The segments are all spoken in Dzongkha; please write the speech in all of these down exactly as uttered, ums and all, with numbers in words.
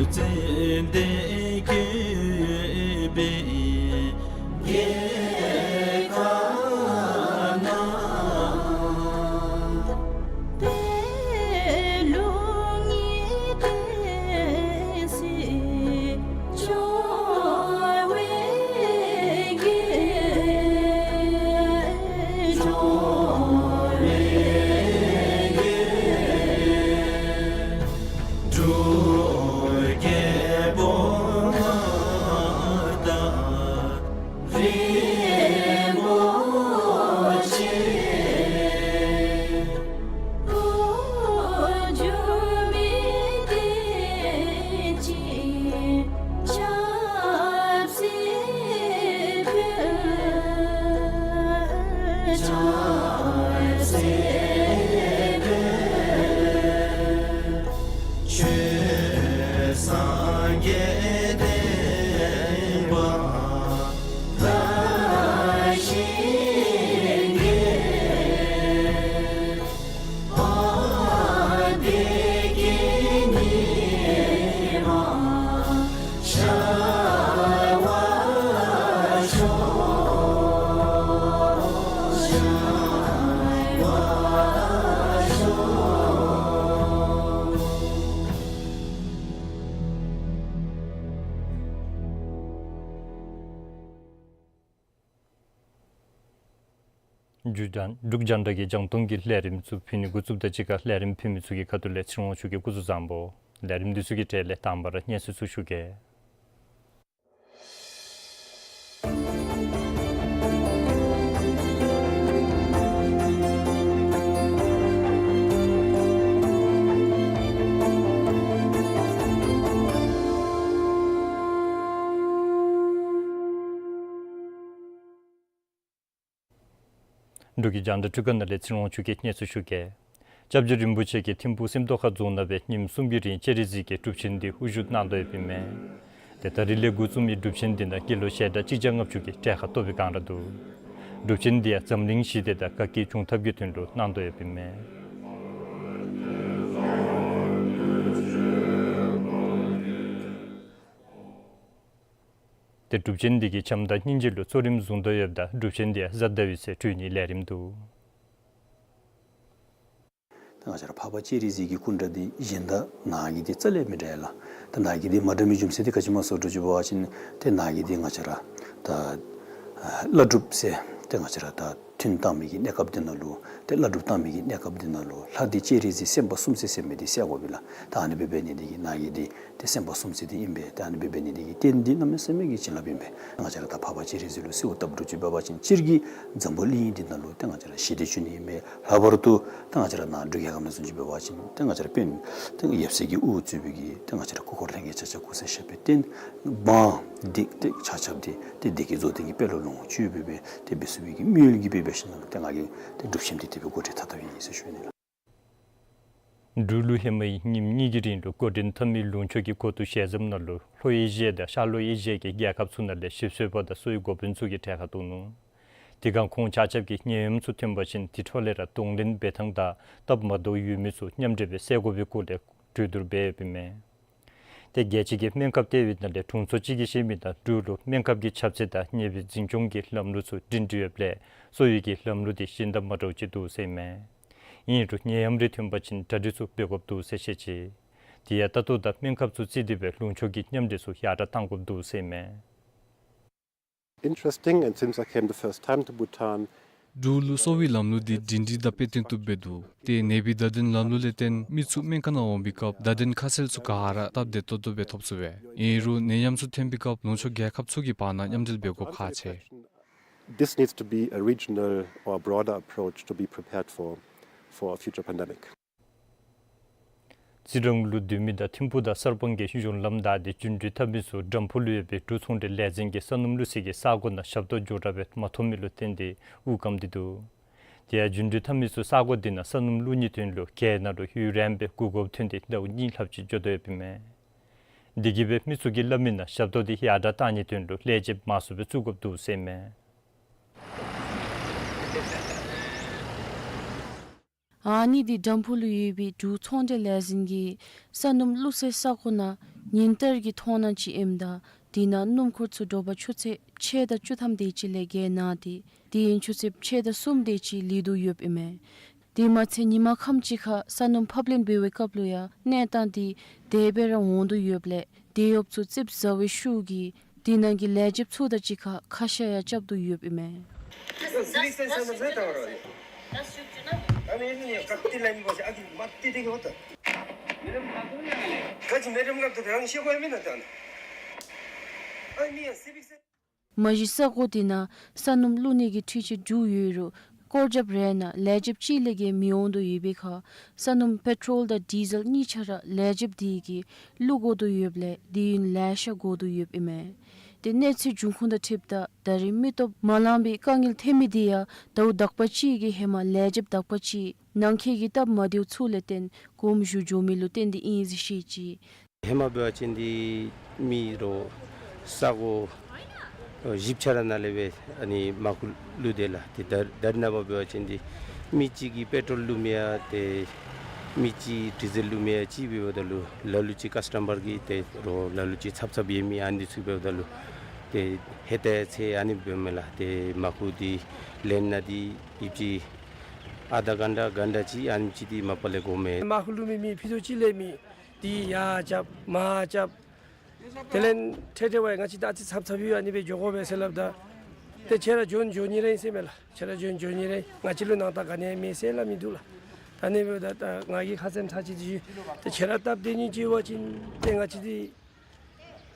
ཙན་དན་བཀོད་པའི་རྒྱལ་ཁབ་ན། དེ་ལུ་ངེས་ཏེ་སྲིད་འབྱུང་བའི་རྒྱལ། འབྱུང་བའི་རྒྱལ། འབྲུག་རྒྱལ་པོ་མངའ་བདག་རིན་པོ་ཆེ། འགྲོ་འགྱུར་མི་བདེ་ཅིང་ཆབ་སྲིད་དཔལ། ཆབ་སྲིད་དཔལ། ཆོས་སངས་རྒྱས་བསྟན་པ་དར་ཞིང་རྒྱས། བདེ་སྐྱིད་ཉི་མ་ཤར་བར་ཤོག། ཤར་བར་ཤོག། འབྲུག་རྒྱང་འབྲུག་རྒྱང་བསྒྲགས་ཀྱི་རྒྱང་མཐོང་གི་ལས་རིམ་ཚུ་ཕུལ་ནི་འགོ་བཙུགསཔ་དང་གཅིག་ཁར་ལས་རིམ་ཕུལ་མི་ཚུ་གི་ཁ་ཐུག་ལས་ཚེ་རིང་དབང་ཕྱུག་གིས་སྐུ་གཟུགས་བཟང་པོ། ལས་རིམ་འདི་ཚུ་གི་གྲས་ལས་དང་པ་ར་སྙན་གསན་ཚུ་ཞུ་གེ། འབྲུག་གི་རྒྱང་བསྒྲགས་འཕྲུལ་ཁང་ནང་ལས་ཚེ་རིང་དབང་ཕྱུག་གིས་སྙན་གསན་ཞུ་གེ། སྐྱབས་རྗེ་རིན་པོ་ཆེ་གིས་ཐིམ་ཕུག་སེམས་རྟོགས་ཁ་རྫོང་ནང་སྦེ་ཉིནམ་གསུམ་གྱི་རིང་སྤྱན་རས་གཟིགས་ཀྱི་སྒྲུབ་ཆེན་འདི་དབུ་བཞུགས་གནང་དོ་ཡོདཔ་ཨིན་མས། ཏེ་ད་རིས་ལས་འགོ་བཙུགས་མི་སྒྲུབ་ཆེན་འདི་ནང་དགེ་སློང་ཞལ་གྲངས་གཅིག་བརྒྱ་ལྔ་བཅུ་གིས་གྲལ་ཁར་གཏོགས་པའི་སྒང་ར་འདུག། སྒྲུབ་ཆེན་འདི་ཡང་འཛམ་གླིང་ཞི་བདེ་དང་དགའ་སྐྱིད་འབྱུང་ཐབས་ཀྱི་དོན་ལུ་གནང་དོ་ཡོདཔ་ཨིན་མས། ཏེ་སྒྲུབ་ཆེན་འདི་གི་བྱམས་དང་སྙིང་རྗེ་ལུ་གཙོ་རིམ་བཟུང་དོ་ཡོདཔ་ད་སྒྲུབ་ཆེན་འདི་ཡང་གཟའ་ཟླ་བའི་ཚེ་གྲོལ་ནིའི་ལས་རིམ་འདུག། ད་ང་བཅས་ར་འཕགས་པ་སྤྱན་རས་གཟིགས་ཀྱི་སྐུ་འདྲ་འདི་གཞན་དང་ནཱ་གི་འདི་རྩ་ལས་མི་འདྲ་ཡ་ལགས། ད་ནཱ་གི་འདི་མ་འདྲ་མི་རྒྱུ་མཚན་འདི་ག་ཅི་སྨོ་ཟེར་བ་ཅིན་ཏེ་ནཱ་གི་འདི་ང་བཅས་ར་ད་ལྷ་སྒྲུབ་ཟེར་ཏེ་ང་བཅས་ར་ད་ཐུན་བཏང་མི་གི་གནས་སྐབས་འདི་ནང་ལུ་ཏེ་ལྷ་སྒྲུབ་བཏང་མི་གི་གནས་སྐབས་འདི་ནང་ལུ་ལྷ་འདི་སྤྱན་རས་གཟིགས་སེམས་དཔའ་གསུམ་ཟེར་ཟེར་མི་འདི་གསལ་དགོ་པས་ལགས། ད་ཨ་ནི་འབད་འབད་ནི་འདི་གིས་ནཱ་གི་འདི་ཏེ་སེམས་དཔའ་གསུམ་ཟེར་འདི་ཨིན་པས། ཏེ་ཨ་ནི་འབད་འབད་ནི་འདི་གིས་རྟེན་འདི་གནམ་མེད་ས་མེད་ཀྱི་བྱིན་རླབས་ཨིན་པས། ང་བཅས་ར་ད་འཕགས་པ་སྤྱན་རས་གཟིགས་ལུ་གསོལཝ་བཏབ་འགྱོ་ཅི་འབད་བ་ཅིན་སྤྱིར་གྱིས་འཛམ་བུ་གླིང་འདི་ནང་ལུ་ཏེ་ང་བཅས་ར་ཞི་བདེ་འབྱུང་ནི་ཨིན་པས། ལྷག་པར་དུ་ཏེ་ང་བཅས་ར་ནཱ་འབྲུག་རྒྱལ་ཁབ་ནང་བཟུམ་ཅིག་འབད་བ་ཅིན་ཏེ་ང་བཅས་ར་དཔོན་ཏེ་ཡབ་སྲས་ཀྱི་དབུ་གཙོས་པའི་གི་ཏེ་ང་བཅས་ར་སྐུ་འཁོར་ལྷན་རྒྱས་ཆ་ཁྱབ་སྐུ་ཚེ་ཞབས་པད་བརྟན། འབངས་འདི་ཏེ་ཆ་ཁྱབ་འདི་ཏེ་བདེ་སྐྱིད་རྫོགས་ལྡན་གྱི་དཔལ་ལ་ལོངས་སྤྱོད་འབད་འབད་ཏེ་འབད་ཚུགས་པའི་གི་སྨོན་ལམ་གྱིས་འབད་འབད་ཞིནམ་ལས་ཏེ་ང་གིས་ཏེ་སྒྲུབ་ཆེན་འདི་དེ་སྦེ་འགོ་འདྲེན་འཐབ་འཐབ་ཨིན་ཟེར་ཞུ་ནི་ལགས། འབྲུག་ལུ་ཧེ་མའི་ཉིནམ་གཉིས་ཀྱི་རིང་ལུ་འགོ་འདྲེན་འཐབ་མི་ལུང་ཕྱོགས་ཀྱི་སྒོ་གཏུགས་ཞལ་འཛོམས་ནང་ལུ་ལྷོ་ཨེ་ཤི་ཡ་དང་ཤར་ལྷོ་ཨེ་ཤི་ཡ་གི་རྒྱལ་ཁབ་ཚུ་ནང་ལས་ཞིབ་འཚོལ་པ་དང་གསོ་བའི་འགོ་དཔོན་ཚུ་གིས་གྲལ་ཁར་གཏོགས་ནུག། དེ་སྒང་ཁོང་ཆ་ཁྱབ་ཀྱིས་ནད་ཡམས་ཚུ་ཐོན་པ་ཅིན་དེ་འཕྲོ་ལས་ར་གདོང་ལེན་འབད་ཐངས་དང་སྟབས་མ་བདེཝ་ཡོད་མི་ཚུ་མཉམ་འབྲེལ་སྦེ་སེལ་དགོ་པའི་སྐོར་ལས་གྲོས་བསྡུར་འབད་ཡོདཔ་ཨིན་མས། ཏེ་རྒྱལ་སྤྱི་གི་སྨན་ཁབ་ལྟེ་བའི་ནང་ལས་དྲུང་འཚོ་ཅིག་གིས་བཤད་མི་ནང་འབྲུག་ལུ་སྨན་ཁབ་ཀྱི་ཁྱབ་ཚད་དང་ནད་པའི་འཛིན་སྐྱོང་གི་ལམ་ལུགས་ཚུ་སྒྲིང་སྒྲི་ཡོདཔ་ལས་གསོ་བའི་གི་ལམ་ལུགས་འདི་གཞན་དང་མ་འདྲཝ་ཅིག་འདུག་ཟེར་ཨིན་མས། ཨིན་རུང་ནད་ཡམས་རེ་ཐོན་པ་ཅིན་གྲ་སྒྲིག་ཚུ་འབད་དགོཔ་འདུག་ཟེར་བཤད་ཅི། དེ་ཡང་ལྟ་རྟོག་དང་སྨན་ཁབ་ཚུ་བརྩིས་ཏེ་སྦེ་ལུང་ཕྱོགས་ཀྱི་མཉམ་འབྲེལ་ཚུ་ཡར་དྲག་གཏང་དགོཔ་འདུག་ཟེར་ཨིན་མས། Interesting, and since I came the first time to Bhutan, འབྲུག་ལུ་གསོ་བའི་ལམ་ལུགས་འདི་སྒྲིང་སྒྲི་དང་དཔེ་སྟོན་བཏུབ་སྦེ་འདུག། ཏེ་ནད་པའི་བརྡ་དོན་ལམ་ལུགས་ལས་བརྟེན་མི་ཚུ་སྨན་ཁང་ནང་འོང་པའི་སྐབས་བརྡ་དོན་ཁ་གསལ་ཚུ་ག་ར་སྟབས་བདེ་ཏོག་ཏོ་སྦེ་ཐོབ་ཚུགས་པས། ཨིན་རུང་ནད་ཡམས་ཚུ་ཐོན་པའི་སྐབས་ལུང་ཕྱོགས་རྒྱལ་ཁབ་ཚུ་གི་བར་ན་མཉམ་འབྲེལ་འབད་དགོཔ་ཁག་ཆེ། This needs to be a regional or broader approach to be prepared for, for a future pandemic. རྩི་རང་ལུ་སྡོད་མི་དང་ཐིམ་ཕུག་དང་གསར་སྤང་གི་གཞུང་ལམ་བདའ་སྟེ་རྒྱུན་འགྲུལ་འཐབ་མི་ཚུ་དྲམ་ཕུག་ལུ་ཡོད་པའི་འབྲུག་ཚོང་འབྲེལ་ལས་འཛིན་གྱིས་ས་སྣུམ་བླུག་སའི་གི་ས་གོ་ནང་ཞབས་ཏོག་མགྱོགས་དྲགས་སྦེ་མ་ཐོབ་མི་ལུ་བརྟེན་ཏེ་དབུགས་སྐམ་སྟེ་འདུག། དེ་ཡང་རྒྱུན་འགྲུལ་འཐབ་མི་ཚུ་ས་གོ་འདི་ནང་ས་སྣུམ་བླུག་ནིའི་དོན་ལུ་གྱལ་ནང་ལུ་ཡུན་རིངམོ་སྦེ་སྒུག་དགོཔ་ཐོན་ཏེ་ཟླཝ་གཉིས་ལྷགཔ་ཅིག་འགྱོ་དོ་ཡོདཔ་ཨིན་མས། དེ་གིས་སྦེ་མི་ཚུ་གིས་སླབ་མི་ནང་ཞབས་ཏོག་འདི་ཡར་དྲག་གཏང་ནིའི་དོན་ལུ་ལས་བྱེདཔ་མང་སུ་སྦེ་བཙུགས་དགོཔ་འདུག་ཟེར་ཨིན་མས། ཨ་ནི་འདི་དམ་ཕུག་ལུ་ཡོད་པའི་འབྲུག་ཚོང་འབྲེལ་ལས་འཛིན་གྱི་ས་སྣུམ་བླུགས་སའི་ས་གོ་ནང་ཉིན་ལྟར་གྱི་མཐོང་སྣང་ཅིག་ཨིནམ་ད་དེ་ནང་སྣུམ་འཁོར་ཚུ་དྲོ་པ་ཆུ་ཚོད་ཕྱེད་དང་བཅུ་ཐམ་དེ་ཅིག་ལས་བརྒལ་གནང་སྟེ་དེ་ཡང་ཆུ་ཚོད་ཕྱེད་དང་གསུམ་དེ་ཅིག་ལུས་དོ་ཡོདཔ་ཨིན་མས། དེ་མ་ཚད་ཉིན་མ་ཁམས་ཅིག་ཁར་ས་སྣུམ་ཕབ་ལེན་འབད་བའི་སྐབས་ལུ་ཡང་གནས་སྟངས་དེ་དེ་སྦེ་ར་འོང་དོ་ཡོདཔ་ལས་དེད་གཡོགཔ་ཚུ་ཙིགཔ་ཟ་བའི་ཤུགས་ཀྱིས་དེ་ནང་གི་ལས་བྱེདཔ་ཚུ་དང་གཅིག་ཁར་ཁ་བཤད་ཡང་རྐྱབ་དོ་ཡོདཔ་ཨིན་མས། མ་གཞི་ས་གོ་དེ་ནང་ས་སྣུམ་བླུགས་ནི་གི་འཕྲུལ་ཆས་འདྲུད་ཡོད་རུང་སྐོར་རྒྱབ་རེ་ནང་ལས་བྱེདཔ་གཅིག་ལས་བརྒལ་མི་འོང་དོ་ཡོད་པའི་ཁར་ས་སྣུམ་པེ་ཊོལ་དང་ཌི་ཟེལ་གཉིས་ཆ་ར་ལས་བྱེདཔ་དེ་གིས་བླུགས་དགོ་དོ་ཡོདཔ་ལས་དེ་ཡང་ལེ་ཤ་དགོ་དོ་ཡོདཔ་ཨིན་མས། དེ་གནས་ཚུལ་འབྱུང་ཁུངས་དང་འཁྲིལཝ་ད་ད་རེས་མི་སྟོབས་མ་ལང་པའི་དཀའ་ངལ་ཐོན་མི་དེ་ཡང་ཟླཝ་དག་པ་ཅིག་གི་ཧེ་མ་ལས་བྱེདཔ་དག་པ་ཅིག་ནང་འཁོད་ཀྱི་སྟབས་མ་བདེཝ་ཚུ་ལས་བརྟེན་དགོངསམ་ཞུ་འགྱོ་མི་ལུ་བརྟེན་ཏེ་ཨིན་ཟེར་བཤད་ཅི། ཧེ་མ་འབད་བ་ཅིན་འདི་མི་རོགས་ས་གོ་བཞི་ཆ་ར་ནང་ལས་སྦེ་ཨ་ནི་མར་ཁུ་བླུགས་དེས་ལགས། ཏེ་ད་ད་རེས་ནངས་པ་འབད་བ་ཅིན་འདི་མི་གཅིག་གིས་པེ་ཊོལ་བླུགས་མི་ཡང་ཏེ་མི་གཅིག་ཌི་ཟེལ་བླུགས་མི་ཡང་ཅིག་འབདཝ་ད་ལུ་ལ་ལུ་ཅིག་ཀཱསི་ཊ་མར་གིས་ཏེ་རོགས་ལ་ལུ་ཅིག་ཚབ་ཚབ་ཡོད་མི་ཨ་ནི་ཚུ་འབདཝ་ད་ལུ་ཏེ་ཧེ་ཏེ་ཚེ་ཨ་ནི་འབདཝ་མས་ལགས། ཏེ་མར་ཁུ་འདི་ལེན་ནི་འདི་ཡུདཔ་ཅིག་ཨ་དྷ་གན་ཊ་གན་ཊ་ཅིག་ཨ་ནེམ་ཅིག་འདི་མ་པ་ལས་འགོརཝ་མས། མར་ཁུ་བླུགས་མི་མི་ཕྱེད་དོ་ཅིག་ལས་མི་འདི་ཡར་རྐྱབ་མར་རྐྱབ། དེ་ལས་ཐེངས་ཐེངས་བ་ང་བཅས་ད་ཨ་ཙི་ཚབ་ཚབ་ཡོད་ཨ་ནི་སྦེ་འགྱོ་དགོ་པས་ཟེར་སླབ་ད། ཏེ་ཁྱེད་ར་འགྱོ་འགྱོ་ནི་ར་ཨིན་ཟེར་མས་ལགས། ཁྱེད་ར་འགྱོ་འགྱོ་ནི་ར་ཨིན། ང་བཅས་ལུ་སྣང་དག་ག་ནི་ཡང་མེད་ཟེར་སླབ་མི་འདུག་ལགས། ད་ཨ་ནི་སྦེ་ད་ད་ང་གིས་ཁ་ཙ་ཚར་གཅིག་འདི་ཞུ། ཏེ་ཁྱེད་ར་སྟབས་བདེ་ནི་ཅིག་འབད་བ་ཅིན་ཏེ་ང་བཅས་འདི་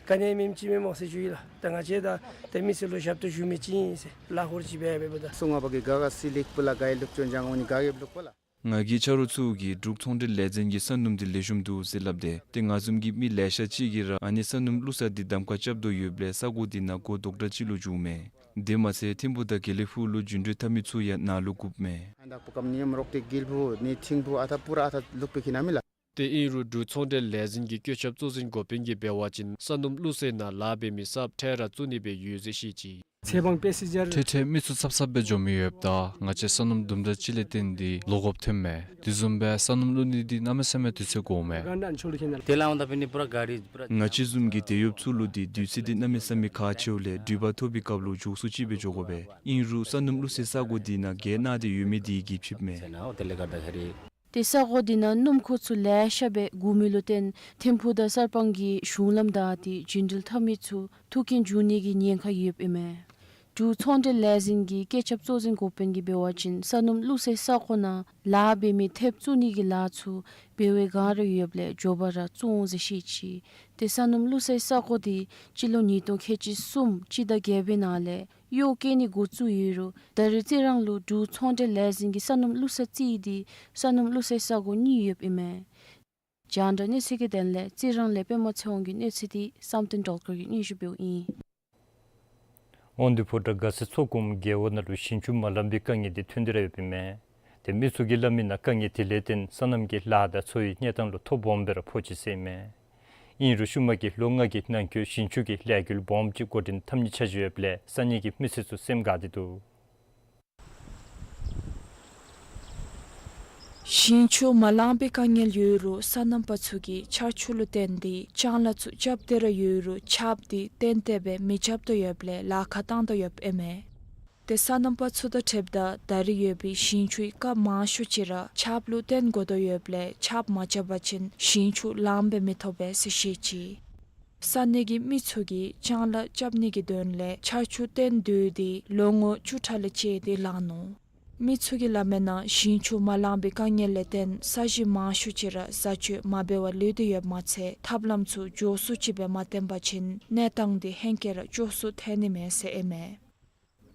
ག་ནི་ཡང་མེདཔ་ཅིག་མེན་སྨོ་ཟེར་ཞུ་ཡི་ལགས། ད་ང་བཅས་ད་ཏེ་མི་སེར་ལུ་ཞབས་ཏོག་ཞུ་མི་ཅིག་ཨིན་ཟེར་ལཱ་ཧོར་ཅིག་འབད་འབདཝ་ད། སོ་ང་བ་གི་ག་ག་སི་ལིག་པུ་ལ་ག་ཡི་ལུག་ཅོ་འཇང་འོ་ནི་ག་གི་ལུག་པ་ལགས། ང་གིས་ཆ་རོགས་ཚུ་གིས་འབྲུག་ཚོང་འབྲེལ་ལས་འཛིན་གྱི་ས་སྣུམ་འདི་ལེགས་ཤོམ་འདུག་ཟེར་སླབ་སྟེ་ཏེ་ང་བཟུམ་གྱི་མི་ལེ་ཤ་ཅིག་གིས་ར་ཨ་ནི་ས་སྣུམ་བླུགས་ས་འདི་གདམ་ཁ་རྐྱབ་དོ་ཡོདཔ་ལས་ས་གོ་འདི་ནང་སྒོ་རྡོག་ཁྲ་ཅིག་ལུ་བཙུགས་མས། དེ་མ་ཚད་ཐིམ་ཕུག་དང་དགེ་ལེགས་ཕུག་ལུ་རྒྱུན་འགྲུལ་འཐབ་མི་ཚུ་ཡང་ནཱ་ལུ་བསྒུགས་མས། ཨ་ནཱ་ཕུག་གམ་ནི་ཡམ་རོག་ཏེ་དགེ་ལེགས་ཕུག་ནི་ཐིམ་ཕུག་ཨ་ཐ་པུ་ར་ཨ་ཐ་ལུག་པའི་ཁྱིམ་ནང་མི་ལགས། ཏེ་ཨིན་རུང་འབྲུག་ཚོང་འབྲེལ་ལས་འཛིན་གྱི་བཀོད་ཁྱབ་གཙོ་འཛིན་འགོ་དཔོན་གྱིས་འབད་བ་ཅིན་ས་སྣུམ་བླུགས་སའི་ནང་ལཱ་འབད་མི་གསརཔ་འཕྲལ་ར་བཙུགས་ནི་སྦེ་ཡོད་ཟེར་བཤད་ཅི། ཚེ་འབངས་པེ་སི་ཇར་འཕྲལ་འཕྲལ་མི་ཚུ་ཚབ་ཚབ་སྦེ་འགྱོ་མི་ཡོདཔ་ད་ང་བཅས་ས་སྣུམ་དུམ་གྲ་ཅིག་ལས་བརྟེན་ཏེ་ལོག་དགོཔ་ཐོནམ་མས། དེ་བཟུམ་སྦེ་ས་སྣུམ་བླུགས་ནི་འདི་གནམ་མེད་ས་མེད་དུས་ཚོད་འགོརཝ་མས། དེ་ལས་འོང་ད་པེ་ནི་པུ་ར་གཱ་རི་པུ་ར་ང་བཅས་བཟུམ་གྱི་དེད་གཡོགཔ་ཚུ་ལུ་འདི་དུས་ཚོད་འདི་གནམ་མེད་ས་མེད་ཁག་ཆེཝ་ལས་འགྲུལ་པ་ཐོབ་པའི་སྐབས་ལུ་མགྱོགས་སུ་ཅིག་སྦེ་འགྱོ་དགོ་པས། ཨིན་རུང་ས་སྣུམ་བླུགས་སའི་ས་གོ་འདི་ནང་བརྒལ་གནང་སྟེ་ཡོད་མི་འདི་གིས་ཕྱིསཔ་མས། ཏེ་ས་གོ་འདི་ནང་སྣུམ་འཁོར་ཚུ་ལེ་ཤ་སྦེ་སྒུག་མི་ལུ་བརྟེན་ཐིམ་ཕུག་དང་གསར་སྤང་གི་གཞུང་ལམ་བདའ་སྟེ་རྒྱུན་འགྲུལ་འཐབ་མི་ཚུ་ཐུག་རྐྱེན་འབྱུང་ནི་གི་ཉེན་ཁ་ཡོདཔ་ཨིན་མས། འབྲུག་ཚོང་འབྲེལ་ལས་འཛིན་གྱི་བཀོད་ཁྱབ་གཙོ་འཛིན་འགོ་དཔོན་གྱིས་འབད་བ་ཅིན་ས་སྣུམ་བླུགས་སའི་ས་གོ་ནང་ལཱ་འབད་མི་ཐེབས་བཙུགས་ནི་གི་ལཱ་ཚུ་འབད་བའི་སྒང་ར་ཡོདཔ་ལས་མགྱོགས་པ་ར་བཙུགས་འོང་ཟེར་བཤད་ཅི། ཏེ་ས་སྣུམ་བླུགས་སའི་ས་གོ་འདི་སྤྱི་ལོ་ཉིས་སྟོང་ཁལ་གཅིག་གསུམ་སྤྱི་ཟླ་བརྒྱད་པའི་ནང་ལས་གཡོག་བསྐྱོད་ནི་འགོ་བཙུགས་ཡོད་རུང་ད་རེས་རྩི་རང་ལུ་འབྲུག་ཚོང་འབྲེལ་ལས་འཛིན་གྱི་ས་སྣུམ་བླུགས་ས་རྩིས་ཏེ་ས་སྣུམ་བླུགས་སའི་ས་གོ་གཉིས་ཡོདཔ་ཨིན་མས། རྒྱང་བསྒྲགས་གནས་ཚུལ་གྱི་དོན་ལས་རྩི་རང་ལས་པདྨ་ཚེ་དབང་གི་གནས་ཚུལ་འདི་བསམ་གཏན་སྒྲོལ་དཀར་གྱིས་སྙན་ཞུ་འབདཝ་ཨིན། དབང་འདུས་ཕོ་བྲང་དགའ་སེང་མཚོ་སྒོམ་རྒེད་འོག་ནང་ལུ་ཞིང་ཆུ་མ་ལང་པའི་དཀའ་ངལ་འདི་ཐོན་ཏེ་ར་ཡོདཔ་ཨིན་མས། ཏེ་མི་ཚུ་གིས་སླབ་མི་ནང་དཀའ་ངལ་འདི་ལས་བརྟེན་སོ་ནམ་གྱི་ལཱ་དང་འཚོ་བའི་གནས་སྟངས་ལུ་ཐོ་སྦོམ་སྦེ་ར་ཕོག་ཅི་ཟེར་ཨིན་མས། ཨིན་རུང་ཤུལ་མ་གི་ལོ་ལྔ་གི་ནང་འཁོད་ཞིང་ཆུ་གི་ལས་འགུལ་སྦོམ་ཅིག་འགོ་འདྲེན་འཐབ་ནི་ཆ་བཞག་ཡོདཔ་ལས་ས་གནས་ཀྱི་མི་སེར་ཚུ་སེམས་དགའ་སྟེ་འདུག། ཞིང་ཆུ་མ་ལང་པའི་དཀའ་ངལ་ཡོད་རུང་སོ་ནམ་པ་ཚུ་གིས་ཆར་ཆུ་ལུ་བརྟེན་ཏེ་ལྕང་ལཱ་ཚུ་རྐྱབ་སྟེ་ར་ཡོད་རུང་ཆརཔ་འདི་ཏན་ཏན་སྦེ་མི་རྐྱབ་དོ་ཡོདཔ་ལས་ལཱ་ཁག་བཏང་དོ་ཡོདཔ་ཨིན་མས། ཏེ་སོ་ནམ་པ་ཚུ་དང་འཁྲིལཝ་ད་ད་རེས་ཡོད་པའི་ཞིང་ཆུའི་སྐབས་མང་ཤོས་ཅིག་ར་ཆརཔ་ལུ་བརྟེན་དགོ་དོ་ཡོདཔ་ལས་ཆརཔ་མ་རྐྱབ་པ་ཅིན་ཞིང་ཆུ་ལངམ་སྦེ་མི་ཐོབ་པས་ཟེར་བཤད་ཅི། ས་གནས་ཀྱི་མི་ཚུ་གིས་ལྕང་ལཱ་རྐྱབ་ནི་གི་དོན་ལས་ཆར་ཆུ་བརྟེན་སྡོད་དེ་ལོ་ངོ་བཅུ་ཕྲག་ལས་བཅད་དེ་ལང་ནུག། མི་ཚུ་གིས་སླབ་མི་ནང་ཞིང་ཆུ་མ་ལང་པའི་དཀའ་ངལ་ལས་བརྟེན་ས་གཞི་མང་ཤོས་ཅིག་ར་བཟའ་སྤྱོད་མ་འབད་བར་ལུས་ཏེ་ཡོདཔ་མ་ཚད་ཐབས་ལམ་ཚུ་མགྱོགས་སུ་ཅིག་སྦེ་མ་བཏོན་པ་ཅིན་གནས་སྟངས་འདི་ཧེང་སྐལ་ར་སྐྱོ་སུ་ཐལ་ནི་མས་ཟེར་ཨིན་མས།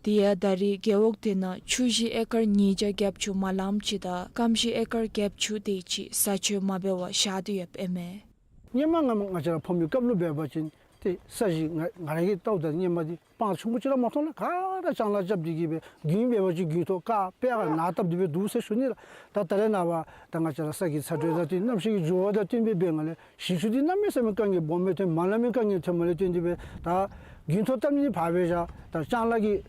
དེ་ཡང་ད་རེས་རྒེད་འོག་དེ་ནང་ཆུ་བཞི་ཨེ་ཀར་ཉིས་བརྒྱ་བརྒྱད་ཅུ་མ་ལངམ་ཅིག་དང་སྐམ་བཞི་ཨེ་ཀར་བརྒྱད་ཅུ་དེ་ཅིག་བཟའ་སྤྱོད་མ་འབད་བར་བཞག་སྟེ་ཡོདཔ་ཨིན་མས། སྔོན་མ་ང་ང་བཅས་ར་ཕོ་མོའི་སྐབས་ལུ་འབད་བ་ཅིན་ཏེ་ས་གཞི་ང་ང་ར་གིས་བལྟཝ་ད་སྔོན་མ་འདི་སྤང་ཆུང་ཀུ་ཅིག་ར་མ་མཐོང་ལགས། ག་ར་ལྕང་ལཱ་རྐྱབ་སྟེ་གིས་སྦེ་རྒྱུན་འབད་བ་ཅིན་རྒྱུན་ཐོག་ཀ་དཔེ་ག་ནཱ་བཏབ་སྟེ་སྦེ་འདུག་ཟེར་ཞུ་ནི་ལགས། ད་ད་རེས་ནངས་པ་ད་ང་བཅས་ར་ས་གི་ཚ་དྲོད་དང་བསྟུན་གནམ་གཤིས་ཀྱི་འགྱུར་བ་དང་བསྟུན་སྦེ་འབད་ནི་ལས་ཞིང་ཆུ་འདི་གནམ་མེད་ས་མེད་དཀའ་ངལ་སྦོམ་སྦེ་ཐོན། མ་ལང་མི་དཀའ་ངལ་ཐོནམ་ལས་བརྟེན་ཏེ་སྦེ་ད་རྒྱུན་ཐོག་བཏབ་ནི་ཕར་སྦེ་བཞག། ད་ལྕང་ལཱ་གི་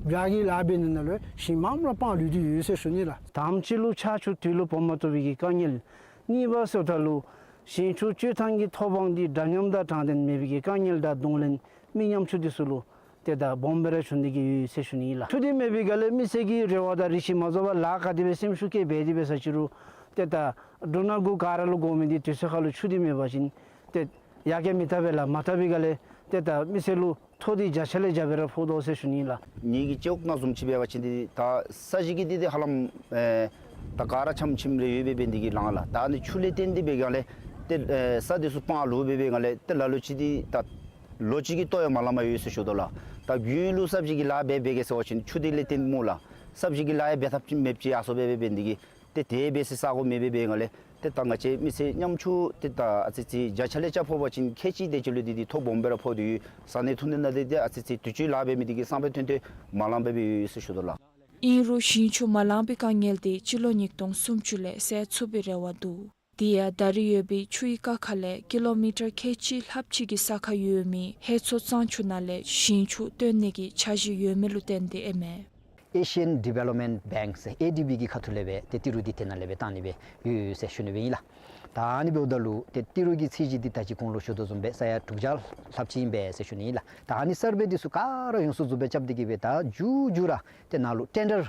བྱཱར་གྱི་ལཱ་འབད་ནི་ནང་ལུ་ཞིང་མངམ་ར་སྤང་ལུས་ཏེ་ཡོད་ཟེར་ཞུ་ནི་ལགས། དང་པ་ཅིག་ལུ་ཆར་ཆུ་དུས་ལུ་འབབ་མ་བཏུབ་པའི་གི་དཀའ་ངལ། གཉིས་པ་ཟེརཝ་ད་ལུ་ཞིང་ཆུ་སྤྱོད་ཐངས་ཀྱི་ཐོབ་དབང་འདི་འདྲ་མཉམ་དང་དྲང་བདེན་མེད་པའི་གི་དཀའ་ངལ་དང་གདོང་ལེན་མི་ཉམ་ཆུང་འདི་ཚུ་ལུ་ཏེ་ད་སྦོམ་སྦེ་ར་བྱུང་སྟེ་གི་ཡོད་ཟེར་ཞུ་ནི་ཨིན་ལགས། ཆུ་འདི་མེད་པའི་སྒང་ལས་མི་སེར་གྱི་རེ་བ་དང་རེ་ཆེ་མ་རྫོགས་པར་ལཱ་ག་དེ་སྦེ་སེམས་ཤུགས་བསྐྱེད་འབད་དེ་འབད་ས་ཅིག་རུང་ཏེ་ད་འབྲུ་སྣ་དགུ་ག་ར་ལུ་དགོ་མི་འདི་དུས་ཚོད་ཁར་ལུ་ཆུ་འདི་མེད་པ་ཅིན་ཏེ་ཡར་རྒྱས་མི་འཐབ་པས་ལགས། མ་འཐབ་པའི་སྒང་ལས་ཏེ་ད་མི་སེར་ལུ་ཐོ་འདི་བརྒྱ་ཆ་ལས་བརྒྱ་སྦེ་ར་ཕོག་དོ་ཟེར་ཞུ་ནི་ཨིན་ལགས། ངེ་གི་ཅོག་ནང་བཟུམ་ཅིག་འབད་བ་ཅིན་འདི་ད་ས་གཞི་གི་འདི་འདི་ཧ་ལམ་ཨེ་ད་ག་ར་ཆམ་ཆིམ་རེ་ཡོད་པའི་འབད་ནི་འདི་གིས་ལང་ལགས། ད་ཨ་ནི་ཆུ་ལས་བརྟེན་ཏེ་འབད་སྒང་ལས་ཏེ་ཨེ་ས་འདི་ཚུ་སྤང་ལུས་པའི་སྦེ་སྒང་ལས་ཏེ་ལ་ལུ་ཅིག་འདི་ད་ལོ་གཅིག་གི་ལྟོ་ཡང་མ་ལངམ་ཡོད་ཟེར་ཞུ་དོ་ལགས། ད་རྒྱུན་ལུ་ས་གཞི་གི་ལཱ་འབད་འབད་གེ་ཟེར་བ་ཅིན་ཆུ་འདི་ལས་བརྟེན་སྨོ་ལགས། ས་གཞི་གི་ལཱ་ཡང་འབད་ཐབས་ཅིག་མེདཔ་ཅིག་ཡར་སོང་སྦེ་འབད་འབད་ནི་འདི་གིས་ཏེ་དེ་འབད་སའི་ས་གོ་མེད་པའི་སྦེ་སྒང་ལས་ཏེ་ད་ང་བཅས་མི་སེར་ཉམ་ཆུང་འདི་ད་ཨ་ཙི་ཅིག་བརྒྱ་ཆ་ལས་བརྒྱ་ཕོག་པ་ཅིན་ཁལ་གཅིག་དེ་ཅིག་ལུ་འདི་འདི་ཐོ་སྦོམ་སྦེ་ར་ཕོག་སྟེ་ཡོད། ས་གནས་ཐོན་ལས་ནང་འདི་ཏེ་ཨ་ཙི་ཅིག་དུས་ཅི་ལཱ་འབད་མི་འདི་གིས་སང་ཕོད་ཐོན་ཏེ་མ་ལང་པར་སྦེ་ཡོད་ཟེར་ཞུ་དོ་ལགས། ཨིན་རུང་ཞིང་ཆུ་མ་ལང་པའི་དཀའ་ངལ་འདི་སྤྱི་ལོ་ཉིས་སྟོང་སུམ་ཅུ་ལས་སེལ་ཚུགས་པའི་རེ་བ་འདུག། དེ་ཡང་ད་རེས་ཡོད་པའི་ཆུའི་རྐ་ཁ་ལས་ཀི་ལོ་མི་ཊར་ཁལ་གཅིག་ལྷགཔ་ཅིག་གི་ས་ཁར་ཡོད་མི་ཧེ་ཚོ་གཙང་ཆུ་ནང་ལས་ཞིང་ཆུ་བཏོན་ནི་གི་འཆར་གཞི་ཡོད་མི་ལུ་བརྟེན་ཏེ་ཨིན་མས། Asian Development Bank ཟེར་ཨེ་ཌི་བི་གི་ཁ་ཐུག་ལས་སྦེ་ཏེ་ཏི་རུ་འདི་དེ་ནང་ལས་སྦེ་བཏང་ནི་སྦེ་ཡོད་ཟེར་ཞུ་ནི་སྦེ་ཨིན་ལགས། ད་ཨ་ནི་འབདཝ་ད་ལུ་ཏེ་ཏི་རུ་གི་ཚད་གཞི་འདི་ད་ཅི་གོང་ལུ་ཞུ་དོ་བཟུམ་སྦེ་ས་ཡ་དྲུག་བརྒྱ་ལྷགཔ་ཅིག་ཨིན་པས་ཟེར་ཞུ་ནི་ཨིན་ལགས། ད་ཨ་ནི་སར་བེ་འདི་ཚུ་ག་ར་ཡོངས་སུ་རྫོགས་སྦེ་རྐྱབ་སྟེ་གི་སྦེ་ད་མཇུག་མཇུག་ར་ཏེ་ནཱ་ལུ་ཊེན་ཌར་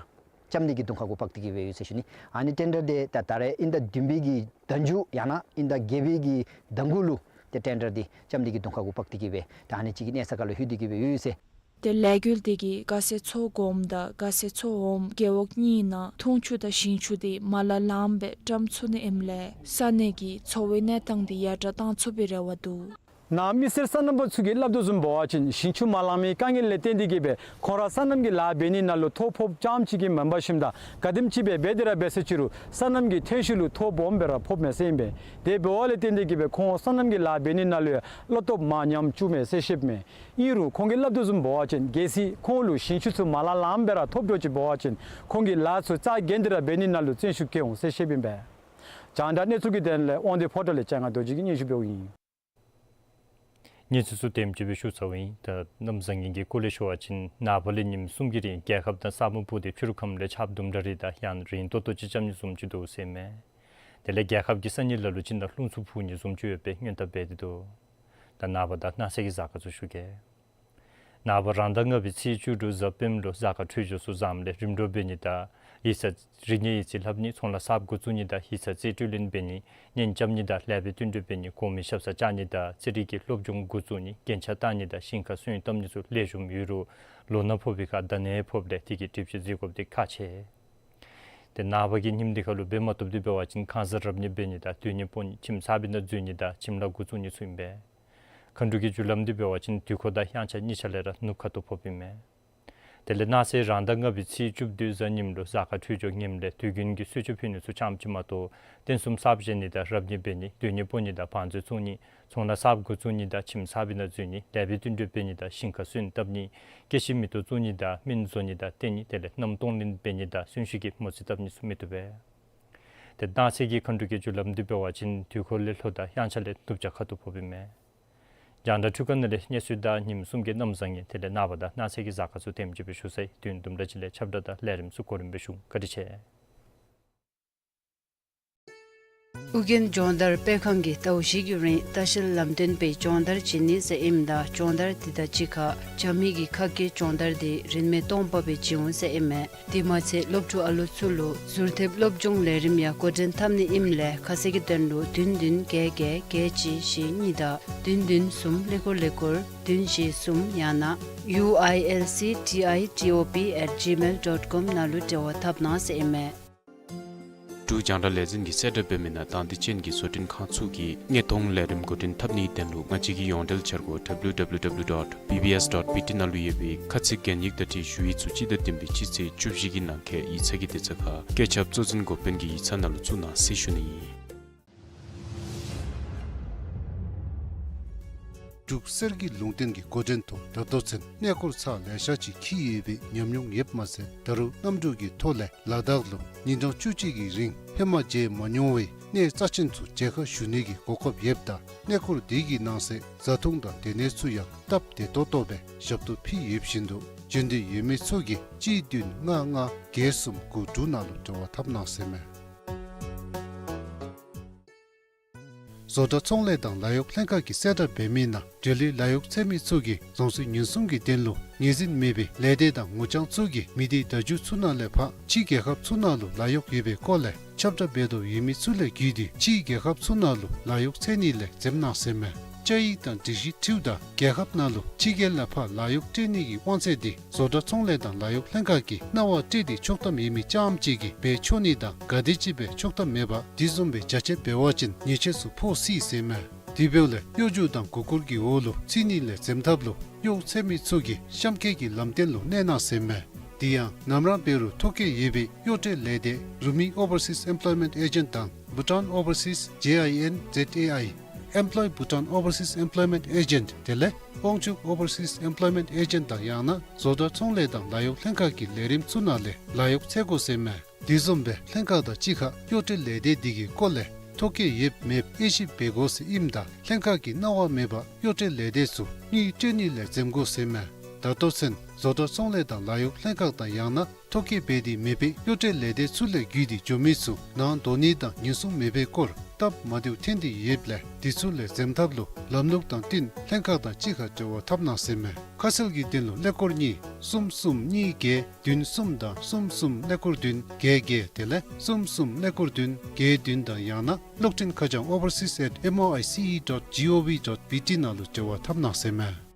རྐྱབ་ནི་གི་གདོང་ཁ་གུ་འབག་སྟེ་གི་སྦེ་ཡོད་ཟེར་ཞུ་ནི། ཨ་ནི་ཊེན་ཌར་འདི་ད་ད་རེས་དབྱིན་ཟླ་བདུན་པའི་གི་ཟླ་མཇུག་ཡང་ན་དབྱིན་ཟླ་བརྒྱད་པའི་གི་ཟླ་དགུ་ལུ་ཏེ་ཊེན་ཌར་འདི་རྐྱབ་ནི་གི་གདོང་ཁ་གུ་འབག་སྟེ་གི་སྦེ་ད་ཨ་ནི་ཅིག་གི་གནས་ཚད་ཁར་ལུ་ལྷོད་དེ་གི་སྦེ་ཡོད་ཟེར། ཏེ་ལས་འགུལ་འདི་གིས་དགའ་སེ་མཚོ་སྒོམ་དང་དགའ་སེ་མཚོ་འོགམ་རྒེད་འོག་གཉིས་ནང་འཐུང་ཆུ་དང་ཞིང་ཆུ་འདི་མ་ལ་ལངམ་སྦེ་བཀྲམ་ཚུགས་ནི་ཨིནམ་ལས་ས་གནས་ཀྱི་འཚོ་བའི་གནས་སྟངས་འདི་ཡར་དྲག་བཏང་ཚུགས་པའི་རེ་བ་འདུག། ནཱ་མི་སེར་སོ་ནམ་པ་ཚུ་གིས་སླབ་དོ་བཟུམ་འབད་བ་ཅིན་ཞིང་ཆུ་མ་ལང་མིའི་དཀའ་ངལ་ལས་བརྟེན་ཏེ་གི་སྦེ་ཁོང་ར་སོ་ནམ་གྱི་ལཱ་འབད་ནི་ནང་ལུ་ཐོ་ཕོགཔ་རྐྱངམ་ཅིག་གིས་མེན་པར་ཞིནམ་ད་ག་དེམ་ཅིག་སྦེ་འབད་དེ་ར་འབད་ས་ཅིག་རུང་སོ་ནམ་གྱི་ཐོན་ཤུགས་ལུ་ཐོ་སྦོམ་སྦེ་ར་ཕོགཔ་མས་ཟེར་ཨིན་པས། དེ་འབདཝ་ལས་བརྟེན་ཏེ་གི་སྦེ་ཁོང་སོ་ནམ་གྱི་ལཱ་འབད་ནི་ནང་ལུ་ཡང་བློ་སྟོབས་མར་ཉམས་བཅུག་མས་ཟེར་བཤདཔ་མས། ཨིན་རུང་ཁོང་གིས་སླབ་དོ་བཟུམ་འབད་བ་ཅིན་གལ་སྲིད་ཁོང་ལུ་ཞིང་ཆུ་ཚུ་མ་ལ་ལངམ་སྦེ་ར་ཐོབ་འགྱོ་ཅི་འབད་བ་ཅིན་ཁོང་གིས་ལཱ་ཚུ་རྩ་འགེངས་ཏེ་ར་འབད་ནི་ནང་ལུ་བརྩོན་ཤུགས་བསྐྱེད་འོང་ཟེར་བཤདཔ་ཨིན་པས། རྒྱང་བསྒྲགས་གནས་ཚུལ་གྱི་དོན་ལས་དབང་འདུས་ཕོ་བྲང་ལས་བྱང་ང་རྡོ་རྗེ་གིས་སྙན་ཞུ་འབདཝ་ཨིན། གནས་ཚུལ་ཚུ་དེམ་ཅིག་སྦེ་ཞུ་ཚརཝ་ཨིན། ད་གནམ་བཟང་ངན་གྱི་སྐོར་ལས་ཞུ་བ་ཅིན་ནངས་པ་ལས་ཉིནམ་གསུམ་གྱི་རིང་རྒྱལ་ཁབ་ནང་ས་སྨུག་སྤུབས་ཏེ་ཕྱི་རུ་ཁམས་ལས་ཆརཔ་དུམ་གྲ་རེ་དང་ཡང་རན་ཏོག་ཏོ་ཅིག་རྐྱབ་ནི་བཟུམ་ཅིག་འདུག་ཟེར་མས། དེ་ལས་རྒྱལ་ཁབ་ཀྱི་ས་གནས་ལ་ལུ་ཅིག་ནང་རླུང་འཚུབ་འཕུ་ནི་བཟུམ་ཅིག་ཡོད་པའི་སྔོན་བརྡ་འབད་དེ་འདུག། ད་ནངས་པ་དང་གནངས་ཚེ་གི་གཟའ་སྐར་ཚུ་ཞུ་གེ། ནངས་པ་རང་ཟླ་ལྔ་པའི་ཚེས་བཅུ་དྲུག་གཟའ་སྤེནམ་ལུ་གཟའ་སྐར་འཕྲོད་སྦྱོར་ཚུ་བཟངམ་ལས་རིམ་གྲོ་འབད་ནི་དང་ཡིག་ཚང་རིག་གནས་ཡིག་རྩིས་ལྷབ་ནི་ཚོང་ལཱ་གསརཔ་འགོ་བཙུགས་ནི་དང་ཡིག་ཚང་རྩིས་སྤྲོད་ལེན་འབད་ནི་གཉེན་རྐྱབ་ནི་དང་ལེགས་པའི་བསྟུན་གྲོས་འབད་ནི་གོང་མའི་ཞབས་སར་བཅར་ནི་དང་རྩེད་རིགས་ཀྱི་སློབ་སྦྱོང་འགོ་བཙུགས་ནི་རྒྱན་ཆ་བཏགས་ནི་དང་ཞིང་ཁར་སོན་བཏབ་ནི་ཚུ་ལེགས་ཤོམ་ཡོད་རུང་ལོ་ན་ཕོག་པའི་ཁར་ད་ནད་ཕོགཔ་ལས་དེ་གི་གྲིབ་བྱེད་བཟོད་དགོཔ་འདི་ཁག་ཆེ། ཏེ་ནངས་པ་གི་ཉིནམ་འདི་ཁར་ལུ་འབད་མ་བཏུབ་འདི་འབད་བ་ཅིན་ཁང་གསར་རབ་གཉེར་འབད་ནི་དང་སྡོད་གནས་སྤོ་ནི་ཁྱིམ་གསར་པའི་ནང་འཛུལ་ནི་དང་ཁྱིམ་ལཱ་འགོ་བཙུགས་ནི་ཚུ་ཨིན་པས། མཁའ་འགྲོ་གི་རྒྱུ་ལམ་འདི་འབད་བ་ཅིན་དུས་འཁོར་དང་དབྱངས་འཆར་གཉིས་ཆ་ལས་ར་ནུབ་ཁ་ཐུག་ཕོགཔ་ཨིན་མས། དེ་ལས་གནངས་ཚེ་རང་ཟླ་ལྔ་པའི་ཚེས་བཅུ་བདུན་གཟའ་ཉིམ་ལུ་གཟའ་སྐར་འཕྲོད་སྦྱོར་ངནམ་ལས་དུས་རྒྱུན་གྱི་གསོལ་མཆོད་ཕུལ་ནི་ཚུ་རྐྱངམ་ཅིག་མ་གཏོགས་རྟེན་གསུམ་གསརཔ་བཞེངས་ནི་དང་རབ་གཉེར་འབད་ནི་སྡོད་གནས་སྤོ་ནི་དང་བང་མཛོད་བཙུགས་ནི་ཚོང་ལཱ་གསརཔ་འགོ་བཙུགས་ནི་དང་ཁྱིམ་གསར་པའི་ནང་འཛུལ་ནི་ལེགས་པའི་བསྟུན་གྲོས་འབད་ནི་དང་ཞིང་ཁར་སོན་བཏབ་ནི་སྐྱེད་ཤིང་མེ་ཏོག་བཙུགས་ནི་དང་སྨན་བཟོ་ནི་དང་བསྟེན་ནི་དེ་ལས་གནམ་སྟོང་ལེན་འབད་ནི་དང་གསོན་གཤིན་གྱི་མོ་རྩིས་བཏབ་ནི་ཚུ་མི་བཏུབ་པས། ཏེ་གནངས་ཚེ་གི་མཁའ་འགྲོ་གི་རྒྱུ་ལམ་འདི་འབད་བ་ཅིན་དུས་འཁོར་ལས་ལྷོ་དང་དབྱངས་འཆར་ལས་ནུབ་བྱང་ཁ་ཐུག་ཕོགཔ་ཨིན་མས། རྒྱང་བསྒྲགས་འཕྲུལ་ཁང་ནང་ལས་གནས་ཚུལ་དང་ཉིནམ་གསུམ་གྱི་གནམ་བཟང་ངན་དེ་ལས་ནངས་པ་དང་གནངས་ཚེ་གི་གཟའ་སྐར་ཚུ་དེམ་ཅིག་སྦེ་ཞུ་ཚར་ཡི། དུས་ཡུན་དུམ་གྲ་ཅིག་ལས་ཁྱབ་བསྒྲགས་དང་ལས་རིམ་ཚུ་གོ་རིམ་སྦེ་ཞུ། བཀའ་དྲིན་ཆེ། ཨོ་རྒྱན་སྦྱོང་བརྡར་སྤེལ་ཁང་གིས་ཟླཝ་བཞི་གི་རིང་ལྟ་བཤལ་ལམ་སྟོན་པའི་སྦྱོང་བརྡར་བྱིན་ནི་ཟེར་ཨིནམ་ད་སྦྱོང་བརྡར་འདི་དང་གཅིག་ཁར་རྒྱ་མི་གི་ཁ་སྐད་སྦྱོང་བརྡར་འདི་རིན་མེད་སྟོང་པ་སྦེ་བྱིན་འོང་ཟེར་ཨིན་མས། དེ་མ་ཚད་སློབ་ཕྲུག་ཨ་ལུ་ཚུ་ལུ་ཟུར་ཐེབས་སློབ་སྦྱོང་ལས་རིམ་ཡང་འགོ་འདྲེན་འཐབ་ནི་ཨིནམ་ལས་ཁ་གསལ་གྱི་དོན་ལུ་བདུན་བདུན་བརྒྱད་བརྒྱད་བརྒྱད་གཅིག་བཞི་གཉིས་དང་བདུན་བདུན་གསུམ་ཀླད་ཀོར་ཀླད་ཀོར་བདུན་བཞི་གསུམ་ཡང་ན་ཡུ་ཨའི་ཨེལ་སི་ཊི་ཨའི་ཊི་ཨོ་པི་ཨེཊ་ཇི་མེལ་ཌོཊ་ཀོམ་ནང་ལུ་འབྲེལ་བ་འཐབ་གནང་ཟེར་ཨིན་མས། འབྲུག་རྒྱང་བསྒྲགས་ལས་འཛིན་གྱིས་གསལ་བསྒྲགས་འབད་མི་ནང་དང་འདོད་ཅན་གྱི་བཟོ་སྐྲུན་ཁང་ཚུ་གིས་དངོས་མཐོང་ལས་རིམ་འགོ་འདྲེན་འཐབ་ནིའི་དོན་ལུ་ང་བཅས་ཀྱི་ཡོངས་འབྲེལ་འཆར་སྒོ་ཌབ་ལིའུ་ཌབ་ལིའུ་ཌབ་ལིའུ་ཌོཊ་བི་བི་ཨེསི་ཌོཊ་བི་ཊི་ནང་ལུ་ཡོད་པའི་ཁ་ཚིག་གན་ཡིག་དང་འཁྲིལ་ཞུ་ཡིག་ཚུ་སྤྱི་ཟླ་བདུན་པའི་སྤྱི་ཚེས་བཅུ་བཞི་གི་ནང་འཁོད་ཡིག་ཚང་གི་དེ་ཚུ་ཁར་བཀོད་ཁྱབ་གཙོ་འཛིན་འགོ་དཔོན་གྱི་ཡིག་ཚང་ནང་ལུ་བཙུགས་གནང་ཟེར་ཞུ་ནི་ཨིན། འབྲུག་གསེར་གྱི་ལུང་བསྟན་གྱི་འགོ་འདྲེན་ཐོག་ད་ལྟོ་ཚུན་གནས་སྐོར་ཚར་ལེ་ཤ་ཅིག་འཁྱིད་ཡོད་པའི་ཉམས་མྱོང་ཡོདཔ་མ་ཚད་ད་རུང་གནམ་གྲུ་གི་ཐོག་ལས་ལ་དྭགས་ལུ་ཉིན་གྲངས་བཅུ་གཅིག་གི་རིང་ཧེ་མ་མཇལ་མ་མྱོང་བའི་གནས་རྩ་ཆེན་ཚུ་མཇལ་ཁ་ཞུ་ནི་གི་གོ་སྐབས་ཡོདཔ་ད་གནས་སྐོར་འདི་གི་ནང་གསེས་བཟའ་འཐུང་དང་སྡོད་གནས་ཚུ་ཡང་སྟབས་བདེ་ཏོག་ཏོ་སྦེ་ཞབས་ཏོག་ཕུལ་ཡོད་བཞིན་དུ་ བྱོན་འདོད་ཡོད་མི་ཚུ་གིས་གཅིག་བདུན་ལྔ་ལྔ་བརྒྱད་གསུམ་དགུ་དྲུག་ནང་ལུ་འབྲེལ་བ་འཐབ་གནང་ཟེར་མས། བཟོ་གྲྭ་ཚོང་ལས་དང་ལཱ་གཡོག་ལྷན་ཁག་གིས་གསལ་བསྒྲགས་འབད་མི་ནང་འབྲེལ་ཡོད་ལཱ་གཡོག་འཚོལ་མི་ཚུ་གིས་རྫོང་སྲིད་ཉེན་སྲུང་གི་དོན་ལུ་ངོས་འཛིན་མེད་པའི་ལས་སྡེ་དང་ངོ་རྐྱང་ཚུ་གིས་མི་སྡེ་བརྡ་བརྒྱུད་ཚུ་ནང་ལས་ཕར་ཕྱི་རྒྱལ་ཁབ་ཚུ་ནང་ལུ་ལཱ་གཡོག་ཡོད་པའི་སྐོར་ལས་ཁྱབ་བསྒྲགས་འབད་དོ་ཡོད་མི་ཚུ་ལས་བརྒྱུད་དེ་ཕྱི་རྒྱལ་ཁབ་ཚུ་ནང་ལུ་ལཱ་གཡོག་འཚོལ་ནི་ལས་འཛེམ་གནང་ཟེར་མས། བཅའ་ཡིག་དང་སྒྲིག་གཞི་འཁྲིལཝ་ད་རྒྱལ་ཁབ་ནང་ལུ་ཕྱི་རྒྱལ་ལས་ཕར་ལཱ་གཡོག་སྤྲོད་ནི་གི་དབང་ཚད་དེ་བཟོ་གྲྭ་ཚོང་ལས་དང་ལཱ་གཡོག་ལྷན་ཁག་གིས་གནང་བ་སྤྲོད་དེ་ཆོག་ཐམ་ཡོད་མི་རྐྱངམ་ཅིག་གིས་འབད་ཆོག་ནི་དང་ག་དེམ་ཅིག་སྦེ་ཆོག་ཐམ་མེད་པར་དེ་བཟུམ་སྦེ་བྱ་སྤྱོད་འབད་བ་ཅིན་ཉེས་ཆད་ཚུ་ཕོག་སྲིད་ཟེར་མས། དེ་འབདཝ་ལས་གཡོ་སྒྱུ་དང་མགུ་སྐོར་གྱི་འོག་ལུ་ཚུད་ནི་ལས་འཛེམ་ཐབས་ལུ་གཡོག་འཚོལ་མི་ཚུ་གིས་གཤམ་འཁོད་ཀྱི་ལམ་སྟོན་ལུ་གནས་གནང་ཟེར་མས། དེ་ཡང་ནམ་ར་འབད་རུང་ཐོ་བཀོད་ཡོད་པའི་གཡོག་སྤྲོད་ལས་སྡེ་Rumi Overseas Employment Agent དང་Bhutan Overseas J I N Z A I, Employ Bhutan Overseas Employment Agent དེ་ལས་དབང་ཕྱུག་Overseas Employment Agent དང་ཡང་ན་བཟོ་གྲྭ་ཚོང་ལས་དང་ལཱ་གཡོག་ལྷན་ཁག་གི་ལས་རིམ་ཚུ་ནང་ལས་ལཱ་གཡོག་འཚོལ་དགོ་ཟེར་མས། དེ་བཟུམ་སྦེ་ལྷན་ཁག་དང་གཅིག་ཁར་གཡོག་སྤྲོད་ལས་སྡེ་དེ་གི་སྐོར་ལས་ཐོ་བཀོད་ཡོདཔ་མེདཔ་དབྱེ་ཞིབ་འབད་དགོ་ཟེར་ཨིནམ་ད་ལྷན་ཁག་གིས་གནང་བ་མེད་པར་གཡོག་སྤྲོད་ལས་སྡེ་ཚུ་དངུལ་སྤྲོད་ནི་ལས་འཛེམ་དགོ་ཟེར་མས། ད་ལྟོ་ཚུན་བཟོ་གྲྭ་ཚོང་ལས་དང་ལཱ་གཡོག་ལྷན་ཁག་དང་ཡང་ན་ཐོ་བཀོད་འབད་དེ་མེད་པའི་གཡོག་སྤྲོད་ལས་སྡེ་ཚུ་ལས་བརྒྱུད་དེ་འགྱོ་མི་ཚུ་ནང་འདོགས་ནི་དང་ཉེན་སྲུང་མེད་པའི་སྐོར་སྟབས་མ་བདེཝ་ཐོན་ཏེ་ཡོདཔ་ལས་དེ་ཚུ་ལས་འཛེམ་ཐབས་ལུ་ལམ་ལུགས་དང་བསྟུན་ལྷན་ཁག་དང་གཅིག་ཁར་འབྲེལ་བ་འཐབ་གནང་ཟེར་མས། ཁ་གསལ་གྱི་དོན་ལུ་ཀླད་ཀོར་གཉིས་གསུམ་གསུམ་གཉིས་བརྒྱད་བདུན་གསུམ་དང་གསུམ་གསུམ་ཀླད་ཀོར་བདུན་བརྒྱད་བརྒྱད་དེ་ལས་གསུམ་གསུམ་ཀླད་ཀོར་བདུན་བརྒྱད་བདུན་དང་ཡང་ན་གློག་འཕྲིན་ཁ་བྱང་overseas at M O I C E dot G O V dot B T ནང་ལུ་འབྲེལ་བ་འཐབ་གནང་ཟེར་མས།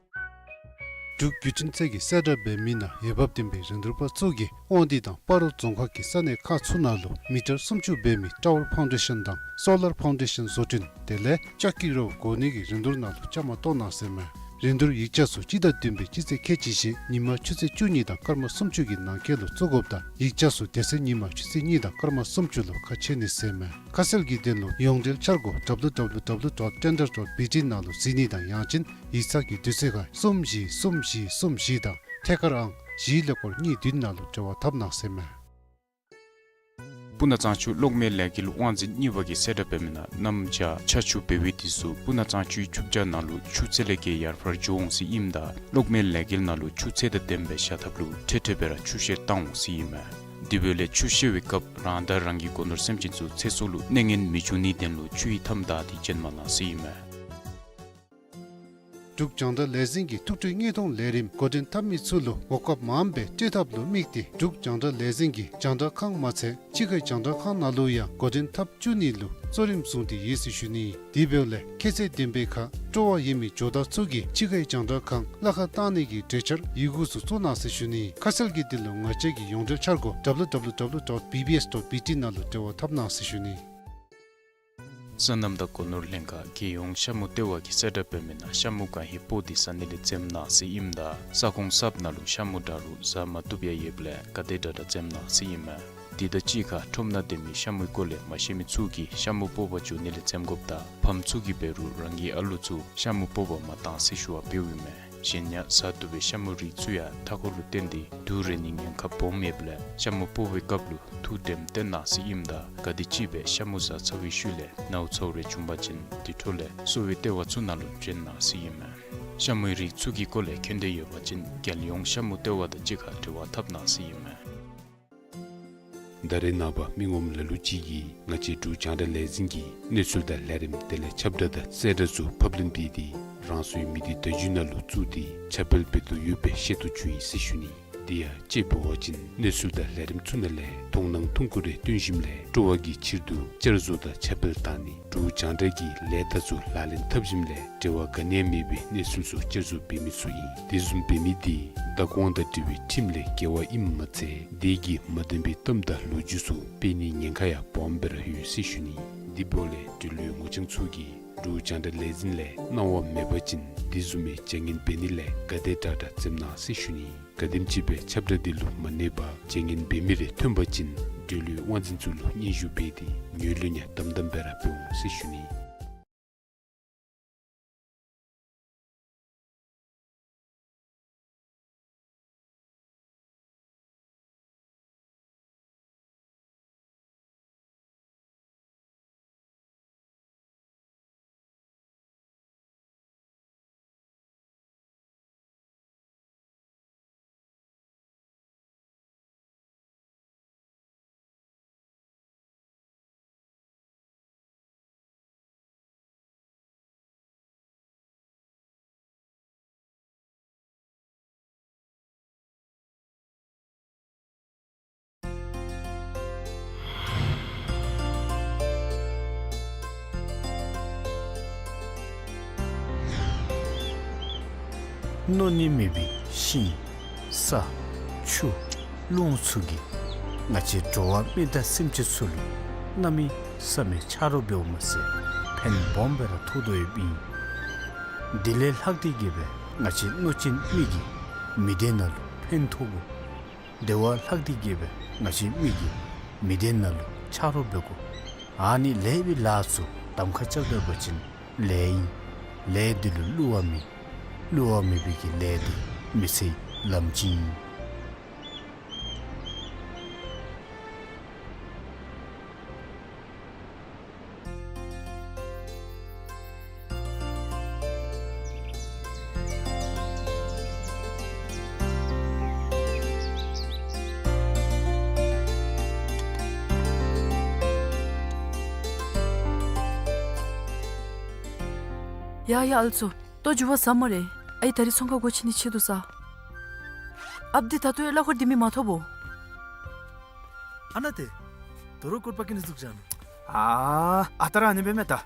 འབྲུག་བརྒྱུད་འཕྲིན་ཚད་ཀྱིས་གསལ་བསྒྲགས་འབད་མི་ནང་འོས་འབབ་ལྡན་པའི་རིན་བསྡུར་པ་ཚུ་གིས་དབང་འདུས་དང་སྤ་རོ་རྫོང་ཁག་གི་ས་གནས་ཁག་ཚུ་ནང་ལུ་མི་ཊར་སུམ་ཅུ་འབད་མི་ཊ་ཝར་ཕའུན་ཌེ་ཤཱན་དང་སོ་ལར་ཕའུན་ཌེ་ཤཱན་བཟོ་སྐྲུན་དེ་ལས་ལྕགས་ཀྱི་རོ་བཀོག་ནི་གི་རིན་བསྡུར་ནང་ལུ་བཅའ་མར་གཏོགས་གནང་ཟེར་མས། རིན་བསྡུར་ཡིག་ཆ་ཚུ་སྤྱི་ཟླ་བདུན་པའི་སྤྱི་ཚེས་ཁལ་གཅིག་བཞི་ཉིན་མ་ཆུ་ཚོད་བཅུ་གཉིས་དང་སྐར་མ་སུམ་ཅུ་གི་ནང་འཁོད་ལུ་བཙུགས་དགོཔ་དང་ཡིག་ཆ་ཚུ་དེ་ཚེ་ཉིན་མ་ཆུ་ཚོད་གཉིས་དང་སྐར་མ་སུམ་ཅུ་ལུ་ཁ་ཕྱེ་ནི་ཟེར་མས། ཁ་གསལ་གྱི་དོན་ལུ་ཡོངས་འབྲེལ་འཆར་སྒོ་W W W dot tender dot B T ནང་ལུ་གཟིགས་ནི་དང་ཡང་ཅིན་ཡིག་ཚང་གི་དུས་ཚོད་ཁར་གསུམ་བཞི་གསུམ་བཞི་གསུམ་བཞི་དང་ཐད་ཀར་ཨང་བཞི་ཀླད་ཀོར་གཉིས་བདུན་ནང་ལུ་འབྲེལ་བ་འཐབ་གནང་ཟེར་མས། སྤུ་ན་གཙང་ཆུ་གློག་མེ་ལས་འགུལ་དབང་འཛིན་གཉིས་པ་གིས་གསལ་བསྒྲགས་འབད་མི་ནང་གནམ་བྱཱར་ཆར་ཆུ་འབབ་པའི་དུས་སུ་སྤུ་ན་གཙང་ཆུའི་ཆུ་བྱཱར་ནང་ལུ་ཆུ་ཚད་ལས་བརྒལ་ཡར་འཕར་འགྱོ་འོང་ཟེར་ཨིནམ་ད་གློག་མེ་ལས་འགུལ་ནང་ལུ་ཆུ་ཚད་དང་ལྡནམ་སྦེ་བཞག་ཐབས་ལུ་འཕྲལ་འཕྲལ་སྦེ་ར་ཆུ་བཤལ་བཏང་འོང་ཟེར་ཨིན་མས། དེ་འབདཝ་ལས་ཆུ་བཤལ་བའི་སྐབས་རང་དང་རང་གི་སྒོ་ནོར་སེམས་ཅན་ཚུ་ཚེ་སྲོག་ལུ་གནོད་ངན་མི་འབྱུང་ནིའི་དོན་ལུ་ཆུ་ཡི་མཐའམ་བདའ་སྟེ་བྱོན་མ་གནང་ཟེར་ཨིན་མས། འབྲུག་རྒྱང་བསྒྲགས་ལས་འཛིན་གྱི་ཐུགས་སྤྲོའི་དངོས་མཐོང་ལས་རིམ་འགོ་འདྲེན་འཐབ་མི་ཚུ་ལུ་གོ་སྐབས་མངམ་སྦེ་སྤྲོད་ཐབས་ལུ་དམིགས་ཏེ་འབྲུག་རྒྱང་བསྒྲགས་ལས་འཛིན་གྱི་རྒྱང་བསྒྲགས་ཁང་མ་ཚད་ཕྱི་ཁའི་རྒྱང་བསྒྲགས་ཁང་ནང་ལུ་ཡང་འགོ་འདྲེན་འཐབ་བཅུག་ནི་ལུ་གཙོ་རིམ་བཟུང་སྟེ་ཡོད་ཟེར་ཞུ་ནི། དེ་འབདཝ་ལས་ཁྱད་ཚད་ལྡན་པའི་ཁར་སྤྲོ་བ་ཡོད་མི་ཇོ་བདག་ཚུ་གིས་ཕྱི་ཁའི་རྒྱང་བསྒྲགས་ཁང་གླ་ཁར་བཏང་ནི་གི་གྲོས་འཆར་ཡི་གུ་ཚུ་བཙུགས་གནང་ཟེར་ཞུ་ནི། ཁ་གསལ་གྱི་དོན་ལུ་ང་བཅས་ཀྱི་ཡོངས་འབྲེལ་འཆར་སྒོ་W W W dot B B S dot B T ནང་ལུ་འབྲེལ་བ་འཐབ་གནང་ཟེར་ཞུ་ནི། སོ་ནམ་དང་སྒོ་ནོར་ལྷན་ཁག་རྒྱལ་ཡོངས་ཤ་མུ་ལྟེ་བ་གིས་གསལ་བསྒྲགས་འབད་མི་ནང་ཤ་མུ་གང་ཧེ་སྤོ་སྟེ་ཟ་ནི་ལས་འཛེམ་གནང་ཟེར་ཨིནམ་ད་ས་ཁོངས་གསརཔ་ནང་ལུ་ཤ་མུ་དྲག་རུང་ཟ་མ་བཏུབ་ཡང་ཡོདཔ་ལས་ག་དེ་དྲག་དྲག་འཛེམ་གནང་ཟེར་ཨིན་མས། དེ་དང་གཅིག་ཁར་ཁྲོམ་ནང་སྡོད་མི་ཤ་མུའི་སྐོར་ལས་མ་ཤེས་མི་ཚུ་གིས་ཤ་མུ་སྤོ་བར་འགྱོ་ནི་ལས་འཛེམ་དགོཔ་དང་ཕམ་ཚུ་གིས་འབད་རུང་རང་གི་ཨ་ལུ་ཚུ་ཤ་མུ་སྤོ་བར་མ་གཏང་ཟེར་ཞུ་བ་འབདཝ་ཨིན་མས། གཞན་ཡང་ཟ་བཏུབ་པའི་ཤ་མུའི་རིགས་ཚུ་ཡང་མཐའ་འཁོར་ལུ་བརྟེན་ཏེ་དུག་རེག་ནིའི་ཉེན་ཁ་སྦོམ་ཡོདཔ་ལས་ཤ་མུ་སྤོ་བའི་སྐབས་ལུ་ཐུགས་དྲནམ་བཏོན་གནང་ཟེར་ཨིནམ་ད་ག་དེམ་ཅིག་སྦེ་ཤ་མུ་ཟ་ཚར་བའི་ཤུལ་ལས་ནཝ་ཚཝ་རེ་བྱུང་པ་ཅིན་དེ་འཕྲོ་ལས་གསོ་བའི་ལྟེ་བ་ཚུ་ནང་ལུ་བྱོན་གནང་ཟེར་ཨིན་མས། ཤ་མུའི་རིགས་ཚུ་གི་སྐོར་ལས་མཁྱེན་འདོད་ཡོད་པ་ཅིན་རྒྱལ་ཡོངས་ཤ་མུ་ལྟེ་བ་དང་གཅིག་ཁར་འབྲེལ་བ་འཐབ་གནང་ཟེར་ཨིན་མས། ད་རེས་ནངས་པ་མི་ངོམ་ལ་ལུ་ཅིག་གིས་ང་བཅས་འབྲུག་རྒྱང་བསྒྲགས་ལས་འཛིན་གྱི་གནས་ཚུལ་དང་ལས་རིམ་དེ་ལས་ཁྱབ་བསྒྲགས་དང་གསལ་བསྒྲགས་ཚུ་ཕབ་ལེན་འབད་དེ་རང་སོའི་མི་སྡེ་བརྡ་བརྒྱུད་ནང་ལུ་བཙུགས་ཏེ་ཁྱབ་སྤེལ་འབད་དོ་ཡོདཔ་སྦེ་ཤེས་རྟོགས་བྱུང་ཡི་ཟེར་ཞུ་ནི། དེ་ཡང་དཔྱེ་འབད་བ་ཅིན་གནས་ཚུལ་དང་ལས་རིམ་ཚུ་ནང་ལས་མཐོང་སྣང་ཐུང་ཀུ་རེ་སྟོན་ཞིནམ་ལས་སྤྲོ་བ་གི་ཕྱིར་དུ་བསྐྱར་བཟོ་དང་ཁྱབ་སྤེལ་བཏང་ནི། འབྲུག་རྒྱང་བསྒྲགས་ཀྱི་ལས་རྟགས་ཚུ་ལག་ལེན་འཐབ་ཞིནམ་ལས་འབྲེལ་བ་ག་ནི་ཡང་མེད་པའི་གནས་ཚུལ་ཚུ་བསྐྱར་བཟོ་འབད་མི་ཚུ་ཨིན། དེ་བཟུམ་འབད་མི་དེ་བདག་དབང་དང་འབྲེལ་བའི་ཁྲིམས་ལས་འགལ་བ་ཨིནམ་མ་ཚད་དེ་གིས་མ་བདེན་པའི་གཏམ་དང་ལོ་རྒྱུས་ཚུ་སྤེལ་ནིའི་ཉེན་ཁ་ཡང་སྦོམ་སྦེ་ར་ཡོད་ཟེར་ཞུ་ནི། དེ་འབདཝ་ལས་འབྲེལ་ཡོད་ངོ་རྐྱང་ཚུ་གིས་འབྲུག་རྒྱང་བསྒྲགས་ལས་འཛིན་ལས་གནང་བ་མེད་པ་ཅིན་དེ་བཟུམ་མའི་བྱ་ངན་འབད་ནི་ལས་ག་དེ་དྲག་དྲག་འཛེམ་གནང་ཟེར་ཞུ་ནི། ག་དེམ་ཅིག་སྦེ་ཁྱབ་བསྒྲགས་དེ་ལུ་མ་གནས་པར་བྱ་ངན་འབད་མི་རེ་ཐོན་པ་ཅིན་འབྲེལ་ཡོད་དབང་འཛིན་ཚུ་ལུ་སྙན་ཞུ་འབད་དེ་ངོས་ལེན་ཡང་དམ་དམ་སྦེ་ར་འབད་འོང་ཟེར་ཞུ་ནི། མནོ་ནི་མེད་པའི་ཤིང་ས་ཆུ་རླུང་ཚུ་གིས་ང་བཅས་འགྲོ་བ་མི་དང་སེམས་ཅན་ཚུ་ལུ་གནམ་མེད་ས་མེད་ཆ་རོགས་འབདཝ་མ་ཚད་ཕན་སྦོམ་སྦེ་ར་ཐོགས་དོ་ཡོདཔ་ཨིན། དེ་ལས་ལྷག་སྟེ་གི་སྦེ་ང་བཅས་མནོ་ཅན་མི་གིས་མི་སྡེ་ནང་ལུ་ཕན་ཐོགས་དགོ། དེ་བ་ལྷག་སྟེ་གི་སྦེ་ང་བཅས་མི་གིས་མི་སྡེ་ནང་ལུ་ཆ་རོགས་འབད་དགོ། ཨ་ནི་ལེགས་པའི་ལཱ་ཚུ་གདམ་ཁ་རྐྱབ་ད་པ་ཅིན་ལེགས་ཨིན། ལས་འདི་ལུ་བསླུ་བ་མེད། བསླུ་བ་མེད་པའི་གི་ལས་འདི་མི་ཚེའི་ལམ་སྤྱི་ཨིན། ཡ་ཡ་ཨ་ལུ་ཚུ། ལྟོ་འགྱོ་བ་ཟ་སྨ་རེ། ཨའི་ད་རིས་ཚོང་ཁང་སྒོ་ཕྱེ་ནི་ཆེད་དུ་ས། ཨཔ་འདི་ད་ལྟོ་ཡང་གླ་འཁོར་འདི་མི་མ་ཐོབ་བོ། ཨ་ནཱ་ཏེ། དོ་རུང་སྐོར་པ་ཀི་ནི་འཛུགས་བཞག་ནུག། ཨ་ཨ་རྟག་ར་ཨ་ནི་འབད་མས་ད།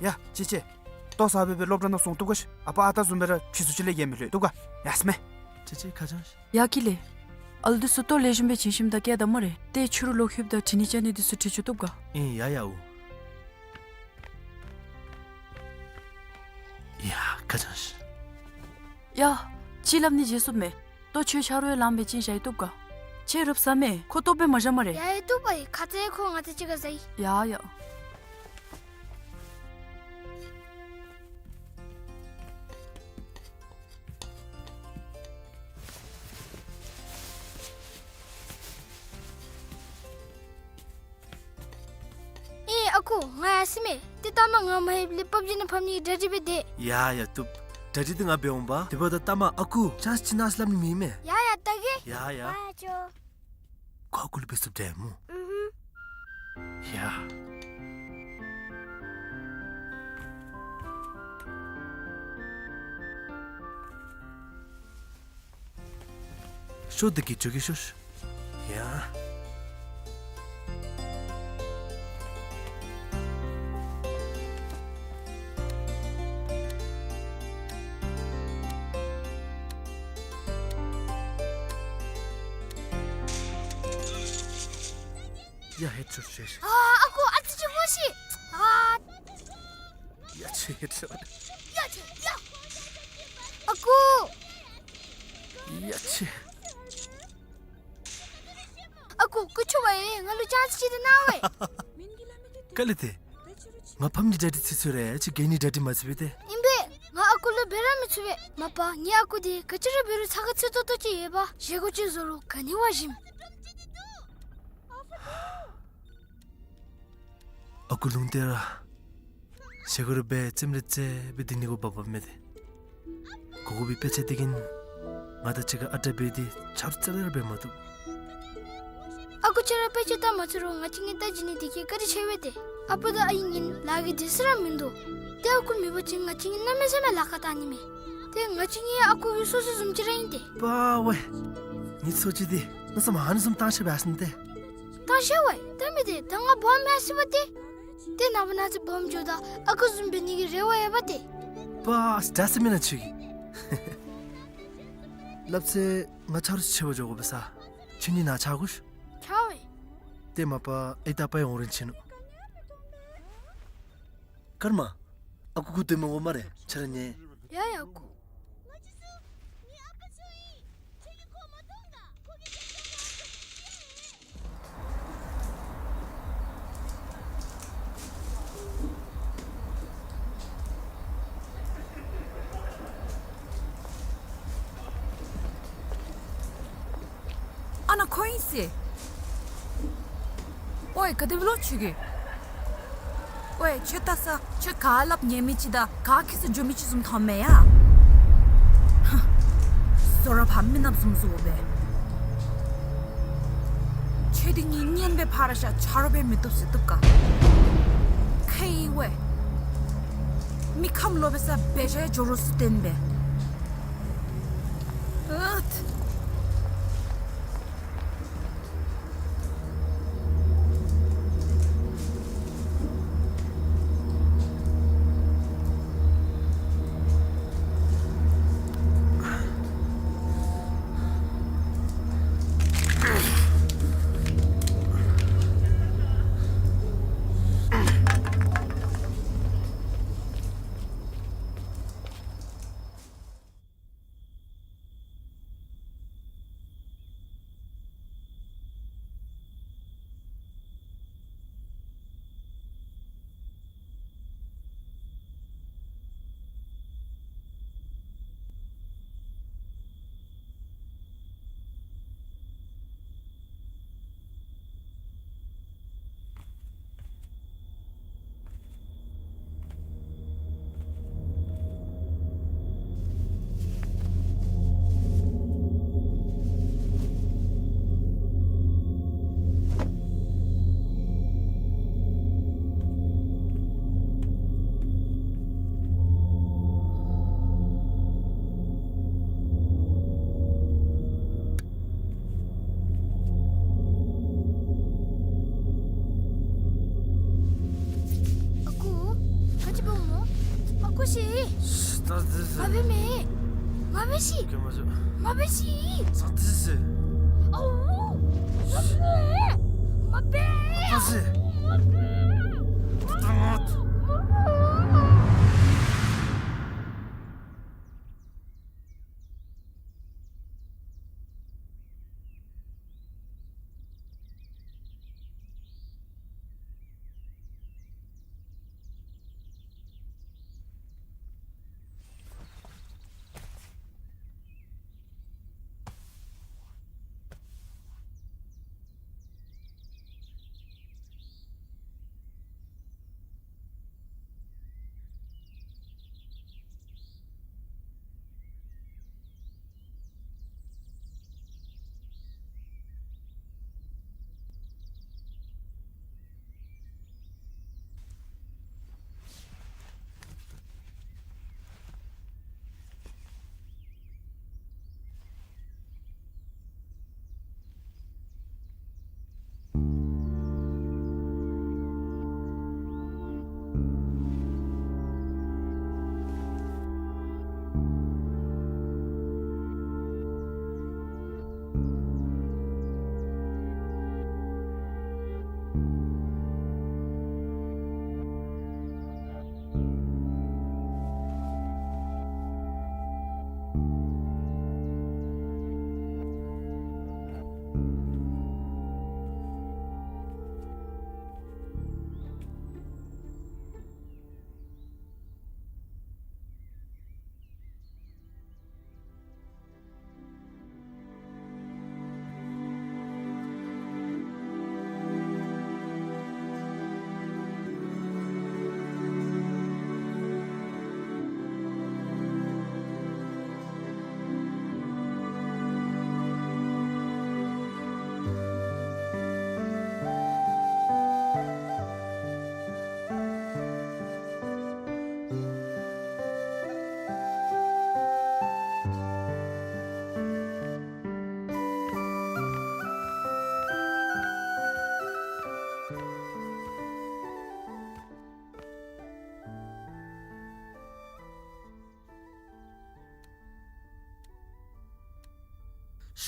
ཡ་ཅི་ཅི། ལྟོ་ཟ་སྦེ་སྦེ་སློབ་གྲྭ་ནང་སོང་བཏུབ་ག་ཤིག། ཨ་པ་ཨ་རྟག་བཟུམ་སྦེ་ར་ཕྱི་སུ་ཅིག་ལས་ཡང་མི་ལྷོད་བཏུབ་ག། ཡ་སྨས། ཅི་ཅི་ཁ་བྱང་ཤིག། ཡ་ཀི་ལེ། ཨ་ལུ་འདི་ཚུ་ལྟོ་ལེགས་ཤོམ་སྦེ་བྱིན་ཞིནམ་ད་བསྐྱལ་ད་སྨ་རེ། ཏེ་ཕྱི་རུ་ལོག་ལྷོདཔ་ད་དྲི་ནི་བཅར་ནི་འདི་ཚུ་དྲི་བཅུག་བཏུབ་ག། ཨིན་ཡ་ཡ་འོ། ཡ་ཁ་བྱང་ཤིག། ཡ། ཅིག་སླབ་ནི་བརྗེད་སོངམ་མས། ལྟོ་ཁྱོད་ཆ་རོགས་ཡང་ལངམ་སྦེ་བྱིན་བཞག་ཡི་བཏུབ་ག། ཁྱོད་རུབ་ཟ་མས། ཁོ་ལྟོ་སྦེ་མ་བཞག་སྨ་རེ། ཡ་ཡ་བཏུབ་པ་ཨིན། ཁ་ཙ་ཁོ་ང་བཅས་གཅིག་ཁར་ཟ་ཡི། ཡ་ཡ། ཨེ་ཨ་ཁུ་ང་ཡར་སོ་མས། ཏེ་ལྟ་མ་ང་མ་ཧེབ་ལས་པབ་ཇི་ནང་ཕབ་ནི་གི་གྲ་སྒྲིག་འབད་དེས། ཡ་ཡ་བཏུབ། གྲ་སྒྲིག་འདི་ང་འབད་འོང་པ། དེ་འབདཝ་ད་ལྟ་མ་ཨ་ཁུ་ཅཱནསི་ཅིག་གནང་ཟེར་སླབ་ནི་མེད་མས། ཡ་ཡ་ལྟ་གེ། ཡ་ཡ། ཡ་ཡ་ཅོ། ཁོ་ཨ་ཁུ་ལུ་འབད་ཚུགསཔ་འདྲས་སྨོ། ཨུ་ཧུམ། ཡ། ཤོག་འདི་གིས་འགྱོ་གེ་ཤོག། ཡ། ཡ་ཧེད་ཤོག་ཤོག་ཤོག། ཨ་ཨ་ཁུ་ཨ་ཙི་ཅིག་སྨོ་ཤིག། ཨ། ཡ་ཆེ་ཧེད་ཤོག། ཡ་ཆེ་ཡ། ཨ་ཁུ། ཡ་ཆེ། ཨ་ཁུ་སྐུ་མཁྱེན་པ་ཡ། ང་ལུ་ཅཱནསི་ཅིག་ཏེ་གནང་བས། ག་ལས་ཏེ། ང་ཕམ་གྱི་གྲ་སྒྲིག་ཚར་ཚར་ར་ཅིག་ག་ནི་གྲ་སྒྲིག་མ་ཚར་བས་ཏེ། ཨིན་པས། ང་ཨ་ཁུ་ལུ་འབད་ར་མི་ཚུགས་པས། མ་པ་ངེའི་ཨ་ཁུ་འདི་ག་ཅི་ར་འབད་རུང་ཚ་ཁ་ཚུད་ཏོག་ཏོ་ཅིག་ཡོད་པ། བཞེས་སྒོ་ཅིག་བཟོ་རུང་ག་ནི་བ་ཞིམ། ཨ་ཁུ་ལུང་བསྟན་ར། བཞེས་སྒོ་ར་འབད་རྩེདམོ་ར་རྩེ་སྦེ་སྡོད་ནི་གུ་བབ་བབ་མས་ཏེ། གོ་གོ་བའི་དཔེ་ཆ་འདི་གིས་ང་དང་གཅིག་ཁར་ཨ་རྟག་འབད་དེ་ཆ་རོགས་རྩ་ལས་ར་འབད་མ་བཏུབ། ཨ་ཁུ་ཁྱོད་ར་དཔེ་ཆ་ལྟ་མ་ཚུགས་རུང་ང་བཅས་གཉིས་ལྟ་བྱིན་ནི་འདི་གིས་བཀའ་དྲིན་ཆེ་བས་ཏེ། ཨ་པ་དང་ཨའི་གཉིས་ལཱ་གི་སྡོད་ས་ར་མིན་འདུག། ཏེ་ཨ་ཁུ་མེད་པ་ཅིན་ང་བཅས་གཉིས་གནམ་མེད་ས་མེད་ལཱ་ཁག་བཏང་ནི་མས། ཏེ་ང་བཅས་གཉིས་ཨ་ཁུ་གི་སོ་སོ་བཟུམ་ཅིག་ར་ཨིན་ཏེ། པ་ཝའི། ངེའི་སོ་སོ་ཅིག་འདི་གནམ་མེད་ས་མེད་ཨ་ནི་བཟུམ་བཏང་ཤེས་པས་ཟེར་ནི་ཏེ། བཏང་ཤེས་ཝའི། ད་མི་འདི་ད་ང་སྦོམ་མས་ཟེར་བ་ཏེ། ཏེ་ནངས་པ་གནངས་ཚེ་སྦོམ་འགྱོཝ་ད་ཨ་ཁུ་བཟུམ་འབད་ནི་གི་རེ་བ་ཡོད་པ་ཏེ། པ་ཨ་ཙི་ཙི་མེན་ན་ཁྱོད་ཀྱིས། སླབ་ཚེ་ང་ཆ་རོགས་ཆེ་བ་འགྱོ་དགོ་པས་ས། ཁྱོད་གཉིས་ནཱ་ཆ་དགོ་ཤིག། ཆ་ཝའི། ཏེ་མ་པ་ཨའི་དང་ཨ་པ་ཡང་འོང་རན་ཆི་ནུག། ཀརྨ། ཨ་ཁུ་ཁུ་སྡོད་མི་དགོ་སྨ་རེ། ཁྱོད་ར་ཉལ། ཡ་ཡ་ཨ་ཁུ། ཨ་ནཱ་ཁོ་ཨིན་ཟེར། ཨོའི་ག་དེ་སྦེ་ལོ་ཁྱོད་ཀྱིས། ཨོའི་ཁྱོད་ལྟ་ས་ཁྱོད་ག་སླབ་ཉན་མི་ཅིག་དང་ག་ཁྱད་གསོད་འགྱོ་མི་ཅིག་བཟུམ་མཐོངམ་མས་ཡ། ཧ། བཟོ་ར་ཕར་མི་ནགཔ་བཟུམ་བཟོ་སྦེ། ཁྱོད་འདི་གཉིས་གཉེན་སྦེ་ཕར་བཞག་ཆ་རོགས་སྦེ་མི་བཏུབ་ཟེར་བཏུབ་ག། ཁེ་ཝའི། མི་ཁམས་ལོག་པའི་ས་འབད་བཞག་འགྱོ་རོགས་ཟེར་བསྟན་པས། ཨུད། ཀུ་ཤི། ད་དེ་ཟེར། ང་འབད་མེན། ང་འབད་ཤི། ཀྱེ་མ་བྱོས། ང་འབད་ཤི། ད་དེ་ཟེར། ཨོ། ང་འབད། ང་འབད། ད་ཟེར། ང་འབད། ད་ང་།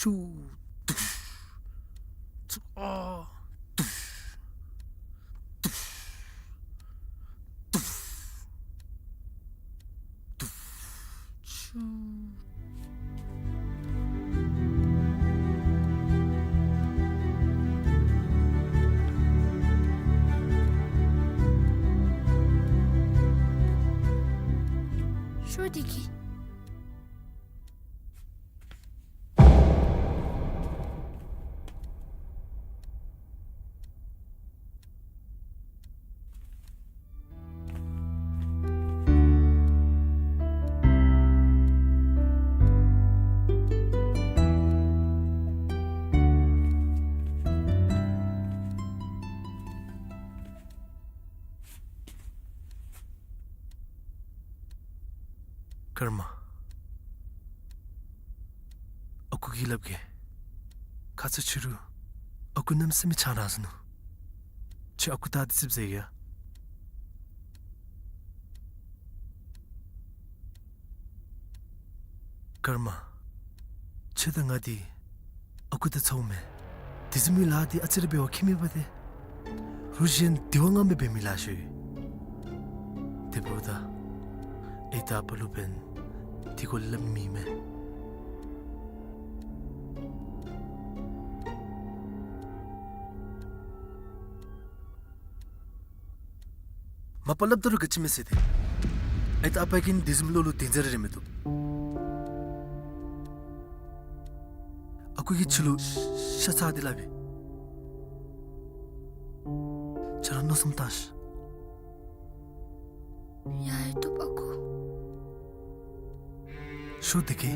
ཤུ། དུཤ། ཚུ། ཨ། དུཤ། དུཤ། དུཤ། དུཤ། ཤུ། ཤོ་དེ་གི། ཀརྨ། ཨ་ཁུ་གིས་སླབ་གེ། ཁ་ཙ་ཕྱི་རུ་ཨ་ཁུ་གནམ་མེད་ས་མེད་ཆང་རག་ཟ་ནུག། ཁྱོད་ཨ་ཁུ་ད་དེ་ཙིགཔ་ཟ་ཡི་ཡ། ཀརྨ། ཁྱོད་དང་ང་འདི་ཨ་ཁུ་དང་ཚ་བོ་མེན། དེ་བཟུམ་མའི་ལཱ་འདི་ཨ་ཙི་རེ་འབད་བ་ཁྱད་མེད་པ་ཏེ། རུ་གཞན་འདི་བ་ང་མི་འབད་མི་ལཱ་ཤོས། དེ་འབདཝ་ད་ཨའི་དང་ཨ་པ་ལུ་འབདན་འདི་གུ་སླབ་མི་མེད། མ་པ་སླབ་ད་རུང་ག་ཅི་མེད་ཟེར་ཏེ། ཨའི་དང་ཨ་པ་གིས་དེ་བཟུམ་བློ་ལུ་དེ་ཙམ་རེ་རེ་མི་བཏུབ། ཨ་ཁུ་གིས་ཁྱོད་ལུ་ཤ་ཚ་སྟེ་སླབ་ཨིན། ཁྱོད་ར་མནོ་བསམ་བཏང་ཤིག། ཡ་ཡ་བཏུབ་ཨ་ཁུ། ཤོ་དེ་གི།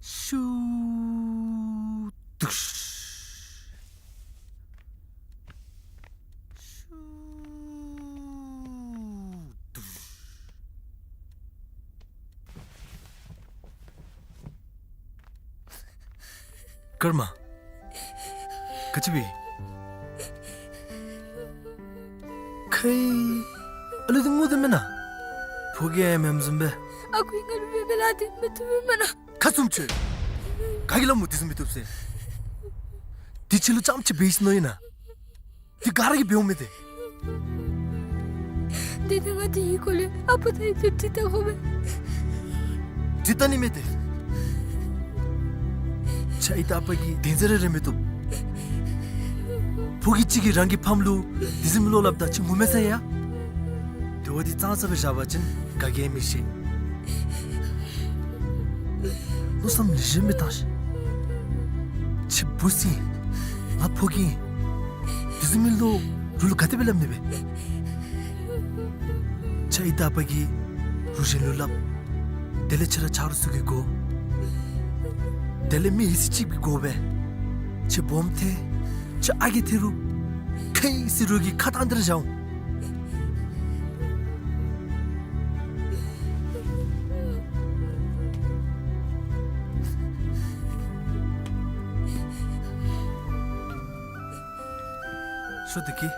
ཤུ་དུག། ཤུ་དུག། ཀརྨ། ག་ཅི་འབད། ཁའི་ཨ་ལུ་འདི་ངུ་དོ་མེན་ན། ཕོ་རྒྱས་མེནམ་བཟུམ་སྦེ། ཨ་ཁུ་ང་ལུ་མེ་མེ་ལ་དེ་མི་ཐུབ་མེན་ན། ཁ་ཚུམ་ཆོས། ག་གིས་སླབ་སྨོ་དེ་བཟུམ་མི་བཏུབ་ཟེར། དེ་ཁྱོད་ལུ་རྐྱངམ་ཅིག་འབད་ཡི་ཟེར་མནོ་ཡི་ན། དེ་ག་ར་གིས་འབདཝ་མས་ཏེ། དེ་ནི་ང་དེ་གི་སྐོར་ལས་ཨ་པ་དང་ཡུ་ཏེ་དྲི་བལྟ་དགོ་པས། དྲི་བལྟ་ནི་མེད་དེ། ཁྱོད་ཨའི་དང་ཨ་པ་གིས་དེ་ཟེར་ར་རེ་མི་བཏུབ། ཕོ་རྒྱས་ཅིག་གིས་རང་གི་ཕམ་ལུ་དེ་བཟུམ་མའི་བློ་སླབ་ད་ཁྱོད་ངུ་མས་ཟེར་ཡ། དེ་བ་འདི་གཙང་ས་སྦེ་བཞག་པ་ཅིན་ག་གིས་མི་ཤེས། མནོ་བསམ་ལེགས་ཤོམ་སྦེ་བཏང་ཤིག། ཁྱོད་བུ་ཚ་ཨིན། ང་ཕོ་རྒྱས་ཨིན། དེ་བཟུམ་མའི་བློ་རོགས་ལུ་ག་དེ་སྦེ་སླབ་ནི་སྦེ། ཁྱོད་ཨའི་དང་ཨ་པ་གིས་རོགས་གཞན་ལུ་སླབ། དེ་ལས་ཁྱོད་ར་ཆ་རོགས་ཚུ་གིས་གོ། དེ་ལས་མི་ཡི་སྲིད་ཅིག་སྦེ་གོ་སྦེ། ཁྱོད་སྦོམ་ཐལ། ཁྱོད་ཨ་རྒས་ཐལ་རུང་ཁའི་སྲིད་རོགས་ཀྱི་ཁ་བཏང་སྟེ་ར་བཞག་འོང་། ཤོ་བདེ་སྐྱིད།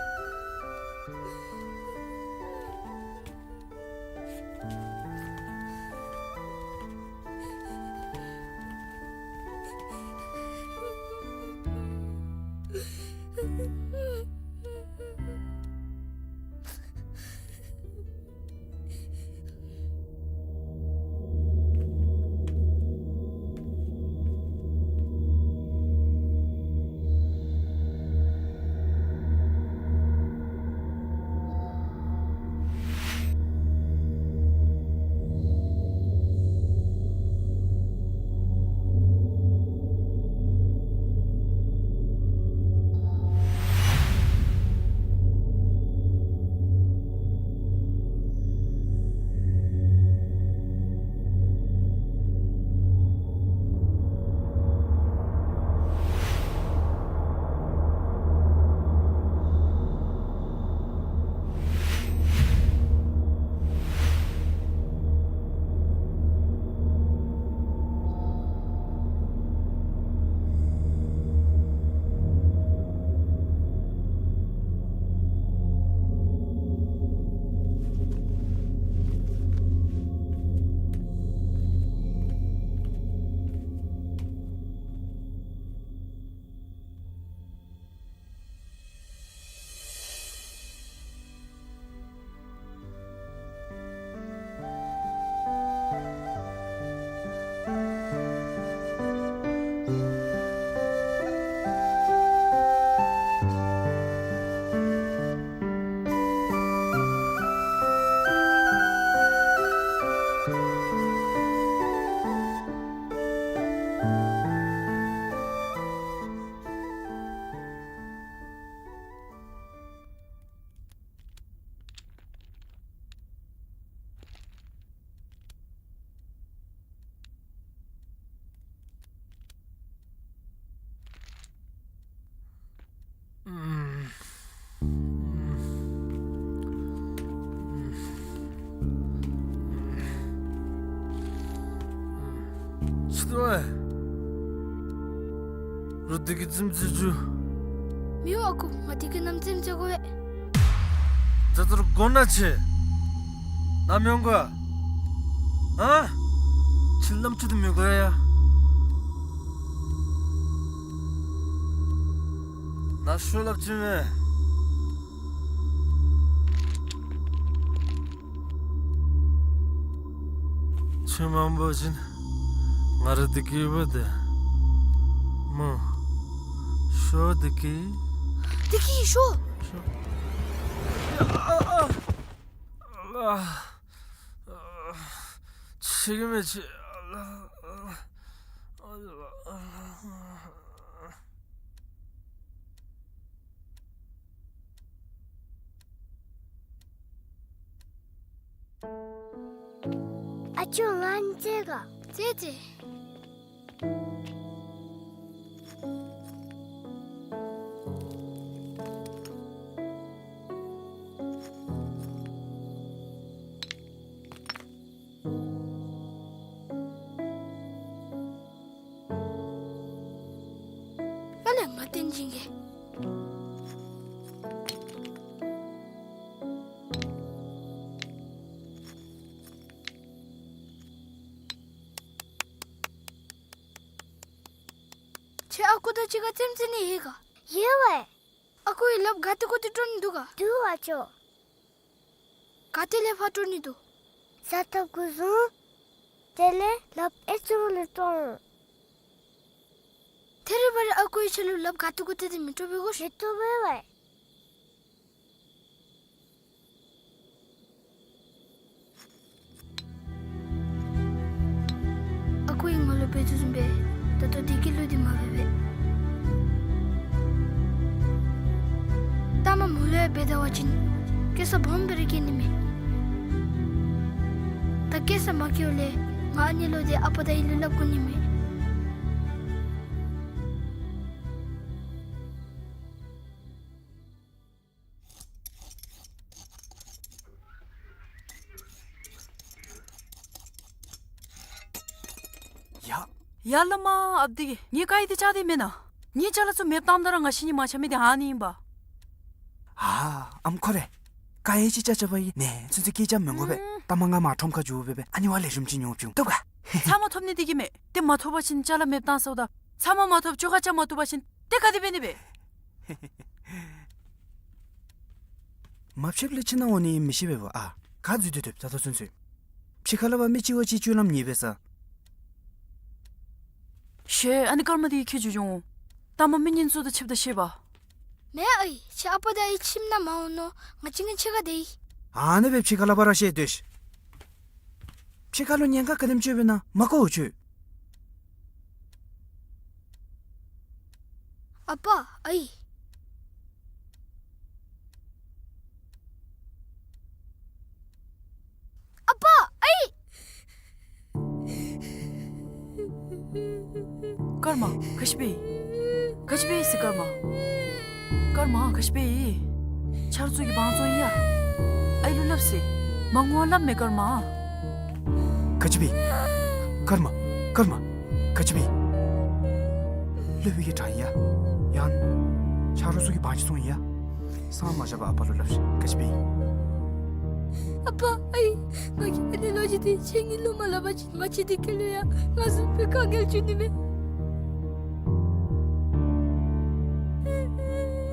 ཤི་ཏོ་ཨེ། རོགས་འདི་གིས་རྫུན་རྫུན་རྫུན། མི་འོང་ཨ་ཁུ། ང་འདི་གིས་ནམ་རྫུན་རྫུན་གོ་བས། ད་ལྟོ་ར་དགོ་ན་ཆེ། ནམ་ཡོང་ག། ཨ། ཁྱོད་ལམ་ཁྱོད་དུ་མི་དགོ་ཡ། ནཱ་ཤོ་སླབ་ཅི་མས། ཁྱོད་མ་འབོ་བ་ཅིན་ང་ར་འདི་གིས་འབོ་དེ་སྨོ། ཤོ་འདི་གིས། འདི་གིས་ཤོ། ཤོ། ཨ་ཨ་ཨ། ཨ། ཆེ་གི་མེད་ཆེ། ཨ་ཨ། ཨ་ཅོ་ང་བཅས་ག་བཅས་བཅས། བྱིན་གེ། ཁྱོད་ཨ་ཁུ་དང་གཅིག་ཁར་རྩེདམོ་རྩེ་ནི་ཡོད་ག། ཡོད་པས། ཨ་ཁུ་གིས་ལགཔ་ག་ཏེ་གུ་ཏེ་དཀྲོག་ནི་འདུག་ག། འདུག་པ་ཅོ། ག་ཏེ་ལས་ཕར་དཀྲོག་ནི་འདུག། ས་ཐོབ་གུ་བཟུང་། དེ་ལས་ལགཔ་ཨེ་ཙུང་ལས་དཀྲོག་འོང་། ཐད་རི་བ་རི་ཨ་ཁུ་གིས་ཁྱོད་ལུ་ལགཔ་ག་ཏེ་གུ་ཏེ་ཏེ་མི་དཀྲོག་པས་གོ། མི་དཀྲོག་པས་པ། ཨ་ཁུ་གིས་ང་ལུ་འབད་དོ་བཟུམ་སྦེ་ད་ལྟོ་བདེ་སྐྱིད་ལུ་འདི་མ་འབད་པས། ལྟ་མ་མོ་ལུ་ཡང་འབད་ད་པ་ཅིན་སྐྱེ་ས་སྦོམ་སྦེ་ར་སྐྱེ་ནི་མས། ད་སྐྱེ་ས་མ་སྐྱེཝ་ལས་ང་ཨ་ནི་ལུ་འདི་ཨ་པ་དང་ཨའི་ལུ་སླབ་དགོ་ནི་མས། ཡ། ཡ་བླ་མ་ཨཔ་འདི་གིས་ངེའི་ཀ་ཡེ་འདི་བཅག་སྟེ་མེན་ན། ངེའི་ཅ་ལ་ཚུ་མེདཔ་བཏངམ་ད་ར་ང་བཤིག་ནི་མ་ཆགས་མི་འདི་ཨ་ནི་ཨིན་པ། ཨ་ཨམ་ཁོ་རེ། ཀ་ཡེ་ཅིག་བཅག་བཅག་པ་ཡིས་ནེ་ཚུན་ཚོད་སྐད་རྐྱབ་མི་དགོ་པས། ཨུམ། ལྟ་མ་ང་མར་ཁྲོམ་ཁར་འགྱོ་སྦེ་སྦེ་ཨ་ནི་བ་ལེགས་ཤོམ་ཅིག་ཉོ་བྱིན་འོང་། བཏུབ་ག། ཚབ་མ་ཐོབ་ནི་འདི་གིས་མས། ཏེ་མ་ཐོབ་པ་ཅིན་ཅ་ལ་མེདཔ་བཏང་ཟེརཝ་ད། ཚབ་མ་མ་ཐོབ་བཅོ་ཁ་རྐྱབ་མ་བཏུབ་པ་ཅིན་ཏེ་ག་དེ་འབད་ནི་སྦེ། མ་ཕྱདཔ་ལས་ཕྱི་ནང་འོང་ནི་མི་ཤེས་པས་བ། ཨ་ག་འཛུལ་ཏེ་སྡོདཔ་ད་ལྟོ་ཚུན་ཚོད། ཕྱི་ཁར་ལུ་འབད་མི་གཅིག་བ་གཅིག་སྤྱོད་ལམ་ཉེས་པས་ས། ཤེས། ཨ་ནི་སྐར་མ་འདི་ཁྱོད་འགྱོ་འགྱོ་འོང་། ལྟ་མ་མི་ངན་ཚུ་དང་ཕྱདཔ་ད་ཤེས་པ། མེན་ཨའི། ཁྱོད་ཨ་པ་དང་ཨའི་ཁྱིམ་ནང་མ་འོང་ནོ། ང་བཅས་གཉིས་ཕྱི་ཁར་སྡོད་ཡི། ཨ་ནི་སྦེ་ཕྱི་ཁར་ལུ་འབད་ར་བཤད་སྡོད་ཤིག། ཕྱི་ཁར་ལུ་ཉེན་ཁ་ག་དེམ་ཅིག་ཡོདཔ་ཨིན་ན་མ་གོ་འོང་ཁྱོད། ཨ་པ་ཨའི། ཨ་པ་ཨའི། སྐར་མ་ག་ཅི་འབད་ཡི། ག་ཅི་འབད་ཡི་ཟེར་སྐར་མ། སྐར་མ་ག་ཅི་འབད་ཡི། ཆ་རོགས་ཚུ་གིས་བང་བཙོང་ཡི་ཡ། ཨའི་ལུ་སླབ་ཟེར། མ་ངུ་བར་སླབ་མས་སྐར་མ། ག་ཅི་འབད་ཡི། སྐར་མ། སྐར་མ། ག་ཅི་འབད་ཡི། སློབ་དཔོན་གྱིས་དྲང་ཡི་ཡ། ཡང་ཆ་རོགས་ཚུ་གིས་བང་ཅིག་བཙོང་ཡི་ཡ། སང་མ་བཞག་པར་ཨ་པ་ལུ་སླབ་ཤིག། ག་ཅི་འབད་ཡི། ཨ་པ་ཨའི། ང་གིས་ཨ་ནི་ལོ་རྒྱུས་འདི་ཁྱེད་གཉིས་ལུ་མ་སླབ་པ་ཅིན་ང་བཅས་འདི་སྐྱེས་ལུ་ཡང་ང་བཟུམ་སྦེ་དཀའ་ངལ་འབྱུང་ནི་མས།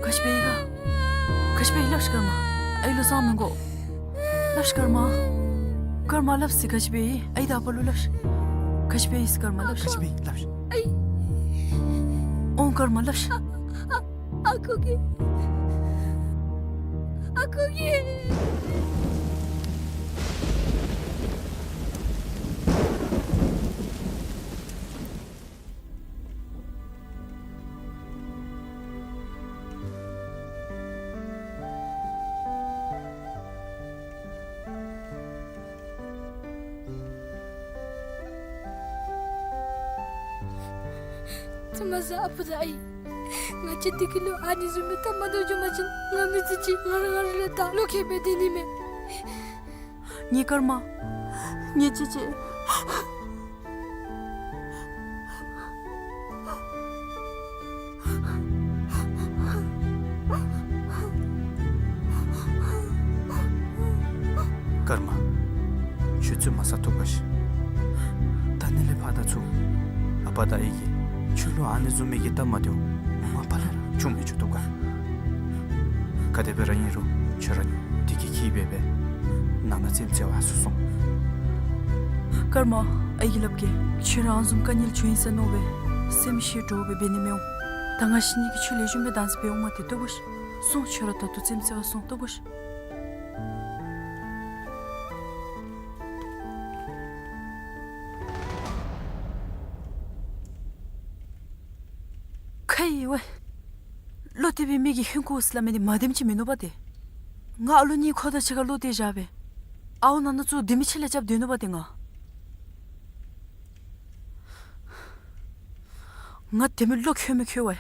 ག་ཅི་འབད་ཡི་ག། ག་ཅི་འབད་ཡི་སླབ་ཤིག་སྐར་མ། ཨའི་ལུ་སང་མི་དགོ། སླབ་ཤིག་སྐར་མ། སྐར་མ་སླབ་ཟེར་ག་ཅི་འབད་ཡི། ཨའི་དང་ཨ་པ་ལུ་སླབ་ཤིག། ག་ཅི་འབད་ཡི་སྐར་མ་སླབ་ཤིག། ག་ཅི་འབད་ཡི་སླབ་ཤིག། ཨའི། ཨོང་སྐར་མ་སླབ་ཤིག། ཨ་ཨ་ཁུ་གིས། ཨ་ཁུ་གིས། ཚ་མ་ཟ་ཨ་པ་དང་ཨའི། ང་བཅས་འདི་གི་ལུ་ཨ་ནི་བཟུམ་མའི་ལྟ་མ་འདི་འབྱུང་པ་ཅིན་ང་མི་ཚེ་གཅིག་ང་ར་ང་ར་ལུ་ད་བློ་ཁེལ་སྦེ་སྡོད་ནི་མས། ངེའི་སྐར་མ། ངེའི་གཅེས་གཅེས། སྐར་མ། ཁྱོད་ཚུད་མ་ཟ་བཏུབ་ག་ཤིག། ད་ནི་ལས་ཕར་ད་ཚུར་ཨ་པ་དང་ཨའི་གིས་ཁྱོད་ལུ་ཨ་ནི་བཟུམ་མའི་གི་ལྟ་མ་འདི་མ་པ་ལས་ར་བྱུང་མི་བཅུག་བཏུབ་ག། ག་དེ་སྦེ་ར་ཨིན་རུང་ཁྱོད་ར་འདི་གི་ཁྱིམ་སྦེ་སྦེ་ནང་ན་རྩེདམོ་རྩེ་བར་སོང་སོང་། སྐར་མ། ཨའི་གིས་སླབ་གེ། ཁྱོད་ར་ཨ་བཟུམ་དཀའ་ངལ་བྱུང་ཡི་ཟེར་མནོ་སྦེ་སེམས་ཤི་འདྲོག་སྦེ་འབད་ནི་མི་འོང་། ད་ང་བཤིག་ནི་གི་ཆོས་ལེགས་ཤོམ་སྦེ་བདག་འཛིན་འབད་འོང་མ་སྟེར་བཏུབ་ག་ཤིག། སོང་ཁྱོད་ར་ད་ལྟོ་རྩེདམོ་རྩེ་བར་སོང་བཏུབ་ག་ཤིག། ཁ་ཡི་ཝའི། བློ་གཏད་པའི་མི་གིས་ཧིང་ཁུ་ཟེར་སླབ་མི་འདི་མ་བདེནམ་ཅིག་མིན་ནུག་པ་ཏེ། ང་ཨ་ལོ་གཉིས་ཁོ་དང་གཅིག་ཁར་བློ་གཏད་བཞག་སྦེ་ཨའུ་ནང་ན་ཚུ་དེ་མི་ཆེ་ལས་རྐྱབ་སྡོད་ནུག་པ་ཏེ་ང་། ང་དེ་མི་བློ་ཁོལ་མི་ཁོལ་ཝའི།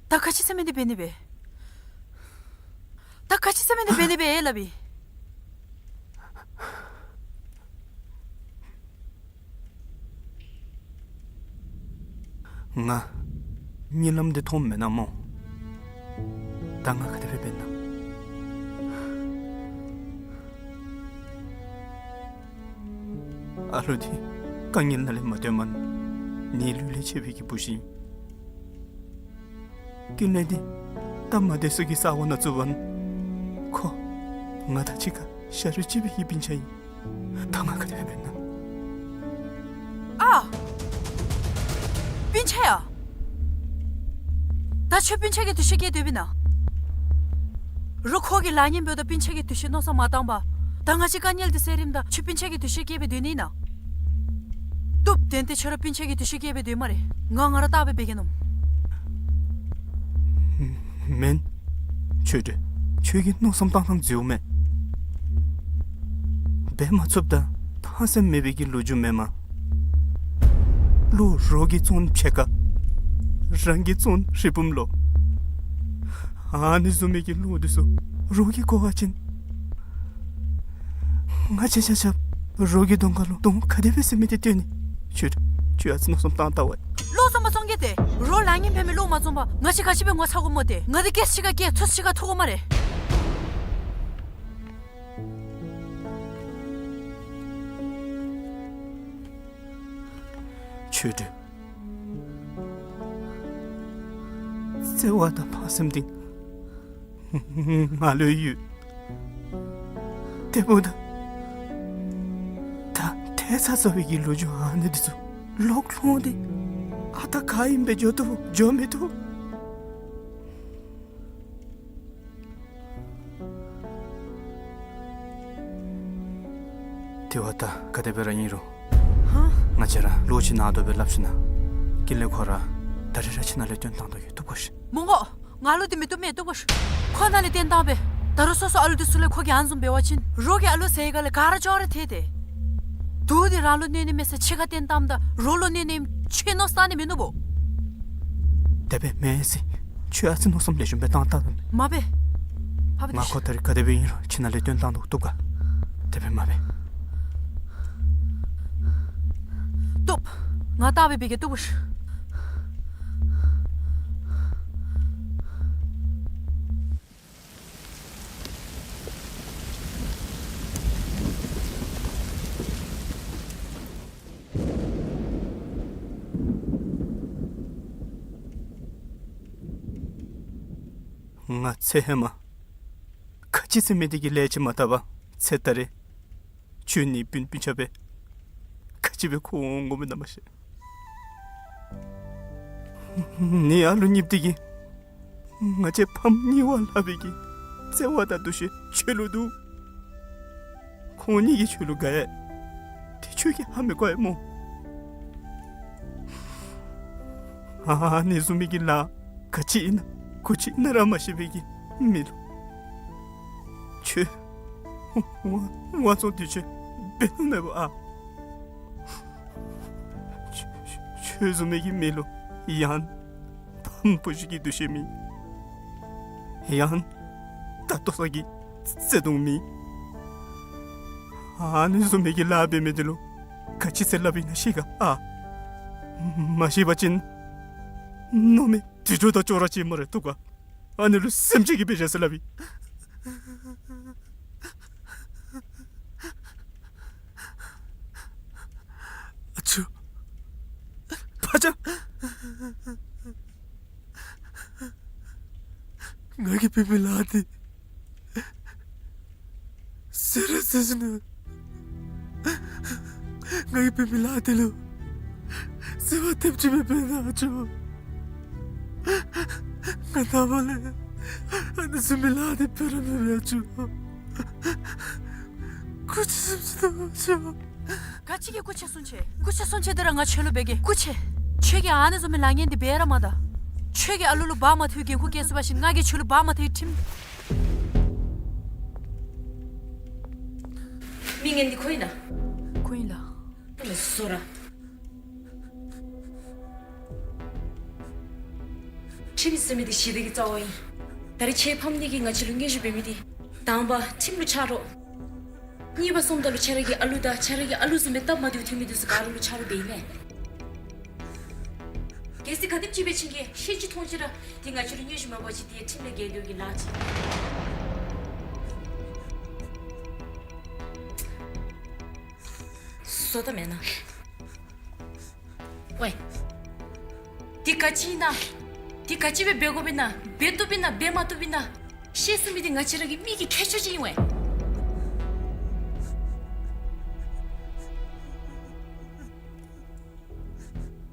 ད་ག་ཅི་ཟེར་མི་འདི་འབད་ནི་སྦེ། ད་ག་ཅི་ཟེར་མི་འདི་འབད་ནི་སྦེ་ཨེ་སླབ་ཨིན། ང་གཉིད་ལམ་འདི་མཐོངམ་མེན་ན་སྨོ། ད་ང་ག་དེ་སྦེ་འབད་ན། ཨ་ལུ་འདི་དཀའ་ངལ་ནང་ལས་མ་བཏོན་མ་ནི་ལུས་ལས་ཆད་པའི་གི་བུ་ཅིག་ཨིན། ཀུན་ལེགས་འདི་སྟབས་མ་བདེ་སུ་གི་ས་འོག་ནང་བཙུགས་པ་ནི་ཁོ་ང་དང་གཅིག་ཁར་ཤ་རུས་གཅིག་པའི་གི་སྤུན་ཆ་ཨིན། ད་ང་ག་དེ་སྦེ་འབད་ན། ཨ། སྤུན་ཆ་ཡ། ད་ཁྱོད་སྤུན་ཆ་གི་འདུ་ཤེས་བསྐྱེད་སྡོདཔ་ཨིན་ན། རོགས་ཁོ་གི་ལཱ་ངན་འབདཝ་ད་སྤུན་ཆ་གི་འདུ་ཤེས་མནོ་བསམ་མ་བཏང་པར། ད་ང་བཅས་དཀའ་ངལ་འདི་སེལ་རནམ་ད་ཁྱོད་སྤུན་ཆ་གི་འདུ་ཤེས་བསྐྱེད་སྦེ་སྡོད་ནི་ཨིན་ན། བཏུབ། ཏན་ཏན་ཁྱོད་ར་སྤུན་ཆ་གི་འདུ་ཤེས་བསྐྱེད་སྦེ་སྡོད་སྨ་རེ། ང་ང་ར་བལྟ་སྦེ་འབད་གེ་མནོཝ། མེན། ཆོས་སྒྲོན། ཁྱོད་ཀྱིས་མནོ་བསམ་བཏང་ཐངས་འཛོལཝ་མས། འབད་མ་ཚུགསཔ་ད་ཐང་སེམས་མེད་པའི་གི་ལོ་རྒྱུས་མེན་མས། བློ་རོགས་ཀྱིས་བཙོང་ཕྱེད་ཀ། རང་གིས་བཙོང་རི་བུམ་ལོ། ཨ་ནི་བཟུམ་མའི་གི་བློ་འདི་ཚུ་རོགས་ཀྱིས་གོ་བ་ཅིན། ང་བཅས་ཆ་ཁྱབ་རོགས་ཀྱི་གདོང་ཁ་ལུ་གདོང་ག་དེ་སྦེ་ཟེར་མི་འདི་སྟོན་ནི། ཁྱོད་ཁྱོད་ཨ་ཙི་མནོ་བསམ་བཏང་བལྟ་བ། བློ་བཟང་པོ་བཙོང་གེ་ཏེ། རོགས་ལཱ་ངན་འབད་མི་བློ་མ་བཟང་པར་ང་བཅས་ག་ཅི་སྦེ་ངོ་ཚ་དགོཔ་སྨོ་ཏེ། ང་འདི་སྐད་ཆ་ཅིག་ག་སྐད་ཐུགས་ཅིག་ག་ཐུགས་དགོ་སྨ་རེ། ཆོས་སྒྲོན། བརྩེ་བ་དང་ཕངས་སེམས་འདི་ང་ལུ་ཡོད། དེ་འབདཝ་ད་ད་ཐལ་ཚ་ཚ་བའི་གི་ལོ་རྒྱུས་ཨ་ནི་འདི་ཚུ་ལོག་ལྷོང་སྟེ་ཨ་རྟག་ག་ཨིནམ་སྦེ་འགྱོ་བཏུབ་འགྱོ་མི་བཏུབ། དེ་བ་ད་ག་དེ་སྦེ་ར་ཨིན་རུང་། ཧ། ང་བཅས་ར་ལོག་ཅིག་ནང་དོག་སྦེ་སླབ་ཞིན་ན་ཀུན་ལེགས་ཁོ་ར་ད་རིས་ར་ཁྱིམ་ནང་ལས་བཏོན་བཏང་དོ་གི་བཏུབ་ག་ཤིག། མི་དགོ། ང་ལུ་འདི་མི་བཏུབ་མས། བཏུབ་ག་ཤིག། ཁོ་ནཱ་ལས་བཏོན་བཏངམ་སྦེ། ད་རུང་སོ་སོ་ཨ་ལུ་འདི་ཚུ་ལས་ཁོ་གིས་ཨ་ནི་བཟུམ་འབད་བ་ཅིན་རོགས་ཀྱི་ཨ་ལུ་ཟེར་ག་ལས་ག་ར་ཅོག་ར་འཐད་དེ། དུག་འདི་རང་ལུ་གནོད་ནི་མས་ཟེར་ཕྱེད་ཀ་བཏོན་བཏངམ་ད་རོགས་ལུ་གནོད་ནི་ཨིནམ་ཁྱོད་མནོ་བསམ་བཏང་ནི་མིན་ནུག་པོ། དེ་སྦེ་མེན་ཟེར། ཁྱོད་ཨ་ཙི་མནོ་བསམ་ལེགས་ཤོམ་སྦེ་བཏང་བལྟ་ད། མ་འབད། ཕ་བུ་ང་ཁོ་ད་རིས་ག་དེ་སྦེ་ཨིན་རུང་ཁྱིམ་ནང་ལས་བཏོན་བཏང་དོ་བཏུབ་ག། དེ་སྦེ་མ་འབད། བཏུབ། ང་བལྟ་སྦེ་འབད་གེ། བཏུབ་ག་ཤིག། ང་ཚེ་ཧེ་མ་ག་ཅི་ཟེར་མི་འདི་གི་ལས་ཅིག་མ་བལྟ་བར་ཚེ་ད་རེས་ཁྱོད་ནི་སྤུན་སྤུན་ཆ་སྦེ་ག་ཅི་སྦེ་འཁོར་འོང་འོང་མི་ན་མ་ཤེས། ནི་ཨ་ལུ་གཉིསཔོ་འདི་གིས་ང་བཅས་ཕམ་གཉིས་པོ་ལྷག་པའི་གི་བརྩེ་བ་དང་འདུ་ཤེས་ཁྱོད་ལུ་འདུག། ཁོང་གཉིས་ཀྱིས་ཁྱོད་ལུ་དགའ་ཡི། དེ་ཁྱོད་ཀྱིས་ཧ་མི་གོ་ཡི་སྨོ། ཨ་ནི་བཟུམ་མའི་གི་ལཱ་ག་ཅི་ཨིན་ན་གུ་ཅི་ཨིན་ན་ར་མ་ཤེས་པའི་གི་མི་ལུ་ཁྱོད་དབང་དབང་བཙོང་འདི་ཚུ་འབད་ནི་མེད་པ་ཨ། ཁྱོད་ཁྱོད་བཟུམ་མའི་གི་མི་ལུ་ཡང་ཕམ་བུ་གཞི་གི་འདུ་ཤེས་མེད། ཡང་ད་ལྟོ་ས་གི་བརྩེ་དུང་མེད། ཨ་ནི་བཟུམ་མའི་གི་ལཱ་འབད་མི་འདི་ལུ་ག་ཅི་ཟེར་སླབ་ཨིན་ན་ཤེས་ག་ཨ། མ་ཤེས་པ་ཅིན་མནོ་མེད་དུད་འགྲོ་དང་ཅོག་ར་ཅིག་སྨ་རེ་བཏུབ་ག། ཨ་ནི་ལུ་སེམས་ཅན་གྱི་དཔེ་བཞག་སྟེ་སླབ་ཨིན། ཨ་ཅོ། ཕ་ཅག། ང་གིས་འབད་མི་ལཱ་འདི་ཟེར་ར་ཟེར་ཞིན་ན་ང་གིས་འབད་མི་ལཱ་འདི་ལུ་བརྩེ་བ་ཐེབས་ཅིག་མེད་པས་ན་ཨ་ཅོ། ང་ནངས་པ་ལས་ཨ་ནི་བཟུམ་མའི་ལཱ་འདི་འབད་ར་མི་འབད་ཨ་ཅོ། སྐུ་མཁྱེན་གསུང་ཅི་དང་ཨ་ཅོ། ག་ཅི་གི་སྐུ་མཁྱེན་གསུང་ཅི། སྐུ་མཁྱེན་གསུང་ཅི་འདི་ར་ང་ཁྱོད་ལུ་འབད་གེ། སྐུ་མཁྱེན། ཁྱོད་ཀྱིས་ཨ་ནི་བཟུམ་མའི་ལཱ་ངན་འདི་འབད་ར་མ་ད། ཁྱོད་ཀྱིས་ཨ་ལུ་ལུ་བག་མ་ཐོན་འགན་ཁུར་བཀལ་ཚུགས་པ་ཅིན་ང་གིས་ཁྱོད་ལུ་བག་མ་ཐོན་ཁྲིམས། མི་ངན་འདི་ཁོ་ཨིན་ན། ཁོ་ཨིན་ལགས། ཁྲིམས་ཟེར་མི་འདི་ཞི་བདེ་གི་རྩ་བ་ཨིན། ད་རིས་ཁྱེད་ཕམ་གཉིས་ཀྱིས་ང་བཅས་ལུ་མངོན་ཤེས་འབད་མི་འདི་དང་པ་ཁྲིམས་ལུ་ཆ་རོགས། གཉིས་པ་སོངམ་ད་ལུ་ཁྱེད་ར་གི་ཨ་ལུ་དང་ཁྱེད་ར་གི་ཨ་ལུ་བཟུམ་སྦེ་སྟབས་མ་བདེཝ་ཐོན་མི་འདི་ཚུ་ག་ར་ལུ་ཆ་རོགས་འབད་ཨིན་མས། གལ་སྲིད་ག་དེམ་ཅིག་སྦེ་ཁྱེད་ཀྱིས་ཤེས་ཀྱི་མཐོང་ཅི་ར་དེ་ང་བཅས་ལུ་སྙན་ཞུ་མ་དགོ་ཅིག། དེ་ཁྲིམས་ལས་འགལ་དོ་གི་ལཱ་ཅིག། བཟོ་ད་མེན་ན། ཝའེ། དེ་ག་ཅི་ཨིན་ན། དེ་ག་ཅི་སྦེ་འབད་དགོཔ་ཨིན་ན། འབད་བཏུབ་ཨིན་ན། འབད་མ་བཏུབ་ཨིན་ན། ཤེས་ཚུགས་མི་དེ་ང་བཅས་ར་གི་མི་གི་ཁྱད་ཆོས་ཅིག་ཨིན་ཝའེ།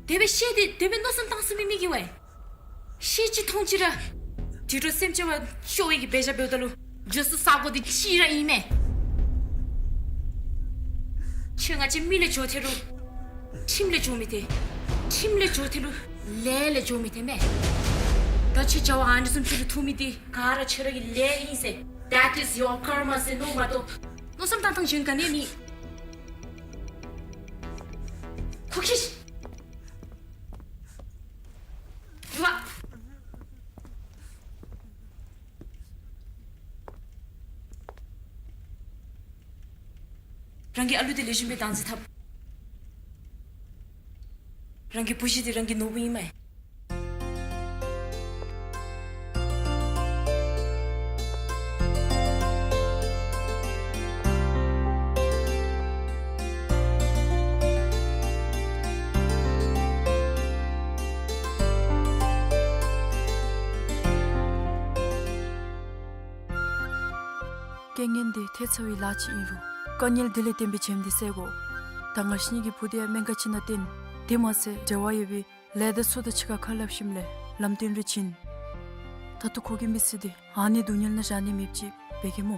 དེ་སྦེ་ཤེས་ཏེ་དེ་སྦེ་མནོ་བསམ་བཏང་ཚུགས་མི་མི་གིས་ཝའེ། ཤེས་ཀྱི་མཐོང་ཅི་ར་དེ་འདྲ་སེམས་ཅན་བ་སྐྱོ་བའི་གི་འབད་བཞག་འབདཝ་ད་ལུ་འགྱོ་ས་ས་གོ་དེ་ཅིག་ར་ཨིན་མས། ཁྱེད་ང་བཅས་མི་ལས་འགྱོ་ཐལ་རུང་ཁྲིམས་ལས་འགྱོ་མི་ཐལ། ཁྲིམས་ལས་འགྱོ་ཐལ་རུང་ལས་ལས་འགྱོ་མི་ཐལ་མས། ད་ཁྱེད་བྱ་བ་ཨ་ནི་བཟུམ་ཅིག་ལུ་ཐུག་མི་དེ་ག་ར་ཁྱེད་ར་གི་ལས་ཨིན་ཟེར། That is your karma ཟེར་མནོ་མ་གཏོགས་མནོ་བསམ་བཏང་ཐངས་གཞན་ག་ནི་མེད། ཁོ་ཁྱེད་རང་གི་ཨ་ལུ་དེ་ལེགས་ཤོམ་སྦེ་བདག་འཛིན་འཐབ། རང་གི་བུ་གཞི་དེ་རང་གི་ནོར་བུ་ཨིན་མས། རྐྱེན་ངན་དེ་ཐལ་ཚར་བའི་ལཱ་ཅིག་ཨིན་རུང་དཀའ་ངལ་དེ་ལས་བརྟེན་པའི་བྱེམ་དེ་སེལ་དགོ། ད་ང་བཅས་གཉིས་ཀྱི་བུ་དེ་ཡང་སྨན་ཁང་ཅིག་ནང་བཏོན། དེ་མ་ཚད་འབྲེལ་བ་ཡོད་པའི་ལས་སྡེ་ཚུ་དང་གཅིག་ཁར་ཁ་སླབ་ཞིནམ་ལས་ལམ་སྟོན་རེ་བྱིན། ད་ལྟོ་ཁོ་གི་མི་ཚེ་དེ་ཨ་ནི་སྡུག་བསྔལ་ནང་བཞག་ནི་མེདཔ་ཅིག་འབད་གེ་སྨོ།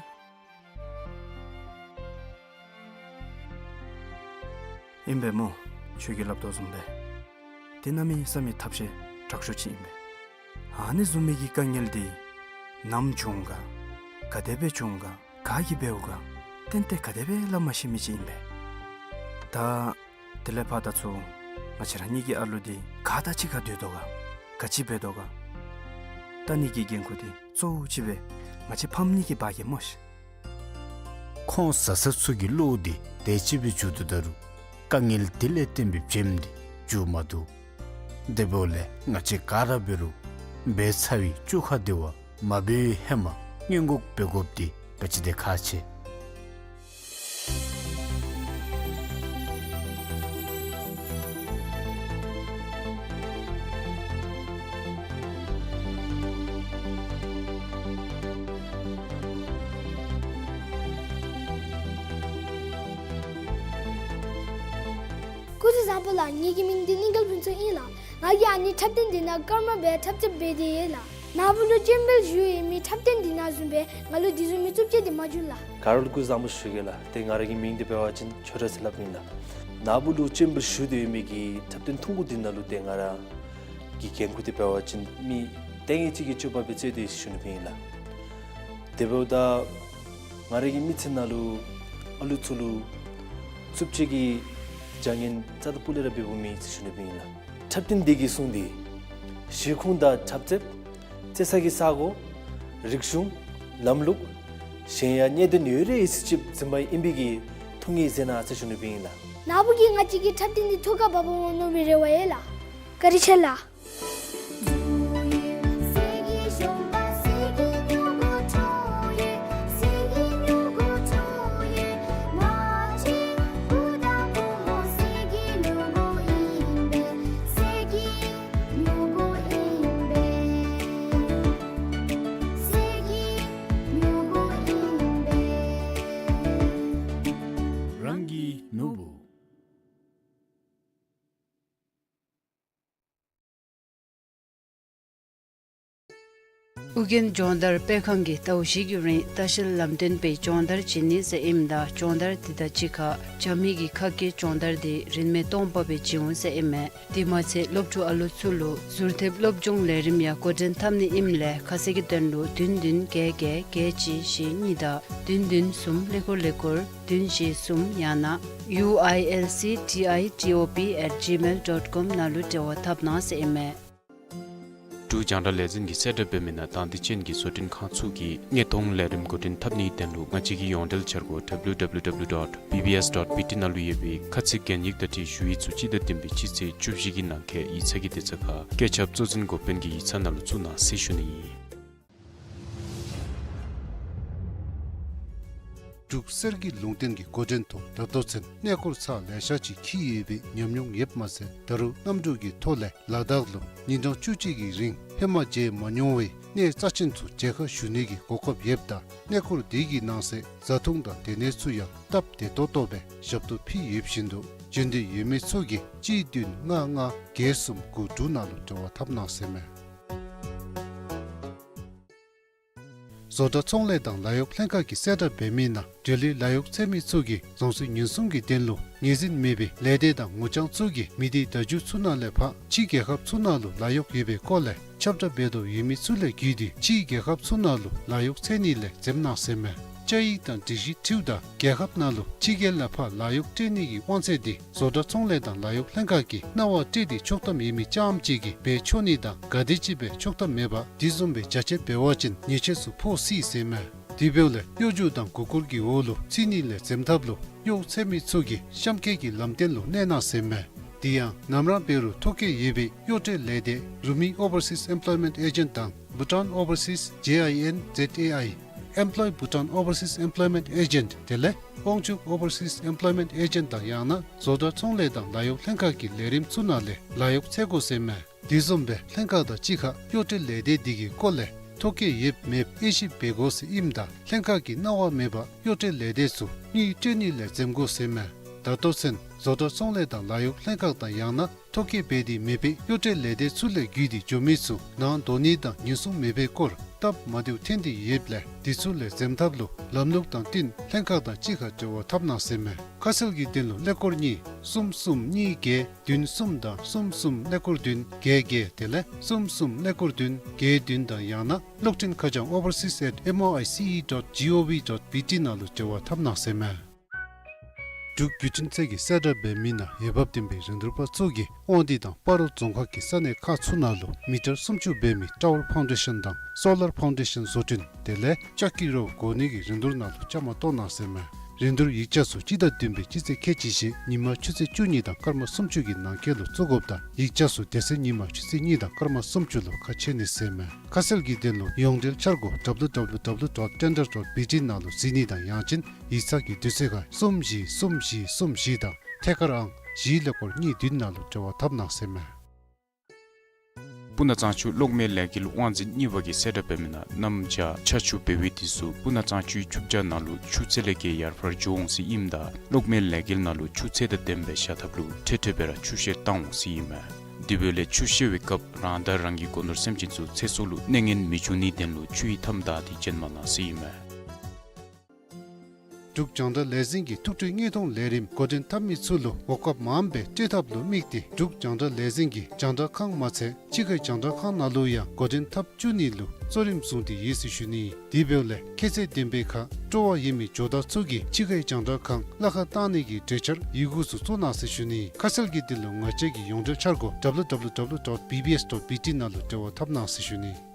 ཨིན་པས་སྨོ། ཁྱོད་ཀྱིས་སླབ་དོ་བཟུམ་སྦེ་དེ་གནམ་མེད་ས་མེད་ཐབས་ཤེས་དྲག་ཤོས་ཅིག་ཨིན་པས། ཨ་ནི་བཟུམ་མའི་གི་དཀའ་ངལ་དེ་ནམ་བྱུང་ག་ག་དེ་སྦེ་བྱུང་ག་ག་གིས་འབདཝ་ག་ཏན་ཏན་ག་དེ་སྦེ་སླབ་མ་ཤེས་མི་ཅིག་ཨིན་པས། ད་དེ་ལས་ཕར་ད་ཚུར་ང་བཅས་ར་གཉིས་ཀྱི་ཨ་ལུ་དེ་ག་དང་གཅིག་ཁར་སྡོད་དོ་ག་ག་ཅི་འབད་དོ་ག་ལྟ་ནི་གི་འགན་ཁུར་དེ་གཙོ་བོ་ཅིག་སྦེ་ང་བཅས་ཕམ་གཉིས་ཀྱིས་འབག་གེ་སྨོ་ཤིག། ཁོང་བཟའ་ཚང་ཚུ་གི་བློ་དེ་དེ་ཅིག་སྦེ་འགྱུར་དོ་ད་རུང་དཀའ་ངལ་དེ་ལས་བརྟེན་པའི་བྱེམ་དེ་འགྱུར་མ་བཏུབ། དེ་འབདཝ་ལས་ང་བཅས་ག་ར་འབད་རུང་འབད་ཚར་བའི་བཅོ་ཁ་དེ་བ་མ་འབད་བའི་ཧེ་མ་སྔོན་འགོག་འབད་དགོཔ་དེ་ག་ཅི་དེ་ཁག་ཆེ། སྐུ་གཟུགས་བཟང་པོ་ལགས། ངེ་གི་མིང་འདི་གླིང་དཀར་ཕུན་ཚོགས་ཨིན་ལགས། ང་གིས་ཨ་ནི་འཁྲབ་སྟོན་འདི་ནང་སྐར་མ་སྦེ་འཁྲབ་རྩེདཔ་འབད་དེ་ཡོད་ལགས། ནཱ་བུ་ལུ་སྤྱན་འབུལ་ཞུ་ཡོད་མི་འཁྲབ་སྟོན་འདི་ནང་བཟུམ་སྦེ་ང་ལུ་འདི་བཟུམ་མའི་རྩུབ་སྤྱོད་འདི་མ་འབྱུང་ལགས། ག་ར་ལུ་སྐུ་གཟུགས་བཟང་པོ་ཞུ་གེ་ལགས། ཏེ་ང་ར་གི་མིང་འདི་འབད་བ་ཅིན་ཆོས་གྲགས་ཟེར་སླབ་ཨིན་ལགས། ནཱ་བུ་ལུ་སྤྱན་འབུལ་ཞུ་སྟེ་ཡོད་མི་གི་འཁྲབ་སྟོན་ཐུང་ཀུ་འདི་ནང་ལུ་ཏེ་ང་ར་གི་འགན་ཁུར་འདི་འབད་བ་ཅིན་མི་ལྟས་ངན་ཅིག་གི་སྤྱོད་པ་སྦེ་རྩོད་དེ་ཞུ་ནི་སྦེ་ཨིན་ལགས། དེ་འབདཝ་ད་ང་ར་གི་མི་ཚེ་ནང་ལུ་ཨ་ལུ་ཚུ་ལུ་རྩུབ་སྤྱོད་ཀྱི་བྱ་ངན་རྩ་དང་སྤུ་ལས་ར་འབདཝ་མེད་ཟེར་ཞུ་ནི་སྦེ་ཨིན་ལགས། འཁྲབ་སྟོན་འདི་གིས་གསུངས་ཏེ་གཞིས་ཁུངས་དང་འཁྲབ་རྩེདཔ་རྩེ་ས་གི་ས་གོ་རིག་གཞུང་ལམ་ལུགས་གཞན་ཡང་གནད་དོན་ཡོད་རིགས་ཡོད་ཚད་ཅིག་འཛིན་པ་ཨིན་པའི་གི་ཐུགས་ངེས་མཛད་གནང་ཟེར་ཞུ་ནི་སྦེ་ཨིན་ལགས། ནཱ་བུ་གིས་ང་བཅས་ཀྱི་འཁྲབ་སྟོན་འདི་ཐུགས་ཁར་འབག་འོང་མནོ་བའི་རེ་བ་ཡོད་ལགས། བཀའ་དྲིན་ཆེ་ལགས། རང་གི་ནོར་བུ། ཨོ་རྒྱན་སྦྱོང་བརྡར་སྤེལ་ཁང་གིས་ཟླཝ་བཞི་གི་རིང་ལྟ་བཤལ་ལམ་སྟོན་སྦེ་སྦྱོང་བརྡར་བྱིན་ནི་ཟེར་ཨིནམ་ད་སྦྱོང་བརྡར་དེ་དང་གཅིག་ཁར་རྒྱ་མི་གི་ཁ་སྐད་སྦྱོང་བརྡར་དེ་རིན་མེད་སྟོང་པ་སྦེ་བྱིན་འོང་ཟེར་ཨིན་མས། དེ་མ་ཚད་སློབ་ཕྲུག་ཨ་ལུ་ཚུ་ལུ་ཟུར་ཐེབས་སློབ་སྦྱོང་ལས་རིམ་ཡང་འགོ་འདྲེན་འཐབ་ནི་ཨིནམ་ལས་ཁ་གསལ་གྱི་དོན་ལུ་བདུན་བདུན་བརྒྱད་བརྒྱད་བརྒྱད་གཅིག་བཞི་གཉིས་དང་བདུན་བདུན་གསུམ་ཀླད་ཀོར་ཀླད་ཀོར་བདུན་བཞི་གསུམ་ཡང་ན་ཡུ་ཨའི་ཨེལ་སི་ཊི་ཨའི་ཊི་ཨོ་པི་ཨེཊ་ཇི་མེལ་ཌོཊ་ཀོམ་ནང་ལུ་འབྲེལ་བ་འཐབ་གནང་ཟེར་ཨིན་མས། འབྲུག་རྒྱང་བསྒྲགས་ལས་འཛིན་གྱི་གསལ་བསྒྲགས་འབད་མི་ནང་དང་འདོད་ཅན་གྱི་བཟོ་སྐྲུན་ཁང་ཚུ་གིས་དངོས་མཐོང་ལས་རིམ་འགོ་འདྲེན་འཐབ་ནིའི་དོན་ལུ་ང་བཅས་ཀྱི་ཡོངས་འབྲེལ་འཆར་སྒོ་W W W dot B B S dot B T ནང་ལུ་ཡོད་པའི་ཁ་ཚིག་གན་ཡིག་དང་འཁྲིལ་ཞུ་ཡིག་ཚུ་སྤྱི་ཟླ་བདུན་པའི་སྤྱི་ཚེས་བཅུ་བཞི་གི་ནང་འཁོད་ཡིག་ཚང་གི་དེབ་ཚང་ཁར་བཀོད་ཁྱབ་གཙོ་འཛིན་འགོ་དཔོན་གྱི་ཡིག་ཚང་ནང་ལུ་བཙུགས་གནང་ཟེར་ཞུ་ནི་ཨིན། འབྲུག་གསེར་གྱི་ལུང་བསྟན་གྱི་འགོ་འདྲེན་ཐོག་ད་ལྟོ་ཚུན་གནས་སྐོར་ཚར་ལེ་ཤ་ཅིག་འཁྱིད་ཡོད་པའི་ཉམས་མྱོང་ཡོདཔ་མ་ཚད་ད་རུང་གནམ་གྲུ་གི་ཐོག་ལས་ལ་དྭགས་ལུ་ཉིན་གྲངས་བཅུ་གཅིག་གི་རིང་ཧེ་མ་མཇལ་མ་མྱོང་བའི་གནས་རྩ་ཆེན་ཚུ་མཇལ་ཁ་ཞུ་ནི་གི་གོ་སྐབས་ཡོདཔ་ད་གནས་སྐོར་འདི་གི་ནང་གསེས་བཟའ་འཐུང་དང་སྡོད་གནས་ཚུ་ཡང་སྟབས་བདེ་ཏོག་ཏོ་སྦེ་ཞབས་ཏོག་ཕུལ་ཡོདཔ་བཞིན་དུ་འབྱོན་འདོད་ཡོད་མི་ཚུ་གིས་གཅིག་བདུན་ལྔ་ལྔ་བརྒྱད་གསུམ་དགུ་དྲུག་ནང་ལུ་འབྲེལ་བ་འཐབ་གནང་ཟེར་མས། བཟོ་གྲྭ་ཚོང་ལས་དང་ལཱ་གཡོག་ལྷན་ཁག་གིས་གསལ་བསྒྲགས་འབད་མི་ནང་འབྲེལ་ཡོད་ལཱ་གཡོག་འཚོལ་མི་ཚུ་གིས་རྫོང་སྲིད་ཉེན་སྲུང་གི་དོན་ལུ་ངོས་འཛིན་མེད་པའི་ལས་སྡེ་དང་ངོ་རྐྱང་ཚུ་གིས་མི་སྡེ་བརྡ་བརྒྱུད་ཚུ་ནང་ལས་ཕར་ཕྱི་རྒྱལ་ཁབ་ཚུ་ནང་ལུ་ལཱ་གཡོག་ཡོད་པའི་སྐོར་ལས་ཁྱབ་བསྒྲགས་འབད་དོ་ཡོད་མི་ཚུ་ལས་བརྒྱུད་དེ་ཕྱི་རྒྱལ་ཁབ་ཚུ་ནང་ལུ་ལཱ་གཡོག་འཚོལ་ནི་ལས་འཛེམ་གནང་ཟེར་མས། བཅའ་ཡིག་དང་སྒྲིག་གཞི་འཁྲིལཝ་ད་རྒྱལ་ཁབ་ནང་ལུ་ཕྱི་རྒྱལ་ལས་ཕར་ལཱ་གཡོག་སྤྲོད་ནི་གི་དབང་ཚད་འདི་བཟོ་གྲྭ་ཚོང་ལས་དང་ལཱ་གཡོག་ལྷན་ཁག་གིས་གནང་བ་སྤྲོད་དེ་ཆོག་ཐམ་ཡོད་མི་རྐྱངམ་ཅིག་གིས་འབད་ཆོག་ནི་དང་ག་དེམ་ཅིག་སྦེ་ཆོག་ཐམ་མེད་པར་དེ་བཟུམ་སྦེ་རྒྱ་ཆེ་འབད་བ་ཅིན་ཉེས་ཆད་ཚུ་ཕོག་སྲིད་ཟེར་མས། དེ་འབདཝ་ལས་གཡོ་སྒྱུ་དང་མགུ་སྐོར་གྱི་འོག་ལུ་ཚུད་ནི་ལས་འཛེམ་ཐབས་ལུ་གཡོག་འཚོལ་མི་ཚུ་གིས་གཤམ་འཁོད་ཀྱི་ལམ་སྟོན་ལུ་གནས་གནང་ཟེར་མས། དེ་ཡང་ནམ་ར་འབད་རུང་ཐོ་བཀོད་ཡོད་པའི་གཡོག་སྤྲོད་ལས་སྡེ་Rumi Overseas Employment Agent དང་Bhutan Overseas J I N Z A I, Employ Bhutan Overseas Employment Agent དེ་ལས་དབང་ཕྱུག་Overseas Employment Agent དང་ཡང་ན་བཟོ་གྲྭ་ཚོང་ལས་དང་ལཱ་གཡོག་ལྷན་ཁག་གི་ལས་རིམ་ཚུ་ནང་ལས་ལཱ་གཡོག་འཚོལ་དགོ་ཟེར་མས། དེ་བཟུམ་སྦེ་ལྷན་ཁག་དང་གཅིག་ཁར་གཡོག་སྤྲོད་ལས་སྡེ་འདི་གི་སྐོར་ལས་ཐོ་བཀོད་ཡོདཔ་མེདཔ་དབྱེ་ཞིབ་འབད་དགོ་ཟེར་ཨིནམ་ད་ལྷན་ཁག་གིས་གནང་བ་མེད་པར་གཡོག་སྤྲོད་ལས་སྡེ་ཚུ་དངུལ་སྤྲོད་ནི་ལས་འཛེམ་དགོ་ཟེར་མས། ད་ལྟོ་ཚུན་བཟོ་གྲྭ་ཚོང་ལས་དང་ལཱ་གཡོག་ལྷན་ཁག་དང་ཡང་ན་ཐོ་བཀོད་འབད་དེ་མེད་པའི་གཡོག་སྤྲོད་ལས་སྡེ་ཚུ་ལས་བརྒྱུད་དེ་འགྱོ་མི་ཚུ་ནང་འདོགས་ནི་དང་ཉེན་སྲུང་མེད་པའི་སྐོར་སྟབས་མ་བདེཝ་ཐོན་ཏེ་ཡོདཔ་ལས་དེ་ཚུ་ལས་འཛེམ་ཐབས་ལུ་ལམ་ལུགས་དང་བསྟུན་ལྷན་ཁག་དང་གཅིག་ཁར་འབྲེལ་བ་འཐབ་གནང་ཟེར་མས། ཁ་གསལ་གྱི་དོན་ལུ་ཀླད་ཀོར་གཉིས་གསུམ་གསུམ་གཉིས་བརྒྱད་བདུན་གསུམ་དང་གསུམ་གསུམ་ཀླད་ཀོར་བདུན་བརྒྱད་བརྒྱད་དེ་ལས་གསུམ་གསུམ་ཀླད་ཀོར་བདུན་བརྒྱད་བདུན་དང་ཡང་ན་གློག་འཕྲིན་ཁ་བྱང་overseas at M O I C E dot G O V dot B T ནང་ལུ་འབྲེལ་བ་འཐབ་གནང་ཟེར་མས། འབྲུག་བརྒྱུད་འཕྲིན་ཚད་ཀྱིས་གསལ་བསྒྲགས་འབད་མི་ནང་འོས་འབབ་ལྡན་པའི་རིན་བསྡུར་པ་ཚུ་གིས་དབང་འདུས་དང་སྤ་རོ་རྫོང་ཁག་གི་ས་གནས་ཁག་ཚུ་ནང་ལུ་མི་ཊར་སུམ་ཅུ་འབད་མི་ཊ་ཝར་ཕའུན་ཌེ་ཤཱན་དང་སོ་ལར་ཕའུན་ཌེ་ཤཱན་བཟོ་སྐྲུན་དེ་ལས་ལྕགས་ཀྱི་རོ་བཀོག་ནི་གི་རིན་བསྡུར་ནང་ལུ་བཅའ་མར་གཏོགས་གནང་ཟེར་མས། རིན་བསྡུར་ཡིག་ཆ་ཚུ་སྤྱི་ཟླ་བདུན་པའི་སྤྱི་ཚེས་ཁལ་གཅིག་བཞི་ཉིན་མ་ཆུ་ཚོད་བཅུ་གཉིས་དང་སྐར་མ་སུམ་ཅུ་གི་ནང་འཁོད་ལུ་བཙུགས་དགོཔ་དང་ཡིག་ཆ་ཚུ་དེ་ཚེ་ཉིན་མ་ཆུ་ཚོད་གཉིས་དང་སྐར་མ་སུམ་ཅུ་ལུ་ཁ་ཕྱེ་ནི་ཟེར་མས། ཁ་གསལ་གྱི་དོན་ལུ་ཡོངས་འབྲེལ་འཆར་སྒོ་W W W dot tender dot B T ནང་ལུ་གཟིགས་ནི་དང་ཡང་ཅིན་ཡིག་ཚང་གི་དུས་ཚོད་ཁར་གསུམ་བཞི་གསུམ་བཞི་གསུམ་བཞི་དང་ཐད་ཀར་ཨང་བཞི་ཀླད་ཀོར་གཉིས་བདུན་ནང་ལུ་འབྲེལ་བ་འཐབ་གནང་ཟེར་མས། སྤུ་ན་གཙང་ཆུ་གློག་མེ་ལས་འགུལ་དབང་འཛིན་གཉིས་པ་གིས་གསལ་བསྒྲགས་འབད་མི་ནང་གནམ་བྱཱར་ཆར་ཆུ་འབེལ་བའི་དུས་སུ་སྤུ་ན་གཙང་ཆུའི་ཆུ་བྱཱར་ནང་ལུ་ཆུ་ཚད་ལས་བརྒལ་ཡར་འཕར་འགྱོ་འོང་ཟེར་ཨིནམ་ད་གློག་མེ་ལས་འགུལ་ནང་ལུ་ཆུ་ཚད་དང་ལྡནམ་སྦེ་བཞག་ཐབས་ལུ་འཕྲལ་འཕྲལ་སྦེ་ར་ཆུ་བཤལ་བཏང་འོང་ཟེར་ཨིན་མས། དེ་འབདཝ་ལས་ཆུ་བཤལ་བའི་སྐབས་རང་དང་རང་གི་སྒོ་ནོར་སེམས་ཅན་ཚུ་ཚེ་སྲོག་ལུ་གནོད་ངན་མི་འབྱུང་ནིའི་དོན་ལུ་ཆུ་ཡི་མཐའམ་བདའ་སྟེ་བྱོན་མ་གནང་ཟེར་ཨིན་མས། འབྲུག་རྒྱང་བསྒྲགས་ལས་འཛིན་གྱིས་ཐུགས་སྤྲོའི་དངོས་མཐོང་ལས་རིམ་འགོ་འདྲེན་འཐབ་མི་ཚུ་ལུ་གོ་སྐབས་མངམ་སྦེ་སྤྲོད་ཐབས་ལུ་དམིགས་ཏེ་འབྲུག་རྒྱང་བསྒྲགས་ལས་འཛིན་གྱིས་རྒྱང་བསྒྲགས་ཁང་མ་ཚད་ཕྱི་ཁའི་རྒྱང་བསྒྲགས་ཁང་ནང་ལུ་ཡང་འགོ་འདྲེན་འཐབ་བཅུག་ནི་ལུ་གཙོ་རིམ་བཟུང་སྟེ་ཡོད་ཟེར་ཞུ་ནི། དེ་འབདཝ་ལས་ཁྱད་ཚད་ལྡན་པའི་ཁར་སྤྲོ་བ་ཡོད་མི་ཇོ་བདག་ཚུ་གིས་ཕྱི་ཁའི་རྒྱང་བསྒྲགས་ཁང་གླ་ཁར་བཏང་ནི་གི་གྲོས་འཆར་ཡི་གུ་ཚུ་བཙུགས་གནང་ཟེར་ཞུ་ནི། ཁ་གསལ་གྱི་དོན་ལུ་ང་བཅས་ཀྱི་ཡོངས་འབྲེལ་འཆར་སྒོ་W W W dot B B S dot B T ནང་ལུ་འབྲེལ་བ་འཐབ་གནང་ཟེར་ཞུ་ནི།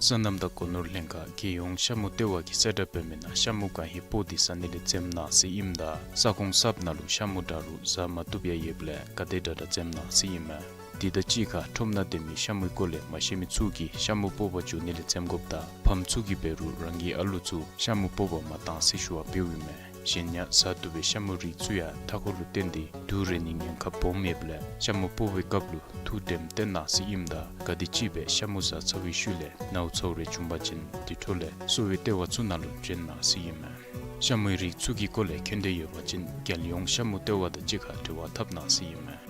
སོ་ནམ་དང་སྒོ་ནོར་ལྷན་ཁག་རྒྱལ་ཡོངས་ཤ་མུ་ལྟེ་བ་གིས་གསལ་བསྒྲགས་འབད་མི་ནང་ཤ་མུ་གང་ཧེ་སྤོ་སྟེ་ཟ་ནི་ལས་འཛེམ་གནང་ཟེར་ཨིནམ་ད་ས་ཁོངས་གསརཔ་ནང་ལུ་ཤ་མུ་འདྲ་རུང་ཟ་མ་བཏུབ་ཡང་ཡོདཔ་ལས་ག་དེ་དྲག་དྲག་འཛེམ་གནང་ཟེར་ཨིན་མས། དེ་དང་གཅིག་ཁར་ཁྲོམ་ནང་སྡོད་མི་ཤ་མུའི་སྐོར་ལས་མ་ཤེས་མི་ཚུ་གིས་ཤ་མུ་སྤོ་བར་འགྱོ་ནི་ལས་འཛེམ་དགོཔ་དང་ཕམ་ཚུ་གིས་འབད་རུང་རང་གི་ཨ་ལུ་ཚུ་ཤ་མུ་སྤོ་བར་མ་གཏང་ཟེར་ཞུ་བ་འབདཝ་ཨིན་མས། གཞན་ཡང་ཟ་བཏུབ་པའི་ཤ་མུའི་རིགས་ཚུ་ཡང་མཐའ་འཁོར་ལུ་བརྟེན་ཏེ་དུག་རེག་ནིའི་ཉེན་ཁ་སྦོམ་ཡོདཔ་ལས་ཤ་མུ་སྤོ་བའི་སྐབས་ལུ་ཐུགས་དྲནམ་བཏོན་གནང་ཟེར་ཨིནམ་ད་ག་དེམ་ཅིག་སྦེ་ཤ་མུ་ཟ་ཚར་བའི་ཤུལ་ལས་ནཝ་ཚཝ་རེ་བྱུང་པ་ཅིན་དེ་འཕྲོ་ལས་གསོ་བའི་ལྟེ་བ་ཚུ་ནང་ལུ་བྱོན་གནང་ཟེར་ཨིན་མས། ཤ་མུའི་རིགས་ཚུ་གི་སྐོར་ལས་མཁྱེན་འདོད་ཡོད་པ་ཅིན་རྒྱལ་ཡོངས་ཤ་མུ་ལྟེ་བ་དང་གཅིག་ཁར་འབྲེལ་བ་འཐབ་གནང་ཟེར་ཨིན་མས།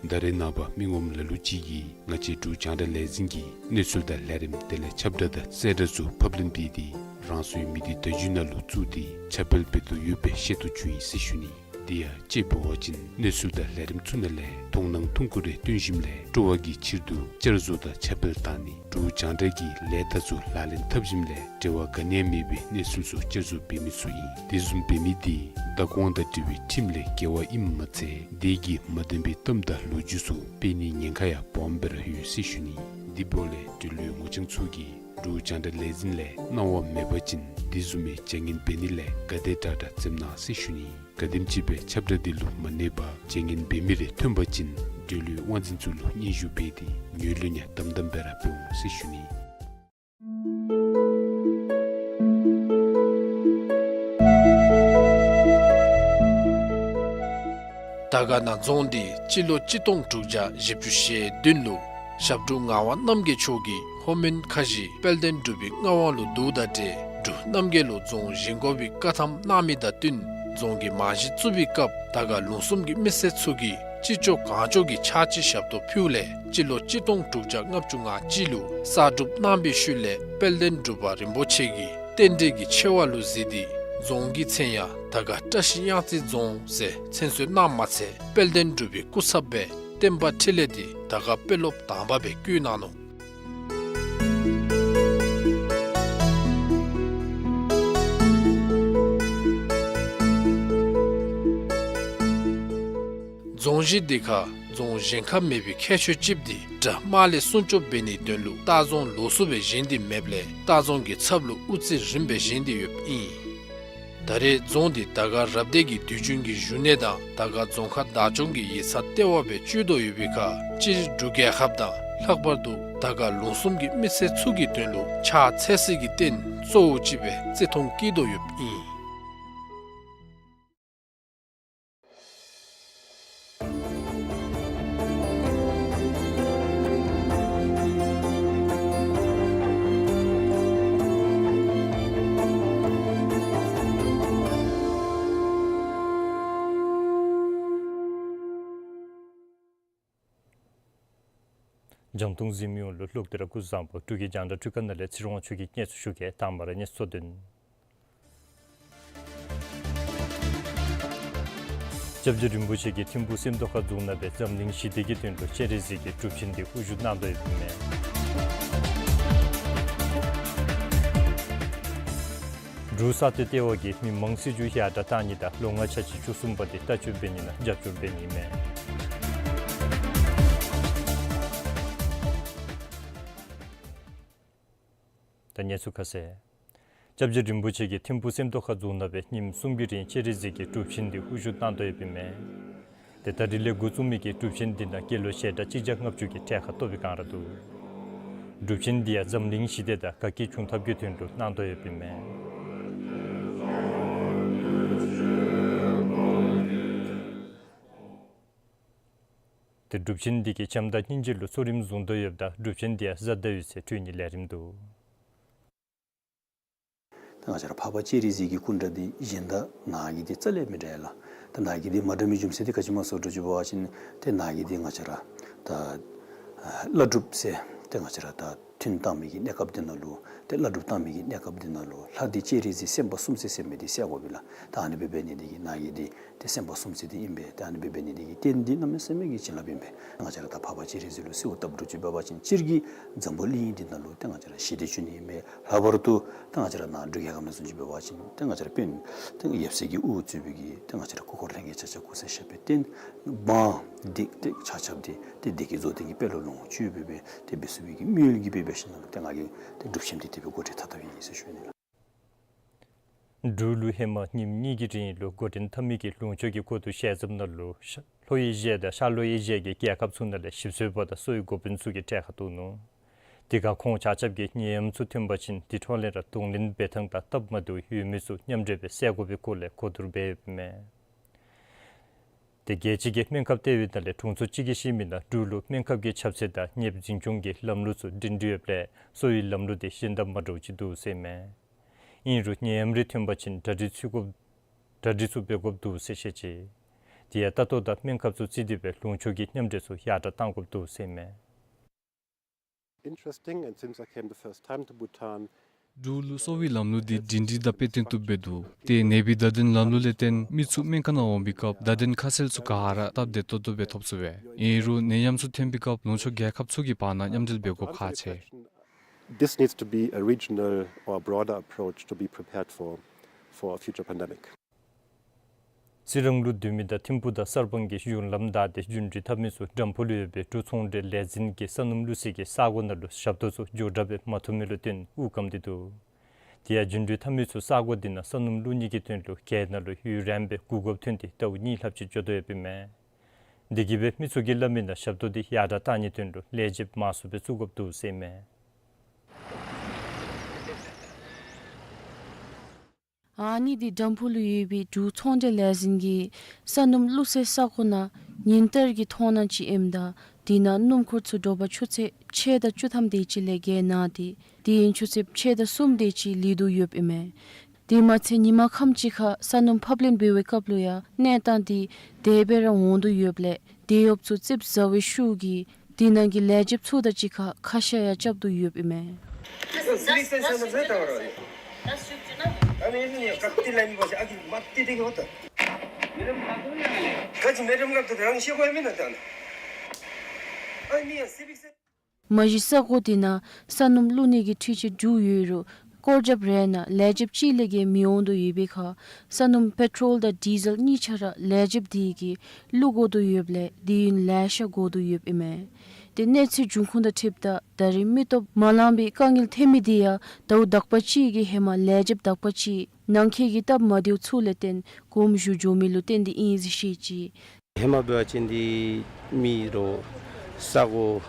ད་རེས་ནངས་པ་མི་ངོམ་ལ་ལུ་ཅིག་གིས་ང་བཅས་འབྲུག་རྒྱང་བསྒྲགས་ལས་འཛིན་གྱི་གནས་ཚུལ་དང་ལས་རིམ་དེ་ལས་ཁྱབ་བསྒྲགས་དང་གསལ་བསྒྲགས་ཚུ་ཕབ་ལེན་འབད་དེ་རང་སོའི་མི་སྡེ་བརྡ་བརྒྱུད་ནང་ལུ་བཙུགས་ཏེ་ཁྱབ་སྤེལ་འབད་དོ་ཡོདཔ་སྦེ་ཤེས་རྟོགས་བྱུང་ཡི་ཟེར་ཞུ་ནི། དེ་ཡང་དཔྱེ་འབད་བ་ཅིན་གནས་ཚུལ་དང་ལས་རིམ་ཚུ་ནང་ལས་མཐོང་སྣང་ཐུང་ཀུ་རེ་སྟོན་ཞིནམ་ལས་སྤྲོ་བ་གི་ཕྱིར་དུ་བསྐྱར་བཟོ་དང་ཁྱབ་སྤེལ་གཏང་ནི། འབྲུག་རྒྱང་བསྒྲགས་ཀྱི་ལས་རྟགས་ཚུ་ལག་ལེན་འཐབ་ཞིནམ་ལས་འབྲེལ་བ་ག་ནི་ཡང་མེད་པའི་གནས་ཚུལ་ཚུ་བསྐྱར་བཟོ་འབད་མི་ཚུ་ཨིན། དེ་བཟུམ་འབད་མི་དེ་ བདག་དབང་དང་འབྲེལ་བའི་ཁྲིམས་ལས་འགལ་བ་ཨིནམ་མ་ཚད་དེ་གིས་མ་བདེན་པའི་གཏམ་དང་ལོ་རྒྱུས་ཚུ་སྤེལ་ནིའི་ཉེན་ཁ་ཡང་སྦོམ་སྦེ་ར་ཡོད་ཟེར་ཞུ་ནི། དེ་འབདཝ་ལས་འབྲེལ་ཡོད་ངོ་རྐྱང་ཚུ་གིས་འབྲུག་རྒྱང་བསྒྲགས་ལས་འཛིན་ལས་གནང་བ་མེད་པ་ཅིན་དེ་བཟུམ་མའི་བྱ་ངན་འབད་ནི་ལས་ག་དེ་དྲག་དྲག་འཛེམ་གནང་ཟེར་ཞུ་ནི། ག་དེམ་ཅིག་སྦེ་ཁྱབ་བསྒྲགས་འདི་ལུ་མ་གནས་པར་བྱ་ངན་འབད་མི་རེ་ཐོན་པ་ཅིན་འབྲེལ་ཡོད་དབང་འཛིན་ཚུ་ལུ་སྙན་ཞུ་འབད་དེ་ངོས་ལེན་ཡང་དམ་དམ་སྦེ་ར་འབད་འོང་ཟེར་ཞུ་ནི། དར་དཀར་ན་རྫོང་འདི་སྤྱི་ལོ་གཅིག་སྟོང་དྲུག་བརྒྱ་བཞི་བཅུ་ཞེ་བདུན་ལུ་ཞབས་དྲུང་ངག་དབང་རྣམ་རྒྱལ་མཆོག་གིས་ལྷོ་མོན་ཁ་བཞི་དཔལ་ལྡན་འབྲུག་པའི་མངའ་དབང་ལུ་བསྡུཝ་དང་འབྲེལ་འབྲུག་རྣམ་རྒྱལ་ལུ་རྫོང་བཞེངས་དགོ་པའི་བཀའ་ཐམ་གནང་མི་དང་བསྟུན་རྫོང་གི་རྨང་གཞི་བཙུགས་པའི་སྐབས་དར་དཀར་ལུང་གསུམ་གྱི་མི་སེར་ཚུ་གིས་ཅི་ལྕོགས་གང་ལྕོགས་ཀྱིས་ཕྱག་ཕྱི་ཞབས་ཏོག་ཕུལཝ་ལས་སྤྱི་ལོ་གཅིག་སྟོང་དྲུག་བརྒྱ་ལྔ་བཅུ་ང་གཅིག་ལུ་གསར་སྒྲུབ་གནང་བའི་ཤུལ་ལས་དཔལ་ལྡན་འབྲུག་པ་རིན་པོ་ཆེ་གིས་རྟེན་འབྲེལ་གྱི་ཆེ་བ་ལུ་གཟིགས་ཏེ་རྫོང་གི་མཚན་ཡང་དར་དཀར་བཀྲ་ཤིས་གཡང་རྩེ་རྫོང་ཟེར་མཚན་གསོལ་གནངམ་མ་ཚད་དཔལ་ལྡན་འབྲུག་པའི་སྐུ་ཚབ་སྦེ་བསྟན་པ་འཕྲིན་ལས་འདི་དར་དཀར་དཔོན་སློབ་དང་པ་སྦེ་བསྐོ་གནང་ནུག། རྫོང་གཞི་འདི་ཁར་རྫོང་བཞེངས་ཁ་མེད་པའི་ཁྱད་ཆོས་ཅིག་འདི་དགྲ་དམག་ལས་སྲུང་སྐྱོབ་འབད་ནིའི་དོན་ལུ་ལྟ་རྫོང་ལོགས་སུ་སྦེ་བཞེངས་ཏེ་མེདཔ་ལས་ལྟ་རྫོང་གི་ཚབ་ལུ་དབུ་རྩེ་རིངམ་སྦེ་བཞེངས་ཏེ་ཡོདཔ་ཨིན། ད་རེས་རྫོང་འདི་དར་དཀར་རབ་སྡེ་གི་དུས་རྒྱུན་གྱི་བཞུགས་གནས་དང་དར་དཀར་རྫོང་ཁག་བདག་སྐྱོང་གི་ཡིག་ཚང་ལྟེ་བ་སྦེ་སྤྱོད་དོ་ཡོད་པའི་ཁར་སྤྱིར་འབྲུག་རྒྱལ་ཁབ་དང་ལྷག་པར་དུ་དར་དཀར་ལུང་གསུམ་གྱི་མི་སེར་ཚུ་གི་དོན་ལུ་ཕྱག་འཚལ་སྲིད་ཀྱི་རྟེན་གཙོ་བོ་ཅིག་སྦེ་བརྩི་མཐོང་བསྐྱེད་དོ་ཡོདཔ་ཨིན། འཇམ་ཏོང་གཟིགས་མི་ཡོངས་ལུ་ལོག་སྟེ་ར་སྐུ་གཟུགས་བཟང་པོ། འབྲུག་གི་རྒྱང་བསྒྲགས་འཕྲུལ་ཁང་ནང་ལས་ཚེ་རིང་དབང་ཕྱུག་གིས་གནས་ཚུལ་ཞུ་གེ། དང་པ་ར་གནས་ཚུལ་གཙོ་དོན། སྐྱབས་རྗེ་རིན་པོ་ཆེ་གིས་ཐིམ་ཕུག་སེམས་རྟོགས་ཁ་རྫོང་ནང་སྦེ་འཛམ་གླིང་ཞི་བདེ་གི་དོན་ལུ་སྤྱན་རས་གཟིགས་ཀྱི་སྒྲུབ་ཆེན་འདི་དབུ་བཞུགས་གནང་དོ་ཡོདཔ་ཨིན་མས། འབྲུག་ས་མཐོའི་ལྟེ་བ་གིས་མི་མང་སྲིད་བྱུས་ཡར་དྲག་གཏང་ནི་དང་ལོ་ལྔ་འཆར་གཞི་བཅུ་གསུམ་པ་འདི་ལྟ་སྤྱོད་འབད་ནི་ནང་རྒྱབ་སྐྱོར་འབད་ནི་ཨིན་མས། ད་གནས་ཚུལ་ཁ་གསལ། སྐྱབས་རྗེ་རིན་པོ་ཆེ་གིས་ཐིམ་ཕུག་སེམས་རྟོགས་ཁ་རྫོང་ནང་སྦེ་ཉིནམ་གསུམ་གྱི་རིང་སྤྱན་རས་གཟིགས་ཀྱི་སྒྲུབ་ཆེན་འདི་དབུ་བཞུགས་གནང་དོ་ཡོདཔ་ཨིན་མས། ཏེ་ད་རིས་ལས་འགོ་བཙུགས་མི་གི་སྒྲུབ་ཆེན་འདི་ནང་སྐྱེས་ལོ་ཞལ་གྲངས་གཅིག་བརྒྱ་ལྔ་བཅུ་གི་གྲལ་ཁར་གཏོགས་པའི་སྒང་ར་འདུག། སྒྲུབ་ཆེན་འདི་ཡང་འཛམ་གླིང་ཞི་བདེ་དང་དགའ་སྐྱིད་འབྱུང་ཐབས་ཀྱི་དོན་ལུ་གནང་དོ་ཡོདཔ་ཨིན་མས། ཏེ་སྒྲུབ་ཆེན་འདི་གིས་བྱམས་དང་སྙིང་རྗེ་ལུ་གཙོ་རིམ་བཟུང་དོ་ཡོདཔ་ད་སྒྲུབ་ཆེན་འདི་ཡང་གཟའ་ཟླ་བའི་ཚེ་གྲོལ་ནིའི་ལས་རིམ་འདུག། ད་ང་བཅས་ར་འཕགས་པ་སྤྱན་རས་གཟིགས་ཀྱི་སྐུ་འདྲ་འདི་གཞན་དང་ནང་གི་འདི་རྩ་ལས་མི་འདྲ་ཡ་ལགས། ད་ནང་གི་འདི་མ་འདྲ་མི་རྒྱུ་མཚན་འདི་ག་ཅི་སྨོ་ཟེར་བ་ཅིན་ཏེ་ནང་གི་འདི་ང་བཅས་ར་ད་ཨ་བླ་སྒྲུབ་ཟེར་ཏེ་ང་བཅས་ར་ད་ཐུན་བཏང་མི་གི་གནས་སྐབས་འདི་ནང་ལུ་ཏེ་བླ་སྒྲུབ་བཏང་མི་གི་གནས་སྐབས་འདི་ནང་ལུ་ལྷ་འདི་སྤྱན་རས་གཟིགས་སེམས་དཔའ་གསུམ་ཟེར་ཟེར་མི་འདི་གསལ་དགོ་པས་ལགས། ད་ཨ་ནི་སྦེ་འབད་ནི་འདི་གིས་ནང་གི་འདི་ཏེ་སེམས་དཔའ་གསུམ་ཟེར་འདི་ཨིན་པས། ཏེ་ཨ་ནི་སྦེ་འབད་ནི་འདི་གིས་རྟེན་འདི་གནམ་མེད་ས་མེད་ཀྱི་བྱིན་རླབས་ཨིན་པས། ང་བཅས་ར་ད་འཕགས་པ་སྤྱན་རས་གཟིགས་ལུ་གསོལཝ་བཏབ་དོ་བཟུམ་འབད་བ་ཅིན་སྤྱིར་གྱིས་འཛམ་བུ་གླིང་འདི་ནང་ལུ་ཏེ་ང་བཅས་ར་ཞི་བདེ་འབྱུང་ནི་ཨིན་པས། ལྷག་པར་དུ་ཏེ་ང་བཅས་ར་ནཱ་འབྲུག་རྒྱལ་ཁབ་ནང་བཟུམ་ཅིག་འབད་བ་ཅིན་ཏེ་ང་བཅས་ར་དཔོན་ཏེ་ཡབ་སྲས་ཀྱི་དབུ་གཙོས་པའི་གི་ཏེ་ང་བཅས་ར་སྐུ་འཁོར་ལྷན་རྒྱས་ཆ་ཁྱབ་སྐུ་ཚེ་ཞབས་པད་བརྟན། འབངས་འདི་ཏེ་ཆ་ཁྱབ་འདི་ཏེ་བདེ་སྐྱིད་རྫོགས་ལྡན་གྱི་དཔལ་ལུ་ལོངས་སྤྱོད་འབད་འབད་ཏེ་འབད་ཚུགས་པའི་གི་དམིགས་ཡུལ་གྱིས་འབད་འབད་ཞིནམ་ལས་ཏེ་ང་གིས་ཏེ་སྒྲུབ་ཆེན་འདི་དེ་སྦེ་འགོ་འདྲེན་འཐབ་འཐབ་ཨིན་ཟེར་ཞུ་ནི་ལགས། འབྲུག་ལུ་ཧེ་མ་ཉིནམ་གཉིས་ཀྱི་རིང་ལུ་འགོ་འདྲེན་འཐབ་མི་གི་ལུང་ཕྱོགས་ཀྱི་སྐོར་དུ་ཞལ་འཛོམས་ནང་ལུ་ཤར་ལྷོ་ཨེ་ཤི་ཡ་དང་ཤར་ལྷོ་ཨེ་ཤི་ཡ་གི་རྒྱལ་ཁབ་ཚུ་ནང་ལས་ཞིབ་འཚོལ་པ་དང་གསོ་བའི་འགོ་དཔོན་ཚུ་གི་གྲལ་ཁར་གཏོགས་ནུག། དེ་ཁར་ཁོང་ཆ་ཁྱབ་ཀྱིས་ནད་ཡམས་ཚུ་ཐོན་པ་ཅིན་དེ་འཕྲོ་ལས་ར་གདོང་ལེན་འབད་ཐངས་དང་སྟབས་མ་བདེཝ་ཡོད་མི་ཚུ་མཉམ་འབྲེལ་སྦེ་བསལ་དགོ་པའི་སྐོར་ལས་གོ་བསྡུར་འབད་ཡོདཔ་ཨིན་མས། ཏེ་རྒྱལ་སྤྱི་གི་སྨན་ཁབ་ལྟེ་བའི་ནང་ལས་དྲུང་འཚོ་གཅིག་གིས་བཤད་མི་ནང་འབྲུག་ལུ་སྨན་ཁབ་ཀྱི་ཁྱབ་ཚད་དང་ནདཔ་འཛིན་སྐྱོང་གི་ལམ་ལུགས་ཚུ་སྒྲིང་སྒྲི་ཡོདཔ་ལས་གསོ་བའི་ལམ་ལུགས་འདི་གཞན་དང་མ་འདྲཝ་ཅིག་འདུག་ཟེར་ཨིན་མས། ཨིན་རུང་ནད་ཡམས་རེ་ཐོན་པ་ཅིན་གྲ་སྒྲིག་ཚུ་དགོཔ་གྲ་སྒྲིག་ཚུ་འབད་དགོཔ་འདུག་ཟེར་བཤད་ཅི། དེ་ཡང་ལྟ་རྟོག་དང་སྨན་ཁབ་ཚུ་བརྩིས་ཏེ་སྦེ་ལུང་ཕྱོགས་ཀྱི་མཉམ་འབྲེལ་ཚུ་ཡར་དྲག་གཏང་དགོཔ་འདུག་ཟེར་ཨིན་མས། Interesting, and since I came the first time to Bhutan, འབྲུག་ལུ་གསོ་བའི་ལམ་ལུགས་འདི་སྒྲིང་སྒྲི་དང་དཔེ་སྟོན་ཏོག་ཏོ་སྦེ་འདུག། ཏེ་ནདཔ་གི་བརྡ་དོན་ལམ་ལུགས་ལས་བརྟེན་མི་ཚུ་སྨན་ཁང་ནང་འོང་པའི་སྐབས་བརྡ་དོན་ཁ་གསལ་ཚུ་ག་ར་སྟབས་བདེ་ཏོག་ཏོ་སྦེ་ཐོབ་ཚུགས་པས། ཨིན་རུང་ནད་ཡམས་ཚུ་ཐོན་པའི་སྐབས་ལུང་ཕྱོགས་རྒྱལ་ཁབ་ཚུ་གིས་བར་ན་མཉམ་འབྲེལ་འབད་དགོཔ་ཁག་ཆེ། This needs to be a regional or broader approach to be prepared for, for a future pandemic. རྩི་རང་ལུ་སྡོད་མི་དང་ཐིམ་ཕུག་དང་གསར་སྤང་གི་གཞུང་ལམ་བདའ་སྟེ་རྒྱུན་འགྲུལ་འཐབ་མི་ཚུ་འགྲམ་ཕུག་ལུ་ཡོད་པའི་འབྲུག་ཚོང་འབྲེལ་ལས་འཛིན་གྱི་སོ་ནམ་བླུག་སའི་གི་ས་གོ་ནང་ལུ་ཞབས་ཏོག་ཚུ་འགྱོ་དྲགས་སྦེ་མ་ཐོབ་མི་ལུ་བརྟེན་དབུགས་སྐམ་སྟེ་འདུག། དེ་ཡང་རྒྱུན་འགྲུལ་འཐབ་མི་ཚུ་ས་གོ་དེ་ནང་སོ་ནམ་བླུག་ནི་གི་དོན་ལུ་གྱལ་ནང་ལུ་ཡུན་རིངམོ་སྦེ་སྒུག་དགོཔ་ཐོན་ཏེ་ཟླཝ་གཉིས་ལྷགཔ་ཅིག་འགྱོ་དོ་ཡོདཔ་ཨིན་མས། དེ་གིས་སྦེ་མི་ཚུ་གིས་སླབ་མི་ནང་ཞབས་ཏོག་དེ་ཡར་དྲགས་གཏང་ནིའི་དོན་ལུ་ལས་བྱེདཔ་མང་སུ་སྦེ་བཙུགས་དགོཔ་འདུག་ཟེར་ཨིན་མས། ཨ་ནི་འདི་འགྲམ་ཕུག་ལུ་ཡོད་པའི་འབྲུག་ཚོང་འབྲེལ་ལས་འཛིན་གྱི་སོ་ནམ་བླུག་སའི་ས་གོ་ནང་ཉིན་ལྟར་གྱི་མཐོང་སྣང་ཅིག་ཨིནམ་ད་དེ་ནང་སྣུམ་འཁོར་ཚུ་དྲོ་པ་ཆུ་ཚོད་ཕྱེད་དང་བཅུ་ཐམ་དེ་ཅིག་ལས་གྱལ་ནང་སྟེ་དེ་ཡང་ཆུ་ཚོད་ཕྱེད་དང་གསུམ་དེ་ཅིག་ལུས་དོ་ཡོདཔ་ཨིན་མས། དེ་མ་ཚད་ཉིན་མ་ཁམས་ཅིག་ཁར་སོ་ནམ་ཕབ་ལེན་འབད་བའི་སྐབས་ལུ་ཡང་གནས་སྟངས་དེ་དེ་སྦེ་ར་འོང་དོ་ཡོདཔ་ལས་དེད་གཡོགཔ་ཚུ་ཙིགཔ་ཟ་བའི་ཤུགས་ཀྱིས་དེ་ནང་གི་ལས་བྱེདཔ་ཚུ་དང་གཅིག་ཁར་ཁ་ཤ་ཡང་རྐྱབ་དོ་ཡོདཔ་ཨིན་མས། མ་གཞི་ས་གོ་དེ་ནང་སོ་ནམ་བླུག་ནི་གི་འཕྲུལ་ཆས་དྲུག་ཡོད་རུང་སྐོར་རྒྱབ་རེ་ནང་ལས་བྱེདཔ་གཅིག་ལས་བརྒལ་མི་འོང་དོ་ཡོད་པའི་ཁར་སོ་ནམ་པེ་ཊོལ་དང་ཌི་ཟེལ་གཉིས་ཆ་ར་ལས་བྱེདཔ་དེ་གིས་བླུག་དགོ་དོ་ཡོདཔ་ལས་དུས་ཡུན་ལེ་ཤ་འགོར་དོ་ཡོདཔ་ཨིན་མས། དེ་གནས་ཚུལ་འབྱུང་ཁུངས་དང་འཁྲིལཝ་ད་ད་རེས་མི་སྟོབས་མ་ལང་པའི་དཀའ་ངལ་ཐོན་མི་དེ་ཡང་ཟླཝ་དག་པ་ཅིག་གི་ཧེ་མ་ལས་བྱེདཔ་དག་པ་ཅིག་ནང་འཁོད་ཀྱི་སྟབས་མ་བདེཝ་ཚུ་ལས་བརྟེན་དགོངསམ་ཞུ་འགྱོ་མི་ལུ་བརྟེན་ཏེ་ཨིན་ཟེར་བཤད་ཅི། ཧེ་མ་འབད་བ་ཅིན་འདི་མི་རོགས་ས་གོ་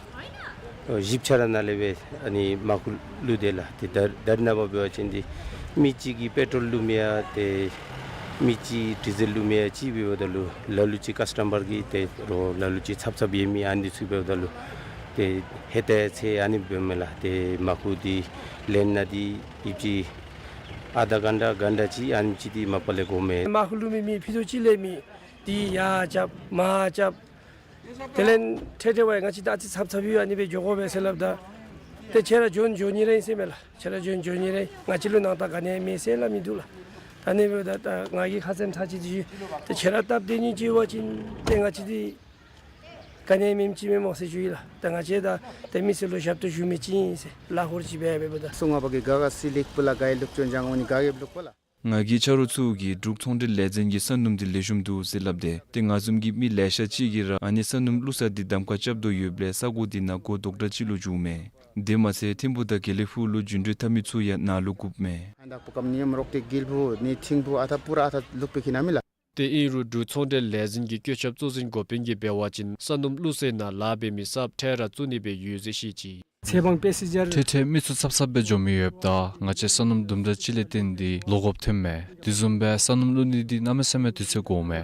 བཞི་ཆ་ར་ནང་ལས་སྦེ་ཨ་ནི་མར་ཁུ་བླུག་དེས་ལགས། ཏེ་ད་ད་རེས་ནངས་པ་འབད་བ་ཅིན་འདི་མི་གཅིག་གིས་པེ་ཊོལ་བླུག་མི་ཡང་ཏེ་མི་གཅིག་ཌི་ཟེལ་བླུག་མི་ཡང་གཅིག་འབདཝ་ད་ལུ་ལ་ལུ་ཅིག་ཀཱསི་ཊམ་མར་གྱིས་ཏེ་རོགས་ལ་ལུ་ཅིག་ཚབ་ཚབ་ཡོད་མི་ཨ་ནི་ཚུ་འབདཝ་ད་ལུ་ཏེ་ཧེ་ཏེ་ཚེ་ཨ་ནི་འབདཝ་མས་ལགས། ཏེ་མར་ཁུ་འདི་ལེན་ནི་འདི་ཡུདཔ་ཅིག་ཨ་དྷ་གྷན་ཊ་གྷན་ཊ་ཅིག་ཨ་ནེམ་ཅིག་འདི་མ་པ་ལས་འགོརཝ་མས། མར་ཁུ་བླུག་མི་མི་ཕྱེད་དོ་ཅིག་ལས་མི་འདི་ཡར་རྐྱབ་མར་རྐྱབ། དེ་ལས་ཐེངས་ཐེངས་བ་ང་བཅས་ད་ཨ་ཙི་ཚབ་ཚབ་ཡོད་ཨ་ནི་སྦེ་འགྱོ་དགོ་པས་ཟེར་སླབ་ད། ཏེ་ཁྱེད་ར་འགྱོ་ན་འགྱོ་ནི་ར་ཨིན་ཟེར་མས་ལགས། ཁྱེད་ར་འགྱོ་ན་འགྱོ་ནི་ར་ཨིན། ང་བཅས་ལུ་ནང་རྟགས་ག་ནི་ཡང་མེད་ཟེར་སླབ་མི་འདུག་ལགས། ད་ཨ་ནི་སྦེ་ད་ད་ང་གིས་ཁ་ཙ་ཚར་གཅིག་ཅིག་ཞུ། ཏེ་ཁྱེད་ར་སྟབས་བདེ་ནི་ཅིག་འབད་བ་ཅིན་ཏེ་ང་བཅས་འདི་ག་ནི་ཡང་མེདཔ་ཅིག་མེན་སྨོ་ཟེར་ཞུ་ཡི་ལགས། ད་ང་བཅས་ད་ཏེ་མི་སེར་ལུ་ཞབས་ཏོག་ཞུ་མི་ཅིག་ཨིན་ཟེར་ལཱ་ཁག་ཅིག་འབད་འབདཝ་ད། སོ་ནམ་པ་གིས་ག་ག་སི་ལེགས་པོ་ལགས། ག་ཡང་བླུག་སྐྱོན་ཅང་འོང་ནི་ག་གིས་བླུག་པ་ལགས། ང་གིས་ཆ་རོགས་ཚུ་གིས་འབྲུག་ཚོང་འབྲེལ་ལས་འཛིན་གྱི་སོ་ནམ་འདི་ལེགས་ཤོམ་འདུག་ཟེར་སླབ་སྟེ་ཏེ་ང་བཟུམ་གྱི་མི་ལེ་ཤ་ཅིག་གིས་ར་ཨ་ནི་སོ་ནམ་བླུག་ས་འདི་གདམ་ཁ་རྐྱབ་དོ་ཡོདཔ་ལས་ས་གོ་འདི་ནང་སྒོ་རྡོག་འདྲ་ཅིག་ལུ་འགྱོཝ་མས། དེ་མ་ཚད་ཐིམ་ཕུག་དང་དགེ་ལེགས་ཕུག་ལུ་རྒྱུན་འགྲུལ་འཐབ་མི་ཚུ་ཡང་ནཱ་ལུ་སྒུགཔ་མས། ཨ་ནི་ད་པུ་ཀམ་ནི་ཡམ་རོག་ཏེ་དགེ་ལེགས་ཕུག་ནི་ཐིམ་ཕུག་ཨ་ཐ་པུ་ར་ཨ་ཐ་བླུག་པའི་ཁྱིམ་ནང་མི་ལགས། ཏེ་ཨིན་རུང་འབྲུག་ཚོང་འབྲེལ་ལས་འཛིན་གྱི་བཀོད་ཁྱབ་གཙོ་འཛིན་འགོ་དཔོན་གྱིས་འབད་བ་ཅིན་སོ་ནམ་བླུག་སའི་ནང་ལཱ་འབད་མི་གསརཔ་འཕྲལ་ར་བཙུགས་ནི་སྦེ་ཡོད་ཟེར་བཤད་ཅི། ཚེ་འཕང་པེ་སི་ཇར། འཕྲལ་འཕྲལ་མི་ཚུ་ཚབ་ཚབ་སྦེ་འགྱོ་མི་ཡོདཔ་ད་ང་བཅས་སོ་ནམ་དུམ་གྲ་ཅིག་ལས་བརྟེན་ཏེ་ལོག་དགོཔ་ཐོནམ་མས། དེ་བཟུམ་སྦེ་སོ་ནམ་བླུག་ནི་འདི་གནམ་མེད་ས་མེད་དུས་ཚོད་འགོརཝ་མས།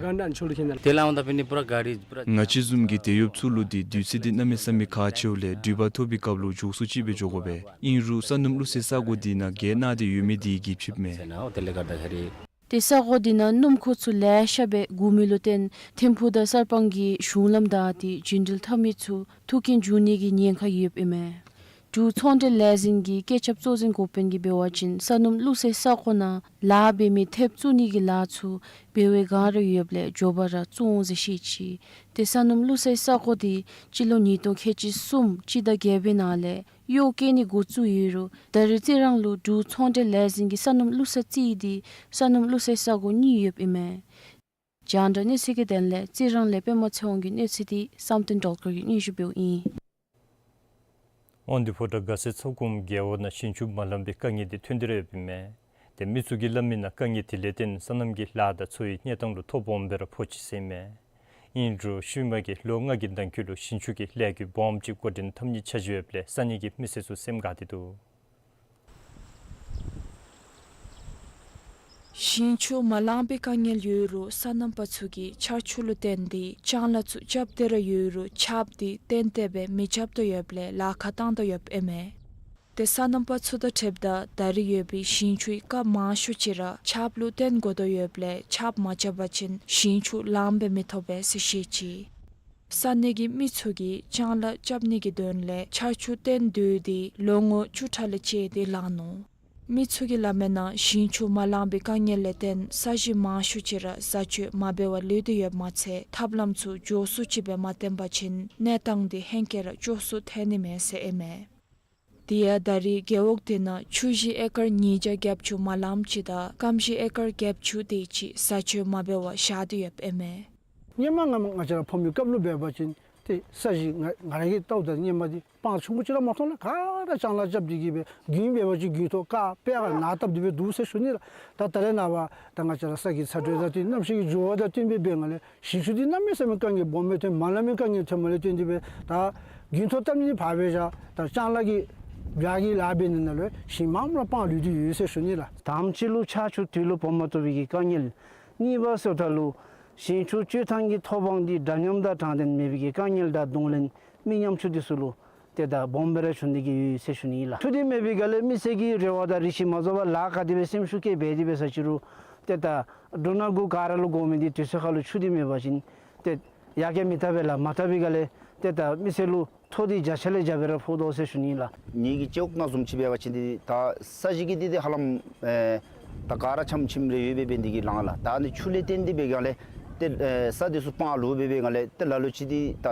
དེ་ལས་འོང་ད་པེ་ནི་པུ་ར་གཱ་རི་པུ་ར། ང་བཅས་བཟུམ་གྱི་དེད་གཡོགཔ་ཚུ་ལུ་འདི་དུས་ཚོད་འདི་གནམ་མེད་ས་མེད་ཁག་ཆེཝ་ལས་འགྲུལ་པ་ཐོབ་པའི་སྐབས་ལུ་མགྱོགས་སུ་ཅིག་སྦེ་འགྱོ་དགོ་པས། ཨིན་རུང་སོ་ནམ་བླུག་སའི་ས་གོ་འདི་ནང་གྱལ་ནང་སྟེ་ཡོད་མི་འདི་གིས་ཕྱིསཔ་མས། ཏེ་ས་གོ་འདི་ནང་སྣུམ་འཁོར་ཚུ་ལེ་ཤ་སྦེ་སྒུག་མི་ལུ་བརྟེན་ཐིམ་ཕུག་དང་གསར་སྤང་གི་གཞུང་ལམ་བདའ་སྟེ་རྒྱུན་འགྲུལ་འཐབ་མི་ཚུ་ཐུག་རྐྱེན་འབྱུང་ནི་གི་ཉེན་ཁ་ཡོདཔ་ཨིན་མས། འབྲུག་ཚོང་འབྲེལ་ལས་འཛིན་གྱི་བཀོད་ཁྱབ་གཙོ་འཛིན་འགོ་དཔོན་གྱིས་འབད་བ་ཅིན་སོ་ནམ་བླུག་སའི་ས་གོ་ནང་ལཱ་འབད་མི་ཐེབས་བཙུགས་ནི་གི་ལཱ་ཚུ་འབད་བའི་བསྒང་ར་ཡོདཔ་ལས་མགྱོགས་པ་ར་བཙུགས་འོང་ཟེར་བཤད་ཅི། ཏེ་སོ་ནམ་བླུག་སའི་ས་གོ་འདི་སྤྱི་ལོ་ཉིས་སྟོང་ཁལ་གཅིག་གསུམ་སྤྱི་ཟླ་བརྒྱད་པའི་ནང་ལས་གཡོག་བཀོལ་ནི་འགོ་བཙུགས་ཡོད་རུང་ད་རེས་རྩི་རང་ལུ་འབྲུག་ཚོང་འབྲེལ་ལས་འཛིན་གྱི་སོ་ནམ་བླུག་ས་རྩིས་ཏེ་སོ་ནམ་བླུག་སའི་ས་གོ་གཉིས་ཡོདཔ་ཨིན་མས། རྒྱང་བསྒྲགས་གནས་ཚུལ་གྱི་དོན་ལས་རྩི་རང་ལས་པདྨ་ཚེ་དབང་གི་གནས་ཚུལ་འདི་བསམ་གཏན་སྒྲོལ་དཀར་གྱིས་སྙན་ཞུ་འབདཝ་ཨིན། དབང་འདུས་ཕོ་བྲང་དགའ་ཚལ་ཚ་གོམ་རྒེད་འོག་ནང་ཞིང་ཆུ་མ་ལང་པའི་དཀའ་ངལ་འདི་ཐོན་ཏེ་ར་ཡོདཔ་ཨིན་མས། ཏེ་མི་ཚུ་གིས་སླབ་མི་ནང་དཀའ་ངལ་འདི་ལས་བརྟེན་སོ་ནམ་གྱི་ལཱ་དང་འཚོ་བའི་གནས་སྟངས་ལུ་ཐོ་སྦོམ་སྦེ་ར་ཕོག་ཅི་ཟེར་ཨིན་མས། ཨིན་རུང་ཤུལ་མ་གི་ལོ་ལྔ་གི་ནང་འཁོད་ལུ་ཞིང་ཆུ་གི་ལས་འགུལ་སྦོམ་ཅིག་འགོ་འདྲེན་འཐབ་ནི་ཆ་བཞག་ཡོདཔ་ལས་ས་གནས་ཀྱི་མི་སེར་ཚུ་སེམས་དགའ་སྟེ་འདུག། ཞིང་ཆུ་མ་ལང་པའི་དཀའ་ངལ་ཡོད་རུང་སོ་ནམ་པ་ཚུ་གིས་ཆར་ཆུ་ལུ་བརྟེན་ཏེ་ལྕང་ལཱ་ཚུ་རྐྱབ་སྟེ་ར་ཡོད་རུང་ཆརཔ་འདི་ཏན་ཏན་སྦེ་མི་རྐྱབ་དོ་ཡོདཔ་ལས་ལཱ་ཁག་བཏང་དོ་ཡོདཔ་ཨིན་མས། ཏེ་སོ་ནམ་པ་ཚུ་དང་འཁྲིལཝ་ད་ད་རེས་ཡོད་པའི་ཞིང་ཆུའི་སྐབས་མང་ཤོས་ཅིག་ར་ཆརཔ་ལུ་བརྟེན་དགོ་དོ་ཡོདཔ་ལས་ཆརཔ་མ་རྐྱབ་པ་ཅིན་ཞིང་ཆུ་ལངམ་སྦེ་མི་ཐོབ་པས་ཟེར་བཤད་ཅི། ས་གནས་ཀྱི་མི་ཚུ་གིས་ལྕང་ལཱ་རྐྱབ་ནི་གི་དོན་ལས་ཆར་ཆུ་བརྟེན་སྡོད་དེ་ལོ་ངོ་བཅུ་ཕྲག་ལས་བཅད་དེ་ལང་ནུག། མི་ཚུ་གིས་སླབ་མི་ནང་ཞིང་ཆུ་མ་ལང་པའི་དཀའ་ངལ་ལས་བརྟེན་ས་གཞི་མང་ཤོས་ཅིག་ར་བཟའ་སྤྱོད་མ་འབད་བར་ལུས་ཏེ་ཡོདཔ་མ་ཚད་ཐབས་ལམ་ཚུ་མགྱོགས་སུ་ཅིག་སྦེ་མ་བཏོན་པ་ཅིན་གནས་སྟངས་འདི་ཧེང་སྐལ་ར་སྐྱོ་སུ་ཐལ་ནི་མས་ཟེར་ཨིན་མས། དེ་ཡང་ད་རེས་རྒེད་འོག་དེ་ནང་ཆུ་བཞི་ཨེ་ཀར་ཉིས་བརྒྱ་བརྒྱད་ཅུ་མ་ལངམ་ཅིག་དང་སྐམ་ཞིང་ཨེ་ཀར་བརྒྱད་ཅུ་དེ་ཅིག་ས་ཆ་མ་འབད་བར་བཞག་སྟེ་ཡོདཔ་ཨིན་མས། སྔོན་མ་ང་ང་བཅས་ར་ཕོ་མོའི་སྐབས་ལུ་འབད་བ་ཅིན་ཏེ་ས་གཞི་ང་ང་ར་གིས་བལྟཝ་ད་སྔོན་མ་འདི་སྤང་ཆུང་ཀུ་ཅིག་ར་མ་མཐོང་ལགས། ག་ར་ལྕང་ལཱ་རྐྱབ་སྟེ་གིས་སྦེ་དགུན་འབད་བ་ཅིན་དགུན་ཐོག་ཀ་དཔེ་ག་ནཱ་བཏབ་སྟེ་སྦེ་འདུག་ཟེར་ཞུ་ནི་ལགས། ད་ད་རེས་ནངས་པ་ད་ང་བཅས་ར་ས་གི་ཚ་དྲོད་དང་བསྟུན་གནམ་གཤིས་ཀྱི་འགྱུར་བ་དང་བསྟུན་སྦེ་འབད་ང་ལས་ཞིང་ཆུ་འདི་གནམ་མེད་ས་མེད་དཀའ་ངལ་སྦོམ་སྦེ་ཐོན། མ་ལངམ་མི་དཀའ་ངལ་ཐོནམ་ལས་བརྟེན་ཏེ་སྦེ་ད་དགུན་ཐོག་བཏབ་ནི་འདི་ཕར་སྦེ་བཞག། ད་ལྕང་ལཱ་གི་བྱཱ་གི་ལཱ་འབད་ནི་ནང་ལུ་ཞིང་མངམ་ར་སྤང་ལུས་ཏེ་ཡོད་ཟེར་ཞུ་ནི་ལགས། དང་པ་ཅིག་ལུ་ཆར་ཆུ་དུས་ལུ་འབབ་མ་བཏུབ་པའི་གི་དཀའ་ངལ། གཉིས་པ་ཟེརཝ་ད་ལུ་ཞིང་ཆུ་སྤྱོད་ཐངས་ཀྱི་ཐོབ་དབང་འདི་འདྲ་མཉམ་དང་དྲང་བདེན་མེད་པའི་གི་དཀའ་ངལ་དང་གདོང་ལེན་མི་ཉམ་ཆུང་འདི་ཚུ་ལུ་ཏེ་ད་སྦོམ་སྦེ་ར་བྱུང་སྟེ་གིས་ཡོད་ཟེར་ཞུ་ནི་ཨིན་ལགས། ཆུ་འདི་མེད་པའི་སྒང་ལས་མི་སེར་གྱིས་རེ་བ་དང་རེ་ཞིག་མ་རྫོགས་པར་ལཱ་ག་དེ་སྦེ་སེམས་ཤུགས་བསྐྱེད་འབད་དེ་འབད་ས་ཅིག་རུང་ཏེ་ད་འབྲུ་སྣ་དགུ་ག་ར་ལུ་དགོ་མི་འདི་དུས་ཚོད་ཁར་ལུ་ཆུ་འདི་མེད་པ་ཅིན་ཏེ་ཡར་རྒྱས་མི་འཐབ་པས་ལགས། མ་འཐབ་པའི་སྒང་ལས་ཏེ་ད་མི་སེར་ལུ་ཐོ་འདི་བརྒྱ་ཆ་ལས་བརྒྱ་སྦེ་ར་ཕོག་དོ་ཟེར་ཞུ་ནི་ཨིན་ལགས། ངེ་གི་ཅོག་ནང་བཟུམ་ཅིག་འབད་བ་ཅིན་འདི་ད་ས་གཞི་གི་འདི་འདི་ཧ་ལམ་ཨེ་ད་ག་ར་ཆམ་ཆིམ་རེ་ཡོད་པའི་འབད་ནི་འདི་གིས་ལང་ལགས། ད་ཨ་ནི་ཆུ་ལས་བརྟེན་ཏེ་འབད་སྒང་ལས་ཏེ་ཨེ་ས་འདི་ཚུ་སྤང་ལུ་འབད་འབད་སྒང་ལས་ཏེ་ལ་ལུ་ཅིག་འདི་ད་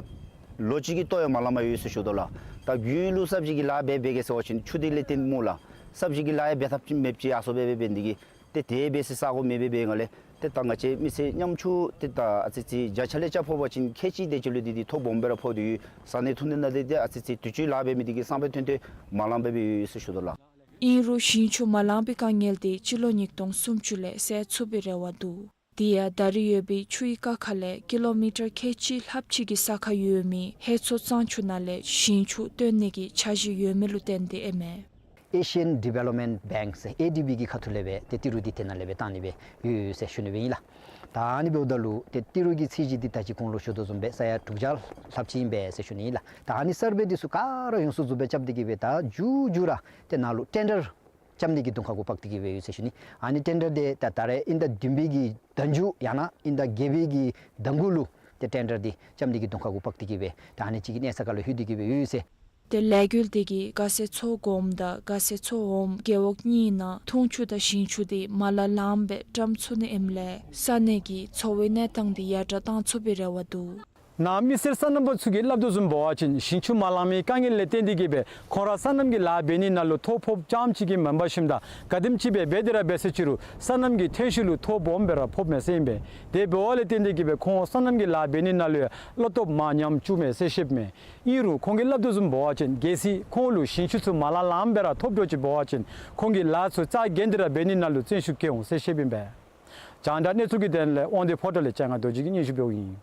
ལོ་གཅིག་གི་ལྟོ་ཡང་མ་ལངམ་ཡོད་ཟེར་ཞུ་དོ་ལགས། ད་དགུན་ལུ་ས་གཞི་གི་ལཱ་འབད་འབད་གེ་ཟེར་བ་ཅིན་ཆུ་འདི་ལས་བརྟེན་སྨོ་ལགས། ས་གཞི་གི་ལཱ་ཡང་འབད་ཐབས་ཅིག་མེདཔ་ཅིག་ཡར་སོང་འབད་འབད་འབད་ནི་འདི་གིས་ཏེ་དེ་འབད་སའི་ས་གོ་མེད་པའི་འབད་སྒང་ལས་ཏེ་ད་ང་བཅས་མི་སེར་ཉམ་ཆུང་འདི་ད་ཨ་ཙི་ཙི་བརྒྱ་ཆ་ལས་བརྒྱ་ཕོག་པ་ཅིན་ཁལ་གཅིག་དེ་ཅིག་ལུ་འདི་འདི་ཐོ་སྦོམ་སྦེ་ར་ཕོག་སྟེ་ཡོད། ཟ་ནི་འཐུང་ནི་ནང་འདི་ཏེ་ཨ་ཙི་ཙི་དུས་ཅི་ལཱ་འབད་མི་འདི་གིས་སང་ཕོད་ཐོན་ཏེ་མ་ལངམ་འབད་འབད་ཡོད་ཟེར་ཞུ་དོ་ལགས། ཨིན་རུང་ཞིང་ཆུ་མ་ལང་པའི་དཀའ་ངལ་འདི་སྤྱི་ལོ་ཉིས་སྟོང་སུམ་ཅུ་ལས་སེལ་ཚུགས་པའི་རེ་བ་འདུག། དེ་ཡང་ད་རེས་ཡོད་པའི་ཆུའི་ཀ་ཁ་ལས་ཀི་ལོ་མི་ཊར་ཁལ་གཅིག་ལྷགཔ་ཅིག་གི་ས་ཁར་ཡོད་མི་ཧེ་མཚོ་གཙང་ཆུ་ནང་ལས་ཞིང་ཆུ་བཏོན་ནི་གི་འཆར་གཞི་ཡོད་མི་ལུ་བརྟེན་ཏེ་ཨིན་མས། Asian Development Bank ཟེར་ཨེ་ཌི་བི་གི་ཁ་ཐུག་ལས་སྦེ་ཏེ་ཏི་རུ་འདི་དེ་ནང་ལས་སྦེ་བཏང་ནི་སྦེ་ཡོད་ཟེར་ཞུ་ནི་སྦེ་ཨིན་ལགས། ད་ཨ་ནི་འབདཝ་ད་ལུ་ཏེ་ཏི་རུ་གི་ཚད་གཞི་འདི་ད་ཅི་གོང་ལུ་ཞུ་དོ་བཟུམ་སྦེ་ས་ཡ་དྲུག་བརྒྱ་ལྷགཔ་ཅིག་ཨིན་པས་ཟེར་ཞུ་ནི་ཨིན་ལགས། ད་ཨ་ནི་གསར་སྦས་འདི་ཚུ་ག་ར་ཡོངས་སུ་རྫོགས་སྦེ་རྐྱབ་སྟེ་གིས་སྦེ་ད་མཇུག་མཇུག་ར་ཏེ་ནཱ་ལུ་ཊེན་ཌར་རྐྱབ་ནི་གི་དོན་ཁར་གུ་འབག་སྟེ་གིས་སྦེ་ཡོད་ཟེར་ཞུ་ནི། ཨ་ནི་ཊེན་ཌར་འདི་ད་ད་རེས་དབྱིན་ཟླ་བདུན་པའི་གི་ཟླ་མཇུག་ཡང་ན་དབྱིན་ཟླ་བརྒྱད་པའི་གི་ཟླ་དགུ་ལུ་ཏེ་ཊེན་ཌར་འདི་རྐྱབ་ནི་གི་དོན་ཁར་གུ་འབག་སྟེ་གིས་སྦེ་ད་ཨ་ནི་ཅིག་གི་གནས་ཚད་ཁར་ལུ་ལྷོད་དེ་གིས་སྦེ་ཡོད་ཟེར། ཏེ་ལས་འགུལ་འདི་གིས་དགའ་སེ་མཚོ་སྒོམ་དང་དགའ་སེ་མཚོ་འོགམ་རྒེད་འོག་གཉིས་ནང་འཐུང་ཆུ་དང་ཞིང་ཆུ་འདི་མ་ལ་ལངམ་སྦེ་བཀྲམ་ཚུགས་ནི་ཨིནམ་ལས་ས་གནས་ཀྱི་འཚོ་བའི་གནས་སྟངས་འདི་ཡར་དྲག་བཏང་ཚུགས་པའི་རེ་བ་འདུག། ནཱ་མི་སེར་སོ་ནམ་པ་ཚུ་གིས་སླབ་དོ་བཟུམ་འབད་བ་ཅིན་ཞིང་ཆུ་མ་ལང་མིའི་དཀའ་ངལ་ལས་བརྟེན་ཏེ་གིས་སྦེ་ཁོང་ར་སོ་ནམ་གྱི་ལཱ་འབད་ནི་ནང་ལུ་ཐོ་ཕོགཔ་རྐྱངམ་ཅིག་གིས་མེན་པར་ཞིནམ་ད་ག་དེམ་ཅིག་སྦེ་འབད་དེ་ར་འབད་ས་ཅིག་རུང་སོ་ནམ་གྱི་ཐོན་ཤུགས་ལུ་ཐོ་སྦོམ་སྦེ་ར་ཕོགཔ་མས་ཟེར་ཨིན་པས། དེ་འབདཝ་ལས་བརྟེན་ཏེ་གིས་སྦེ་ཁོང་སོ་ནམ་གྱི་ལཱ་འབད་ནི་ནང་ལུ་ཡང་བློ་སྟོབས་མར་ཉམས་བཅུགཔ་མས་ཟེར་བཤདཔ་མས། ཨིན་རུང་ཁོང་གིས་སླབ་དོ་བཟུམ་འབད་བ་ཅིན་གལ་སྲིད་ཁོང་ལུ་ཞིང་ཆུ་ཚུ་མ་ལང་ལངམ་སྦེ་ར་ཐོབ་འགྱོ་ཅི་འབད་བ་ཅིན་ཁོང་གིས་ལཱ་ཚུ་རྩ་འགེངས་ཏེ་ར་འབད་ནི་ནང་ལུ་བརྩོན་ཤུགས་བསྐྱེད་འོང་ཟེར་བཤདཔ་ཨིན་པས། རྒྱང་བསྒྲགས་གནས་ཚུལ་གྱི་དོན་ལས་དབང་འདུས་ཕོ་བྲང་ལས་བྱང་ང་རྡོ་རྗེ་གིས་སྙན་ཞུ་འབདཝ་ཨིན།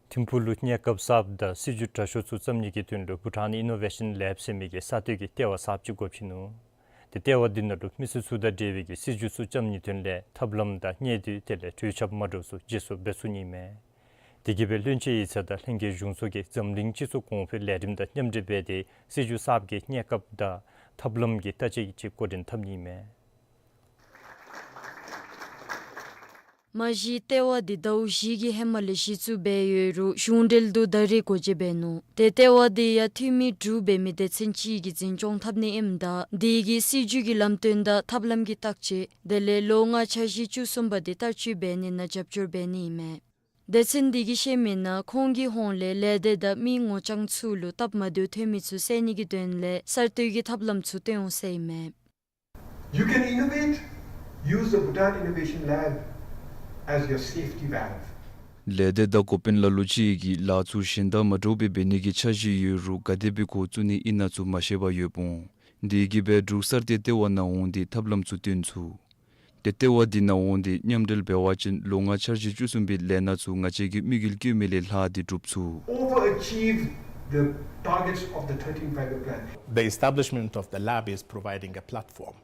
ཐིམ་ཕུག་ལུ་གནས་སྐབས་གསརཔ་དང་སྲིད་བྱུས་དྲག་ཤོས་ཚུ་བརྩམ་ནི་གི་དོན་ལུ་Bhutan Innovation Lab ཟེར་མི་གི་གསར་གཏོད་ཀྱི་ལྟེ་བ་གསརཔ་ཅིག་དགོཔ་ཅིག་ནུག། ཏེ་ལྟེ་བ་འདི་ནང་ལུ་མི་སེར་ཚུ་དང་འབྲེལ་བའི་གི་སྲིད་བྱུས་ཚུ་བརྩམ་ནིའི་དོན་ལས་ཐབས་ལམ་དང་གནས་སྡུད་དེ་ལས་གྲོས་འཆམ་མ་འདྲཝ་ཚུ་བརྗེ་སོར་འབད་ཚུགས་ནི་ཨིན་མས། དེ་གིས་སྦེ་བློན་ཆེན་ཡིག་ཚང་དང་ལྷན་རྒྱས་གཞུང་ཚོགས་ཀྱིས་འཛམ་གླིང་སྤྱི་ཚོགས་གོང་འཕེལ་ལས་རིམ་དང་མཉམ་འབྲེལ་འབད་དེ་སྲིད་བྱུས་གསརཔ་གི་གནས་སྐབས་དང་ཐབས་ལམ་གྱི་བརྟག་དཔྱད་ཅིག་འགོ་འདྲེན་འཐབ་ནི་ཨིན་མས། མ་གཞི་ལྟེ་བ་འདི་ཟླཝ་བཞི་གི་ཧེ་མ་ལས་གཞི་བཙུགས་འབད་ཡོད་རུང་གཞུང་འབྲེལ་དུ་ད་རེས་སྒོ་འབྱེད་འབད་ནུག། ཏེ་ལྟེ་བ་འདི་ཡང་འཐུས་མི་དྲུག་འབད་མི་སྡེ་ཚན་ཅིག་གིས་འཛིན་སྐྱོང་འཐབ་ནི་ཨིནམ་ད་དེ་གིས་སྲིད་བྱུས་ཀྱི་ལམ་སྟོན་དང་ཐབས་ལམ་གྱི་བརྟག་དཔྱད་དེ་ལས་ལོ་ལྔའི་འཆར་གཞི་བཅུ་གསུམ་པ་འདི་བསྟར་སྤྱོད་འབད་ནི་ནང་རྒྱབ་སྐྱོར་འབད་ནི་ཨིན་མས། སྡེ་ཚན་འདི་གིས་བཤད་མི་ནང་ཁོང་གི་ཧོངས་ལས་ལས་སྡེ་དང་མི་ངོ་རྐྱང་ཚུ་ལུ་སྟབས་མ་བདེཝ་ཐོན་མི་ཚུ་བསལ་ནི་གི་དོན་ལས་གསར་གཏོད་ཀྱི་ཐབས་ལམ་ཚུ་སྟོན་འོང་ཟེར་ཨིན་མས། You can innovate, use the Bhutan Innovation Lab as your safety valve. ལས་སྡེ་དང་འགོ་དཔོན་ལ་ལུ་ཅིག་གིས་ལཱ་ཚུ་གཞན་དང་མ་འདྲཝ་སྦེ་འབད་ནི་གི་འཆར་གཞི་ཡོད་རུང་ག་དེ་སྦེ་འགོ་བཙུགས་ནི་ཨིན་ན་ཚུ་མ་ཤེས་པར་ཡོདཔ་འོང་། དེ་གིས་སྦེ་འབྲུག་གསར་གཏོད་ལྟེ་བ་ནང་འོང་སྟེ་ཐབས་ལམ་ཚུ་སྟོན་ཚུགས། ཏེ་ལྟེ་བ་འདི་ནང་འོང་སྟེ་མཉམ་འབྲེལ་འབད་བ་ཅིན་ལོ་ལྔའི་འཆར་གཞི་བཅུ་གསུམ་པའི་ལས་སྣ་ཚུ་ང་བཅས་ཀྱི་དམིགས་ཡུལ་བསྐྱེད་མི་ལས་ལྷག་སྟེ་འགྲུབ་ཚུགས། Overachieve the targets of the thirteen Five-Year Plan. The establishment of the lab is providing a platform,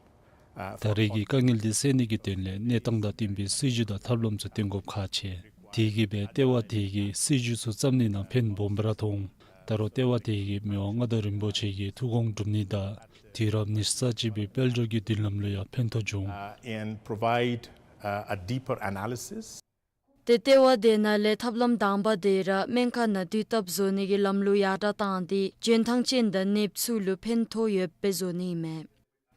uh, for ད་རེས་ཀྱི་དཀའ་ངལ་འདི་སེལ་ནི་གི་དོན་ལས་གནས་སྟངས་དང་བསྟུན་པའི་སྲིད་བྱུས་དང་ཐབས་ལམ་ཚུ་སྟོན་དགོཔ་ཁག་ཆེ། དེ་གིས་སྦེ་ལྟེ་བ་དེ་གིས་སྲིད་བྱུས་ཚུ་བརྩམ་ནི་ནང་ཕན་སྦོམ་སྦེ་ར་ཐོགས་འོང་། ད་རུང་ལྟེ་བ་དེ་གིས་མི་དབང་མངའ་བདག་རིན་པོ་ཆེ་གི་ཐུགས་དགོངས་སྒྲུབ་ནི་དང་དུས་རབས་ཉི་ཤུ་རྩ་གཅིག་པའི་དཔལ་འབྱོར་གྱི་མདུན་ལམ་ལུ་ཡང་ཕན་ཐོགས་འབྱུང་། Uh, and provide, uh, a deeper analysis. ཏེ་ལྟེ་བ་དེ་ནང་ལས་ཐབས་ལམ་དང་པ་དེ་ར་སྨན་ཁང་ནང་དུས་བཏབ་བཟོ་ནི་གི་ལམ་ལུགས་ཡར་དྲག་བཏང་སྟེ་འཇོན་ཐང་ཅན་དང་ནདཔ་ཚུ་ལུ་ཕན་ཐོགས་ཡོདཔ་སྦེ་བཟོ་ནི་ཨིན་མས།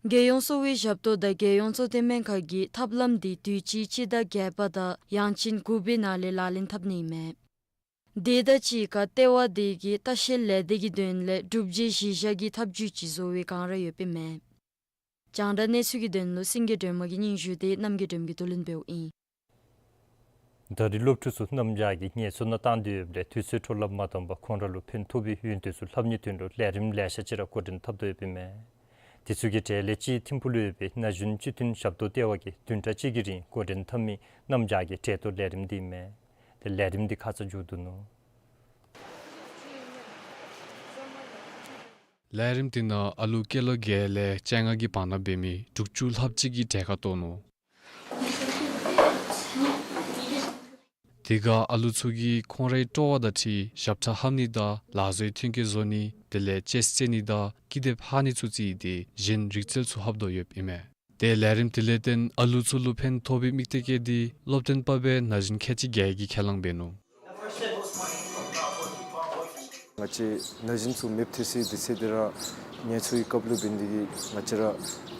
རྒྱལ་ཡོངས་གསོ་བའི་ཞབས་ཏོག་དང་རྒྱལ་ཡོངས་གཙོ་བསྟེན་སྨན་ཁང་གིས་ཐབས་ལམ་འདི་དུས་ཅི་སྤྱི་ཟླ་བརྒྱད་པ་དང་ཡང་ཅིན་དགུ་པའི་ནང་ལས་ལག་ལེན་འཐབ་ནི་ཨིན་མས། དེ་དང་གཅིག་ཁར་ལྟེ་བ་དེ་གིས་ལྟ་བཤལ་ལས་སྡེ་གི་དོན་ལས་སྒྲུབ་བྱེད་གཞི་བཞག་གི་ཐབས་བྱུས་ཅིག་བཟོ་བའི་བསྒང་ར་ཡོདཔ་ཨིན་མས། རྒྱང་བསྒྲགས་གནས་ཚུལ་གྱི་དོན་ལུ་སེང་གེ་སྒྲོལ་མ་གི་སྙན་ཞུ་དེ་རྣམ་རྒྱལ་སྒྲོལམ་གྱིས་བསྡུ་ལེན་འབདཝ་ཨིན། ད་རེས་སློབ་ཕྲུག་ཚུ་གནམ་བྱཱར་གྱི་ངལ་གསོ་ནང་བཏང་སྟེ་ཡོདཔ་ལས་དུས་ཚོད་འཕྲོ་བརླག་མ་བཏང་པར་ཁོང་ར་ལུ་ཕན་ཐོགས་པའི་ཡོན་ཏན་ཚུ་ལྷབ་ནིའི་དོན་ལུ་ལས་རིམ་ལེ་ཤ་ཅིག་ར་འགོ་འདྲེན་འཐབ་དོ་ཡོདཔ་ཨིན་མས། དེ་ཚུ་གི་གྲས་ལས་གཅིག་ཐིམ་ཕུག་ལུ་ཡོད་པའི་ན་གཞོན་སྤྱི་མཐུན་ཞབས་ཏོག་ལྟེ་བ་གིས་བདུན་ཕྲག་གཅིག་གི་རིང་འགོ་འདྲེན་འཐབ་མི་གནམ་བྱཱར་གྱི་གྲལ་གཏོགས་ལས་རིམ་དེ་ཨིན་མས། ཏེ་ལས་རིམ་དེ་ཁ་ཙ་མཇུག་བསྡུ་ནུག། ལས་རིམ་དེ་ནང་ཨ་ལུ་སྐྱེས་ལོ་བརྒྱད་ལས་བཅོ་ལྔ་གི་བར་ན་འབད་མི་དྲུག་ཅུ་ལྷགཔ་ཅིག་གིས་གྲལ་ཁར་གཏོགས་ནུག། དེ་ཁར་ཨ་ལུ་ཚུ་གིས་ཁོང་རའི་སྤྲོ་བ་དང་འཁྲིལ་ཞབས་ཁྲ་ལྷབ་ནི་དང་ལག་བཟོའི་ཐོན་སྐྱེད་བཟོ་ནི་དེ་ལས་ཅེསི་རྩེད་ནི་དང་ཀི་དེབ་ཧ་ནི་ཚུ་བརྩིས་ཏེ་གཞན་རིག་རྩལ་ཚུ་ལྷབ་དོ་ཡོདཔ་ཨིན་མས། ཏེ་ལས་རིམ་དེ་ལས་བརྟེན་ཨ་ལུ་ཚུ་ལུ་ཕན་ཐོགས་པའི་དམིགས་གཏད་བསྐྱེད་དེ་སློབ་སྟོན་པ་སྦེ་ན་གཞོན་ཁལ་གཅིག་བརྒྱད་ཀྱིས་ཁས་བླངས་འབད་ནུག། ང་བཅས་ན་གཞོན་ཚུ་མེདཔ་ཐལ་སའི་དུས་ཚོད་འདི་ར་ངལ་གསོའི་སྐབས་ལུ་འབད་ནི་དེ་གིས་ང་བཅས་ར་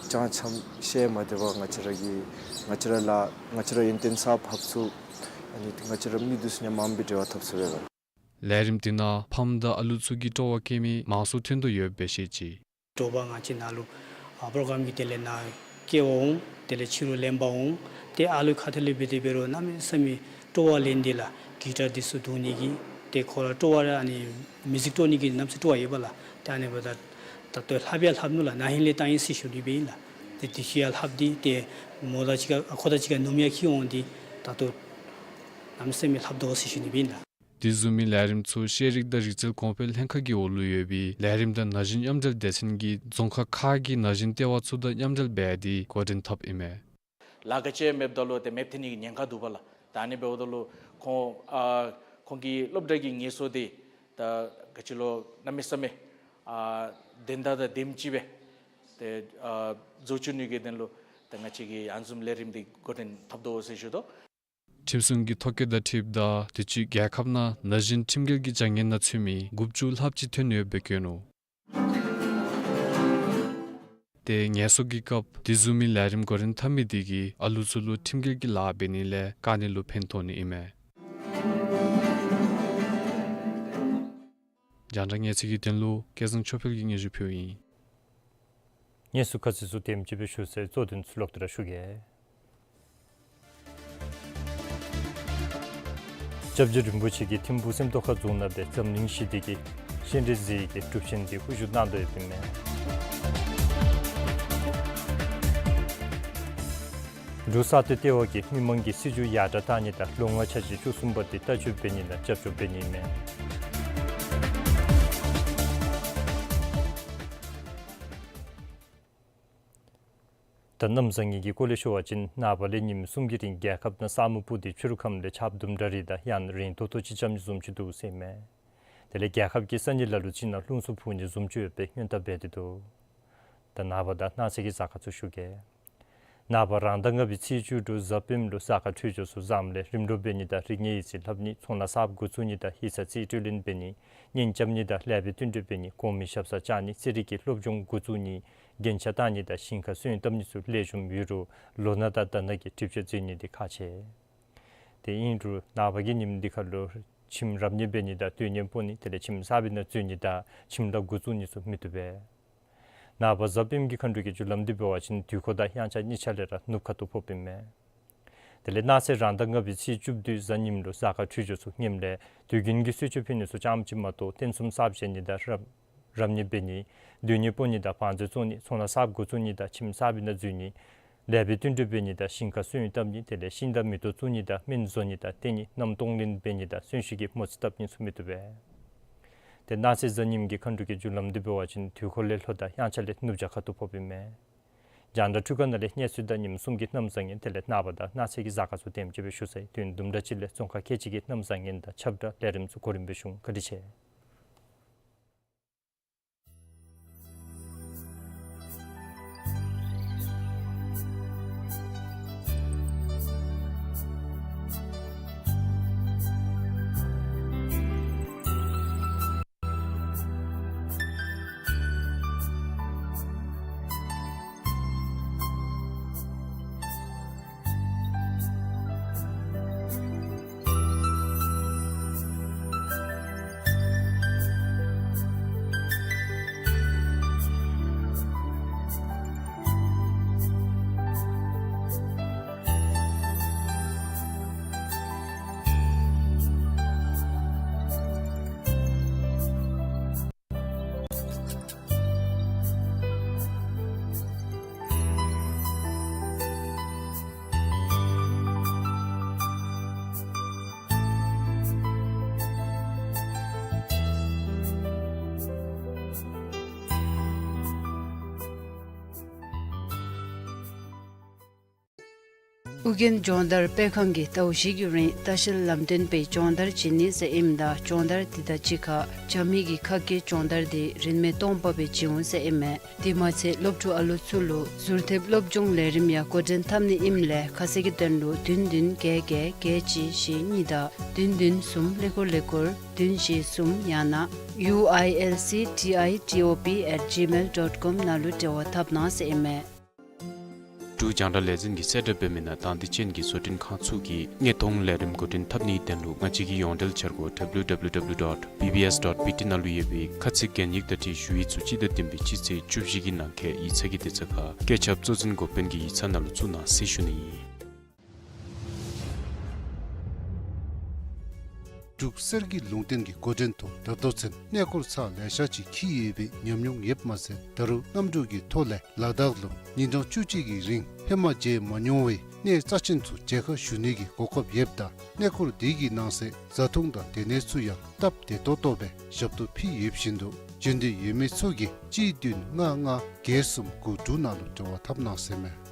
ཅང་ཆམ་ཤེས་མ་དེ་བར་ང་བཅས་ར་གི་ང་བཅས་ར་ལགས་ང་བཅས་ར་ཡོན་ཏན་གསརཔ་ཕབ་ཚུགས། ཨ་ནི་ང་བཅས་ར་མི་འདི་ཚུ་ཡང་མངམ་སྦེ་འབྲེལ་བ་འཐབ་ཚུགས་པས་ལགས། ལས་རིམ་དེ་ནང་ཕམ་དང་ཨ་ལུ་ཚུ་གི་སྤྲོ་བ་བསྐྱེད་མི་མང་སུ་ཐོན་དོ་ཡོདཔ་སྦེ་བཤད་ཅི། དྲོ་པ་ང་བཅས་ནཱ་ལུ་ཨ་པོརོ་གརམ་གྱི་དེ་ལས་ནཱ་སྐྱེལ་བ་འོང་། དེ་ལས་ཕྱི་རུ་ལེན་པར་འོང་། ཏེ་ཨ་ལུ་ཁ་ཐུག་ལས་འབད་དེ་འབད་རུང་གནམ་མེད་ས་མེད་སྤྲོ་བ་ལེན་ཏེ་ལགས་གི་ཊར་འདི་ཚུ་བརྡུང་ནི་གི་ཏེ་ཁོ་ར་སྤྲོ་བ་ར་ཨ་ནི་མིའུ་ཟིཀ་དཀྲོལ་ནི་གི་གནམ་མེད་ས་མེད་སྤྲོ་བ་ཡོད་པས་ལགས། ཏེ་ཨ་ནི་འབདཝ་ད་ད་ལྟོ་ལྷབ་ཡང་ལྷབ་ནུག་ལགས། ན་ཧིང་ལས་བཏང་ཡི་ཟེར་ཞུ་ནི་སྦེ་ཨིན་ལགས། ཏེ་དེ་ཤུལ་ཡང་ལྷབ་སྟེ་ཏེ་མོ་དང་གཅིག་ཁར་ཨ་ཁུ་དང་གཅིག་ཁར་སྣུམ་ཡང་འཁྱིལ་འོང་སྟེ་ད་ལྟོ་གནམ་མེད་ས་མེད་ལྷབ་དོ་ཟེར་ཞུ་ནི་སྦེ་ཨིན་ལགས། དེ་བཟུམ་མའི་ལས་རིམ་ཚུ་ཤེས་རིག་དང་རིག་རྩལ་གོང་འཕེལ་ལྷན་ཁག་གི་འོག་ལུ་ཡོད་པའི་ལས་རིམ་དང་ན་གཞོན་མཉམ་འབྲེལ་སྡེ་ཚན་གྱིས་རྫོང་ཁག་ཁག་གི་ན་གཞོན་ལྟེ་བ་ཚུ་དང་མཉམ་འབྲེལ་འབད་དེ་འགོ་འདྲེན་འཐབ་ཨིན་མས། ལཱ་ག་ཅི་མེདཔ་ད་ལུ་ཏེ་མེདཔ་ཐོན་ནི་གི་ཉེན་ཁ་འདུག་པ་ལགས། ད་ཨ་ནི་འབདཝ་ད་ལུ་ཁོང་ཨ་ཁོང་གི་སློབ་གྲྭ་གི་ངལ་གསོ་དེ་ད་ག་ཅི་ལོ་གནམ་མེད་ས་མེད་ཨ་དོན་དག་དང་དེམ་ཅིག་སྦེ་ཏེ་ཨ་བཟོ་བཅུག་ནི་གི་དོན་ལུ་ད་ང་བཅས་ཀྱིས་ཨ་ནི་བཟུམ་ལས་རིམ་དེ་འགོ་འདྲེན་འཐབ་དོ་ཟེར་ཞུ་དོ། ཁྲིམས་སྲུང་གི་ཐོ་བཀོད་དང་འཁྲིལཝ་ད་དུས་ཅི་རྒྱལ་ཁབ་ནང་ན་གཞོན་ཁྲིམས་འགལ་གྱི་བྱ་ངན་ནང་ཚུད་མི་དགུ་བཅུ་ལྷགཔ་ཅིག་ཐོན་ཡོདཔ་སྦེ་བཀོད་ནུག། ཏེ་ངལ་གསོ་གི་སྐབས་དེ་བཟུམ་མའི་ལས་རིམ་འགོ་འདྲེན་འཐབ་མི་དེ་གིས་ཨ་ལུ་ཚུ་ལུ་ཁྲིམས་འགལ་གྱི་ལཱ་འབད་ནི་ལས་བཀག་ནི་ལུ་ཕན་ཐོགས་ནི་ཨིན་མས། རྒྱང་བསྒྲགས་གནས་ཚུལ་གྱི་དོན་ལུ་སྐལ་བཟང་ཆོས་འཕེལ་གྱིས་སྙན་ཞུ་ཕུལཝ་ཨིན། གནས་ཚུལ་ཁ་གསལ་ཚུ་དེམ་ཅིག་སྦེ་ཞུ་ཚར་ཡི། གཙོ་དོན་ཚུ་ལོག་སྟེ་ར་ཞུ་གེ། སྐྱབས་རྗེ་རིན་པོ་ཆེ་གིས་ཐིམ་ཕུག་སེམས་རྟོགས་ཁ་རྫོང་ནང་སྦེ་འཛམ་གླིང་ཞི་བདེ་གི་སྤྱན་རས་གཟིགས་ཀྱི་སྒྲུབ་ཆེན་དེ་དབུ་བཞུགས་གནང་དོ་ཡོདཔ་ཨིན་མས། འབྲུག་ས་སྟོད་ལྟེ་བ་གིས་མི་མང་གི་སྲིད་བྱུས་ཡར་དྲག་གཏང་ནི་དང་ལོ་ལྔའི་འཆར་གཞི་བཅུ་གསུམ་པ་དེ་ལྟ་སྤྱོད་འབད་ནི་དང་རྒྱབ་སྐྱོར་འབད་ནི་ཨིན་མས། ད་གནམ་བཟང་ངན་གྱི་སྐོར་ལས་ཞུ་བ་ཅིན་ནངས་པ་ལས་ཉིནམ་གསུམ་གྱི་རིང་རྒྱལ་ཁབ་ནང་ས་སྨུག་སྤུབས་ཏེ་ཕྱི་རུ་ཁམས་ལས་ཆརཔ་དུམ་གྲ་རེ་དང་ཡང་ན་རན་ཏོག་ཏོ་ཅིག་རྐྱབ་ནི་བཟུམ་ཅིག་འདུག་ཟེར་ཨིན་མས། དེ་ལས་རྒྱལ་ཁབ་ཀྱི་ས་གནས་ལ་ལུ་ཅིག་ནང་རླུང་འཚུབ་འཕུ་ནི་བཟུམ་ཅིག་ཡོད་པའི་སྔོན་བརྡ་འབད་དེ་འདུག། ད་ནངས་པ་དང་གནངས་ཚེ་གི་གཟའ་སྐར་ཚུ་ཞུ་གེ། ནངས་པ་རང་ཟླ་ལྔ་པའི་ཚེས་བཅུ་དྲུག་གཟའ་སྤེནམ་ལུ་གཟའ་སྐར་འཕྲོད་སྦྱོར་ཚུ་བཟངམ་ལས་རིམ་གྲོ་འབད་ནི་དང་རིག་གནས་ཡིག་རྩིས་ལྷབ་ནི་ཚོང་ལཱ་གསརཔ་འགོ་བཙུགས་ནི་དང་ཡིག་ཚང་རྩིས་སྤྲོད་ལེན་འབད་ནི་གཉེན་རྐྱབ་ནི་དང་ལེགས་པའི་བསྟུན་གྲོས་འབད་ནི་གོང་མའི་ཞབས་སར་བཅར་ནི་རྩེད་རིགས་ཀྱི་སློབ་སྦྱོང་འགོ་བཙུགས་ནི་རྒྱན་ཆ་བཏགས་ནི་དང་ཞིང་ཁར་སོན་བཏབ་ནི་ཚུ་ལེགས་ཤོམ་ཡོད་རུང་ལོ་ན་དང་ཟླ་ནག་གི་གྲིབ་བྱེད་འཛོལ་ནི་དེ་ཁག་ཆེ། དེ་ཨིན་རུང་ནངས་པ་གི་ཉིནམ་འདི་ཁར་ལུ་ཁྱིམ་རབ་གནས་འབད་ནི་དང་སྡོད་གནས་སྤོ་ནི་དེ་ལས་ཁྱིམ་གསར་པའི་ནང་འཛུལ་ནི་དང་ཁྱིམ་ལཱ་འགོ་བཙུགས་ནི་ཚུ་མི་བཏུབ་པས། ནངས་པ་གཟའ་སྤེནམ་གྱི་མཁའ་འགྲོ་གི་རྒྱུ་ལམ་འདི་འབད་བ་ཅིན་དུས་འཁོར་དང་དབྱངས་འཆར་གཉིས་ཆ་ལས་ར་ནུབ་ཁ་ཐུག་ཕོགཔ་ཨིན་མས། དེ་ལས་གནངས་ཚེ་རང་ཟླ་ལྔ་པའི་ཚེས་བཅུ་བདུན་གཟའ་ཉིམ་ལུ་གཟའ་སྐར་འཕྲོད་སྦྱོར་ཚུ་ངནམ་ལས་དུས་རྒྱུན་གྱི་གསོལ་མཆོད་ཕུལ་ནི་ཚུ་ཙམ་ཅིག་མ་གཏོགས་རྟེན་གསུམ་གསརཔ་བཞེངས་ནི་དང་རབ་རབ་གནས་འབད་ནི་སྡོད་གནས་སྤོ་ནི་དང་བང་མཛོད་བཙོང་ནི་ཚོང་ལཱ་གསརཔ་འགོ་བཙུགས་ནི་དང་ཁྱིམ་གསར་པའི་ནང་འཛུལ་ནི་ལེགས་པའི་བསྟུན་གྲོས་འབད་ནི་དང་ཞིང་ཁར་སོན་བཏབ་ནི་དེ་ལས་ཤིང་དང་མེ་ཏོག་བཙུགས་ནི་དང་སྨན་བཟོ་ནི་དང་བསྟེན་ནི་གནམ་སྟོང་ལེན་འབད་ནི་དང་གསོན་གཤིན་གྱི་མོ་རྩིས་བཏབ་ནི་ཚུ་མི་བཏུབ་པས། དེ་གནངས་ཚེ་གཟའ་ཉིམ་གྱི་མཁའ་འགྲོ་གི་རྒྱུ་ལམ་འདི་འབད་བ་ཅིན་དུས་འཁོར་ལས་ལྷོ་དང་དབྱངས་འཆར་ལས་ནུབ་བྱང་ཁ་ཐུག་ཕོགཔ་ཨིན་མས། རྒྱང་བསྒྲགས་འཕྲུལ་ཁང་ནང་ལས་གནས་ཚུལ་དང་ཉིནམ་གསུམ་གྱི་གནམ་བཟང་ངན་དེ་ལས་ནངས་པ་དང་གནངས་ཚེ་གི་གཟའ་སྐར་ཚུ་དེམ་ཅིག་སྦེ་ཞུ་ཚར་ཡི། དུས་ཡུན་དུམ་གྲ་ཅིག་ལས་རྫོང་ཁག་ཁལ་གཅིག་གི་གནམ་བཟང་ངན་དང་ཁྱབ་བསྒྲགས་ལས་རིམ་ཚུ་གོ་རིམ་སྦེ་ཞུ་འོང་། བཀའ་དྲིན་ཆེ། ཨོ་རྒྱན་སྦྱོང་བརྡར་སྤེལ་ཁང་གིས་ཟླཝ་བཞི་གི་རིང་ལྟ་བཤལ་ལམ་སྟོན་སྦེ་སྦྱོང་བརྡར་བྱིན་ནི་ཟེར་ཨིནམ་ད་སྦྱོང་བརྡར་འདི་དང་གཅིག་ཁར་རྒྱ་མི་གི་ཁ་སྐད་སྦྱོང་བརྡར་འདི་རིན་མེད་སྟོང་པ་སྦེ་བྱིན་འོང་ཟེར་ཨིན་མས། དེ་མ་ཚད་སློབ་ཕྲུག་ཨ་ལུ་ཚུ་ལུ་ཟུར་ཐེབས་སློབ་སྦྱོང་ལས་རིམ་ཡང་འགོ་འདྲེན་འཐབ་ནི་ཨིནམ་ལས་ཁ་གསལ་གྱི་དོན་ལུ་བདུན་བདུན་བརྒྱད་བརྒྱད་བརྒྱད་གཅིག་བཞི་གཉིས་དང་བདུན་བདུན་གསུམ་ཀླད་ཀོར་ཀླད་ཀོར་བདུན་བཞི་གསུམ་ཡང་ན་ཡུ་ཨའི་ཨེལ་སི་ཊི་ཨའི་ཊི་ཨོ་པི་ཨེཊ་ཇི་མེལ་ཌོཊ་ཀོམ་ནང་ལུ་འབྲེལ་བ་འཐབ་གནང་ཟེར་ཨིན་མས། འབྲུག་རྒྱང་བསྒྲགས་ལས་འཛིན་གྱིས་གསལ་བསྒྲགས་འབད་མི་ནང་དང་འདོད་ཅན་གྱི་བཟོ་སྐྲུན་ཁང་ཚུ་གིས་དངོས་མཐོང་ལས་རིམ་འགོ་འདྲེན་འཐབ་ནིའི་དོན་ལུ་ང་བཅས་ཀྱི་ཡོངས་འབྲེལ་འཆར་སྒོ་ཌབ་ལུ་ཌབ་ལུ་ཌབ་ལུ་ཌོཊ་བི་བི་ཨེསི་ཌོཊ་བི་ཊི་ནང་ལུ་ཡོད་པའི་ཁ་ཚིག་གན་ཡིག་དང་འཁྲིལ་ཞུ་ཡིག་ཚུ་སྤྱི་ཟླ་བདུན་པའི་སྤྱི་ཚེས་བཅུ་བཞི་གི་ནང་འཁོད་ཡིག་ཚང་གི་དུས་ཚོད་ཁར་བཀོད་ཁྱབ་གཙོ་འཛིན་འགོ་དཔོན་གྱི་ཡིག་ཚང་ནང་ལུ་བཙུགས་གནང་ཟེར་ཞུ་ནི་ཨིན། འབྲུག་གསེར་གྱི་ལུང་བསྟན་གྱི་འགོ་འདྲེན་ཐོག་ད་ལྟོ་ཚུན་གནས་སྐོར་ཚར་ལེ་ཤ་ཅིག་འཁྱིད་ཡོད་པའི་ཉམས་མྱོང་ཡོདཔ་མ་ཚད་ད་རུང་གནམ་གྲུ་གི་ཐོག་ལས་ལ་དྭགས་ལུ་ཉིན་གྲངས་བཅུ་གཅིག་གི་རིང་ཧེ་མ་མཇལ་མ་མྱོང་བའི་གནས་རྩ་ཆེན་ཚུ་མཇལ་ཁ་ཞུ་ནི་གི་གོ་སྐབས་ཡོདཔ་ད་གནས་སྐོར་དེ་གི་ནང་གསེས་བཟའ་འཐུང་དང་སྡོད་གནས་ཚུ་ཡང་སྟབས་བདེ་ཏོག་ཏོ་སྦེ་ཞབས་ཏོག་ཕུལ་ཡོདཔ་བཞིན་དུ་འབྱོན་འདོད་ཡོད་མི་ཚུ་གིས་གཅིག་བདུན་ལྔ་ལྔ་བརྒྱད་གསུམ་དགུ་དྲུག་ནང་ལུ་འབྲེལ་བ་འཐབ་གནང་ཟེར་མས།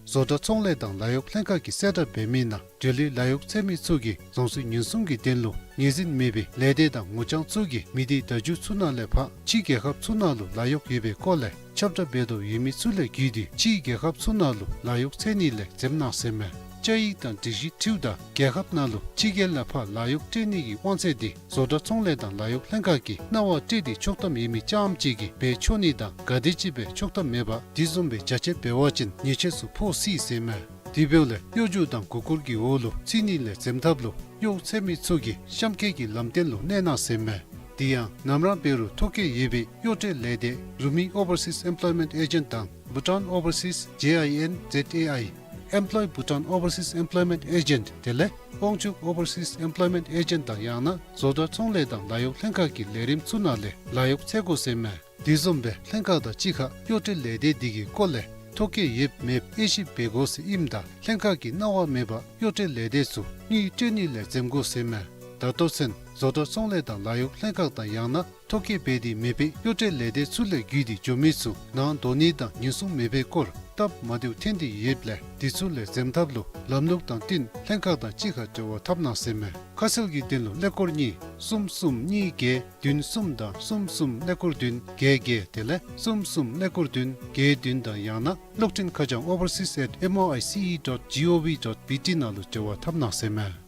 བཟོ་གྲྭ་ཚོང་ལས་དང་ལཱ་གཡོག་ལྷན་ཁག་གིས་གསལ་བསྒྲགས་འབད་མི་ནང་འབྲེལ་ཡོད་ལཱ་གཡོག་འཚོལ་མི་ཚུ་གིས་རྫོང་སྲིད་ཉེན་སྲུང་གི་དོན་ལུ་ངོས་འཛིན་མེད་པའི་ལས་སྡེ་དང་ངོ་རྐྱང་ཚུ་གིས་མི་སྡེ་བརྡ་བརྒྱུད་ཚུ་ནང་ལས་ཕར་ཕྱི་རྒྱལ་ཁབ་ཚུ་ནང་ལུ་ལཱ་གཡོག་ཡོད་པའི་སྐོར་ལས་ཁྱབ་བསྒྲགས་འབད་དོ་ཡོད་མི་ཚུ་ལས་བརྒྱུད་དེ་ཕྱི་རྒྱལ་ཁབ་ཚུ་ནང་ལུ་ལཱ་གཡོག་འཚོལ་ནི་ལས་འཛེམ་གནང་ཟེར་མས། བཅའ་ཡིག་དང་སྒྲིག་གཞི་འཁྲིལཝ་ད་རྒྱལ་ཁབ་ནང་ལུ་ཕྱི་རྒྱལ་ལས་ཕར་ལཱ་གཡོག་སྤྲོད་ནི་གི་དབང་ཚད་དེ་བཟོ་གྲྭ་ཚོང་ལས་དང་ལཱ་གཡོག་ལྷན་ཁག་གིས་གནང་བ་སྤྲོད་དེ་ཆོག་ཐམ་ཡོད་མི་རྐྱངམ་གཅིག་གིས་འབད་ཆོག་ནི་དང་ག་དེམ་ཅིག་འབད་ཆོག་ཐམ་མེད་པར་དེ་བཟུམ་སྦེ་རྒྱ་ཆེ་འབད་བ་ཅིན་ཉེས་ཆད་ཚུ་ཕོག་སྲིད་ཟེར་མས། དེ་འབདཝ་ལས་གཡོ་སྒྱུ་དང་མགུ་སྐོར་གྱི་འོག་ལུ་ཚུད་ནི་ལས་འཛེམ་ཐབས་ལུ་གཡོག་འཚོལ་མི་ཚུ་གིས་གཤམ་འཁོད་ཀྱི་ལམ་སྟོན་ལུ་གནས་གནང་ཟེར་མས། དེ་ཡང་ནམ་ར་འབད་རུང་ཐོ་བཀོད་ཡོད་པའི་གཡོག་སྤྲོད་ལས་སྡེ་རུ་མི་ཨོ་བར་སིས་ཨེམ་པློའི་མེནཊ་ཨེ་ཇེནཊ་དང་བྷུ་ཊཱན་ཨོ་བར་སིས་ཇེ་ཨའི་ཨེན་ཛེཌ་ཨེ་ཨའི་ཨེམ་པློའི་བྷུ་ཊཱན་ཨོ་བར་སིས་ཨེམ་པློའི་མེནཊ་ཨེ་ཇེནཊ་དེ་ལས་དབང་ཕྱུག་ཨོ་བར་སིས་ཨེམ་པློའི་མེནཊ་ཨེ་ཇེནཊ་དང་ཡང་ན་བཟོ་གྲྭ་ཚོང་ལས་དང་ལཱ་གཡོག་ལྷན་ཁག་གི་ལས་རིམ་ཚུ་ནང་ལས་ལཱ་གཡོག་འཚོལ་དགོ་ཟེར་མས། དེ་བཟུམ་སྦེ་ལྷན་ཁག་དང་གཅིག་ཁར་གཡོག་སྤྲོད་ལས་སྡེ་དེ་གི་སྐོར་ལས་ཐོ་བཀོད་ཡོདཔ་མེདཔ་དབྱེ་ཞིབ་འབད་དགོ་ཟེར་ཨིནམ་ད་ལྷན་ཁག་གིས་གནང་བ་མེད་པར་གཡོག་སྤྲོད་ལས་སྡེ་ཚུ་དངུལ་སྤྲོད་ནི་ལས་འཛེམ་དགོ་ཟེར་མས། ད་ལྟོ་ཚུན་བཟོ་གྲྭ་ཚོང་ལས་དང་ལཱ་གཡོག་ལྷན་ཁག་དང་ཡང་ན་ཐོ་བཀོད་འབད་དེ་མེད་པའི་གཡོག་སྤྲོད་ལས་སྡེ་ཚུ་ལས་བརྒྱུད་དེ་འགྱོ་མི་ཚུ་ནང་འདོགས་ནི་དང་ཉེན་སྲུང་མེད་པའི་སྐོར་སྟབས་མ་བདེཝ་ཐོན་ཏེ་ཡོདཔ་ལས་དེ་ཚུ་ལས་འཛེམ་ཐབས་ལུ་ལམ་ལུགས་དང་བསྟུན་ལྷན་ཁག་དང་གཅིག་ཁར་འབྲེལ་བ་འཐབ་གནང་ཟེར་མས། ཁ་གསལ་གྱི་དོན་ལུ་ཀླད་ཀོར་གཉིས་གསུམ་གསུམ་གཉིས་བརྒྱད་བདུན་གསུམ་དང་གསུམ་གསུམ་ཀླད་ཀོར་བདུན་བརྒྱད་བརྒྱད་དེ་ལས་གསུམ་གསུམ་ཀླད་ཀོར་བདུན་བརྒྱད་བདུན་དང་ཡང་ན་གློག་འཕྲིན་ཁ་བྱང་ཨོ་བར་སིས་ཨེཊ་ཨེམ་ཨོ་ཨའི་སི་ཨི་ཌོཊ་ཇི་ཨོ་ཝི་ཌོཊ་བི་ཊི་ནང་ལུ་འབྲེལ་བ་འཐབ་གནང་ཟེར་མས།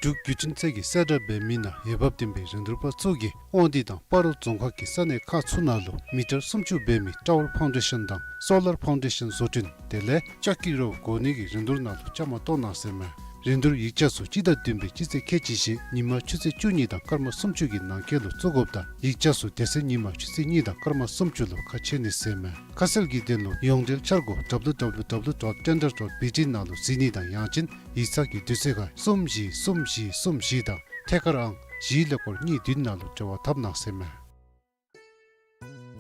འབྲུག་བརྒྱུད་འཕྲིན་ཚད་ཀྱིས་གསལ་བསྒྲགས་འབད་མི་ནང་འོས་འབབ་ལྡན་པའི་རིན་བསྡུར་པ་ཚུ་གིས་དབང་འདུས་དང་སྤ་རོ་རྫོང་ཁག་གི་ས་གནས་ཁག་ཚུ་ནང་ལུ་མི་ཊར་སུམ་ཅུ་འབད་མི་ཊ་ཝར་ཕའུན་ཌེ་ཤཱན་དང་སོ་ལར་ཕའུན་ཌེ་ཤཱན་བཟོ་སྐྲུན་དེ་ལས་ལྕགས་ཀྱི་རོ་བཀོག་ནི་གི་རིན་བསྡུར་ནང་ལུ་བཅའ་མར་གཏོགས་གནང་ཟེར་མས། རིན་བསྡུར་ཡིག་ཆ་ཚུ་སྤྱི་ཟླ་བདུན་པའི་སྤྱི་ཚེས་ཁལ་གཅིག་བཞེས་ཉིན་མ་ཆུ་ཚོད་བཅུ་གཉིས་དང་སྐར་མ་སུམ་ཅུ་གི་ནང་འཁོད་ལུ་བཙུགས་དགོཔ་དང་ཡིག་ཆ་ཚུ་དེ་ཚེ་ཉིན་མ་ཆུ་ཚོད་གཉིས་དང་སྐར་མ་སུམ་ཅུ་ལུ་ཁ་ཕྱེ་ནི་ཟེར་མས། ཁ་གསལ་གྱི་དོན་ལུ་ཡོངས་འབྲེལ་འཆར་སྒོ་ཌབ་ལུ་ཌབ་ལུ་ཌབ་ལུ་ཌོཊ་ཊེན་ཌར་ཌོཊ་བི་ཊི་ནང་ལུ་གཟིགས་ནི་དང་ཡང་ཅིན་ཡིག་ཚང་གི་དུས་ཚོད་ཁར་གསུམ་བཞི་གསུམ་བཞི་གསུམ་བཞི་དང་ཐད་ཀར་ཨང་བཞི་ཀླད་ཀོར་གཉིས་བདུན་ནང་ལུ་འབྲེལ་བ་འཐབ་གནང་ཟེར་མས།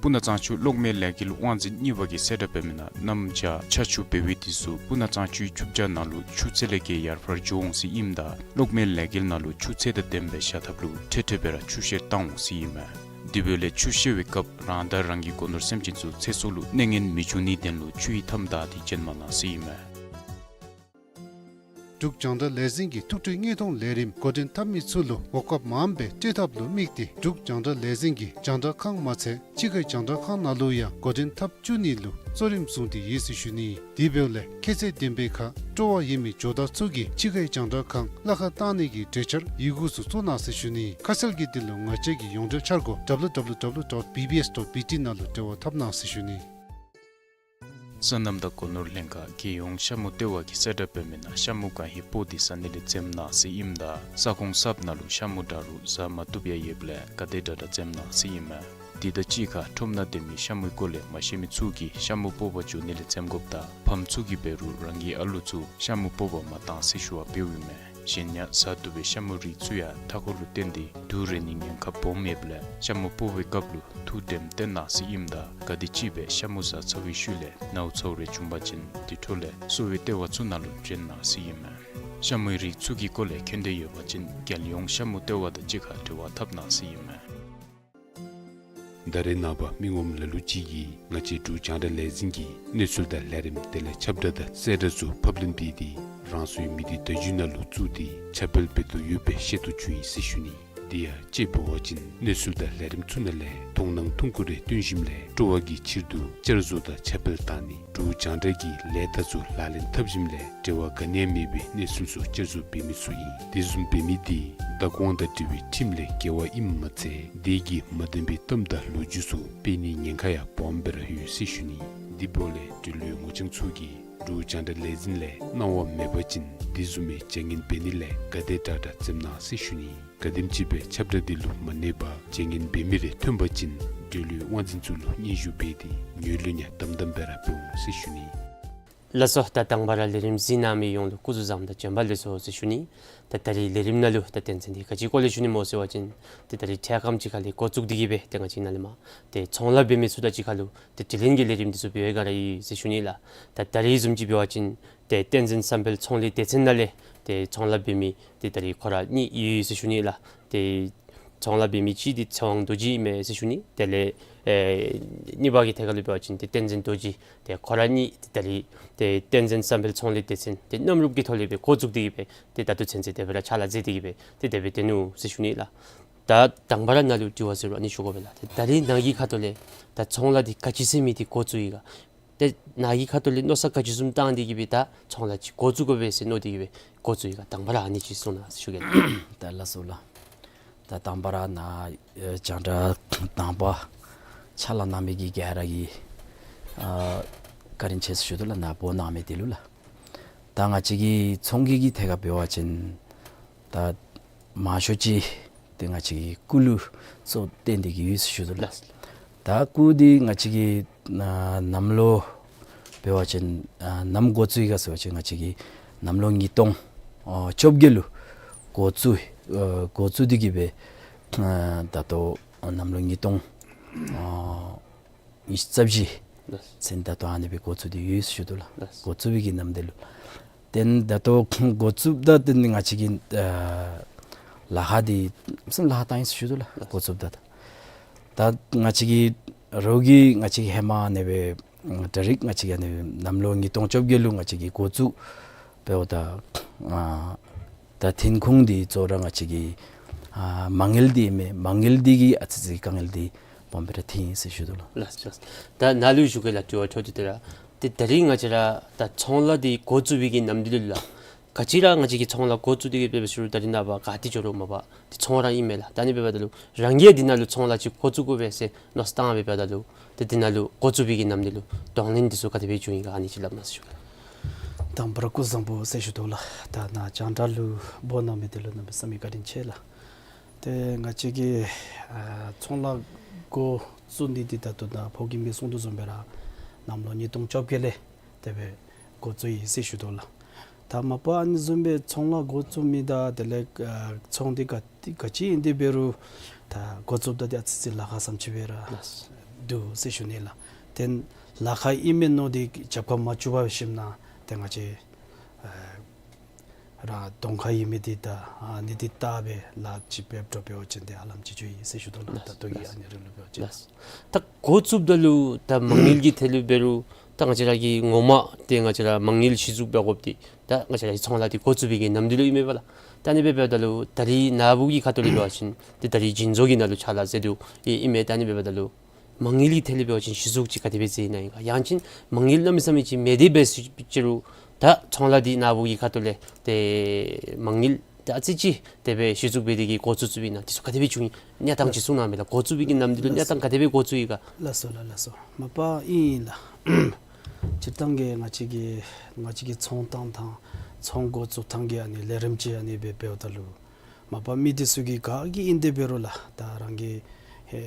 སྤུ་ན་གཙང་ཆུ་གློག་མེ་ལས་འགུལ་དབང་འཛིན་གཉིས་པ་གིས་གསལ་བསྒྲགས་འབད་མི་ནང་གནམ་བྱཱར་ཆར་ཆུ་འབེལ་བའི་དུས་སུ་སྤུ་ན་གཙང་ཆུའི་ཆུ་བྱཱ་ནང་ལུ་ཆུ་ཚད་ལས་བརྒལ་ཡར་འཕར་འགྱོ་འོང་ཟེར་ཨིནམ་ད་གློག་མེ་ལས་འགུལ་ནང་ལུ་ཆུ་ཚད་དང་ལྡནམ་སྦེ་བཞག་ཐབས་ལུ་འཕྲལ་འཕྲལ་སྦེ་ར་ཆུ་བཤལ་བཏང་འོང་ཟེར་ཨིན་མས། དེ་འབདཝ་ལས་ཆུ་བཤལ་བའི་སྐབས་རང་དང་རང་གི་སྒོ་ནོར་སེམས་ཅན་ཚུ་ཚེ་སྲོག་ལུ་གནོད་ངན་མི་འབྱུང་ནིའི་དོན་ལུ་ཆུ་ཡི་མཐའམ་བདའ་སྟེ་བྱོན་མ་གནང་ཟེར་ཨིན་མས། འབྲུག་རྒྱང་བསྒྲགས་ལས་འཛིན་གྱིས་ཐུགས་སྤྲོའི་དངོས་མཐོང་ལས་རིམ་འགོ་འདྲེན་འཐབ་མི་ཚུ་ལུ་གོ་སྐབས་མངམ་སྦེ་སྤྲོད་ཐབས་ལུ་དམིགས་ཏེ་འབྲུག་རྒྱང་བསྒྲགས་ལས་འཛིན་གྱིས་རྒྱང་བསྒྲགས་ཁང་མ་ཚད་ཕྱི་ཁའི་རྒྱང་བསྒྲགས་ཁང་ནང་ལུ་ཡང་འགོ་འདྲེན་འཐབ་བཅུག་ནི་ལུ་གཙོ་རིམ་བཟུང་སྟེ་ཡོད་ཟེར་ཞུ་ནི། དེ་འབདཝ་ལས་ཁྱད་ཚད་ལྡན་པའི་ཁར་སྤྲོ་བ་ཡོད་མི་ཇོ་བདག་ཚུ་གིས་ཕྱི་ཁའི་རྒྱང་བསྒྲགས་ཁང་གླ་ཁར་བཏང་ནི་གི་གྲོས་འཆར་ཡི་གུ་ཚུ་བཙུགས་གནང་ཟེར་ཞུ་ནི། ཁ་གསལ་གྱི་དོན་ལུ་ང་བཅས་ཀྱི་ཡོངས་འབྲེལ་འཆར་སྒོ་ཌབ་ལུ་ཌབ་ལུ་ཌབ་ལུ་ཌོཊ་བི་བི་ཨེསི་ཌོཊ་བི་ཊི་ནང་ལུ་འབྲེལ་བ་འཐབ་གནང་ཟེར་ཞུ་ནི། སོ་ནམ་དང་སྒོ་ནོར་ལྷན་ཁག་རྒྱལ་ཡོངས་ཤ་མུ་ལྟེ་བ་གིས་གསལ་བསྒྲགས་འབད་མི་ནང་ཤ་མུ་གང་ཧེ་སྤོག་སྟེ་ཟ་ནི་ལས་འཛེམ་གནང་ཟེར་ཨིནམ་ད་ས་ཁོངས་གསརཔ་ནང་ལུ་ཤ་མུ་འདྲ་རུང་ཟ་མ་བཏུབ་ཡང་ཡོདཔ་ལས་ག་དེ་དྲག་དྲག་འཛེམ་གནང་ཟེར་ཨིན་མས། དེ་དང་གཅིག་ཁར་ཁྲོམ་ནང་སྡོད་མི་ཤ་མུའི་སྐོར་ལས་མ་ཤེས་མི་ཚུ་གིས་ཤ་མུ་སྤོག་པར་འགྱོ་ནི་ལས་འཛེམ་དགོཔ་དང་ཕམ་ཚུ་གིས་འབད་རུང་རང་གི་ཨ་ལུ་ཚུ་ཤ་མུ་སྤོག་པར་མ་གཏང་ཟེར་ཞུ་བ་འབདཝ་ཨིན་མས། གཞན་ཡང་ཟ་བཏུབ་པའི་ཤ་མུའི་རིགས་ཚུ་ཡང་མཐའ་འཁོར་ལུ་བརྟེན་ཏེ་དུག་རེག་ནིའི་ཉེན་ཁ་སྦོམ་ཡོདཔ་ལས་ཤ་མུ་སྤོག་པའི་སྐབས་ལུ་ཐུགས་དྲནམ་བཏོན་གནང་ཟེར་ཨིནམ་ད་ག་དེམ་ཅིག་སྦེ་ཤ་མུ་ཟ་ཚར་བའི་ཤུལ་ལས་ནཝ་ཚཝ་རེ་བྱུང་པ་ཅིན་དེ་འཕྲོ་ལས་གསོ་བའི་ལྟེ་བ་ཚུ་ནང་ལུ་བྱོན་གནང་ཟེར་ཨིན་མས། ཤ་མུའི་རིགས་ཚུ་གི་སྐོར་ལས་མཁྱེན་འདོད་ཡོད་པ་ཅིན་རྒྱལ་ཡོངས་ཤ་མུ་ལྟེ་བ་དང་གཅིག་ཁར་འབྲེལ་བ་འཐབ་གནང་ཟེར་ཨིན་མས། ད་རེས་ནངས་པ་མི་ངོམ་ལ་ལུ་ཅིག་གིས་ང་བཅས་འབྲུག་རྒྱང་བསྒྲགས་ལས་འཛིན་གྱི་གནས་ཚུལ་དང་ལས་རིམ་དེ་ལས་ཁྱབ་བསྒྲགས་དང་གསལ་བསྒྲགས་ཚུ་ཕབ་ལེན་འབད་དེ་རང་སོའི་མི་སྡེ་བརྡ་བརྒྱུད་ནང་ལུ་བཙུགས་ཏེ་ཁྱབ་སྤེལ་འབད་དོ་ཡོདཔ་སྦེ་ཤེས་རྟོགས་བྱུང་ཡི་ཟེར་ཞུ་ནི། དེ་ཡང་དཔྱེ་འབད་བ་ཅིན་གནས་ཚུལ་དང་ལས་རིམ་ཚུ་ནང་ལས་མཐོང་སྣང་ཐུང་ཀུ་རེ་སྟོན་ཞིནམ་ལས་སྤྲོ་བ་གི་ཕྱིར་དུ་བསྐྱར་བཟོ་དང་ཁྱབ་སྤེལ་བཏང་ནི་འབྲུག་རྒྱང་བསྒྲགས་ཀྱི་ལས་རྟགས་ཚུ་ལག་ལེན་འཐབ་ཞིནམ་ལས་འབྲེལ་བ་ག་ནི་ཡང་མེད་པའི་གནས་ཚུལ་ཚུ་བསྐྱར་བཟོ་འབད་མི་ཚུ་ཨིན། དེ་བཟུམ་འབད་མི་དེ་བདག་དབང་དང་འབྲེལ་བའི་ཁྲིམས་ལས་འགལ་བ་ཨིནམ་མ་ཚད་དེ་གིས་མ་བདེན་པའི་གཏམ་དང་ལོ་རྒྱུས་ཚུ་སྤེལ་ནིའི་ཉེན་ཁ་ཡང་སྦོམ་སྦེ་ར་ཡོད་ཟེར་ཞུ་ནི། དེ་འབདཝ་ལས་འབྲེལ་ཡོད་ངོ་རྐྱང་ཚུ་གིས་འབྲུག་རྒྱང་བསྒྲགས་ལས་འཛིན་ལས་གནང་བ་མེད་པ་ཅིན་དེ་བཟུམ་མའི་བྱ་ངན་འབད་ནི་ལས་ག་དེ་དྲག་དྲག་འཛེམ་གནང་ཟེར་ཞུ་ནི། ག་དེམ་ཅིག་སྦེ་ཁྱབ་བསྒྲགས་དེ་ལུ་མ་གནས་པར་བྱ་ངན་འབད་མི་རེ་ཐོན་པ་ཅིན་འབྲེལ་ཡོད་དབང་འཛིན་ཚུ་ལུ་སྙན་ཞུ་འབད་དེ་ངོས་ལེན་ཡང་དམ་དམ་སྦེ་ར་འབད་འོང་ཟེར་ཞུ་ནི། ལགས་སོ། ད་དང་པ་ར་ལས་རིམ་གཟིགས་གནང་མི་ཡོངས་ལུ་སྐུ་གཟུགས་བཟང་དང་བྱོན་པ་ལེགས་སོ་ཟེར་ཞུ་ནི། ད་ད་རིས་ལས་རིམ་ནང་ལུ་ད་དོན་ཚན་འདི་ག་ཅིའི་སྐོར་ལས་ཞུ་ནི་སྨོ་ཟེར་བ་ཅིན་ཏེ་ད་རིས་འཕྲལ་ཁམས་ཅིག་ཁ་ལས་འགོ་བཙུགས་ཏེ་གི་སྦེ་ཏེ་ང་བཅས་ནཱ་ལས་མར་ཏེ་ཚོང་ལཱ་འབད་མི་ཚུ་དང་གཅིག་ཁར་ལུ་ཏེ་དྲི་ལན་གྱི་ལས་རིམ་འདི་ཚུ་འབད་བའི་སྒང་ར་ཨིན་ཟེར་ཞུ་ནི་ལགས། ད་ད་རིས་བཟུམ་ཅིག་འབད་བ་ཅིན་ཏེ་བསྟན་འཛིན་བསམ་འཕེལ་ཚོང་ལས་སྡེ་ཚན་ནང་ལས་ཏེ་ཚོང་ལཱ་འབད་མི་ཏེ་ད་རིས་ཁོ་ར་གཉིས་ཡོད་ཟེར་ཞུ་ནི་ལགས། ཏེ་ཚོང་ལཱ་འབད་མི་གཅིག་འདི་ཚེ་དབང་རྡོ་རྗེ་ཨིན་མས་ཟེར་ཞུ་ནི། དེ་ལས་ཨེ་གཉིས་པ་གི་ཐད་ཁར་ལུ་འབད་བ་ཅིན་ཏེ་བསྟན་འཛིན་རྡོ་རྗེ། ཏེ་ཁོ་ར་གཉིས་ཏེ་ད་རིས་ཏེ་བསྟན་འཛིན་བསམ་འཕེལ་ཚོང་ལས་སྡེ་ཚན་ཏེ་མཉམ་རུབ་ཀྱི་ཐོག་ལས་སྦེ་འགོ་བཙུགས་ཏེ་གི་སྦེ་ཏེ་ད་ལྟོ་ཚུན་ཚོད་དེ་སྦེ་ར་ཕྱག་ལཱ་མཛད་དེ་གི་སྦེ་ཏེ་དེ་སྦེ་སྡོད་ནུག་ཟེར་ཞུ་ནི་ལགས། ད་དང་པ་ར་ནཱ་ལུ་དྲི་བ་ཟེར་རུང་ཨ་ནི་ཞུ་དགོ་པས་ལགས། ཏེ་ད་རིས་ནཱ་གི་ཁ་ཐུག་ལས་ད་ཚོང་ལཱ་འདི་ག་ཅི་ཟེར་མི་འདི་འགོ་བཙུགས་ཡི་ག། ཏེ་ནཱ་གི་ཁ་ཐུག་ལས་མནོ་བསམ་ག་ཅི་བཟུམ་བཏང་སྟེ་གི་སྦེ་ད་ཚོང་ལཱ་ཅིག་འགོ་བཙུགས་དགོ་པས་ཟེར་མནོ་སྟེ་གི་སྦེ་འགོ་བཙུགས་ཡི་ག། དང་པ་ར་ཨ་ནི་ཅིག་གསུང་གནང་ཟེར་ཞུ་གེ་ལགས། ད་ལགས་སོ་ལགས། ད་དང་པ་ར་ནཱ་ཨེ་རྒྱང་བསྒྲགས་དང་པ་ཕྱག་ལཱ་གནང་མི་གི་ག་ར་གིས་ཨ་བཀའ་དྲིན་ཆེ་ཟེར་ཞུ་དོ་ལགས། ནཱ་འབོ་གནང་མི་དེ་ལུ་ལགས། ད་ང་བཅས་ཀྱི་ཚོང་གི་གི་ཐད་ཁར་འབད་བ་ཅིན་ད་མང་ཤོས་ཅིག་ཏེ་ང་བཅས་ཀྱི་སྐུ་ལུ་གཙོ་བོ་བཏོན་ཏེ་གི་ཡོད་ཟེར་ཞུ་དོ་ལགས། ལགས། ད་སྐུ་འདི་ང་བཅས་ཀྱི་ཨ་གནམ་ལོ་འབད་བ་ཅིན་ཨ་ནམ་འགོ་བཙུགས་ཡི་ག་ཟེར་བ་ཅིན་ང་བཅས་ཀྱི་གནམ་ལོ་ཉིས་སྟོང་ཨ་བཅོ་བརྒྱད་ལུ་འགོ་བཙུགས་ཨ་འགོ་བཙུགས་ཏེ་གི་སྦེ་ཨ་ད་ལྟོ་གནམ་ལོ་ཉིས་སྟོང་ཨ་ཉི་ཤུ་རྩ་བཞི་ལགས། ཚུན་ད་ལྟོ་ཨ་ནི་སྦེ་འགོ་བཙུགས་ཏེ་ཡོད་ཟེར་ཞུ་དོ་ལགས། ལགས། འགོ་བཙུགས་པའི་གི་ནམ་དེ་ལུ། ཏེ་ད་ལྟོ་འགོ་བཙུགསཔ་ད་ཏེ་ང་བཅས་ཀྱི་ཨ་ལཱ་ཁག་འདི་བསམ་ལཱ་ཁག་བཏང་ཡི་ཟེར་ཞུ་དོ་ལགས། ལགས། འགོ་བཙུགསཔ་ད་ད་ད་ང་བཅས་ཀྱི་རོགས་ཀྱིས་ང་བཅས་ཀྱི་ཧེ་མ་ཨ་ནི་སྦེ་ད་རིས་ང་བཅས་ཀྱི་ཨ་ནི་གནམ་ལོ་ཉིས་སྟོང་བཅོ་བརྒྱད་ལུ་ང་བཅས་ཀྱི་འགོ་བཙུགས་འབདཝ་ད་ཨ་ད་ཐོན་ཁུངས་འདི་གཙོ་བོ་ར་ང་བཅས་ཀྱི་ཨ་མ་དངུལ་འདི་ཨིན་མས། མ་དངུལ་འདི་གིས་ཨ་ཙི་ཙི་དཀའ་ངལ་འདི་སྦོམ་སྦེ་ར་ཐོན་ཡི་ཟེར་ཞུ་དོ་ལགས། ལགས་ལགས། ད་ནཱ་ལུ་ཞུ་གེ་ལགས། དྲི་བ་འཕྲོ་མཐུད་དེ་ར་ཏེ་ད་རིས་ང་བཅས་ར་ད་ཚོང་ལཱ་འདི་འགོ་བཙུགས་པའི་གི་ནམ་དེ་ལུ་ལགས། ག་ཅི་ར་ང་བཅས་ཀྱིས་ཚོང་ལཱ་འགོ་བཙུགས་ཏེ་གི་འབད་བའི་ཤུལ་ད་རིས་ནངས་པ་ག་ཏེ་འགྱོ་རུང་མ་པ་ཏེ་ཚོང་ར་ཨིན་མས་ལགས། ད་ཨ་ནི་འབདཝ་ད་ལུ་རང་གིས་འདི་ནང་ལུ་ཚོང་ལཱ་ཅིག་འགོ་བཙུགས་དགོ་པས་ཟེར་མནོ་བསམ་བཏང་འབདཝ་ད་ལུ་ཏེ་འདི་ནང་ལུ་འགོ་བཙུགས་པའི་གི་ནམ་དེ་ལུ་གདོང་ལེན་འདི་ཚུ་ག་དེ་སྦེ་བྱུང་ཡི་ག་ཨ་ནི་ཅིག་སླབ་གནང་ཟེར་ཞུ་གེ། དང་པ་ར་སྐུ་གཟུགས་བཟང་པོ་ཟེར་ཞུ་དོ་ལགས། ད་ནཱ་རྒྱང་བསྒྲགས་ལུ་འབོ་གནང་མི་དེ་ལུ་གནམ་མེད་ས་མེད་བཀའ་དྲིན་ཆེ་ལགས། ཏེ་ང་བཅས་ཀྱི་ཨ་ཚོང་ལཱ་འགོ་བཙུགས་ནི་འདི་ད་ལྟོ་ནཱ་ཕོ་རྒནམ་གིས་གསུང་དོ་བཟུམ་སྦེ་ར་གནམ་ལོ་ཉིས་སྟོང་བཅོ་བརྒྱད་ལས་དེ་སྦེ་འགོ་བཙུགས་ཡི་ཟེར་ཞུ་དོ་ལགས། ད་མ་པ་ཨ་ནི་བཟུམ་སྦེ་ཚོང་ལཱ་འགོ་བཙུགས་མི་དང་དེ་ལས་ཨ་ཚོང་འདི་ག་ག་ཅི་ཨིན་ཏེ་འབད་རུང་ད་འགོ་བཙུགསཔ་ད་ཏེ་ཨ་ཙི་ཙི་ལཱ་ཁག་བཟུམ་ཅིག་སྦེ་ར་ལགས། འདུག་ཟེར་ཞུ་ནི་ལགས། ཏེ་ལཱ་ཁག་ཨིན་མས་མནོ་སྟེ་རྒྱབ་ཁར་མ་བཙུགས་པར་ཞིནམ་ན་ཏེ་ང་བཅས་ཨ་རང་གདོང་ཁར་ཡོད་མི་འདི་ད་ཨ་ནི་འདི་བལྟ་སྦེ་ལཱ་ཅིག་འབད་འགྱོ་འབད་བ་ཅིན་ཏེ་ཧ་ལམ་ཅིག་འགྱོ་ཡི་ཟེར་ཞུ་དོ་ལགས། ལགས། ད་ལྟོ་གི་ལགས། ཨ་ནི་རིང་ལུ་འབད་བ་ཅིན། ལགས། ད་འགོ་བཙུགསཔ་ད་ལུ་ད་མ་དངུལ་གྱི་ཐད་ལུ་འབད་རུང་ད་ང་བཅས་ར་གི་ངོ་མ་ཏེ་ང་བཅས་ར་མ་དངུལ་གཞི་བཙུགས་འབད་དགོཔ་འདི་ད་ང་བཅས་ར་གི་ཚོང་ལཱ་འདི་འགོ་བཙུགས་པའི་གི་ནམ་དེ་ལུ་ཨིན་མས་པ་ལགས། ད་ཨ་ནི་སྦེ་འབདཝ་ད་ལུ་ད་རིས་ནཱ་བུ་གི་ཁ་ཐུག་ལས་འབད་བ་ཅིན་ཏེ་ད་རིས་བྱིན་བཟོ་གི་ནང་ལུ་ཕྱག་ལཱ་མཛད་དོ་ཨིན་མས། ད་ཨ་ནི་སྦེ་འབདཝ་ད་ལུ་མ་དངུལ་གྱི་ཐད་ལས་འབད་བ་ཅིན་གཞི་བཙུགས་ཅིག་ག་དེ་སྦེ་མཛད་ནི་ཨིན་ག། ཡང་ཅིན་མ་དངུལ་གནམ་མེད་ས་མེད་ཅིག་མེད་དེ་འབད་ཟེར་ཅི་རུང་ད་ཚོང་ལཱ་འདི་ནཱ་བུ་གི་ཁ་ཐུག་ལས་ཏེ་མ་དངུལ་ད་ཨ་ཙི་ཅིག་དེ་སྦེ་གཞི་བཙུགས་འབད་དེ་གི་འགོ་བཙུགས་བཙུགསཔ་ཨིན་ན་འདི་ཚུ་ག་དེ་སྦེ་བྱུང་ཡི་གནས་སྟངས་ཅིག་གསུང་གནང་མས་ལགས། འགོ་བཙུགས་པའི་གི་ནམ་དེ་ལུ་གནས་སྟངས་ག་དེ་སྦེ་འགོ་བཙུགས་ཡི་ག། ལགས་སོ་ལགས། ལགས་སོ། མ་པ་ཨིན་ལགས། སྤྱིར་བཏང་གི་ང་བཅས་ཀྱི་ང་བཅས་ཀྱི་ཚོང་བཏང་ཐངས་ཚོང་འགོ་བཙུགས་ཐངས་ཀྱི་ཨ་ནི་ལས་རིམ་ཅིག་ཨ་ནི་སྦེ་འབདཝ་ད་ལུ་མ་པ་མི་འདི་ཚུ་གིས་ག་གིས་ཨིན་ཏེ་འབད་རུང་ལགས་ད་རང་གི་ཨེ་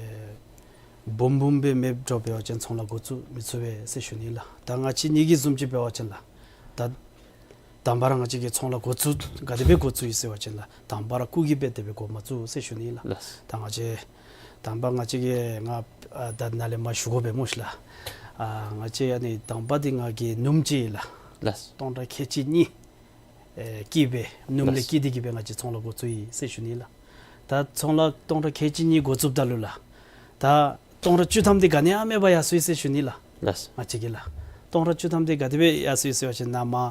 འབུམ་འབུམ་སྦེ་མེདཔ་འགྱོ་འབད་བ་ཅིན་ཚོང་ལཱ་འགོ་བཙུགས་མི་ཚུགས་པས་ཟེར་ཞུ་ནི་ལགས། ད་ང་བཅས་གཉིས་ཀྱི་བཟུམ་ཅིག་འབད་བ་ཅིན་ལགས་ད་དང་པ་ར་ང་བཅས་ཀྱིས་ཚོང་ལཱ་འགོ་བཙུགས་ག་དེ་སྦེ་འགོ་བཙུགས་ཡི་ཟེར་བ་ཅིན་ལགས་དང་པ་ར་སྐུགས་ཀྱི་སྦེ་དེ་སྦེ་འགོ་མ་བཙུགས་ཟེར་ཞུ་ནི་ལགས། ལགས། ད་ང་བཅས་དང་པ་ང་བཅས་ཀྱིས་ང་ཨ་ད་ནཱ་ལས་མར་ཞུ་དགོ་པས་སྨོ་ཤིག་ལགས། ཨ་ང་བཅས་ཨ་ནི་དང་པ་འདི་ང་གི་ནུམོ་ཅིག་ལགས། ལགས། སྟོང་ཕྲག་ཁལ་གཅིག་གཉིས་ཨེ་བསྐྱིས་སྦེ་ནུམོ་ལས་ལགས། བསྐྱིས་ཏེ་གི་སྦེ་ང་བཅས་ཚོང་ལཱ་འགོ་བཙུགས་ཡི་ཟེར་ཞུ་ནི་ལགས། ད་ཚོང་ལཱ་སྟོང་ཕྲག་ཁལ་གཅིག་གཉིས་འགོ་བཙུགསཔ་ད་ལུ་ལགས་ད་ སྟོང་ཕྲག་བཅུ་ཐམ་འདི་ག་ནི་ཡང་མེད་པར་ཡར་སོ་ཡི་ཟེར་ཞུ་ནི་ལགས། ལགས། ང་བཅས་ཀྱི་ལགས། སྟོང་ཕྲག་བཅུ་ཐམ་འདི་ག་དེ་སྦེ་ཡར་སོ་ཡི་ཟེར་བ་ཅིན་ནཱ་མར་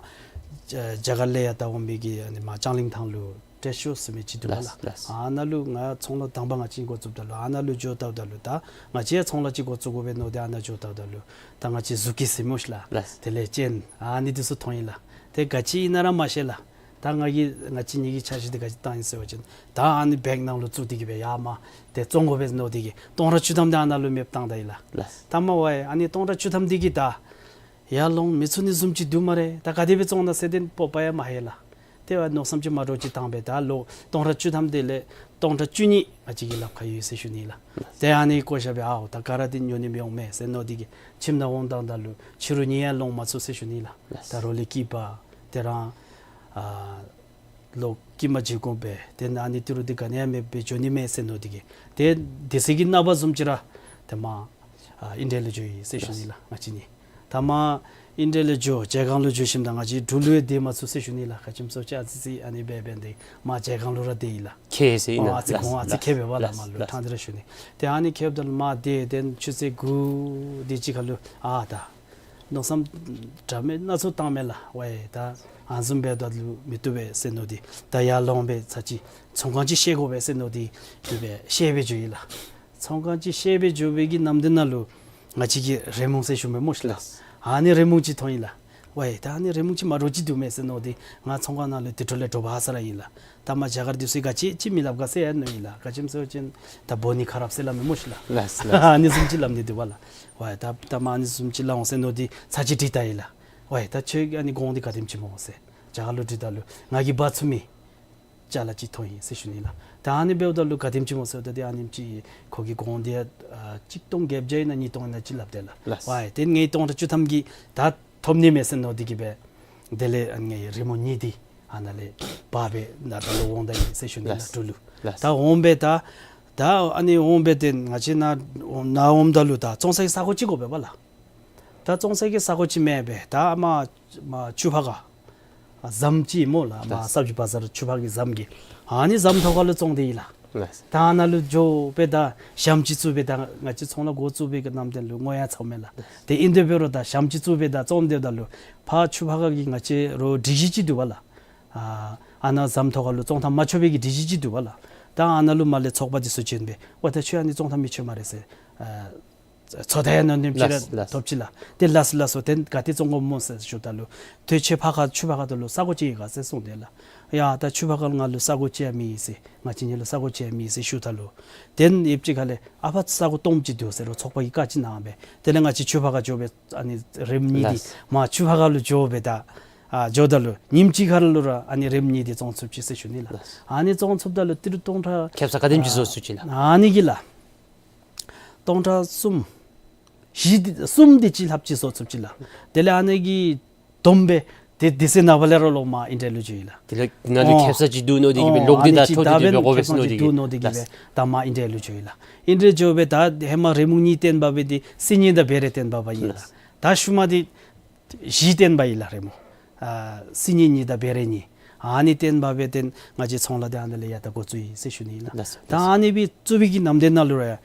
རྒྱ་རྒྱ་གར་ལས་ཡར་ད་འོང་མི་གི་ཨ་ནི་མར་ལྕང་གླིང་ཐང་ལུ་ཏེ་ཤོ་ཟེར་མི་ཅིག་འདུག་པ་ལགས། ལགས། ལགས། ཨ་ནཱ་ལུ་ང་ཚོང་ལཱ་དང་པ་ང་བཅས་འགོ་བཙུགསཔ་ད་ལུ་ཨ་ནཱ་ལུ་འགྱོ་བལྟཝ་ད་ལུ་ད་ང་བཅས་ཡང་ཚོང་ལཱ་ཅིག་འགོ་བཙུགས་དགོ་པས་མནོ་སྟེ་ཨ་ནཱ་འགྱོ་བལྟཝ་ད་ལུ་ད་ང་བཅས་གཟུགས་ཀྱི་ཟེར་སྨོ་ཤི་ལགས། ལགས། དེ་ལས་ཅན་ཨ་ནི་འདི་ཚུ་མཐོང་ཡི་ལགས། ཏེ་ག་ཅི་ཨིན་ན་ར་མ་ཤེས་ལགས། ད་ང་གིས་ང་བཅས་གཉིས་ཀྱི་འཆར་གཞི་འདི་ག་ཅི་བཏང་ཡི་ཟེར་བ་ཅིན་ད་ཨ་ནི་བེག་ནང་ལུ་བཙུགས་ཏེ་གི་སྦེ་ཡར་མར་ཏེ་བཙོང་དགོ་པས་མནོ་སྟེ་གི་སྟོང་ཕྲག་བཅུ་ཐམ་འདི་ཨ་ནཱ་ལུ་མེདཔ་བཏང་ད་ཡི་ལགས། ལགས། ད་མར་ཝའི་ཨ་ནི་སྟོང་ཕྲག་བཅུ་ཐམ་འདི་གིས་ད་ཡར་ལོང་མི་ཚུགས་ནི་བཟུམ་ཅིག་འདུག་སྨ་རེ། ད་ག་དེ་སྦེ་བཙོང་ན་ཟེར་ཏེ་སྤོབས་པ་ཡང་མ་ལྷོད་ལགས། ཏེ་ཝའི་མནོ་བསམ་ཅིག་མ་འདྲཝ་ཅིག་བཏང་སྦེ་ད་ལོག་སྟོང་ཕྲག་བཅུ་ཐམ་འདི་ལས་སྟོང་ཕྲག་བཅུ་གཉིས་ང་བཅས་ཀྱི་ལགཔ་ཁར་ཡོད་ཟེར་ཞུ་ནི་ལགས། ཏེ་ཨ་ནི་བཀོ་བཞག་སྦེ་ཨའོ་ད་ག་ར་འདི་ཉོ་ནི་མི་འོང་མས་ཟེར་མནོ་སྟེ་གི་ཁྱིམ་ནང་འོང་བཏངམ་ད་ལུ་ཕྱི་རུ་གཉིད་ཡང་ལོང་མ་ཚུགས་ཟེར་ཞུ་ནི་ལགས། ལགས། ད་རོ་ལས་སྐྱིད་པ་དེ་རང་ཨ་ལོག་སྐྱིད་མ་བྱིན་དགོ་པས། ཏེ་ཨ་ནི་ཏི་རུ་འདི་ག་ནི་ཡང་མེད་པར་འགྱོ་ནི་མས་ཟེར་མནོ་སྟེ་གི་ཏེ་དེ་ཚེ་གི་ནངས་པ་བཟུམ་ཅིག་ར་ཏེ་མར་ཨ་ཨིན་ཌི་ཡ་ལུ་འགྱོ་ཡི་ཟེར་ཞུ་ནི་ལགས། ང་བཅས་གཉིས་ད་མར་ཨིན་ཌི་ཡ་ལུ་འགྱོ་ཇའི་གངས་ལུ་འགྱོ་ཞིནམ་ད་ང་བཅས་འབྲུག་ལུ་ཡང་སྡོད་མ་ཚུགས་ཟེར་ཞུ་ནི་ལགས། ག་ཅི་སྨོ་ཟེར་བ་ཅིན་ཨ་ཙི་ཅིག་ཨ་ནི་འབད་འབད་ནི་འདི་མར་ཇའི་གངས་ལུ་ར་སྡོད་ཡི་ལགས། ཁེ་ཟེར་ཨིན་ན། ཨོ་ཨ་ཙི་ལགས། གོང་ཨ་ཙི་ལགས། ཁེ་སྦེ་བ་ལགས། ལགས། མར་ལུ་ལགས། ཕྲང་སྟེ་ར་ཞུ་ནི། ཏེ་ཨ་ནི་ཁེཝ་ད་ལུ་མར་སྡོད། ཏེ་ཆུ་ཚོད་དགུ་དེ་ཅིག་ཁར་ལུ་ཨ་ད་མནོ་བསམ་འདྲ་མིན་སྣ་ཚོགས་བཏངམ་མས་ལགས། ཝའི་ད་ཨ་ནི་བཟུམ་འབདཝ་ད་ལུ་མི་བཏུབ་པས་ཟེར་མནོ་སྟེ་ད་ཡར་ལོང་སྦེ་ཚར་གཅིག་ཚོང་ཁང་ཅིག་བཤལ་དགོ་པས་ཟེར་མནོ་སྟེ་དེ་སྦེ་བཤལ་སྦེ་འགྱོ་ཡི་ལགས། ཚོང་ཁང་ཅིག་བཤལ་སྦེ་འགྱོ་བའི་གི་ནམ་དེ་ནང་ལུ་ང་བཅས་ཀྱི་རི་མོ་ཟེར་ཞུ་མི་སྨོ་ཤི་ལགས། ལགས། ཨ་ནི་རི་མོ་ཅིག་མཐོང་ཡི་ལགས། ཝའི་ད་ཨ་ནི་རི་མོ་ཅིག་མ་འདྲཝ་ཅིག་འདུག་མས་ཟེར་མནོ་སྟེ་ང་ཚོང་ཁང་ནང་ལུ་དེ་འཕྲོ་ལས་འདྲོག་པ་ཧ་སག་ར་ཨིན་ལགས། ད་མར་རྒྱ་གར་འདི་ཚུ་གིས་ག་ཅི་ཅིག་མི་སླབ་ག་ཟེར་ཡང་མནོ་ཡི་ལགས། ག་ཅི་སྨོ་ཟེར་བ་ཅིན་ད་འབོ་ནི་ཁ་རབ་ཟེར་སླབ་མི་སྨོ་ཤི་ལགས། ལགས་ལགས། ཨ་ནི་བཟུམ་ཅིག་སླབ་ནི་འདུག་པ་ལགས། ཝའི་ད་ད་མར་ཨ་ནི་བཟུམ་ཅིག་སླབ་འོང་ཟེར་མནོ་སྟེ་ཚར་གཅིག་འདྲི་བལྟ་ཡི་ལགས། ཝའི་ད་ཁྱོད་ཨ་ནི་གོང་འདི་ག་དེམ་ཅིག་སྨོ་ཟེར་རྒྱ་གར་ལུ་དྲིཝ་ད་ལུ་ང་གིས་འབག་ཚུགས་མི་ཅ་ལ་ཅིག་མཐོང་ཡི་ཟེར་ཞུ་ནི་ལགས། ད་ཨ་ནི་འབདཝ་ད་ལུ་ག་དེམ་ཅིག་སྨོ་ཟེརཝ་ད་ཏེ་ཨ་ནེམ་ཅིག་ཁོ་གི་གོང་འདི་ཨ་གཅིག་སྟོང་བརྒྱད་བརྒྱ་ཨིན་ན་གཉིས་སྟོང་ཨིན་ན་ཅིག་སླབ་དེས་ལགས། ལགས། ཝའི་ཏེ་ངེའི་སྟོང་ཕྲག་བཅུ་ཐམ་གྱིས་ད་ཐོབ་ནི་མས་ཟེར་མནོ་སྟེ་གི་སྦེ་དེ་ལས་ཨ་ངེའི་རི་མོ་གཉིས་འདི་ཨ་ནཱ་ལས་འབག་སྦེ་ནཱ་ད་ལོག་འོང་ད་ཡི་ཟེར་ཞུ་ནི་ལགས། ལགས། འབྲུག་ལུ། ལགས། ད་འོང་སྦེ་ད་ད་ཨ་ནི་འོང་སྦེ་ཏེ་ང་བཅས་ནཱ་ནཱ་འོངམ་ད་ལུ་ད་བཙོང་ས་གི་ས་གོ་ཅིག་དགོ་པས་པ་ལགས། ད་བཙོང་ས་གི་ས་གོ་ཅིག་མེད་པས། ད་མར་མར་ཆུ་ཕར་ཁ་ཨ་ཟམ་ཅིག་སྨོ་ལགས། མར་ལགས། སབ་ཇི་བ་ཛར་ཆུ་ཕར་གི་ཟམ་གྱི་ཨ་ནི་ཟམ་ཐོག་ཁ་ལུ་བཙོང་སྟེ་ཡོད་ལགས། ལགས། ད་ཨ་ནཱ་ལུ་འགྱོ་སྦེ་ད་ཞྭམོ་ཅིག་བཙུགས་སྦེ་ད་ང་བཅས་ཚོང་ལཱ་འགོ་བཙུགས་པའི་གི་ནམ་དེ་ལུ་བསྔོ་ཡང་ཚརཝ་མས་ལགས། ལགས། ཏེ་ཨིན་དེ་འབད་རུང་ད་ཞྭམོ་ཅིག་བཙུགས་སྦེ་ད་བཙོང་སྡོདཔ་ད་ལུ་ཕར་ཆུ་ཕར་ཁ་གི་ང་བཅས་རོགས་སྒྲིག་གཞི་ཅིག་འདུག་པ་ལགས། ཨ་ཨ་ནཱ་ཟམ་ཐོག་ཁ་ལུ་བཙོང་ཐངས་མ་ཆོག་པའི་གི་སྒྲིག་གཞི་ཅིག་འདུག་པ་ལགས། ད་ཨ་ནཱ་ལུ་མར་ལས་ཚོགས་པ་འདི་ཚུ་བྱོན་སྦེ་ཝའི་ད་ཁྱོད་ཨ་ནི་བཙོང་ཐངས་མི་ཆོག་སྨ་རེ་ཟེར་ཨ་ཚོད་ལྟ་ཡང་མནོ་ནེམ་ཅིག་ར་ལགས་ལགས། ཐོབ་ཅི་ལགས། ཏེ་ལགས་ལགས་སོ་ཏེ་ག་ཏེ་བཙོང་དགོཔ་སྨོ་ཟེར་ཞུཝ་ད་ལུ་ཏེ་ཁྱོད་ཕར་ཁ་ཆུ་ཕར་ཁ་ད་ལུ་ས་གོ་ཅིག་ཡོད་ག་ཟེར་གསུངས་དེས་ལགས། ཡ་ད་ཆུ་ཕར་ཁ་ལུ་ང་ལུ་ས་གོ་ཅིག་ཡང་མེད་ཟེར། ང་བཅས་གཉིས་ལུ་ས་གོ་ཅིག་ཡང་མེད་ཟེར་ཞུཝ་ད་ལུ་ཏེ་ཡུདཔ་ཅིག་ཁ་ལས་ཨ་ཕར་ས་གོ་སྟོངམ་ཅིག་འདུག་ཟེར་རོགས་ཚོགས་པ་གིས་བཀའ་ཅིག་གནང་སྦེ་དེ་ལས་ང་བཅས་ཆུ་ཕར་ཁ་འགྱོ་སྦེ་ཨ་ནི་རི་མོ་གཉིས་འདི་ལགས། མར་ཆུ་ཕར་ཁ་ལུ་འགྱོ་སྦེ་ད་ཨ་འགྱོཝ་ད་ལུ་ཉིནམ་གཅིག་ཁར་ལུ་ར་ཨ་ནི་རི་མོ་གཉིས་འདི་བཙོང་ཚུགས་ཅི་ཟེར་ཞུ་ནི་ལགས། ལགས། ཨ་ནི་བཙོང་ཚུགསཔ་ད་ལུ་ཏི་རུ་སྟོང་ཕྲག་ཁེབ་ས་ག་དེམ་ཅིག་ཨ་བཟོ་ཚུགས་ཅི་ལགས། ཨ་ནི་གི་ལགས། སྟོང་ཕྲག་གསུམ་བཞི་འདི་གསུམ་དེ་ཅིག་ལྷགཔ་ཅིག་བཟོ་ཚུགས་ཅི་ལགས། དེ་ལས་ཨ་ནི་གི་བསྡོམས་སྦེ་ཏེ་དེ་ཚེ་ནངས་པ་ལས་ར་ལོག་མར་ཨིན་ཌི་ཡ་ལུ་འགྱོ་ཡི་ལགས། དེ་ལས་ནཱ་ལུ་ཨོ་ཁེབ་ས་ཅིག་འདུག་མནོ་སྟེ་གི་སྦེ་ཨོ་ལོག་ཨ་སྟེ་ནི་ད་ཅིག་ཐོབ་ད་སྟེ་འབད་དེ་སྦེ་ནི་འགོ་ཁེབ་ས་ཅིག་འདུག་མནོ་སྟེ་གི་སྦེ་ལགས། ད་མར་ཨིན་ཌི་ཡ་ལུ་འགྱོ་ཡི་ལགས། ཨིན་ཌི་ཡ་འགྱོ་སྦེ་ད་ཧེ་མ་རི་མོ་གཉིས་བཏོན་འབག་སྦེ་ཏེ་སིལ་སྙན་དང་བེ་རེ་བཏོན་འབགཔ་ཨིན་ལགས། ལགས། ད་ཤུལ་མ་འདི་བཞི་བཏོན་འབག་ཡི་ལགས་རི་མོ། ཨ་སིལ་སྙན་གཉིས་དང་བེ་རེ་གཉིས། ཨ་ནི་བཏོན་འབག་སྦེ་ཏེ་ང་བཅས་ཚོང་ལཱ་འདི་ཨ་ནཱ་ལས་ཡར་ད་འགོ་བཙུགས་ཡི་ཟེར་ཞུ་ནི་ཨིན་ལགས། ལགས་སོ། ད་ལགས་སོ། ཨ་ནི་སྦེ་བཙུགས་པའི་གི་ནམ་དེ་ནང་ལུ་ར་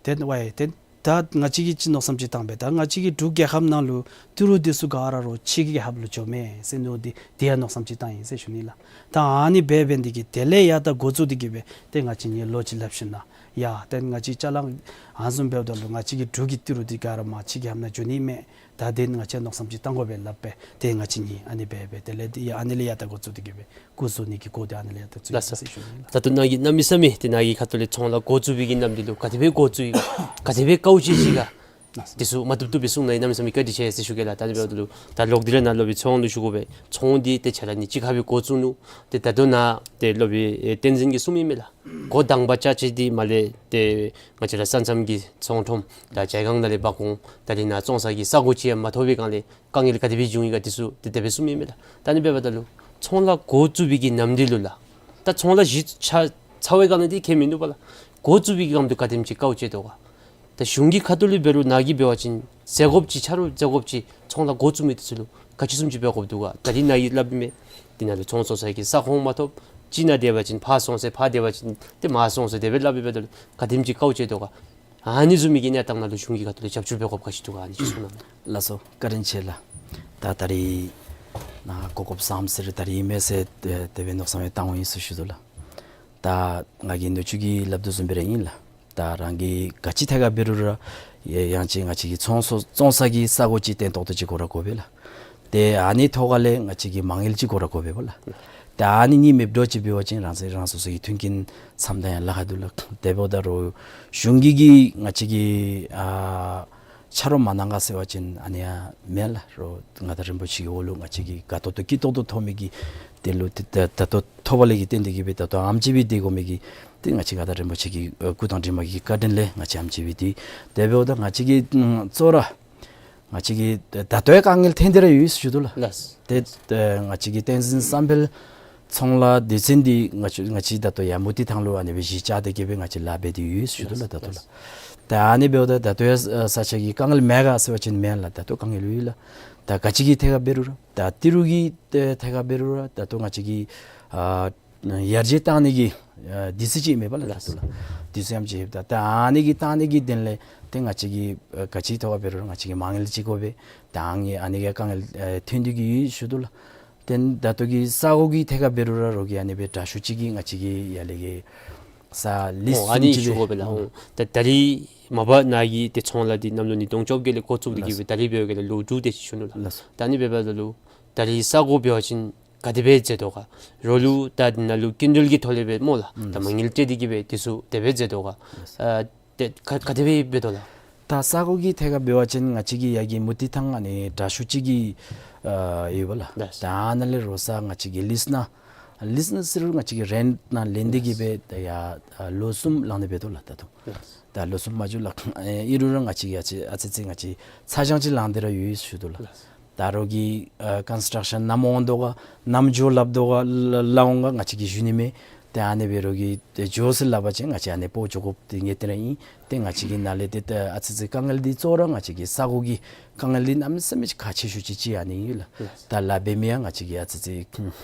ཏེ་ཝའི་ཏེ་ད་ང་བཅས་ཀྱིས་ཅིག་མནོ་བསམ་ཅིག་བཏང་སྦེ་ད་ང་བཅས་ཀྱི་འབྲུག་རྒྱལ་ཁབ་ནང་ལུ་ཏི་རུ་འདི་ཚུ་ག་ར་རོགས་ཕྱི་རྒྱལ་ཁབ་ལུ་འགྱོཝ་མས་ཟེར་མནོ་སྟེ་དེ་ཡང་མནོ་བསམ་ཅིག་བཏང་ཡི་ཟེར་ཞུ་ནི་ལགས། ད་ཨ་ནི་སྦེ་འབད་ནི་དེ་གིས་དེ་ལས་ཡར་ད་འགོ་བཙུགས་ཏེ་གི་སྦེ་ཏེ་ང་བཅས་གཉིས་ལོ་ཅིག་སླབ་ཞིནམ་ལས་ཡ་ཏེ་ང་བཅས་ཅ་ལ་ཨ་ནི་བཟུམ་འབདཝ་ད་ལུ་ང་བཅས་ཀྱི་འབྲུག་གི་ཏི་རུ་འདི་ག་ར་མར་ཕྱི་རྒྱལ་ཁབ་ནང་འགྱོ་ནི་མས། ད་དེ་ང་བཅས་མནོ་བསམ་ཅིག་བཏང་དགོ་པས་སླབ་སྦེ་ཏེ་ང་བཅས་གཉིས་ཨ་ནི་སྦེ་སྦེ་དེ་ལས་ཏེ་ཡ་ཨ་ནི་ལས་ཡར་ད་འགོ་བཙུགས་ཏེ་གི་སྦེ་སྐུ་བཟོ་ནི་གི་སྐོར་འདི་ཨ་ནི་ལས་ཡར་ད་བཙུགས་ཡི་ཟེར་ཞུ་ནི་ཨིན་ལགས། ད་ལྟོ་ནཱ་གིས་གནམ་མེད་ས་མེད་ཏེ་ནཱ་གི་ཁ་ཐུག་ལས་ཚོང་ལཱ་འགོ་བཙུགས་པའི་གི་གནམ་འདི་ལུ་ག་དེ་སྦེ་འགོ་བཙུགས་ཡི་ག་ག་དེ་སྦེ་དཀའཝ་སྤྱད་ཅི་ག་དེ་ཚུ་མ་བཏུབ་བཏུབ་སྦེ་གསུང་གནང་ཡི། གནམ་མེད་ས་མེད་བཀའ་དྲིན་ཆེ་ཟེར་ཞུ་གེ་ལགས། ད་ཨ་ནི་འབདཝ་ད་ལུ་ད་ལོག་སྟེ་ར་ནཱ་སློབ་དཔོན་ཚོང་ལུ་ཞུ་དགོ་པས། ཚོང་འདི་ཏེ་ཆ་ར་ཨ་ནི་གཅིག་ཁར་སྦེ་འགོ་བཙུགས་ནུག། ཏེ་ད་ལྟོ་ནཱ་ཏེ་སློབ་དཔོན་ཨེ་བསྟན་འཛིན་གྱིས་གསུངམ་ཨིན་མས་ལགས། འགོ་དང་པ་རྐྱབ་ཅི་འདི་མར་ལས་ཏེ་ང་བཅས་ར་ས་མཚམས་ཀྱི་ཚོང་ཁྲོམ་ད་ཇའི་གངས་ནང་ལས་འབག་འོང་། ད་རེས་ནཱ་བཙོང་ས་གི་ས་གོ་ཅིག་ཡང་མ་ཐོབ་པའི་སྒང་ལས་དཀའ་ངལ་ག་དེ་སྦེ་བྱུང་ཡི་ག་དེ་ཚུ་ཏེ་དེ་སྦེ་གསུངམ་ཨིན་མས་ལགས། ད་ཨ་ནི་འབདཝ་ད་ལུ་ཚོང་ལཱ་འགོ་བཙུགས་པའི་གི་ནམ་འདི་ལུ་ལགས། ད་ཚོང་ལཱ་གཞི་ཆགས་ཚར་བའི་སྒང་ལས་འདི་ཁྱད་མིན་འདུག་པ་ལགས། འགོ་བཙུགས་པའི་གི་སྒང་དུ་ག་དེམ་ཅིག་དཀའཝ་སྤྱད་དོ་ག། ད་གཞུང་གི་ཁ་ཐུག་ལས་འབད་རུང་ནཱ་གིས་འབད་བ་ཅིན་ཟད་དགོཔ་ཅིག་ཆ་རོགས་ཟད་དགོཔ་ཅིག་ཚོང་ལཱ་འགོ་བཙུགས་མི་འདི་ཚུ་ལུ་ག་ཅི་བཟུམ་ཅིག་འབད་དགོཔ་འདུག་ག། ད་རེས་ནཱ་གིས་སླབ་ཨིན་མས། འདི་ནང་ལུ་ཚོང་བཙོང་ས་གི་ས་ཁོངས་མ་ཐོབ། གཅིག་ནཱ་སྡོད་པ་ཅིན་ཕར་སོང་ཟེར་ཕར་སྡོད་པ་ཅིན་ཏེ་མར་སོང་ཟེར་དེ་སྦེ་སླབ་ཨིན་པས། ད་ག་དེམ་ཅིག་དཀའཝ་སྤྱད་དོ་ག། ཨ་ནི་བཟུམ་མའི་གི་གནས་སྟངས་ནང་ལུ་གཞུང་གི་ཁ་ཐུག་ལས་རྒྱབ་སྐྱོར་འབད་དགོཔ་ག་ཅི་འདུག་ག། ཨ་ནི་ཅིག་གསུང་གནང་། ལགས་སོ། བཀའ་དྲིན་ཆེ་ལགས། ད་ད་རིས་ནཱ་གོ་སྐབས་བཟངམ་ཟེར་ད་རིས་ཨིན་མས་ཟེར་ཏེ་དེ་སྦེ་མནོ་བསམ་ཡང་བཏང་འོང་ཡི་ཟེར་ཞུ་དོ་ལགས། ད་ང་གིས་ནུ་གཅུང་གིས་སླབ་དོ་བཟུམ་སྦེ་ར་ཨིན་ལགས། ད་རང་གིས་ག་ཅི་ཐད་ཁར་འབད་རུང་ར་ཡ་ཡང་ཅིན་ང་བཅས་ཀྱི་བཙོང་ས་བཙོང་ས་གི་ས་གོ་ཅིག་བརྟན་ཏོག་ཏོ་ཅིག་དགོ་ར་དགོ་པས་ལགས། ཏེ་ཨ་ནི་ཐོག་ཁ་ལས་ང་བཅས་ཀྱི་མ་དངུལ་ཅིག་དགོ་ར་དགོ་པས་པ་ལགས། ཏེ་ཨ་ནི་གཉིས་མེདཔ་འདྲཝ་ཅིག་འབད་བ་ཅིན་རང་སོ་རང་སོ་སོ་གི་མཐུན་རྐྱེན་འཚམ་ད་ཡང་ལཱ་ཁག་འདུག་ལགས། དེ་འབདཝ་ད་རུང་གཞུང་གིས་གི་ང་བཅས་ཀྱི་ཨ་ཆ་རོགས་མ་གནང་ག་ཟེར་བ་ཅིན་ཨ་ནི་ཡང་མེན་ལགས། རོགས་མངའ་བདག་རིན་པོ་ཆེ་གི་འོག་ལུ་ང་བཅས་ཀྱིས་དགའ་ཏོག་ཏོ་སྐྱིད་ཏོག་ཏོ་ཐོབ་མི་གི་དེ་ལུ་ཏེ་ད་ད་ལྟོ་ཐོབ་པ་ལས་ཀྱི་བརྟེན་ཏེ་གི་སྦེ་ད་ལྟོ་ཨེམ་ཅིག་སྦེ་སྡོད་དགོ་མི་གི་ཏེ་ང་བཅས་མངའ་བདག་རིན་པོ་ཆེ་གི་ཨ་སྐུ་དང་གྲིབ་མ་གི་བཀའ་དྲིན་ལས་ང་བཅས་ཨེམ་ཅིག་སྦེ་སྡོད། དེ་འབདཝ་ད་ང་བཅས་ཀྱིས་ཨམ་གཙོ་བོ་ར་ང་བཅས་ཀྱིས་ད་ལྟོ་ཡང་དཀའ་ངལ་ཐོན་ཏེ་ར་ཡོད་ཟེར་ཞུ་དོ་ལགས། ལགས། ཏེ་ཨ་ང་བཅས་ཀྱི་བསྟན་འཛིན་བསམ་འཕེལ་ཚོང་ལཱ་སྡེ་ཚན་འདི་ང་བཅས་ང་བཅས་ད་ལྟོ་ཡར་མུ་ཏིག་ཐང་ལུ་ཨ་ནི་སྦེ་གཞི་བཅག་སྟེ་གི་སྦེ་ང་བཅས་ལཱ་འབད་དེ་ཡོད་ཟེར་ཞུ་དོ་ལགས། ད་ལྟོ་ལགས། ད་ཨ་ནི་འབདཝ་ད་ད་ལྟོ་ཡང་ས་ཆ་གི་དཀའ་ངལ་མེད་ག་ཟེར་བ་ཅིན་མེན་ལགས། ད་ལྟོ་དཀའ་ངལ་ཡོད་ལགས། ད་ག་ཅི་གི་ཐད་ཁར་འབད་རུང་ར་ད་ཏི་རུ་གི་ཐད་ཁར་འབད་རུང་ར་ད་ལྟོ་ང་བཅས་ཀྱི་ཨ་ཡར་རྒྱས་བཏང་ནི་གི་ཨ་དུས་ཚོད་ཅིག་མེད་པ་ལགས། ད་ལྟོ་ལགས། དུས་ཚོད་ཨེམ་ཅིག་ཡོདཔ་ད་ད་ཨ་ནི་གི་བཏང་ནི་གི་དོན་ལས་ཏེ་ང་བཅས་ཀྱིས་ཨ་ག་ཅི་ཐོག་ཁར་འབད་རུང་ར་ང་བཅས་ཀྱིས་མ་དངུལ་ཅིག་དགོ་པས། ད་ཨ་ནི་ཨ་ནི་གི་དཀའ་ངལ་ཨ་ཐོན་ཏེ་གི་ཡོད་ཞུ་དོ་ལགས། ཏེ་ད་ལྟོ་གི་ས་གོ་གི་ཐད་ཁར་འབད་རུང་ར་རོགས་ཀྱིས་ཨ་ནི་སྦེ་དྲག་ཤོས་ཅིག་གིས་ང་བཅས་ཀྱི་ཡར་ལས་ཀྱི་ས་ལིསི་ཨོ་ཨ་ནི་བཟུམ་ཅིག་ཞུ་དགོ་པས་ལགས། ཨོ་ད་ད་རིས་མ་པ་ནཱ་གི་ཏེ་ཚོང་ལཱ་འདི་གནམ་ལོ་ཉིས་སྟོང་བཅོ་བརྒྱད་ལས་འགོ་བཙུགས་ཏེ་གི་སྦེ་ད་རིས་འབད་བའི་སྐབས་ལས་ལོ་དྲུག་དེ་ཅིག་ཞུ་ནུག་ལགས། ལགས་སོ། ད་ཨ་ནི་འབདཝ་ད་ལུ་ད་རིས་ས་གོ་འབད་བ་ཅིན་ག་དེ་སྦེ་མཛད་དོ་ག། རོགས་ལུ་ད་འདི་ནང་ལུ་སྐྱིན་འགྲུལ་གྱི་ཐོག་ལས་སྦེ་སྨོ་ལགས། ད་མ་དངུལ་སྤྲོད་དེ་གི་སྦེ་དེ་ཚུ་དེ་སྦེ་མཛད་དོ་ག། ཨ་ཏེ་ག་ག་དེ་སྦེ་འབད་དོ་ལགས། ད་ས་གོ་གི་ཐད་ཁར་འབད་བ་ཅིན་ང་བཅས་ཀྱི་ཡར་གྱི་མུ་ཏིག་ཐང་ཨ་ནི་དྲག་ཤོས་ཅིག་གི་ཨ་ཡོད་པ་ལགས། ལགས། ད་ཨ་ནཱ་ལས་རོགས་ས་ང་བཅས་ཀྱི་ལིསི་ནང་ལིསི་ནང་ཟེར་རུང་ང་བཅས་ཀྱི་རེནཊ་ནང་ལེན་ཏེ་གི་སྦེ་ད་ཡར་ཨ་ལོ་གསུམ་ལང་སྟེ་འབད་དོ་ལགས་ད་དུང་། ལགས། ད་ལོ་གསུམ་མ་འགྱོ་ལགས། ཨེ་ཨིན་རུང་ར་ང་བཅས་ཀྱིས་ཨ་ཙི་ཨ་ཙི་ཙི་ང་བཅས་ཚ་གྱང་ཅིག་ལང་སྟེ་ར་ཡོད་ཞུ་དོ་ལགས། ལགས། ད་རོགས་ཀྱིས་ཨ་ཀོན་སི་ཊྲག་ཤཱན་ནམ་འོང་དོ་ག་ནམ་འགྱོ་སླབ་དོ་ག་ལ་ལ་འོང་ག་ང་བཅས་ཀྱིས་ཞུ་ནི་མེད། ཏེ་ཨ་ནི་སྦེ་རོགས་ཀྱིས་ཏེ་འགྱོ་ཟེར་སླབ་པ་ཅིན་ང་བཅས་ཨ་ནི་སྤོ་འགྱོ་དགོཔ་འདི་ངེས་གཏན་ར་ཨིན། ཏེ་ང་བཅས་ཀྱི་ནཱ་ལས་ཏེ་ད་ཨ་ཙི་ཙི་དཀའ་ངལ་འདི་གཙོ་བོ་ར་ང་བཅས་ཀྱི་ས་གོ་གི་དཀའ་ངལ་འདི་གནམ་མེད་ས་མེད་ཁག་ཆེ་ཤོས་ཅིག་ཅིག་ཨ་ནི་ཨིན་ལགས། ད་ལཱ་འབད་མི་ཡང་ང་བཅས་ཀྱི་ཨ་ཙི་ཙི་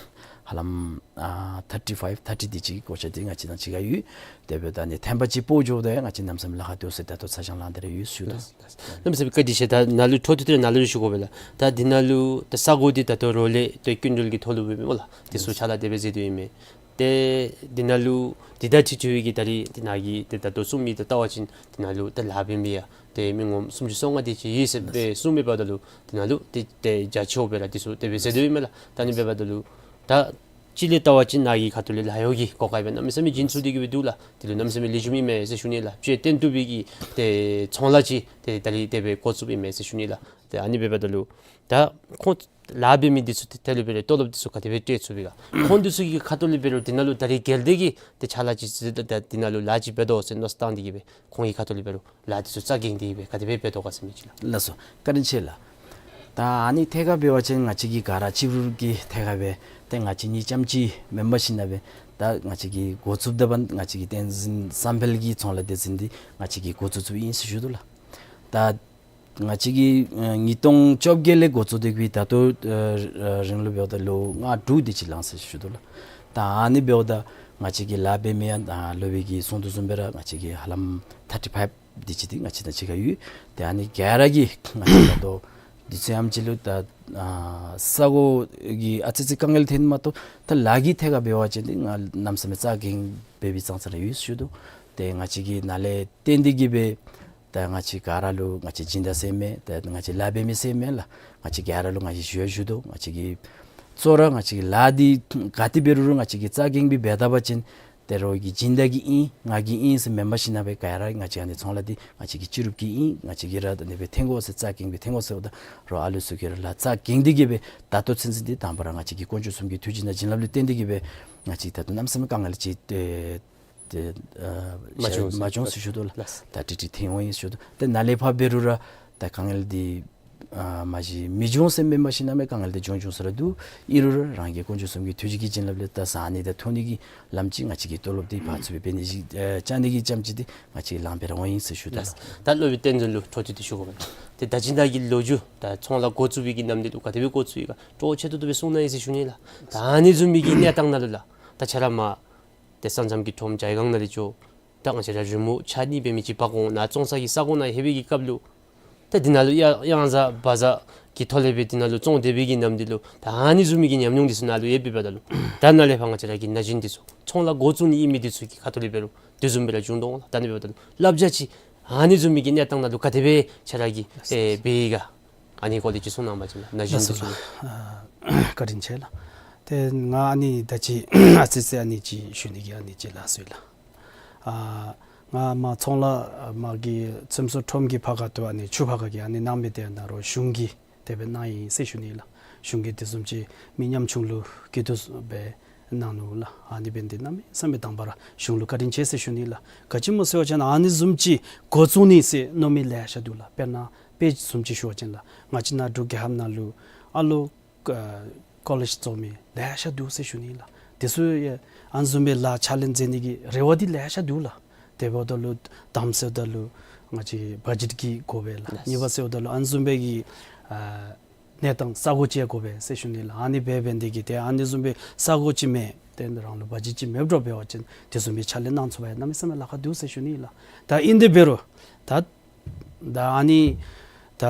ཧ་ལམ་ཨ་ཐར་ཊི་ཕའིབ་ཐར་ཊི་དེ་ཅིག་གི་གོ་ཆ་འདི་ང་བཅས་དང་གཅིག་ཁར་ཡོད། དེ་འབདཝ་ད་ཨ་ནི་ཐེམ་པ་ཅིག་སྤོ་འགྱོཝ་ད་ཡང་ང་བཅས་གནམ་མེད་ས་མེད་ལཱ་ཁག་འདུག་ཟེར་ད་ལྟོ་ཚ་གྱང་ལང་སྟེ་ར་ཡོད་ཞུ་དོ། ལགས། གནམ་མེད་ས་མེད་བཀའ་དྲིན་ཆེ། ད་ནཱ་ལུ་འཕྲོ་མཐུད་དེ་ནཱ་ལུ་ཞུ་དགོ་པས་ལགས། ད་འདི་ནང་ལུ་ད་ས་གོ་འདི་ད་ལྟོ་རོགས་ལས་ཏེ་སྐྱིན་འགྲུལ་གྱི་ཐོག་ལུ་འབད་མི་སྨོ་ལགས། དེ་ཚུ་ཕྱག་ལཱ་དེ་སྦེ་མཛད་དོ་ཨིན་མས། ཏེ་འདི་ནང་ལུ་འདི་དང་འཁྲིལ་འཁྲིལ་བའི་གི་ད་རིས་འདི་ནང་གི་ཏེ་ད་ལྟོ་གསུང་མི་དང་བལྟ་བ་ཅིན་འདི་ནང་ལུ་ཏེ་ལཱ་འབད་མི་ཡང་ཏེ་མི་ངོམ་སུམ་ཅུ་སོ་ལྔ་དེ་ཅིག་ཡོད་ཟེར་སྦེ་གསུངས་མི་འབདཝ་ད་ལུ་འདི་ནང་ལུ་ཏེ་ཏེ་རྒྱ་ཆེཝ་སྦེ་ར་དེ་ཚུ་དེ་སྦེ་མཛད་དོ་ཨིན་མས་ལགས། ད་ཨ་ནི་འབདཝ་ད་ལུ་ད་སྤྱིར་ལས་བལྟ་བ་ཅིན་ནཱ་གི་ཁ་ཐུག་ལས་ལཱ་གཡོག་གི་གོ་སྐབས་སྦེ་གནམ་མེད་ས་མེད་བྱིན་ཚུགས་ཏེ་གི་སྦེ་འདུག་ལགས། དེ་ལུ་གནམ་མེད་ས་མེད་ལེགས་ཤོམ་ཨིན་མས་ཟེར་ཞུ་ནི་ལགས། སྤྱིར་བཏོན་བཏུབ་པའི་གི་ཏེ་ཚོང་ལཱ་ཅིག་ཏེ་ད་རིས་དེ་སྦེ་འགོ་བཙུགསཔ་ཨིན་མས་ཟེར་ཞུ་ནི་ལགས། ཏེ་ཨ་ནི་འབདཝ་ད་ལུ་ད་ཁོང་ལཱ་འབད་མི་འདི་ཚུ་ཏེ་དེ་ལུ་འབད་རུང་ཏོ་ལོབ་འདི་ཚུ་ག་དེ་སྦེ་སྤྲོད་ཚུགས་པས་ག། ཁོང་འདི་ཚུ་གི་ཁ་ཐུག་ལས་འབད་རུང་འདི་ནང་ལུ་ད་རིས་རྒྱལ་སྡེ་གིས་ཏེ་ཕྱག་ལཱ་ཅིག་ཅིག་ད་འདི་ནང་ལུ་ལཱ་ཅིག་འབད་དོ་ཟེར་མནོ་བསམ་བཏང་སྟེ་གི་སྦེ་ཁོང་གི་ཁ་ཐུག་ལས་འབད་རུང་ལཱ་འདི་ཚུ་རྩ་འགེངས་ཏེ་གི་སྦེ་ག་དེ་སྦེ་འབད་དོ་ག་ཟེར་མི་ཅིག་ལགས། ལགས་སོ། བཀའ་དྲིན་ཆེ་ལགས། ད་ཨ་ནི་ཐད་ཁར་འབད་བ་ཅིན་ང་བཅས་ཀྱི་ག་ར་གཅིག་པུ་གི་ཐད་ཁར་སྦེ་ཏེ་ང་བཅས་གཉིས་རྐྱངམ་ཅིག་མེན་པར་ཞིན་ན་སྦེ་ད་ང་བཅས་ཀྱིས་འགོ་བཙུགསཔ་ད་འབདན་ང་བཅས་ཀྱི་བསྟན་འཛིན་བསམ་འཕེལ་གྱི་ཚོང་ལཱ་སྡེ་ཚན་འདི་ང་བཅས་ཀྱིས་འགོ་བཙུགས་བཙུགསཔ་ཨིན་ཟེར་ཞུ་དོ་ལགས། ད་ང་བཅས་ཀྱིས་ཨ་ཉིས་སྟོང་བཅོ་བརྒྱད་ལས་འགོ་བཙུགས་ཏེ་གི་སྦེ་ད་ལྟོ་ཨ་རིང་ལུ་འབདཝ་ད་ལོ་ལྔ་དྲུག་དེ་ཅིག་ལང་ཟེར་ཞུ་དོ་ལགས། ད་ཨ་ནི་འབདཝ་ད་ང་བཅས་ཀྱི་ལཱ་འབད་མི་ཡང་ད་སློབ་དཔོན་གྱིས་གསུང་དོ་བཟུམ་སྦེ་ར་ང་བཅས་ཀྱི་ཧ་ལམ་ཐར་ཊི་ཕའིབ་དེ་ཅིག་འདི་ང་བཅས་དང་གཅིག་ཁར་ཡོད། ཏེ་ཨ་ནི་ག་ར་གིས་ང་བཅས་ད་ལྟོ་དུས་ཚོད་ཨེམ་ཅིག་ལུ་ད་ཨ་ས་གོ་གི་ཨ་ཙི་ཙི་དཀའ་ངལ་ཐོན་མ་གཏོགས་ད་ལཱ་གི་ཐད་ཁར་འབད་བ་ཅིན་འདི་ང་གནམ་མེད་ས་མེད་རྩ་འགེངས་འབད་བའི་ཙང་ཙ་ར་ཡོད་ཞུ་དོ། ཏེ་ང་བཅས་ཀྱིས་ནཱ་ལས་བརྟེན་ཏེ་གི་སྦེ་ད་ང་བཅས་ག་ར་ལུ་ང་བཅས་སྦྱིན་བདག་ཟེར་མེན། ད་ང་བཅས་ལཱ་འབད་མི་ཟེར་མེན་ལགས། ང་བཅས་ག་ར་ལུ་ང་བཅས་ཞུ་ཡང་ཞུ་དོ། ང་བཅས་ཀྱིས་གཙོ་བོ་ར་ང་བཅས་ཀྱི་ལཱ་འདི་ག་ཏེ་འབད་རུང་ར་ང་བཅས་ཀྱིས་རྩ་འགེངས་སྦེ་འབད་ད་པ་ཅིན་ཏེ་རོགས་ཀྱི་སྦྱིན་བདག་གི་ཨིན་ང་གི་ཨིན་ཟེར་མེན་པར་ཞིན་ན་སྦེ་ག་ར་ང་བཅས་ཨ་ནི་ཚོང་ལཱ་འདི་ང་བཅས་ཀྱི་སྤྱི་རུབ་ཀྱི་ཨིན། ང་བཅས་ཀྱིས་ར་ད་ཨ་ནི་སྦེ་འཐོན་དགོ་ཟེར་རྩ་འགེངས་སྦེ་འཐོན་དགོ་ཟེརཝ་ད་རོགས་ཨ་ལུ་ཚུ་གིས་ར་ལཱ་རྩ་འགེངས་ཏེ་གི་སྦེ་ད་ལྟོ་ཚུན་ཚོད་འདི་དང་པ་ར་ང་བཅས་ཀྱི་དཀོན་མཆོག་གསུམ་གྱི་ཐུགས་རྗེ་དང་བྱིན་རླབས་ལུ་བརྟེན་ཏེ་གི་སྦེ་ང་བཅས་ད་ལྟོ་གནམ་མེད་ས་མེད་དཀའ་ངལ་ཅིག་ཏེ་ཏེ་ཨ་མ་བྱུང་ཟེར་མ་བྱུང་ཟེར་ཞུ་དོ་ལགས། ལགས། ད་ཏིག་ཏིག་ཐོན་འོང་ཡི་ཟེར་ཞུ་དོ། ཏེ་ནཱ་ལས་ཕར་འབད་རུང་ར་ད་དཀའ་ངལ་འདི་ཨ་མ་གཞི་མི་འབྱུང་ཟེར་མེན་པར་ཞིན་ན་མེན་དཀའ་ངལ་འདི་འབྱུང་འབྱུང་ས་ར་འདུག། ཨིན་རུང་ར་རང་གི་དཀོན་མཆོག་གསུམ་གྱི་ཐུགས་རྗེ་གི་བྱིན་རླབས་ལས་ད་བཟའ་ནི་དང་འཐུང་ནི་གི་ལམ་ཅིག་ང་བཅས་ཀྱི་ཏོ་ལོབ་འདི་ཕར་ཚུར་སྦེ་འབད་ནི་ཅིག་ཨ་བཅར་ནི་གི་རྐྱངམ་ཅིག་འདི་ང་བཅས་ལང་སྦེ་ར་འོང་ཡི་ཟེར་ཞུ་དོ་ལགས། ལགས། ད་སློབ་དཔོན་བསྟན་འཛིན་ལུ་འཕྲོ་མཐུད་དེ་ཞུ་དགོ་པས། ཏེ་ད་སྦྱིན་བདག་གི་ལོ་རྒྱུས་ད་ཚོང་ལཱ་འགོ་བཙུགས་པའི་གི་ནམ་དུས་ལུ་ག་དེ་སྦེ་འགོ་བཙུགས་ཡི་ག་སྤྲོ་བོ་ཆེ་ཏོག་ཏོ་སྦེ་གསུང་གནང་ཡི་ཟེར་ཞུ་ནི་ལགས། ད་ཨ་ནི་བཟུམ་མའི་གི་གནས་སྟངས་ནང་ལུ་ལགས། ད་ཁྱོད་ར་མར་ཏེ་ས་མཚམས་ཀྱི་ཁྲོམ་ཇའི་སྒང་ནང་ལས་འགྱོ། ད་ང་བཅས་ར་རི་མོ་ཆ་གཉིས་འབད་མི་ཅིག་འབག་འོང་ན་བཙོང་ས་གི་ས་གོ་ནང་ལྷོད་པའི་གི་སྐབས་ལུ་ད་འདི་ནང་ལུ་གཡང་གཡང་གཟར་བ་གཟར་གྱི་ཐོག་ལས་སྦེ་འདི་ནང་ལུ་བཙོང་སྡོད་པའི་གི་ནམ་འདི་ལུ་ད་ཨ་ནི་བཟུམ་མའི་གི་ཉམས་མྱོང་འདི་ཚུ་ནང་ལུ་ཡོདཔ་འབདཝ་ད་ལུ་ད་ནཱ་ལས་ཕར་ང་བཅས་ར་གི་ན་གཞོན་འདི་ཚུ་ཚོང་ལཱ་འགོ་བཙུགས་ནི་ཨིན་མི་འདི་ཚུ་གི་ཁ་ཐུག་ལས་འབད་རུང་དེ་བཟུམ་སྦེ་ར་བྱུང་དོ་འོང་ལགས། ད་ཨ་ནི་འབདཝ་ད་ལུ་བསླབ་བྱ་ཅིག་ཨ་ནི་བཟུམ་མའི་གི་གནས་སྟངས་ནང་ལུ་ག་དེ་སྦེ་ཁྱོད་ར་གིས་ཨེ་འབད་ཡི་ག། ཨ་ནི་སྐོར་ལས་ཅིག་གསུང་གནང་བ་ཅིན་ལགས། ན་གཞོན་འདི་ཚུ་ལུ། ལགས་སོ་ལགས། ཨ་བཀའ་དྲིན་ཆེ་ལགས། ཏེ་ང་ཨ་ནི་ད་ཅི་ཨ་ཙི་ཙི་ཨ་ནི་ཅིག་ཞུ་ནི་གི་ཨ་ནི་ཅིག་ལགས་སོ་ལགས། ཨ་ང་མར་ཚོང་ལཱ་མ་གི་སེམས་གསོ་ཁྲོམ་གྱི་ཕར་ཁ་ཐུག་ཨ་ནི་ཆུ་ཕར་ཁ་གི་ཨ་ནི་གནང་མི་དེ་ནང་ར་གཞུང་གིས་དེ་སྦེ་གནང་ཡི་ཟེར་ཞུ་ནི་ལགས། གཞུང་གིས་དེ་བཟུམ་ཅིག་མི་ཉམ་ཆུང་ལུ་སྐྱིད་སྡུག་སྦེ་གནང་ནུག་ལགས། ཨ་ནི་འབད་ནི་འདི་གནམ་མེད་ས་མེད་དང་པ་ར་གཞུང་ལུ་བཀའ་དྲིན་ཆེ་ཟེར་ཞུ་ནི་ལགས། ག་ཅི་སྨོ་ཟེར་བ་ཅིན་ཨ་ནི་བཟུམ་ཅིག་འགོ་བཙུགས་ནི་ཟེར་མནོ་མི་ལེ་ཤ་འདུག་ལགས། དཔེར་ན་དཔེ་བཟུམ་ཅིག་ཞུ་བ་ཅིན་ལགས། ང་བཅས་ནཱ་འབྲུག་རྒྱལ་ཁབ་ནང་ལུ་ཨ་ལོ་ཨ་ཀོ་ལེཇ་རྫོགས་མི་ལེ་ཤ་འདུག་ཟེར་ཞུ་ནི་ལགས། དེ་ཚུ་ཡང་ཨ་ནི་བཟུམ་སྦེ་ལཱ་ཕྱག་ལཱ་མཛད་ནི་གི་རེ་བ་འདི་ལེ་ཤ་འདུག་ལགས། དེ་འབདཝ་ད་ལུ་དང་པ་ཟེརཝ་ད་ལུ་ང་བཅས་བ་ཇེཊ་ཀྱི་དགོ་པས་ལགས། ལགས། གཉིས་པ་ཟེརཝ་ད་ལུ་ཨ་ནི་བཟུམ་སྦེ་གི་ཨ་གནས་སྟངས་ས་གོ་ཅིག་དགོ་པས་ཟེར་ཞུ་ནི་ལགས། ཨ་ནི་འབད་འབད་ནི་དེ་གིས་ཏེ་ཨ་ནི་བཟུམ་སྦེ་ས་གོ་ཅིག་མེད། ཏེ་རང་ལུ་བ་ཇེཊ་ཅིག་མེདཔ་འདྲཝ་འབད་བ་ཅིན་དེ་བཟུམ་སྦེ་ཕྱག་ལཱ་གནང་ཚུགས་པར་གནམ་མེད་ས་མེད་ལཱ་ཁག་འདུག་ཟེར་ཞུ་ནི་ལགས། ད་ཨིན་དེ་འབད་རུང་ད་ད་ཨ་ནི་ད་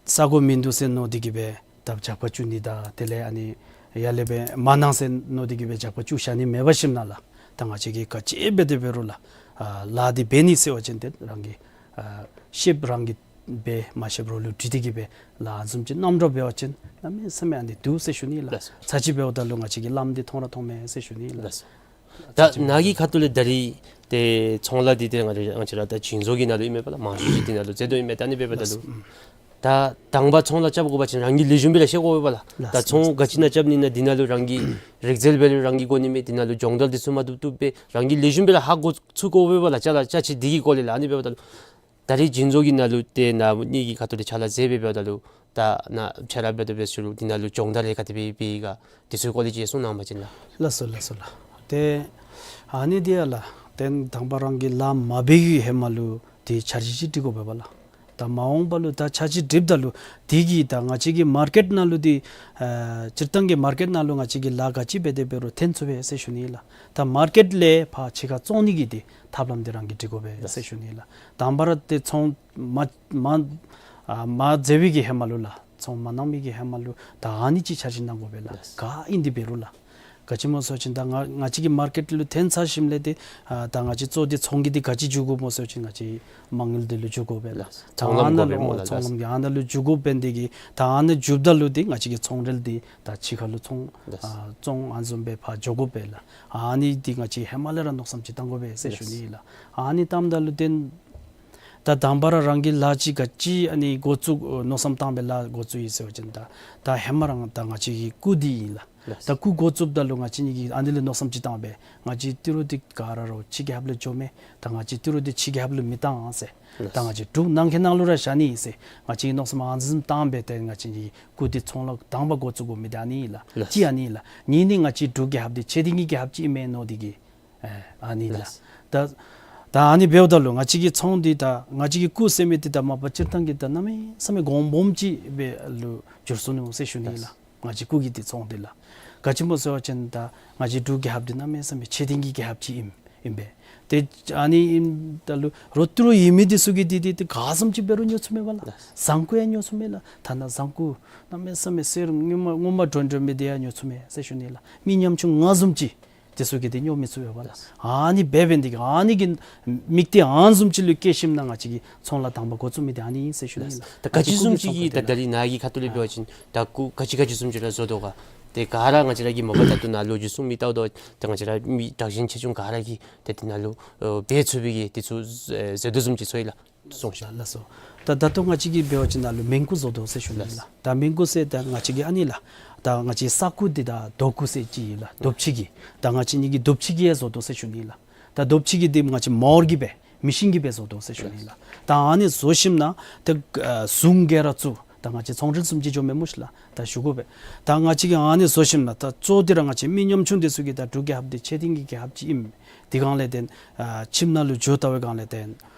ས་གོ་མིན་འདུག་ཟེར་མནོ་སྟེ་གིས་སྦེ་ད་ཇག་པ་བཙུགས་ནི་དང་དེ་ལས་ཨ་ནི་ཡར་ལས་སྦེ་མ་གནང་ཟེར་མནོ་སྟེ་གིས་སྦེ་ཇག་པ་བཙུགས་བཞག་ནི་མེད་པ་ཞིནམ་ལས་ད་ང་བཅས་ཀྱིས་ག་ཅི་འབད་དེ་འབད་རུང་ལགས། ཨ་ལཱ་འདི་འབད་ནི་ཟེར་བ་ཅིན་ཏེ་རང་གིས་ཨ་ཤེསཔ་རང་གིས་འབད། མ་ཤེསཔ་རོགས་ལུ་དྲི་སྟེ་གིས་སྦེ་ལཱ་བཟུམ་ཅིག་གནངམ་འདྲཝ་འབད་བ་ཅིན་གནམ་མེད་ས་མེད་ཨ་ནི་འདུག་ཟེར་ཞུ་ནི་ལགས། ལགས་སོ། ཚར་གཅིག་འབདཝ་ད་ལུ་ང་བཅས་ཀྱིས་ལམ་འདི་མཐོང་ར་མཐོངམ་མས་ཟེར་ཞུ་ནི་ལགས། ལགས་སོ། ད་ནཱ་གི་ཁ་ཐུག་ལས་ད་རིས་ཏེ་ཚོང་ལཱ་འདི་ཏེ་ང་ར་ང་བཅས་ར་ད་བྱིན་མཛོད་ཀྱི་ནང་ལུ་ཨིན་མས་པ་ལགས། མང་ཤོས་ཅིག་འདི་ནང་ལུ་མཛད་དོ་ཨིན་མས། ད་ཨ་ནི་འབདཝ་ད་ལུ་ལགས་སོ། ཨུམ། ད་དང་པ་ཚོང་ལཱ་རྐྱབ་དགོ་པ་ཅིན་རང་གིས་ལེགས་ཤོམ་སྦེ་ར་ཤེས་དགོ་པས་པ་ལགས། ལགས་ད་སོ། ཚོང་ག་ཅི་ནང་རྐྱབ་ནི་ཨིན་ན་འདི་ནང་ལུ་རང་གི་རིག་རྩལ་འབད་རུང་རང་གི་དགོ་ནི་མས། འདི་ནང་ལུ་སྦྱོང་བརྡར་འདི་ཚུ་མ་བཏུབ་བཏུབ་སྦེ་རང་གིས་ལེགས་ཤོམ་སྦེ་ར་ཧ་གོ་ཚུགས་དགོ་པས་པ་ལགས། ཅ་ལ་ཅ་ཆས་འདི་གི་སྐོར་ལས་ལགས། ཨ་ནི་འབདཝ་ད་ལུ་ད་རིས་བྱིན་མཛོད་ཀྱི་ནང་ལུ་ཏེ་ནཱ་ནཱ་གི་ཁ་ཐུག་ལས་ཕྱག་ལཱ་མཛད་སྦེ་འབདཝ་ད་ལུ་ད་ནཱ་ཕྱག་ལཱ་འབད་དོ་འབད་ཟེར་རུང་འདི་ནང་ལུ་སྦྱོང་བརྡར་རེ་ག་དེ་སྦེ་འབད་ཡི་ག་དེ་ཚུ་གི་སྐོར་ལས་ཅིག་གསུང་གནང་བ་ཅིན་ལགས། ལགས་སོ་ལགས་སོ་ལགས། ཏེ་ཨ་ནི་འདི་ཡང་ལགས། ཏེ་དང་པ་རང་གིས་ལཱ་མ་འབད་བའི་ཧེ་མ་ལུ་ཏེ་འཆར་གཞི་ཅིག་སྒྲིག་དགོ་པས་པ་ལགས། ད་མ་འོངས་པ་ལུ་ད་འཆར་གཞི་སྒྲིགཔ་ད་ལུ་དེ་གིས་ད་ང་བཅས་ཀྱི་མར་ཀེཊ་ནང་ལུ་འདི་ཨ་སྤྱིར་བཏང་གི་མར་ཀེཊ་ནང་ལུ་ང་བཅས་ཀྱིས་ལཱ་ག་ཅི་འབད་དེ་འབད་རུང་འཐོན་ཚུགས་པས་ཟེར་ཞུ་ནི་ལགས། ད་མར་ཀེཊ་ལས་ཕར་ཕྱི་ཁར་བཙོང་ནི་གི་འདི་ཐབས་ལམ་འདི་རང་གིས་སྒྲིག་དགོ་པས་ཟེར་ཞུ་ནི་ལགས། དང་པ་ར་ཏེ་ཚོང་མ་མ་ཨ་མ་མཛད་པའི་གི་ཧེ་མ་ལུ་ལགས། ཚོང་མ་གནང་མི་གི་ཧེ་མ་ལུ་ད་ཨ་ནི་ཅིག་འཆར་གཞི་གནང་དགོ་པས་ལགས། ལགས། ག་ཨིན་དེ་འབད་རུང་ལགས། ག་ཅི་སྨོ་ཟེར་བ་ཅིན་ད་ང་ང་བཅས་ཀྱི་མར་ཀེཊ་ལུ་འཐོན་ཚར་ཞིནམ་ལས་ཏེ་ཨ་ད་ང་བཅས་གཙོ་འདི་ཚོང་གི་འདི་ག་ཅི་འགྱོ་དགོཔ་སྨོ་ཟེར་བ་ཅིན་ང་བཅས་མ་དངུལ་འདི་ལུ་འགྱོ་དགོ་པས་ལགས། ལགས། ཚོང་ལམ་དགོ་པས་སྨོ་ལགས། ཚོང་ལམ་གྱི་ཨ་ནཱ་ལུ་འགྱོ་དགོ་པས། འདི་གིས་ད་ཨ་ནཱ་འགྱོཝ་ད་ལུ་འདི་ང་བཅས་ཀྱི་ཚོང་རིལ་འདི་ད་ཕྱི་ཁ་ལུ་ཚོང་ལགས། ཨ་བཙོང་ཨ་ནི་བཟུམ་སྦེ་ཕར་འགྱོ་དགོ་པས་ལགས། ཨ་ནི་འདི་ང་བཅས་ཧེ་མ་ལས་ར་མནོ་བསམ་ཅིག་བཏང་དགོ་པས་ཟེར་ཞུ་ནི་ལགས། ལགས། ཨ་ནི་བཏངམ་ད་ལུ་ཏེ་ད་དང་པ་ར་རང་གིས་ལཱ་ཅིག་ག་ཅི་ཨ་ནི་འགོ་བཙུགས་ཨ་མནོ་བསམ་བཏང་སྦེ་ལཱ་འགོ་བཙུགས་ཡི་ཟེར་བ་ཅིན་ད་ད་ཧེ་མ་རང་ད་ང་བཅས་ཀྱི་སྐུ་འདི་ཨིན་ལགས། ལགས། ད་སྐུ་འགོ་བཙུགསཔ་ད་ལུ་ང་བཅས་གཉིས་ཀྱིས་ཨ་ནི་ལས་མནོ་བསམ་ཅིག་བཏང་སྦེ་ང་བཅས་ཏི་རུ་འདི་ག་ར་ར་ཕྱི་རྒྱལ་ཁབ་ལུ་འགྱོ་མས། ད་ང་བཅས་ཏི་རུ་འདི་ཕྱི་རྒྱལ་ཁབ་ལུ་མི་བཏང་ཟེར། ལགས། ད་ང་བཅས་འབྲུག་ནང་གི་ནང་ལུ་ར་བཞག་ནི་ཟེར་ང་བཅས་ཀྱིས་མནོ་བསམ་ཨ་ནི་བཟུམ་བཏང་སྦེ་ཏེ་ང་བཅས་ཀྱི་སྐུ་འདི་ཚོང་ལཱ་དང་པ་འགོ་བཙུགས་དགོ་མི་འདི་ཨ་ནི་ཨིན་ལགས། ལགས། གཅིག་ཨ་ནི་ཨིན་ལགས། གཉིས་ནི་ང་བཅས་འབྲུག་རྒྱལ་ཁབ་འདི་ཁྱེད་འདི་གཉིས་རྒྱལ་ཁབ་ཅིག་ཨིན་མས་མནོ་སྟེ་གིས་ཨ་ཨ་ནི་ལགས། ལགས། ད་ད་ཨ་ནི་འབདཝ་ད་ལུ་ང་བཅས་ཀྱི་ཚོང་འདི་ད་ང་བཅས་ཀྱི་སྐུ་ཟེར་མི་འདི་ད་མ་པ་སྤྱིར་བཏང་གི་ད་གནམ་མེད་ས་མེད་གོང་སྦོམ་ཅིག་སྦེ་ལུ་འགྱུར་སོ་ནུག་ཟེར་ཞུ་ནི་ཨིན་ལགས། ལགས། ང་བཅས་སྐུ་གི་འདི་ཚོང་འདི་ལགས། ག་ཅི་སྨོ་ཟེར་བ་ཅིན་ད་ང་བཅས་འབྲུག་རྒྱལ་ཁབ་འདི་གནམ་མེད་ས་མེད་ཁྱེད་འདི་གཉིས་རྒྱལ་ཁབ་ཅིག་ཨིན་ཨིན་པས། ཏེ་ཨ་ནི་ཨིནམ་ད་ལུ་རོགས་ཏི་རུ་ཡོད་མི་འདི་ཚུ་གིས་འདི་འདི་ཏེ་ག་བཟུམ་ཅིག་འབད་རུང་ཉོ་ཚུགས་མས་པ་ལགས། ལགས། བཟང་ཀུ་ཡང་ཉོ་ཚུགས་མས་ལགས། ཐ་ན་བཟང་ཀུ་གནམ་མེད་ས་མེད་གསེར་སྔོན་མ་སྔོན་མ་འདྲོག་འདྲོག་མི་འདི་ཡང་ཉོ་ཚུགས་མས་ཟེར་ཞུ་ནི་ལགས། མི་ཉམ་ཆུང་ང་བཟུམ་ཅིག་འདི་ཚུ་གིས་འདི་ཉོ་མི་ཚུགས་པས་པ་ལགས། ཨ་ནི་འབད་འབད་ནི་འདི་གིས་ཨ་ནི་གི་དམིགས་གཏད་ཨ་ནི་བཟུམ་ཅིག་ལུ་བསྐྱེད་ཞིནམ་ན་ང་བཅས་ཀྱིས་ཚོང་ལཱ་དང་པ་འགོ་བཙུགས་མི་འདི་ཨ་ནི་ཨིན་ཟེར་ཞུ་ནི་ལགས། ད་ག་ཅི་བཟུམ་ཅིག་གིས་ད་ད་རིས་ནཱ་གི་ཁ་ཐུག་ལས་འབད་བ་ཅིན་ད་སྐུ་ག་ཅི་ག་ཅི་བཟུམ་ཅིག་ར་བཟོ་དོ་ག། ཏེ་ག་ར་ང་བཅས་ར་གིས་མ་པ་ད་ལྟོ་ནཱ་ལུ་འགྱོ་སོང་མི་ལྟཝ་ད་ཏེ་ང་བཅས་ར་མི་དྲག་ཞན་ཆེ་ཆུང་ག་ར་གིས་ཏེ་འདི་ནང་ལུ་ཨེ་འབད་ཚུགས་པའི་གི་འདི་ཚུ་ཨེ་ཟེར་དོ་བཟུམ་ཅིག་ཚོར་ཡི་ལགས། གསུངས་ཤིག། ལགས་སོ། ད་ད་ལྟོ་ང་བཅས་ཀྱིས་འབད་བ་ཅིན་ནཱ་ལུ་མིང་སྐུ་བཟོ་དོ་ཟེར་ཞུ་ནི་ལགས། ད་མིང་སྐུ་ཟེར་ད་ང་བཅས་ཀྱི་ཨ་ནི་ལགས། ད་ང་བཅས་ས་སྐུ་འདི་ད་རྡོ་སྐུ་ཟེར་ཅིག་ཨིན་ལགས། རྡོ་ཕྱེ་གི། ད་ང་བཅས་གཉིས་ཀྱིས་རྡོ་ཕྱེ་གི་ཡང་བཟོ་དོ་ཟེར་ཞུ་ནི་ལགས། ད་རྡོ་ཕྱེ་གི་འདི་ང་བཅས་མར་གྱིས་སྦེ་མེ་ཤིན་གྱིས་སྦེ་བཟོ་དོ་ཟེར་ཞུ་ནི་ལགས། ད་ཨ་ནི་བཟོ་ཞིནམ་ན་ཏེ་ཨ་ཟུང་གི་ར་བཙུགས། ད་ང་བཅས་ཚོང་འབྲེལ་བཟུམ་ཅིག་འགྱོ་མས་སྨོ་ཤིག་ལགས། ད་ཞུ་དགོ་པས། ད་ང་བཅས་ཀྱིས་ཨ་ནི་བཟོ་ཞིནམ་ན་ད་གཙོ་འདི་ར་ང་བཅས་མི་ཉམ་ཆུང་འདི་ཚུ་གིས་ད་འབྲུག་རྒྱལ་ཁབ་འདི་ཁྱེད་འདི་གཉིས་རྒྱལ་ཁབ་ཅིག་ཨིན། དེ་སྒང་ལས་ཏེ་ཨ་ཁྱིམ་ནང་ལུ་འགྱོ་ལྟ་བའི་སྒང་ལས་ཏེ་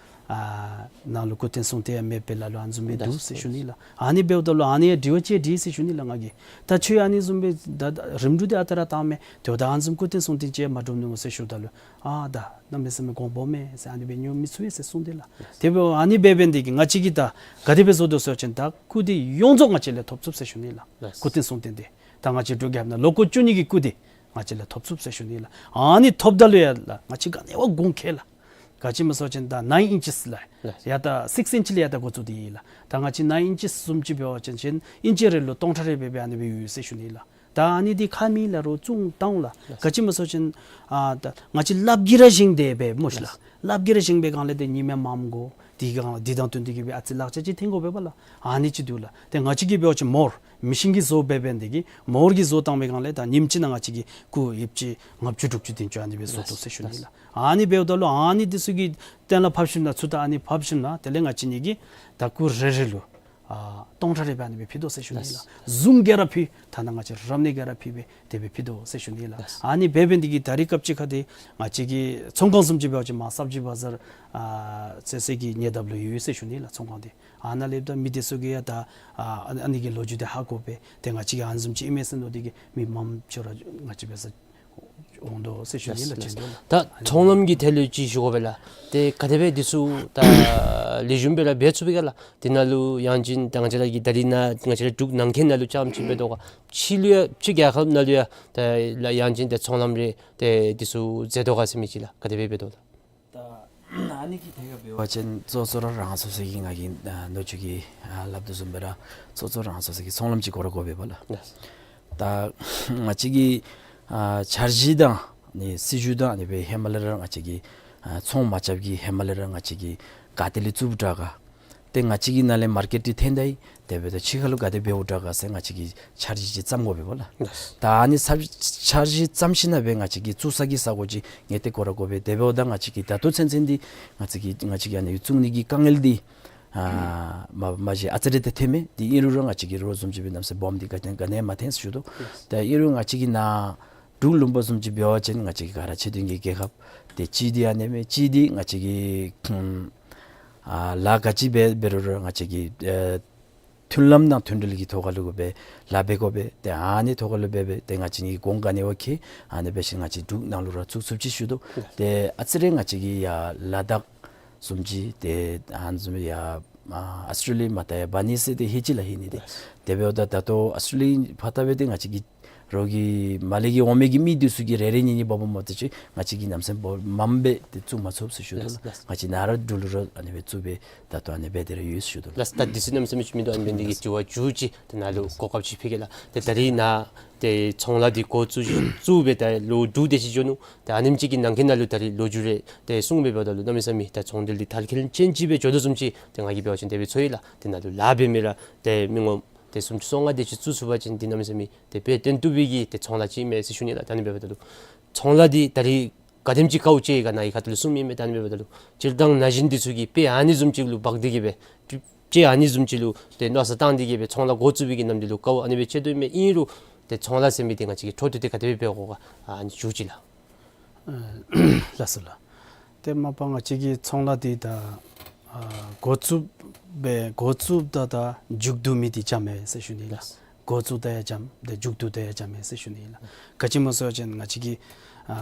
ཨ་ནང་ལུ་སྐུ་རྟེན་གསུང་རྟེན་ཡང་མེདཔ་སྦེ་ལ་ལུ་ཨ་ནི་བཟུམ་སྦེ་འདུག་ཟེར་ཞུ་ནི་ལགས། ཨ་ནི་འབདཝ་ད་ལུ་ཨ་ནི་ཡང་དྲི་བ་ཅིག་དྲིས་ཟེར་ཞུ་ནི་ལགས་ང་གིས། ད་ཁྱོད་ཨ་ནི་བཟུམ་སྦེ་ད་ད་རིམ་གྲོ་འདི་ཨ་རྟག་ར་བཏང་མས། དེ་འབདཝ་ད་ཨ་ནི་བཟུམ་སྐུ་རྟེན་གསུང་རྟེན་ཅིག་མ་གྲུབ་ནུག་ཟེར་ཞུཝ་ད་ལུ་ཨ་ད་གནམ་མེད་ས་མེད་དགོངས་པ་མེད་ཟེར་ཨ་ནི་སྦེ་ཉོ་མི་ཚུགས་པས་ཟེར་གསུངས་ཏེ་ལགས། དེ་འབདཝ་ཨ་ནི་འབད་འབད་ནི་དེ་གིས་ང་བཅས་ཀྱིས་ད་ག་དེ་སྦེ་བཟོ་དོ་ཟེར་བ་ཅིན་ད་སྐུ་འདི་ཡོངས་རྫོགས་ང་བཅས་ལས་ཐོབ་ཚུགས་ཟེར་ཞུ་ནི་ལགས། ལགས། སྐུ་རྟེན་གསུང་རྟེན་འདི་ད་ང་བཅས་འབྲུག་རྒྱལ་ཁབ་ནང་ལོ་འཁོར་བཅུ་གཉིས་ཀྱི་སྐུ་འདི་ང་བཅས་ལས་ཐོབ་ཚུགས་ཟེར་ཞུ་ནི་ལགས། ཨ་ནི་ཐོབ་ད་ལུ་ཡང་ལགས་ང་བཅས་ག་ནི་བ་དགོངས་ཁེལ་ལགས། ག་ཅི་སྨོ་ཟེར་བ་ཅིན་ད་ནའིན་ཨིན་ཅིས་ལགས། ལགས། ཡ་ད་སིགསི་ཨིན་ཅི་ལས་ཡ་ད་འགོ་བཙུགས་ཏེ་ཡོད་ལགས། ད་ང་བཅས་ནའིན་ཨིན་ཅིས་བཟུམ་ཅིག་འབད་བ་ཅིན་ཨིན་ཅི་རེ་ལུ་སྟོང་ཕྲག་རེ་སྦེ་སྦེ་ཨ་ནི་སྦེ་ཡོད་ཟེར་ཞུ་ནི་ལགས། ད་ཨ་ནི་འདི་ཁ་མེད་ལགས་རོགས་བཙུགས་བཏང་ལགས། ལགས། ག་ཅི་སྨོ་ཟེར་བ་ཅིན་ཨ་ད་ང་བཅས་ལགཔ་གིས་ར་བཞེངས་ཏེ་སྦེ་སྨོ་ཤིག་ལགས། ལགས། ལགཔ་གིས་ར་བཞེངས་པའི་སྒང་ལས་ཏེ་ཉིམ་ཡང་མངམ་དགོ། དེ་སྒང་དེ་དང་བསྟུན་ཏེ་གིས་སྦེ་ཨ་ཙི་ལག་ཆ་ཅིག་འཐེན་དགོ་པས་པ་ལགས། ཨ་ནི་ཅིག་འདུག་ལགས། ཏེ་ང་བཅས་ཀྱིས་འབད་བ་ཅིན་མོར་མི་ཤིན་གྱིས་བཟོ་འབད་འབད་ནི་དེ་གིས་མོར་གྱིས་བཟོ་བཏང་པའི་སྒང་ལས་ད་ཉིནམ་གཅིག་ནང་ང་བཅས་ཀྱི་སྐུ་ཡོདཔ་ཅིག་ལྔ་བཅུ་དྲུག་ཅུ་བདུན་ཅུ་ཨ་ནི་སྦེ་བཟོ་དོ་ཟེར་ཞུ་ནི་ལགས། ཨ་ནི་འབདཝ་ད་ལུ་ཨ་ནི་འདི་ཚུ་གི་གཏན་ལ་ཕབ་ཞིནམ་ན་ཚུར་ད་ཨ་ནི་ཕབ་ཞིནམ་ན་དེ་ལས་ང་བཅས་ནི་གིས་ད་སྐུ་རེ་རེ་ལུ་ཨ་སྟོང་ཕྲག་རེ་སྦེ་ཨ་ནི་སྦེ་ཕུལ་དོ་ཟེར་ཞུ་ནི་ལགས། ལགས། བཟུམ་ག་ར་ཕུལ། ཐ་ན་ང་བཅས་རབ་གནས་ག་ར་ཕུལ་སྦེ་དེ་སྦེ་ཕུལ་དོ་ཟེར་ཞུ་ནི་ལགས། ལགས། ཨ་ནི་འབད་འབད་ནི་དེ་གིས་ད་རེས་སྐབས་ཅིག་ཁར་ཏེ་ང་བཅས་ཀྱི་ཚོང་ཁང་བཟུམ་ཅིག་འབད་བ་ཅིན་མར་སབ་ཇི་བ་ཛར་ཨ་ཟེར་ཟེར་གྱི་ཉེ་འདབས་ལུ་ཡོད་ཟེར་ཞུ་ནི་ལགས། ཚོང་ཁང་འདི་ཨ་ནཱ་ལས་ད་མི་དེ་ཚུ་གིས་ཡང་ད་ཨ་ཨ་ནི་གི་ལོ་རྒྱུས་འདི་ཧ་གོ་སྦེ་ཏེ་ང་བཅས་ཀྱིས་ཨ་ནི་བཟུམ་ཅིག་ཨིན་མས་ཟེར་མནོ་སྟེ་གིས་མི་མངམ་ཅིག་ར་ང་བཅས་འབད་སར་འོང་དོ་ཟེར་ཞུ་ནི་ལགས། ལགས། ཅིག་འདུག་ལགས། ད་ཚོང་ལམ་གྱི་ཐད་ལུ་ཅིག་ཞུ་དགོ་པས་ལགས། ཏེ་ག་དེ་སྦེ་འདི་ཚུ་ད་ལེགས་ཤོམ་སྦེ་ར་འབད་ཚུགས་པས་ག་ལགས། དེ་ནང་ལུ་ཡང་ཅིན་ད་ང་བཅས་ར་གི་ད་རེས་ནཱ་ང་བཅས་ར་འབྲུག་ནང་འཁོད་ནང་ལུ་རྐྱངམ་ཅིག་འབད་དོ་ག། ཕྱི་ལུ་ཡང་ཕྱི་རྒྱལ་ཁབ་ནང་ལུ་ཡང་ད་ལགས་ཡང་ཅིན་ད་ཚོང་ལམ་རེ་ཏེ་འདི་ཚུ་མཛད་དོ་ག་ཟེར་མི་ཅིག་ལགས། ག་དེ་སྦེ་འབད་དོ་ལགས། ད་ཨ་ནི་གི་ཐད་ཁར་འབད་བ་ཅིན་གཙོ་གཙོ་ར་རང་སོ་སོ་གི་ང་གིས་ཨ་ནུ་ཆུ་གིས་ཨ་སླབ་དོ་བཟུམ་སྦེ་ར་གཙོ་གཙོ་རང་སོ་སོ་གི་ཚོང་ལམ་ཅིག་འགོ་ར་འགོ་འབདཝ་ལགས། ལགས། ད་ང་བཅས་ཀྱི་ཨ་འཆར་གཞི་དང་ཨ་ནི་སྲིད་བྱུས་དང་ཨ་ནི་སྦེ་ཧེ་མ་ལས་ར་ང་བཅས་ཀྱི་ཨ་ཚོང་མ་རྐྱབ་ཀྱི་ཧེ་མ་ལས་ར་ང་བཅས་ཀྱིས་ག་ཏེ་ལས་བཙུགསཔ་དྲག་ག། ཏེ་ང་བཅས་ཀྱི་ནང་ལས་མར་ཀེཊ་འདི་ཐོན་ད་ཡི། དེ་འབདཝ་ད་ཕྱི་ཁ་ལུ་ག་དེ་འབདཝ་དྲག་ག་ཟེར་ང་བཅས་ཀྱིས་འཆར་གཞི་ཅིག་བརྩམ་དགོ་པས་པ་ལགས། ལགས། ད་ཨ་ནི་འཆར་འཆར་གཞི་བརྩམ་ཞིནམ་ལས་ང་བཅས་ཀྱིས་བཙུགས་ས་གི་ས་གོ་ཅིག་ངེས་ཏེ་འགོ་ར་འགོ་འབད། དེ་འབདཝ་ད་ང་བཅས་ཀྱིས་ད་ལྟོ་ཚུན་ཚོད་འདི་ང་བཅས་ཀྱིས་ང་བཅས་ཀྱིས་ཨ་ནི་བཙུགས་ནི་གི་དཀའ་ངལ་འདི་ཨ་མ་མ་གཞི་ཨ་ཙི་རེ་ཏེ་ཐོནམ་མས། དེ་ཨིན་རུང་ར་ང་བཅས་ཀྱིས་རོགས་བཟུམ་ཅིག་སྦེ་གནམ་མེད་ས་མེད་སྦོམ་འདི་ག་ཏེ་ག་ནི་ཡང་མ་ཐོན་ཟེར་ཞུ་དོ། ལགས། ད་ཨིན་རུང་ང་བཅས་ཀྱི་ནཱ་འབྲུག་ལུང་པ་བཟུམ་ཅིག་འབད་བ་ཅིན་ང་བཅས་ཀྱི་ག་ར་ཆེ་མཐོང་གི་རྒྱལ་ཁབ་ཏེ་གཅིག་འདི་ཨ་ནི་མས། གཅིག་འདི་ང་བཅས་ཀྱི་ཨ་ལཱ་ག་ཅི་འབད་འབད་རུང་ར་ང་བཅས་ཀྱི་ཨ་མཐུན་ལམ་དང་མཐུན་སྒྲིལ་གྱི་ཐོག་ཁ་ལུ་སྦེ་ལཱ་འབད་དགོ་པས། ཏེ་ཨ་ནི་ཐོག་ཁ་ལུ་འབད་འབད་ཏེ་ང་བཅས་ཀྱིས་གོང་ག་ནི་བ་ཁེ་ཨ་ནི་འབད་ཞིནམ་ང་བཅས་འབྲུག་ནང་ལུ་ར་བཙུགས་ཚུགསཔ་ཅིག་ཞུ་དོ། ཏེ་ཨ་ཙི་རེ་ང་བཅས་ཀྱི་ཡར་ལ་དྭགས་བཟུམ་ཅིག་ཏེ་ཨ་ནི་བཟུམ་ཡར་ཨ་ཨཱོས་ཊྲེ་ལི་ཡ་མར་ད་ཡར་འབག་ནི་ཟེར་ཏེ་ཧེ་ཅི་ལགས་ཧེ་ནི་ཏེ། དེ་འབདཝ་ད་ད་ལྟོ་ཨཱོས་ཊྲེ་ལི་ཡ་ཕར་ལྟ་སྦེ་ཏེ་ང་བཅས་ཀྱི་རོགས་ཀྱི་མར་ལས་ཀྱི་འོང་མི་གི་མི་འདི་ཚུ་གིས་རེ་རེ་གཉིས་གཉིས་འབག་འབགཔ་མ་གཏོགས་ཅིག་ང་བཅས་ཀྱིས་གནམ་མེད་ས་མེད་སྦོམ་མངམ་སྦེ་ཏེ་བཙུགས་མ་ཚུགས་ཟེར་ཞུ་དོ་ལགས། ལགས། ང་བཅས་ནཱ་ར་འབྲུག་ལུ་ར་ཨ་ནི་སྦེ་བཙུགས་སྦེ་ད་ལྟོ་ཨ་ནི་སྦེ་དེ་ར་ཡོད་ཟེར་ཞུ་དོ་ལགས། ལགས། ད་དུས་ཚོད་གནམ་མེད་ས་མེད་ཅིག་མིན་འདུག། ཨ་ནི་འབད་ནི་དེ་གིས་དྲི་བ་མཇུག་ཅིག་ད་ནཱ་ལུ་གོ་སྐབས་ཅིག་ཕུལ་གེ་ལགས། ཏེ་ད་རེས་ནཱ་ཏེ་ཚོང་ལཱ་འདི་འགོ་བཙུགས་བཙུགས་སྦེ་ད་ལོ་དྲུག་དེ་ཅིག་འགྱོ་ནུག། ཏེ་ཨ་ནེམ་ཅིག་གི་ནང་འཁོད་ནང་ལུ་ད་རེས་ལོ་རྒྱུས་རེ་ཏེ་གསུངས་སྦེ་འབདཝ་ད་ལུ་གནམ་མེད་ས་མེད་ད་ཚོང་འབྲེལ་འདི་དར་འཁྱོལ་ཅན་ཅིག་སྦེ་འགྱོ་དོ་བཟུམ་ཅིག་ཏེ་ང་གིས་འབད་བ་ཅིན་དེ་སྦེ་ཚོར་ཡི་ལགས། ཏེ་ནཱ་ལུ་ལཱ་འབད་མི་ར་ཏེ་མི་ངོམ་ཏེ་སུམ་ཅུ་སོ་ལྔ་དེ་ཅིག་བཙུགས་ཚུགས་པ་ཅིན་འདི་གནམ་མེད་ས་མེད་ཏེ་དཔེ་སྟོན་བཏུབ་པའི་གི་ཏེ་ཚོང་ལཱ་ཅིག་ཨིན་མས་ཟེར་ཞུ་ནི་ལགས། ད་ཨ་ནི་འབདཝ་ད་ལུ་ཚོང་ལཱ་འདི་ད་རེས་ག་དེམ་ཅིག་དཀའཝ་སྤྱད་ཡི་ག་ནཱ་གི་ཁ་ཐུག་ལུ་གསུངམ་ཨིན་མས། ད་ཨ་ནི་འབདཝ་ད་ལུ་སྤྱིར་བཏང་ན་གཞོན་འདི་ཚུ་གིས་དཔེ་ཨ་ནི་བཟུམ་ཅིག་ལུ་འབག་སྟེ་གིས་སྦེ་དཔེ་ཨ་ནི་བཟུམ་ཅིག་ལུ་ཏེ་མནོ་བསམ་བཏང་སྟེ་གིས་སྦེ་ཚོང་ལཱ་འགོ་བཙུགས་པའི་གི་ནམ་དུས་ལུ་དཀའཝ་ཨ་ནི་སྦེ་སྤྱད་དོ་ཨིན་མས། ཨིན་རུང་ཏེ་ཚོང་ལཱ་ཟེར་མི་འདི་ང་བཅས་ཀྱིས་འཕྲོ་མཐུད་དེ་ག་དེ་སྦེ་འབད་དགོ་ག་ཨ་ནི་མཇུག་ཅིག་ལགས། ལགས་སོ་ལགས། ཏེ་མ་པ་ང་བཅས་ཀྱི་ཚོང་ལཱ་འདི་ད་ཨ་འགོ་བཙུགས་སྦེ་འགོ་བཙུགསཔ་ད་ད་མཇུག་བསྡུ་མི་འདི་འཇམ་མས་ཟེར་ཞུ་ནི་ལགས། འགོ་བཙུགས་ད་ཡང་འཇམ་ཏེ་མཇུག་བསྡུ་ད་ཡང་འཇམ་མས་ཟེར་ཞུ་ནི་ལགས། ག་ཅི་སྨོ་ཟེར་བ་ཅིན་ང་བཅས་ཀྱིས་ཨ་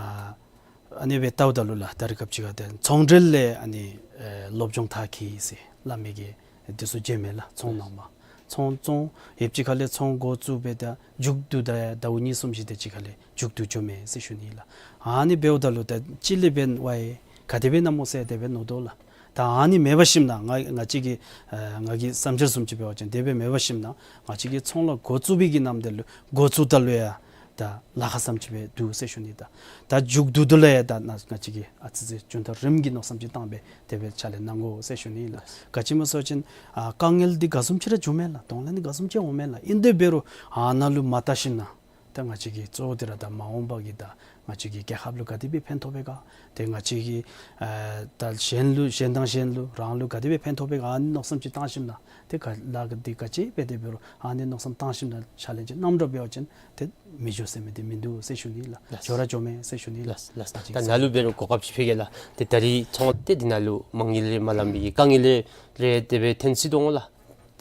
ཨ་ནི་སྦེ་བལྟཝ་ད་ལུ་ལགས་ད་རེས་སྐབས་ཅིག་ཁར་ཏེ་ཚོང་འབྲེལ་ལས་ཨ་ནི་ཨེ་སློབ་སྦྱོང་མཐར་འཁྱོལ་ཡི་ཟེར་སླབ་མི་གི་འདི་ཚུ་མཇལཝ་མས་ལགས། ཚོང་ནང་མར་ཚོང་ཚོང་ཡོདཔ་ཅིག་ཁ་ལས་ཚོང་འགོ་བཙུགས་སྦེ་ད་མཇུག་བསྡུ་ད་ཡང་ཟླཝ་གཉིས་གསུམ་བཞི་དེ་ཅིག་ཁ་ལས་མཇུག་བསྡུ་འགྱོཝ་མས་ཟེར་ཞུ་ནི་ལགས། ཨ་ནི་འབདཝ་ད་ལུ་ད་ཅི་ལས་འབདན་ཝའི་ག་དེ་སྦེ་ཨིན་ན་སྨོ་ཟེར་དེ་སྦེ་མནོ་དོ་ལགས། ད་ཨ་ནི་མེད་པར་ཞིནམ་ན་ང་ང་བཅས་ཀྱི་ཨ་ང་གི་བསམ་འཆར་བཟུམ་ཅིག་འབད་བ་ཅིན་དེ་སྦེ་མེད་པར་ཞིནམ་ན་ང་བཅས་ཀྱི་ཚོང་ལཱ་འགོ་བཙུགས་པའི་གི་ནམ་དུས་ལུ་འགོ་བཙུགསཔ་ད་ལུ་ཡང་ད་ལཱ་ཁག་བཟུམ་ཅིག་སྦེ་འདུག་ཟེར་ཞུ་ནི། ད་ད་མཇུག་བསྡུཝ་ད་ལུ་ཡང་ད་ང་ང་བཅས་ཀྱིས་ཨ་ཙི་ཙི་རྒྱུན་མཐའ་རིམ་གྱིས་མནོ་བསམ་ཅིག་བཏང་སྦེ་དེ་སྦེ་ཕྱག་ལས་གནང་དགོ་ཟེར་ཞུ་ནི་ལགས། ག་ཅི་སྨོ་ཟེར་བ་ཅིན་ཨ་དཀའ་ངལ་འདི་ག་བཟུམ་ཅིག་ར་འབྱུངམ་མས་ལགས། གདོང་ལེན་འདི་ག་བཟུམ་ཅིག་འོངམ་མས་ལགས། ཨིན་དེ་འབད་རུང་ཨ་ནཱ་ལུ་མ་བལྟ་ཞིནམ་ན་ ད་ང་བཅས་ཀྱི་གཙོ་བོ་འདི་ར་ད་མ་འོངས་པ་གི་ད་ང་བཅས་ཀྱི་རྒྱལ་ཁབ་ལུ་ག་དེ་སྦེ་ཕན་ཐོགས་པས་ག། ཏེ་ང་བཅས་ཀྱི་ཨ་ད་གཞན་ལུ་གཞན་དང་གཞན་ལུ་རང་ལུ་ག་དེ་སྦེ་ཕན་ཐོགས་པས་ག། ཨ་ནི་མནོ་བསམ་ཅིག་བཏང་ཞིནམ་ན་ཏེ་ག་ལཱ་ག་འདི་ག་ཅི་འབད་དེ་འབད་རུང་ཨ་ནི་མནོ་བསམ་བཏང་ཞིནམ་ན་ཕྱག་ལེན་ཅིག་གནངམ་འདྲཝ་འབད་བ་ཅིན་ཏེ་མི་འགྱོ་ཟེར་མི་འདི་མིན་འདུག་ཟེར་ཞུ་ནི་ལགས། ལགས། འགྱོ་ར་འགྱོཝ་མས་ཟེར་ཞུ་ནི་ལགས། ལགས་ལགས། ད་ནཱ་ལུ་འབད་རུང་གོ་སྐབས་ཅིག་ཕུལ་གེ་ལགས། ཏེ་ད་རིས་ཚོང་ཏེ་འདི་ནང་ལུ་མ་དངུལ་རེ་མ་ལངམ་པའི་གི་དཀའ་ངལ་རེ་རེ་དེ་སྦེ་ཐོན་སྲིད་དོ་འོང་ལགས།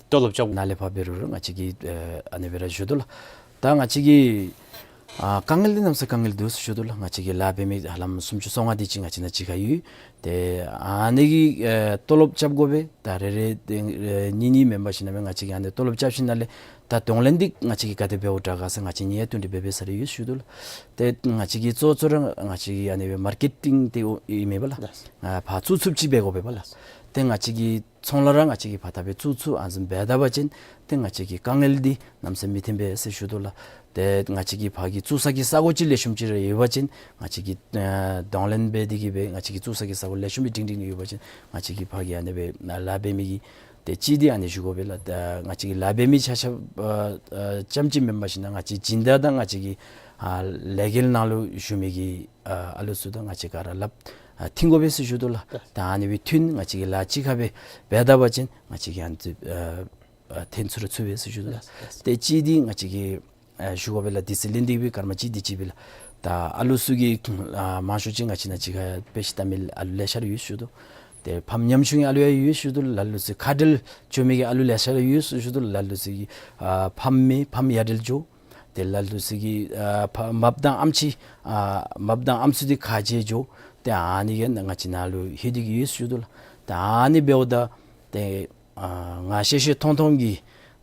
ཏོ་ལོབ་རྐྱབ་ནཱ་ལས་ཕར་འབད་རུང་ར་ང་བཅས་ཀྱིས་ཨ་ཨ་ནི་སྦེ་ར་ཞུ་དོ་ལགས། ད་ང་བཅས་ཀྱི་ཨ་དཀའ་ངལ་འདི་གནམ་ས་དཀའ་ངལ་འདུག་ཟེར་ཞུ་དོ་ལགས། ང་བཅས་ཀྱི་ལཱ་འབད་མི་ཧ་ལམ་སུམ་ཅུ་སོ་ལྔ་དེ་ཅིག་ང་བཅས་ནང་གཅིག་ཁར་ཡོད། ཏེ་ཨ་ནི་གི་ཨེ་ཏོ་ལོབ་རྐྱབ་དགོ་པས། ད་རེ་རེ་ཏེ་ཨེ་གཉིས་གཉིས་མེན་པར་ཞིནམ་ལས་ང་བཅས་ཀྱིས་ཨ་ནི་ཏོ་ལོབ་རྐྱབ་ཞིནམ་ལས་ད་གདོང་ལེན་འདི་ང་བཅས་ཀྱིས་ག་དེ་འབདཝ་དྲག་ག་ཟེར་ང་བཅས་གཉིས་བསྟུན་གྲོས་འབད་འབད་ས་རེ་ཡོད་ཞུ་དོ་ལགས། ཏེ་ང་བཅས་ཀྱི་གཙོ་གཙོ་ར་ང་བཅས་ཀྱི་ཨ་ནི་སྦེ་མར་ཀེ་ཊིང་དེ་ཨིན་མས་པ་ལགས། ལགས། ཨ་ཕར་བཙུགས་ཚུགསཔ་ཅིག་འབད་དགོ་པས་པ་ལགས། ཏེ་ང་བཅས་ཀྱི་ཚོང་ལཱ་ར་ང་བཅས་ཀྱིས་ཕར་ད་སྦེ་བཙུགས་ཚུགས་ཨ་ནི་བཟུམ་འབད་ད་པ་ཅིན་ཏེ་ང་བཅས་ཀྱི་དཀའ་ངལ་འདི་གནམ་ས་མི་ཐོན་པས་ཟེར་ཞུ་དོ་ལགས། ཏེ་ང་བཅས་ཀྱི་ཕར་གྱི་བཙུགས་ས་གི་ས་གོ་ཅིག་ལེགས་ཤོམ་ཅིག་ར་ཡོད་པ་ཅིན་ང་བཅས་ཀྱིས་ཨ་གདོང་ལེན་འབད་དེ་གིས་སྦེ་ང་བཅས་ཀྱི་བཙུགས་ས་གི་ས་གོ་ལེགས་ཤོམ་སྦེ་སྒྲིང་སྒྲིང་ཡོད་པ་ཅིན་ང་བཅས་ཀྱིས་ཕར་གྱི་ཨ་ནི་སྦེ་ལཱ་འབད་མི་གི་ཏེ་ཅིག་འདི་ཨ་ནི་ཞུ་དགོ་པས་ལགས། ད་ང་བཅས་ཀྱི་ལཱ་འབད་མི་ཆ་ཁྱབ་ཨ་ཨ་རྐྱངམ་ཅིག་མེན་པར་ཞིནམ་ལས་ང་བཅས་སྦྱིན་བདག་དང་ང་བཅས་ཀྱི་ཨ་ལས་འགུལ་ནང་ལུ་ཞུགས་མི་གི་ཨ་ཨ་ལུ་ཚུ་དང་ང་བཅས་ག་ར་སླབ་ཨ་མཐུན་དགོ་པས་ཟེར་ཞུ་དོ་ལགས། ད་ཨ་ནི་སྦེ་མཐུན་ང་བཅས་ཀྱིས་ལཱ་གཅིག་ཁར་སྦེ་འབད་ད་པ་ཅིན་ང་བཅས་ཀྱིས་ཨ་ནི་ཚུ་ཨ་ཨ་ཐོན་ཚུགས་ར་ཚུགས་པས་ཟེར་ཞུ་དོ་ལགས། ཏེ་ཅིག་འདི་ང་བཅས་ཀྱིས་ཨ་ཞུ་དགོ་པས་ལགས། དུས་ཚོད་ལེན་ཏེ་སྦེ་སྐར་མ་གཅིག་དེ་ཅིག་སྦེ་ལགས། ད་ཨ་ལུ་ཚུ་གི་ཨ་མང་ཤོས་ཅིག་ང་བཅས་ནང་གཅིག་ཁར་དཔེ་ཆ་ལྟ་མི་ཨ་ལུ་ལེ་ཤ་ར་ཡོད་ཞུ་དོ། ཏེ་ཕམ་ཉམ་ཆུང་གི་ཨ་ལུ་ཡང་ཡོད་ཞུ་དོ་ལགས། ལ་ལུ་ཚུ་ཁ་འབྲལ་འགྱོ་མི་གི་ཨ་ལུ་ལེ་ཤ་ར་ཡོད་ཞུ་དོ་ལགས། ལ་ལུ་ཚུ་གི་ཨ་ཕམ་མེད་ཕམ་ཡ་བྲལ་འགྱོ། ཏེ་ལ་ལུ་ཚུ་གི་ཨ་ཕ་མ་པ་དང་ཨམ་ཆི་ཨ་མ་པ་དང་ཨམ་སྲུ་འདི་ཁ་འབྱལ་འགྱོ། ཏེ་ཨ་ནི་གིས་ང་བཅས་ནང་ལུ་ལྷོད་དེ་གི་ཡོད་ཞུ་དོ་ལགས། ཏེ་ཨ་ནི་འབདཝ་ད་ཏེ་ཨ་ང་ཤེས་ཤེས་མཐོང་མཐོང་གི་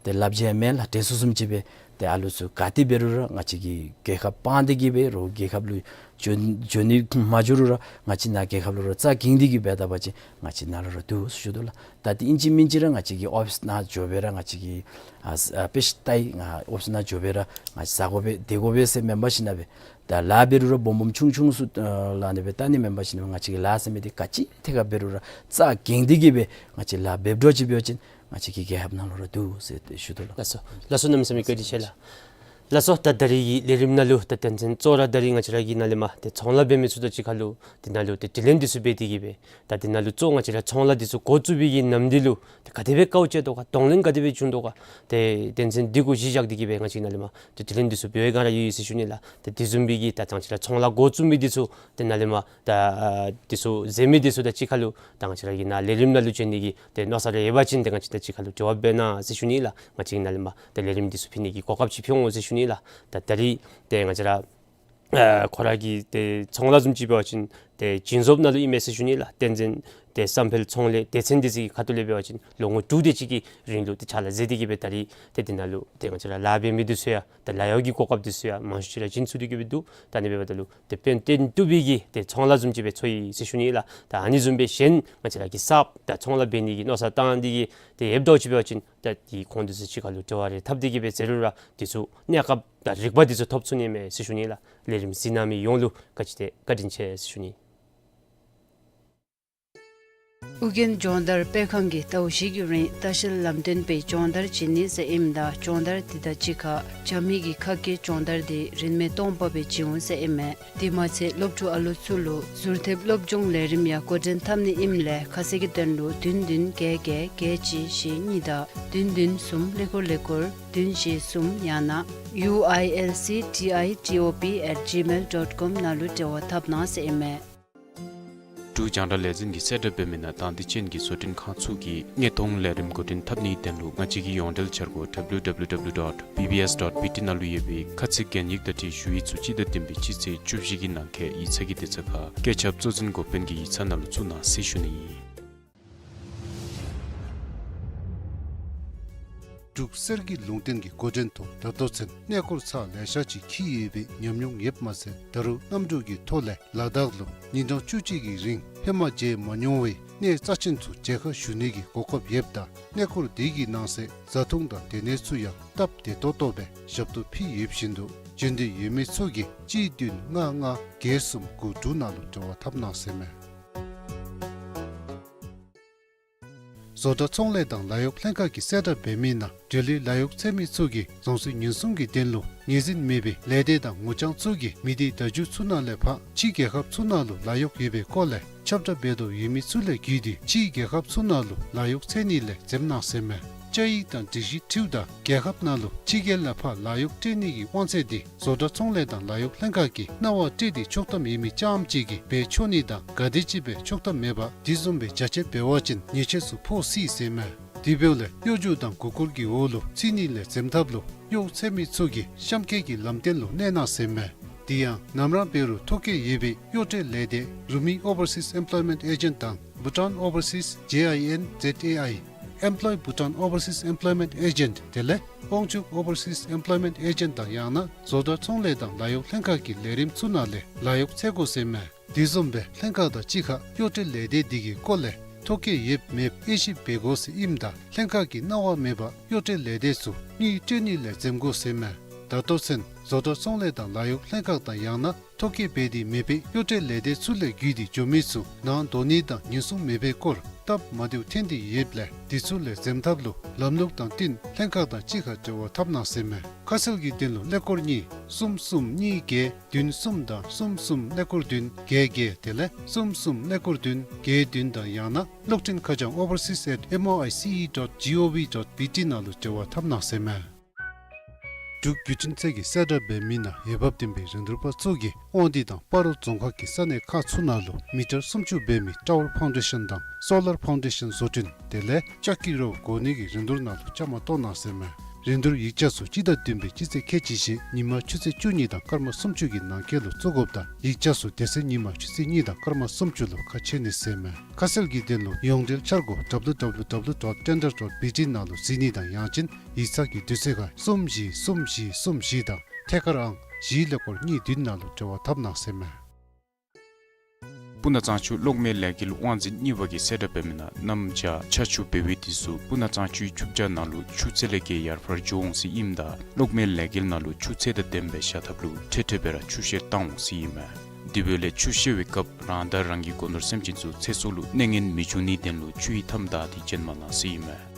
ཏེ་ལབ་བྱ་མེན་ལགས། དྲན་གསོ་བཟུམ་ཅིག་སྦེ་ཏེ་ཨ་ལུ་ཚུ་ག་ཏེ་འབད་རུང་ར་ང་བཅས་ཀྱི་རྒྱལ་ཁབ་སྤང་སྟེ་གི་འབད་རུང་རྒྱལ་ཁབ་ལུ་འགྱོ་འགྱོ་ནི་མ་འགྱོ་རུང་ར་ང་བཅས་ནཱ་རྒྱལ་ཁབ་ལུ་ར་རྩ་འགེངས་ཏེ་གི་འབད་ད་པ་ཅིན་ང་བཅས་ནཱ་ལུ་ར་འདུག་ཞུ་དོ་ལགས། ད་ཏེ་ཨིན་ཅི་མིན་ཅི་ར་ང་བཅས་ཀྱི་ཨོ་ཕིསི་ནང་འགྱོ་སྦེ་ར་ང་བཅས་ཀྱིས་ཨ་ཨ་དཔེ་ཆ་ལྟ་ཡི་ང་ཨོ་ཕིསི་ནང་འགྱོ་སྦེ་ར་ང་བཅས་ཟ་དགོ་པས་སྡོད་དགོ་པས་ཟེར་མེན་པར་ཞིནམ་ལས་ད་ལཱ་འབད་རུང་ར་སྦོམ་སྦོམ་ཆུང་ཆུང་ཚུ་ཨ་ལཱ་ཨ་ནི་སྦེ་ལྟ་ནི་མེན་པར་ཞིནམ་ལས་ང་བཅས་ཀྱི་ལཱ་ཟེར་མི་འདི་ག་ཅི་ཐད་ཁར་འབད་རུང་ར་རྩ་འགེངས་ཏེ་གི་སྦེ་ང་བཅས་ལཱ་འབདཝ་འདྲཝ་ཅིག་འབད་བ་ཅིན་ང་བཅས་ཀྱི་རྒྱལ་ཁབ་ནང་ལུ་ར་འདུག་ཟེར་ཏེ་ཞུ་དོ་ལགས། ལགས་སོ། ལགས་སོ། གནམ་མེད་ས་མེད་བཀའ་དྲིན་ཆེ་ལགས། ལགས་སོ། ད་ད་རིས་ཀྱི་ལས་རིམ་ནང་ལུ་ད་དོན་ཚན་གཙོ་བོ་ར་ད་རིས་ང་བཅས་ར་གིས་ནཱ་ལས་མར་ཏེ་ཚོང་ལཱ་འབད་མི་ཚུ་དང་གཅིག་ཁར་ལུ་ཏེ་ནཱ་ལུ་ཏེ་དྲི་ལན་འདི་ཚུ་འབད་དེ་གི་སྦེ་ད་འདི་ནང་ལུ་གཙོ་ང་བཅས་ར་ཚོང་ལཱ་འདི་ཚུ་འགོ་བཙུགས་པའི་གི་ནམ་དུས་ལུ་ཏེ་ག་དེ་སྦེ་དཀའཝ་སྤྱད་དོ་ག། གདོང་ལེན་ག་དེ་སྦེ་བྱུང་དོ་ག། ཏེ་དོན་ཚན་འདི་གུ་གཞི་བཞག་སྟེ་གི་སྦེ་ང་བཅས་ནཱ་ལས་མར་ཏེ་དྲི་ལན་འདི་ཚུ་འབད་བའི་སྒང་ར་ཡོད་ཡོད་ཟེར་ཞུ་ནི་ལགས། ཏེ་དེ་བཟུམ་སྦེ་གི་ད་ང་བཅས་ར་ཚོང་ལཱ་འགོ་བཙུགས་མི་འདི་ཚུ་ཏེ་ནཱ་ལས་མར་ད་ཨ་འདི་ཚུ་མཛད་མི་འདི་ཚུ་དང་གཅིག་ཁར་ལུ་ད་ང་བཅས་ར་གི་ནཱ་ལས་རིམ་ནང་ལུ་བྱོན་ནི་གི་ཏེ་མནོ་བསམ་རེ་ཡོད་པ་ཅིན་ཏེ་ང་བཅས་དང་གཅིག་ཁར་ལུ་འབྲེལ་བ་འབད་གནང་ཟེར་ཞུ་ནི་ལགས། ང་བཅས་ནཱ་ལས་མར་ཏེ་ལས་རིམ་འདི་ཚུ་ཕུལ་ནི་གི་གོ་སྐབས་ཅིག་ཕུལ་འོང་ཟེར་ཞུ་ནི་ལགས། ད་ད་རིས་ཏེ་ང་བཅས་ར་ཨ་ཁོ་ར་གི་ཏེ་ཚོང་ལཱ་བཟུམ་ཅིག་འབད་བ་ཅིན་ཏེ་བྱིན་རྫོབ་ནང་ལུ་ཨིན་མས་ཟེར་ཞུ་ནི་ལགས། དོན་ཚན་ཏེ་བསམ་འཕེལ་ཚོང་ལས་སྡེ་ཚན་འདི་ཚུ་གི་ཁ་ཐུག་ལས་འབད་བ་ཅིན་ལོ་ངོ་དྲུག་དེ་ཅིག་གི་རིང་ལུ་ཏེ་ཕྱག་ལཱ་མཛད་དེ་གི་སྦེ་ད་རིས་ཏེ་འདི་ནང་ལུ་ཏེ་ང་བཅས་ར་ལཱ་འབད་མི་འདི་ཚུ་ཡང་ད་ལཱ་གཡོག་གི་གོ་སྐབས་འདི་ཚུ་ཡང་མང་ཤོས་ཅིག་ར་བྱིན་ཚུགས་ཏེ་གི་སྦེ་འདུག། ད་ཨ་ནི་འབདཝ་ད་ལུ་ཏེ་དཔོན་བསྟེན་བཏུབ་པའི་གི་ཏེ་ཚོང་ལཱ་བཟུམ་ཅིག་སྦེ་ཚོར་ཡི་ཟེར་ཞུ་ནི་ལགས། ད་ཨ་ནི་བཟུམ་སྦེ་གཞན་ང་བཅས་ར་གི་གསརཔ་ད་ཚོང་ལཱ་འབད་ནི་གི་མནོ་བསམ་བཏང་སྟེ་གི་ཏེ་ཡོདཔ་འདྲཝ་ཅིག་འབད་བ་ཅིན་ད་ཏེ་ཁོང་འདི་ཚུ་གཅིག་ཁར་ལུ་འབྲེལ་བ་རེ་འཐབ་སྟེ་གི་སྦེ་མཛད་རུང་ར་འདི་ཚུ་གནས་སྐབས་ད་རིག་པ་འདི་ཚུ་ཐོབ་ཚུགས་ནི་མས་ཟེར་ཞུ་ནི་ལགས། ལས་རིམ་གཟིགས་གནང་མི་ཡོངས་ལུ་བཀའ་དྲིན་ཆེ་བཀའ་དྲིན་ཆེ་ཟེར་ཞུ་ནི། ཨོ་རྒྱན་སྦྱོང་བརྡར་སྤེལ་ཁང་གིས་ཟླཝ་བཞི་གི་རིང་ལྟ་བཤལ་ལམ་སྟོན་པའི་སྦྱོང་བརྡར་བྱིན་ནི་ཟེར་ཨིནམ་ད་སྦྱོང་བརྡར་འདི་དང་གཅིག་ཁར་རྒྱབ་མི་གི་ཁ་སྐད་སྦྱོང་བརྡར་འདི་རིན་མེད་སྟོང་པ་སྦེ་བྱིན་འོང་ཟེར་ཨིན་མས། དེ་མ་ཚད་སློབ་ཕྲུག་ཨ་ལུ་ཚུ་ལུ་ཟུར་ཐེབས་སློབ་སྦྱོང་ལས་རིམ་ཡང་འགོ་འདྲེན་འཐབ་ནི་ཨིནམ་ལས་ཁ་གསལ་གྱི་དོན་ལུ་བདུན་བདུན་བརྒྱད་བརྒྱད་བརྒྱད་གཅིག་བཞི་གཉིས་དང་བདུན་བདུན་གསུམ་ཀླད་ཀོར་ཀླད་ཀོར་བདུན་བཞི་གསུམ་ཡང་ན་ཡུ་ཨའི་ཨེལ་སི་ཊི་ཨའི་ཊི་ཨོ་པི་ཨེཊ་ཇི་མེལ་ཌོཊ་ཀོམ་ནང་ལུ་འབྲེལ་བ་འཐབ་གནང་ཟེར་ཨིན་མས། འབྲུག་རྒྱང་བསྒྲགས་ལས་འཛིན་གྱིས་གསལ་བསྒྲགས་འབད་མི་ནང་དང་འདོད་ཅན་གྱི་བཟོ་སྐྲུན་ཁང་ཚུ་གིས་དངོས་མཐོང་ལས་རིམ་འགོ་འདྲེན་འཐབ་ནིའི་དོན་ལུ་ང་བཅས་ཀྱི་ཡོངས་འབྲེལ་འཆར་སྒོ་W W W dot B B S dot B T ནང་ལུ་ཡོད་པའི་ཁ་ཚིག་གན་ཡིག་དང་བསྒྲིགས་ཞུ་ཡིག་ཚུ་སྤྱི་ཟླ་བདུན་པའི་སྤྱི་ཚེས་བཅུ་བཞི་གི་ནང་འཁོད་ཡིག་ཚང་གི་དུས་ཚོད་ཁར་སྐད་ཁྱབ་གཙོ་འཛིན་འགོ་དཔོན་གྱི་ཡིག་ཚང་ནང་ལུ་བཙུགས་གནང་ཟེར་ཞུ་ནི་ཨིན། འབྲུག་གསེར་གྱི་ལུང་བསྟན་གྱི་འགོ་འདྲེན་ཐོག་ད་ལྟོ་ཚུན་གནས་སྐོར་ཚར་ལེ་ཤ་ཅིག་འཁྱིད་ཡོད་པའི་ཉམས་མྱོང་ཡོདཔ་མ་ཚད་ད་རུང་གནམ་གྲུ་གི་ཐོག་ལས་ལ་དྭགས་ལུ་ཉིན་གྲངས་བཅུ་གཅིག་གི་རིང་ཧེ་མ་མཇལ་མ་མྱོང་བའི་གནས་རྩ་ཆེན་ཚུ་མཇལ་ཁ་ཞུ་ནི་གི་གོ་སྐབས་ཡོདཔ་ད་གནས་སྐོར་འདི་གི་ནང་གསེས་བཟའ་འཐུང་དང་སྡོད་གནས་ཚུ་ཡང་སྟབས་བདེ་ཏོག་ཏོ་སྦེ་ཞབས་ཏོག་ཕུལ་ཡོདཔ་བཞིན་དུ་བྱོན་འདོད་ཡོད་མི་ཚུ་གིས་གཅིག་བདུན་ལྔ་ལྔ་བརྒྱད་གསུམ་དགུ་དྲུག་ནང་ལུ་འབྲེལ་བ་འཐབ་གནང་ཟེར་མས། བཟོ་གྲྭ་ཚོང་ལས་དང་ལཱ་གཡོག་ལྷན་ཁག་གིས་གསལ་བསྒྲགས་འབད་མི་ནང་འབྲེལ་ཡོད་ལཱ་གཡོག་འཚོལ་མི་ཚུ་གིས་རྫོང་སྲིད་ཉེན་སྲུང་གི་དོན་ལུ་ངོས་འཛིན་མེད་པའི་ལས་སྡེ་དང་ངོ་རྐྱང་ཚུ་གིས་མི་སྡེ་བརྡ་བརྒྱུད་ཚུ་ནང་ལས་ཕར་ཕྱི་རྒྱལ་ཁབ་ཚུ་ནང་ལུ་ལཱ་གཡོག་ཡོད་པའི་སྐོར་ལས་ཁྱབ་བསྒྲགས་འབད་དོ་ཡོད་མི་ཚུ་ལས་བརྒྱུད་དེ་ཕྱི་རྒྱལ་ཁབ་ཚུ་ནང་ལུ་ལཱ་གཡོག་འཚོལ་ནི་ལས་འཛེམ་གནང་ཟེར་མས། བཅའ་ཡིག་དང་སྒྲིག་གཞི་འཁྲིལཝ་ད་རྒྱལ་ཁབ་ནང་ལུ་ཕྱི་རྒྱལ་ལས་ཕར་ལཱ་གཡོག་སྤྲོད་ནི་གི་དབང་ཚད་འདི་བཟོ་གྲྭ་ཚོང་ལས་དང་ལཱ་གཡོག་ལྷན་ཁག་གིས་གནང་བ་སྤྲོད་དེ་ཆོག་ཐམ་ཡོད་མི་རྐྱངམ་ཅིག་གིས་འབད་ཆོག་ནི་དང་ག་དེམ་ཅིག་སྦེ་ཆོག་ཐམ་མེད་པར་དེ་བཟུམ་སྦེ་རྒྱ་ཆེ་འབད་བ་ཅིན་ཉེས་ཆད་ཚུ་ཕོག་སྲིད་ཟེར་མས། དེ་འབདཝ་ལས་གཡོ་སྒྱུ་དང་མགུ་སྐོར་གྱི་འོག་ལུ་ཚུད་ནི་ལས་འཛེམ་ཐབས་ལུ་གཡོག་འཚོལ་མི་ཚུ་གིས་གཤམ་འཁོད་ཀྱི་ལམ་སྟོན་ལུ་གནས་གནང་ཟེར་མས། དེ་ཡང་ནམ་ར་འབད་རུང་ཐོ་བཀོད་ཡོད་པའི་གཡོག་སྤྲོད་ལས་སྡེ་རུ་མི་ཨོ་བར་སིས་ཨེམ་པ་ལོའི་མེནཊ་ཨེ་ཇེནཊ་དང་བྷུ་ཊཱན་ཨོ་བར་སིས་ཇེ་ཨའི་ཨེན་ཛེཌ་ཨེ་ཨའི་ཨེམ་པ་ལོའི་བྷུ་ཊཱན་ཨོ་བར་སིས་ཨེམ་པ་ལོའི་མེནཊ་ཨེ་ཇེནཊ་དེ་ལས་དབང་ཕྱུག་ཨོ་བར་སིས་ཨེམ་པ་ལོའི་མེནཊ་ཨེ་ཇེནཊ་དང་ཡང་ན་བཟོ་གྲྭ་ཚོང་ལས་དང་ལཱ་གཡོག་ལྷན་ཁག་གི་ལས་རིམ་ཚུ་ནང་ལས་ལཱ་གཡོག་འཚོལ་དགོ་ཟེར་མས། དེ་བཟུམ་སྦེ་ལྷན་ཁག་དང་གཅིག་ཁར་གཡོག་སྤྲོད་ལས་སྡེ་འདི་གི་སྐོར་ལས་ཐོ་བཀོད་ཡོདཔ་མེདཔ་དབྱེ་ཞིབ་འབད་དགོ་ཟེར་ཨིནམ་ད་ལྷན་ཁག་གིས་གནང་བ་མེད་པར་གཡོག་སྤྲོད་ལས་སྡེ་ཚུ་དངུལ་སྤྲོད་ནི་ལས་འཛེམ་དགོ་ཟེར་མས། ད་ལྟོ་ཚུན་བཟོ་གྲྭ་ཚོང་ལས་དང་ལཱ་གཡོག་ལྷན་ཁག་དང་ཡང་ན་ཐོ་བཀོད་འབད་དེ་མེད་པའི་གཡོག་སྤྲོད་ལས་སྡེ་ཚུ་ལས་བརྒྱུད་དེ་འགྱོ་མི་ཚུ་ནང་འདོགས་ནི་དང་ཉེན་སྲུང་མེད་པའི་སྐོར་སྟབས་མ་བདེཝ་ཐོན་ཏེ་ཡོདཔ་ལས་དེ་ཚུ་ལས་འཛེམ་ཐབས་ལུ་ལམ་ལུགས་དང་བསྟུན་ལྷན་ཁག་དང་གཅིག་ཁར་འབྲེལ་བ་འཐབ་གནང་ཟེར་མས། ཁ་གསལ་གྱི་དོན་ལུ་ཀླད་ཀོར་གཉིས་གསུམ་གསུམ་གཉིས་བརྒྱད་བདུན་གསུམ་དང་གསུམ་གསུམ་ཀླད་ཀོར་བདུན་བརྒྱད་བརྒྱད་དེ་ལས་གསུམ་གསུམ་ཀླད་ཀོར་བདུན་བརྒྱད་བདུན་དང་ཡང་ན་གློག་འཕྲིན་ཁ་བྱང་ཨོ་བར་སིས་ཨེཊ་ཨེམ་ཨོ་ཨའི་སི་ཨི་ཌོཊ་ཇི་ཨོ་ཝི་ཌོཊ་བི་ཊི་ནང་ལུ་འབྲེལ་བ་འཐབ་གནང་ཟེར་མས། འབྲུག་བརྒྱུད་འཕྲིན་ཚད་ཀྱིས་གསལ་བསྒྲགས་འབད་མི་ནང་འོས་འབབ་ལྡན་པའི་རིན་བསྡུར་པ་ཚུ་གིས་དབང་འདུས་དང་སྤ་རོ་རྫོང་ཁག་གི་ས་གནས་ཁག་ཚུ་ནང་ལུ་མི་ཊར་སུམ་ཅུ་འབད་མི་ཊ་ཝར་ཕའུན་ཌེ་ཤཱན་དང་སོ་ལར་ཕའུན་ཌེ་ཤཱན་བཟོ་སྐྲུན་དེ་ལས་ལྕགས་ཀྱི་རོ་བསྐོ་ནི་གི་རིན་བསྡུར་ནང་ལུ་བཅའ་མར་གཏོགས་གནང་ཟེར་མས། རིན་བསྡུར་ཡིག་ཆ་ཚུ་སྤྱི་ཟླ་བདུན་པའི་སྤྱི་ཚེས་ཁལ་གཅིག་བཞི་ཉིན་མ་ཆུ་ཚོད་བཅུ་གཉིས་དང་སྐར་མ་སུམ་ཅུ་གི་ནང་འཁོད་ལུ་བཙུགས་དགོཔ་དང་ཡིག་ཆ་ཚུ་དེ་ཚེ་ཉིན་མ་ཆུ་ཚོད་གཉིས་དང་སྐར་མ་སུམ་ཅུ་ལུ་ཁ་ཕྱེ་ནི་ཟེར་མས། ཁ་གསལ་གྱི་དོན་ལུ་ཡོངས་འབྲེལ་འཆར་སྒོ་ཌབ་ལུ་ཌབ་ལུ་ཌབ་ལུ་ཌོཊ་ཊེན་ཌར་ཌོཊ་བི་ཊི་ནང་ལུ་གཟིགས་ནི་དང་ཡང་ཅིན་ཡིག་ཚང་གི་དུས་ཚོད་ཁར་གསུམ་བཞི་གསུམ་བཞི་གསུམ་བཞི་དང་ཐད་ཀར་ཨང་བཞི་ཀླད་ཀོར་གཉིས་བདུན་ནང་ལུ་འབྲེལ་བ་འཐབ་གནང་ཟེར་མས། སྤུ་ན་གཙང་ཆུ་གློག་མེ་ལས་འགུལ་དབང་འཛིན་གཉིས་པ་གིས་གསལ་བསྒྲགས་འབད་མི་ནང་གནམ་བྱཱར་ཆར་ཆུ་འབབ་པའི་དུས་སུ་སྤུ་ན་གཙང་ཆུའི་ཆུ་བྱཱར་ནང་ལུ་ཆུ་ཚད་ལས་བརྒལ་ཡར་འཕར་འགྱོ་འོང་ཟེར་ཨིནམ་ད་གློག་མེ་ལས་འགུལ་ནང་ལུ་ཆུ་ཚད་དང་ལྡནམ་སྦེ་བཞག་ཐབས་ལུ་འཕྲལ་འཕྲལ་སྦེ་ར་ཆུ་བཤལ་བཏང་འོང་ཟེར་ཨིན་མས། དེ་འབདཝ་ལས་ཆུ་བཤལ་བའི་སྐབས་རང་དང་རང་གི་སྒོ་ནོར་སེམས་ཅན་ཚུ་ཚེ་སྲོག་ལུ་གནོད་ངན་མི་འབྱུང་ནིའི་དོན་ལུ་ཆུ་ཡི་མཐའམ་བདའ་སྟེ་བྱོན་མ་གནང་ཟེར་ཨིན་མས།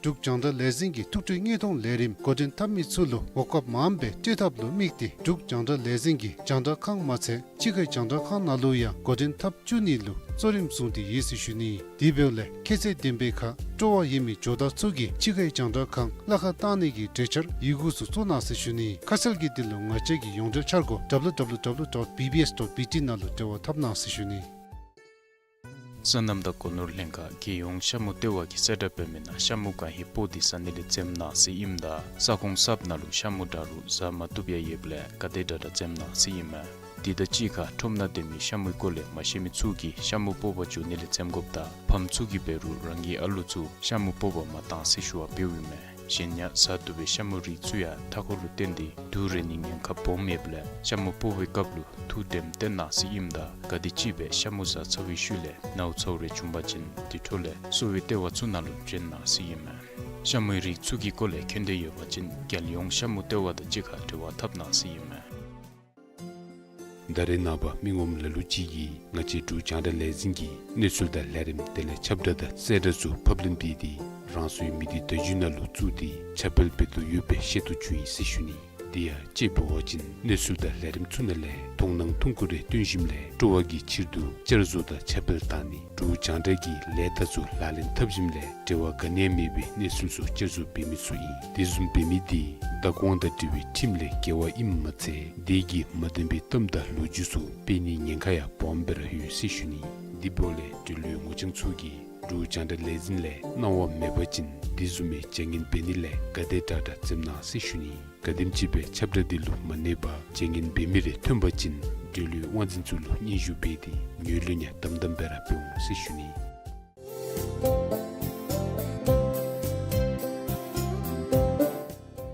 འབྲུག་རྒྱང་བསྒྲགས་ལས་འཛིན་གྱིས་ཐུགས་སྤྲོའི་དངོས་མཐོང་ལས་རིམ་འགོ་འདྲེན་འཐབ་མི་ཚུ་ལུ་གོ་སྐབས་མངམ་སྦེ་སྤྲོད་ཐབས་ལུ་དམིགས་ཏེ་འབྲུག་རྒྱང་བསྒྲགས་ལས་འཛིན་གྱིས་རྒྱང་བསྒྲགས་ཁང་མ་ཚད་ཕྱི་ཁའི་རྒྱང་བསྒྲགས་ཁང་ནང་ལུ་ཡང་འགོ་འདྲེན་འཐབ་བཅུག་ནི་ལུ་གཙོ་རིམ་བཟུང་སྟེ་ཡོད་ཟེར་ཞུ་ནི། དེ་འབདཝ་ལས་ཁྱད་ཚད་ལྡན་པའི་ཁར་སྤྲོ་བ་ཡོད་མི་ཇོ་བདག་ཚུ་གིས་ཕྱི་ཁའི་རྒྱང་བསྒྲགས་ཁང་གླ་ཁར་བཏང་ནི་གི་གྲོས་འཆར་ཡི་གུ་ཚུ་བཙུགས་གནང་ཟེར་ཞུ་ནི། ཁ་གསལ་གྱི་དོན་ལུ་ང་བཅས་ཀྱི་ཡོངས་འབྲེལ་འཆར་སྒོ་ཌབ་ལུ་ཌབ་ལུ་ཌབ་ལུ་ཌོཊ་བི་བི་ཨེསི་ཌོཊ་བི་ཊི་ནང་ལུ་འབྲེལ་བ་འཐབ་གནང་ཟེར་ཞུ་ནི། སོ་ནམ་དང་སྒོ་ནོར་ལྷན་ཁག་རྒྱལ་ཡོངས་ཤ་མུ་ལྟེ་བ་གིས་གསལ་བསྒྲགས་འབད་མི་ནང་ཤ་མུ་གང་ཧེ་སྤོག་སྟེ་ཟ་ནི་ལས་འཛེམ་གནང་ཟེར་ཨིནམ་ད་ས་ཁོངས་གསརཔ་ནང་ལུ་ཤ་མུ་འདྲ་རུང་ཟ་མ་བཏུབ་ཡང་ཡོདཔ་ལས་ག་དེ་དྲག་དྲག་འཛེམ་གནང་ཟེར་ཨིན་མས། དེ་དང་གཅིག་ཁར་ཁྲོམ་ནང་སྡོད་མི་ཤ་མུའི་སྐོར་ལས་མ་ཤེས་མི་ཚུ་གིས་ཤ་མུ་སྤོག་པར་འགྱོ་ནི་ལས་འཛེམ་དགོཔ་དང་ཕམ་ཚུ་གིས་འབད་རུང་རང་གི་ཨ་ལུ་ཚུ་ཤ་མུ་སྤོག་པར་མ་གཏང་ཟེར་ཞུ་བ་འབདཝ་ཨིན་མས། གཞན་ཡང་ཟ་བཏུབ་པའི་ཤ་མུའི་རིགས་ཚུ་ཡང་མཐའ་འཁོར་ལུ་བརྟེན་ཏེ་དུག་རེག་ནིའི་ཉེན་ཁ་སྦོམ་ཡོདཔ་ལས་ཤ་མུ་སྤོག་པའི་སྐབས་ལུ་ཐུགས་དྲནམ་བཏོན་གནང་ཟེར་ཨིནམ་ད་ག་དེམ་ཅིག་སྦེ་ཤ་མུ་ཟ་ཚར་བའི་ཤུལ་ལས་ནཝ་ཚཝ་རེ་བྱུང་པ་ཅིན་དེ་འཕྲོ་ལས་གསོ་བའི་ལྟེ་བ་ཚུ་ནང་ལུ་བྱོན་གནང་ཟེར་ཨིན་མས། ཤ་མུའི་རིགས་ཚུ་གི་སྐོར་ལས་མཁྱེན་འདོད་ཡོད་པ་ཅིན་རྒྱལ་ཡོངས་ཤ་མུ་ལྟེ་བ་དང་གཅིག་ཁར་འབྲེལ་བ་འཐབ་གནང་ཟེར་ཨིན་མས། ད་རེས་ནངས་པ་མི་ངོམ་ལ་ལུ་ཅིག་གིས་ང་བཅས་འབྲུག་རྒྱང་བསྒྲགས་ལས་འཛིན་གྱི་གནས་ཚུལ་དང་ལས་རིམ་དེ་ལས་ཁྱབ་བསྒྲགས་དང་གསལ་བསྒྲགས་ཚུ་ཕབ་ལེན་འབད་དེ་རང་སོའི་མི་སྡེ་བརྡ་བརྒྱུད་ནང་ལུ་བཙུགས་ཏེ་ཁྱབ་སྤེལ་འབད་དོ་ཡོད་པའི་ཤེས་རྟོགས་བྱུང་ཡི་ཟེར་ཞུ་ནི། དེ་ཡང་དཔྱེ་འབད་བ་ཅིན་གནས་ཚུལ་དང་ལས་རིམ་ཚུ་ནང་ལས་མཐོང་སྣང་ཐུང་ཀུ་རེ་སྟོན་ཞིནམ་ལས་སྤྲོ་བ་གི་ཕྱིར་དུ་བསྐྱར་བཟོ་དང་ཁྱབ་སྤེལ་བཏང་ནི་འབྲུག་རྒྱང་བསྒྲགས་ཀྱི་ལས་རྟགས་ཚུ་ལག་ལེན་འཐབ་ཞིནམ་ལས་འབྲེལ་བ་ག་ནི་ཡང་མེད་པའི་གནས་ཚུལ་ཚུ་བསྐྱར་བཟོ་འབད་མི་ཚུ་ཨིན། དེ་བཟུམ་འབད་མི་དེ་བདག་དབང་དང་འབྲེལ་བའི་ཁྲིམས་ལས་འགལ་བ་ཨིནམ་མ་ཚད་དེ་གིས་མ་བདེན་པའི་གཏམ་དང་ལོ་རྒྱུས་ཚུ་སྤེལ་ནིའི་ཉེན་ཁ་ཡང་སྦོམ་སྦེ་ར་ཡོད་ཟེར་ཞུ་ནི། དེ་འབདཝ་ལས་འབྲེལ་ཡོད་ངོ་རྐྱང་ཚུ་གིས་འབྲུག་རྒྱང་བསྒྲགས་ལས་འཛིན་ལས་གནང་བ་མེད་པ་ཅིན་དེ་བཟུམ་མའི་བྱ་ངན་འབད་ནི་ལས་ག་དེ་དྲག་དྲག་འཛེམ་གནང་ཟེར་ཞུ་ནི། ག་དེམ་ཅིག་སྦེ་ཁྱབ་བསྒྲགས་དེ་ལུ་མ་གནས་པར་བྱ་ངན་འབད་མི་རེ་ཐོན་པ་ཅིན་འབྲེལ་ཡོད་དབང་འཛིན་ཚུ་ལུ་སྙན་ཞུ་འབད་དེ་ངོས་ལེན་ཡང་དམ་དམ་སྦེ་ར་འབད་འོང་ཟེར་ཞུ་ནི།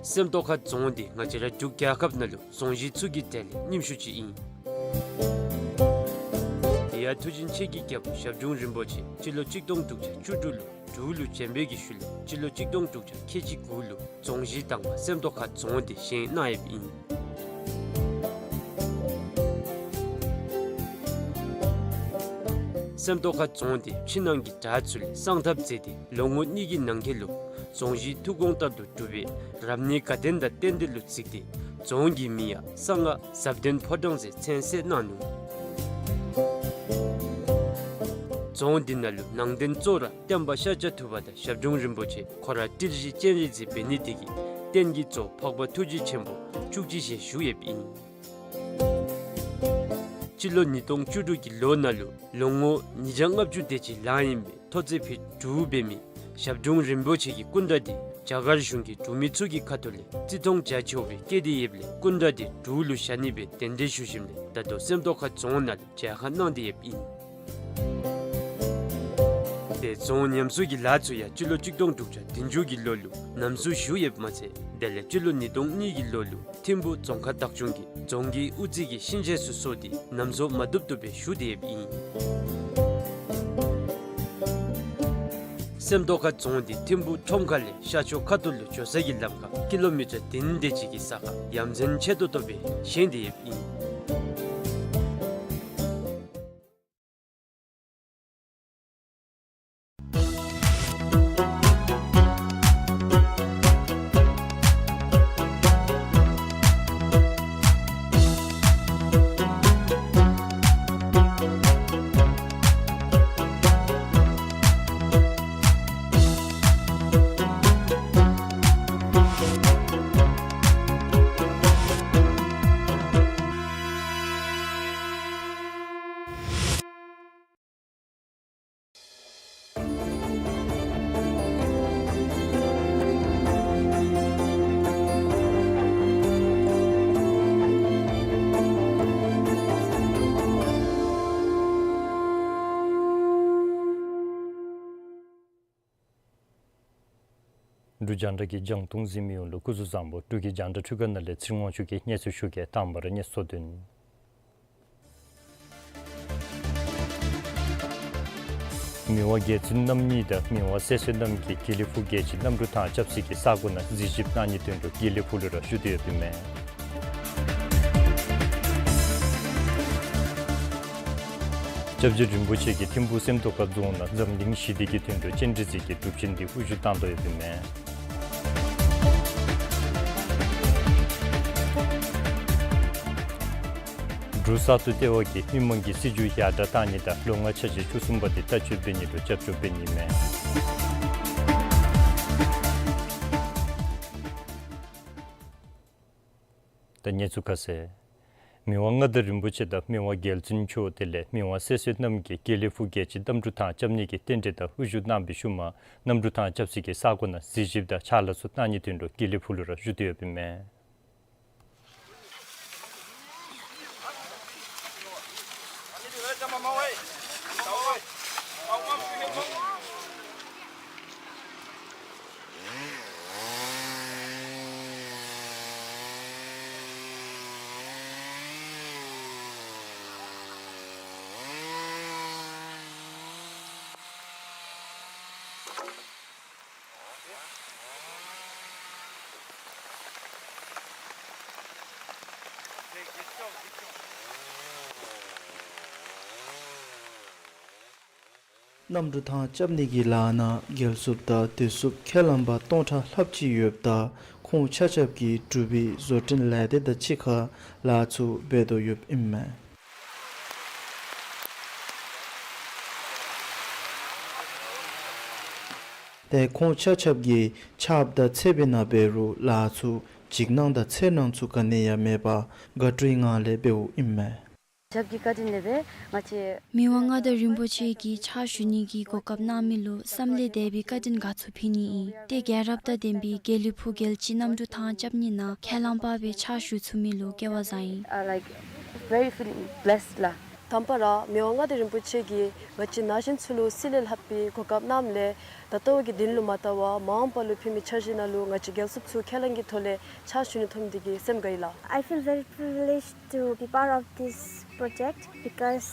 སེམས་རྟོགས་ཁ་རྫོང་འདི་ང་བཅས་ར་འབྲུག་རྒྱལ་ཁབ་ནང་ལུ་རྫོང་གཞི་ཚུ་གི་གྲས་ལས་རྙིངམ་ཤོས་ཅིག་ཨིན། དེ་ཡང་མཐུ་ཆེན་ཆོས་ཀྱི་རྒྱལ་པོ་ཞབས་དྲུང་རིན་པོ་ཆེ་སྤྱི་ལོ་གཅིག་སྟོང་དྲུག་བརྒྱ་བཅུ་དྲུག་ལུ་འབྲུག་ལུ་བྱོན་པའི་གི་ཤུལ་ལས་སྤྱི་ལོ་གཅིག་སྟོང་དྲུག་བརྒྱ་ཁལ་གཅིག་དགུ་ལུ་རྫོང་གཞི་དང་པ་སེམས་རྟོགས་ཁ་རྫོང་འདི་བཞེངས་གནང་ཡོདཔ་ཨིན། སེམས་རྟོགས་ཁ་རྫོང་འདི་ཕྱི་ནང་གི་དྲག་ཚུ་ལས་གསང་ཐབས་མཛད་དེ་ལོ་ངོ་གཉིས་ཀྱི་ནང་འཁོད་ལུ་རྫོང་གཞི་ཐུགས་དགོངས་ལྟར་དུ་གྲུབ་པའི་རབ་གནས་དགའ་ལྡན་དང་རྟེན་འབྲེལ་ལུ་གཟིགས་ཏེ་རྫོང་གི་མིང་ཡང་གསང་སྔགས་ཟབ་དོན་ཕོ་བྲང་ཟེར་མཚན་གསོལ་གནང་ནུག། རྫོང་འདི་ནང་ལུ་ནང་རྟེན་གཙོ་བོ་ར་སྟོན་པ་ཤཱཀྱ་ཐུབ་པ་དང་ཞབས་དྲུང་རིན་པོ་ཆེ་ཁོ་ར་ཏིལ་བཞི་སྤྱན་རས་གཟིགས་འབད་ནི་དེ་གིས་རྟེན་གྱི་གཙོ་འཕགས་པ་ཐུགས་རྗེ་ཆེན་པོ་བཅུ་གཅིག་ཞལ་བཞུགས་ཡོདཔ་ཨིན། སྤྱི་ལོ་ཉིས་སྟོང་བཅུ་དྲུག་གི་ལོ་ནང་ལུ་ལོ་ངོ་ཉིས་བརྒྱ་ལྔ་བཅུ་དེ་ཅིག་ལང་ཡོད་པའི་ཐོག་ཚད་ཕུད་དྲུག་འབད་མི་ཞབས་དྲུང་རིན་པོ་ཆེ་གི་སྐུ་འདྲ་དེ་རྒྱ་གར་གཞུང་གིས་འབྲུག་མི་ཚུ་གི་ཁ་ཐུག་ལས་བརྩི་མཐོང་རྒྱ་ཆེ་བའི་བཀལ་ཏེ་ཡོདཔ་ལས་སྐུ་འདྲ་དེ་འབྲུག་ལུ་བཞག་ནི་སྦེ་གདན་འདྲེན་ཞུ་ཞིནམ་ལས་ད་ལྟོ་སེམས་རྟོགས་ཁ་རྫོང་ནང་ལུ་མཇལ་ཁ་གནང་སྟེ་ཡོདཔ་ཨིན། དེ་རྫོང་ཉམས་གསོ་གི་ལཱ་ཚུ་ཡང་སྤྱི་ལོ་གཅིག་སྟོང་དྲུག་བརྒྱ་བདུན་ཅུ་གི་ལོ་ལུ་ལམ་བཟོ་ཞུ་ཡོདཔ་མ་ཚད་དེ་ལས་སྤྱི་ལོ་ཉིས་སྟོང་གཉིས་ཀྱི་ལོ་ལུ་ཐིམ་ཕུ་རྫོང་ཁག་བདག་སྐྱོང་གིས་རྫོང་གི་དབུ་རྩེ་གི་ཤིང་ཆས་ཚུ་བཟོ་སྟེ་ལམ་བཟོ་མ་བཏུབ་བཏུབ་སྦེ་ཞུ་སྟེ་ཡོདཔ་ཨིན། སེམས་རྟོགས་ཁ་རྫོང་འདི་ཐིམ་ཕུ་ཁྲོམ་ཁ་ལས་ཤར་ཕྱོགས་ཁ་ཐུག་ལུ་འགྱོ་ས་གི་ལམ་ཁར་ཀི་ལོ་མི་ཊར་བདུན་དེ་ཅིག་གི་ས་ཁར་ཡ་མཚན་ཆེ་ཏོག་ཏོ་སྦེ་བཞེངས་ཏེ་ཡོདཔ་ཨིན། འབྲུག་རྒྱང་བསྒྲགས་ཀྱི་རྒྱང་མཐོང་གཟིགས་མི་ཡོངས་ལུ་སྐུ་གཟུགས་བཟང་པོ། འབྲུག་གི་རྒྱང་བསྒྲགས་འཕྲུལ་ཁང་ནང་ལས་ཚེ་རིང་དབང་ཕྱུག་གིས་གནས་ཚུལ་ཞུ་གེ། དང་པ་ར་གནས་ཚུལ་དོན། མི་དབང་རྒྱལ་བཙུན་རྣམ་གཉིས་དང་མི་དབང་སྲས་བསོད་ནམས་ཀྱིས་དགེ་ལེགས་ཕུག་རྒྱལ་སྤྱིའི་གནམ་གྲུ་ཐང་རྐྱབ་ས་གི་ས་གོ་ནང་གཟིགས་ཞིབ་གནང་ནིའི་དོན་ལུ་དགེ་ལེགས་ཕུག་ལུ་ར་བཞུགས་ཏེ་ཡོདཔ་ཨིན་མས། སྐྱབས་རྗེ་རིན་པོ་ཆེ་གིས་ཐིམ་ཕུ་སེམས་རྟོགས་ཁ་རྫོང་ནང་འཛམ་གླིང་ཞི་བདེ་གི་དོན་ལུ་སྤྱན་རས་གཟིགས་ཀྱི་སྒྲུབ་ཆེན་འདི་དབུ་བཞུགས་བཏང་དོ་ཡོདཔ་ཨིན་མས། འབྲུག་ས་མཐོ་ལྟེ་བ་གིས་མི་མང་གི་སྲིད་བྱུས་ཡར་དྲག་གཏང་ནི་དང་ལོ་ལྔ་འཆར་གཞི་བཅུ་གསུམ་པ་འདི་ལྟ་སྤྱོད་འབད་ནི་ལུ་རྒྱབ་སྐྱོར་འབད་ནི་ཨིན་མས། ད་གནས་ཚུལ་ཁ་གསལ། མི་དབང་མངའ་བདག་རིན་པོ་ཆེ་དང་མི་དབང་རྒྱལ་བཙུན་མཆོག་དེ་ལས་མི་དབང་སྲས་བསོད་ནམས་ཀྱིས་དགེ་ལེགས་ཕུག་རྒྱལ་སྤྱིའི་གནམ་གྲུ་ཐང་རྐྱབ་ནི་གི་རྟེན་འབྲེལ་དང་དབུ་བཞུགས་གནང་བའི་ཤུལ་མ་གནམ་གྲུ་ཐང་རྐྱབ་ས་གི་ས་གོ་ནང་གཟིགས་ཞིབ་དང་ཕྱག་ལཱ་ཚུ་གནང་ནིའི་དོན་ལུ་དགེ་ལེགས་ཕུག་ལུ་ར་བཞུགས་ཏེ་ཡོདཔ་ཨིན་མས། གནམ་གྲུ་ཐང་རྐྱབ་ནི་གི་ལཱ་ནང་འགལ་སུབ་དང་སྡོད་སུབ་ཁས་བླངས་པ་སྟོང་ཕྲག་ལྷགཔ་ཅིག་ཡོདཔ་ད་ཁོང་ཆ་ཁྱབ་ཀྱིས་འབྲུག་པའི་བཟོ་སྐྲུན་ལས་སྡེ་དང་གཅིག་ཁར་ལཱ་ཚུ་འབད་དོ་ཡོདཔ་ཨིན་མས། ཏེ་ཁོང་ཆ་ཁྱབ་ཀྱིས་ཆརཔ་དང་ཚད་པའི་ནང་འབད་རུང་ལཱ་ཚུ་འཇིགས་སྣང་དང་འཚེར་སྣང་ཚུ་ག་ནི་ཡང་མེད་པར་དགའ་སྤྲོའི་ངང་ལས་འབདཝ་ཨིན་མས། ཆརཔ་གི་བཀའ་དྲིན་ལས་སྦེ་ང་བཅས་མི་དབང་མངའ་བདག་རིན་པོ་ཆེ་གིས་ཕྱག་ཞུ་ནི་གི་གོ་སྐབས་གནང་མི་ལུ་བསམ་ལས་འདས་པའི་བཀའ་དྲིན་དགའ་ཚོར་ཕུལ་ནི་ཨིན། ཏེ་རྒྱལ་རབས་དང་ལྡན་པའི་དགེ་ལེགས་ཕུག་རྒྱལ་སྤྱིའི་གནམ་གྲུ་ཐང་རྐྱབ་ནི་ནང་ཁས་བླངས་པ་སྦེ་ཕྱག་ཞུ་ཚུགས་མི་ལུ་སྐལ་བ་བཟང་ཡི། I, like, very feeling blessed ལགས། དང་པ་ར་མི་དབང་མངའ་བདག་རིན་པོ་ཆེ་གིས་ང་བཅས་ན་གཞོན་ཚུ་ལུ་སྲིད་ལས་ལྷག་པའི་གོ་སྐབས་གནངམ་ལས་ད་ལྟོ་གི་དུས་ལུ་མ་དར་བར་མ་འོངས་པ་ལུ་ཕན་མི་འཆར་གཞི་ནང་ལུ་ང་བཅས་རྒྱལ་ཚབ་ཚུ་ཁས་བླངས་ཀྱི་ཐོག་ལས་ཕྱག་ཞུ་ནི་ཐོབ་མི་འདི་གིས་སེམས་དགའ་ཡི་ལགས། I feel very privileged to be part of this Project because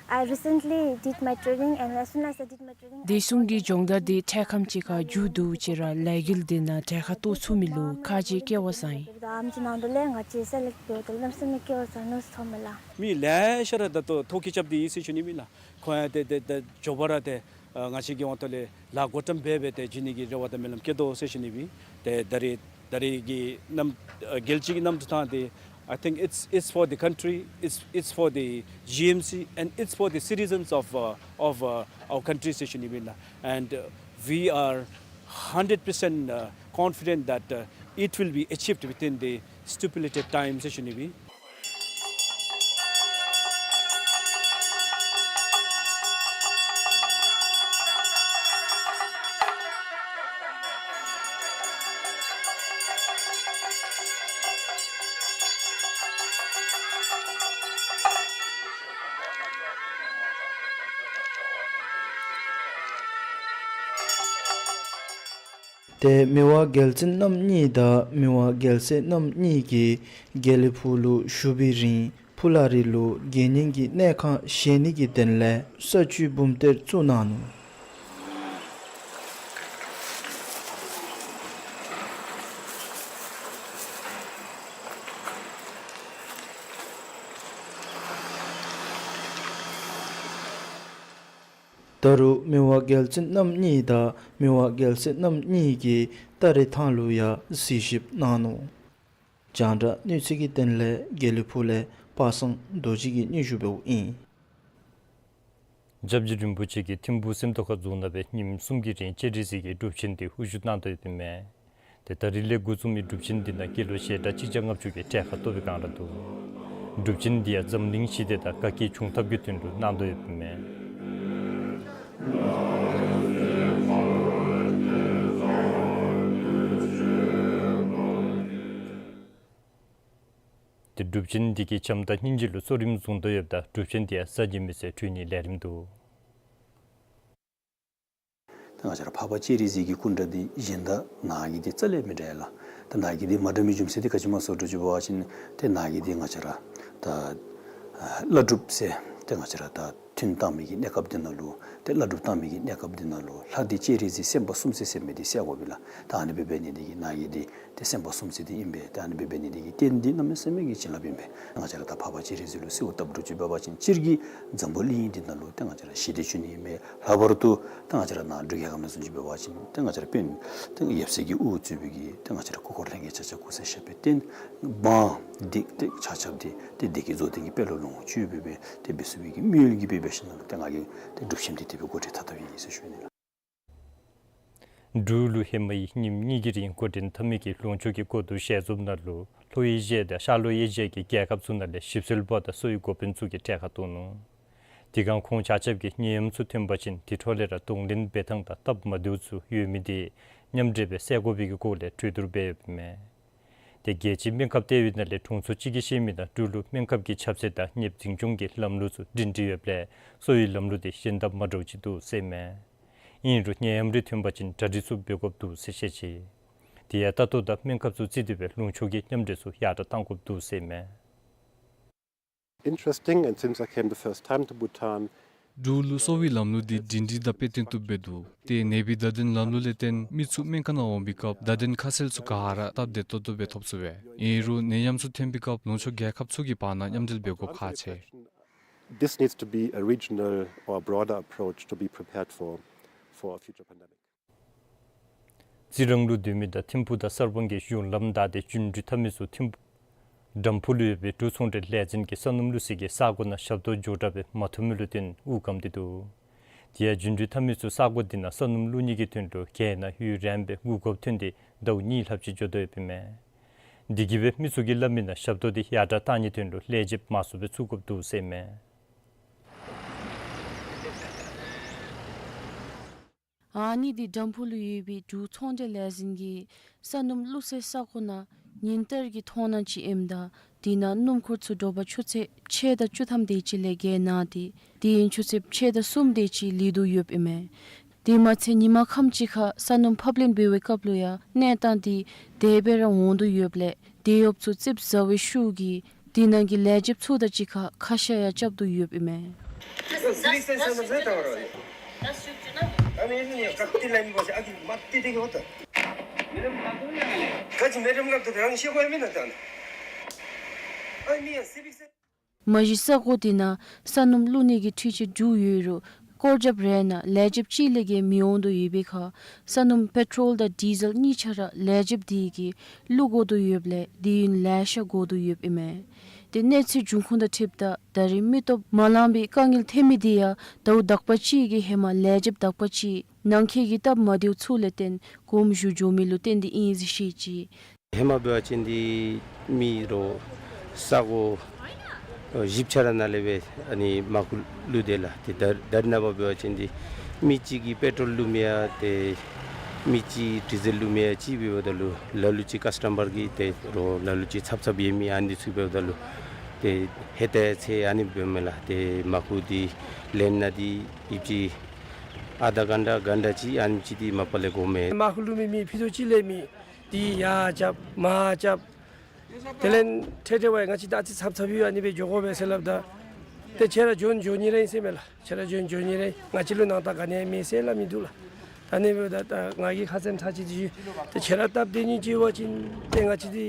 I recently did my training, and as soon as I did my training, དེ་གསུམ་གྱི་སྦྱོང་བརྡར་དེ་འཕྲལ་ཁམས་ཅིག་ཁར་མཇུག་བསྡུ་བྱས་ར་ལས་འགུལ་དེ་ནང་གྲལ་ཁར་གཏོགས་ཚུགས་མི་ལུ་ཁག་ཅིག་སྐལ་བ་བཟང་ཡི། ཨམ་ཅིག་ནང་དུ་ལས་ང་བཅས་སེ་ལེཀཊ་འབདཝ་ད་གནམ་མེད་ས་མེད་སྐལ་བ་བཟང་ནུག་ཟེར་མནོཝ་མས་ལགས། མི་ལེ་ཤ་ར་ད་ལྟོ་ཐོ་བཀོད་རྐྱབ་སྟེ་ཡོད་ཟེར་ཞུ་ནི་ཨིན་ལགས། ཁོང་ཡང་ཏེ་ཏེ་ཏེ་མགྱོགས་པ་ར་ཏེ་ཨ་ང་བཅས་ཀྱི་དབང་ཐོག་ལས་ལཱ་འགོ་འདྲེན་འབད་འབད་དེ་བྱིན་ནི་གི་རེ་བ་དང་སྨོན་ལམ་བསྐྱེད་དོ་ཟེར་ཞུ་ནི་ཨིན། ཏེ་ད་རེས་ད་རེས་ཀྱི་གནམ་ཨ་རྒྱལ་སྤྱི་གི་གནམ་གྲུ་ཐང་དེ་I think it's, it's for the country, it's, it's for the G M C, and it's for the citizens of, uh, of, uh, our country ཟེར་ཞུ་ནི་ཨིན་ལགས། And, uh, we are hundred percent, uh, confident that, uh, it will be achieved within the stipulated time ཟེར་ཞུ་ནི་ཨིན། ཏེ་མི་དབང་རྒྱལ་བཙུན་རྣམ་གཉིས་དང་མི་དབང་རྒྱལ་སྲས་རྣམ་གཉིས་ཀྱིས་དགེ་ལེགས་ཕུག་ལུ་བཞུགས་པའི་རིང་ཕུ་ལ་རི་ལུ་དགེ་བསྙེན་གྱི་གནས་ཁང་བཞེངས་ནི་གི་དོན་ལས་ས་བཅུད་འབུམ་གཏེར་བཙུགས་གནང་ནུག། ད་རུང་མི་དབང་རྒྱལ་བཙུན་རྣམ་གཉིས་དང་མི་དབང་རྒྱལ་སྲས་རྣམ་གཉིས་ཀྱིས་སྟ་རེ་ཐང་ལུ་ཡང་གཟིགས་ཞིབ་གནང་ནུག། རྒྱང་བསྒྲགས་གནས་ཚུལ་གྱི་དོན་ལས་དགེ་ལེགས་ཕུག་ལས་པ་སངས་རྡོ་རྗེ་གིས་སྙན་ཞུ་འབདཝ་ཨིན། སྐྱབས་རྗེ་རིན་པོ་ཆེ་གིས་ཐིམ་ཕུག་སེམས་རྟོགས་ཁ་རྫོང་ནང་སྦེ་ཉིནམ་གསུམ་གྱི་རིང་སྤྱན་རས་གཟིགས་ཀྱི་སྒྲུབ་ཆེན་དེ་དབུ་བཞུགས་གནང་དོ་ཡོདཔ་ཨིན་མས། ཏེ་ད་རིས་ལས་འགོ་བཙུགས་མི་སྒྲུབ་ཆེན་འདི་ནང་དགེ་སློང་ཞལ་གྲངས་གཅིག་བརྒྱ་ལྔ་བཅུ་གིས་གྲལ་ཁར་གཏོགས་པའི་སྒང་ར་འདུག། སྒྲུབ་ཆེན་འདི་ཡང་འཛམ་གླིང་ཞི་བདེ་དང་དགའ་སྐྱིད་འབྱུང་ཐབས་ཀྱི་དོན་ལུ་གནང་དོ་ཡོདཔ་ཨིན་མས། ཏེ་སྒྲུབ་ཆེན་འདི་གི་བྱམས་དང་སྙིང་རྗེ་ལུ་གཙོ་རིམ་བཟུང་དོ་ཡོདཔ་ད་སྒྲུབ་ཆེན་འདི་ཡང་གཟའ་ཉི་མའི་ཚེ་གྲོལ་ནིའི་ལས་རིམ་འདུག། ད་ང་བཅས་ར་འཕགས་པ་སྤྱན་རས་གཟིགས་ཀྱི་སྐུ་འདྲ་འདི་གཞན་དང་ནཱ་གི་འདི་རྩ་ལས་མི་འདྲ་ལགས། ད་ནཱ་གི་འདི་མ་འདྲ་མི་རྒྱུ་མཚན་འདི་ག་ཅི་སྨོ་ཟེར་བ་ཅིན་ཏེ་ནཱ་གི་འདི་ང་བཅས་ར་ད་ཨ་བླ་སྒྲུབ་ཟེར་ཏེ་ང་བཅས་ར་ད་ཐུན་བཏང་མི་གི་གནས་སྐབས་འདི་ནང་ལུ་ཏེ་བླ་སྒྲུབ་བཏང་མི་གི་གནས་སྐབས་འདི་ནང་ལུ་ལྷ་འདི་སྤྱན་རས་གཟིགས་སེམས་དཔའ་གསུམ་ཟེར་ཟེར་མི་འདི་གསལ་དགོ་པས་ལགས། ད་ཨ་ནི་འབད་འབད་ནི་འདི་གིས་ནཱ་གི་འདི་ཏེ་སེམས་དཔའ་གསུམ་ཟེར་འདི་ཨིན་པས། ཏེ་ཨ་ནི་འབད་འབད་ནི་འདི་གིས་རྟེན་འདི་གནམ་མེད་ས་མེད་ཀྱི་བྱིན་རླབས་ཨིན་པས། ང་བཅས་ར་ད་འཕགས་པ་སྤྱན་རས་གཟིགས་ལུ་གསོལཝ་བཏབ་འགྱོ་ཅི་འབད་བ་ཅིན་སྤྱིར་གྱི་འཛམ་བུ་གླིང་འདི་ནང་ལུ་ཏེ་ང་བཅས་ར་ཞི་བདེ་བྱོན་ནི་ཨིན་པས། ལྷག་པར་དུ་ད་ང་བཅས་ར་ནཱ་འབྲུག་རྒྱལ་ཁབ་ནང་བཟུམ་ཅིག་འབད་བ་ཅིན་ཏེ་ང་བཅས་ར་དཔོན་ཏེ་ཡབ་སྲས་ཀྱི་དབུ་གཙོས་པའི་གི་ཏེ་ང་བཅས་ར་སྐུ་འཁོར་ལྷན་རྒྱས་ཆ་ཁྱབ་སྐུ་ཚེ་ཞབས་པད་བརྟན། འབངས་འདི་ཏེ་ཆ་ཁྱབ་འདི་ཏེ་བདེ་སྐྱིད་རྫོགས་ལྡན་གྱི་དཔལ་ལུ་ལོངས་སྤྱོད་འབད་འབད་ཏེ་འབད་ཚུགས་པའི་གི་དམིགས་ཡུལ་གྱིས་འབད་འབད་ཞིནམ་ལས་ཏེ་ང་གིས་ཏེ་སྒྲུབ་ཆེན་འདི་དེ་སྦེ་འགོ་འདྲེན་འཐབ་འཐབ་ཨིན་ཟེར་ཞུ་ནི་ལགས། འབྲུག་ལུ་ཧེ་མའི་ཉིནམ་གཉིས་ཀྱི་རིང་འགོ་འདྲེན་འཐབ་མི་གི་ལུང་ཕྱོགས་ཀྱི་གོ་བསྡུར་ཞལ་འཛོམས་ནང་ལུ་ལྷོ་ཨེ་ཤི་ཡ་དང་ཤར་ལྷོ་ཨེ་ཤི་ཡ་གི་རྒྱལ་ཁབ་ཚུ་ནང་ལས་ཞིབ་འཚོལ་པ་དང་གསོ་བའི་འགོ་དཔོན་ཚུ་གིས་གྲལ་ཁར་གཏོགས་ནུག། དེ་སྒང་ཁོང་ཆ་ཁྱབ་ཀྱིས་ནད་ཡམས་ཚུ་ཐོན་པ་ཅིན་དེ་འཕྲོ་ལས་ར་གདོང་ལེན་འབད་ཐངས་དང་སྟབས་མ་བདེཝ་ཚུ་ཡོད་མི་དེ་མཉམ་འབྲེལ་སྦེ་སེལ་དགོ་པའི་གི་སྐོར་ལས་གྲོས་བསྡུར་འབད་ཡོདཔ་ཨིན་མས། ཏེ་རྒྱལ་སྤྱིའི་སྨན་ཁབ་ལྟེ་བའི་ནང་ལས་དྲུང་འཚོ་གཅིག་གིས་བཤད་མི་ནང་འབྲུག་ལུ་སྨན་ཁབ་ཀྱི་ཁྱབ་ཚད་དང་ནདཔ་འཛིན་སྐྱོང་གི་ལམ་ལུགས་ཚུ་སྒྲིང་སྒྲི་ཡོདཔ་ལས་གསོ་བའི་ལམ་ལུགས་དེ་གཞན་དང་མ་འདྲཝ་ཅིག་འདུག་ཟེར་ཨིན་མས། ཨིན་རུང་ནད་ཡམས་རེ་ཐོན་པ་ཅིན་གྲ་སྒྲིག་ཚུ་འབད་དགོཔ་འདུག་ཟེར་བཤད་ཅི། དེ་ཡང་ལྟ་རྟོག་དང་སྨན་ཁབ་ཚུ་བརྩི་སྟེ་སྦེ་ལུང་ཕྱོགས་ཀྱི་མཉམ་འབྲེལ་ཚུ་ཡར་དྲག་གཏང་དགོཔ་འདུག་ཟེར་ཨིན་མས། Interesting, and since I came the first time to Bhutan, འབྲུག་ལུ་གསོ་བའི་ལམ་ལུགས་འདི་སྒྲིང་སྒྲི་དང་དཔེ་སྟོན་དུ་འབད་འདུག། ཏེ་ནད་པའི་བརྡ་དོན་ལམ་ལུགས་ལས་བརྟེན་མི་ཚུ་སྨན་ཁང་ནང་འོང་པའི་སྐབས་བརྡ་དོན་ཁ་གསལ་ཚུ་ག་ར་སྟབས་བདེ་ཏོག་ཏོ་སྦེ་ཐོབ་ཚུགས་པས། ཨིན་རུང་ནད་ཡམས་ཚུ་ཐོན་པའི་སྐབས་ལུང་ཕྱོགས་རྒྱལ་ཁབ་ཚུ་གི་བར་ན་མཉམ་འབྲེལ་འབད་དགོཔ་ཁག་ཆེ། This needs to be a regional or broader approach to be prepared for, for a future pandemic. རྩི་རང་ལུ་སྡོད་མི་དང་ཐིམ་ཕུག་དང་གསར་སྤང་གི་གཞུང་ལམ་བདའ་སྟེ་རྒྱུན་འགྲུལ་འཐབ་མི་ཚུ་ཐིམ་ཕུག་དམ་ཕུ་ལུ་ཡོད་པའི་འབྲུག་ཚོང་འབྲེལ་ལས་འཛིན་གྱིས་ས་སྣུམ་བླུག་སའི་གི་ས་གོ་ནང་ཞབས་ཏོག་མགྱོགས་དྲགས་སྦེ་མ་ཐོབ་མི་ལུ་བརྟེན་དབུགས་སྐམ་སྟེ་འདུག། དེ་ཡང་རྒྱུན་འགྲུལ་འཐབ་མི་ཚུ་ས་གོ་འདི་ནང་ས་སྣུམ་བླུག་ནི་གི་དོན་ལུ་གྱལ་ནང་ཡུན་རིངམོ་སྦེ་སྒུག་དགོཔ་ཐོན་ཏེ་ཟླཝ་གཉིས་ལྷགཔ་ཅིག་འགྱོ་དོ་ཡོདཔ་ཨིན་མས། འདི་གིས་སྦེ་མི་ཚུ་གིས་སླབ་མི་ནང་ཞབས་ཏོག་འདི་ཡར་དྲག་གཏང་ནིའི་དོན་ལུ་ལྷོད་འཇིབ་མང་སུ་སྦེ་ཚུགས་དགོཔ་འདུག་ཟེར་ཨིན་མས། ཨ་ནི་འདི་དམ་ཕུ་ལུ་ཡོད་པའི་འབྲུག་ཚོང་འབྲེལ་ལས་འཛིན་གྱིས་ས་སྣུམ་བླུག་སའི་ས་གོ་ནང་ཉིན་ལྟར་གྱི་མཐོང་སྣང་ཅིག་ཨིནམ་ད་དེ་ནང་སྣུམ་འཁོར་ཚུ་དྲོ་པ་ཆུ་ཚོད་ཕྱེད་དང་བཅུ་ཐམ་དེ་ཅིག་ལས་གྱལ་ནང་སྟེ་དེ་ཡང་ཆུ་ཚོད་ཕྱེད་དང་གསུམ་དེ་ཅིག་ལུས་དོ་ཡོདཔ་ཨིན་མས། དེ་མ་ཚད་ཉིན་མ་ཁམས་ཅིག་ཁར་ས་སྣུམ་ཕབ་ལེན་འབད་བའི་སྐབས་ལུ་ཡང་གནས་སྟངས་འདི་དེ་སྦེ་ར་འོང་དོ་ཡོདཔ་ལས་དེད་གཡོགཔ་ཚུ་ཙིགཔ་ཟ་བའི་ཤུགས་ཀྱིས་ དེ་ནང་གི་ལས་བྱེདཔ་ཚུ་དང་གཅིག་ཁར་ཁ་བཤད་ཡང་རྐྱབ་དོ་ཡོདཔ་ཨིན་མས། མ་གཞི་ས་གོ་དེ་ནང་ས་སྣུམ་བླུག་ནི་གི་འཕྲུལ་ཆས་དྲུག་ཡོད་རུང་སྐོར་རྒྱབ་རེ་ནང་ལས་བྱེདཔ་གཅིག་ལས་བརྒལ་མི་འོང་དོ་ཡོད་པའི་ཁར་ས་སྣུམ་པེ་ཊོལ་དང་ཌི་ཟེལ་གཉིས་ཆ་ར་ལས་བྱེདཔ་དེ་གིས་བླུག་དགོ་དོ་ཡོདཔ་ལས་དུས་ཡུན་ལེ་ཤ་འགོར་དོ་ཡོདཔ་ཨིན་མས། དེ་གནས་ཚུལ་འབྱུང་ཁུངས་དང་འཁྲིལཝ་ད་ད་རེས་མི་སྟོབས་མ་ལངམ་པའི་དཀའ་ངལ་ཐོན་མི་དེ་ཡང་ཟླཝ་དག་པ་ཅིག་གི་ཧེ་མ་ལས་བྱེདཔ་དག་པ་ཅིག་ནང་འཁོད་ཀྱི་སྟབས་མ་བདེཝ་ཚུ་ལས་བརྟེན་དགོངསམ་ཞུ་འགྱོ་མི་ལུ་བརྟེན་ཏེ་ཨིན་ཟེར་བཤད་ཅི། ཧེ་མ་འབད་བ་ཅིན་འདི་མི་རོགས་ས་གོ་བཞི་ཆ་ར་ནང་ལས་སྦེ་ཨ་ནི་མར་ཁུ་བླུག་དེས་ལགས། ཏེ་ད་ད་རེས་ནངས་པ་འབད་བ་ཅིན་འདི་མི་གཅིག་གིས་པེ་ཊོལ་བླུག་མི་ཡང་ཏེ་མི་གཅིག་ཌི་ཟེལ་བླུག་མི་ཡང་གཅིག་འབདཝ་ད་ལུ་ལ་ལུ་ཅིག་ཀཱསི་ཊམ་མར་གྱིས་ཏེ་རོགས་ལ་ལུ་ཅིག་ཚབ་ཚབ་ཡོད་མི་ཨ་ནི་ཚུ་འབདཝ་ད་ལུ་ཏེ་ཧེ་ཏེ་ཚེ་ཨ་ནི་འབདཝ་མས་ལགས། ཏེ་མར་ཁུ་འདི་ལེན་ནི་འདི་ཡུདཔ་ཅིག་ཨ་དྷ་གྷན་ཊ་གྷན་ཊ་ཅིག་ཨ་ནི་ཅིག་འདི་མ་པ་ལས་འགོརཝ་མས། མར་ཁུ་བླུག་མི་མི་ཕྱི་རུ་ཅིག་ལས་མི་འདི་ཡར་རྐྱབ་མར་རྐྱབ། དེ་ལས་ཐེངས་ཐེངས་བ་ང་བཅས་ད་ཨ་ཙི་ཚབ་ཚབ་ཡོད་ཨ་ནི་སྦེ་འགྱོ་དགོ་པས་ཟེར་སླབ་ད། ཏེ་ཁྱེད་ར་འགྱོ་ནི་འགྱོ་ནི་ར་ཨིན་ཟེར་མས་ལགས། ཁྱེད་ར་འགྱོ་ནི་འགྱོ་ནི་ར་ཨིན། ང་བཅས་ལུ་ནང་རྟགས་ག་ནི་ཡང་མེད་ཟེར་སླབ་མི་འདུག་ལགས། ད་ཨ་ནི་སྦེ་ད་ད་ང་གིས་ཁ་ཙ་ཚར་གཅིག་འདི་ཞུ། ཏེ་ཁྱེད་ར་སྟབས་བདེ་ནི་ཅིག་འབད་བ་ཅིན་ཏེ་ང་བཅས་འདི་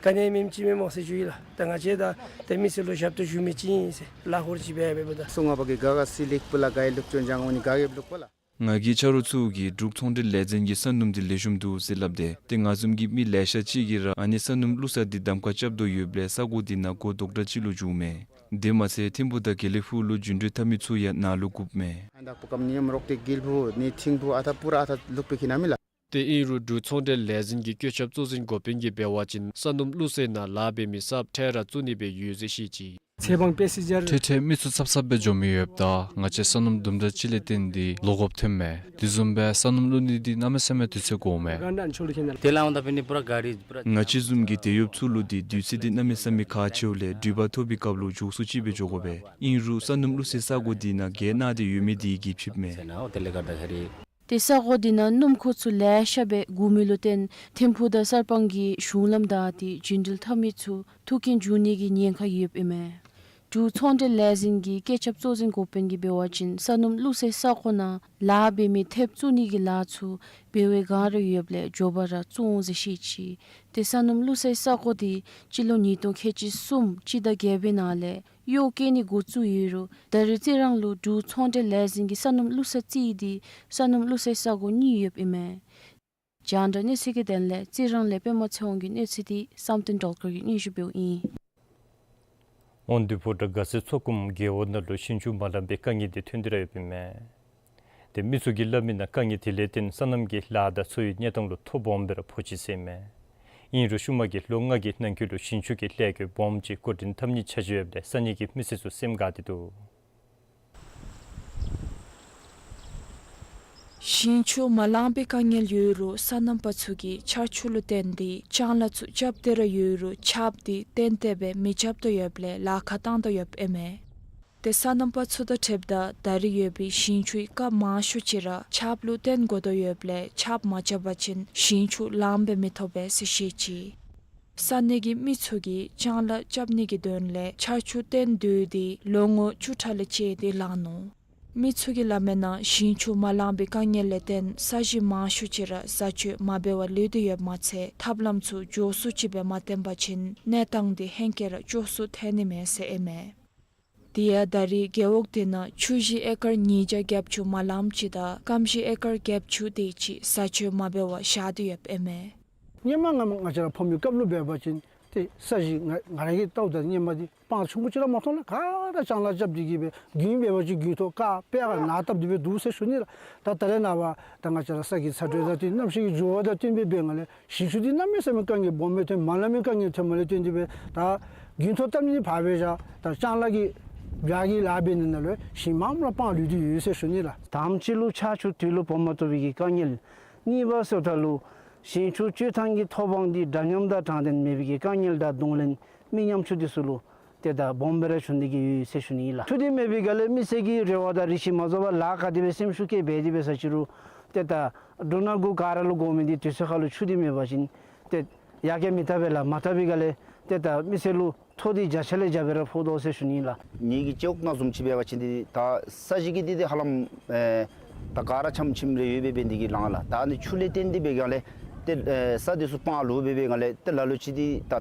ག་ནི་ཡང་མེདཔ་ཅིག་མེན་སྨོ་ཟེར་ཞུ་ཡི་ལགས། ད་ང་བཅས་ད་ཏེ་མི་སེར་ལུ་ཞབས་ཏོག་ཞུ་མི་ཅིག་ཨིན་ཟེར་ལཱ་ཁག་ཅིག་འབད་འབདཝ་ད། སོ་ང་བ་གི་ག་ག་སི་ལེགས་པོ་ལགས། ག་ཡི་ལུགས་ཅོ་འཇང་འོ་ནི་ག་གི་ལུགས་པ་ལགས། ང་གིས་ཆ་རོགས་ཚུ་གིས་འབྲུག་ཚོང་འབྲེལ་ལས་འཛིན་གྱི་ས་སྣུམ་འདི་ལེགས་ཤོམ་འདུག་ཟེར་སླབ་སྟེ་ཏེ་ང་བཟུམ་གྱི་མི་ལེ་ཤ་ཅིག་གིས་ར་ཨ་ནི་ས་སྣུམ་བླུག་ས་འདི་གདམ་ཁ་རྐྱབ་དོ་ཡོདཔ་ལས་ས་གོ་འདི་ནང་སྒོ་རྡོག་འདྲ་ཅིག་ལུ་བཙུགས་མས། དེ་མ་ཚད་ཐིམ་ཕུག་དང་དགེ་ལེགས་ཕུག་ལུ་རྒྱུན་འགྲུལ་འཐབ་མི་ཚུ་ཡང་ནཱ་ལུ་བཀུགཔ་མས། ཨ་ནི་ད་པུ་ཀམ་ནི་ཡམ་རོག་ཏེ་དགེ་ལེགས་ཕུག་ནི་ཐིམ་ཕུག་ཨ་ཐ་པུ་ར་ཨ་ཐ་ལུག་པའི་ཁྱིམ་ནང་མི་ལགས། ཏེ་ཨིན་རུང་འབྲུག་ཚོང་འབྲེལ་ལས་འཛིན་གྱི་བཀོད་ཁྱབ་གཙོ་འཛིན་འགོ་དཔོན་གྱིས་འབད་བ་ཅིན་ས་སྣུམ་བླུག་སའི་ནང་ལཱ་འབད་མི་གསརཔ་ཕྲལ་ར་བཙུགས་ནི་སྦེ་ཡོད་ཟེར་བཤད་ཅི། ཚེ་འབངས་པེ་སེན་ཇར་ཐེངས་ཐེངས་མི་ཚུ་ཚབ་ཚབ་སྦེ་འགྱོ་མི་ཡོདཔ་ད་ང་བཅས་ས་སྣུམ་དུམ་གྲ་ཅིག་ལས་བརྟེན་ཏེ་ལོག་དགོཔ་ཐོནམ་མས། དེ་བཟུམ་སྦེ་ས་སྣུམ་བླུག་ནི་འདི་གནམ་མེད་ས་མེད་དུས་ཚོད་འགོརཝ་མས། དེ་ལས་འོང་ད་པེ་ནི་པུ་ར་གཱ་རི་པུ་ར། ང་བཅས་བཟུམ་གྱི་དེད་གཡོགཔ་ཚུ་ལུ་འདི་དུས་ཚོད་འདི་གནམ་མེད་ས་མེད་ཁག་ཆེཝ་ལས་འགྲུལ་པ་ཐོབ་པའི་སྐབས་ལུ་མགྱོགས་སུ་ཅིག་སྦེ་འགྱོ་དགོ་པས། ཨིན་རུང་ས་སྣུམ་བླུག་སའི་ས་གོ་འདི་ནང་གྱལ་གནང་སྟེ་ཡོད་མི་འདི་གིས་ཕྱིསཔ་མས། ཏེ་ས་གོ་འདི་ནང་སྣུམ་འཁོར་ཚུ་ལེ་ཤ་སྦེ་སྒུག་མི་ལུ་བརྟེན་ཐིམ་ཕུག་དང་གསར་སྤང་གི་གཞུང་ལམ་བདའ་སྟེ་རྒྱུན་འགྲུལ་འཐབ་མི་ཚུ་ཐུག་རྐྱེན་འབྱུང་ནི་གི་ཉེན་ཁ་ཡོདཔ་ཨིན་མས། འབྲུག་ཚོང་འབྲེལ་ལས་འཛིན་གྱི་བཀོད་ཁྱབ་གཙོ་འཛིན་འགོ་དཔོན་གྱིས་འབད་བ་ཅིན་ས་སྣུམ་བླུག་སའི་ས་གོ་ནང་ལཱ་འབད་མི་ཐེབས་བཙུགས་ནི་གི་ལཱ་ཚུ་འབད་བའི་བསྒང་ར་ཡོདཔ་ལས་མགྱོགས་པ་ར་བཙུགས་འོང་ཟེར་བཤད་ཅི། ཏེ་ས་སྣུམ་བླུག་སའི་ས་གོ་འདི་སྤྱི་ལོ་ཉིས་སྟོང་ཁལ་གཅིག་གསུམ་སྤྱི་ཟླ་བརྒྱད་པའི་ནང་ལས་གཡོག་བཀོལ་ནི་འགོ་བཙུགས་ཡོད་རུང་ད་རེས་རྩི་རང་ལུ་འབྲུག་ཚོང་འབྲེལ་ལས་འཛིན་གྱི་ས་སྣུམ་བླུག་ས་རྩིས་འདི་ས་སྣུམ་བླུག་སའི་ས་གོ་གཉིས་ཡོདཔ་ཨིན་མས། རྒྱང་བསྒྲགས་གནས་ཚུལ་གྱི་དོན་ལས་རྩི་རང་ལས་པདྨ་ཚེ་དབང་གི་གནས་ཚུལ་འདི་བསམ་གཏན་སྒྲོལ་དཀར་གྱིས་སྙན་ཞུ་འབདཝ་ཨིན། ཨོང་དུས་ཕོ་བྲང་དགའ་ཚལ་མཚོ་ཁུམ་རྒེད་འོག་ནང་ལུ་ཞིང་ཆུ་མ་ལང་པའི་དཀའ་ངལ་འདི་ཐོན་ཏེ་ར་ཡོདཔ་ཨིན་མས། ཏེ་མི་ཚུ་གིས་སླབ་མི་ནང་དཀའ་ངལ་དེ་ལས་བརྟེན་སོ་ནམ་གྱི་ལཱ་དང་འཚོ་བའི་གནས་སྟངས་ལུ་ཐོ་སྦོམ་སྦེ་ར་ཕོག་ཅི་ཟེར་མས། ཨིན་རུང་ཤུལ་མ་གི་ལོ་ལྔ་གི་ནང་འཁོད་ལུ་ཞིང་ཆུ་གི་ལས་བགོ་སྦོམ་ཅིག་འགོ་འདྲེན་འཐབ་ནི་ཆ་བཞག་ཡོདཔ་ལས་ས་གནས་ཀྱི་མི་སེར་ཚུ་སེམས་དགའ་སྟེ་འདུག། ཞིང་ཆུ་མ་ལང་པའི་དཀའ་ངལ་ཡོད་རུང་སོ་ནམ་པ་ཚུ་གིས་ཆར་ཆུ་ལུ་བརྟེན་ཏེ་ལྕང་ལཱ་ཚུ་རྐྱབ་སྟེ་ར་ཡོད་རུང་ཆརཔ་འདི་གཏན་གཏན་སྦེ་མི་རྐྱབ་དོ་ཡོདཔ་ལས་ལཱ་ཁག་བཏང་དོ་ཡོདཔ་ཨིན་མས། ཏེ་སོ་ནམ་པ་ཚུ་དང་འཁྲིལཝ་ད་ད་རེས་ཡོད་པའི་ཞིང་ཆུའི་སྐབས་མང་ཤོས་ཅིག་ར་ཆརཔ་ལུ་བརྟེན་དགོ་དོ་ཡོདཔ་ལས་ཆརཔ་མ་རྐྱབ་པ་ཅིན་ཞིང་ཆུ་ལངམ་སྦེ་མི་ཐོབ་པས་ཟེར་བཤད་ཅི། ས་གནས་ཀྱི་མི་ཚུ་གིས་ལྕང་ལཱ་རྐྱབ་ནི་གི་དོན་ལས་ཆར་ཆུ་བརྟེན་སྡོད་དེ་ལོ་ངོ་བཅུ་ཕྲག་ལས་བཅད་དེ་ལང་ནུག། མི་ཚུ་གིས་སླབ་མི་ནང་ཞིང་ཆུ་མ་ལང་པའི་དཀའ་ངལ་ལས་བརྟེན་ས་གཞི་མང་ཤོས་ཅིག་ར་བཟའ་སྤྱོད་མ་འབད་བར་ལུས་ཏེ་ཡོདཔ་མ་ཚད་ཐབས་ལམ་ཚུ་མགྱོགས་སུ་ཅིག་སྦེ་མ་བཏོན་པ་ཅིན་གནས་སྟངས་འདི་ཧེང་སྐལ་ར་སྐྱོ་སུ་ཐལ་ནི་མས་ཟེར་ཨིན་མས། དེ་ཡང་ད་རེས་རྒེད་འོག་དེ་ནང་ཆུ་གཞི་ཨེ་ཀར་ཉིས་བརྒྱ་བརྒྱད་ཅུ་མ་ལངམ་ཅིག་དང་སྐམ་གཞི་ཨེ་ཀར་བརྒྱད་ཅུ་དེ་ཅིག་བཟའ་སྤྱོད་མ་འབད་བར་བཞག་སྟེ་ཡོདཔ་ཨིན་མས། སྔོན་མ་ང་ང་བཅས་ར་ཕོ་མོའི་སྐབས་ལུ་འབད་བ་ཅིན་ཏེ་ས་གཞི་ང་ང་ར་གིས་བལྟཝ་ད་སྔོན་མ་འདི་སྤང་ཆུང་ཀུ་ཅིག་ར་མ་མཐོང་ལགས། ག་ར་ལྕང་ལཱ་རྐྱབ་སྟེ་གིས་སྦེ་དགུན་འབད་བ་ཅིན་དགུན་ཐོག་དཀར་དཔེ་ག་ནཱ་བཏབ་སྟེ་སྦེ་འདུག་ཟེར་ཞུ་ནི་ལགས། ད་ད་རེས་ནངས་པ་ད་ང་བཅས་ར་ས་གི་ཚ་དྲོད་དང་བསྟུན་གནམ་གཤིས་ཀྱི་འགྱུར་བ་དང་བསྟུན་སྦེ་འབད་ནི་ལས་ཞིང་ཆུ་འདི་གནམ་མེད་ས་མེད་དཀའ་ངལ་སྦོམ་སྦེ་ཐོན་མ་ལང་མི་དཀའ་ངལ་ཐོན་མི་ལས་བརྟེན་ཏེ་སྦེ་ད་དགུན་ཐོག་བཏབ་ནི་ཕར་སྦེ་བཞག། ད་ལྕང་ལཱ་གི་བྱ་གི་ལཱ་འབད་ནི་ནང་ལུ་ཞིང་མངམ་ར་སྤང་ལུས་ཏེ་ཡོད་ཟེར་ཞུ་ནི་ལགས། དང་པ་ཅིག་ལུ་ཆར་ཆུ་དུས་ལུ་འབབ་མ་བཏུབ་པའི་གི་དཀའ་ངལ། གཉིས་པ་ཟེརཝ་ད་ལུ་ཞིང་ཆུ་སྤྱོད་ཐངས་ཀྱི་ཐོབ་དབང་འདི་འདྲ་མཉམ་དང་དྲང་བདེན་མེད་པའི་གི་དཀའ་ངལ་དང་གདོང་ལེན་མི་ཉམ་ཆུང་འདི་ཚུ་ལུ་ཏེ་ད་སྦོམ་སྦེ་ར་བྱུང་སྟེ་གིས་ཡོད་ཟེར་ཞུ་ནི་ཨིན་ལགས། ཆུ་འདི་མེད་པའི་སྒང་ལས་མི་སེར་གྱི་རེ་བ་དང་རེ་ཆེ་མ་རྫོགས་པར་ལཱ་ག་དེ་སྦེ་སེམས་ཤུགས་བསྐྱེད་འབད་དེ་འབད་ས་ཅིག་རུང་ཏེ་ད་འབྲུ་སྣ་དགུ་ག་ར་ལུ་དགོ་མི་འདི་དུས་ཚོད་ཁར་ལུ་ཆུ་འདི་མེད་པ་ཅིན་ཏེ་ཡར་རྒྱས་མི་འཐབ་པས་ལགས། མ་འཐབ་པའི་སྒང་ལས་ ཏེ་ད་མི་སེར་ལུ་ཐོ་འདི་བརྒྱ་ཆ་ལས་བརྒྱ་སྦེ་ར་ཕོག་དོ་ཟེར་ཞུ་ནི་ལགས། ངེ་གི་ཅོག་ནང་བཟུམ་ཅིག་འབད་བ་ཅིན་འདི་ད་ས་གཞི་གི་འདི་འདི་ཧ་ལམ་ཨེ་ད་ག་ར་ཆམ་ཆིམ་རེ་ཡོད་པའི་འབད་ནི་འདི་གིས་ལང་ལགས། ད་ནི་ཆུ་ལས་བརྟེན་ཏེ་འབད་ག་ལས་ཏེ་ཨེ་ས་འདི་ཚུ་སྤང་ལུ་འབད་འབད་ག་ལས་ཏེ་ལ་ལུ་ཅིག་འདི་ད་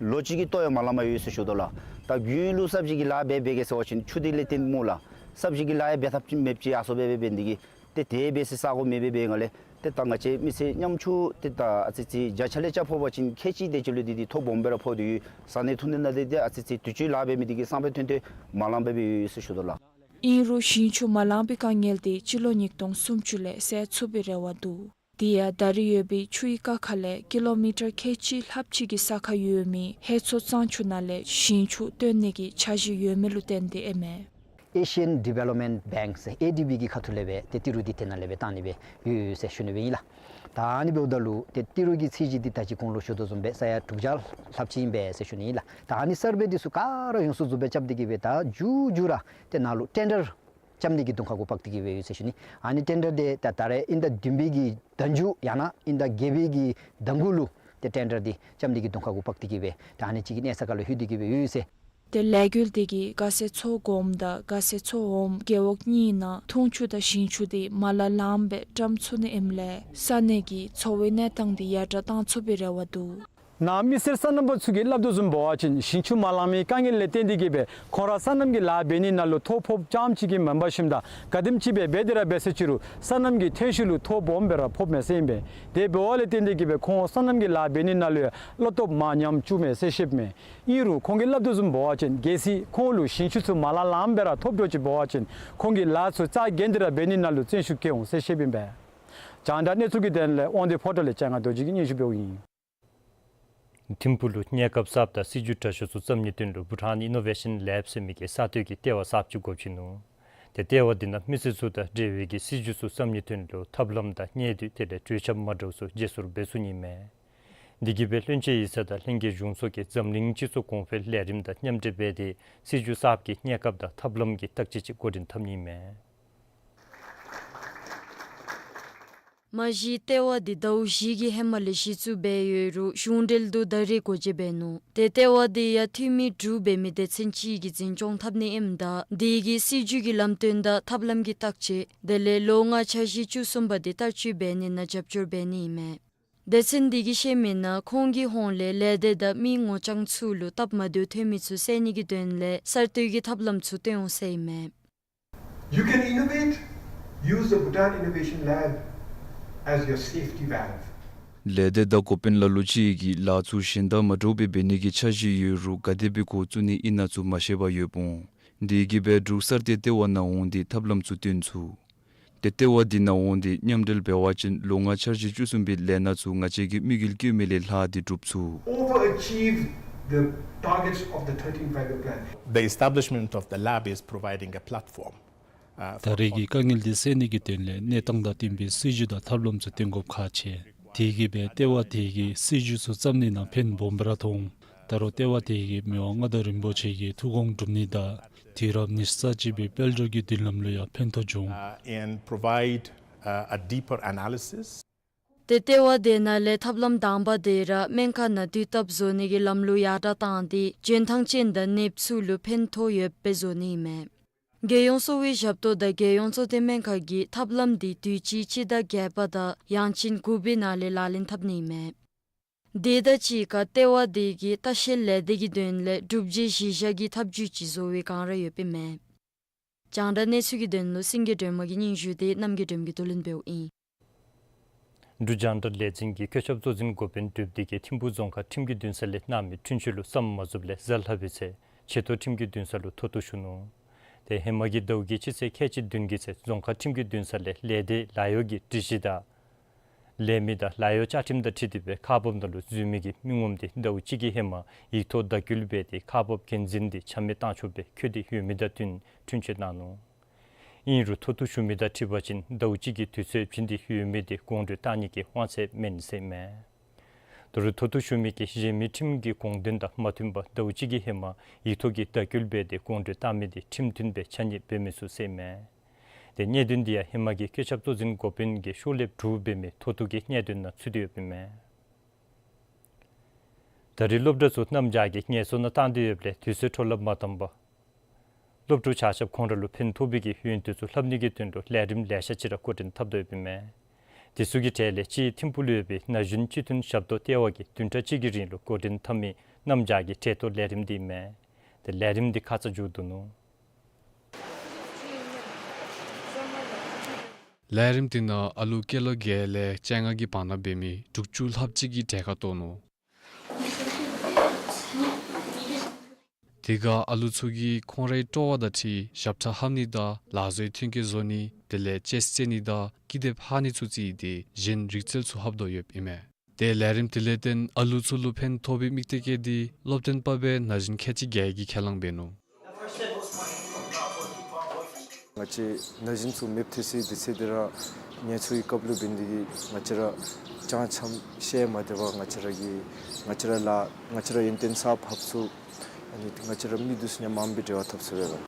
ལོ་གཅིག་གི་ལྟོ་ཡང་མ་ལངམ་ཡོད་ཟེར་ཞུ་དོ་ལགས། ད་རྒྱུན་ལུ་ས་གཞི་གི་ལཱ་འབད་འབད་གེ་ཟེར་བ་ཅིན་ཆུ་འདི་ལས་བརྟེན་སྨོ་ལགས། ས་གཞི་གི་ལཱ་ཡང་འབད་ཐབས་ཅིག་མེདཔ་ཅིག་ཡར་སོང་འབད་འབད་འབད་ནི་འདི་གིས་ཏེ་དེ་སྦེ་ཟེར་ས་གོ་མེད་པའི་འབད་ག་ལས་ཏེ་ད་ང་བཅས་མི་སེར་ཉམ་ཆུང་ཏེ་ད་ཨ་ཙི་ཙི་བརྒྱ་ཆ་ལས་བརྒྱ་ཕོག་པ་ཅིན་ཁལ་གཅིག་དེ་ཅིག་ལུ་འདི་འདི་ཐོ་སྦོམ་སྦེ་ར་ཕོག་སྟེ་ཡོད། ཟ་ནི་འཐུང་ནི་ནང་འདི་འདི་ཨ་ཙི་ཙི་དུས་ཅི་ལཱ་འབད་མི་འདི་གིས་སང་ཕོད་ཐོན་ཏེ་མ་ལང་འབད་འབད་ཡོད་ཟེར་ཞུ་དོ་ལགས། ཨིན་རུང་ཞིང་ཆུ་མ་ལང་པའི་དཀའ་ངལ་འདི་སྤྱི་ལོ་ཉིས་སྟོང་སུམ་ཅུ་ལས་སེལ་ཚུགས་པའི་རེ་བ་འདུག། དེ་ཡང་ད་རེས་ཡོད་པའི་ཆུའི་ཀ་ཁ་ལས་ཀི་ལོ་མི་ཊར་ཁལ་གཅིག་ལྷགཔ་ཅིག་གི་ས་ཁར་ཡོད་མི་ཧེ་མཚོ་གཙང་ཆུ་ནང་ལས་ཞིང་ཆུ་བཏོན་ནི་གི་འཆར་གཞི་ཡོད་མི་ལུ་བརྟེན་ཏེ་ཨིན་མས། Asian Development Bank ཟེར་ཨེ་ཌི་བི་གི་ཁ་ཐུག་ལས་སྦེ་ཏེ་ཏི་རུ་འདི་དེ་ནང་ལས་སྦེ་བཏང་ནི་སྦེ་ཡོད་ཟེར་ཞུ་ནི་སྦེ་ཨིན་ལགས། ད་ཨ་ནི་འབདཝ་ད་ལུ་ཏེ་ཏི་རུ་གི་ཚད་གཞི་འདི་ད་ཅི་གོང་ལུ་ཞུ་དོ་བཟུམ་སྦེ་ས་ཡ་དྲུག་བརྒྱ་ལྷགཔ་ཅིག་ཨིན་པས་ཟེར་ཞུ་ནི་ཨིན་ལགས། ད་ཨ་ནི་སར་བེ་འདི་ཚུ་ག་ར་ཡོངས་སུ་རྫོགས་སྦེ་རྐྱབ་སྟེ་གི་སྦེ་ད་མཇུག་མཇུག་ར་ཏེ་ནཱ་ལུ་ཊེན་ཌར་རྐྱབ་ནི་གི་དོན་ཁར་གུ་འབག་སྟེ་གི་སྦེ་ཡོད་ཟེར་ཞུ་ནི། ཨ་ནི་ཊེན་ཌར་འདི་ད་ད་རེས་ཨིན་ཟླ་བདུན་པའི་གི་ཟླ་མཇུག་ཡང་ན་ཨིན་ཟླ་བརྒྱད་པའི་གི་ཟླ་དགུ་ལུ་ཏེ་ཊེན་ཌར་འདི་རྐྱབ་ནི་གི་དོན་ཁར་གུ་འབག་སྟེ་གི་སྦེ་ད་ཨ་ནི་ཅིག་གི་གནས་ས་ཁར་ལུ་ལྷོད་དེ་གི་སྦེ་ཡོད་ཟེར། ཏེ་ལས་འགུལ་འདི་གིས་ག་ས་མཚོ་སྒོམ་དང་ག་ས་མཚོ་འོམ་རྒེད་འོག་གཉིས་ནང་འཐུང་ཆུ་དང་ཞིང་ཆུ་འདི་མ་ལ་ལངམ་སྦེ་བཀྲམ་ཚུགས་ནི་ཨིནམ་ལས་ས་གནས་ཀྱི་འཚོ་བའི་གནས་སྟངས་འདི་ཡར་དྲག་བཏང་ཚུགས་པའི་རེ་བ་འདུག། ནཱ་མི་སེར་སོ་ནམ་པ་ཚུ་གིས་སླབ་དོ་བཟུམ་འབད་བ་ཅིན་ཞིང་ཆུ་མ་ལང་མིའི་དཀའ་ངལ་ལས་བརྟེན་ཏེ་གི་སྦེ་ཁོང་ར་སོ་ནམ་གྱི་ལཱ་འབད་ནི་ནང་ལུ་ཐོ་ཕོགཔ་རྐྱངམ་ཅིག་གིས་མེན་པར་ཞིནམ་ད་ག་དེམ་ཅིག་སྦེ་འབད་དེ་ར་འབད་ཟེར་ཅི་རུང་སོ་ནམ་གྱི་ཐོན་ཤུགས་ལུ་ཐོ་སྦོམ་སྦེ་ར་ཕོགཔ་མས་ཟེར་ཨིན་པས། དེ་འབདཝ་ལས་བརྟེན་ཏེ་གི་སྦེ་ཁོང་སོ་ནམ་གྱི་ལཱ་འབད་ནི་ནང་ལུ་ཡང་བློ་སྟོབས་མར་ཉམས་བཅུག་མས་ཟེར་བཤདཔ་མས། ཨིན་རུང་ཁོང་གིས་སླབ་དོ་བཟུམ་འབད་བ་ཅིན་གལ་སྲིད་ཁོང་ལུ་ཞིང་ཆུ་ཚུ་མ་ལ་ལངམ་སྦེ་ར་ཐོབ་འགྱོ་ཅི་འབད་བ་ཅིན་ཁོང་གིས་ལཱ་ཚུ་རྩ་འགེངས་ཏེ་ར་འབད་ནི་ནང་ལུ་བརྩོན་ཤུགས་བསྐྱེད་འོང་ཟེར་བཤདཔ་ཨིན་པས། རྒྱང་བསྒྲགས་གནས་ཚུལ་གྱི་དོན་ལས་དབང་འདུས་ཕོ་བྲང་ལས་ལྕང་ང་རྡོ་རྗེ་གིས་སྙན་ཞུ་འབདཝ་ཨིན། ཐིམ་ཕུག་ལུ་གནས་སྐབས་གསརཔ་དང་སྲིད་ཇུས་དྲག་ཤོས་ཚུ་བརྩམ་ནིའི་དོན་ལུ་Bhutan Innovation Lab ཟེར་མི་གི་གསར་གཏོད་ཀྱི་ལྟེ་བ་གསརཔ་ཅིག་དགོཔ་ཅིག་ནུག། ཏེ་ལྟེ་བ་འདི་ནང་མི་སེར་ཚུ་དང་འབྲེལ་བའི་གི་སྲིད་ཇུས་ཚུ་བརྩམ་ནིའི་དོན་ལུ་ཐབས་ལམ་དང་གནད་དོན་དེ་ལས་གྲོས་འཆམ་མ་འདྲཝ་ཚུ་བརྗེ་སོར་འབད་ཚུགས་ནི་མས། དེ་གིས་སྦེ་བློན་ཆེན་ཡིག་ཚང་དང་ལྷན་རྒྱས་གཞུང་ཚོགས་ཀྱིས་འཛམ་གླིང་སྤྱི་ཚོགས་གོང་འཕེལ་ལས་རིམ་དང་མཉམ་འབྲེལ་འབད་དེ་སྲིད་ཇུས་གསརཔ་གི་གནས་སྐབས་དང་ཐབས་ལམ་གྱི་བརྟག་དཔྱད་ཅིག་འགོ་འདྲེན་འཐབ་ནི་མས། མ་གཞི་ལྟེ་བ་འདི་ཟླཝ་བཞི་གི་ཧེ་མ་ལས་གཞི་བཙུགས་འབད་ཡོད་རུང་གཞུང་འབྲེལ་དུ་ད་རེས་སྒོ་འབྱེད་འབད་ནུག། ཏེ་ལྟེ་བ་འདི་ཡང་འཐུས་མི་དྲུག་འབད་མི་སྡེ་ཚན་ཅིག་གིས་འཛིན་སྐྱོང་འཐབ་ནི་ཨིནམ་ད་དེ་གིས་སྲིད་ཇུས་ཀྱི་ལམ་སྟོན་དང་ཐབས་ལམ་གྱི་བརྟག་དཔྱད་དེ་ལས་ལོ་ལྔའི་འཆར་གཞི་བཅུ་གསུམ་པ་འདི་བསྟར་སྤྱོད་འབད་ནི་ནང་རྒྱབ་སྐྱོར་འབད་ནི་ཨིན་མས། སྡེ་ཚན་འདི་གིས་བཤད་མི་ནང་ཁོང་གི་ཧོངས་ལས་ལས་སྡེ་དང་མི་ངོ་རྐྱང་ཚུ་ལུ་སྟབས་མ་བདེཝ་ཐོན་མི་ཚུ་སེལ་ནི་གི་དོན་ལས་གསར་གཏོད་ཀྱི་ཐབས་ལམ་ཚུ་སྟོན་འོང་ཟེར་ཨིན་མས། You can innovate, use the Bhutan Innovation Lab as your safety valve. ལས་སྡེ་དང་འགོ་དཔོན་ལ་ལུ་ཅིག་གིས་ལཱ་ཚུ་གཞན་དང་མ་འདྲཝ་སྦེ་འབད་ནི་གི་འཆར་གཞི་ཡོད་རུང་ག་དེ་སྦེ་འགོ་བཙུགས་ནི་ཨིན་ན་ཚུ་མ་ཤེས་པར་ཡོདཔ་འོང་། དེ་གིས་སྦེ་འབྲུག་གསར་གཏོད་ལྟེ་བ་ནང་འོང་སྟེ་ཐབས་ལམ་ཚུ་སྟོན་ཚུགས། ཏེ་ལྟེ་བ་འདི་ནང་འོང་སྟེ་མཉམ་འབྲེལ་འབད་བ་ཅིན་ལོ་ལྔའི་འཆར་གཞི་བཅུ་གསུམ་པའི་ལས་སྣ་ཚུ་ང་བཅས་ཀྱིས་དམིགས་ཡུལ་བསྐྱེད་མི་ལས་ལྷག་སྟེ་འགྲུབ་ཚུགས། Overachieve the targets of the thirteen Five-Year Plan. The establishment of the lab is providing a platform, uh, for ད་རེས་ཀྱི་དཀའ་ངལ་འདི་སེལ་ནི་གི་དོན་ལས་གནས་སྟངས་དང་བསྟུན་པའི་སྲིད་ཇུས་དང་ཐབས་ལམ་ཚུ་སྟོན་དགོཔ་ཁག་ཆེ། དེ་གིས་སྦེ་ལྟེ་བ་དེ་གིས་སྲིད་ཇུས་ཚུ་བརྩམ་ནི་ནང་ཕན་སྦོམ་སྦེ་ར་ཐོགས་འོང་། ད་རུང་ལྟེ་བ་དེ་གིས་མི་དབང་མངའ་བདག་རིན་པོ་ཆེ་གི་ཐུགས་དགོངས་སྒྲུབ་ནི་དང་དུས་རབས་ཉི་ཤུ་རྩ་གཅིག་པའི་དཔལ་འབྱོར་གྱི་མདུན་ལམ་ལུ་ཡང་ཕན་ཐོགས་འབྱུང་། Uh, and provide, uh, a deeper analysis. ཏེ་ལྟེ་བ་དེ་ནང་ལས་ཐབས་ལམ་དང་པ་དེ་ར་སྨན་ཁང་ནང་དུས་བཏབ་བཟོ་ནི་གི་ལམ་ལུགས་ཡར་དྲག་བཏང་སྟེ་འཇོན་ཐང་ཅན་དང་ནདཔ་ཚུ་ལུ་ཕན་ཐོགས་ཡོདཔ་སྦེ་བཟོ་ནི་ཨིན་མས། རྒྱལ་ཡོངས་གསོ་བའི་ཞབས་ཏོག་དང་རྒྱལ་ཡོངས་གཙོ་བསྟེན་སྨན་ཁང་གིས་ཐབས་ལམ་འདི་དུས་ཅི་སྤྱི་ཟླ་བརྒྱད་པ་དང་ཡང་ཅིན་དགུ་པའི་ནང་ལས་ལག་ལེན་འཐབ་ནི་ཨིན་མས། དེ་དང་གཅིག་ཁར་ལྟེ་བ་དེ་གིས་ལྟ་བཤལ་ལས་སྡེ་གི་དོན་ལས་སྒྲུབ་བྱེད་གཞི་བཞག་གི་ཐབས་བྱུས་ཅིག་བཟོ་བའི་བསྒང་ར་ཡོདཔ་ཨིན་མས། རྒྱང་བསྒྲགས་གནས་ཚུལ་གྱི་དོན་ལུ་སེང་གེ་སྒྲོལ་མ་གི་སྙན་ཞུ་དེ་རྣམ་རྒྱལ་སྒྲོལ་མ་གིས་བསྡུ་ལེན་འབདཝ་ཨིན། འབྲུག་རྒྱང་བསྒྲགས་ལས་འཛིན་གྱི་བཀོད་ཁྱབ་གཙོ་འཛིན་འགོ་དཔོན་གྲུབ་བདེ་གིས་ཐིམ་ཕུག་རྫོང་ཁག་ཁྲིམས་ཀྱི་འདུན་ས་ལས་གནང་མི་འཁྲུན་ཆོད་ལུ་བསམ་པ་མ་རྫོགསཔ་ལས་གཟའ་ལྷག་པའི་ཚེ་ཆེ་མཐོ་ཁྲིམས་ཀྱི་འདུན་ས་ལུ་མཐོ་གཏུགས་ཞུ་ནུག། ཏེ་ཧེ་མ་གི་ཟླཝ་གི་སྤྱི་ཚེས་ཁལ་གཅིག་བདུན་གྱི་ཚེ་རྫོང་ཁག་ཁྲིམས་ཀྱི་འདུན་ས་ལས་ལས་སྡེ་ལཱ་གཡོག་གི་སྒྲིག་གཞི་དང་ལས་མི་དང་ལཱ་གཡོག་བཅའ་ཁྲིམས་དང་འཁྲིལ་ཏེ་སྦེ་ཁག་འབགཔ་ནང་ལུ་འཛུལ་མི་གི་མི་ངོམ་དེ་ཟླཝ་གཅིག་གི་ཧེ་མ་ཡིག་ཐོག་བརྡ་སྐུལ་འབད་དེ་ཁག་འབགཔ་འགན་འཛིན་དེ་ཆ་མེད་བཏང་ཆོགཔ་སྦེ་འཁོད་དེ་ཡོད་མི་དང་བསྟུན་འཁྲུན་ཆོད་གནང་ནུག། ཨིན་རུང་མཐོ་གཏུགས་ཞུ་མི་དང་འཁྲིལ་བ་ཅིན་ཟླཝ་གཅིག་གི་དུས་ཚོད་བྱིན་ཏེ་ཡོད་མི་དེ་དགོངས་འགྲེལ་བཏང་ནི་གི་དབང་ཚད་མེད་ཟེར་ཨིན་མས། ད་རུང་མཐོ་གཏུགས་ཞུ་མི་གིས་གཞན་མི་ཁྲིམས་ཀྱི་དགོངས་དོན་དང་མ་མཐུནམ་ཟླཝ་གཅིག་གི་ཧེ་མ་ཡིག་ཐོག་གི་བརྡ་སྐུལ་འབད་དེ་དགོངས་འགྲེལ་བཏང་མི་དེ་ཁྲིམས་མཐུན་སྦེ་ཆ་མཉམ་འབད་མི་ཚུགས་ཟེར་ཨིན་མས། ཏེ་གནད་དོན་འདི་ཡང་ཧེ་མ་གི་བཀོད་ཁྱབ་གཙོ་འཛིན་འགོ་དཔོན་གྱི་ཤོག་ལེབ་དྲུག་འབད་མི་མཐོ་གཏུགས་ཀྱི་གནད་དོན་ནང་ཚུད་དེ་ཡོདཔ་ཨིན་མས། ད་རེས་སློབ་གྲྭ་ཚུ་གནམ་བྱཱར་གྱི་ངལ་གསོ་ནང་བཏང་སྟེ་ཡོདཔ་ལས་དུས་ཚོད་འཕྲོ་བརླག་མ་བཏང་པར་སློབ་ཕྲུག་ཆ་ཁྱབ་ཁོང་ར་ལུ་ཕན་ཐོགས་པའི་གི་ཡོན་ཏན་ཚུ་ལྷབ་ནི་གི་དོན་ལུ་ལས་རིམ་ལེ་ཤ་ཅིག་ར་འགོ་འདྲེན་འཐབ་དོ་ཡོདཔ་ཨིན་མས། དེ་ཚུ་གི་གྲས་ལས་གཅིག་ཐིམ་ཕུག་ལུ་ཡོད་པའི་ན་གཞོན་སྤྱི་མཐུན་ཞབས་ཏོག་ལྟེ་བ་གིས་བདུན་ཕྲག་གཅིག་གི་རིང་ལུ་འགོ་འདྲེན་འཐབ་མི་གནམ་བྱཱར་གྱི་གྲལ་གཏོགས་ལས་རིམ་འདི་ཨིན་མས། ཏེ་ལས་རིམ་འདི་ཁ་ཙ་མཇུག་བསྡུ་ནུག། ལས་རིམ་འདི་ནང་ཨ་ལུ་སྐྱེས་ལོ་བརྒྱད་ལས་བཅོ་ལྔ་གི་བར་ན་འབད་མི་དྲུག་ཅུ་ལྷགཔ་ཅིག་གིས་གྲལ་ཁར་གཏོགས་ནུག། དེ་ཁར་ཨ་ལུ་ཚུ་གིས་ཁོང་རའི་སྤྲོ་བ་དང་འཁྲིལ་ཞབས་ཁྲ་ལྷབ་ནི་དང་ལག་བཟོའི་ཐོན་སྐྱེད་བཟོ་ནི་དེ་ལས་ཅེསི་རྩེད་ནི་དང་ཀི་དེབ་ལྷག་ནི་ཚུ་བརྩིས་ཏེ་གཞན་རིག་རྩལ་ཚུ་ལྷབ་དོ་ཡོདཔ་ཨིན་མས། ཏེ་ལས་རིམ་དེ་ལས་བརྟེན་ཨ་ལུ་ཚུ་ལུ་ཕན་ཐོགས་པའི་དམིགས་གཏད་བསྐྱེད་དེ་སློབ་སྟོན་པ་སྦེ་ན་གཞོན་ཁལ་གཅིག་བརྒྱད་ཀྱིས་ཁས་བླངས་འབད་ནུག། ང་བཅས་ན་གཞོན་ཚུ་མེདཔ་ཐལ་སའི་དུས་ཚོད་འདི་ར་ངལ་གསོའི་སྐབས་ལུ་འབད་ནི་དེ་གིས་ང་བཅས་ར་ཅང་ཆམ་ཤེས་མ་སྡོད་པར་ང་བཅས་ར་གི་ང་བཅས་ར་ལཱ་ང་བཅས་ར་ཡོན་ཏན་གསརཔ་ལྷབ་ཚུགས། ཨ་ནི་ང་བཅས་ར་མི་འདི་ཚུ་ནང་མངམ་སྦེ་འབྲེལ་བ་འཐབ་ཚུགས་པས་ལགས།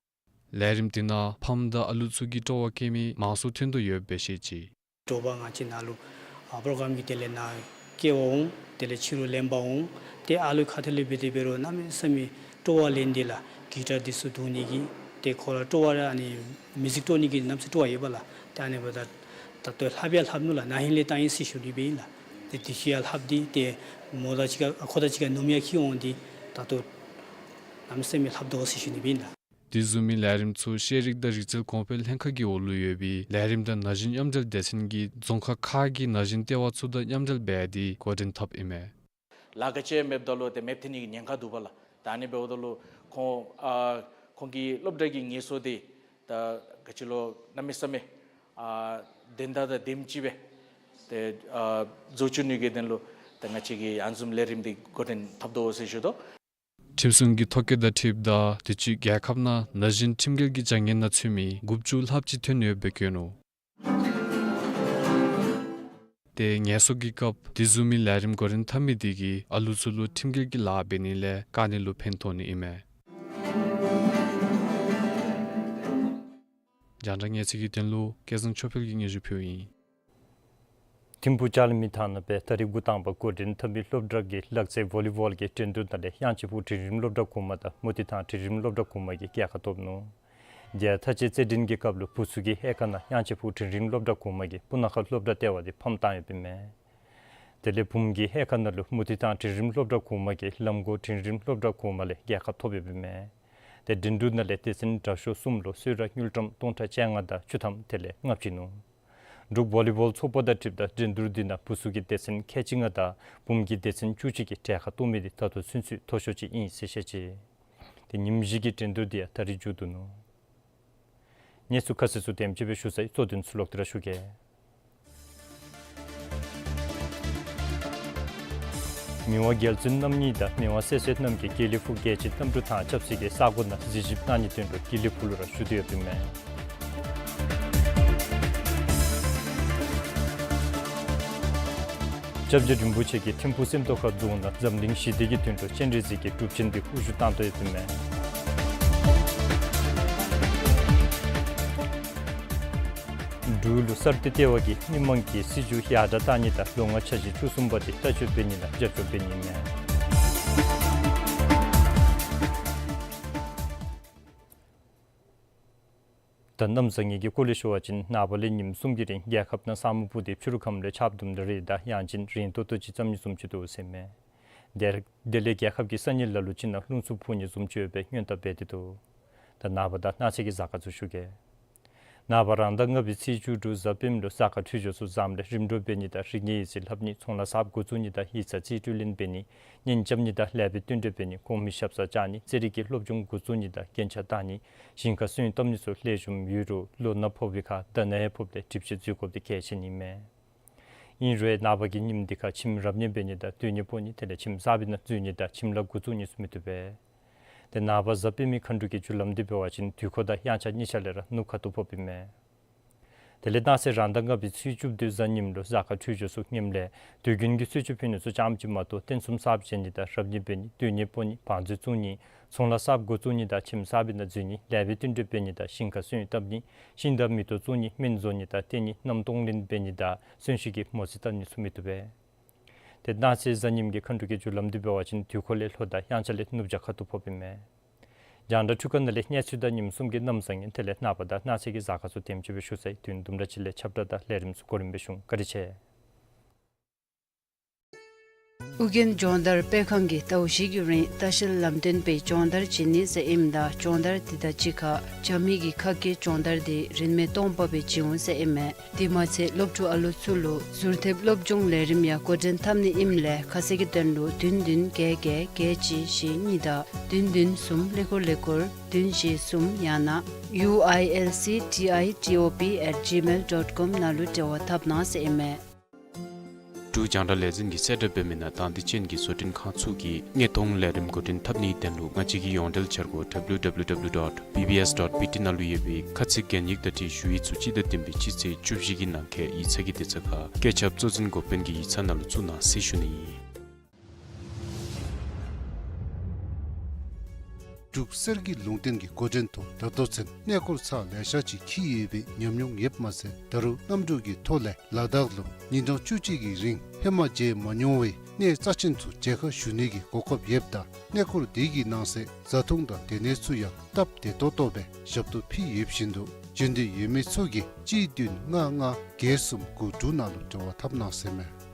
ལས་རིམ་འདི་ནང་ཕམ་དང་ཨ་ལུ་ཚུ་གི་སྤྲོ་བ་བསྐྱེད་མི་མང་སུ་ཐོན་དོ་ཡོདཔ་སྦེ་བཤད་ཅི། དྲོ་པ་ང་བཅས་ནཱ་ལུ་ཨ་པྲོ་གྲམ་གྱི་དེ་ལས་ནཱ་སྐྱེལ་བར་འོང་། དེ་ལས་ཕྱི་རུ་ལེན་པར་འོང་། ཏེ་ཨ་ལུའི་ཁ་ཐུག་ལས་འབད་དེ་འབད་རུང་གནམ་མེད་ས་མེད་སྤྲོ་བ་ལེན་ཏེ་ལགས་གི་ཊར་འདི་ཚུ་རྡུང་ནི་གི་ཏེ་ཁོ་ར་སྤྲོ་བ་ར་ཨ་ནི་མིའུ་ཛིཀ་སྤྲོ་ནི་གི་གནམ་མེད་ས་མེད་སྤྲོ་བ་ཡོད་པས་ལགས། ཏེ་ཨ་ནི་འབདཝ་ད་ད་ལྟོ་ལྷབ་ཡང་ལྷབ་ནུག་ལགས། ན་ཧིང་ལས་བཏང་ཡི་ཟེར་ཞུ་ནི་སྦེ་ཨིན་ལགས། ཏེ་དེ་ཚུ་ཡང་ལྷབ་སྟེ་ཏེ་མོ་དང་གཅིག་ཁར་ཁོ་དང་གཅིག་ཁར་ནུབ་མོ་ཡང་འཁྱིད་འོང་སྟེ་ད་ལྟོ་གནམ་མེད་ས་མེད་ལྷབ་དོ་ཟེར་ཞུ་ནི་སྦེ་ཨིན་ལགས། དེ་བཟུམ་མའི་ལས་རིམ་ཚུ་ཤེས་རིག་དང་རིག་རྩལ་གོང་འཕེལ་ལྷན་ཁག་གི་འོག་ལུ་ཡོད་པའི་ལས་རིམ་དང་ན་གཞོན་མཉམ་འབྲེལ་སྡེ་ཚན་གྱིས་རྫོང་ཁག་ཁག་གི་ན་གཞོན་ལྟེ་བ་ཚུ་དང་མཉམ་འབྲེལ་འབད་དེ་འགོ་འདྲེན་འཐབ་ཨིན་མས། ལཱ་ག་ཅི་མེདཔ་ད་ལུ་ཏེ་མེདཔ་ཐོན་ནི་གི་ཉེན་ཁ་འདུག་པ་ལགས། ད་ཨ་ནི་འབདཝ་ད་ལུ་ཁོང་ཨ་ཁོང་གི་སློབ་གྲྭ་གི་ངལ་གསོ་འདི་ད་ག་ཅི་ལོ་གནམ་མེད་ས་མེད་ཨ་དོན་དག་དང་དེམ་ཅིག་སྦེ་ཏེ་ཨ་འཛུལ་བཅུག་ནི་གི་དོན་ལུ་ད་ང་བཅས་ཀྱིས་ཨ་ནི་བཟུམ་ལས་རིམ་འདི་འགོ་འདྲེན་འཐབ་དོ་ཟེར་ཞུ་དོ། ཁྲིམས་སྲུང་གི་ཐོ་བཀོད་དང་འཁྲིལཝ་ད་དུས་ཅི་རྒྱལ་ཁབ་ནང་ན་གཞོན་ཁྲིམས་འགལ་གྱི་བྱ་ངན་ནང་ཚུད་མི་དགུ་བཅུ་ལྷགཔ་ཅིག་ཐོན་ཡོདཔ་སྦེ་བཀོད་ནུག། ཏེ་ངལ་གསོ་གི་སྐབས་དེ་བཟུམ་མའི་ལས་རིམ་འགོ་འདྲེན་འཐབ་མི་དེ་གིས་ཨ་ལུ་ཚུ་ལུ་ཁྲིམས་འགལ་གྱི་ལཱ་འབད་ནི་ལས་བཀག་ནི་ལུ་ཕན་ཐོགས་ནི་ཨིན་མས། རྒྱང་བསྒྲགས་གནས་ཚུལ་གྱི་དོན་ལུ་སྐལ་བཟང་ཆོས་འཕེལ་གྱིས་སྙན་ཞུ་ཕུལཝ་ཨིན། ཐིམ་ཕུག་ལྕགས་ལམ་གྱི་ཐང་ནང་སྦེ་ད་རིས་འགོ་དང་པ་འགོ་འདྲེན་འཐབ་མི་སློབ་གྲྭ་གི་ལག་རྩེད་ཝོ་ལི་བོལ་གྱི་འགྲན་བསྡུར་ནང་ལས་གཡང་ཆེན་ཕུག་འབྲིང་རིམ་སློབ་གྲྭ་གོང་མ་དང་མུ་ཏིག་ཐང་འབྲིང་རིམ་སློབ་གྲྭ་གོང་མ་གིས་རྒྱལ་ཁ་ཐོབ་ནུག། དེ་ཡང་མཐའ་དཔྱད་རྩེད་འགྲན་གྱི་སྐབས་ལུ་བུ་ཚུ་གི་དབྱེ་ཁག་ནང་གཡང་ཆེན་ཕུག་འབྲིང་རིམ་སློབ་གྲྭ་གོང་མ་གིས་སྤུ་ན་ཁ་སློབ་གྲྭ་ལྟེ་བ་འདི་ཕམ་བཏང་ཡོདཔ་ཨིན་མས། དེ་ལས་བུམོ་གི་དབྱེ་ཁག་ནང་ལུ་མུ་ཏིག་ཐང་འབྲིང་རིམ་སློབ་གྲྭ་གོང་མ་གིས་ལམ་གོ་འབྲིང་རིམ་སློབ་གྲྭ་གོང་མ་ལས་རྒྱལ་ཁ་ཐོབ་ཡོདཔ་ཨིན་མས། ཏེ་འགྲན་བསྡུར་ནང་ལས་སྡེ་ཚན་དྲག་ཤོས་གསུམ་ལུ་གསོལ་རས་དངུལ་ཀྲམ་སྟོང་ཕྲག་བཅོ་ལྔ་དང་བཅུ་ཐམ་དེ་ལས་ལྔ་བྱིན་ནུག། འབྲུག་ཝོ་ལི་བོལ་ཚོགས་པ་དང་འཁྲིལཝ་ད་འགྲན་བསྡུར་འདི་ནང་བུ་ཚུ་གི་སྡེ་ཚན་ཁལ་གཅིག་ལྔ་དང་བུམོ་གི་སྡེ་ཚན་བཅུ་གཅིག་གིས་གྲལ་ཁར་གཏོགས་མི་འདི་ད་ལྟོ་ཚུན་ཚོད་མཐོ་ཤོས་ཅིག་ཨིན་ཟེར་བཤད་ཅི། ཏེ་ཉིནམ་བཞི་གི་འགྲན་བསྡུར་འདི་ཡང་ད་རིས་མཇུག་བསྡུ་ནུག། གནས་ཚུལ་ཁ་གསལ་ཚུ་དེམ་ཅིག་སྦེ་ཞུ་ཚར་ཡི། གཙོ་དོན་ཚུ་ལོག་སྟེ་ར་ཞུ་གེ། མི་དབང་རྒྱལ་བཙུན་རྣམ་གཉིས་དང་མི་དབང་སྲས་བཅས་རྣམས་ཀྱིས་དགེ་ལེགས་ཕུག་རྒྱལ་སྤྱིའི་གནམ་གྲུ་ཐང་ཆབ་སྲིད་ཀྱི་ས་གོ་ནང་གཟིགས་ཞིབ་གནང་ནིའི་དོན་ལུ་དགེ་ལེགས་ཕུག་ལུ་ར་བཞུགས་ཏེ་ཡོདཔ་ཨིན་མས། སྐྱབས་རྗེ་རིན་པོ་ཆེ་གིས་ཐིམ་ཕུག་སེམས་རྟོགས་ཁ་རྫོང་ནང་འཛམ་གླིང་ཞི་བདེ་གི་དོན་ལུ་སྤྱན་རས་གཟིགས་ཀྱི་སྒྲུབ་ཆེན་འདི་དབུ་བཞུགས་བཏང་དོ་ཡོདཔ་ཨིན་མས། འབྲུག་ལུ་གསར་གཏོད་ལྟེ་བ་གིས་མི་མང་གི་སྲིད་བྱུས་ཡར་དྲག་གཏང་ནི་དང་ལོ་ལྔ་འཆར་གཞི་བཅུ་གསུམ་པ་འདི་ལྟ་སྤྱོད་འབད་ནི་ལུ་རྒྱབ་སྐྱོར་འབད་ནི་ཨིན་མས། ད་གནམ་བཟང་ངན་གྱི་སྐོར་ལས་ཞུ་བ་ཅིན་ནངས་པ་ལས་ཉིནམ་གསུམ་གྱི་རིང་རྒྱལ་ཁབ་ནང་ས་སྨུག་སྤུབས་ཏེ་ཕྱི་རུ་ཁམས་ལས་ཆརཔ་དུམ་གྲ་རེ་དང་ཡང་ཅིན་རན་ཏོག་ཏོ་ཅིག་རྩམ་ནི་བཟུམ་ཅིག་འདུག་ཟེར་མས། དེ་དེ་ལས་རྒྱལ་ཁབ་ཀྱི་ས་གནས་ལ་ལུ་ཅིག་ནང་རླུང་འཚུབ་འཕུ་ནི་བཟུམ་ཅིག་ཡོད་པའི་སྔོན་བརྡ་འབད་དེ་འདུག། ད་ནངས་པ་དང་གནངས་ཚེ་གི་གཟའ་སྐར་ཚུ་ཞུ་གེ། ནངས་པ་རང་ཟླ་ལྔ་པའི་ཚེས་བཅུ་དྲུག་གཟའ་སྤེནམ་ལུ་གཟའ་སྐར་འཕྲོད་སྦྱོར་ཚུ་བཟངམ་ལས་རིམ་གྲོ་འབད་ནི་དང་རིག་གནས་ཡིག་རྩིས་ལྷབ་ནི་ཚོང་ལཱ་གསརཔ་འགོ་བཙུགས་ནི་དང་ཡིག་ཚང་རྩིས་སྤྲོད་ལེན་འབད་ནི་གཉེན་རྐྱབ་ནི་དང་ལེགས་པའི་བསྟུན་གྲོས་འབད་ནི་གོང་མའི་ཞབས་སར་བཅར་ནི་རྩེད་རིགས་ཀྱི་སློབ་སྦྱོང་འགོ་བཙུགས་ནི་དང་རྒྱན་ཆ་བཏགས་ནི་ཞིང་ཁར་སོན་བཏབ་ནི་ཚུ་ལེགས་ཤོམ་ཡོད་རུང་ལོ་ན་ཕོག་པའི་ཁར་ད་ན་ཡང་ཕོགཔ་ལས་གྲིབ་བཤེར་འཛུལ་དགོཔ་འདི་གལ་ཆེ་ནི་ཨིན་མས། ཨིན་རུང་ནངས་པ་གི་ཉིནམ་འདི་ཁར་ཁྱིམ་རབ་གནས་འབད་ནི་དང་སྡོད་གནས་སྤོ་ནི་དེ་ལས་ཁྱིམ་གསར་པའི་ནང་འཛུལ་ནི་དང་ཁྱིམ་ལཱ་འགོ་བཙུགས་ནི་ཚུ་མི་བཏུབ་པས། ཏེ་ནངས་པ་གཟའ་སྤེནམ་མཁའ་འགྲོ་གི་རྒྱུ་ལམ་འདི་འབད་བ་ཅིན་དུས་འཁོར་དང་དབྱངས་འཆར་གཉིས་ཆ་ལས་ར་ནུབ་ཁ་ཐུག་ཕོགཔ་ཨིན་མས། དེ་ལས་གནངས་ཚེ་རང་ཟླ་ལྔ་པའི་ཚེས་བཅུ་བདུན་གཟའ་ཉིམ་ལུ་གཟའ་སྐར་འཕྲོད་སྦྱོར་ཚུ་ངནམ་ལས་དུས་རྒྱུན་གྱི་གསོལ་མཆོད་ཕུལ་ནི་ཚུ་ཙམ་ཅིག་མ་གཏོགས་རྟེན་གསུམ་གསརཔ་བཞེངས་ནི་དང་རབ་གནས་འབད་ནི་སྡོད་གནས་སྤོ་ནི་བང་མཛོད་བཙུགས་ནི་ཚོང་ལཱ་གསརཔ་འགོ་བཙུགས་ནི་དང་ཁྱིམ་གསར་པའི་ནང་འཛུལ་ནི་ལེགས་པའི་བསྟུན་གྲོས་འབད་ནི་དང་ཞིང་ཁར་སོན་བཏབ་ནི་ཤིང་དང་མེ་ཏོག་བཙུགས་ནི་སྨན་བཟོ་ནི་དང་བསྟེན་ནི་གནམ་སྟོང་ལེན་འབད་ནི་དང་གསོན་གཤིན་གྱི་མོ་རྩིས་བཏབ་ནི་ཚུ་མི་བཏུབ་པས། ཏེ་གནངས་ཚེ་གཟའ་ཉིམ་གི་མཁའ་འགྲོ་གི་རྒྱུ་ལམ་འདི་འབད་བ་ཅིན་དུས་འཁོར་ལས་ལྷོ་དང་དབྱངས་འཆར་ལས་ནུབ་བྱང་ཁ་ཐུག་ཕོགཔ་ཨིན་མས། རྒྱང་བསྒྲགས་འཕྲུལ་ཁང་ནང་ལས་གནས་ཚུལ་དང་ཉིནམ་གསུམ་གྱི་གནམ་བཟང་ངན་དེ་ལས་ནངས་པ་དང་གནངས་ཚེ་གི་གཟའ་སྐར་ཚུ་དེམ་ཅིག་སྦེ་ཞུ་ཚར་ཡི། དུས་ཡུན་དུམ་གྲ་ཅིག་ལས་ཁྱབ་བསྒྲགས་དང་ལས་རིམ་ཚུ་གོ་རིམ་སྦེ་ཞུ་འོང་། བཀའ་དྲིན་ཆེ། ཨོ་རྒྱན་སྦྱོང་བརྡར་སྤེལ་ཁང་གིས་ཟླཝ་བཞི་གི་རིང་ལྟ་བཤལ་ལམ་སྟོན་པའི་སྦྱོང་བརྡར་བྱིན་ནི་ཟེར་ཨིནམ་ད་སྦྱོང་བརྡར་འདི་དང་གཅིག་ཁར་རྒྱ་མི་གི་ཁ་སྐད་སྦྱོང་བརྡར་འདི་རིན་མེད་སྟོང་པ་སྦེ་བྱིན་འོང་ཟེར་ཨིན་མས། དེ་མ་ཚད་སློབ་ཕྲུག་ཨ་ལོ་ཚུ་ལུ་ཟུར་ཐེབས་སློབ་སྦྱོང་ལས་རིམ་ཡང་འགོ་འདྲེན་འཐབ་ནི་ཨིནམ་ལས་ཁ་གསལ་གྱི་དོན་ལུ་བདུན་བདུན་བརྒྱད་བརྒྱད་བརྒྱད་གཅིག་བཞི་གཉིས་དང་བདུན་བདུན་གསུམ་ཀླད་ཀོར་ཀླད་ཀོར་བདུན་བཞི་གསུམ་ཡང་ན་ཡུ་ཨའི་ཨེལ་སི་ཊི་ཨའི་ཊི་ཨོ་པི་ཨེཊ་ཇི་མེལ་ཌོཊ་ཀོམ་ནང་ལུ་འབྲེལ་བ་འཐབ་གནང་ཟེར་ཨིན་མས། འབྲུག་རྒྱང་བསྒྲགས་ལས་འཛིན་གྱིས་གསལ་བསྒྲགས་འབད་མི་ནང་དང་འདོད་ཅན་གྱི་བཟོ་སྐྲུན་ཁང་ཚུ་གིས་དངོས་མཐོང་ལས་རིམ་འགོ་འདྲེན་འཐབ་ནིའི་དོན་ལུ་ང་བཅས་ཀྱི་ཡོངས་འབྲེལ་འཆར་སྒོ་W W W dot B B S dot B T ནང་ལུ་ཡོད་པའི་ཁ་ཚིག་གན་ཡིག་དང་འཁྲིལ་ཞུ་ཡིག་ཚུ་སྤྱི་ཟླ་བདུན་པའི་སྤྱི་ཚེས་བཅུ་བཞི་གི་ནང་འཁོད་ཡིག་ཚང་གི་དེབ་ཚང་ཁར་བཀོད་ཁྱབ་གཙོ་འཛིན་འགོ་དཔོན་གྱི་ཡིག་ཚང་ནང་ལུ་བཙུགས་གནང་ཟེར་ཞུ་ནི་ཨིན། འབྲུག་གསེར་གྱི་ལུང་བསྟན་གྱི་འགོ་འདྲེན་ཐོག་ད་ལྟོ་ཚུན་གནས་སྐོར་ཚར་ལེ་ཤ་ཅིག་འཁྱིད་ཡོད་པའི་ཉམས་མྱོང་ཡོདཔ་མ་ཚད་ད་རུང་གནམ་གྲུ་གི་ཐོག་ལས་ལ་དྭགས་ལུ་ཉིན་གྲངས་བཅུ་གཅིག་གི་རིང་ཧེ་མ་མཇལ་མ་མྱོང་བའི་གནས་རྩ་ཆེན་ཚུ་མཇལ་ཁ་ཞུ་ནི་གི་གོ་སྐབས་ཡོདཔ་ད་གནས་སྐོར་འདི་གི་ནང་གསེས་བཟའ་འཐུང་དང་སྡོད་གནས་ཚུ་ཡང་སྟབས་བདེ་ཏོག་ཏོ་སྦེ་ཞབས་ཏོག་ཕུལ་ཡོད་བཞིན་དུ་འབྱོན་འདོད་ཡོད་མི་ཚུ་གིས་གཅིག་བདུན་ལྔ་ལྔ་བརྒྱད་གསུམ་དགུ་དྲུག་ནང་ལུ་འབྲེལ་བ་འཐབ་གནང་ཟེར་མས།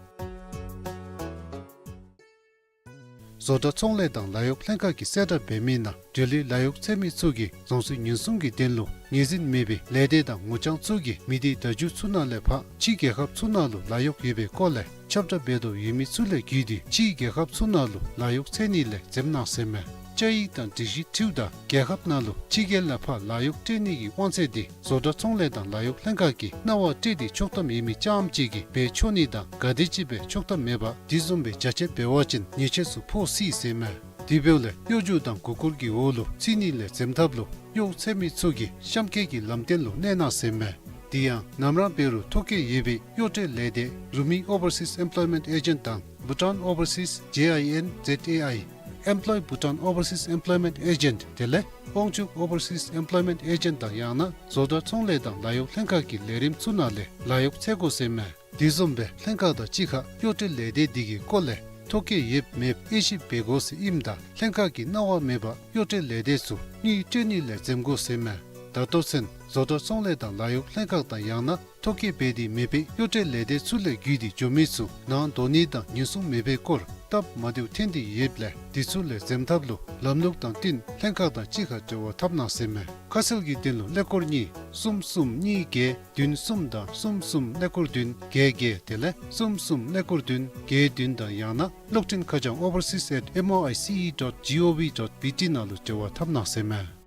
བཟོ་གྲྭ་ཚོང་ལས་དང་ལཱ་གཡོག་ལྷན་ཁག་གིས་གསལ་བསྒྲགས་འབད་མི་ནང་འབྲེལ་ཡོད་ལཱ་གཡོག་འཚོལ་མི་ཚུ་གིས་རྫོང་སྲིད་ཉེན་སྲུང་གི་དོན་ལུ་ངོས་འཛིན་མེད་པའི་ལས་སྡེ་དང་ངོ་རྐྱང་ཚུ་གིས་མི་སྡེ་བརྡ་བརྒྱུད་ཚུ་ནང་ལས་ཕར་ཕྱི་རྒྱལ་ཁབ་ཚུ་ནང་ལུ་ལཱ་གཡོག་ཡོད་པའི་སྐོར་ལས་ཁྱབ་བསྒྲགས་འབད་དོ་ཡོད་མི་ཚུ་ལས་བརྒྱུད་དེ་ཕྱི་རྒྱལ་ཁབ་ཚུ་ནང་ལུ་ལཱ་གཡོག་འཚོལ་ནི་ལས་འཛེམ་གནང་ཟེར་མས། བཅའ་ཡིག་དང་སྒྲིག་གཞི་འཁྲིལཝ་ད་རྒྱལ་ཁབ་ནང་ལུ་ཕྱི་རྒྱལ་ལས་ཕར་ལཱ་གཡོག་སྤྲོད་ནི་གི་དབང་ཚད་འདི་བཟོ་གྲྭ་ཚོང་ལས་དང་ལཱ་གཡོག་ལྷན་ཁག་གིས་གནང་བ་སྤྲོད་དེ་ཆོག་ཐམ་ཡོད་མི་རྐྱངམ་གཅིག་གིས་འབད་ཆོག་ནི་དང་ག་དེམ་ཅིག་སྦེ་ཆོག་ཐམ་མེད་པར་དེ་བཟུམ་སྦེ་བྱ་སྤྱོད་འབད་བ་ཅིན་ཉེས་ཆད་ཚུ་ཕོག་སྲིད་ཟེར་མས། དེ་འབདཝ་ལས་གཡོ་སྒྱུ་དང་མགུ་སྐོར་གྱི་འོག་ལུ་ཚུད་ནི་ལས་འཛེམ་ཐབས་ལུ་གཡོག་འཚོལ་མི་ཚུ་གིས་གཤམ་འཁོད་ཀྱི་ལམ་སྟོན་ལུ་གནས་གནང་ཟེར་མས། དེ་ཡང་ནམ་ར་འབད་རུང་ཐོ་བཀོད་ཡོད་པའི་གཡོག་སྤྲོད་ལས་སྡེ་རུ་མི་ཨོ་བར་སིས་ཨེམ་པོལོའི་མེནཊ་ཨེ་ཇེནཊ་དང་བྷུ་ཊཱན་ཨོ་བར་སིས་ཇེ་ཨའི་ཨེན་ཛེཌ་ཨེ་ཨའི་ཨེམ་པོལོའི་Bhutan Overseas Employment Agent དེ་ལས་དབང་ཕྱུག་ཨོ་བར་སིས་ཨེམ་པོལོའི་མེནཊ་ཨེ་ཇེནཊ་དང་ཡང་ན་བཟོ་གྲྭ་ཚོང་ལས་དང་ལཱ་གཡོག་ལྷན་ཁག་གི་ལས་རིམ་ཚུ་ནང་ལས་ལཱ་གཡོག་འཚོལ་དགོ་ཟེར་མས། དེ་བཟུམ་སྦེ་ལྷན་ཁག་དང་གཅིག་ཁར་གཡོག་སྤྲོད་ལས་སྡེ་འདི་གི་སྐོར་ལས་ཐོ་བཀོད་ཡོདཔ་མེདཔ་དབྱེ་ཞིབ་འབད་དགོ་ཟེར་ཨིནམ་ད་ལྷན་ཁག་གིས་གནང་བ་མེད་པར་གཡོག་སྤྲོད་ལས་སྡེ་ཚུ་དངུལ་སྤྲོད་ནི་ལས་འཛེམ་དགོ་ཟེར་མས། ད་ལྟོ་ཚུན་བཟོ་གྲྭ་ཚོང་ལས་དང་ལཱ་གཡོག་ལྷན་ཁག་དང་ཡང་ན་ཐོ་བཀོད་འབད་དེ་མེད་པའི་གཡོག་སྤྲོད་ལས་སྡེ་ཚུ་ལས་བརྒྱུད་དེ་འགྱོ་མི་ཚུ་ནང་འགྲོ་ནི་དང་ཉེན་སྲུང་མེད་པའི་སྐོར་སྟབས་མ་བདེཝ་ཐོན་ཏེ་ཡོདཔ་ལས་དེ་ཚུ་ལས་འཛེམ་ཐབས་ལུ་ལམ་ལུགས་དང་བསྟུན་ལྷན་ཁག་དང་གཅིག་ཁར་འབྲེལ་བ་འཐབ་གནང་ཟེར་མས། ཁ་གསལ་གྱི་དོན་ལུ་ཀླད་ཀོར་གཉིས་གསུམ་གསུམ་གཉིས་བརྒྱད་བདུན་གསུམ་དང་གསུམ་གསུམ་ཀླད་ཀོར་བདུན་བརྒྱད་བརྒྱད་དེ་ལས་གསུམ་གསུམ་ཀླད་ཀོར་བདུན་བརྒྱད་བདུན་དང་ཡང་ན་གློག་འཕྲིན་ཁ་བྱང་overseas at M O I C E dot G O V dot B T ནང་ལུ་འབྲེལ་བ་འཐབ་གནང་ཟེར་མས།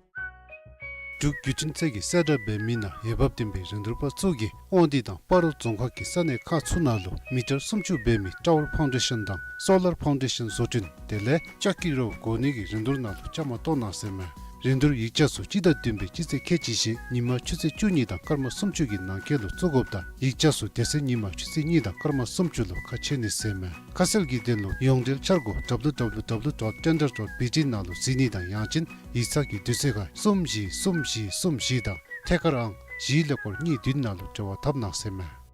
འབྲུག་བརྒྱུད་འཕྲིན་ཚད་ཀྱིས་གསལ་བསྒྲགས་འབད་མི་ནང་འོས་འབབ་ལྡན་པའི་རིན་བསྡུར་པ་ཚུ་གིས་དབང་འདུས་དང་སྤ་རོ་རྫོང་ཁག་གི་ས་གནས་ཁག་ཚུ་ནང་ལུ་མི་ཊར་སུམ་ཅུ་འབད་མི་ཊ་ཝར་ཕའུན་ཌེ་ཤཱན་དང་སོ་ལར་ཕའུན་ཌེ་ཤཱན་བཟོ་སྐྲུན་དེ་ལས་ལྕགས་ཀྱི་རོ་བགོ་ནི་གི་རིན་བསྡུར་ནང་ལུ་བཅའ་མར་གཏོགས་གནང་ཟེར་མས། རིན་བསྡུར་ཡིག་ཆ་ཚུ་སྤྱི་ཟླ་བདུན་པའི་སྤྱི་ཚེས་ཁལ་གཅིག་བཞི་ཉིན་མ་ཆུ་ཚོད་བཅུ་གཉིས་དང་སྐར་མ་སུམ་ཅུ་གི་ནང་འཁོད་ལུ་བཙུགས་དགོཔ་དང་ཡིག་ཆ་ཚུ་དེ་ཚེ་ཉིན་མ་ཆུ་ཚོད་གཉིས་དང་སྐར་མ་སུམ་ཅུ་ལུ་ཁ་ཕྱེ་ནི་ཟེར་མས། ཁ་གསལ་གྱི་དོན་ལུ་ཡོངས་འབྲེལ་འཆར་སྒོ་W W W dot tender dot B T ནང་ལུ་གཟིགས་ནི་དང་ཡང་ཅིན་ཡིག་ཚང་གི་དུས་ཚོད་ཁར་གསུམ་བཞི་གསུམ་བཞི་གསུམ་བཞི་དང་ཐད་ཀར་ཨང་བཞི་ཀླད་ཀོར་གཉིས་བདུན་ནང་ལུ་འབྲེལ་བ་འཐབ་གནང་ཟེར་མས།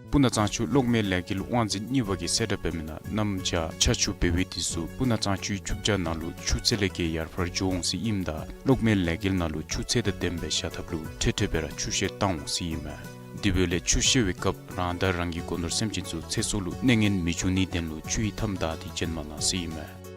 སྤུ་ན་གཙང་ཆུ་གློག་མེ་ལས་འགུལ་དབང་འཛིན་གཉིས་པ་གིས་གསལ་བསྒྲགས་འབད་མི་ནང་གནམ་བྱཱར་ཆར་ཆུ་འབེལ་བའི་དུས་སུ་སྤུ་ན་གཙང་ཆུའི་ཆུ་བྱ་ནང་ལུ་ཆུ་ཚད་ལས་བརྒལ་ཡར་འཕར་འགྱོ་འོང་ཟེར་ཨིནམ་ད་གློག་མེ་ལས་འགུལ་ནང་ལུ་ཆུ་ཚད་དང་ལྡནམ་སྦེ་བཞག་ཐབས་ལུ་འཕྲལ་འཕྲལ་སྦེ་ར་ཆུ་བཤལ་བཏང་འོང་ཟེར་ཨིན་མས། དེ་འབདཝ་ལས་ཆུ་བཤལ་བའི་སྐབས་རང་དང་རང་གི་སྒོ་ནོར་སེམས་ཅན་ཚུ་ཚེ་སྲོག་ལུ་གནོད་ངན་མི་འབྱུང་ནིའི་དོན་ལུ་ཆུ་ཡི་མཐའམ་བདའ་སྟེ་བྱོན་མ་གནང་ཟེར་ཨིན་མས།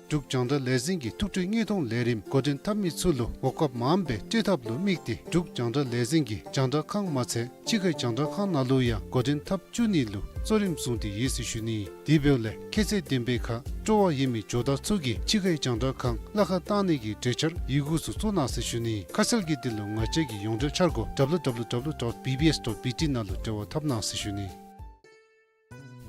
འབྲུག་རྒྱང་བསྒྲགས་ལས་འཛིན་གྱིས་ཐུགས་སྤྲོའི་དངོས་མཐོང་ལས་རིམ་འགོ་འདྲེན་འཐབ་མི་ཚུ་ལུ་གོ་སྐབས་མངམ་སྦེ་སྤྲོད་ཐབས་ལུ་དམིགས་ཏེ་འབྲུག་རྒྱང་བསྒྲགས་ལས་འཛིན་གྱིས་རྒྱང་བསྒྲགས་ཁང་མ་ཚད་ཕྱི་ཁའི་རྒྱང་བསྒྲགས་ཁང་ནང་ལུ་ཡང་འགོ་འདྲེན་འཐབ་བཅུག་ནི་ལུ་གཙོ་རིམ་བཟུང་སྟེ་ཡོད་ཟེར་ཞུ་ནི། དེ་འབདཝ་ལས་ཁྱད་ཚད་ལྡན་པའི་ཁར་སྤྲོ་བ་ཡོད་མི་ཇོ་བདག་ཚུ་གིས་ཕྱི་ཁའི་རྒྱང་བསྒྲགས་ཁང་གླ་ཁར་བཏང་ནི་གི་གྲོས་འཆར་ཡི་གུ་ཚུ་བཙུགས་གནང་ཟེར་ཞུ་ནི། ཁ་གསལ་གྱི་དོན་ལུ་ང་བཅས་ཀྱི་ཡོངས་འབྲེལ་འཆར་སྒོ་W W W dot B B S dot B T ནང་ལུ་འབྲེལ་བ་འཐབ་གནང་ཟེར་ཞུ་ནི།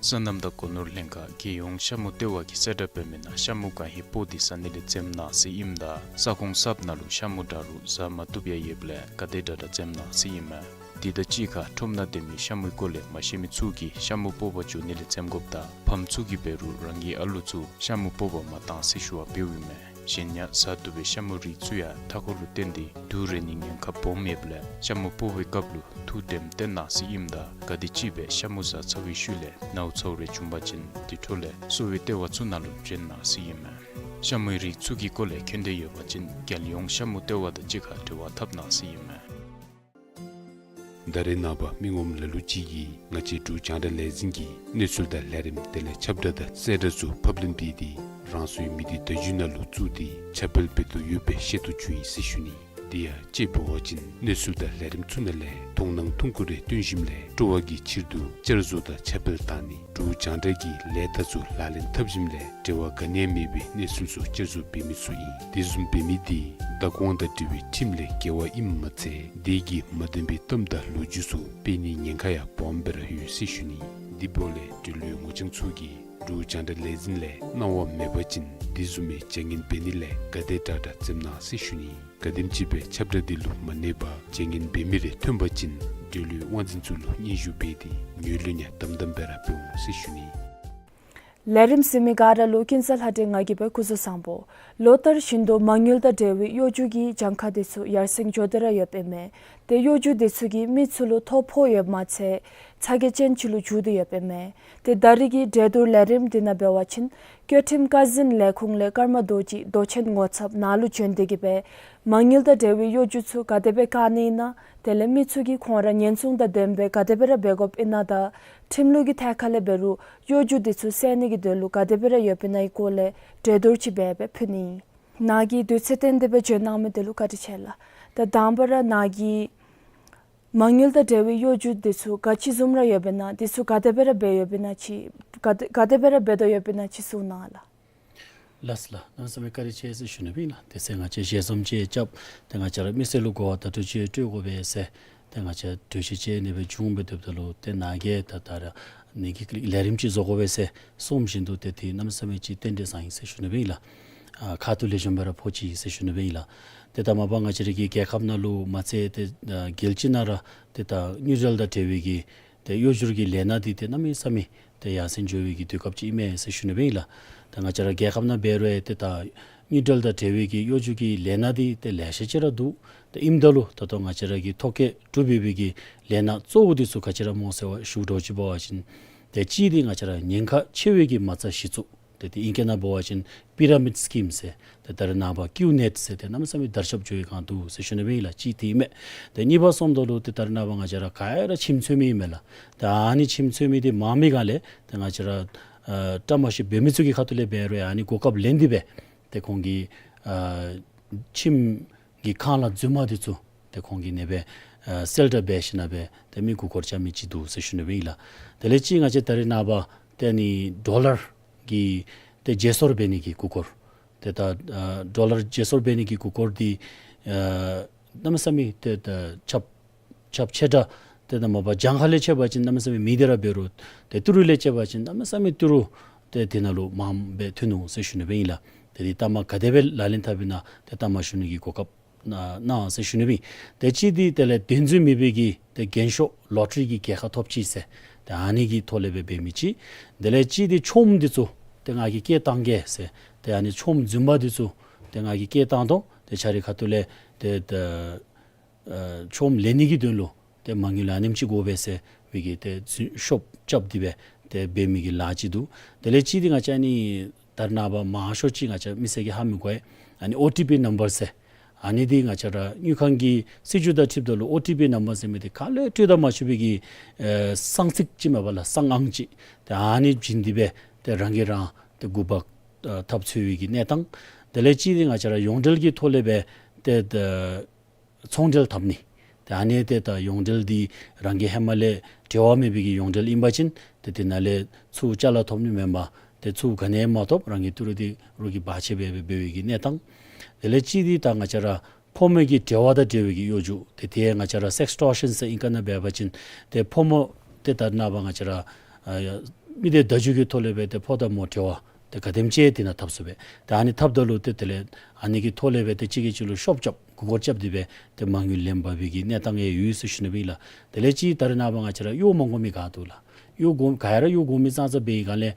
སོ་ནམ་དང་སྒོ་ནོར་ལྷན་ཁག་རྒྱལ་ཡོངས་ཤ་མུ་ལྟེ་བ་གིས་གསལ་བསྒྲགས་འབད་མི་ནང་ཤ་མུ་གང་ཧེ་སྤོག་སྟེ་ཟ་ནི་ལས་འཛེམ་གནང་ཟེར་ཨིནམ་ད་ས་ཁོངས་གསརཔ་ནང་ལུ་ཤ་མུ་འདྲ་རུང་ཟ་མ་བཏུབ་ཡང་ཡོདཔ་ལས་ག་དེ་དྲག་དྲག་འཛེམ་གནང་ཟེར་ཨིན་མས། དེ་དང་གཅིག་ཁར་ཁྲོམ་ནང་སྡོད་མི་ཤ་མུའི་སྐོར་ལས་མ་ཤེས་མི་ཚུ་གིས་ཤ་མུ་སྤོག་པར་འགྱོ་ནི་ལས་འཛེམ་དགོཔ་དང་ཕམ་ཚུ་གིས་འབད་རུང་རང་གི་ཨ་ལུ་ཚུ་ཤ་མུ་སྤོག་པར་མ་གཏང་ཟེར་ཞུ་བ་འབདཝ་ཨིན་མས། གཞན་ཡང་བཟའ་བཏུབ་པའི་ཤ་མུ་རིགས་ཚུ་ཡང་མཐའ་འཁོར་ལུ་བརྟེན་ཏེ་དུག་རེག་ནིའི་ཉེན་ཁ་སྦོམ་ཡོདཔ་ལས་ཤ་མུ་སྤོ་བའི་སྐབས་ལུ་ཐུགས་དྲནམ་བཏོན་གནང་ཟེར་ཨིནམ་ད་ག་དེམ་ཅིག་སྦེ་ཤ་མུ་བཟའ་ཚར་བའི་ཤུལ་ལས་ནཝ་ཚཝ་རེ་བྱུང་པ་ཅིན་དེ་འཕྲོ་ལས་གསོ་བའི་ལྟེ་བ་ཚུ་ནང་ལུ་བྱོན་གནང་ཟེར་ཨིན་མས། ཤ་མུའི་རིགས་ཚུ་གི་སྐོར་ལས་མཁྱེན་འདོད་ཡོད་པ་ཅིན་རྒྱལ་ཡོངས་ཤ་མུ་ལྟེ་བ་དང་གཅིག་ཁར་འབྲེལ་བ་འཐབ་གནང་ཟེར་ཨིན་མས། ད་རེས་ནངས་པ་མི་ངོམ་ལ་ལུ་ཅིག་གིས་ང་བཅས་འབྲུག་རྒྱང་བསྒྲགས་ལས་འཛིན་གྱི་གནས་ཚུལ་དང་ལས་རིམ་དེ་ལས་ཁྱབ་བསྒྲགས་དང་གསལ་བསྒྲགས་ཚུ་ཕབ་ལེན་འབད་དེ་རང་སོའི་མི་སྡེ་བརྡ་བརྒྱུད་ནང་ལུ་བཙུགས་ཏེ་ཁྱབ་སྤེལ་འབད་དོ་ཡོད་པའི་ཤེས་རྟོགས་བྱུང་ཡི་ཟེར་ཞུ་ནི། དེ་ཡང་དཔྱེ་འབད་བ་ཅིན་གནས་ཚུལ་དང་ལས་རིམ་ཚུ་ནང་ལས་མཐོང་སྣང་ཐུང་ཀུ་རེ་སྟོན་ཞིནམ་ལས་སྤྲོ་བ་གི་ཕྱིར་དུ་བསྐྱར་བཟོ་དང་ཁྱབ་སྤེལ་བཏང་ནི། འབྲུག་རྒྱང་བསྒྲགས་ཀྱི་ལས་རྟགས་ཚུ་ལག་ལེན་འཐབ་ཞིནམ་ལས་འབྲེལ་བ་ག་ནི་ཡང་མེད་པའི་གནས་ཚུལ་ཚུ་བསྐྱར་བཟོ་འབད་མི་ཚུ་ཨིན། དེ་བཟུམ་འབད་མི་དེ་བདག་དབང་དང་འབྲེལ་བའི་ཁྲིམས་ལས་འགལ་བ་ཨིནམ་མ་ཚད་དེ་གིས་མ་བདེན་པའི་གཏམ་དང་ལོ་རྒྱུས་ཚུ་སྤེལ་ནིའི་ཉེན་ཁ་ཡང་སྦོམ་སྦེ་ར་ཡོད་ཟེར་ཞུ་ནི། དེ་འབདཝ་ལས་འབྲེལ་ཡོད་ངོ་རྐྱང་ཚུ་གིས་འབྲུག་རྒྱང་བསྒྲགས་ལས་འཛིན་ལས་གནང་བ་མེད་པ་ཅིན་དེ་བཟུམ་མའི་བྱ་ངན་འབད་ནི་ལས་ག་དེ་དྲག་དྲག་འཛེམ་གནང་ཟེར་ཞུ་ནི། ག་དེམ་ཅིག་སྦེ་ཁྱབ་བསྒྲགས་དེ་ལུ་མ་གནས་པར་བྱ་ངན་འབད་མི་རེ་ཐོན་པ་ཅིན་འབྲེལ་ཡོད་དབང་འཛིན་ཚུ་ལུ་སྙན་ཞུ་འབད་དེ་ངོས་ལེན་ཡང་དམ་དམ་སྦེ་ར་འབད་འོང་ཟེར་ཞུ་ནི། ལས་རིམ་གཟིགས་མི་ག་ར་ལུ་ཀུན་གསལ་ལྷ་སྒྲོན་ང་གིས་སྦེ་སྐུ་གཟུགས་བཟང་པོ། ལོ་ལྟར་བཞིན་དུ་མ་དངུལ་དང་འབྲེལ་བའི་གཡོ་སྒྱུ་གི་གྱངས་ཁ་དེ་ཚུ་ཡར་སེང་འགྱོ་སྟེ་ར་ཡོདཔ་ཨིན་མས། ཏེ་གཡོ་སྒྱུ་དེ་ཚུ་གིས་མི་ཚུ་ལུ་ཐོ་ཕོག་ཡོདཔ་མ་ཚད་ཚ་གྱང་ཅན་ཅིག་ལུ་འགྱུར་ཏེ་ཡོདཔ་ཨིན་མས། ཏེ་ད་རེས་ཀྱི་གྲོས་བསྡུར་ལས་རིམ་འདི་ནང་འབད་བ་ཅིན་བཀོད་ཁྲིམས་བཀའ་འཛིན་ལས་ཁུངས་ལས་ཀརྨ་རྡོ་རྗེ་མདོ་ཆེན་ངོ་ཚབ་ནཱ་ལུ་བྱོན་ཏེ་གིས་སྦེ་མ་དངུལ་དང་འབྲེལ་བའི་གཡོ་སྒྱུ་ཚུ་ག་དེ་སྦེ་བཀག་ནི་ཨིན་ན། དེ་ལས་མི་ཚུ་གིས་ཁོང་ར་ཉེན་སྲུང་དང་ལྡནམ་སྦེ་ག་དེ་སྦེ་ར་འབད་དགོཔ་ཨིན་ན་དང་ཁྲིམས་ལུགས་ཀྱི་ཐད་ཁ་ལས་འབད་རུང་གཡོ་སྒྱུ་དེ་ཚུ་སེལ་ནི་གི་དོན་ལུ་ག་དེ་སྦེ་ར་ཡོདཔ་ཨིན་ན་གི་སྐོར་ལས་གྲོས་བསྡུར་ཅིག་འབད་སྦེ་ཕུལ་ནི། ནཱ་གིས་དུས་ཚོད་བཏོན་ཏེ་སྦེ་བྱོན་གནང་མི་དེ་ལུ་བཀའ་དྲིན་ཆེ་ལགས། ད་དང་པ་ར་ནཱ་གིས་མ་དངུལ་དང་འབྲེལ་བའི་གཡོ་སྒྱུ་དེ་ཚུ་ག་ཅི་བཟུམ་ར་ཡོདཔ་ཨིན་ན་དེ་ཚུ་ག་དེ་སྦེ་ར་འབད་ཡོདཔ་ཨིན་ན་ཅིག་ག་དེ་ག་དེ་སྦེ་ར་འབད་དོ་ཡོདཔ་ཨིན་ན་ཅིག་གསུང་གནང་ལགས། ལགས་ལགས། གནམ་མེད་ས་མེད་བཀའ་དྲིན་ཆེ་ཟེར་ཞུ་ནི་སྦེ་ཨིན་ལགས། དེ་ཚེ་ང་བཅས་ཞལ་འཛོམས་ཅིག་རྐྱབ་སྟེ་ང་བཅས་ར་མི་སེར་ལུ་གོ་བ་བརྡ་སྤྲོད་ཅིག་སྤྲོད་དགོ་པས་ཟེར་ཏེ་ང་བཅས་གྲོས་གཞི་ཅིག་ཨ་ནི་སྦེ་བྱུང་སྦེ་སྡོདཔ་ད་ལུ་ཏེ་ནཱ་གིས་ད་ད་ར་ཨ་ནི་གི་ལས་རིམ་ཅིག་བཟོ་དགོ་པས་ཟེར་གསུངམ་བཞིན་དུ་ཏེ་དེ་གནམ་མེད་ས་མེད་ཅིག་རྟེན་འབྲེལ་བཟང་ཡི་ཟེར་ཞུ་ནི་སྦེ་ཨིན་ལགས། ཨ་ཁ་ཐུག་ལེགས་ཤོམ་སྦེ་ར་ཕོག་ཅི་ཟེར་ཞུ་ནི་སྦེ་ཨིན་ལགས། ཏེ་ད་མ་པ་ང་བཅས་ར་གི་རྒྱལ་ཁབ་ནང་ལུ་མ་ཚད་ཏེ་ཨ་རྒྱལ་སྤྱི་ནང་ར་ཏེ་ད་དངུལ་འབྲེལ་དང་འབྲེལ་བའི་གི་ཏེ་གཡོ་སྒྱུར་གྱི་ལས་སྣ་འདི་ཏེ་གནམ་མེད་ས་མེད་ཏེ་ཡར་སེང་འགྱོ་བའི་གི་དུས་སྐབས་ཅིག་ཨིན་མས་ཟེར་ཞུ་ནི་སྦེ་ཨིན་ལགས། ད་ང་བཅས་ར་རྒྱལ་ཁབ་ནང་འབད་རུང་ཡང་ཏེ་ད་དངུལ་འབྲེལ་དང་འབྲེལ་བའི་གི་གཡོ་སྒྱུ་གི་ལས་སྣ་འདི་ཏེ་ལེ་ཤ་ཅིག་ར་འདུག། ཏེ་ཨིནམ་ད་ལུ་ད་ལྟོ་ང་བཅས་ར་གི་ཐོ་བཀོད་གྲུབ་ཡོད་པའི་གི་ལས་སྣ་གཙོ་བོ་འདི་ཚུ་ག་ཅི་ར་སྨོ་ཟེར་བ་ཞུ་དོ་ཅིག་འབད་བ་ཅིན་ཏེ་གཅིག་འདི་ང་བཅས་ར་ཉེན་ཁ་ཆེ་བའི་གི་མ་རྩ་གཞི་བཙུགས། ཏེ་དེ་ཨིང་སྐད་ནང་འབད་བ་ཅིན་པི་ར་མིཌ་སི་ཀིམ་ཟེར། ཏེ་ད་རེས་ནངས་པ་ཀིའུ་ནེཊ་ཟེར་ཏེ་གནམ་མེད་ས་མེད་དར་ཁྱབ་འགྱོ་བའི་སྒང་འདུག་ཟེར་ཞུ་ནི་སྦེ་ཨིན་ལགས། གཅིག་དེ་ཨིན་མས། ཏེ་གཉིས་པ་སོངམ་ད་ལུ་ཏེ་ད་རེས་ནངས་པ་ང་བཅས་ར་ག་ར་ཁྱིམ་ཚུད་མི་ཨིན་མས་ལགས། ཏེ་ཨ་ནི་ཁྱིམ་ཚུད་མི་འདི་མང་མི་སྒང་ལས་ཏེ་ང་བཅས་ར་ཨ་བཀྲ་མ་ཤིས་འབད་མི་ཚུ་གི་ཁ་ཐུག་ལས་འབད་རུང་ཨ་ནི་གོ་སྐབས་ལེན་ཏེ་སྦེ་ཏེ་ཁོང་གི་ཨ་ཁྱིམ་གྱི་ཁང་གླ་རྫུན་མ་འདི་ཚུ་ཏེ་ཁོང་གིས་ཨ་ནི་སྦེ་ཨ་སེལ་བསྒྲགས་འབད་ཞིནམ་ལས་སྦེ་ཏེ་མི་མགུ་སྐོར་རྐྱབ་མི་ཅིག་འདུག་ཟེར་ཞུ་ནི་སྦེ་ཨིན་ལགས། དེ་ལས་གཅིག་ང་བཅས་ད་རེས་ནངས་པ་ཏེ་ཨ་ནི་ཌོ་ལར་གྱི་ཏེ་བརྗེ་སོར་འབད་ནི་གི་མགུ་སྐོར། ཏེ་ད་ཨ་ཌོ་ལར་བརྗེ་སོར་འབད་ནི་གི་མགུ་སྐོར་འདི་ཨ་གནམ་མེད་ས་མེད་ཏེ་ད་ཁྱབ་ཁྱབ་ཆེ་དྲགས་ཏེ་ད་མ་པ་གྱངས་ཁ་ལས་ཕྱེ་བ་ཅིན་གནམ་མེད་ས་མེད་མི་དེ་ར་འབད་རུང་ཏེ་ཏི་རུ་ལས་ཕྱེ་བ་ཅིན་གནམ་མེད་ས་མེད་ཏི་རུ་ཏེ་དེ་ནང་ལུ་མངམ་སྦེ་ཐོན་ནུག་ཟེར་ཞུ་ནི་སྦེ་ཨིན་ལགས། ཏེ་འདི་ལྟ་མ་ག་དེ་སྦེ་ལག་ལེན་འཐབ་ཨིན་ན་ཏེ་ལྟ་མ་ཞུ་ནི་གི་གོ་སྐབས་གནང་ཟེར་ཞུ་ནི་སྦེ་ཨིན། ཏེ་གཅིག་འདི་དེ་ལས་དོན་རྫུན་མེད་པའི་གི་ཏེ་རྒན་ཤོས་ལོ་ཊ་རི་གི་རྒྱལ་ཁ་ཐོབ་ཅི་ཟེར་ཏེ་ཨ་ནི་གི་ཐོག་ལས་སྦེ་འབད་མི་ཅིག། དེ་ལས་གཅིག་འདི་ཆོསམ་འདི་ཚུ་ཏེ་ང་གིས་སྐད་བཏང་གེ་ཟེར་ཏེ་ཨ་ནི་ཆོསམ་རྫུན་མ་འདི་ཚུ་ཏེ་ང་གིས་སྐད་བཏང་དོ། ཏེ་ཁྱོད་རའི་ཁ་ཐུག་ལས་ཏེ་ཏེ་ཨ་ཆོསམ་ལེན་ནི་གི་དོན་ལུ་ཏེ་མ་དངུལ་ཨ་ནེམ་ཅིག་དགོ་པས་ཟེར་བའི་གི་ཏེ་ཤོབ་རྐྱབ་སྟེ་སྦེ་ཏེ་འབད་མི་གི་ལཱ་ཅིག་འདུག། དེ་ལས་གཅིག་འདི་ང་བཅས་ཨ་ནི་ད་རེས་ནངས་པ་མང་ཤོས་ཅིག་ང་བཅས་མི་སེར་གྱིས་ཧ་མི་གོ་བས། ཨ་ནི་ཨོ་ཊི་པི་ནམ་བར་ཟེར། ཨ་ནི་འདི་ང་བཅས་ར་དངུལ་ཁང་གི་སྲིད་བྱུས་དང་འཁྲིལཝ་ད་ལུ་ཨོ་ཊི་པི་ནམ་བར་ཟེར་མི་འདི་ག་ལས་སྤྲོད་ད་མ་ཆོག་པའི་གི་ཨེ་གསང་ཚིག་ཅིག་མས་པ་ལགས། གསང་ཨང་ཅིག། ཏེ་ཨ་ནི་བྱིན་ཏེ་སྦེ་ཏེ་རང་གིས་རང་ཏེ་འགུག་པ་ཨ་འཐབ་ཚུགས་པའི་གི་གནས་སྟངས། དེ་ལས་གཅིག་འདི་ང་བཅས་ར་ཡོངས་འབྲེལ་གྱི་ཐོག་ལས་སྦེ་ཏེ་ཏེ་ཚོང་འབྲེལ་འཐབ་ནི། ཏེ་ཨ་ནི་ཏེ་ད་ཡོངས་འབྲེལ་འདི་རང་གི་ཧེ་མ་ལས་འབྲེལ་བ་མེད་པའི་གི་ཡོངས་འབྲེལ་ཨིན་པ་ཅིན་ཏེ་དེ་ནང་ལས་ཚུར་ཅ་ལ་ཐོབ་ནི་མེན་པར་ཏེ་ཚུར་ག་ནི་ཡང་མ་ཐོབ། རང་གི་ཏི་རུ་འདི་རོགས་ཀྱིས་འབག་ཆི་སྦེ་འབད་བའི་གི་གནས་སྟངས། དེ་ལས་གཅིག་འདི་ད་ང་བཅས་ར་ཕོ་མོ་གི་འབྲེལ་བ་དང་འབྲེལ་བའི་གི་གཡོ་སྒྱུ། ཏེ་དེ་ང་བཅས་ར་སེགསི་ཊོར་ཤཱན་ཟེར་ཨིང་སྐད་ནང་འབད་བ་ཅིན་ཏེ་ཕོ་མོ་ཏེ་ད་རེས་ནངས་པ་ང་བཅས་ར་ཨ་མི་སྡེ་བརྡ་བརྒྱུད་ཀྱི་ཐོག་ལས་སྦེ་ཏེ་ཕོ་དང་མོ་འབྲེལ་བ་ཏེ་ག་དེམ་ཅིག་དེ་ནང་འཐབ་ཚུགས་པས། ཏེ་ཨ་ནི་འཐབ་ད་ལུ་ཏེ་དེ་ལས་ཨ་ནི་གི་ཐོག་ལས་སྦེ་ཏེ་གཅིག་གིས་གཅིག་ལུ་ཤོབ་རྐྱབ་མགུ་སྐོར་རྐྱབ་སྟེ་སྦེ་ཏེ་མ་དངུལ་ལེན་འབག་པའི་གི་གནས་སྟངས་ཡང་ཡོད་ཟེར་ཞུ་ནི་སྦེ་ཨིན་ལགས། དེ་ལས་གཅིག་ད་རེས་ནངས་པ་ང་བཅས་ར་གཡོག་མ་དགོ་མི་ག་འདུག་ལགས། གཡོག་དགོ་ག་ར་གཡོག་དགོ་མི་ཙང་ཙ་འབད་བའི་སྒང་ལས་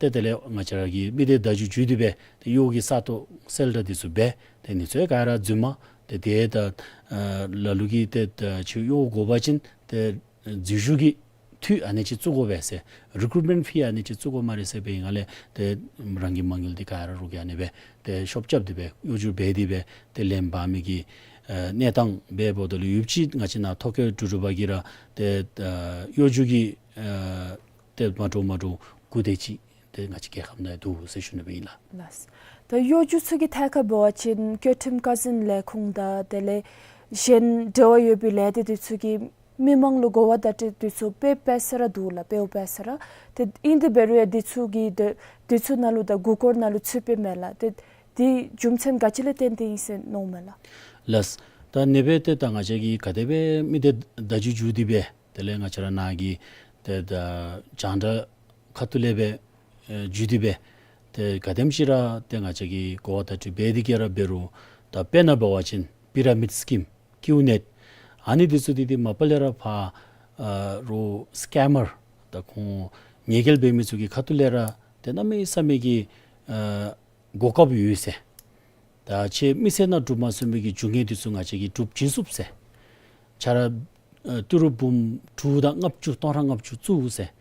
ཏེ་དེ་ལས་ང་བཅས་ར་གི་མི་སྡེ་བརྡ་བརྒྱུད་བརྒྱུད་དེ་སྦེ་ཏེ་གཡོག་གི་ས་སྟོང་གསལ་བསྒྲགས་འདི་ཚུ་འབད། ཏེ་ཨ་ནི་ཚུ་ཡང་ག་ར་རྫུན་མ། ཏེ་དེ་ད་ཨ་ལ་ལུ་གིས་ཏེ་ད་ཁྱོད་གཡོག་དགོ་པ་ཅིན་ཏེ་འཛུལ་ཞུགས་ཀྱི་འཐུས་ཨ་ནི་ཅིག་བཙུགས་དགོ་པས་ཟེར། རི་ཀུ་རུཊ་མེནཊ་ཕི་ཨ་ནི་ཅིག་བཙུགས་དགོ་སྨ་རེ་ཟེར་འབད་བའི་སྒང་ལས་ཏེ་རང་གི་མ་དངུལ་འདི་ག་ར་རོགས་ཀྱིས་ཨ་ནི་སྦེ་ཏེ་ཤོབ་རྐྱབ་སྟེ་སྦེ་གཡོ་སྒྱུ་འབད་དེ་སྦེ་ཏེ་ལེན་འབག་མི་གི་ཨ་གནས་སྟངས་འབད་འབདཝ་ད་ལུ་ཡུདཔ་ཅིག་ང་བཅས་ནཱ་ཐོ་བཀོད་གྲུབ་གྲུབ་པ་གིས་ར་ཏེ་ཨ་གཡོ་སྒྱུ་གི་ཨ་ཏེ་མ་འདྲཝ་མ་འདྲཝ་དགུ་དེ་ཅིག་ཏེ་ང་བཅས་རྒྱལ་ཁབ་ནང་འདུག་ཟེར་ཞུ་ནི་སྦེ་ཨིན་ལགས། ལགས། ད་གཡོ་སྒྱུ་ཚུ་གི་ཐད་ཁར་འབད་བ་ཅིན་བཅའ་ཁྲིམས་བཀའ་འཛིན་ལས་ཁུངས་དང་དེ་ལས་གཞན་འབྲེལ་བ་ཡོད་པའི་ལས་སྡེ་འདི་ཚུ་གིས་མི་མང་ལུ་གོ་བ་བརྡ་སྤྲོད་འདི་ཚུ་སྤེལ་སྤེལ་ས་ར་འདུག་ལགས། སྤེལཝ་སྤེལ་ས་ར། ཏེ་ཨིན་དེ་འབད་རུང་ཡང་འདི་ཚུ་གི་འདི་འདི་ཚུ་ནང་ལུ་ད་མགུ་སྐོར་ནང་ལུ་ཚུད་པས་མེན་ལགས། ཏེ་འདི་རྒྱུ་མཚན་ག་ཅི་ལས་བརྟེན་ཏེ་ཨིན་ཟེར་མནོཝ་མས་ལགས། ལགས། ད་ཨ་ནི་སྦེ་ཏེ་ད་ང་བཅས་ཀྱིས་ག་དེ་སྦེ་མི་སྡེ་བརྡ་བརྒྱུད་བརྒྱུད་དེ་སྦེ་དེ་ལས་ང་བཅས་ར་ནཱ་གི་ཏེ་ད་རྒྱང་བསྒྲགས་ཁ་ཐུག་ལས་སྦེ་ཨེ་བརྒྱུད་དེ་སྦེ་ཏེ་ག་དེམ་ཅིག་ར་ཏེ་ང་བཅས་ཀྱིས་གོ་བ་བརྡ་སྤྲོད་འབད་དེ་གི་ར་འབད་རུང་ད་དཔེར་ན་འབད་བ་ཅིན་པི་ར་མིཌ་སི་ཀིམ་ཀིའུ་ནེཊ་ཨ་ནི་འདི་ཚུ་འདི་ཏེ་མ་པ་ལས་ར་ཕར་ཨ་རོགས་སི་ཀེམ་མར་ད་ཁོང་ཉེས་འགེལ་འབད་མི་ཚུ་གི་ཁ་ཐུག་ལས་ར་ཏེ་གནམ་མེད་ས་མེད་ཀྱི་ཨ་གོ་སྐབས་ཡོད་ཟེར། ད་ཁྱེད་མི་སེར་ནང་གྲུབ་མ་ཚུགས་མི་གི་རྒྱུ་དངོས་འདི་ཚུ་ང་བཅས་ཀྱིས་གྲུབ་བྱིན་ཚུགས་ཟེར། ཁྱོད་ར་ཨ་ཏི་རུ་འབུམ་དྲུག་དང་ལྔ་བཅུ་སྟོང་ཕྲག་ལྔ་བཅུ་བཙུགས་ཟེར།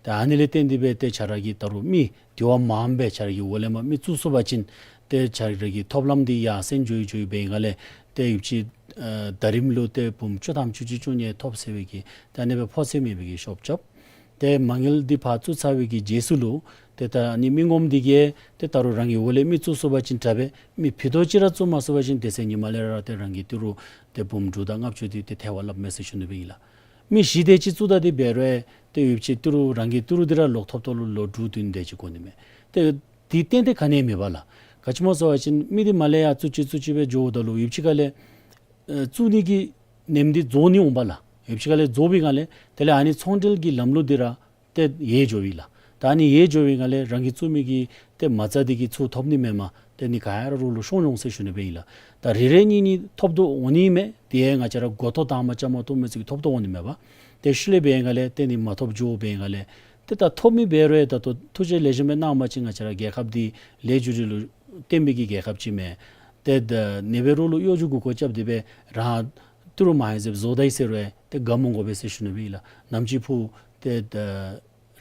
ད་ཨ་ནི་ལས་བརྟེན་ཏེ་སྦེ་ཏེ་ཁྱོད་ར་གི་ད་རུང་མི་དེ་བ་མངམ་སྦེ་ཁྱོད་ར་གི་འོག་ལས་མར་མི་བཙུགས་ཚུགས་པ་ཅིན་ཏེ་ཁྱོད་ར་གི་ཐོབ་ལམ་འདི་ཡར་སེང་འགྱོ་ཡི་འགྱོ་ཡི་འབད་བའི་སྒང་ལས་ཏེ་ཡུདཔ་ཅིག་ཨ་ཟླ་རིམ་ལུ་ཏེ་འབུམ་བཅུ་ཐམ་བཅུ་གཅིག་བཅུ་གཉིས་ཐོབ་ཟེར་བའི་གི་ད་ཨ་ནི་སྦེ་ཕོག་ཚོད་མེད་པའི་གི་ཤོབ་རྐྱབ། ཏེ་མ་དངུལ་འདི་ཕར་བཙུགས་ཚར་བའི་གི་རྗེས་སུ་ལུ་ཏེ་ད་ཨ་ནི་མི་ངོམ་འདི་གིས་ཏེ་ད་རུང་རང་གི་འོག་ལས་མི་བཙུགས་ཚུགས་པ་ཅིན་དྲག་པས། མི་ཕུད་རྡོག་ཅིག་ར་བཙུགས་མ་ཚུགས་པ་ཅིན་དེ་ཚེ་ཉི་མ་ལས་ར་ཏེ་རང་གི་ཏི་རུ་ཏེ་འབུམ་དྲུག་དང་ལྔ་བཅུ་འདི་ཏེ་ཐལ་བར་བརླགཔ་མས་ཟེར་ཞུ་ནི་སྦེ་ཨིན་ལགས། མི་བཞི་དེ་ཅིག་བཙུགས་ད་དེ་འབད་རུང་ཏེ་ཡུདཔ་ཅིག་ཏི་རུ་རང་གི་ཏི་རུ་འདི་ར་ལོག་ཐོབ་ཐོབ་ལུ་ལོ་དྲུག་བདུན་དེ་ཅིག་འགོར་ནི་མས། ཏེ་དེ་ཏན་ཏན་ག་ནི་ཡང་མེད་པ་ལགས། ག་ཅི་སྨོ་ཟེར་བ་ཅིན་མི་འདི་མར་ལས་ཡར་བཙུགས་ཅི་བཙུགས་ཅི་སྦེ་འགྱོཝ་ད་ལུ་ཡུདཔ་ཅིག་ཁ་ལས་ཨེ་བཙུགས་ནི་གི་ནེམ་འདི་རྫོགས་ནི་འོང་པ་ལགས། ཡུདཔ་ཅིག་ཁ་ལས་རྫོགས་པའི་སྒང་ལས་དེ་ལས་ཨ་ནི་ཚོང་འབྲེལ་གྱི་ལམ་ལུགས་འདི་ར་ཏེ་ཡལ་འགྱོ་བས་ལགས། ད་ཨ་ནི་ཡལ་འགྱོ་བའི་སྒང་ལས་རང་གིས་བཙུགས་མི་གི་ཏེ་མ་རྩ་འདི་གི་ཚུར་ཐོབ་ནི་མེན་པར་ཏེ་ཨ་ནི་ག་ར་རོགས་ལུ་ཤོར་འོང་ཟེར་ཞུ་ནི་སྦེ་ཨིན་ལགས། ད་རེ་རེ་གཉིས་གཉིས་ཐོབ་དོ་འོང་ནི་མས། དེ་ཡང་ང་བཅས་ར་མགུ་ཏོ་དང་པ་བཅའ་མར་གཏོགས་མི་ཚུ་གིས་ཐོབ་དོ་འོང་ནི་མས་པ། ཏེ་ཤུལ་ལས་འབད་བའི་སྒང་ལས་ཏེ་ཨ་ནི་མ་ཐོབ་འགྱོ་བའི་སྒང་ལས་ཏེ་ད་ཐོབ་མི་འབད་རུང་ད་ལྟོ་ཐུགས་རྗེ་ལེགས་ཤོམ་སྦེ་གནང་བ་ཅིན་ང་བཅས་ར་རྒྱལ་ཁབ་འདི་ལས་རྒྱུ་རུ་ལུ་བརྟེན་པའི་གི་རྒྱལ་ཁབ་ཅིག་མས། ཏེ་ད་ཨ་ནི་སྦེ་རོགས་ལུ་གཡོ་སྒྱུ་མགུ་སྐོར་རྐྱབ་སྟེ་སྦེ་རང་ཏི་རུ་མ་ཧེ་ཟེབ་བཟོ་ད་ཡི་ཟེར་རུང་ཏེ་དགའ་མི་དགོ་པས་ཟེར་ཞུ་ནི་སྦེ་ཨིན་ལགས། ནམ་ཅིག་ཕུ་ཏེ་ད་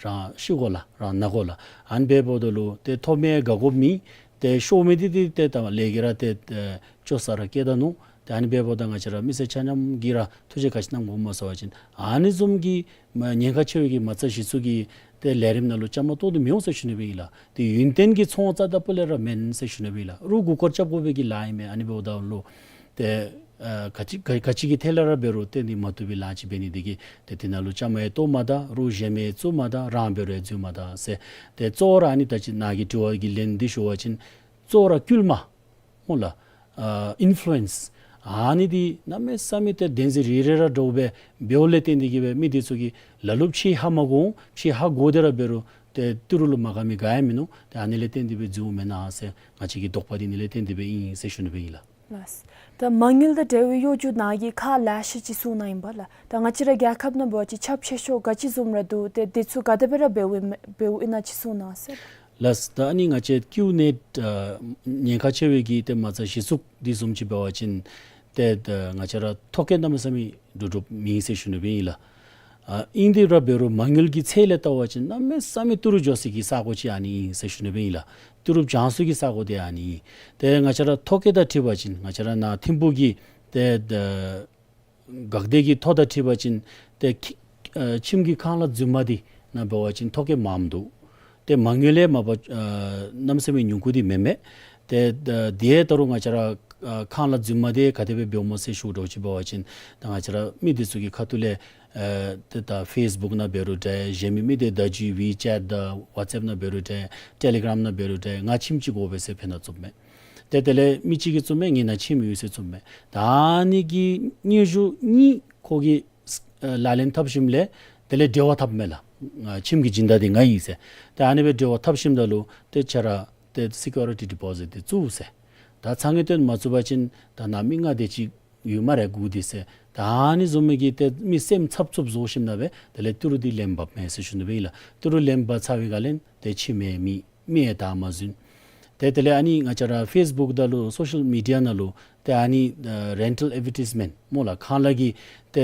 རང་ཤི་དགོ་ལགས། རང་ན་དགོ་ལགས། ཨ་ནི་འབདཝ་ད་ལུ་ཏེ་ཐོབ་མི་དགའ་དགོཔ་མེད། ཏེ་ཤོར་མི་འདི་ཏེ་ཏེ་ད་ལས་ཀྱིས་ར་ཏེ་ཨེ་བཅོ་ས་ར་བསྐྱལ་ད་ནུག། ཏེ་ཨ་ནི་འབདཝ་ད་ང་བཅས་ར་མི་སེར་ཆ་མཉམ་གྱིས་ར་ཐུགས་རྗེ་ག་ཅི་གནང་དགོཔ་སྨོ་ཟེར་བ་ཅིན་ཨ་ནི་བཟུམ་གྱི་མ་ཉེན་ཁ་ཆེ་བའི་གི་མ་རྩ་གཞི་བཙུགས་ཀྱི་ཏེ་ལས་རིམ་ནང་ལུ་བཅའ་མར་གཏོགས་ཏེ་མི་འོང་ཟེར་ཞུ་ནི་སྦེ་ཨིན་ལགས། ཏེ་ཡུན་བརྟན་གྱི་ཚོང་རྩ་དང་པོ་ལས་ར་མེན་ཟེར་ཞུ་ནི་སྦེ་ཨིན་ལགས། རོགས་མགུ་སྐོར་རྐྱབ་དགོ་པའི་གི་ལཱ་ཨིན་མས། ཨ་ནི་འབདཝ་ད་ལུ་ཏེ་ཨ་ག་ཅི་ག་ག་ཅི་གི་ཐད་ལས་ར་འབད་རུང་ཏེ་ཨ་ནི་མ་བཏུབ་པའི་ལཱ་ཅིག་འབད་ནི་འདི་གིས་ཏེ་དེ་ནང་ལུ་བཅའ་མར་ཡང་གཏོགས་མ་ད། རོགས་གཞན་མི་བཙུགས་མ་ད། རང་འབད་རུང་ཡང་འཛུལ་མ་ད་ཟེར། ཏེ་གཙོ་བོ་ར་ཨ་ནི་ད་ཅི་ནཱ་གི་དྲི་བ་གི་ལན་འདི་ཞུ་བ་ཅིན་གཙོ་བོ་ར་སྐུལ་མ་སྨོ་ལགས། ཨ་ཨིན་ཕུ་ལུ་ཨེནསི་ཨ་ནི་འདི་གནམ་མེད་ས་མེད་ཏེ་བདེན་འཛིན་རེ་རེ་ར་འདྲཝ་སྦེ་འབདཝ་ལས་བརྟེན་ཏེ་གིས་སྦེ་མི་འདི་ཚུ་གིས་ལ་ལུ་ཕྱི་ཧ་མ་གོ་འོང་། ཕྱི་ཧ་གོ་སྟེ་ར་འབད་རུང་ཏེ་ཏི་རུ་ལུ་མ་དགའ་མི་ག་ཡང་མིན་ནུག། ཏེ་ཨ་ནི་ལས་བརྟེན་ཏེ་སྦེ་འཛུལཝ་མེན་ན་ཟེར་ང་བཅས་ཀྱི་དོགས་པ་འདི་ཨ་ནི་ལས་བརྟེན་ཏེ་སྦེ་ཨིན་ཟེར་ཞུ་ནི་སྦེ་ཨིན་ལགས། ལགས། ད་མ་དངུལ་དང་འབྲེལ་བའི་གཡོ་སྒྱུ་ནཱ་གིས་ཁག་ལེ་ཤ་ཅིག་གསུངས་གནང་ཡི་པ་ལགས། ད་ང་བཅས་ར་རྒྱལ་ཁབ་ནང་འབད་བ་ཅིན་ཁྱབ་ཆེ་ཤོས་ག་ཅི་བཟུམ་ར་འདུག། ཏེ་འདི་ཚུ་ག་དེ་སྦེ་ར་འབདཝ་ཨིན་འབདཝ་ཨིན་ན་ཅིག་གསུངས་གནང་ཟེར། ལགས། ད་ཨ་ནི་ང་བཅས་ཀིའུ་ནེཊ་ཨ་ཉེན་ཁ་ཆེ་བའི་གི་ཏེ་མ་རྩ་གཞི་བཙུགས་འདི་བཟུམ་ཅིག་འབད་བ་ཅིན་ཏེ་ད་ང་བཅས་ར་ཐོ་བཀོད་གནམ་མེད་ས་མེད་འདྲོག་འདྲོགཔ་མེད་ཟེར་ཞུ་ནི་སྦེ་ཨིན་ལགས། ཨ་ཨིན་ཏེ་ར་འབད་རུང་མ་དངུལ་གྱི་ཚད་ལས་བལྟ་བ་ཅིན་གནམ་མེད་ས་མེད་ཏི་རུ་འགྱོ་སའི་གི་ས་གོ་ཅིག་ཨ་ནི་ཨིན་ཟེར་ཞུ་ནི་སྦེ་ཨིན་ལགས། ཏི་རུ་འགྱོ་སའི་གི་ས་གོ་འདི་ཨ་ནི་ཨིན། ཏེ་ང་བཅས་ར་ཐོ་བཀོད་དང་འཁྲིལ་བ་ཅིན་ང་བཅས་ར་ནཱ་ཐིམ་ཕུག་གི་ཏེ་ད་འགག་སྡེ་གི་ཐོ་དང་འཁྲིལ་བ་ཅིན་ཏེ་ཁྱི་ཨ་ཁྱིམ་གྱི་ཁང་གླ་རྫུན་མ་འདི་ནང་འབད་བ་ཅིན་ཐོ་བཀོད་མངམ་འདུག། ཏེ་མ་དངུལ་ལས་མ་པ་ཨ་གནམ་མེད་ས་མེད་ཉུང་ཀུ་འདི་མེན་མས། ཏེ་ད་དེ་ད་རུང་ང་བཅས་ར་ཨ་ཁང་གླ་རྫུན་མ་འདི་ག་དེ་སྦེ་འབདཝ་སྨོ་ཟེར་ཞུ་དོ་ཅིག་འབད་བ་ཅིན་ད་ང་བཅས་ར་མི་འདི་ཚུ་གི་ཁ་ཐུག་ལས་ཨེ་ཏེ་ད་ཕེསི་བུཀ་ནང་འབད་རུང་འདྲ། གཞན་མི་མི་སྡེ་བརྡ་བརྒྱུད་ཝི་ཅེཊ་དང་ཝཊས་ཨེཔ་ནང་འབད་རུང་འདྲ། ཊེ་ལི་གརམ་ནང་འབད་རུང་འདྲ། ང་ཁྱིམ་ཅིག་དགོ་པས་ཟེར་ཕར་ནང་བཙུགསཔ་མས། ཏེ་དེ་ལས་མི་གཅིག་གིས་བཙུགསཔ་མས། ངེའི་ནང་ཁྱིམ་ཡོད་ཟེར་བཙུགསཔ་མས། ད་ཨ་ནི་གི་སྙན་ཞུ་གཉིས་ཁོ་གིས་ཨེ་ལག་ལེན་འཐབ་ཞིནམ་ལས་དེ་ལས་འབྲེལ་བ་འཐབ་མས་ལགས། ང་ཁྱིམ་གྱི་སྦྱིན་བདག་འདི་ང་ཨིན་ཟེར། ད་ཨ་ནི་སྦེ་འབྲེལ་བ་འཐབ་ཞིནམ་ད་ལུ་ཏེ་ཁྱོད་ར་ཏེ་སི་ཀུ་རི་ཊི་ཌི་པོ་ཟིཊ་འདི་བཙུགས་ཟེར། ད་ཚ་ངེས་བཏོན་མ་བཙུགས་པ་ཅིན་ད་ནཱ་མི་ལྔ་དེ་ཅིག་ ཡོད་སྨ་རེ་སྒུག་སྟེ་ཟེར། ད་ཨ་ནི་བཟུམ་མའི་གི་ཏེ་མི་སེམས་འཚབ་འཚུབ་བཟོ་ཞིནམ་ལས་སྦེ་དེ་ལས་ཏི་རུ་འདི་ལེན་འབགཔ་མས་ཟེར་ཞུ་ནི་སྦེ་ཨིན་ལགས། ཏི་རུ་ལེན་འབག་ཚར་བའི་སྒང་ལས་ཏེ་ཁྱིམ་མི་མི་ཡང་བདའ་མ་ཟུན། ཏེ་དེ་ལས་ཨ་ནི་ང་བཅས་ར་ཕེསི་བུཀ་དང་ལུ་སོ་ཤལ་མི་ཌི་ཡ་ནང་ལུ་ཏེ་ཨ་ནི་ཨ་རེན་ཊལ་ཨེཌ་ཝར་ཊའིཛ་མེནཊ་སྨོ་ལགས། ཁང་གླ་གི་ཏེ་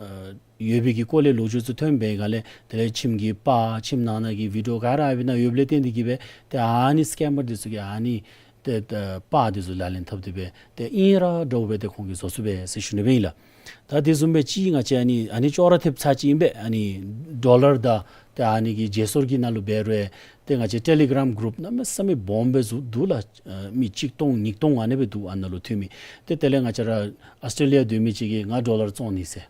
ཨ་ཡོད་པའི་གི་སྐོར་ལས་ལོ་རྒྱུས་ཚུ་ཐོན་པའི་སྒང་ལས་དེ་ལས་ཁྱིམ་གྱི་པར་ཁྱིམ་ནང་ན་གི་བི་ཌི་ཡོ་ག་ར་ཨ་ཕི་ནང་ཡོདཔ་ལས་བརྟེན་ཏེ་གིས་སྦེ་ཏེ་ཨ་ནི་སི་ཀེམ་མར་འདི་ཚུ་གིས་ཨ་ནི་ཏེ་ཏེ་པར་འདི་ཚུ་ལག་ལེན་འཐབ་སྟེ་སྦེ་ཏེ་ཨིན་ར་འདྲཝ་སྦེ་ཏེ་ཁོང་གིས་བཟོ་ཚུགས་པས་ཟེར་ཞུ་ནི་སྦེ་ཨིན་ལགས། ད་དེ་བཟུམ་སྦེ་ཅིག་ང་བཅས་ཨ་ནི་ཨ་ནི་ཅོག་ར་འཐདཔ་ཚར་ཅིག་ཨིན་པས། ཨ་ནི་ཌོ་ལར་དང་ཏེ་ཨ་ནི་གི་བརྗེ་སོར་གྱི་ནང་ལུ་འབད་རུང་ཏེ་ང་བཅས་ཊེ་ལི་གརམ་གུ་རུཔ་གནམ་མེད་ས་མེད་སྦོམ་སྦེ་བཟོ་འདུག་ལགས། ཨ་མི་གཅིག་སྟོང་ཉིས་སྟོང་ཨ་ནི་སྦེ་འདུག། ཨ་ནཱ་ལུ་འཐུས་མི་ཏེ་དེ་ལས་ང་བཅས་ར་ཨཱོས་ཊྲེ་ལི་ཡ་སྡོད་མི་ཅིག་གིས་ང་ཌོ་ལར་བཙོང་ནི་ཟེར།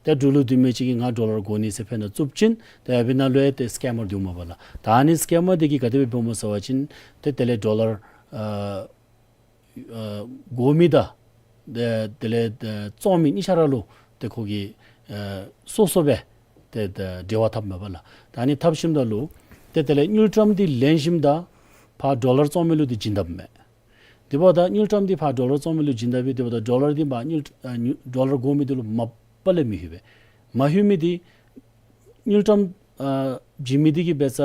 ཏེ་འབྲུག་ལུ་སྡོད་མི་ཅིག་གིས་ང་ཌོ་ལར་དགོ་ནི་ཟེར་ཕེབས་ནང་བཙུགས་ཅིན་ཏེ་ཨ་ཕི་ནང་ལུ་ཡང་ཏེ་སི་ཀེམ་མར་འདུག་མས་པ་ལགས། ད་ཨ་ནི་སི་ཀེམ་མར་འདི་གིས་ག་དེ་སྦེ་འབདཝ་སྨོ་ཟེར་བ་ཅིན་ཏེ་དེ་ལས་ཌོ་ལར་ཨ་ཨ་དགོ་མི་དང་ཏེ་དེ་ལས་ཨ་བཙོང་མི་གཉིས་ཆ་ར་ལུ་ཏེ་ཁོ་གིས་ཨ་སོ་སོ་སྦེ་ཏེ་ཏེ་འབྲེལ་བ་འཐབ་མས་པ་ལགས། ད་ཨ་ནི་འཐབ་ཞིནམ་ད་ལུ་ཏེ་དེ་ལས་དངུལ་ཀྲམ་འདི་ལེན་ཞིནམ་ད་ཕར་ཌོ་ལར་བཙོང་མི་ལུ་འདི་བྱིན་དཔ་མས། དེ་འབདཝ་ད་དངུལ་ཀྲམ་འདི་ཕར་ཌོ་ལར་བཙོང་མི་ལུ་བྱིན་དཔ་སྦེ་དེ་འབདཝ་ད་ཌོ་ལར་འདི་ཕར་དངུལ་ཨ་དངུལ་ཌོ་ལར་དགོ་མི་འདི་ལུ་མ་པ་ལས་མི་ལྷོད་པས། མ་ལྷོད་མི་འདི་དངུལ་ཀྲམ་ཨ་བྱིན་མི་འདི་གིས་འབད་ས་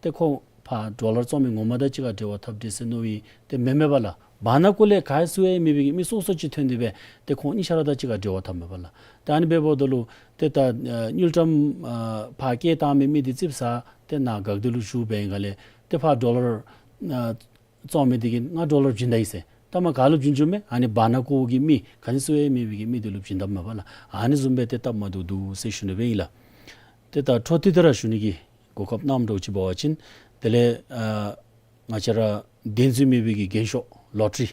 ཏེ་ཁོ་ཕར་ཌོ་ལར་བཙོང་མི་ངོ་མ་དང་གཅིག་ཁར་འབྲེལ་བ་འཐབ་སྟེ་ཟེར་མནོ་བའི་ཏེ་མེན་མས་པ་ལགས། བར་ན་ཀུ་ལས་ག་ཡང་སུ་ཡང་མེད་པའི་གི་མི་སོ་སོ་ཅིག་ཐོན་ཏེ་སྦེ་ཏེ་ཁོང་གཉིས་ཆ་ར་དང་གཅིག་ཁར་འབྲེལ་བ་འཐབ་མས་པ་ལགས། ཏེ་ཨ་ནི་འབདཝ་ད་ལུ་ཏེ་ད་ཨ་དངུལ་ཀྲམ་ཨ་ཕར་བསྐྱལ་བཏང་མི་མི་འདི་ཙིགཔ་ཟ་སྟེ་ནཱ་འགག་སྟེ་ལུ་བཞུགས་པའི་སྒང་ལས་ཏེ་ཕར་ཌོ་ལར་ཨ་བཙོང་མི་འདི་གིས་ང་ཌོ་ལར་བྱིན་ད་ཡི་ཟེར། ད་མ་ག་ལུ་བྱིན་བྱིནམ་མས། ཨ་ནི་བར་ན་ཀུ་གི་མི་ག་ནི་སུ་ཡང་མེད་པའི་གི་མི་འདི་ལུ་བྱིན་དཔ་མས་པ་ལགས། ཨ་ནི་བཟུམ་སྦེ་ཏེ་སྟབས་མ་བདེཝ་འདུག་ཟེར་ཞུ་ནི་སྦེ་ཨིན་ལགས། ཏེ་ད་འཕྲོ་མཐུད་དེ་ར་ཞུ་ནི་གི་གོ་སྐབས་གནངམ་འདྲཝ་ཅིག་འབད་བ་ཅིན་དེ་ལས་ཨ་ང་བཅས་ར་བདེན་རྫུན་མེད་པའི་གི་རྒན་ཤོས་ལོ་ཊ་རི་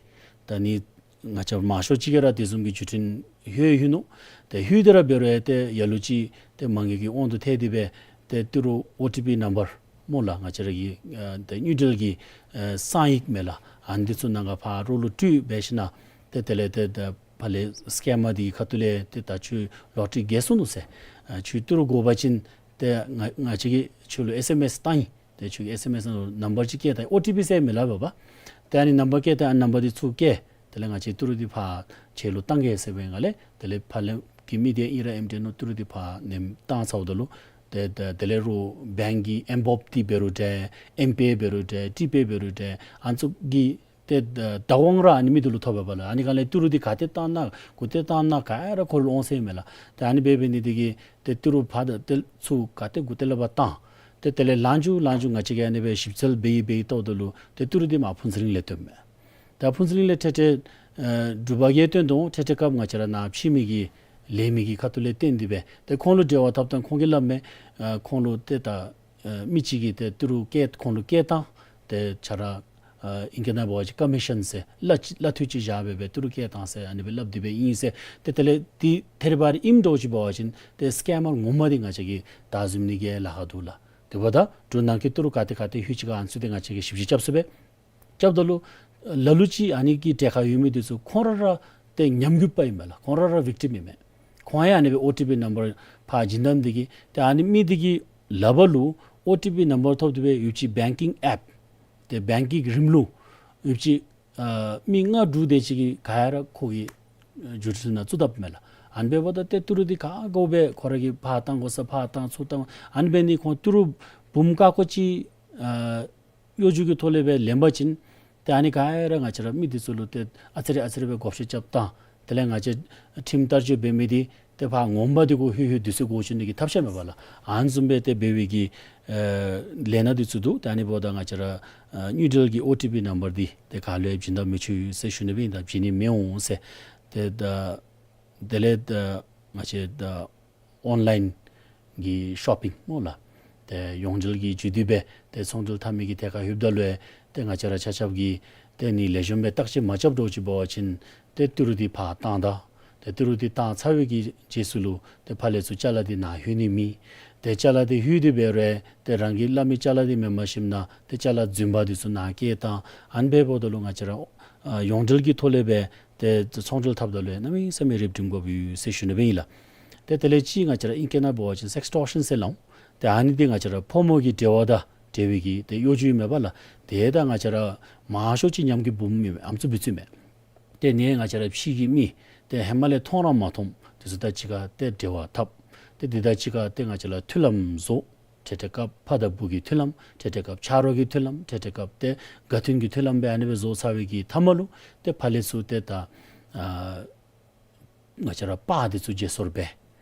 ད་ནི་ང་བཅས་མང་ཤོས་ཅིག་གིས་ར་དེ་བཟུམ་གྱི་བརྒྱུད་འཕྲིན་ལྷོད་ལྷོད་ནུག། ཏེ་ལྷོད་དེ་ར་འབད་རུང་ཡང་ཏེ་ལ་ལུ་ཅིག་ཏེ་མ་དངུལ་གྱི་དབང་དུ་ཐལ་ཏེ་སྦེ་ཏེ་ཏི་རུ་ཨོ་ཊི་པི་ནམ་བར་སྨོ་ལགས། ང་བཅས་ར་གི་ཨ་ཏེ་དངུལ་འབྲེལ་གྱི་ཨ་གསང་ཡིག་མས་ལགས། ཨ་ནི་འདི་ཚུ་ནང་ག་ཕར་རོགས་ལུ་སྤྲོད་འབད་ཞིན་ན་ཏེ་དེ་ལས་ཏེ་ད་ཕར་ལས་སི་ཀེམ་མར་འདི་གི་ཁ་ཐུག་ལས་ཏེ་ད་ཁྱོད་ལོ་ཊ་རི་རྒྱལ་སོང་ནུག་ཟེར། ཨ་ཁྱོད་ཏི་རུ་དགོ་པ་ཅིན་ཏེ་ང་ང་བཅས་ཀྱིས་ཁྱོད་ལུ་ཨེསི་ཨེམ་ཨེསི་བཏང་ཡི། ཏེ་ཁྱོད་ཀྱིས་ཨེསི་ཨེམ་ཨེསི་ནང་ལུ་ནམ་བར་ཅིག་བསྐྱལ་ད་ཡི། ཨོ་ཊི་པི་ཟེར་མི་སླབ་པས་པ། ཏེ་ཨ་ནི་ནམ་བར་བསྐྱལ་ཏེ་ཨ་ནི་ནམ་བར་འདི་ཚུར་བསྐྱལ། དེ་ལས་ང་བཅས་ཏི་རུ་འདི་ཕར་ཁྱོད་ལུ་བཏང་གེ་ཟེར་བའི་སྒང་ལས་དེ་ལས་ཕར་ལས་ཀྱི་མི་འདི་ཨིན་ར་ཨིནམ་འདྲས་མནོ་ཏི་རུ་འདི་ཕར་ནེམ་བཏང་ཚརཝ་ད་ལུ་ཏེ་ཏེ་དེ་ལས་རོགས་བེངཀ་གི་ཨེན་བེལོཔ་འདི་འབད་རུང་འདྲ་ཨེམ་པེ་འབད་རུང་འདྲ་ཊི་པེ་འབད་རུང་འདྲ་ཨ་ནི་ཚུ་གི་ཏེ་བདག་དབང་ར་ཨ་ནི་མི་འདི་ལུ་ཐོབ་པས་པ་ལགས། ཨ་ནི་སྒང་ལས་ཏི་རུ་འདི་ག་ཏེ་བཏང་ན་གུ་ཏེ་བཏང་ན་ག་ར་ཁོ་ལུ་འོང་ཟེར་མས་ལགས། ཏེ་ཨ་ནི་འབད་འབད་ནི་འདི་གིས་ཏེ་ཏི་རུ་ཕར་དང་ཏེ་ཚུར་ག་ཏེ་གུ་ཏེ་ལས་ཕར་བཏང་། ཏེ་དེ་ལས་ལངས་བཅུག་ལངས་བཅུག་ང་བཅས་ཀྱིས་ཨ་ནི་སྦེ་ཞིབ་འཚོལ་འབད་ཡི་འབད་ཡི་བལྟཝ་ད་ལུ་ཏེ་ཏི་རུ་འདི་མར་ཕུན་ཚོགས་གླིང་ལས་ཐོནམ་མས། ད་ཕུན་ཚོགས་གླིང་ལས་ཐེངས་ཐེངས་ཨེ་འབྲུག་པ་གིས་བཏོན་དོ། ཐེངས་ཐེངས་སྐབས་ང་བཅས་ར་ནཱ་ཕྱི་མི་གི་ལས་མི་གི་ཁ་ཐུག་ལས་བཏོན་ཏེ་སྦེ་ཏེ་ཁོང་ལུ་འབྲེལ་བ་འཐབ་ད་ཁོང་གིས་སླབ་མས། ཨ་ཁོང་ལུ་ཏེ་ད་ཨ་མི་གཅིག་གིས་ཏེ་ཏི་རུ་བསྐྱལ་ཁོང་ལུ་བསྐྱལ་བཏང་། ཏེ་ཁྱོད་ར་ཨ་ཨིང་སྐད་ནང་འབད་བ་ཅིན་ཀོ་མི་ཤཱན་ཟེར་གླ་གླ་འཐུས་ཅིག་བཞག་སྦེ་སྦེ་ཏི་རུ་བསྐྱལ་བཏང་ཟེར་ཨ་ནི་སྦེ་སླབ་སྟེ་སྦེ་ཨིན་ཟེར། ཏེ་དེ་ལས་འདི་ཐད་རི་བ་རི་ཨིནམ་འདྲཝ་ཅིག་འབད་བ་ཅིན་ཏེ་སི་ཀེམ་མར་ངོ་མ་འདི་ང་བཅས་ཀྱིས་བདའ་ཟུན་ནི་གི་ལཱ་ཁག་འདུག་ལགས། དེ་འབདཝ་ད་འབྲུག་ནང་གི་ཏི་རུ་ག་ཏེ་ག་ཏེ་ལྷོད་ཅི་ག་ཨ་ནི་ཚུ་ཏེ་ང་བཅས་ཀྱིས་ཞིབ་དཔྱད་རྐྱབ་ཚུགས་པས། རྐྱབ་ད་ལུ་ལ་ལུ་ཅིག་ཨ་ནི་གི་གྲལ་ཁར་ཡོད་མི་འདི་ཚུ་ཁོང་ར་ར་ཏེ་ཉམས་རྒུད་པ་ཨིན་མས་ལགས། ཁོང་ར་ར་བིག་ཊིམ་ཨིན་མས། ཁོང་ཡང་ཨ་ནི་སྦེ་ཨོ་ཊི་པི་ནམ་བར་ཕར་བྱིན་བཏང་འདི་གིས་ཏེ་ཨ་ནི་མི་འདི་གི་ལག་པ་ལུ་ཨོ་ཊི་པི་ནམ་བར་ཐོབ་སྟེ་སྦེ་ཡོད་ཅི་བེངཀ་གི་ཨེཔ་ཏེ་བེངཀ་གི་རིམ་ལུགས་ཡོད་ཅི་ཨ་མི་ལྔ་དྲུག་དེ་ཅིག་གིས་ག་ར་ཁོ་གི་བརྒྱུད་འཕྲིན་ནང་བཙུགས་དཔ་མས་ལགས། ཨ་ནི་འབདཝ་ད་ཏེ་ཏི་རུ་འདི་ག་དགོ་སྦེ་ཁོ་ར་གིས་ཕར་བཏང་དགོ་ས་ཕར་བཏང་ཚུར་བཏང་ཨ་ནི་འབད་ནི་ཁོང་ཏི་རུ་འབུམ་ཀ་ཀོ་ཅིག་ཨ་གཡོ་སྒྱུ་གི་ཐོག་ལས་སྦེ་ལེན་པ་ཅིན་ཏེ་ཨ་ནི་ག་ར་ང་བཅས་ར་མི་འདི་ཚུ་ལུ་ཏེ་ཨ་ཙི་རེ་ཨ་ཙི་རེ་སྦེ་བགོ་བཤའ་རྐྱབ་བཏང་། དེ་ལས་ང་བཅས་ཁྲིམས་བསྟར་སྤྱོད་འབད་མི་འདི་ཏེ་ཕར་ངོ་མ་འདི་གུ་ལྷོད་ལྷོད་དུས་ཚོད་འགོར་བཅུག་ནི་གི་ཐབས་ཤེས་མས་པ་ལགས། ཨ་ནི་བཟུམ་སྦེ་ཏེ་འབད་བའི་གི་ཨེ་ལས་སྣ་འདི་ཚུ་འདུག། ཏེ་ཨ་ནི་འབདཝ་ད་ང་བཅས་ར་ཨ་དངུལ་འབྲེལ་གྱི་ཨོ་ཊི་པི་ནམ་བར་འདི་ཏེ་ག་ལུ་ཡང་བྱིན་ད་མི་ཆོག་ཟེར་ཞུ་ནི་སྦེ་ཨིན། ད་བྱིན་ནི་མི་འོང་ཟེར། ཏེ་ད་དེ་ལས་ད་ང་བཅས་ད་ཨོན་ལའིན་གྱི་ཤོ་པིང་སྨོ་ལགས། ཏེ་ཡོངས་འབྲེལ་གྱི་བརྒྱུད་དེ་སྦེ་ཏེ་ཚོང་འབྲེལ་འཐབ་མི་གི་ཐད་ཁར་ལྷོདཔ་ད་ལུ་ཡང་ཏེ་ང་བཅས་ར་ཆ་ཁྱབ་ཀྱིས་ཏེ་ཨ་ནི་ལེགས་ཤོམ་སྦེ་བརྟག་དཔྱད་མ་རྐྱབ་འདྲཝ་ཅིག་འབད་བ་ཅིན་ཏེ་ཏི་རུ་འདི་ཕར་བཏང་ད། ཏེ་ཏི་རུ་འདི་བཏང་ཚར་བའི་གི་རྗེས་སུ་ལུ་ཏེ་ཕར་ལས་ཚུར་ཅ་ལ་འདི་ནཱ་ལྷོད་ནི་མེད། ཏེ་ཅ་ལ་འདི་ལྷོད་དེ་འབད་རུང་ཏེ་རང་གིས་སླབ་མི་ཅ་ལ་འདི་མེན་པར་ཞིནམ་ན་ཏེ་ཅ་ལ་རྫུན་པ་འདི་ཚུ་ནཱ་བསྐྱལ་བཏང་། ཨ་ནི་འབདཝ་ད་ལུ་ང་བཅས་ར་ཨ་ཡོངས་འབྲེལ་གྱི་ཐོག་ལས་སྦེ་ཏེ་ཚོང་འབྲེལ་འཐབ་ད་ལུ་ཡང་གནམ་མེད་ས་མེད་རིགཔ་སྒྲིམ་དགོཔ་ཡོད་ཟེར་ཞུ་ནི་སྦེ་ཨིན་ལགས། ཏེ་དེ་ལས་ཅིག་ང་བཅས་ར་ཨིང་སྐད་ནང་འབད་བ་ཅིན་སེགས་ཊོར་ཤཱན་ཟེར་སླབ་འོང་། ཏེ་ཨ་ནི་འདི་ང་བཅས་ར་ཕོ་མོ་གི་འབྲེལ་བ་དང་འབྲེལ་བའི་གི་ཏེ་གཡོ་སྒྱུ་ཨིན་མས་པ་ལགས། ཏེ་ད་ང་བཅས་ར་མང་ཤོས་ཅིག་ཉམས་རྒུད་འབུམ་ཨིན་མས། ཨམ་སྲུ་འབད་ཚུགས་མས། ཏེ་ནི་ང་བཅས་ར་ཕྱི་གི་མི་ ཏེ་ཧེ་མ་ལས་མཐོང་ར་མ་མཐོངམ་དེ་ཚུ་དང་གཅིག་ཁར་ཏེ་འབྲེལ་བ་འཐབ། ཏེ་དེ་དང་གཅིག་ཁར་ཏེ་ང་བཅས་ར་མཐུན་ལམ་བཟོ། འཕྲལ་འཕྲལ་སྐབས་ཕ་དང་བུ་གི་མཐུན་ལམ། འཕྲལ་འཕྲལ་སྐབས་ཆ་རོགས་ཀྱི་མཐུན་ལམ། འཕྲལ་འཕྲལ་སྐབས་ཏེ་དགའ་མཐུན་གྱི་མཐུན་ལམ་སྦེ་ཨ་ནི་སྦེ་བཟོ་ཚར་བའི་གི་མཐའ་མ་ལུ་ཏེ་ཕར་ལས་ཚུར་ཏེ་ད་ཨ་ང་བཅས་ར་པར་དེ་ཚུ་བརྗེ་སོར་འབད།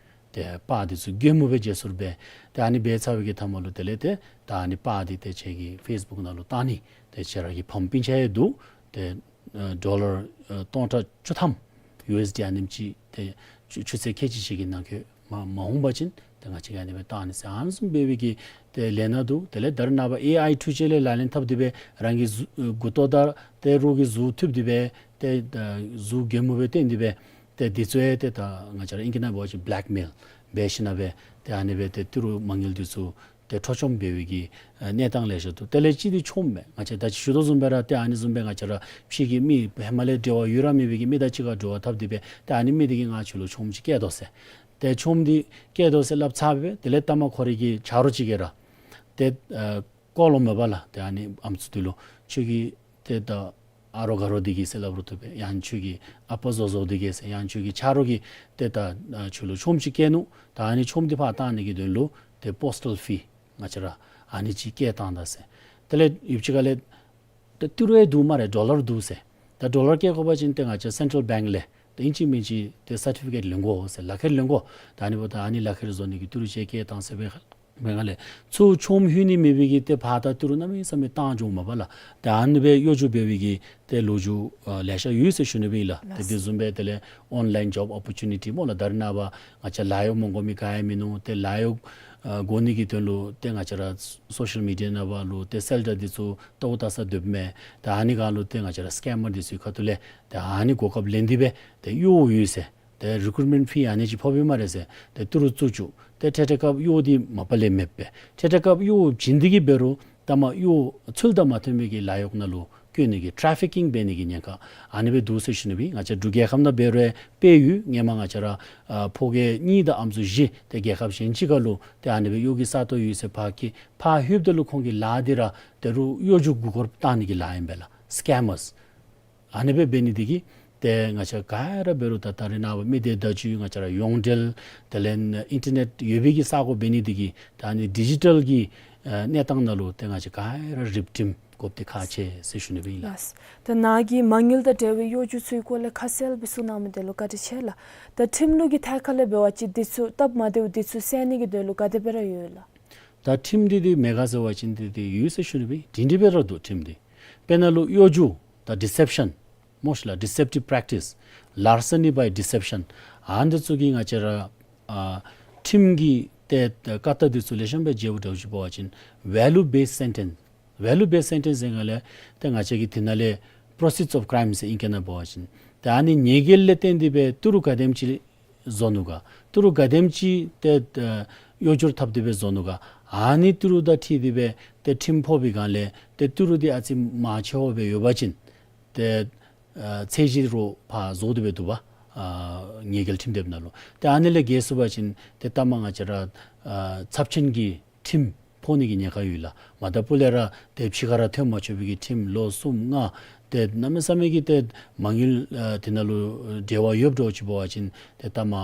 ཏེ་པར་དེ་ཚུ་གེ་མོ་སྦེ་བརྗེ་སོར་འབད། ཏེ་ཨ་ནི་འབད་ཚར་བའི་གི་མཐའ་མ་ལུ་དེ་ལས་ཏེ་ད་ཨ་ནི་པར་དེ་ཏེ་ཁྱེད་ཀྱི་ཕེསི་བུཀ་ནང་ལུ་བཏང་ནི། ཏེ་ཁྱེད་ར་གི་ཕམ་སྤུན་ཆ་ཡང་འདུག། ཏེ་ཨ་ཌོ་ལར་ཨ་སྟོང་ཕྲག་བཅུ་ཐམ་ཡུ་ཨེསི་ཌི་ཨ་ནེམ་ཅིག་ཏེ་ཆུ་ཆུ་ཚོད་ཁལ་གཅིག་ཅིག་གི་ནང་འཁོད་མ་མ་འོང་པ་ཅིན་ཏེ་ང་བཅས་ཀྱིས་ཨ་ནི་སྦེ་བཏང་ནི་ཟེར་ཨ་ནི་བཟུམ་འབད་བའི་གི་ཏེ་ལས་སྣ་འདུག། དེ་ལས་ད་རེས་ནངས་པ་ཨེ་ཨའི་ཐུགས་རྗེ་ལས་ལག་ལེན་འཐབ་སྟེ་སྦེ་རང་གི་གཟུགས་མགུ་ཏོ་དང་ཏེ་རོགས་ཀྱི་གཟུགས་མཐུད་དེ་སྦེ་ཏེ་ཨ་གཟུགས་གེ་མོ་སྦེ་བསྟན་ཏེ་སྦེ་ཏེ་དེ་ཚུ་ཡང་ཏེ་ད་ང་བཅས་ར་ཨིང་སྐད་ནང་འབད་བ་ཅིན་བེ་ལེཀ་མེལ་འབད་ཞིནམ་སྦེ་ཏེ་ཨ་ནི་སྦེ་ཏེ་ཏི་རུ་མ་དངུལ་དེ་ཚུ་ཏེ་འཕྲོག་བཅོམ་འབད་བའི་གི་ཨ་གནས་སྟངས་ལེ་ཤ་འདུག། དེ་ལས་ཅིག་འདི་ཆོམ་མས། ང་བཅས་ད་ཅི་ཞུ་དོ་བཟུམ་སྦེ་ར་ཏེ་ཨ་ནི་བཟུམ་སྦེ་ང་བཅས་ར་ཕྱི་གི་མི་ཧེ་མ་ལས་འབྲེལ་བ་ཡོད་ར་མེད་པའི་གི་མི་དང་གཅིག་ཁར་འབྲེལ་བ་འཐབ་སྟེ་སྦེ་ཏེ་ཨ་ནི་མི་དེ་གིས་ང་ཁྱོད་ལུ་ཆོམ་ཅིག་བསྐྱལ་དོ་ཟེར། ཏེ་ཆོམ་འདི་བསྐྱལ་དོ་ཟེར་སླབ་ཚར་སྦེ་དེ་ལས་ལྟ་མ་ཁོ་རའི་གི་ཆ་རོགས་ཅིག་གིས་ར་ཏེ་ཨ་བཀོ་ལོང་མས་པ་ལགས། ཏེ་ཨ་ནི་ཨམ་སྲུ་དེ་ལུ་ཁྱོད་ཀྱི་ཏེ་ད་ཨ་རོགས་དགའ་རོགས་འདི་གིས་ཟེར་སླབ་རུང་བཏུབ་པས། ཡང་ཁྱོད་ཀྱི་ཨ་པ་བཟོ་བཟོཝ་འདི་གིས་ཟེར། ཡང་ཁྱོད་ཀྱི་ཆ་རོགས་ཀྱིས་ཏེ་ད་ཨ་ཁྱོད་ལུ་ཆོམ་ཅིག་བསྐྱལ་ནུག། ད་ཨ་ནི་ཆོམ་འདི་ཕར་བཏང་ནི་གི་དོན་ལུ་ཏེ་པོསི་ཊལ་ཕི་ང་བཅས་ར་ཨ་ནི་ཅིག་བསྐྱལ་བཏང་ད་ཟེར། དེ་ལས་ཡུདཔ་ཅིག་ཁ་ལས་ད་ཏི་རུ་ཡང་འདུག་སྨ་རེ། ཌོ་ལར་འདུག་ཟེར། ད་ཌོ་ལར་བསྐྱལ་དགོ་པ་ཅིན་ཏེ་ང་བཅས་སེན་ཊྲལ་བེངཀ་ལས་ཏེ་ཨིན་ཅི་མིན་ཅི་ཏེ་སར་ཊི་ཕི་ཀེཊ་ལེན་དགོ་ཟེར། ལག་ཁྱེར་ལེན་དགོ། ད་ཨ་ནི་འབདཝ་ད་ཨ་ནི་ལག་ཁྱེར་བཟོ་ནི་གི་ཏི་རུ་ཅིག་བསྐྱལ་བཏང་ཟེར་བའི་ཁར་ལས་ཚུར་ཆོམ་ལྷོད་ནི་མེད་པའི་གི་ཏེ་ཕར་ད་ཏི་རུ་གནམ་མེད་ས་མེད་བཏང་འགྱོཝ་མས་པ་ལགས། ད་ཨ་ནི་སྦེ་གཡོ་སྒྱུ་འབད་བའི་གི་ཏེ་ལོ་རྒྱུས་ཨ་ལེ་ཤ་ཡོད་ཟེར་ཞུ་ནི་སྦེ་ཨིན་ལགས། ཏེ་དེ་བཟུམ་སྦེ་དེ་ལས་ཨོན་ལའིན་ཇོབ་ཨོ་པོར་ཅུ་ནི་ཊི་སྨོ་ལགས། ད་རེས་ནངས་པ་ང་བཅས་ལཱ་གཡོག་མ་དགོ་མི་ག་ཡང་མིན་ནུག། ཏེ་ལཱ་གཡོག་ཨ་དགོ་ནི་གི་དོན་ལུ་ཏེ་ང་བཅས་ར་སོ་ཤལ་མི་ཌི་ཡ་ནང་འབད་རུང་ཏེ་སེལ་ཊར་འདི་ཚུ་ལྟཝ་ལྟ་ས་སྡོདཔ་མས། ཏེ་ཨ་ནི་ག་ལུ་ཏེ་ང་བཅས་ར་སི་ཀེམ་མར་འདི་ཚུ་གི་ཁ་ཐུག་ལས་ཏེ་ཨ་ནི་གོ་སྐབས་ལེན་ཏེ་སྦེ་ཏེ་གཡོག་ཡོད་ཟེར། ཏེ་རི་ཀུ་རུཊ་མེནཊ་ཕི་ཨ་ནི་ཅིག་ཕོགཔ་ཨིན་སྨ་རེ་ཟེར། ཏེ་ཏི་རུ་བཙུགས་བཅུག། ཏེ་འཕྲལ་འཕྲལ་སྐབས་གཡོག་འདི་མ་པ་ལས་མེདཔ་སྦེ། འཕྲལ་འཕྲལ་སྐབས་གཡོག་བྱིན་ཏེ་གི་འབད་རུང་ལྟ་མ་གཡོག་ཚུལ་དང་མ་མཐུན་པའི་གི་ལཱ་གཡོག་ནང་ལུ་བཀོལ་ནི་གི་ཊ་རེ་ཕི་ཀིང་འབད་ནི་གི་ཉེན་ཁ་ཨ་ནི་སྦེ་འདུག་ཟེར་ཞུ་ནི་སྦེ་ཨིན། ང་བཅས་འབྲུག་རྒྱལ་ཁབ་ནང་འབད་རུང་དཔེ་ཡོད། སྔོན་མ་ང་བཅས་ར་ཨ་ཕོ་རྒྱས་གཉིས་དང་ཨམ་སྲུ་བཞི་ཏེ་རྒྱལ་ཁབ་གཞན་ཅིག་ཁར་ལུ་ཏེ་ཨ་ནི་སྦེ་གཡོག་གི་ས་སྟོང་ཡོད་ཟེར་ཕར་འཁྱིད། ཕར་ལྷོདཔ་ད་ལུ་ཁོང་གི་ལཱ་འདི་ར་ཏེ་རུང་གཡོ་སྒྱུ་མགུ་སྐོར་བཏང་ནི་གི་ལཱ་ཨིན་པས་ལགས། སི་ཀེམ་མར་སི། ཨ་ནི་སྦེ་འབད་ནི་འདི་གིས་ཏེ་ང་བཅས་ག་ར་འབད་རུང་ད་ད་རེས་ནངས་པ་མི་སྡེ་བརྡ་བརྒྱུད་ང་བཅས་ར་ཡོངས་འབྲེལ་དེ་ལས་ཨིན་ཊར་ནེཊ་ཡོད་པའི་གི་ས་གོ་འབད་ནི་འདི་གིས་ད་ཨ་ནི་ཌི་ཇི་ཊལ་གྱི་ཨ་གནས་སྟངས་ནང་ལུ་ཏེ་ང་བཅས་ག་ར་རིགཔ་ཁྲིམས་དགོཔ་འདི་ཁག་ཆེ་ཟེར་ཞུ་ནི་སྦེ་ཨིན་ལགས། ལགས། ད་ནཱ་གིས་མ་དངུལ་དང་འབྲེལ་བའི་གཡོ་སྒྱུ་ཚུའི་སྐོར་ལས་ཁ་གསལ་སྦེ་གསུངས་གནང་མི་དེ་ལུ་བཀའ་དྲིན་ཆེ་ལགས། ད་ཁྲིམས་ལུགས་ཀྱི་ཐད་ཁར་ལས་འབད་བ་ཅིན་འདི་ཚུ་སྟབས་མ་བདེཝ་འདི་ཚུ་སེལ་ནི་གི་དོན་ལུ་ག་དེ་སྦེ་ར་ཡོད་ལགས། ད་ཁྲིམས་འདི་འདི་མེད་ག་ཟེར་བ་ཅིན་འདི་འདི་ཡོད་ཟེར་ཞུ་ནི་སྦེ་ཨིན། འདི་འདི་སྦེ་ར་འདུག་ཁྲིམས་འདི། དཔེར་ན་ལུ་གཡོ་སྒྱུ་ད་ཌི་སེབ་ཤན་སྨོ་ཤིག་ལགས། ཌི་སེབ་ཊིབ་པྲེག་ཊིས། ལར་སི་ནི་བའི་ཌི་སེབ་ཤན། ཨ་ནི་འདི་ཚུ་གི་ང་བཅས་ར་ཨ་ཁྲིམས་ཀྱི་ཏེ་བཀའ་རྟགས་འདི་ཚུ་ལེགས་ཤོམ་སྦེ་མཇལཝ་འདྲཝ་ཅིག་འབད་བ་ཅིན་ཝེ་ལུ་བེསི་སེན་ཊེནསི། ཝེ་ལུ་བེསི་སེན་ཊེནསི་ཟེར་ག་ལས་ཏེ་ང་བཅས་ཀྱི་འདི་ནང་ལས་པྲོ་སིཌ་ཨོཕ་ཀྲའིམ་ཟེར་ཨིང་སྐད་ནང་འབད་བ་ཅིན་ཏེ་ཨ་ནི་ཉེས་འགེལ་ལས་བརྟེན་ཏེ་སྦེ་ཏི་རུ་ག་དེམ་ཅིག་བཟོ་ནུག་ག། ཏི་རུ་ག་དེམ་ཅིག་ཏེ་ཨ་གཡོ་སྒྱུར་འཐབ་སྟེ་སྦེ་བཟོ་ནུག་ག། ཨ་ནི་ཏི་རུ་དང་འཁྲིལ་ཏེ་སྦེ་ཏེ་ཁྲིམས་ཕོག་པའི་སྒང་ལས་ཏེ་ཏི་རུ་འདི་ཨ་ཙི་མང་ཆེ་བ་སྦེ་ཡོད་པ་ཅིན་ཏེ་ཨ་ཚད་གཞི་རོགས་ཕར་བཟོ་སྟེ་སྦེ་འདུག་པ། ཨ་ཉེས་འགེལ་ཁྲིམས་དེབ་ནང་ལུ། ཏེ་ཨ་ནི་ལས་འགལ་སོང་པ་ཅིན་ཏེ་ལྟ་མ་ང་བཅས་ར་ཨ་ཚབས་ཆེན་གྱི་ཁྲིམས་ཕོག་ནི་གི་ཉེན་ཁ་ཡོད་ལགས། མ་ད་སྤུ་ལས་ར་ཏེ་ཕྱི་ཁར་ར་ཐོན་མ་ཆོག་པའི་གི་ཁྲིམས་ལོ་གསུམ་ལྔ་ཏེ་གནམ་མེད་ས་མེད་ཀྱི་ཏེ་མ་དངུལ་ཨ་དེ་ནང་ལུ་འབྲེལ་བ་ཡོདཔ་འདྲཝ་ཅིག་འབད་བ་ཅིན་ཏེ་ལྟ་མ་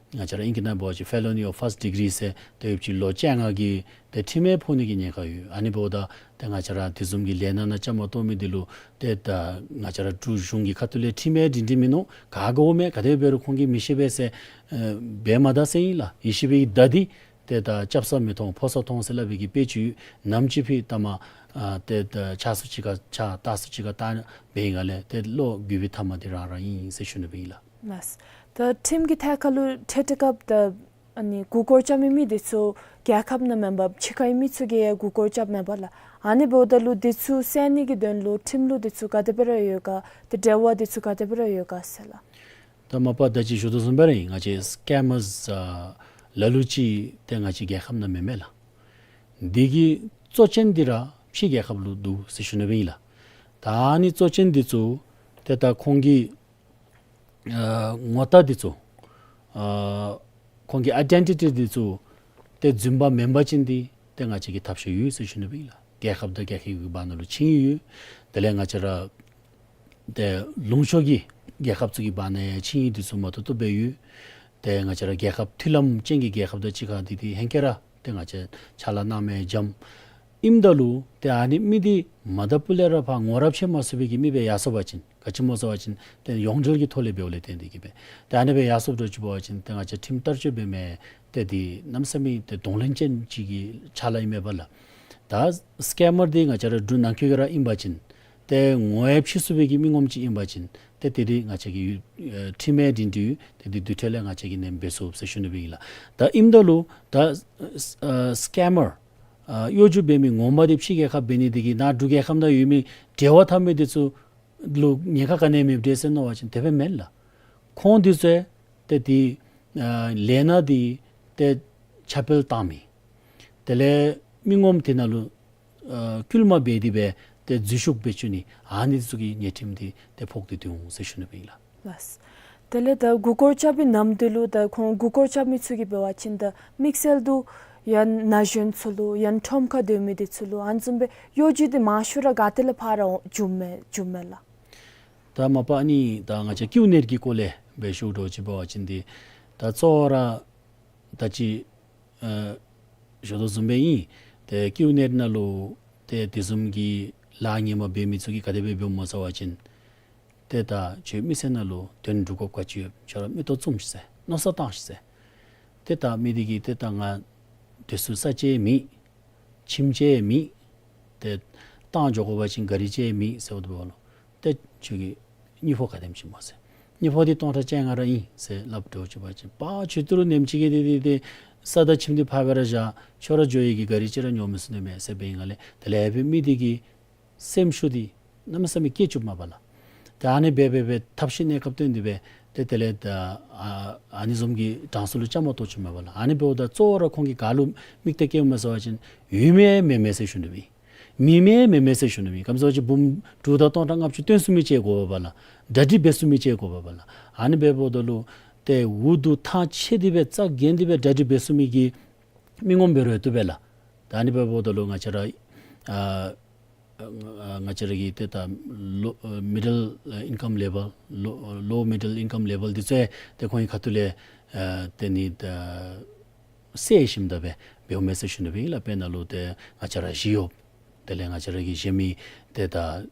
ང་བཅས་ར་ཨིང་སྐད་ནང་འབད་བ་ཅིན་ཕེ་ལོ་ནི་ཨོཕ་ཕཱསཊ་ཌི་གི་རི་ཟེར་ཏེ་ཡོདཔ་ཅིག་ལོ་བཅོ་ལྔ་གི་ཏེ་ཁྲིམས་ཡང་ཕོག་ནི་གི་ཉེན་ཁ་ཡོད། ཨ་ནི་འབདཝ་ད་ཏེ་ང་བཅས་ར་དེ་བཟུམ་གྱི་ལས་སྣ་ནང་བཅའ་མར་གཏོགས་མི་འདི་ལུ་ཏེ་ད་ང་བཅས་ར་འབྲུག་གཞུང་གི་ཁ་ཐུག་ལས་ཁྲིམས་ཡང་སྒྲིང་སྒྲིང་མིན་ནུག། ག་དགོ་མས་ག་དེ་འབད་རུང་ཁོང་གིས་མི་ཤེས་པས་ཟེར་ཨ་འབད་མ་ད་ཟེར་ཨིན་ལགས། ཡེ་ཤེས་པའི་མདའ་འདི་ཏེ་ད་རྐྱབ་ས་མི་མཐོང་ཕོག་ས་མཐོང་ཟེར་སླབ་པའི་གི་དཔེ་ཅིག་ཡོད། ནམ་ཅིག་ཕི་ལྟ་མ་ཨ་ཏེ་ད་ཆགས་སུ་ཅིག་ཁར་ཆགས་ལྟ་སུ་ཅིག་ཁར་ལྟ་འབད་བའི་སྒང་ལས་ཏེ་བློ་འགྱོད་པའི་མཐའ་མ་འདི་རང་རང་ཨིན་ཟེར་ཞུ་ནི་སྦེ་ཨིན་ལགས། ལགས། ད་ཁྲིམས་ཀྱི་ཐད་ཁར་ལུ་འཕྲལ་འཕྲལ་སྐབས་ད་ཨ་ནི་མགུ་སྐོར་རྐྱབ་མི་མི་འདི་ཚུ་རྒྱལ་ཁབ་ནང་མེན་པར་ཕྱི་ཁའི་མི་ཚུ་གིས་ཡང་མགུ་སྐོར་རྐྱབ་མས་པ་ལགས། ཨ་ནི་འབདཝ་ད་ལུ་འདི་ཚུ་སེལ་ནི་གི་དོན་ལུ་ཁྲིམས་ལུགས་འདི་ཚུ་ག་དེ་སྦེ་ར་ཡོད་ག། ཏེ་འབྲེལ་བ་འདི་ཚུ་ག་དེ་སྦེ་ར་ཡོད་ག་ཟེར་ལགས། ད་མ་པ་ད་ཅི་ཞུ་དོ་བཟུམ་སྦེ་ར་ཨིན། ང་བཅས་སི་ཀེམ་མར་སི་ཨ་ལ་ལུ་ཅིག་ཏེ་ང་བཅས་རྒྱལ་ཁབ་ནང་མེན་མས་ལགས། འདི་གི་གཙོ་ཅན་འདི་ར་ཕྱི་རྒྱལ་ཁབ་ལུ་འདུག་ཟེར་ཞུ་ནི་སྦེ་ཨིན་ལགས། ད་ཨ་ནི་གཙོ་ཅན་འདི་ཚུ་ཏེ་ད་ཁོང་གི་ཨ་ངོ་རྟགས་འདི་ཚུ་ཨ་ཁོང་གི་ཨའི་ཌེན་ཊི་ཊི་འདི་ཚུ་ཏེ་རྫུན་པ་མེན་པ་ཅིན་འདི་ཏེ་ང་བཅས་ཀྱིས་ཐབས་ཤེས་ཡོད་ཟེར་ཞུ་ནི་སྦེ་ཨིན་ལགས། རྒྱལ་ཁབ་དང་རྒྱལ་ཁབ་ཀྱི་བར་ན་ལུ་ཆིངས་ཡིག་ཡོད། དེ་ལས་ང་བཅས་ར་ཏེ་ལུང་ཕྱོགས་ཀྱི་ རྒྱལ་ཁབ་ཚུ་གི་བར་ན་ཡང་ཆིངས་ཡིག་འདི་ཚུ་མ་བཏུབ་བཏུབ་སྦེ་ཡོད། ཏེ་ང་བཅས་ར་རྒྱལ་ཁབ་མཐུན་ལམ་ཅན་གྱི་རྒྱལ་ཁབ་དང་གཅིག་ཁར་འདི་འདི་ཧེང་སྐལ་ར་ཏེ་ང་བཅས་ཕྱག་ལཱ་གནངམ་ཡང་འཇམ། ཨིནམ་ད་ལུ་ཏེ་ཨ་ནི་མི་འདི་མ་དང་ཕུ་ལས་ར་ཕར་ངོ་རབས་ཕྱེ་མ་ཚུགས་པའི་གི་མི་སྦེ་ཡར་སོང་པ་ཅིན་ག་ཅི་སྨོ་ཟེར་བ་ཅིན་ཏེ་ཡོངས་འབྲེལ་གྱི་ཐོག་ལས་འབདཝ་ལས་བརྟེན་ཏེ་གིས་སྦེ་ཏེ་ཨ་ནི་སྦེ་ཡར་སོངམ་འདྲཝ་ཅིག་འབད་བ་ཅིན་ཏེ་ང་བཅས་ཁྲིམས་བསྟར་སྤྱོད་འབད་མི་ཏེ་འདི་གནམ་མེད་ས་མེད་ཏེ་གདོང་ལེན་ཅན་ཅིག་གི་ཕྱག་ལཱ་ཨིན་མས་པ་ལགས། ད་སི་ཀེམ་མར་འདི་ང་བཅས་ར་འབྲུག་ནང་འཁོད་ཀྱི་ར་ཨིན་པ་ཅིན་ཏེ་ངོ་ཡང་ཕྱེ་ཚུགས་པའི་གི་མི་ངོམ་ཅིག་ཨིན་པ་ཅིན་ཏེ་དེ་འདི་ང་བཅས་ཀྱི་ཡོད་ཨེ་ཁྲིམས་ཡང་འདི་འདི་ཡོད། ཏེ་འདི་དེ་འཕྲོ་ལས་ང་བཅས་ཀྱིས་ནེམ་འབད་ཚུགས་ཟེར་ཞུ་ནི་སྦེ་ཨིན་ལགས། ད་ཨིནམ་ད་ལུ་ད་ཨ་སི་ཀེམ་མར་ཨ་གཡོ་སྒྱུ་འབད་མི་ངོ་མ་འདི་ཕྱི་རྒྱལ་ཁབ་འབད་ནི་འདི་གིས་ནཱ་འབྲུག་རྒྱལ་ཁབ་ནང་ཡོད་མི་འབྲེལ་བ་འཐབ་མི་འདི་ཚུ་ལུ་ཉེན་ཁ་ག་ནི་ཡང་མེདཔ་འདྲས་ཟེར་མནོ་བ་ཅིན་དེ་སྦེ་མེན་ལགས། ཁོང་འདི་ཚུ་ཡང་ཏེ་འདི་ཨ་ལས་སྣ་འདི་ཏེ་ཁྱབ་སྤེལ་བཏང་མི་དེ་ལས་མི་ངོམ་དེ་ནང་ལུ་ཨ་སྐུལ་མ་འབད་དེ་སྦེ་ཏེ་འཛུལ་ཞུགས་འབད་བཅུག་ནི་ཨ་ནི་ཚུ་གི་ཉེས་ཁྲིམས་འདི་ཏེ་ཕོག་སྟེ་འདུག་ཟེར་ཞུ་ནི་སྦེ་ཨིན་ལགས། ལགས། དེ་ལས་ད་མགུ་སྐོར་རྐྱབ་པའི་ནམ་དུས་ལུ་ད་ཁོང་མགུ་སྐོར་རྐྱབ་མི་ཚུ་གིས་འབད་བ་ཅིན་ད་དམིགས་བསལ་དུ་ཡང་ན་གཞོན་ཚུ་ལུ་ཡང་ཁྲོམ་ཁར་སྡོད་མི་འདི་ཚུ་ལུ་ཨ་ནི་བཟུམ་སྦེ་གཡོ་སྒྱུ་འདི་མང་ཤོས་ར་ག་ཏེ་ལས་ཕར་ར་འབྱུངམ་མས་འབྱུངམ་མས་ལགས། ད་མ་པ་ཨ་ནི་ད་ང་བཅས་ཀིའུ་ནེཊ་ཀྱི་སྐོར་ལས་སྦེ་ཞུཝ་འདྲཝ་ཅིག་འབད་བ་ཅིན་འདི་ད་གཙོ་བོ་ར་ད་ཅི་ཨ་ཞུ་དོ་བཟུམ་སྦེ་ཨིན། ཏེ་ཀིའུ་ནེཊ་ནང་ལུ་ཏེ་དེ་བཟུམ་གྱི་ལཱ་ངན་པ་འབད་མི་ཚུ་གིས་ག་དེ་སྦེ་འབདཝ་སྨོ་ཟེར་བ་ཅིན་ཏེ་ད་ཁྱོད་མི་སེར་ནང་ལུ་དོན་སྒྲུབ་དགོཔ་ག་ཅི་ཡོད། ཁྱོད་ར་མིག་ཏོ་བཙུམ་ཤིག་ཟེར། མནོ་བསམ་བཏང་ཤིག་ཟེར། ཏེ་ད་མི་འདི་གིས་ཏེ་ད་ང་སྡོད་ས་ས་ཅིག་མེད། ཁྱིམ་ཅིག་མེད། ཏེ་ཏང་འགྱོ་དགོ་པ་ཅིན་ག་རི་ཅིག་མེད་ཟེརཝ་ད་ལུ་ཏེ་ཁྱོད་ཀྱི་དངུལ་ཕོགས་ག་དེམ་ཅིག་སྨོ་ཟེར། དངུལ་ཕོགས་འདི་སྟོང་ཕྲག་བཅོ་ལྔ་ར་ཨིན་ཟེར་སླབ་འདྲཝ་ཅིག་འབད་བ་ཅིན་པ་ཁྱོད་ཏི་རུ་ནེམ་ཅིག་གིས་འདི་འདི་འདི་ས་དང་ཁྱིམ་འདི་ཕར་སྦེ་ར་བཞག། ཁྱོད་ར་འགྱོ་ཡི་གི་ག་རི་ཅིག་ར་ཉོ་མི་ཚུགས་ནི་མས་ཟེར་སྦེ་ཨིན་ག་ལས་དེ་ལས་ཡང་སྦེ་མི་འདི་གི་སེམས་ཤུགས་འདི་གནམ་མེད་ས་མེད་སྐྱེ་བཅུགཔ་མས་པ་ལགས། ཏེ་ཨ་ནི་སྦེ་སྦེ་སྦེ་ཐབས་ཤེས་གནས་སྐབས་བཏོན་ཏེ་སྦེ་ཏེ་དེ་ལས་ད་ཨ་ཨ་ནི་བཟུམ་གྱི་གྲངས་སུ་ལུ་བཅའ་མར་གཏོགས་བཅུགཔ་མས་པ་ལགས། ཨ་ནི་འབདཝ་ད་གཙོ་བོ་ར་ཁོང་གིས་ག་ལུ་མིག་ཏོ་བསྐྱེདཔ་སྨོ་ཟེར་བ་ཅིན་ཡོད་མི་མེད་མི་ཟེར་ཞུ་ནི་སྦེ་ཨིན། མེད་མི་མེད་མི་ཟེར་ཞུ་ནི་སྦེ་ཨིན། ག་ཅི་སྨོ་ཟེར་བ་ཅིན་འབུམ་དྲུག་དང་སྟོང་ཕྲག་ལྔ་བཅུ་བཏོན་ཚུགས་མི་ཅིག་དགོ་པས་པ་ལགས། གྲ་སྒྲིག་འབད་ཚུགས་མི་ཅིག་དགོ་པས་པ་ལགས། ཨ་ནི་འབདཝ་ད་ལུ་ཏེ་འུ་སྡུག་ཐང་ཆད་དེ་སྦེ་རྩ་འགེངས་ཏེ་སྦེ་གྲ་སྒྲིག་འབད་ཚུགས་མི་གི་མི་ངོམ་འབད་རུང་བཏུབ་པས་ལགས། ད་ཨ་ནི་འབདཝ་ད་ལུ་ང་བཅས་ར་ཨ་ཨ་ང་བཅས་ར་གི་ཏེ་ད་ལོ་ཨ་མི་ཌལ་ཨ་ཨིན་ཀམ་ལེ་ཝེལ་ལོ་ལོ་མི་ཌལ་ཨིན་ཀམ་ལེ་ཝེལ་འདི་ཚུ་ཡང་ཏེ་ཁོང་གི་ཁ་ཐུག་ལས་ཨ་ཏེ་ནི་ད་སེལ་ཞིནམ་ད་སྦེ་འབདཝ་མས་ཟེར་ཞུ་ནི་སྦེ་ཨིན་ལགས། དཔེར་ན་ལུ་ཏེ་ང་བཅས་ར་ཞི་གཡོགཔ་དེ་ལས་ང་བཅས་ར་གི་གཞན་མི་ཏེ་ད་ཨ་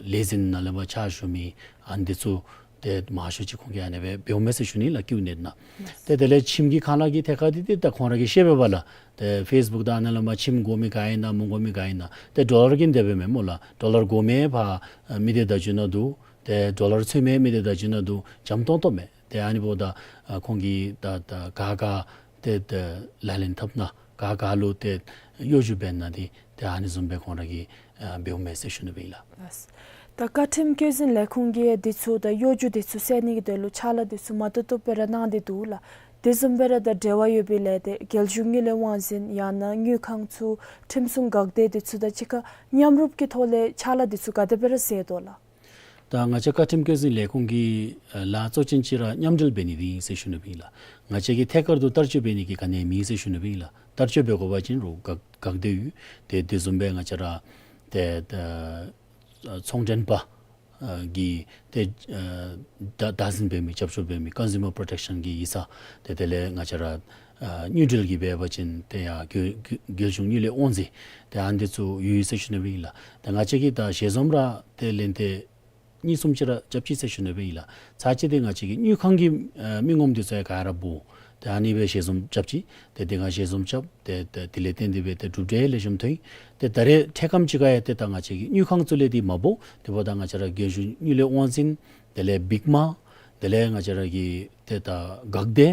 ལས་འཛིན་ནང་ལས་མར་ཕྱག་ཞུ་མི་ཨ་ནི་འདི་ཚུ་ཏེ་མང་ཤོས་ཅིག་ཁོང་གིས་ཨ་ནི་སྦེ་འབདཝ་མས་ཟེར་ཞུ་ནི་ལགས་ཀིའུ་ནེཊ་ནང་། ཏེ་དེ་ལས་ཁྱིམ་གྱི་ཁང་གླ་གི་ཐད་ཁར་འདི་ཏེ་ད་ཁོང་ར་གིས་ཤེས་པས་པ་ལགས། ཏེ་ཕེསི་བུཀ་དང་ཨ་ནཱ་ལས་མར་ཁྱིམ་དགོ་མི་ག་ཨིན་ན་མི་དགོ་མི་ག་ཨིན་ན་ཏེ་ཌོ་ལར་གྱིས་འདི་སྦེ་མས་སྨོ་ལགས། ཌོ་ལར་དགོ་མི་ཕར་ཨ་མི་སྡེ་བརྡ་བརྒྱུད་ནང་འདུག། ཏེ་ཌོ་ལར་འཚོལ་མི་མི་སྡེ་བརྡ་བརྒྱུད་ནང་འདུག། འཇམ་ཏོང་ཏོ་མས། ཏེ་ཨ་ནི་འབདཝ་ད་ཨ་ཁོང་གིས་ད་ད་ག་ག་ཏེ་ད་ལག་ལེན་འཐབ་ན་ག་ག་ལུ་ཏེ་གཡོ་སྒྱུ་འབད་ན་འདི་ཏེ་ཨ་ནི་བཟུམ་སྦེ་ཁོང་ར་གིས་ཨ་འབདཝ་མས་ཟེར་ཞུ་ནི་སྦེ་ཨིན་ལགས། ལགས། ད་བཀའ་ཁྲིམས་བཀོད་འཛིན་ལས་ཁུངས་ཀྱིས་འདི་ཚུ་ད་གཡོ་སྒྱུ་འདི་ཚུ་སེལ་ནི་གི་དོན་ལུ་ཕྱག་ལཱ་འདི་ཚུ་མ་བཏུབ་བཏུབ་སྦེ་ར་གནང་སྟེ་འདུག་ལགས། དེ་བཟུམ་སྦེ་ར་ད་འབྲེལ་བ་ཡོད་པའི་ལས་སྡེ་རྒྱལ་གཞུང་དངུལ་ལས་དབང་འཛིན་ཡང་ན་དངུལ་ཁང་ཚུ་ཁྲིམས་སྲུང་འགག་སྡེ་འདི་ཚུ་དང་གཅིག་ཁར་མཉམ་རུབ་ཀྱི་ཐོག་ལས་ཕྱག་ལཱ་འདི་ཚུ་ག་དེ་སྦེ་ར་མཛད་དོ་ལགས། ད་ང་བཅས་བཀའ་ཁྲིམས་བཀོད་འཛིན་ལས་ཁུངས་ཀྱི་ཨ་ལཱ་གཙོ་ཅན་ཅིག་ར་མཉམ་འབྲེལ་འབད་ནི་འདི་ཨིན་ཟེར་ཞུ་ནི་སྦེ་ཨིན་ལགས། ང་བཅས་ཀྱིས་ཐད་ཀར་དུ་བསྟར་སྤྱོད་འབད་ནི་གི་ག་ནི་ཡང་མེད་ཟེར་ཞུ་ནི་སྦེ་ཨིན་ལགས། བསྟར་སྤྱོད་འབད་དགོ་པ་ཅིན་རུང་འགག་འགག་སྡེ་ཡོད། ཏེ་དེ་བཟུམ་སྦེ་ང་བཅས་ར་ཏེ་ད་ཨ་ཚོང་འབྲེལ་པ་ཨ་གི་ཏེ་ཨ་བདག་བདག་འཛིན་འབད་མི་རྒྱབ་སྐྱོར་འབད་མི་ཀོན་ཟུ་མར་པོརོ་ཊེཀ་ཤཱན་གྱི་ཡིག་ཚང་ཏེ་དེ་ལས་ང་བཅས་ར་ཨ་དངུལ་འབྲེལ་གྱི་འབད་བ་ཅིན་ཏེ་ཡར་རྒྱལ་རྒྱལ་རྒྱལ་གཞུང་དངུལ་ལས་དབང་འཛིན་ཏེ་ཨ་ནི་འདི་ཚུ་ཡོད་ཟེར་ཞུ་ནི་སྦེ་ཨིན་ལགས། ཏེ་ང་བཅས་ཀྱིས་ད་ཞལ་འཛོམས་ར་ཏེ་ལན་ཏེ་གཉིས་གསུམ་ཅིག་ར་རྐྱབ་ཅི་ཟེར་ཞུ་ནི་སྦེ་ཨིན་ལགས། ཚར་གཅིག་འདི་ང་བཅས་ཀྱི་དངུལ་ཁང་གི་ཨ་མི་ངོམ་འདི་ཚུ་ཡང་ག་ར་འབོ། ཏེ་ཨ་ནི་སྦེ་ཞལ་འཛོམས་རྐྱབ་ཅི། ཏེ་དེ་སྒང་ཞལ་འཛོམས་རྐྱབ། ཏེ་ཏེ་དེ་ལས་བརྟེན་ཏེ་སྦེ་ཏེ་གྲུབ་འབྲས་ལེགས་ཤོམ་ཐོན་ཡི། ཏེ་ད་རེས་འཕྲལ་ཁམས་ཅིག་ཁར་ཡང་ཏེ་ད་ང་བཅས་ཀྱི་དངུལ་ཁང་ཚུ་ལས་འདི་མ་འབོ། དེ་འབདཝ་ད་ང་བཅས་ར་རྒྱལ་གཞུང་དངུལ་ལས་དབང་འཛིན་དེ་ལས་བིག་མ་དེ་ལས་ང་བཅས་ར་གི་ཏེ་ད་འགག་སྡེ་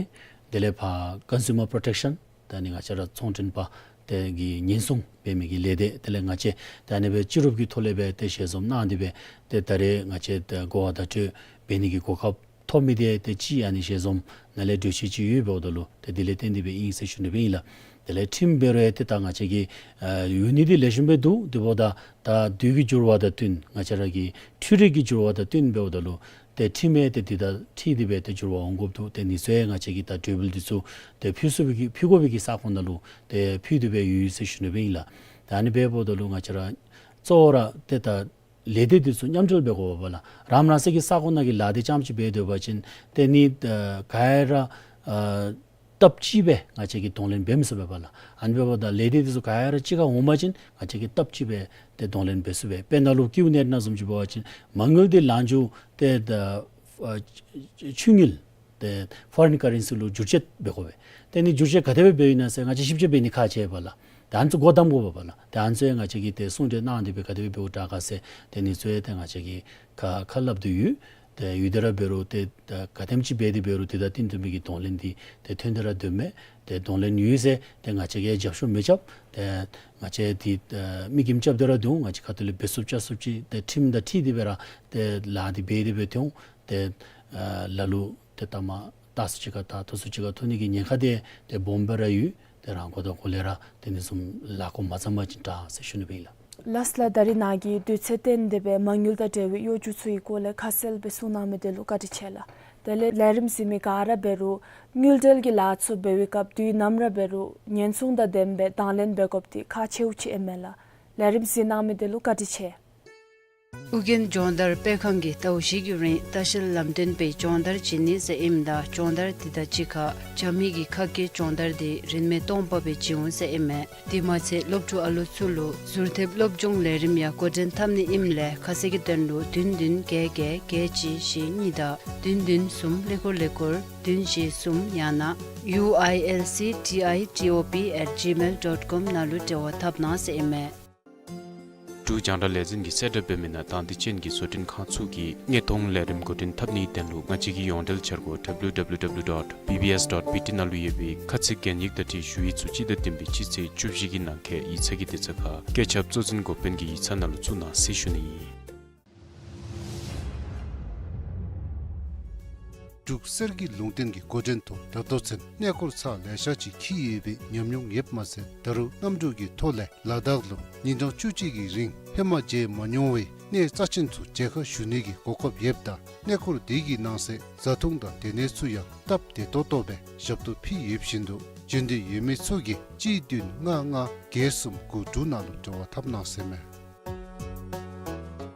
དེ་ལས་ཕར་ཀོན་ཟུ་མར་པོརོ་ཊེཀ་ཤཱན་ད་ཨ་ནི་ང་བཅས་ར་ཚོང་འབྲེལ་པ་དེ་གི་ཉེན་སྲུང་འབད་མི་གི་ལས་སྡེ་དེ་ལས་ང་བཅས་ད་ཨ་ནི་སྦེ་སྤྱི་རུབ་ཀྱི་ཐོག་ལས་སྦེ་ཏེ་ཞལ་འཛོམས་གནང་སྟེ་སྦེ་ཏེ་ད་རེས་ང་བཅས་ཏེ་གོ་བ་བརྡ་སྤྲོད་འབད་ནི་གི་གོ་སྐབས་ཐོབ་མི་འདི་ཏེ་གཅིག་ཨ་ནི་ཞལ་འཛོམས་ནང་ལས་གྲོས་ཆོད་ཅིག་ཡོདཔ་འབདཝ་ད་ལུ་ཏེ་དེ་ལས་བརྟེན་ཏེ་སྦེ་ཨིན་ཟེར་ཞུ་ནི་སྦེ་ཨིན་ལགས། དེ་ལས་ཁྲིམས་འབད་རུང་ཡང་ཏེ་ད་ང་བཅས་ཀྱི་ཨ་ཡོད་ནི་འདི་ལེགས་ཤོམ་སྦེ་འདུག། དེ་འབདཝ་ད་ད་དུས་ཀྱི་འགྱུར་བ་དང་བསྟུན་ང་བཅས་ར་གི་འཕྲུལ་རིག་གི་འགྱུར་བ་དང་བསྟུན་འབདཝ་ད་ལུ་ཏེ་ཁྲིམས་ཡང་ཏེ་འདི་དང་འཁྲིལ་ཏེ་སྦེ་ཏེ་འགྱུར་བ་འོང་དགོཔ་འདུག། ཏེ་ཨ་ནི་ཚུ་ཡང་ང་བཅས་ཀྱིས་ད་གྲོས་འབུལ་འདི་ཚུ་ཏེ་ཕུལ་ཚུགས་པའི་གི་ཕུལ་དགོ་པའི་གི་ས་ཁོངས་ནང་ལུ་ཏེ་ཕུལ་ཏེ་སྦེ་ཡོད་ཟེར་ཞུ་ནི་སྦེ་ཨིན་ལགས། ད་ཨ་ནི་སྦེ་འབདཝ་ད་ལུ་ང་བཅས་ར་གཙོ་བོ་ར་ཏེ་ད་ ལས་སྡེ་འདི་ཚུ་མཉམ་འབྲེལ་འབད་དགོ་པས་ལགས། རང་རང་སོའི་གི་ས་གོ་ནང་གི་ལཱ་འདི་རྐྱངམ་ཅིག་འབད་སྡོད་པ་ཅིན་དེ་ནི་ཨ་ག་ར་ཨ་སྟབས་གཅིག་སྦེ་ང་བཅས་ཀྱིས་གདོང་ལེན་འབད་མི་ཚུགས་པས་ལགས། ཨ་ནི་འབདཝ་ད་ལས་སྡེ་འདི་ཚུ་ག་ར་གཅིག་ཁར་འོང་པ་ཅིན་ང་བཅས་ཀྱིས་སྟབས་གཅིག་སྦེ་ཏེ་གདོང་ལེན་འབད་ཚུགས་པས། དཔེར་ན་ལུ་ཀེའུ་ནེཊ་ནང་བཟུམ་ཅིག་འབད་བ་ཅིན་མ་དངུལ་འདི་ལངས་རྒྱུ་ཏེ་ད་ཨ་ཆུ་དངུལ་ཏེ་ཕོ་རིན་ཀར་རེན་སི་ལུ་བསྒྱུར་བཅོས་འབད་དགོ་པས། དེ་ནི་བསྒྱུར་བཅོས་ག་དེ་སྦེ་འབདཝ་ཨིན་ན་ཟེར་ང་བཅས་ཞིབ་དཔྱད་འབད་ནི་ཁག་ཆེ་བས་ལགས། ཏེ་ཨ་ནི་ཚུ་སྒོ་བསྡམ་དགོ་པས་ལགས། ཏེ་ཨ་ནི་ཚུ་ཡང་ང་བཅས་ཀྱིས་ཏེ་གསུང་གྲོས་གནང་སྟེ་སྦེ་ག་དེ་སྦེ་འབདཝ་དྲག་ག་ཟེར་དེ་ནི་ཚུ་ཡང་ཏེ་ང་བཅས་ཀྱིས་ཁ་ཁ་སླབ་སྟེ་ཡོད། ཏེ་ཡོད་དེ་ར་འབད་རུང་ཏེ་ད་ག་དེམ་ཅིག་འབད་དེ་འབད་རུང་ཏེ་ད་བསྟུན་ཏེ་མི་གི་གདོང་ལེན་འདི་ཏེ་ཐོན་ཏེ་ར་སྡོད་མས། ཏེ་གདོང་ལེན་ཡོད་ཟེར་ཏེ་ང་བཅས་ཀྱིས་རྒྱབ་སྐྱོར་མི་རྐྱབ། ཏེ་ང་བཅས་འདི་ཨ་མི་དགེ་རྒྱབ་སྟེ་ར་སྡོད་འོང་། ང་བཅས་ཁ་ཐུག་ལས་འབད་ཚུགསཔ་རྐྱབ་ཚུགསཔ་ཅིག་ཏེ་ཁྲིམས་དང་འཁྲིལ་ཏེ་སྦེ་ར་ཏེ་ལཱ་འདི་འབད་དེ་སྦེ་ཐོན་འོང་། ཏེ་ཨ་ལ་ལུ་ཏེ་ཐ་མ་ད་སུ་ཅིག་ཁར་ད་ཐོབ་སུ་ཅིག་ཁར་ཐོབ་ནི་གི་ཉེན་ཁ་འདི་ཏེ་སྦོམ་སྦེ་ར་ཡོད། ཏེ་རང་གོ་དང་གོ་ལས་ར་ཏེ་ཨ་ནི་བཟུམ་ལཱ་འགོ་མ་བརྩམས་པ་ཅིན་དྲག་ཟེར་ཞུ་ནི་སྦེ་ཨིན་ལགས། ལགས་ལགས། ད་རིས་ནཱ་གིས་དུས་ཚོད་བཏོན་ཏེ་སྦེ་མ་དངུལ་དང་འབྲེལ་བའི་གཡོ་སྒྱུ་ཚུ་གི་སྐོར་ལས་ཁ་གསལ་སྦེ་གསུང་གནང་མི་དེ་ལུ་བཀའ་དྲིན་ཆེ་ལགས། དེ་ལས་ལས་རིམ་གཟིགས་མི་ག་ར་འབད་རུང་དངུལ་འབྲེལ་གྱི་ལཱ་ཚུ་འབད་བའི་སྐབས་དུས་ནམ་ར་འབད་རུང་ཉེན་སྲུང་དང་ལྡནམ་སྦེ་དང་ལེན་འབད་དགོཔ་འདི་ཁག་ཆེཝ་ཅིག་ཨིན་མས་ལགས། ལས་རིམ་གཟིགས་གནང་མི་དེ་ལུ་བཀའ་དྲིན་ཆེ། ཨོ་རྒྱན་སྦྱོང་བརྡར་སྤེལ་ཁང་གིས་ཟླཝ་བཞི་གི་རིང་ལྟ་བཤལ་ལམ་སྟོན་པའི་སྦྱོང་བརྡར་བྱིན་ནི་ཟེར་ཨིནམ་ད་སྦྱོང་བརྡར་འདི་དང་གཅིག་ཁར་རྒྱ་མི་གི་ཁ་སྐད་སྦྱོང་བརྡར་འདི་རིན་མེད་སྟོང་པ་སྦེ་བྱིན་འོང་ཟེར་ཨིན་མས། དེ་མ་ཚད་སློབ་ཕྲུག་ཨ་ལོ་ཚུ་ལུ་ཟུར་ཐེབས་སློབ་སྦྱོང་ལས་རིམ་ཡང་འགོ་འདྲེན་འཐབ་ནི་ཨིནམ་ལས་ཁ་གསལ་གྱི་དོན་ལུ་བདུན་བདུན་བརྒྱད་བརྒྱད་བརྒྱད་གཅིག་བཞི་གཉིས་དང་བདུན་བདུན་གསུམ་ཀླད་ཀོར་ཀླད་ཀོར་བདུན་བཞི་གསུམ་ཡང་ན་ཡུ་ཨའི་ཨེལ་སི་ཊི་ཨའི་ཊི་ཨོ་པི་ཨེཊ་ཇི་མེལ་ཌོཊ་ཀོམ་ནང་ལུ་འབྲེལ་བ་འཐབ་གནང་ཟེར་ཨིན་མས། འབྲུག་རྒྱང་བསྒྲགས་ལས་འཛིན་གྱིས་གསལ་བསྒྲགས་འབད་མི་ནང་དང་འདོད་ཅན་གྱི་བཟོ་སྐྲུན་ཁང་ཚུ་གིས་མངོན་མཐོང་ལས་རིམ་འགོ་འདྲེན་འཐབ་ནིའི་དོན་ལུ་ང་བཅས་ཀྱི་ཡོངས་འབྲེལ་འཆར་སྒོ་W W W dot B B S dot B T ནང་ལུ་ཡོད་པའི་ཁ་ཚིག་གན་ཡིག་དང་འཁྲིལ་ཞུ་ཡིག་ཚུ་སྤྱི་ཟླ་བདུན་པའི་སྤྱི་ཚེས་བཅུ་བཞི་གི་ནང་འཁོད་ཡིག་ཚང་གི་དེབ་ཚང་ཁར་བཀོད་ཁྱབ་གཙོ་འཛིན་འགོ་དཔོན་གྱི་ཡིག་ཚང་ནང་ལུ་བཙུགས་གནང་ཟེར་ཞུ་ནི་ཨིན། འབྲུག་གསེར་གྱི་ལུང་བསྟན་གྱི་འགོ་འདྲེན་ཐོག་ད་ལྟོ་ཚུན་གནས་སྐོར་ཚར་ལེ་ཤ་ཅིག་འཁྱིད་ཡོད་པའི་ཉམས་མྱོང་ཡོདཔ་མ་ཚད་ད་རུང་གནམ་གྲུ་གི་ཐོག་ལས་ལ་དྭགས་ལུ་ཉིན་གྲངས་བཅུ་གཅིག་གི་རིང་ཧེ་མ་མཇལ་མ་མྱོང་བའི་གནས་རྩ་ཆེན་ཚུ་མཇལ་ཁ་ཞུ་ནི་གི་གོ་སྐབས་ཡོདཔ་ད་གནས་སྐོར་དེ་གི་ནང་གསེས་བཟའ་འཐུང་དང་སྡོད་གནས་ཚུ་ཡང་སྟབས་བདེ་ཏོག་ཏོ་སྦེ་ཞབས་ཏོག་ཕུལ་ཡོདཔ་བཞིན་དུ་འབྱོན་འདོད་ཡོད་མི་ཚུ་གིས་གཅིག་བདུན་ལྔ་ལྔ་བརྒྱད་གསུམ་དགུ་དྲུག་ནང་ལུ་འབྲེལ་བ་འཐབ་གནང་ཟེར་མས།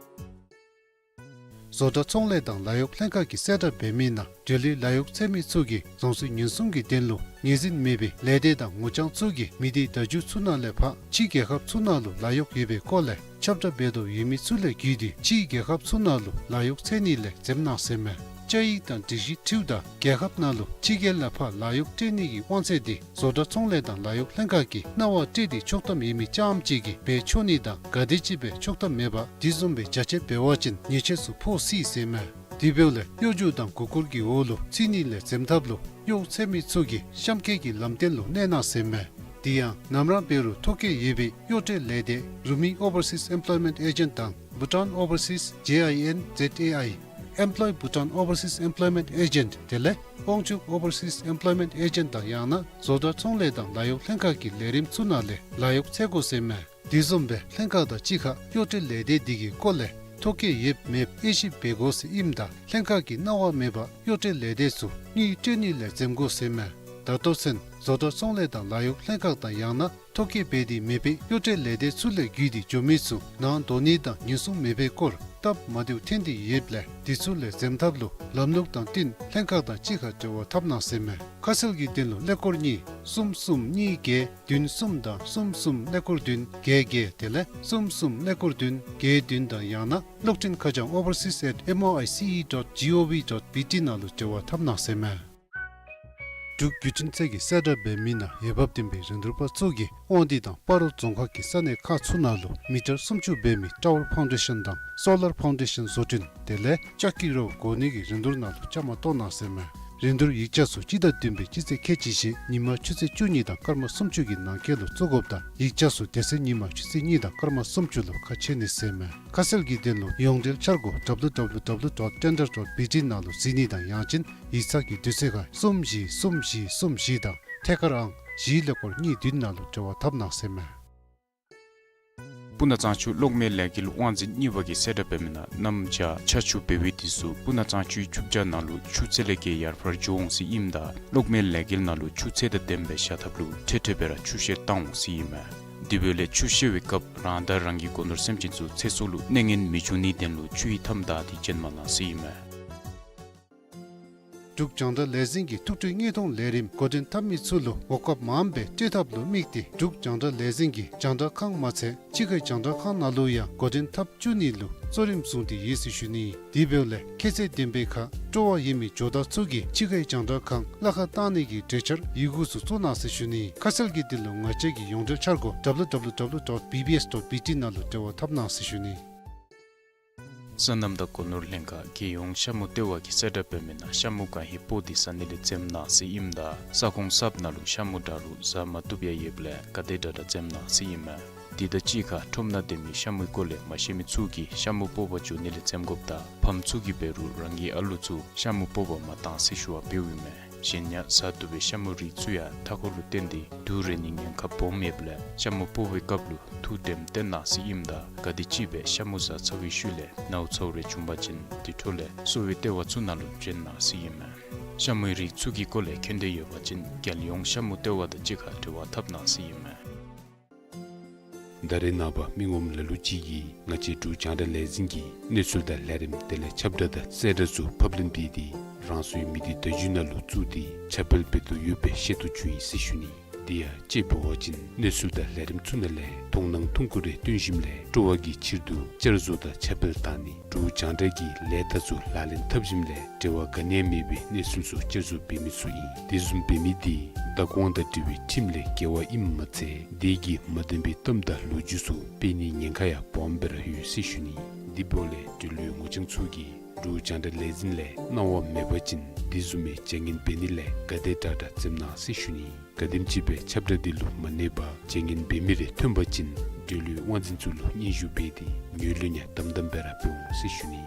བཟོ་གྲྭ་ཚོང་ལས་དང་ལཱ་གཡོག་ལྷན་ཁག་གིས་གསལ་བསྒྲགས་འབད་མི་ནང་འབྲེལ་ཡོད་ལཱ་གཡོག་འཚོལ་མི་ཚུ་གིས་རྫོང་སྲིད་ཉེན་སྲུང་གི་དོན་ལུ་ངོས་འཛིན་མེད་པའི་ལས་སྡེ་དང་ངོ་རྐྱང་ཚུ་གིས་མི་སྡེ་བརྡ་བརྒྱུད་ཚུ་ནང་ལས་ཕར་ཕྱི་རྒྱལ་ཁབ་ཚུ་ནང་ལུ་ལཱ་གཡོག་ཡོད་པའི་སྐོར་ལས་ཁྱབ་བསྒྲགས་འབད་དོ་ཡོད་མི་ཚུ་ལས་བརྒྱུད་དེ་ཕྱི་རྒྱལ་ཁབ་ཚུ་ནང་ལུ་ལཱ་གཡོག་འཚོལ་ནི་ལས་འཛེམ་གནང་ཟེར་མས། བཅའ་ཡིག་དང་སྒྲིག་གཞི་འཁྲིལཝ་ད་རྒྱལ་ཁབ་ནང་ལུ་ཕྱི་རྒྱལ་ལས་ཕར་ལཱ་གཡོག་སྤྲོད་ནི་གི་དབང་ཚད་དེ་བཟོ་གྲྭ་ཚོང་ལས་དང་ལཱ་གཡོག་ལྷན་ཁག་གིས་གནང་བ་སྤྲོད་དེ་ཆོག་ཐམ་ཡོད་མི་རྐྱངམ་ཅིག་གིས་འབད་ཆོག་ནི་དང་ག་དེམ་ཅིག་འབད་ཆོག་ཐམ་མེད་པ་དེ་བཟུམ་སྦེ་བྱ་སྤྱོད་འབད་བ་ཅིན་ཉེས་ཆད་ཚུ་ཕོག་སྲིད་ཟེར་མས། དེ་འབདཝ་ལས་གཡོ་སྒྱུ་དང་མགུ་སྐོར་གྱི་འོག་ལུ་ཚུད་ནི་ལས་འཛེམ་ཐབས་ལུ་གཡོག་འཚོལ་མི་ཚུ་གིས་གཤམ་འཁོད་ཀྱི་ལམ་སྟོན་ལུ་གནས་གནང་ཟེར་མས། དེ་ཡང་ནམ་ར་འབད་རུང་ཐོ་བཀོད་ཡོད་པའི་གཡོག་སྤྲོད་ལས་སྡེ་རུ་མི་ཨོ་བར་སིས་ཨེམ་པ་ལོའི་མེནཊ་ཨེ་ཇེནཊ་དང་བྷུ་ཊཱན་ཨོ་བར་སིས་ཇེ་ཨའི་ཨེན་ཛེཌ་ཨེ་ཨའི་ཨེམ་པ་ལོའི་བྷུ་ཊཱན་ཨོ་བར་སིས་ཨེམ་པ་ལོའི་མེནཊ་ཨེ་ཇེནཊ་དེ་ལས་དབང་ཕྱུག་ཨོ་བར་སིས་ཨེམ་པ་ལོའི་མེནཊ་ཨེ་ཇེནཊ་དང་ཡང་ན་བཟོ་གྲྭ་ཚོང་ལས་དང་ལཱ་གཡོག་ལྷན་ཁག་གི་ལས་རིམ་ཚུ་ནང་ལས་ལཱ་གཡོག་འཚོལ་དགོ་ཟེར་མས། དེ་བཟུམ་སྦེ་ལྷན་ཁག་དང་གཅིག་ཁར་གཡོག་སྤྲོད་ལས་སྡེ་དེ་གི་སྐོར་ལས་ཐོ་བཀོད་ཡོདཔ་མེདཔ་དབྱེ་ཞིབ་འབད་དགོ་ཟེར་ཨིནམ་ད་ལྷན་ཁག་གིས་གནང་བ་མེད་པར་གཡོག་སྤྲོད་ལས་སྡེ་ཚུ་དངུལ་སྤྲོད་ནི་ལས་འཛེམ་དགོ་ཟེར་མས། ད་ལྟོ་ཚུན་བཟོ་གྲྭ་ཚོང་ལས་དང་ལཱ་གཡོག་ལྷན་ཁག་དང་ཡང་ན་ཐོ་བཀོད་འབད་དེ་མེད་པའི་གཡོག་སྤྲོད་ལས་སྡེ་ཚུ་ལས་བརྒྱུད་དེ་འགྱོ་མི་ཚུ་ནང་འགྲོ་ནི་དང་ཉེན་སྲུང་མེད་པའི་སྐོར་སྟབས་མ་བདེཝ་ཐོན་ཏེ་ཡོདཔ་ལས་དེ་ཚུ་ལས་འཛེམ་ཐབས་ལུ་ལམ་ལུགས་དང་བསྟུན་ལྷན་ཁག་དང་གཅིག་ཁར་འབྲེལ་བ་འཐབ་གནང་ཟེར་མས། ཁ་གསལ་གྱི་དོན་ལུ་ཀླད་ཀོར་གཉིས་གསུམ་གསུམ་གཉིས་བརྒྱད་བདུན་གསུམ་དང་གསུམ་གསུམ་ཀླད་ཀོར་བདུན་བརྒྱད་བརྒྱད་དེ་ལས་གསུམ་གསུམ་ཀླད་ཀོར་བདུན་བརྒྱད་བདུན་དང་ཡང་ན་གློག་འཕྲིན་ཁ་བྱང་overseas at M O I C E dot G O V dot B T ནང་ལུ་འབྲེལ་བ་འཐབ་གནང་ཟེར་མས། འབྲུག་བརྒྱུད་འཕྲིན་ཚད་ཀྱིས་གསལ་བསྒྲགས་འབད་མི་ནང་འོས་འབབ་ལྡན་པའི་རིན་བསྡུར་པ་ཚུ་གིས་དབང་འདུས་དང་སྤ་རོ་རྫོང་ཁག་གི་ས་གནས་ཁག་ཚུ་ནང་ལུ་མི་ཊར་སུམ་ཅུ་འབད་མི་ཊ་ཝར་ཕའུན་ཌེ་ཤཱན་དང་སོ་ལར་ཕའུན་ཌེ་ཤཱན་བཟོ་སྐྲུན་དེ་ལས་ལྕགས་ཀྱི་རོ་བསྐོ་ནི་གི་རིན་བསྡུར་ནང་ལུ་བཅའ་མར་གཏོགས་གནང་ཟེར་མས། རིན་བསྡུར་ཡིག་ཆ་ཚུ་སྤྱི་ཟླ་བདུན་པའི་སྤྱི་ཚེས་ཁལ་གཅིག་བཞི་ཉིན་མ་ཆུ་ཚོད་བཅུ་གཉིས་དང་སྐར་མ་སུམ་ཅུ་གི་ནང་འཁོད་ལུ་བཙུགས་དགོཔ་དང་ཡིག་ཆ་ཚུ་དེ་ཚེ་ཉིན་མ་ཆུ་ཚོད་གཉིས་དང་སྐར་མ་སུམ་ཅུ་ལུ་ཁ་ཕྱེ་ནི་ཟེར་མས། ཁ་གསལ་གྱི་དོན་ལུ་ཡོངས་འབྲེལ་འཆར་སྒོ་W W W dot tender dot B T ནང་ལུ་གཟིགས་ནི་དང་ཡང་ཅིན་ཡིག་ཚང་གི་དུས་ཚོད་ཁར་གསུམ་བཞི་གསུམ་བཞི་གསུམ་བཞི་དང་ཐད་ཀར་ཨང་བཞི་ཀླད་ཀོར་གཉིས་བདུན་ནང་ལུ་འབྲེལ་བ་འཐབ་གནང་ཟེར་མས། སྤུ་ན་གཙང་ཆུ་གློག་མེ་ལས་འགུལ་དབང་འཛིན་གཉིས་པ་གིས་གསལ་བསྒྲགས་འབད་མི་ནང་གནམ་བྱཱར་ཆར་ཆུ་འབབ་པའི་དུས་སུ་སྤུ་ན་གཙང་ཆུའི་ཆུ་བྱཱར་ནང་ལུ་ཆུ་ཚད་ལས་བརྒལ་ཡར་འཕར་འགྱོ་འོང་ཟེར་ཨིནམ་ད་གློག་མེ་ལས་འགུལ་ནང་ལུ་ཆུ་ཚད་དང་ལྡནམ་སྦེ་བཞག་ཐབས་ལུ་འཕྲལ་འཕྲལ་སྦེ་ར་ཆུ་བཤེར་བཏང་འོང་ཟེར་ཨིན་མས། དེ་འབདཝ་ལས་ཆུ་བཤལ་བའི་སྐབས་རང་དང་རང་གི་སྒོ་ནོར་སེམས་ཅན་ཚུ་ཚེ་སྲོག་ལུ་གནོད་ངན་མི་འབྱུང་ནིའི་དོན་ལུ་ཆུ་ཡི་མཐའམ་བདའ་སྟེ་བྱོན་མ་གནང་ཟེར་ཨིན་མས། འབྲུག་རྒྱང་བསྒྲགས་ལས་འཛིན་གྱི་ཐུགས་སྤྲོ་མངོན་མཐོང་ལས་རིམ་འགོ་འདྲེན་འཐབ་མི་ཚུ་ལུ་འོང་འབབ་མངམ་སྦེ་སྤྲོད་ཐབས་ལུ་དམིགས་ཏེ་འབྲུག་རྒྱང་བསྒྲགས་ལས་འཛིན་གྱིས་རྒྱང་བསྒྲགས་ཁང་མ་ཚད་ཕྱི་ཁའི་རྒྱང་བསྒྲགས་ཁང་ནང་ལུ་ཡང་འགོ་འདྲེན་འཐབ་བཅུག་ནི་ལུ་གཙོ་རིམ་བཟུང་སྟེ་ཡོད་ཟེར་ཞུ་ནི། དེ་འབདཝ་ལས་ཁྱད་ཚད་ལྡན་པའི་ཁར་སྤྲོ་བ་ཡོད་མི་ཇོ་བདག་ཚུ་གིས་ཕྱི་ཁའི་རྒྱང་བསྒྲགས་ཁང་གླ་ཁར་བཏང་ནི་གི་གྲོས་འཆར་ཡི་གུ་ཚུ་བཙུགས་གནང་ཟེར་ཞུ་ནི། ཁ་གསལ་གྱི་དོན་ལུ་ང་བཅས་ཀྱི་ཡོངས་འབྲེལ་འཆར་སྒོ་W W W dot B B S dot B T ནང་ལུ་འབྲེལ་བ་འཐབ་གནང་ཟེར་ཞུ་ནི། སོ་ནམ་དང་སྒོ་ནོར་ལྷན་ཁག་རྒྱལ་ཡོངས་ཤ་མུ་ལྟེ་བ་གིས་གསལ་བསྒྲགས་འབད་མི་ནང་ཤ་མུ་གང་ཧེ་སྤོག་སྟེ་ཟ་ནི་ལས་འཛེམ་གནང་ཟེར་ཨིནམ་ད་ས་ཁོངས་གསརཔ་ནང་ལུ་ཤ་མུ་དྲག་རུང་ཟ་མ་བཏུབ་ཡང་ཡོདཔ་ལས་ག་དེ་དྲག་དྲག་འཛེམ་གནང་ཟེར་ཨིན་མས། དེ་དང་གཅིག་ཁར་ཁྲོམ་ནང་སྡོད་མི་ཤ་མུའི་སྐོར་ལས་མ་ཤེས་མི་ཚུ་གིས་ཤ་མུ་སྤོག་པར་འགྱོ་ནི་ལས་འཛེམ་དགོཔ་དང་ཕམ་ཚུ་གིས་འབད་རུང་རང་གི་ཨ་ལོ་ཚུ་ཤ་མུ་སྤོག་པར་མ་གཏང་ཟེར་ཞུ་བ་འབདཝ་ཨིན་མས། གཞན་ཡང་ཟ་བཏུབ་པའི་ཤ་མུའི་རིགས་ཚུ་ཡང་མཐའ་འཁོར་ལུ་བརྟེན་ཏེ་དུག་རེག་ནིའི་ཉེན་ཁ་སྦོམ་ཡོདཔ་ལས་ཤ་མུ་སྤོག་པའི་སྐབས་ལུ་ཐུགས་དྲནམ་བཏོན་གནང་ཟེར་ཨིནམ་ད་ག་དེམ་ཅིག་སྦེ་ཤ་མུ་ཟ་ཚར་བའི་ཤུལ་ལས་ནཝ་ཚཝ་རེ་བྱུང་པ་ཅིན་དེ་འཕྲོ་ལས་གསོ་བའི་ལྟེ་བ་ཚུ་ནང་ལུ་བྱོན་གནང་ཟེར་ཨིན་མས། ཤ་མུའི་རིགས་ཚུ་གི་སྐོར་ལས་མཁྱེན་འདོད་ཡོད་པ་ཅིན་རྒྱལ་ཡོངས་ཤ་མུ་ལྟེ་བ་དང་གཅིག་ཁར་འབྲེལ་བ་འཐབ་གནང་ཟེར་ཨིན་མས། ད་རེས་ནངས་པ་མི་ངོམ་ལ་ལུ་ཅིག་གིས་ང་བཅས་འབྲུག་རྒྱང་བསྒྲགས་ལས་འཛིན་གྱི་གནས་ཚུལ་དང་ལས་རིམ་དེ་ལས་ཁྱབ་བསྒྲགས་དང་གསལ་བསྒྲགས་ཚུ་ཕབ་ལེན་འབད་དེ་རང་སོའི་མི་སྡེ་བརྡ་བརྒྱུད་ནང་ལུ་བཙུགས་ཏེ་ཁྱབ་སྤེལ་འབད་དོ་ཡོདཔ་སྦེ་ཤེས་རྟོགས་བྱུང་ཡི་ཟེར་ཞུ་ནི། དེ་ཡང་དཔྱེ་འབད་བ་ཅིན་གནས་ཚུལ་དང་ལས་རིམ་ཚུ་ནང་ལས་མཐོང་སྣང་ཐུང་ཀུ་རེ་སྟོན་ཞིནམ་ལས་སྤྲོ་བ་གི་ཕྱིར་དུ་བསྐྱར་བཟོ་དང་ཁྱབ་སྤེལ་བཏང་ནི་འབྲུག་རྒྱང་བསྒྲགས་ཀྱི་ལས་རྟགས་ཚུ་ལག་ལེན་འཐབ་ཞིནམ་ལས་འབྲེལ་བ་ག་ནི་ཡང་མེད་པའི་གནས་ཚུལ་ཚུ་བསྐྱར་བཟོ་འབད་མི་ཚུ་ཨིན། དེ་བཟུམ་འབད་མི་དེ་བདག་དབང་དང་འབྲེལ་བའི་ཁྲིམས་ལས་འགལ་བ་ཨིནམ་མ་ཚད་དེ་གིས་མ་བདེན་པའི་གཏམ་དང་ལོ་རྒྱུས་ཚུ་སྤེལ་ནིའི་ཉེན་ཁ་ཡང་སྦོམ་སྦེ་ར་ཡོད་ཟེར་ཞུ་ནི། དེ་འབདཝ་ལས་འབྲེལ་ཡོད་ངོ་རྐྱང་ཚུ་གིས་འབྲུག་རྒྱང་བསྒྲགས་ལས་འཛིན་ལས་གནང་བ་མེད་པ་ཅིན་དེ་བཟུམ་མའི་བྱ་ངན་འབད་ནི་ལས་ག་དེ་དྲག་དྲག་འཛེམ་གནང་ཟེར་ཞུ་ནི། ག་དེམ་ཅིག་སྦེ་ཁྱབ་བསྒྲགས་དེ་ལུ་མ་གནས་པར་བྱ་ངན་འབད་མི་རེ་ཐོན་པ་ཅིན་འབྲེལ་ཡོད་དབང་འཛིན་ཚུ་ལུ་སྙན་ཞུ་འབད་དེ་ངོས་ལེན་ཡང་དམ་དམ་སྦེ་ར་འབད་འོང་ཟེར་ཞུ་ནི།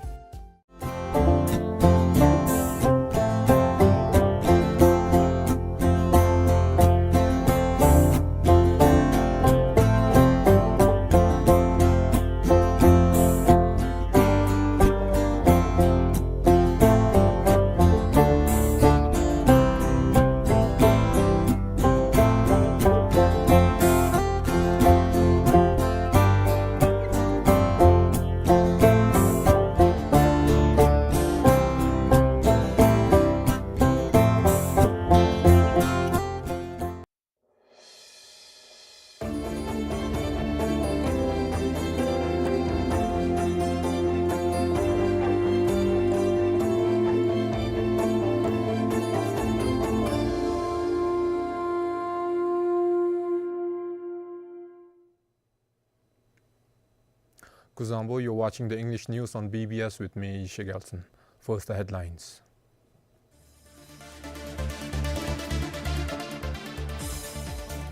Kuzuzangpo, you're watching the English news on B B S with me, Yeshe Gelson. First, the headlines.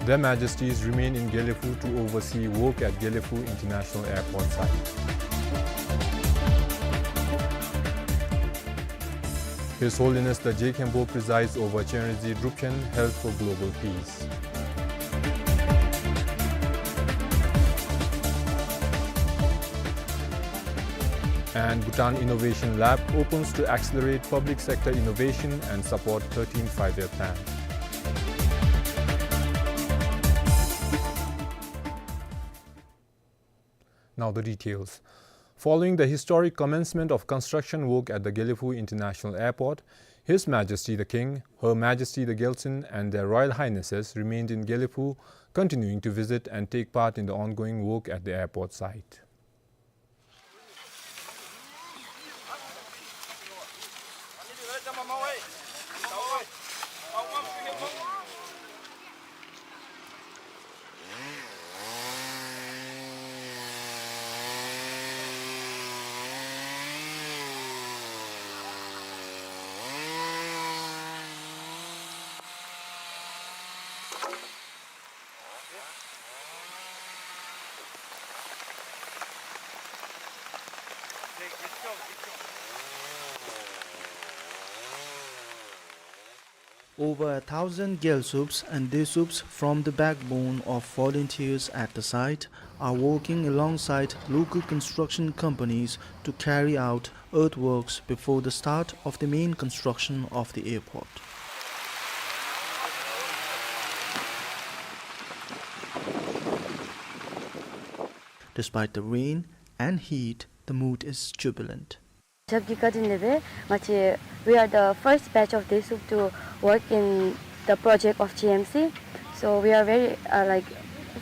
Their Majesties remain in Gelephu to oversee work at Gelephu International Airport site. His Holiness the Je Khenpo presides over Chenrezig Drupchen held for global peace. And Bhutan Innovation Lab opens to accelerate public sector innovation and support thirteenth Five-Year Plan. Now the details. Following the historic commencement of construction work at the Gelephu International Airport, His Majesty the King, Her Majesty the Gyaltsuen, and Their Royal Highnesses remained in Gelephu, continuing to visit and take part in the ongoing work at the airport site. Over a thousand Gyaltsubs and Desubs from the backbone of volunteers at the site are working alongside local construction companies to carry out earthworks before the start of the main construction of the airport. Despite the rain and heat, the mood is jubilant. རྒྱབ་ཀྱི་བཀའ་དྲིན་ལས་སྦེ་ང་བཅས། We are the first batch of Desup to work in the project of G M C. So we are very, uh, like,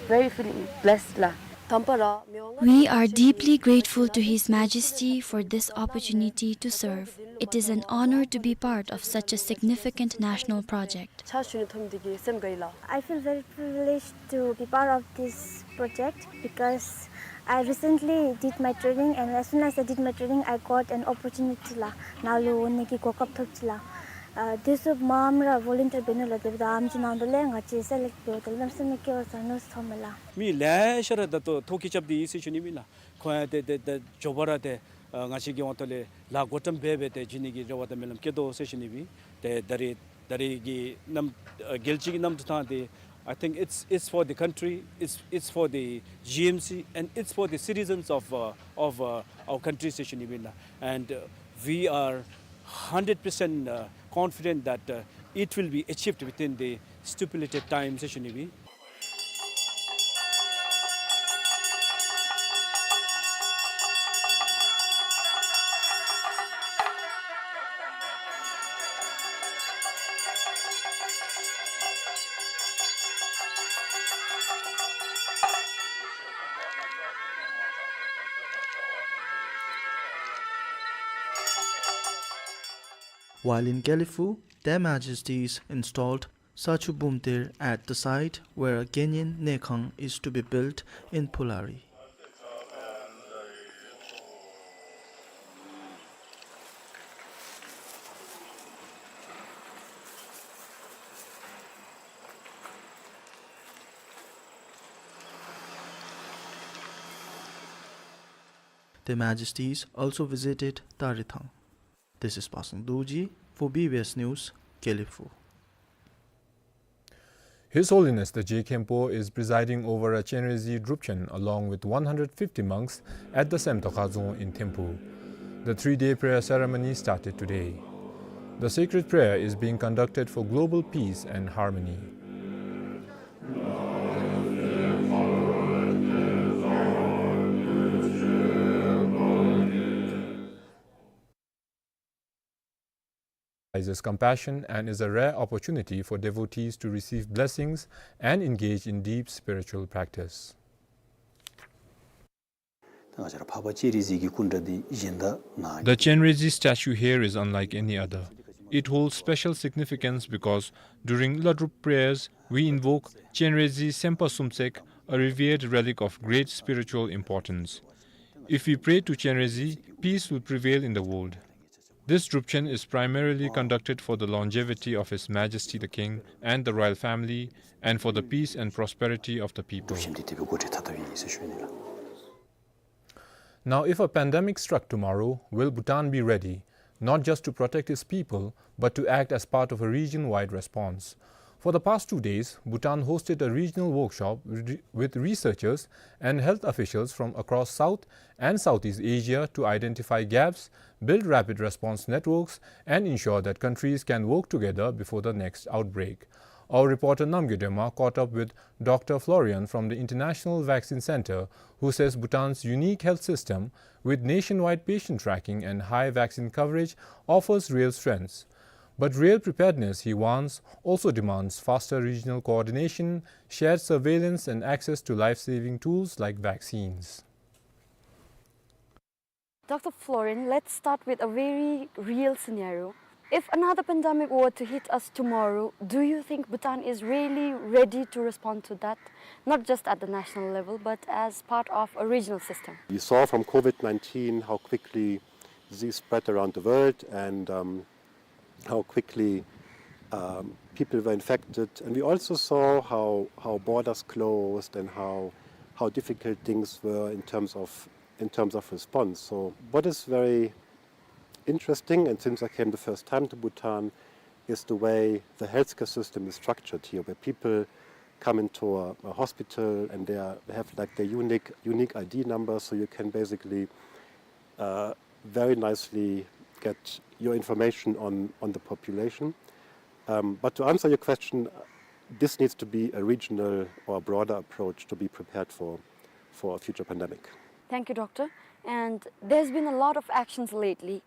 very feeling blessed ལགས། དམ་པ་ར་མི་དབང་། We are deeply grateful to His Majesty for this opportunity to serve. It is an honor to be part of such a significant national project. ཕྱག་ཞུ་ནི་ཐོབ་མི་འདི་གིས་སེམས་དགའ་ཡི་ལགས། I feel very privileged to be part of this project because I recently did my training, and as soon as I did my training, I got an opportunity ལགས། ནཱ་ལུ་འོང་ནི་གི་གོ་སྐབས་ཐོབ་ཅི་ལགས། ཨ་དེ་ཚུ་མངམ་ར་ཝོ་ལན་ཊིར་འབད་ནི་ལགས། དེ་འབདཝ་ད་ཨམ་ཅིག་ནང་དོ་ལས་ང་བཅས་སེ་ལེཀཊ་འབདཝ་ད་གནམ་མེད་ས་མེད་སྐལ་བ་བཟང་ནུག་ཟེར་མནོཝ་མས་ལགས། མི་ལེ་ཤ་ར་ད་ལྟོ་ཐོ་བཀོད་རྐྱབ་སྟེ་ཡོད་ཟེར་ཞུ་ནི་མས་ལགས། ཁོང་ཡང་ཏེ་ཏེ་ཏེ་མགྱོགས་པ་ར་ཏེ་ཨ་ང་བཅས་ཀྱི་འོག་ཐོག་ལས་ལཱ་འགོ་དང་འབད་སྦེ་ཏེ་བྱིན་ནི་གི་རེ་བ་དང་སྨོན་ལམ་བསྐྱེད་དོ་ཟེར་ཞུ་ནི་མས། ཏེ་ད་རེས་ད་རེས་ཀྱི་གནམ་ཨ་རྒྱལ་སྤྱི་གི་གནམ་གྲུ་ཐང་འདི། I think it's, it's for the country, it's, it's for the G M C, and it's for the citizens of, uh, of, uh, our country ཟེར་ཞུ་ནི་མས་ལགས། And, uh, we are hundred percent, uh, confident that, uh, it will be achieved within the stipulated time ཟེར་ཞུ་ནི་མས། While in Gelephu, Their Majesties installed Sachu Bumthir at the site where a Genyin Nekhang is to be built in Phulari. Their Majesties also visited Tarithang. This is Pasang Dorji for B B S News, Gelephu. His Holiness the Je Khenpo is presiding over a Chenrezig Drupchen along with one hundred fifty monks at the Semtokha Dzong in Thimphu. The three-day prayer ceremony started today. The sacred prayer is being conducted for global peace and harmony. Symbolizes compassion and is a rare opportunity for devotees to receive blessings and engage in deep spiritual practice. ད་ང་བཅས་ར་འཕགས་པ་སྤྱན་རས་གཟིགས་ཀྱི་སྐུ་འདྲ་འདི་གཞན་དང་མ་འདྲ། The Chenrezig statue here is unlike any other. It holds special significance because during Ladrup prayers, we invoke Chenrezig Sempa Sumtsek, a revered relic of great spiritual importance. If we pray to Chenrezig, peace will prevail in the world. This Drupchen is primarily conducted for the longevity of His Majesty the King and the royal family, and for the peace and prosperity of the people. Drupchen འདི་དེ་སྦེ་འགོ་འདྲེན་འཐབ་འཐབ་ཨིན་ཟེར་ཞུ་ནི་ལགས། Now, if a pandemic struck tomorrow, will Bhutan be ready, not just to protect its people, but to act as part of a region-wide response? For the past two days, Bhutan hosted a regional workshop re-, with researchers and health officials from across South and Southeast Asia to identify gaps, build rapid response networks, and ensure that countries can work together before the next outbreak. Our reporter Namgay Dema caught up with Doctor Florian from the International Vaccine Center, who says Bhutan's unique health system, with nationwide patient tracking and high vaccine coverage, offers real strengths. But real preparedness, he warns, also demands faster regional coordination, shared surveillance, and access to life-saving tools like vaccines. Doctor Florian, let's start with a very real scenario. If another pandemic were to hit us tomorrow, do you think Bhutan is really ready to respond to that? Not just at the national level, but as part of a regional system. We saw from COVID nineteen how quickly disease spread around the world, and, um, how quickly, um, people were infected. And we also saw how, how borders closed and how, how difficult things were in terms of, in terms of response. So what is very interesting, and since I came the first time to Bhutan, is the way the healthcare system is structured here, where people come into a, a hospital and they are, they have, like, their unique, unique I D number, so you can basically, uh, very nicely get your information on, on the population. Um, but to answer your question, this needs to be a regional or broader approach to be prepared for, for a future pandemic. Thank you, Doctor. And there's been a lot of actions lately.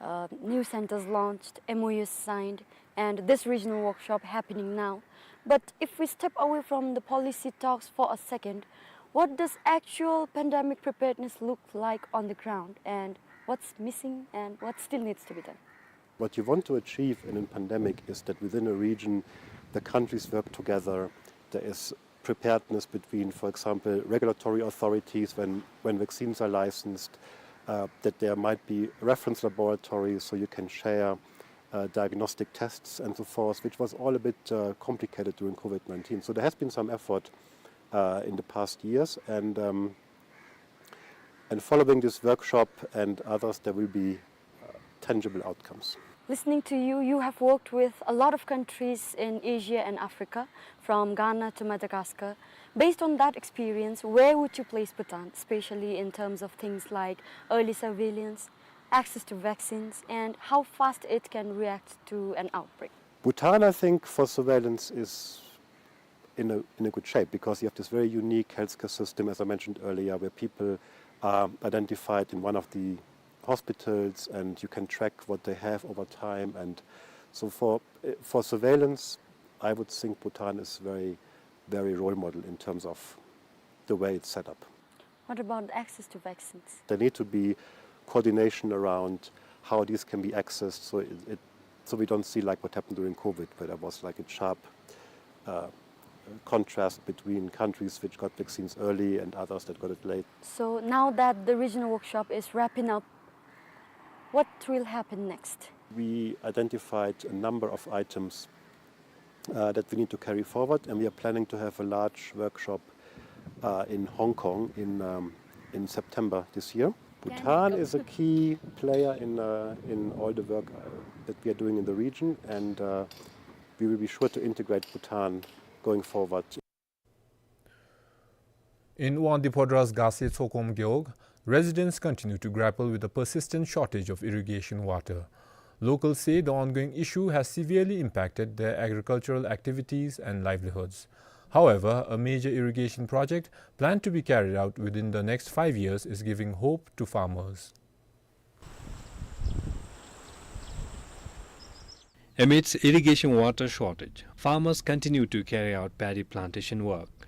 Uh, new centers launched, M O Us signed, and this regional workshop happening now. But if we step away from the policy talks for a second, what does actual pandemic preparedness look like on the ground, and what's missing and what still needs to be done? What you want to achieve in a pandemic is that within a region, the countries work together. There is preparedness between, for example, regulatory authorities when, when vaccines are licensed, uh, that there might be reference laboratories so you can share, uh, diagnostic tests and so forth, which was all a bit, uh, complicated during COVID nineteen. So there has been some effort, uh, in the past years, and, um, and following this workshop and others, there will be, uh, tangible outcomes. Listening to you, you have worked with a lot of countries in Asia and Africa, from Ghana to Madagascar. Based on that experience, where would you place Bhutan, especially in terms of things like early surveillance, access to vaccines, and how fast it can react to an outbreak? Bhutan, I think, for surveillance is in a, in a good shape because you have this very unique healthcare system, as I mentioned earlier, where people are identified in one of the hospitals and you can track what they have over time. And so for, for surveillance, I would think Bhutan is very, very role model in terms of the way it's set up. What about access to vaccines? There need to be coordination around how these can be accessed, so it, it, so we don't see like what happened during COVID, where there was like a sharp, uh, contrast between countries which got vaccines early and others that got it late. So now that the regional workshop is wrapping up, what will happen next? We identified a number of items, uh, that we need to carry forward, and we are planning to have a large workshop, uh, in Hong Kong in, um, in September this year. Bhutan is a key player in, uh, in all the work, uh, that we are doing in the region, and, uh, we will be sure to integrate Bhutan going forward. In Wangdue Phodra's Gase Tsokhom Gewog, residents continue to grapple with the persistent shortage of irrigation water. Locals say the ongoing issue has severely impacted their agricultural activities and livelihoods. However, a major irrigation project planned to be carried out within the next five years is giving hope to farmers. Amidst irrigation water shortage, farmers continue to carry out paddy plantation work.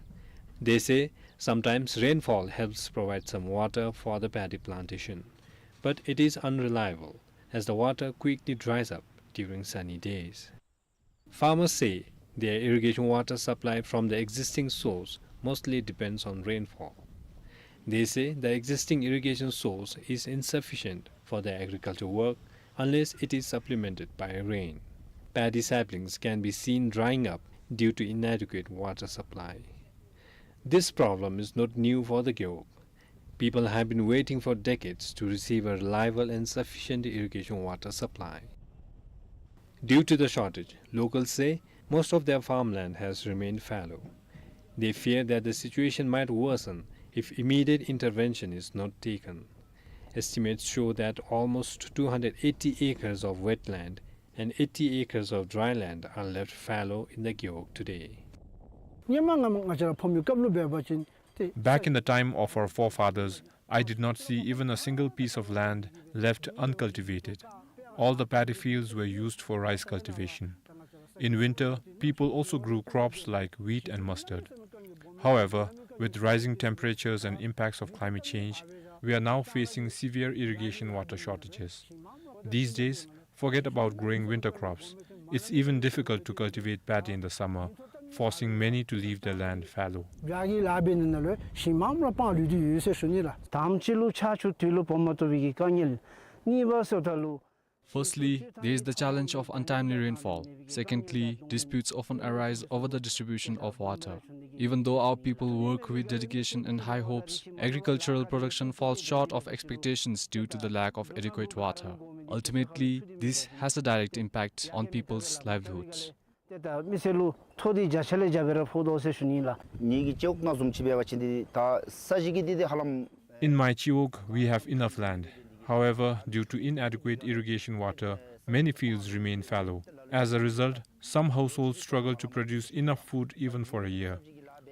They say sometimes rainfall helps provide some water for the paddy plantation, but it is unreliable as the water quickly dries up during sunny days. Farmers say their irrigation water supply from the existing source mostly depends on rainfall. They say the existing irrigation source is insufficient for their agriculture work unless it is supplemented by rain. Paddy saplings can be seen drying up due to inadequate water supply. This problem is not new for the Gewog. People have been waiting for decades to receive a reliable and sufficient irrigation water supply. Due to the shortage, locals say most of their farmland has remained fallow. They fear that the situation might worsen if immediate intervention is not taken. Estimates show that almost two hundred eighty acres of wetland and eighty acres of dry land are left fallow in the Gewog today. Back in the time of our forefathers, I did not see even a single piece of land left uncultivated. All the paddy fields were used for rice cultivation. In winter, people also grew crops like wheat and mustard. However, with rising temperatures and impacts of climate change, we are now facing severe irrigation water shortages. These days, forget about growing winter crops. It's even difficult to cultivate paddy in the summer, forcing many to leave their land fallow. Firstly, there is the challenge of untimely rainfall. Secondly, disputes often arise over the distribution of water. Even though our people work with dedication and high hopes, agricultural production falls short of expectations due to the lack of adequate water. Ultimately, this has a direct impact on people's livelihoods. In my Chiwog, we have enough land. However, due to inadequate irrigation water, many fields remain fallow. As a result, some households struggle to produce enough food even for a year.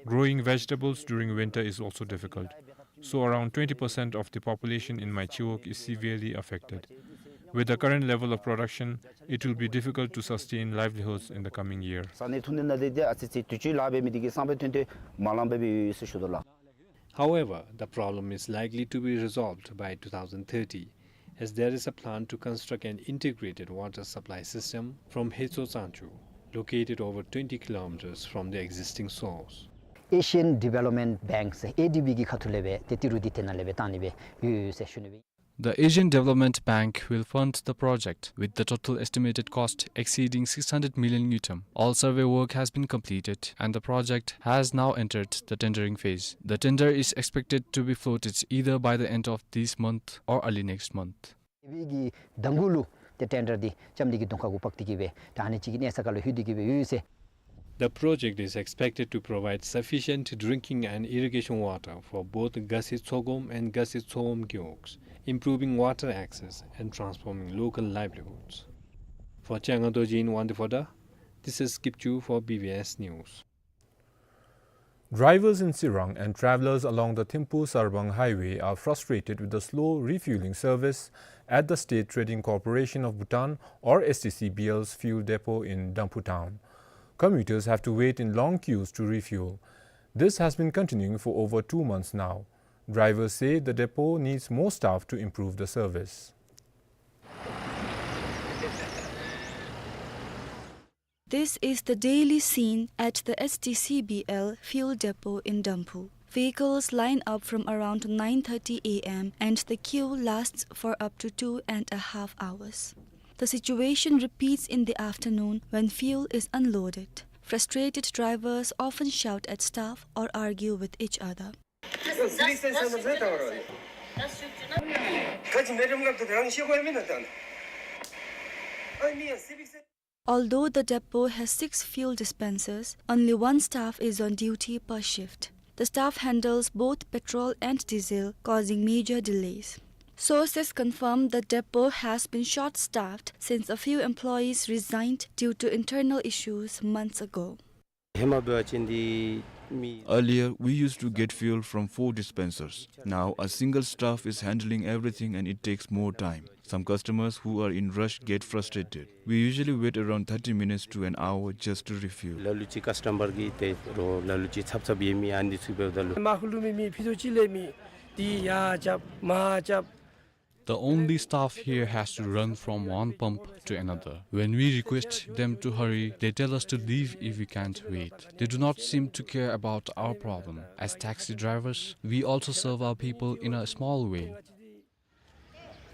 Growing vegetables during winter is also difficult. So around twenty percent of the population in my chiwog is severely affected. With the current level of production, it will be difficult to sustain livelihoods in the coming year. ས་གནས་ཐོན་ནི་ནང་དེ་དེ་ཨ་ཙི་ཙི་དུས་ཅི་ལཱ་འབད་མི་དེ་གི་སང་ཕོད་ཐོན་ཏེ་མ་ལང་པའི་ཡོད་ཟེར་ཞུ་དོ་ལགས། However, the problem is likely to be resolved by two thousand thirty, as there is a plan to construct an integrated water supply system from Hetso Tsangchu, located over twenty kilometers from the existing source. Asian Development Bank ཟེར་ཨེ་ཌི་བི་གི་ཁ་ཐུག་ལས་སྦེ་ཏེ་ཏི་རུ་འདི་དེ་ནང་ལས་སྦེ་བཏང་ནི་སྦེ་ཡོད་ཟེར་ཞུ་ནི་སྦེ། The Asian Development Bank will fund the project, with the total estimated cost exceeding six hundred million ngultrum. All survey work has been completed, and the project has now entered the tendering phase. The tender is expected to be floated either by the end of this month or early next month. ཨེ་ཌི་བི་གི་གདང་གུ་ལུ་ཏེ་ཊེན་ཌར་འདི་ལྕམ་འདི་གི་གདོང་ཁ་གུ་འབག་སྟེ་གི་སྦེ་ད་ཨ་ནི་ཅིག་གི་གནས་ས་ཁར་ལུ་ལྷོད་དེ་གི་སྦེ་ཡོད་ཟེར། The project is expected to provide sufficient drinking and irrigation water for both Gasi Tsogom and Gasi Tsogom Gewogs, improving water access and transforming local livelihoods. For Changa Dorji in Wangdue Phodrang, this is Kipchoo for B B S News. Drivers in Tsirang and travelers along the Thimphu-Sarbang highway are frustrated with the slow refueling service at the State Trading Corporation of Bhutan, or S T C B L's fuel depot in Damphu town. Commuters have to wait in long queues to refuel. This has been continuing for over two months now. Drivers say the depot needs more staff to improve the service. This is the daily scene at the S T C B L fuel depot in Damphu. Vehicles line up from around nine thirty A M and the queue lasts for up to two and a half hours. The situation repeats in the afternoon when fuel is unloaded. Frustrated drivers often shout at staff or argue with each other. Although the depot has six fuel dispensers, only one staff is on duty per shift. The staff handles both petrol and diesel, causing major delays. Sources confirm the depot has been short-staffed since a few employees resigned due to internal issues months ago. Earlier, we used to get fuel from four dispensers. Now, a single staff is handling everything and it takes more time. Some customers who are in rush get frustrated. We usually wait around thirty minutes to an hour just to refuel. ལ་ལུ་ཅིག་ཀསི་ཊམ་པར་གི་ཏེ་རོགས་ལ་ལུ་ཅིག་ཚབ་ཚབ་ཡོད་མི་ཨ་ནི་ཚུ་འབདཝ་ད་ལུ། མར་ལྷོད་མི་མི་ཕྱི་ལོགས་ཅིག་ལས་མི་འདི་ཡར་རྐྱབ་མར་རྐྱབ། The only staff here has to run from one pump to another. When we request them to hurry, they tell us to leave if we can't wait. They do not seem to care about our problem. As taxi drivers, we also serve our people in a small way.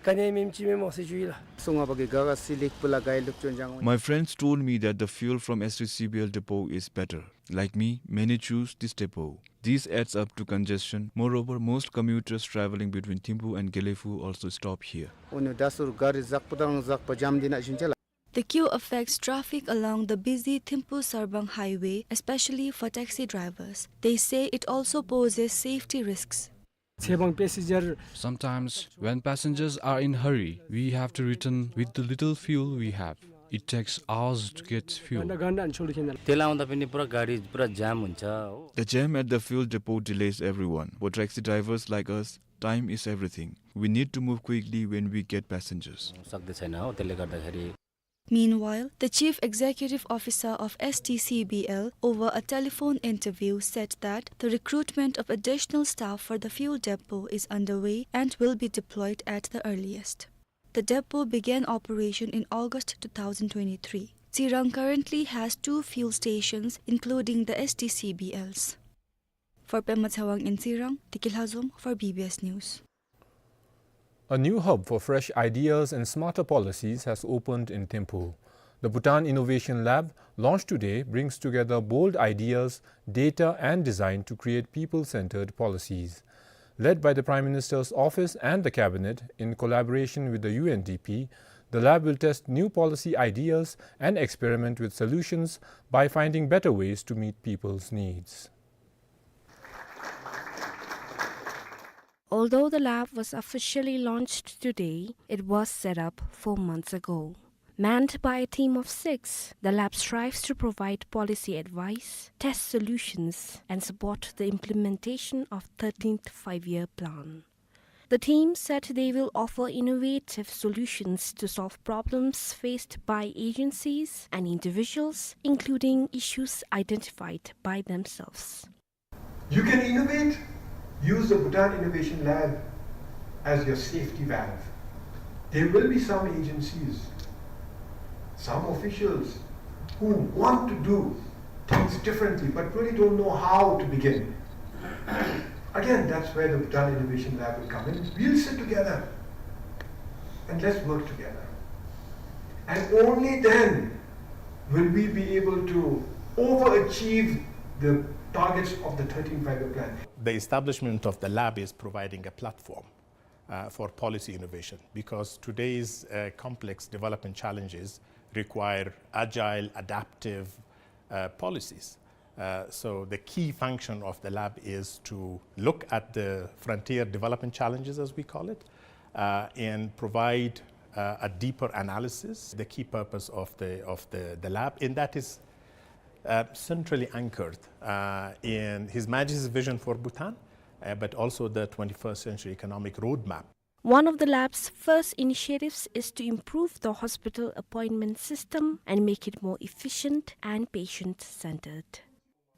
ཀ་ནི་མེམ་ཅི་མེ་མོ་སི་ཅུ་ཡི་ལ། སུང་ང་བ་གི་ག་ག་སི་ལིག་པུ་ལ་གའི་ལུག་ཅོན་ཅང་། My friends told me that the fuel from S T C B L depot is better. Like me, many choose this depot. This adds up to congestion. Moreover, most commuters traveling between Thimphu and Gelephu also stop here. ཨོ་ནུ་ད་སུར་ག་རི་ཟག་པོ་དང་ཟག་པོ་ཇམ་འདི་ན་ཞུན་ཅ་ལ། The queue affects traffic along the busy Thimphu-Sarbang highway, especially for taxi drivers. They say it also poses safety risks. ཚེ་འབངས་པེ་སེན་ཇར། Sometimes, when passengers are in hurry, we have to return with the little fuel we have. It takes hours to get fuel. དེ་ལས་འོང་ད་པེ་ནི་པུ་ར་ག་རི་པུ་ར་ཇམ་འོང་ཅ། The jam at the fuel depot delays everyone. For taxi drivers like us, time is everything. We need to move quickly when we get passengers. སག་དེ་ཚེ་ན་འོ་དེ་ལས་ག་ད་ཧ་རི། Meanwhile, the Chief Executive Officer of S T C B L, over a telephone interview, said that the recruitment of additional staff for the fuel depot is underway and will be deployed at the earliest. The depot began operation in August two thousand twenty-three. Tsirang currently has two fuel stations, including the S T C B L's. For Pema Tshewang in Tsirang, Tiki Lhazom for B B S News. A new hub for fresh ideas and smarter policies has opened in Thimphu. The Bhutan Innovation Lab, launched today, brings together bold ideas, data and design to create people-centered policies. Led by the Prime Minister's Office and the Cabinet, in collaboration with the U N D P, the lab will test new policy ideas and experiment with solutions by finding better ways to meet people's needs. Although the lab was officially launched today, it was set up four months ago. Manned by a team of six, the lab strives to provide policy advice, test solutions, and support the implementation of thirteenth Five-Year Plan. The team said they will offer innovative solutions to solve problems faced by agencies and individuals, including issues identified by themselves. You can innovate, use the Bhutan Innovation Lab as your safety valve. There will be some agencies, some officials who want to do things differently but really don't know how to begin. Again, that's where the Bhutan Innovation Lab will come in. We'll sit together and let's work together. And only then will we be able to overachieve the targets of the thirteenth Five-Year Plan. The establishment of the lab is providing a platform, uh, for policy innovation, because today's, uh, complex development challenges require agile, adaptive, uh, policies. Uh, so the key function of the lab is to look at the frontier development challenges, as we call it, uh, and provide, uh, a deeper analysis. The key purpose of the, of the, the lab, and that is, uh, centrally anchored, uh, in His Majesty's vision for Bhutan, uh, but also the twenty-first century economic roadmap. One of the lab's first initiatives is to improve the hospital appointment system and make it more efficient and patient-centered.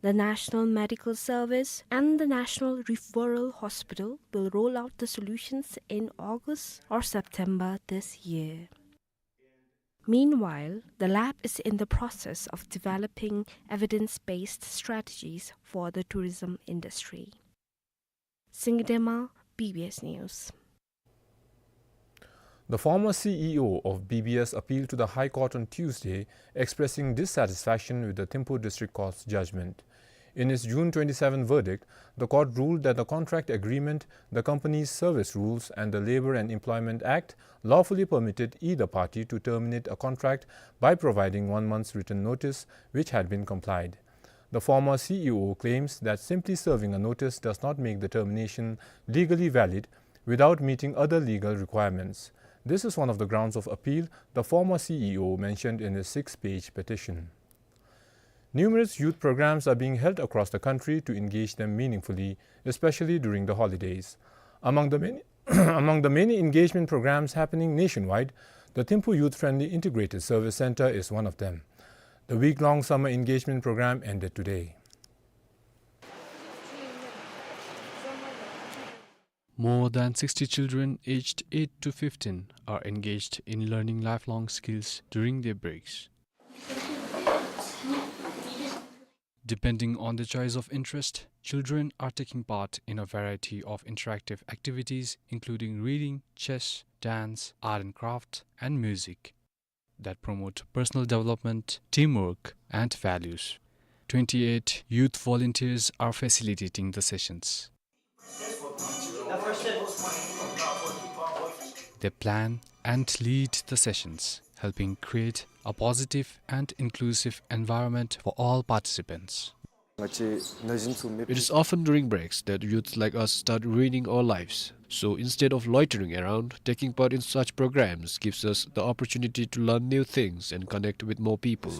The National Medical Service and the National Referral Hospital will roll out the solutions in August or September this year. Meanwhile, the lab is in the process of developing evidence-based strategies for the tourism industry. Singdema, B B S News. The former C E O of B B S appealed to the High Court on Tuesday, expressing dissatisfaction with the Thimphu District Court's judgment. In its June twenty-seven verdict, the court ruled that the contract agreement, the company's service rules, and the Labor and Employment Act lawfully permitted either party to terminate a contract by providing one month's written notice, which had been complied. The former C E O claims that simply serving a notice does not make the termination legally valid without meeting other legal requirements. This is one of the grounds of appeal the former C E O mentioned in his six-page petition. Numerous youth programs are being held across the country to engage them meaningfully, especially during the holidays. Among the many, among the many engagement programs happening nationwide, the Thimphu Youth Friendly Integrated Service Center is one of them. The week-long summer engagement program ended today. More than sixty children aged eight to fifteen are engaged in learning lifelong skills during their breaks. Depending on the choice of interest, children are taking part in a variety of interactive activities, including reading, chess, dance, art and craft, and music, that promote personal development, teamwork, and values. Twenty-eight youth volunteers are facilitating the sessions. They plan and lead the sessions, helping create a positive and inclusive environment for all participants. It is often during breaks that youths like us start ruining our lives. So instead of loitering around, taking part in such programs gives us the opportunity to learn new things and connect with more people.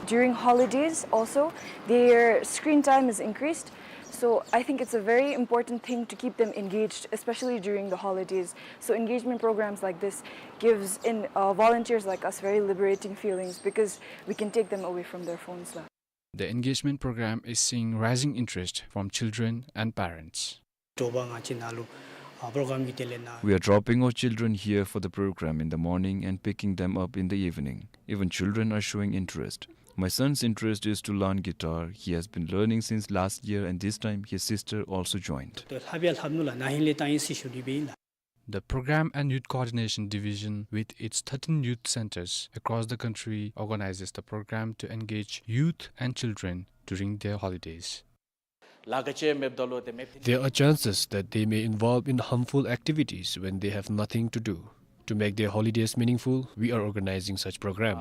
During holidays also, their screen time is increased. So I think it's a very important thing to keep them engaged, especially during the holidays. So engagement programs like this gives in, uh, volunteers like us very liberating feelings because we can take them away from their phones. The engagement program is seeing rising interest from children and parents. We are dropping our children here for the program in the morning and picking them up in the evening. Even children are showing interest. My son's interest is to learn guitar. He has been learning since last year, and this time his sister also joined. The Program and Youth Coordination Division, with its thirteen youth centers across the country, organizes the program to engage youth and children during their holidays. There are chances that they may involve in harmful activities when they have nothing to do. To make their holidays meaningful, we are organizing such program.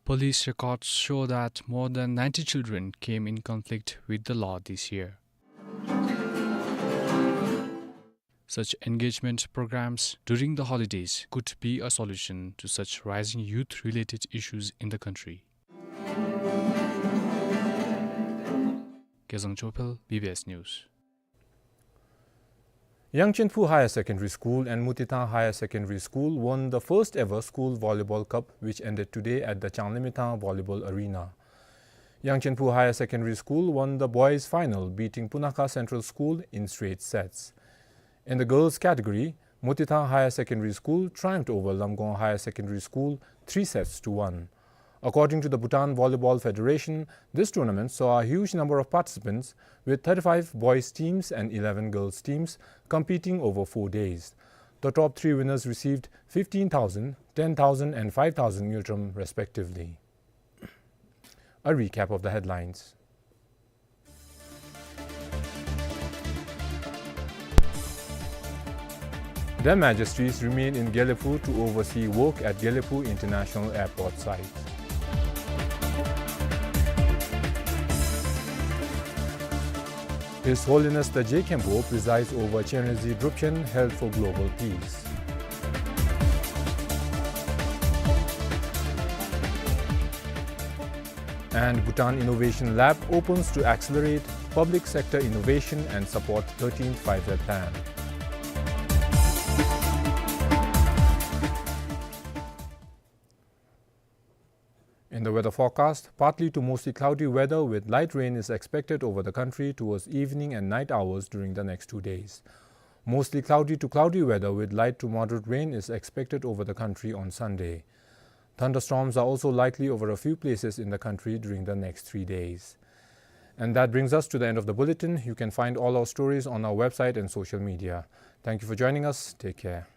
Police records show that more than ninety children came in conflict with the law this year. Such engagement programs during the holidays could be a solution to such rising youth-related issues in the country. Kezang Chophel, B B S News. Yangchenphu Higher Secondary School and Mutithang Higher Secondary School won the first ever school volleyball cup, which ended today at the Changlimithang Volleyball Arena. Yangchenphu Higher Secondary School won the boys final, beating Punakha Central School in straight sets. In the girls category, Mutithang Higher Secondary School triumphed over Lamgong Higher Secondary School three sets to one. According to the Bhutan Volleyball Federation, this tournament saw a huge number of participants, with thirty-five boys teams and eleven girls teams competing over four days. The top three winners received fifteen thousand, ten thousand and five thousand ngultrum respectively. A recap of the headlines. The Magistries remain in Gelephu to oversee work at Gelephu International Airport site. His Holiness the Je Khenpo presides over Chenrezig Drupchen held for global peace. And Bhutan Innovation Lab opens to accelerate public sector innovation and support thirteenth Five-Year Plan. In the weather forecast, partly to mostly cloudy weather with light rain is expected over the country towards evening and night hours during the next two days. Mostly cloudy to cloudy weather with light to moderate rain is expected over the country on Sunday. Thunderstorms are also likely over a few places in the country during the next three days. And that brings us to the end of the bulletin. You can find all our stories on our website and social media. Thank you for joining us. Take care.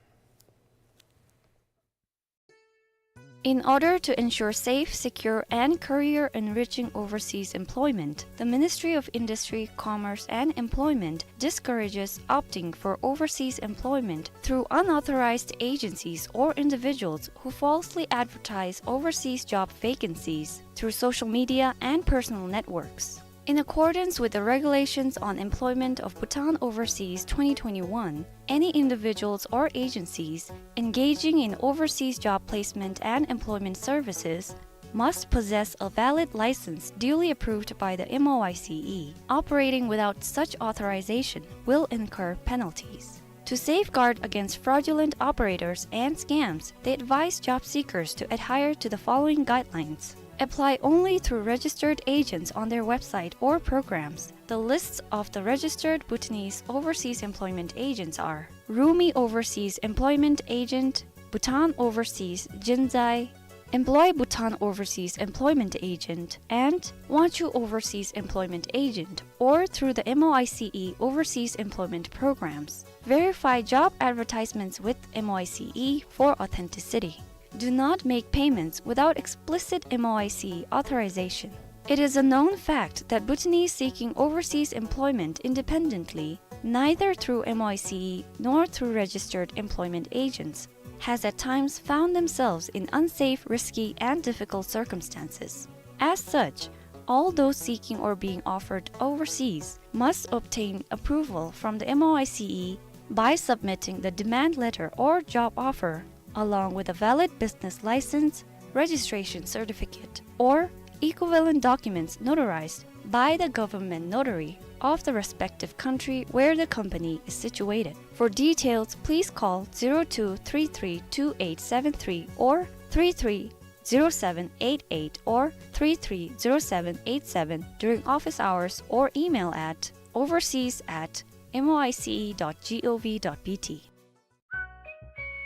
In order to ensure safe, secure, and career-enriching overseas employment, the Ministry of Industry, Commerce, and Employment discourages opting for overseas employment through unauthorized agencies or individuals who falsely advertise overseas job vacancies through social media and personal networks. In accordance with the Regulations on Employment of Bhutan Overseas twenty twenty-one, any individuals or agencies engaging in overseas job placement and employment services must possess a valid license duly approved by the M O I C E. Operating without such authorization will incur penalties. To safeguard against fraudulent operators and scams, they advise job seekers to adhere to the following guidelines. Apply only through registered agents on their website or programs. The lists of the registered Bhutanese overseas employment agents are Rumi Overseas Employment Agent, Bhutan Overseas Jinzai, Employ Bhutan Overseas Employment Agent, and Wangchu Overseas Employment Agent, or through the M O I C E overseas employment programs. Verify job advertisements with M O I C E for authenticity. Do not make payments without explicit M O I C E authorization. It is a known fact that Bhutanese seeking overseas employment independently, neither through M O I C E nor through registered employment agents, has at times found themselves in unsafe, risky, and difficult circumstances. As such, all those seeking or being offered overseas must obtain approval from the M O I C E by submitting the demand letter or job offer, along with a valid business license, registration certificate, or equivalent documents notarized by the government notary of the respective country where the company is situated. For details, please call zero two three three two eight seven three or three three zero seven eight eight or three three zero seven eight seven during office hours or email at overseas at M O I C E dot G O V dot B T.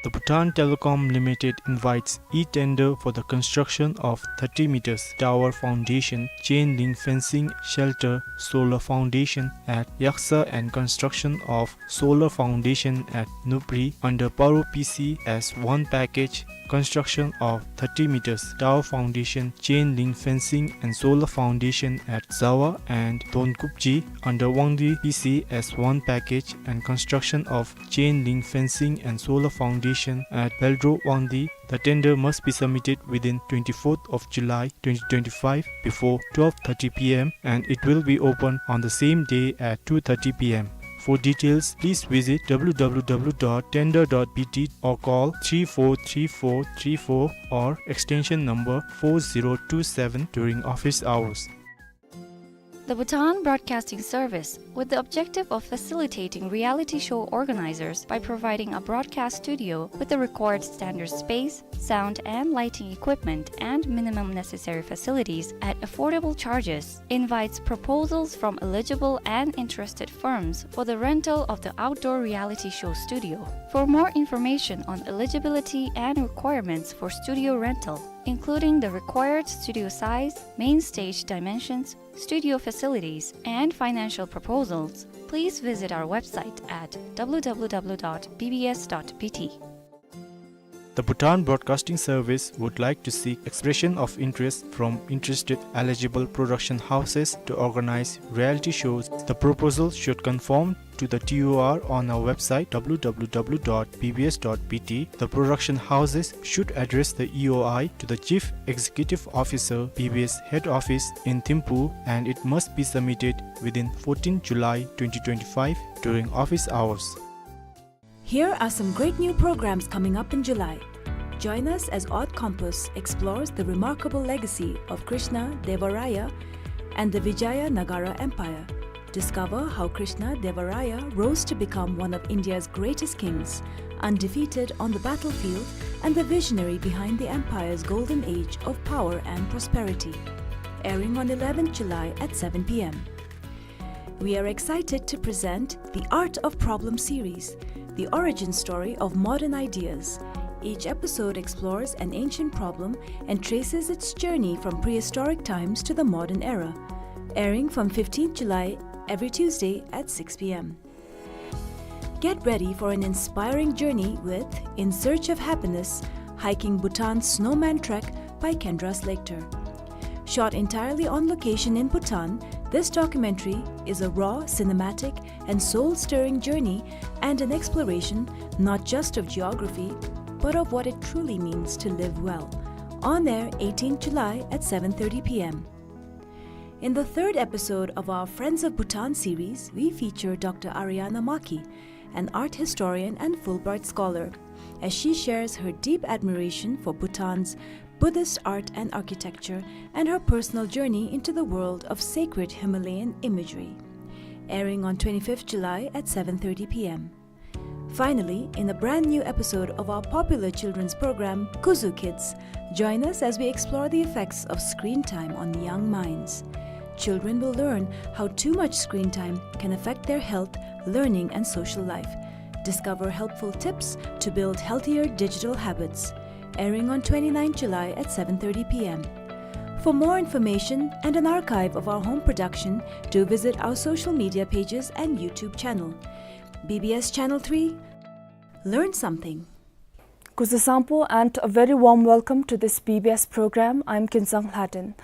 The Bhutan Telecom Limited invites e-tender for the construction of thirty meters tower foundation, chain link fencing, shelter, solar foundation at Yaksa and construction of solar foundation at Nupri under Paro P C as one package, construction of thirty meters tower foundation, chain link fencing and solar foundation at Zawa and Donkupji under Wangdi P C as one package, and construction of chain link fencing and solar foundation at Beldro Wangdi. The tender must be submitted within twenty-fourth of July twenty twenty-five before twelve thirty P M, and it will be open on the same day at two thirty P M. For details, please visit w w w dot tender dot b t or call three four three four three four or extension number four zero two seven during office hours. The Bhutan Broadcasting Service, with the objective of facilitating reality show organizers by providing a broadcast studio with the required standard space, sound and lighting equipment, and minimum necessary facilities at affordable charges, invites proposals from eligible and interested firms for the rental of the outdoor reality show studio. For more information on eligibility and requirements for studio rental, including the required studio size, main stage dimensions, studio facilities, and financial proposals, please visit our website at w w w dot b b s dot b t. The Bhutan Broadcasting Service would like to seek expression of interest from interested eligible production houses to organize reality shows. The proposal should conform to the T O R on our website w w w dot b b s dot b t. The production houses should address the E O I to the Chief Executive Officer, B B S Head Office in Thimphu, and it must be submitted within fourteenth July twenty twenty-five during office hours. Here are some great new programs coming up in July. Join us as Odd Compass explores the remarkable legacy of Krishna Deva Raya and the Vijaya Nagara Empire. Discover how Krishna Deva Raya rose to become one of India's greatest kings, undefeated on the battlefield and the visionary behind the empire's golden age of power and prosperity. Airing on eleventh July at seven p m. We are excited to present The Art of Problem series, the origin story of modern ideas. Each episode explores an ancient problem and traces its journey from prehistoric times to the modern era. Airing from fifteenth July every Tuesday at six p m. Get ready for an inspiring journey with In Search of Happiness, Hiking Bhutan's Snowman Trek by Kendra Slater. Shot entirely on location in Bhutan, this documentary is a raw, cinematic, and soul-stirring journey and an exploration not just of geography, but of what it truly means to live well. On air eighteenth July at seven thirty p m. In the third episode of our Friends of Bhutan series, we feature Doctor Ariana Maki, an art historian and Fulbright scholar, as she shares her deep admiration for Bhutan's Buddhist art and architecture and her personal journey into the world of sacred Himalayan imagery. Airing on twenty-fifth July at seven thirty p m. Finally, in a brand new episode of our popular children's program, Kuzu Kids, join us as we explore the effects of screen time on young minds. Children will learn how too much screen time can affect their health, learning, and social life. Discover helpful tips to build healthier digital habits. Airing on twenty-ninth July at seven thirty p m. For more information and an archive of our home production, do visit our social media pages and YouTube channel. B B S Channel three, learn something. Kuzu Sampo and a very warm welcome to this B B S program. I'm Kinsang Hladen.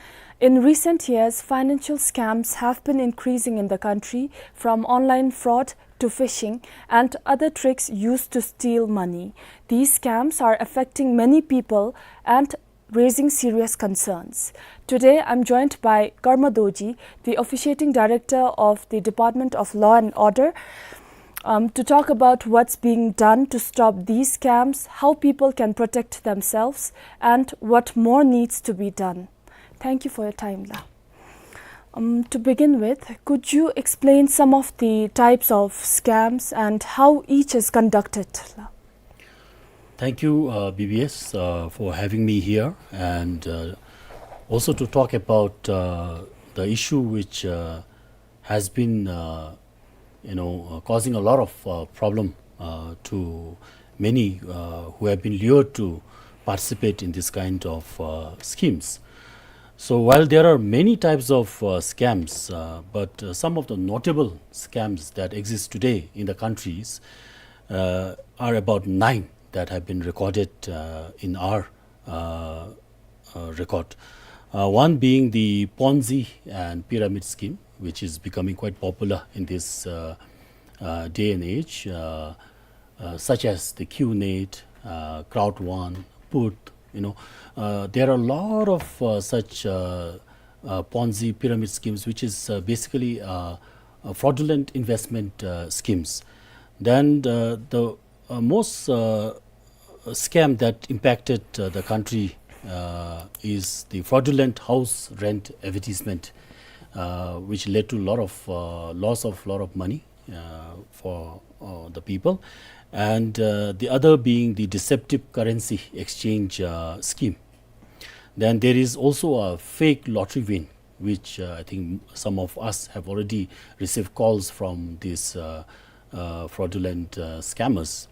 In recent years, financial scams have been increasing in the country, from online fraud to phishing and other tricks used to steal money. These scams are affecting many people and raising serious concerns. Today, I'm joined by Karma Dorji, the officiating director of the Department of Law and Order, um, to talk about what's being done to stop these scams, how people can protect themselves, and what more needs to be done. Thank you for your time, La. Um, to begin with, could you explain some of the types of scams and how each is conducted, La? Thank you, uh, B B S, uh, for having me here, and, uh, also to talk about, uh, the issue which, uh, has been, uh, you know, uh, causing a lot of, uh, problem, uh, to many, uh, who have been lured to participate in this kind of, uh, schemes. So while there are many types of, uh, scams, uh, but, uh, some of the notable scams that exist today in the countries, uh, are about nine that have been recorded, uh, in our, uh, uh, record. Uh, one being the Ponzi and pyramid scheme, which is becoming quite popular in this, uh, uh, day and age, uh, uh, such as the QNet, uh, Crowd One, Put, you know. Uh, there are a lot of, uh, such, uh, uh, Ponzi pyramid schemes, which is, uh, basically, uh, uh, fraudulent investment uh, schemes. Then uh, the uh, most uh, scam that impacted uh, the country uh, is the fraudulent house rent advertisement, uh, which led to a lot of uh, loss of lot of money uh, for uh, the people. And uh, the other being the deceptive currency exchange uh, scheme. Then there is also a fake lottery win, which uh, I think some of us have already received calls from these uh, uh, fraudulent uh, scammers.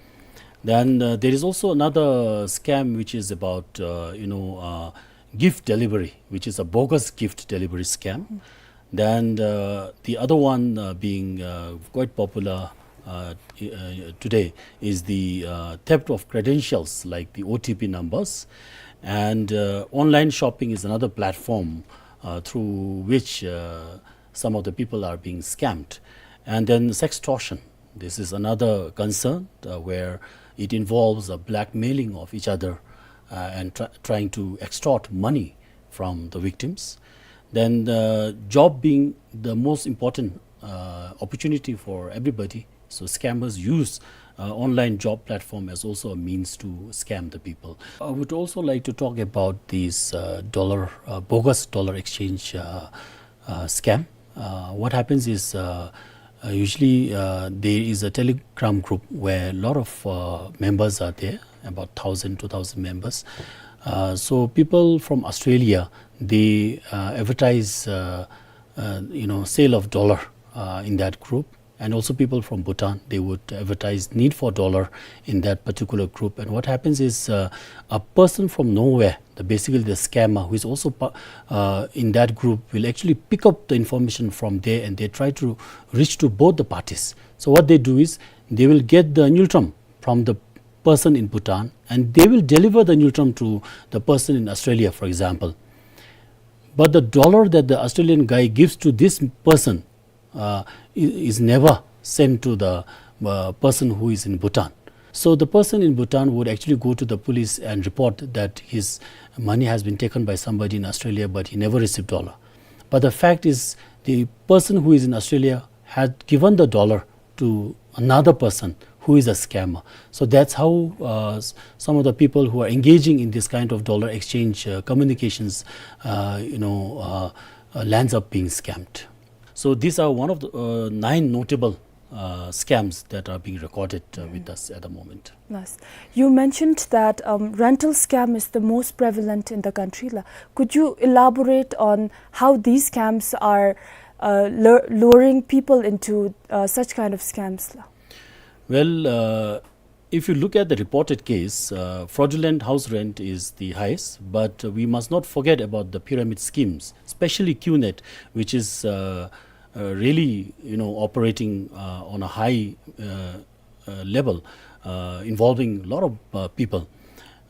Then uh, there is also another scam which is about uh, you know uh, gift delivery, which is a bogus gift delivery scam. Then uh, the other one uh, being uh, quite popular uh, t- uh, today is the uh, theft of credentials, like the O T P numbers. And uh, online shopping is another platform uh, through which uh, some of the people are being scammed. And then sextortion. This is another concern uh, where it involves a blackmailing of each other uh, and tr- trying to extort money from the victims. Then the job being the most important uh, opportunity for everybody. So scammers use uh, online job platform as also a means to scam the people. I would also like to talk about this uh, dollar, uh, bogus dollar exchange uh, uh, scam. Uh, what happens is uh, uh, usually uh, there is a Telegram group where a lot of uh, members are there, about thousand, two thousand members. Uh, so people from Australia, they uh, advertise, uh, uh, you know, sale of dollar uh, in that group. And also people from Bhutan, they would advertise need for dollar in that particular group. And what happens is uh, a person from nowhere, the basically the scammer, who is also pa- uh, in that group, will actually pick up the information from there, and they try to reach to both the parties. So what they do is they will get the ngultrum from the person in Bhutan, and they will deliver the ngultrum to the person in Australia, for example. But the dollar that the Australian guy gives to this person uh, i- is never sent to the uh, person who is in Bhutan. So the person in Bhutan would actually go to the police and report that his money has been taken by somebody in Australia, but he never received dollar. But the fact is, the person who is in Australia had given the dollar to another person who is a scammer. So that's how uh, s- some of the people who are engaging in this kind of dollar exchange uh, communications, uh, you know, uh, uh, lands up being scammed. So these are one of the uh, nine notable uh, scams that are being recorded uh, with us at the moment. Yes. You mentioned that um, rental scam is the most prevalent in the country. La. Could you elaborate on how these scams are uh, lure- luring people into uh, such kind of scams? La? Well, uh, if you look at the reported case, uh, fraudulent house rent is the highest, but uh, we must not forget about the pyramid schemes, especially QNet, which is uh, uh, really, you know, operating uh, on a high uh, uh, level, uh, involving a lot of uh, people.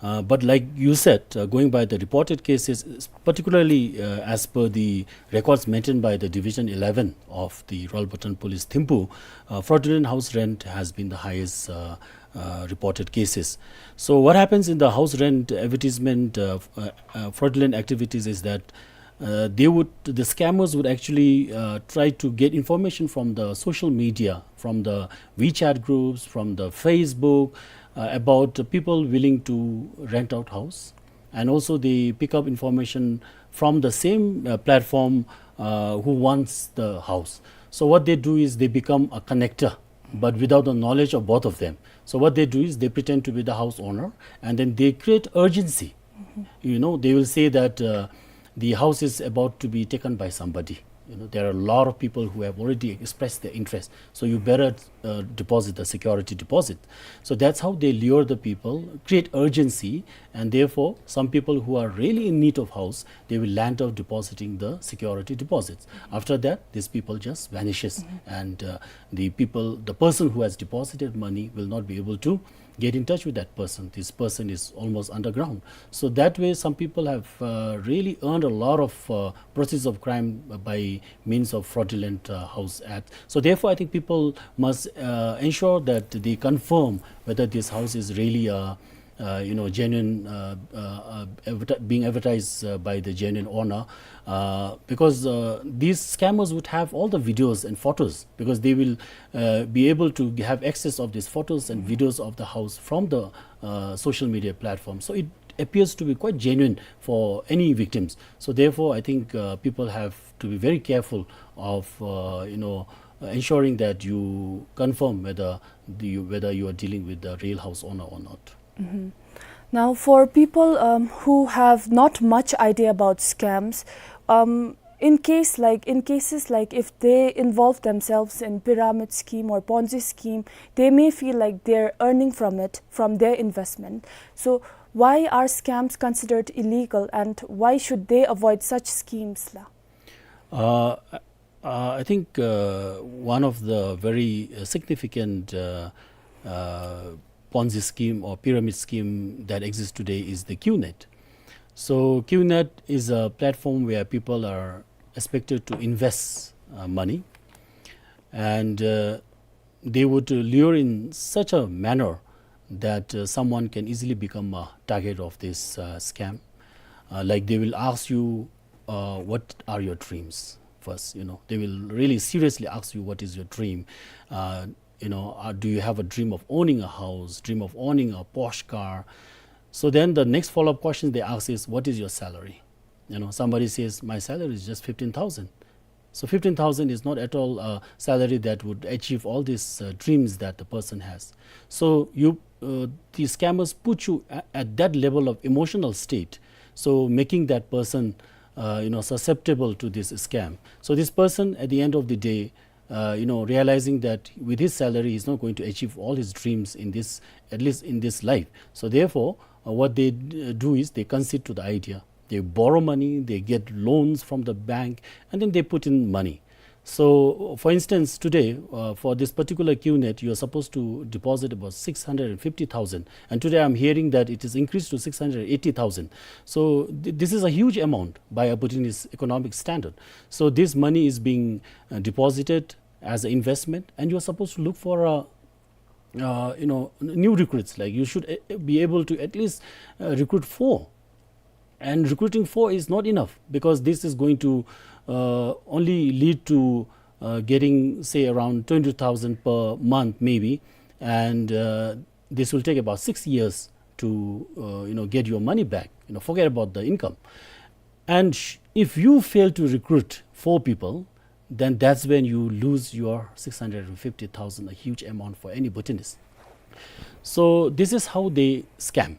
Uh, but like you said, uh, going by the reported cases, particularly uh, as per the records maintained by the Division eleven of the Royal Bhutan Police Thimphu, uh, fraudulent house rent has been the highest uh, uh, reported cases. So what happens in the house rent advertisement uh, f- uh, uh, fraudulent activities is that uh, they would the scammers would actually uh, try to get information from the social media, from the WeChat groups, from the Facebook, uh, about people willing to rent out house, and also they pick up information from the same uh, platform uh, who wants the house. So what they do is they become a connector, but without the knowledge of both of them. So what they do is they pretend to be the house owner, and then they create urgency. You know, they will say that uh, the house is about to be taken by somebody. You know, there are a lot of people who have already expressed their interest, so you better uh, deposit the security deposit. So that's how they lure the people, create urgency, and therefore some people who are really in need of house, they will land up depositing the security deposits. After that, these people just vanishes, and uh, the people, the person who has deposited money will not be able to get in touch with that person. This person is almost underground. So that way, some people have uh, really earned a lot of uh, proceeds of crime by means of fraudulent uh, house act. So therefore, I think people must uh, ensure that they confirm whether this house is really a uh, you know, genuine, uh, uh, uh, adverti- being advertised uh, by the genuine owner, uh, because uh, these scammers would have all the videos and photos, because they will uh, be able to have access of these photos and videos of the house from the uh, social media platform. So it appears to be quite genuine for any victims. So therefore, I think uh, people have to be very careful of uh, you know uh, ensuring that you confirm whether the, whether you are dealing with the real house owner or not. Now, for people um, who have not much idea about scams, um, in case like in cases like if they involve themselves in pyramid scheme or Ponzi scheme, they may feel like they're earning from it, from their investment. So, why are scams considered illegal, and why should they avoid such schemes, la? Uh, uh, I think uh, one of the very uh, significant uh, uh, Ponzi scheme or pyramid scheme that exists today is the QNet. So QNet is a platform where people are expected to invest uh, money, and uh, they would lure in such a manner that uh, someone can easily become a target of this uh, scam. Uh, like, they will ask you, uh, "What are your dreams?" first. You know, they will really seriously ask you, "What is your dream?" Uh, you know, uh, "Do you have a dream of owning a house, dream of owning a Porsche car?" So then the next follow-up question they ask is, "What is your salary?" You know, somebody says, "My salary is just fifteen thousand." So fifteen thousand is not at all a salary that would achieve all these uh, dreams that the person has. So you, uh, the scammers put you a- at that level of emotional state, so making that person, uh, you know, susceptible to this scam. So this person, at the end of the day, uh, you know, realizing that with his salary he's not going to achieve all his dreams in this, at least in this life. So therefore, uh, what they d- do is they concede to the idea. They borrow money, they get loans from the bank, and then they put in money. So, for instance, today, uh, for this particular QNet, you are supposed to deposit about six hundred and fifty thousand. And today I'm hearing that it is increased to six hundred eighty thousand. So, th- this is a huge amount by a Bhutanese economic standard. So, this money is being uh, deposited as an investment, and you're supposed to look for a uh, you know, n- new recruits. Like, you should uh, be able to at least uh, recruit four. And recruiting four is not enough, because this is going to uh, only lead to uh, getting, say, around twenty thousand per month, maybe. And uh, this will take about six years to, uh, you know, get your money back. You know, forget about the income. And sh- if you fail to recruit four people, then that's when you lose your six hundred and fifty thousand, a huge amount for any Bhutanese. So this is how they scam.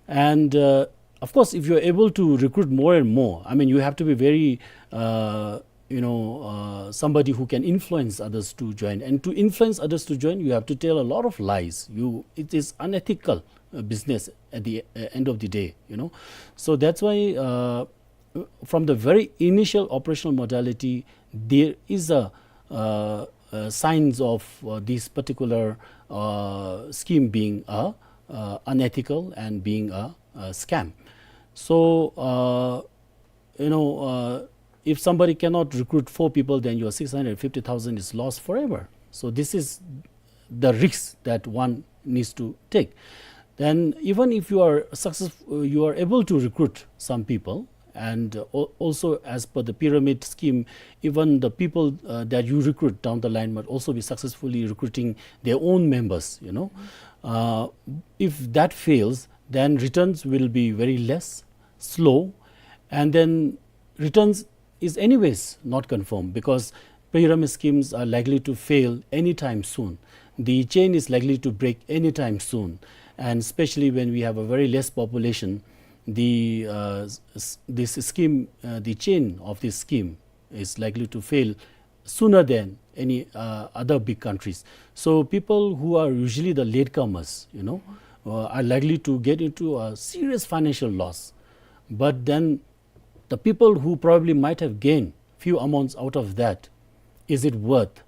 And uh, of course, if you're able to recruit more and more, I mean, you have to be very, uh, you know, uh, somebody who can influence others to join. And to influence others to join, you have to tell a lot of lies. You, it is unethical uh, business at the uh, end of the day, you know. So that's why uh, from the very initial operational modality, there is a uh, uh, signs of uh, this particular uh, scheme being a uh, unethical and being a, a scam. So uh, you know, uh, if somebody cannot recruit four people, then your six hundred fifty thousand is lost forever. So this is the risk that one needs to take. Then, even if you are successful, you are able to recruit some people, and uh, al- also, as per the pyramid scheme, even the people uh, that you recruit down the line might also be successfully recruiting their own members. You know, uh, if that fails, then returns will be very less, slow, and then returns is anyways not confirmed, because pyramid schemes are likely to fail anytime soon. The chain is likely to break anytime soon, and especially when we have a very less population, the uh, s- s- this scheme, uh, the chain of this scheme is likely to fail sooner than any uh, other big countries. So people who are usually the latecomers, you know, uh, are likely to get into a serious financial loss. But then the people who probably might have gained few amounts out of that, is it worth?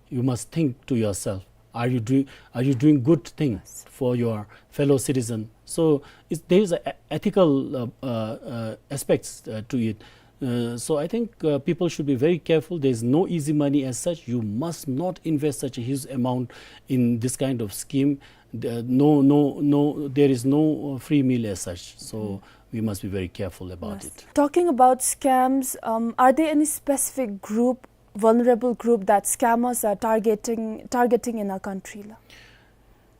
You must think to yourself, are you doing, are you doing good thing for your fellow citizen? So it's, there is a e- ethical uh, uh, uh, aspects uh, to it. Uh, so I think uh, people should be very careful. There is no easy money as such. You must not invest such a huge amount in this kind of scheme. the, no, no, no, there is no, uh, free meal as such. So we must be very careful about it. Talking about scams, um, are there any specific group, vulnerable group that scammers are targeting, targeting in our country la?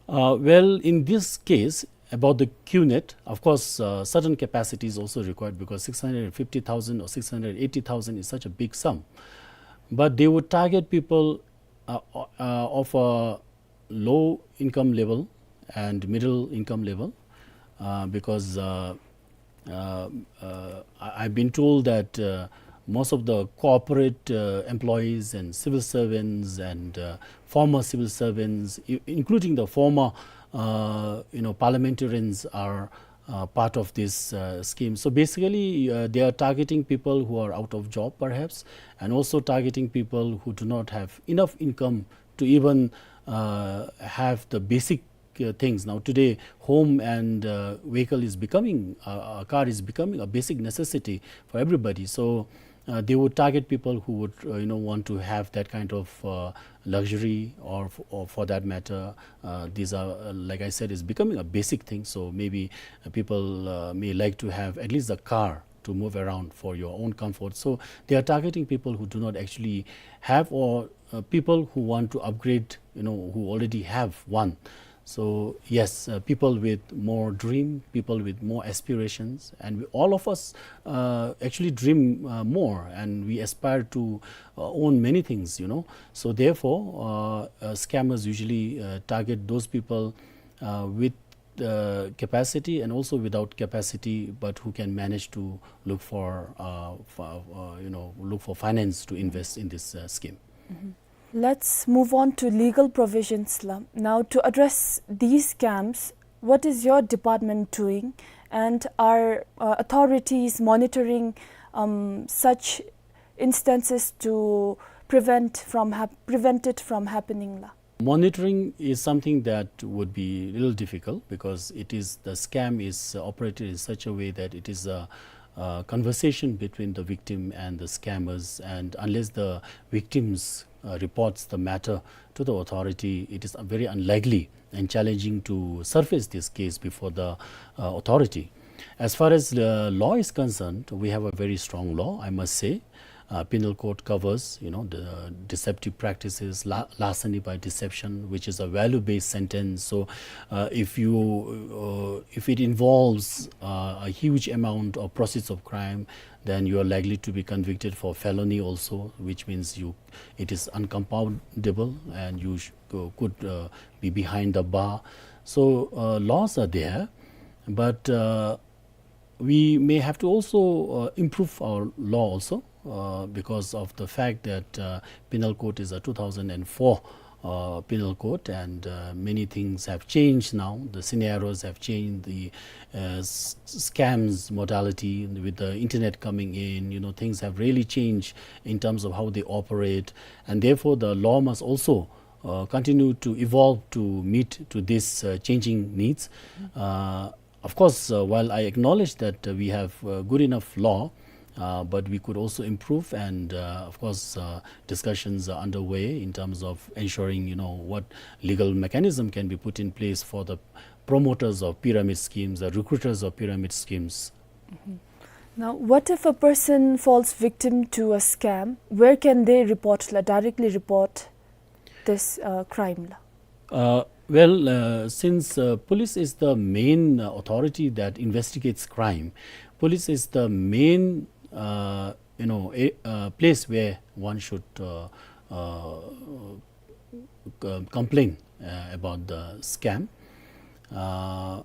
Uh, well, in this case, about the QNet, of course, uh, certain capacity is also required because six hundred fifty thousand or six hundred eighty thousand is such a big sum. But they would target people, uh, uh, of a low income level and middle income level, uh, because, uh, uh, uh, I, I've been told that, uh, most of the corporate, uh, employees and civil servants and, uh, former civil servants, i-, including the former, uh, you know, parliamentarians are, uh, part of this, uh, scheme. So basically, uh, they are targeting people who are out of job, perhaps, and also targeting people who do not have enough income to even, uh, have the basic, uh, things. Now, today, home and, uh, vehicle is becoming, uh, a car is becoming a basic necessity for everybody. So, uh, they would target people who would, uh, you know, want to have that kind of, uh, luxury, or f-, or for that matter, uh, these are, uh, like I said, is becoming a basic thing. So maybe, uh, people, uh, may like to have at least a car to move around for your own comfort. So they are targeting people who do not actually have, or, uh, people who want to upgrade, you know, who already have one. So yes, uh, people with more dream, people with more aspirations, and we, all of us, uh, actually dream, uh, more, and we aspire to, uh, own many things, you know. So therefore, uh, uh, scammers usually, uh, target those people, uh, with, uh, capacity and also without capacity, but who can manage to look for, uh, for, uh, you know, look for finance to invest in this, uh, scheme. Let's move on to legal provisions la. Now, to address these scams, what is your department doing, and are, uh, authorities monitoring, um, such instances to prevent from hap-, prevent it from happening la? Monitoring is something that would be a little difficult because it is, the scam is, uh, operated in such a way that it is a, a conversation between the victim and the scammers, and unless the victims, uh, reports the matter to the authority, it is very unlikely and challenging to surface this case before the, uh, authority. As far as the law is concerned, we have a very strong law, I must say. Uh, penal code covers, you know, the deceptive practices, la-, larceny by deception, which is a value-based sentence. So, uh, if you, uh, if it involves, uh, a huge amount of proceeds of crime, then you are likely to be convicted for felony also, which means you, it is uncompoundable and you sh-, uh, could, uh, be behind the bar. So, uh, laws are there, but, uh, we may have to also, uh, improve our law also, uh, because of the fact that, uh, penal code is a two thousand and four, uh, penal code, and, uh, many things have changed now. The scenarios have changed. The, uh, s-, scams modality with the internet coming in, you know, things have really changed in terms of how they operate, and therefore the law must also, uh, continue to evolve to meet to these, uh, changing needs. Uh, of course, uh, while I acknowledge that, uh, we have, uh, good enough law, uh, but we could also improve, and, uh, of course, uh, discussions are underway in terms of ensuring, you know, what legal mechanism can be put in place for the promoters of pyramid schemes, the recruiters of pyramid schemes. Now, what if a person falls victim to a scam? Where can they report la, directly report this, uh, crime la? Uh, well, uh, since, uh, police is the main, uh, authority that investigates crime, police is the main, uh, you know, a, uh, place where one should, uh, uh, c-, complain, uh, about the scam. Uh,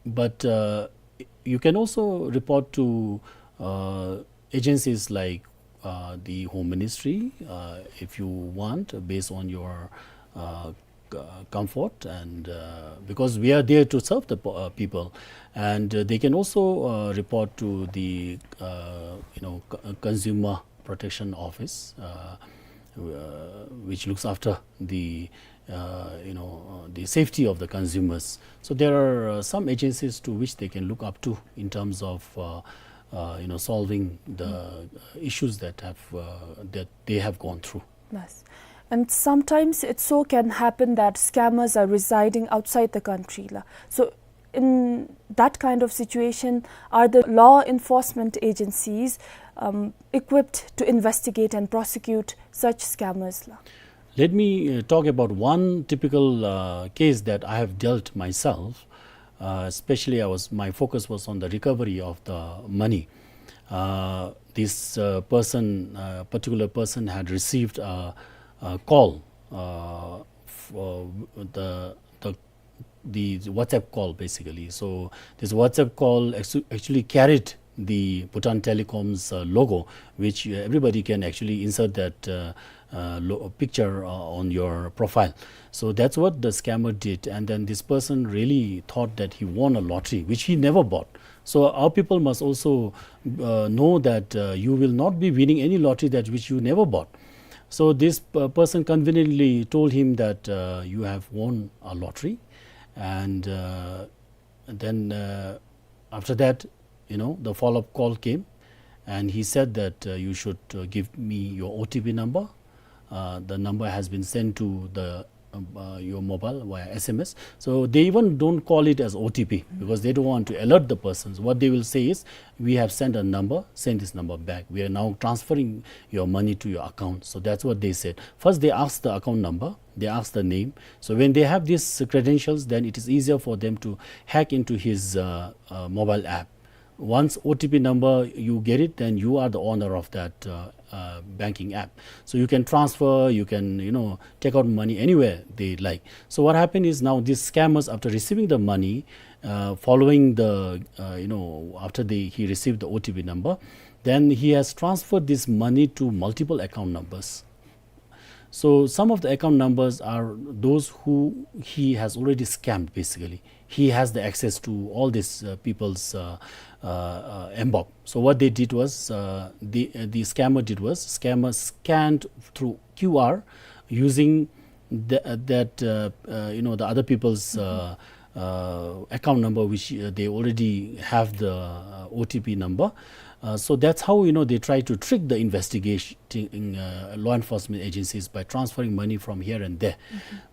but, uh, you can also report to, uh, agencies like, uh, the Home Ministry, uh, if you want, based on your, uh, c-, comfort, and, uh, because we are there to serve the po-, uh, people, and, uh, they can also, uh, report to the, uh, you know, c-, Consumer Protection Office, uh, uh, which looks after the, uh, you know, uh, the safety of the consumers. So there are, uh, some agencies to which they can look up to in terms of, uh, uh, you know, solving the, uh, issues that have, uh, that they have gone through. Yes. And sometimes it so can happen that scammers are residing outside the country la. So in that kind of situation, are the law enforcement agencies um, equipped to investigate and prosecute such scammers la? Let me uh, talk about one typical uh, case that I have dealt myself. Uh, especially, I was my focus was on the recovery of the money. Uh, this uh, person, uh, particular person, had received a, a call, uh, for the the the WhatsApp call, basically. So this WhatsApp call actu- actually carried the Bhutan Telecom's uh, logo, which uh, everybody can actually insert that uh, uh, lo- picture uh, on your profile. So that's what the scammer did, and then this person really thought that he won a lottery, which he never bought. So our people must also uh, know that uh, you will not be winning any lottery that which you never bought. So this uh, person conveniently told him that uh, you have won a lottery, and uh, then uh, after that, you know, the follow-up call came, and he said that uh, you should uh, give me your O T P number. Uh, the number has been sent to the um, uh, your mobile via S M S. So they even don't call it as O T P because they don't want to alert the persons. What they will say is, "We have sent a number, send this number back. We are now transferring your money to your account." So that's what they said. First, they ask the account number, they ask the name. So when they have these credentials, then it is easier for them to hack into his uh, uh, mobile app. Once O T P number you get it, then you are the owner of that uh, uh, banking app. So you can transfer, you can, you know, take out money anywhere they like. So what happened is, now these scammers, after receiving the money, uh, following the, uh, you know, after the, he received the O T P number, then he has transferred this money to multiple account numbers. So some of the account numbers are those who he has already scammed, basically. He has the access to all these uh, people's uh, uh, uh, mBoB. So what they did was, uh, the, uh, the scammer did was, scammer scanned through Q R using the, uh, that, uh, uh, you know, the other people's uh, uh, account number, which uh, they already have the uh, O T P number. Uh, so that's how, you know, they try to trick the investigating uh, law enforcement agencies by transferring money from here and there.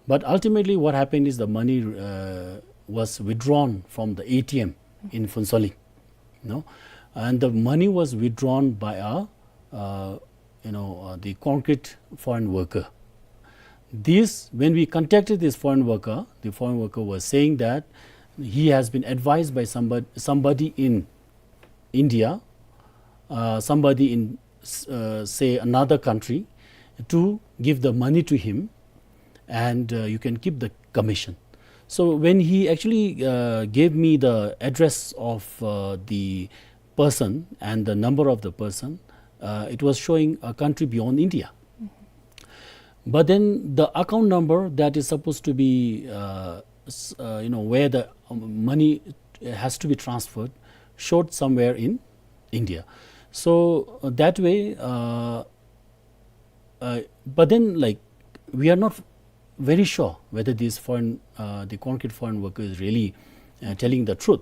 But ultimately, what happened is the money uh, was withdrawn from the A T M in Phuentsholing, you know, and the money was withdrawn by a uh, you know, uh, the concrete foreign worker. This, when we contacted this foreign worker, the foreign worker was saying that he has been advised by somebody, somebody in India, uh, somebody in, uh, say, another country, to give the money to him, and uh, you can keep the commission. So when he actually uh, gave me the address of uh, the person and the number of the person, uh, it was showing a country beyond India. But then the account number that is supposed to be, uh, s- uh, you know, where the um, money has to be transferred, showed somewhere in India. So uh, that way, uh, uh, but then, like, we are not very sure whether this foreign, uh, the concrete foreign worker is really uh, telling the truth.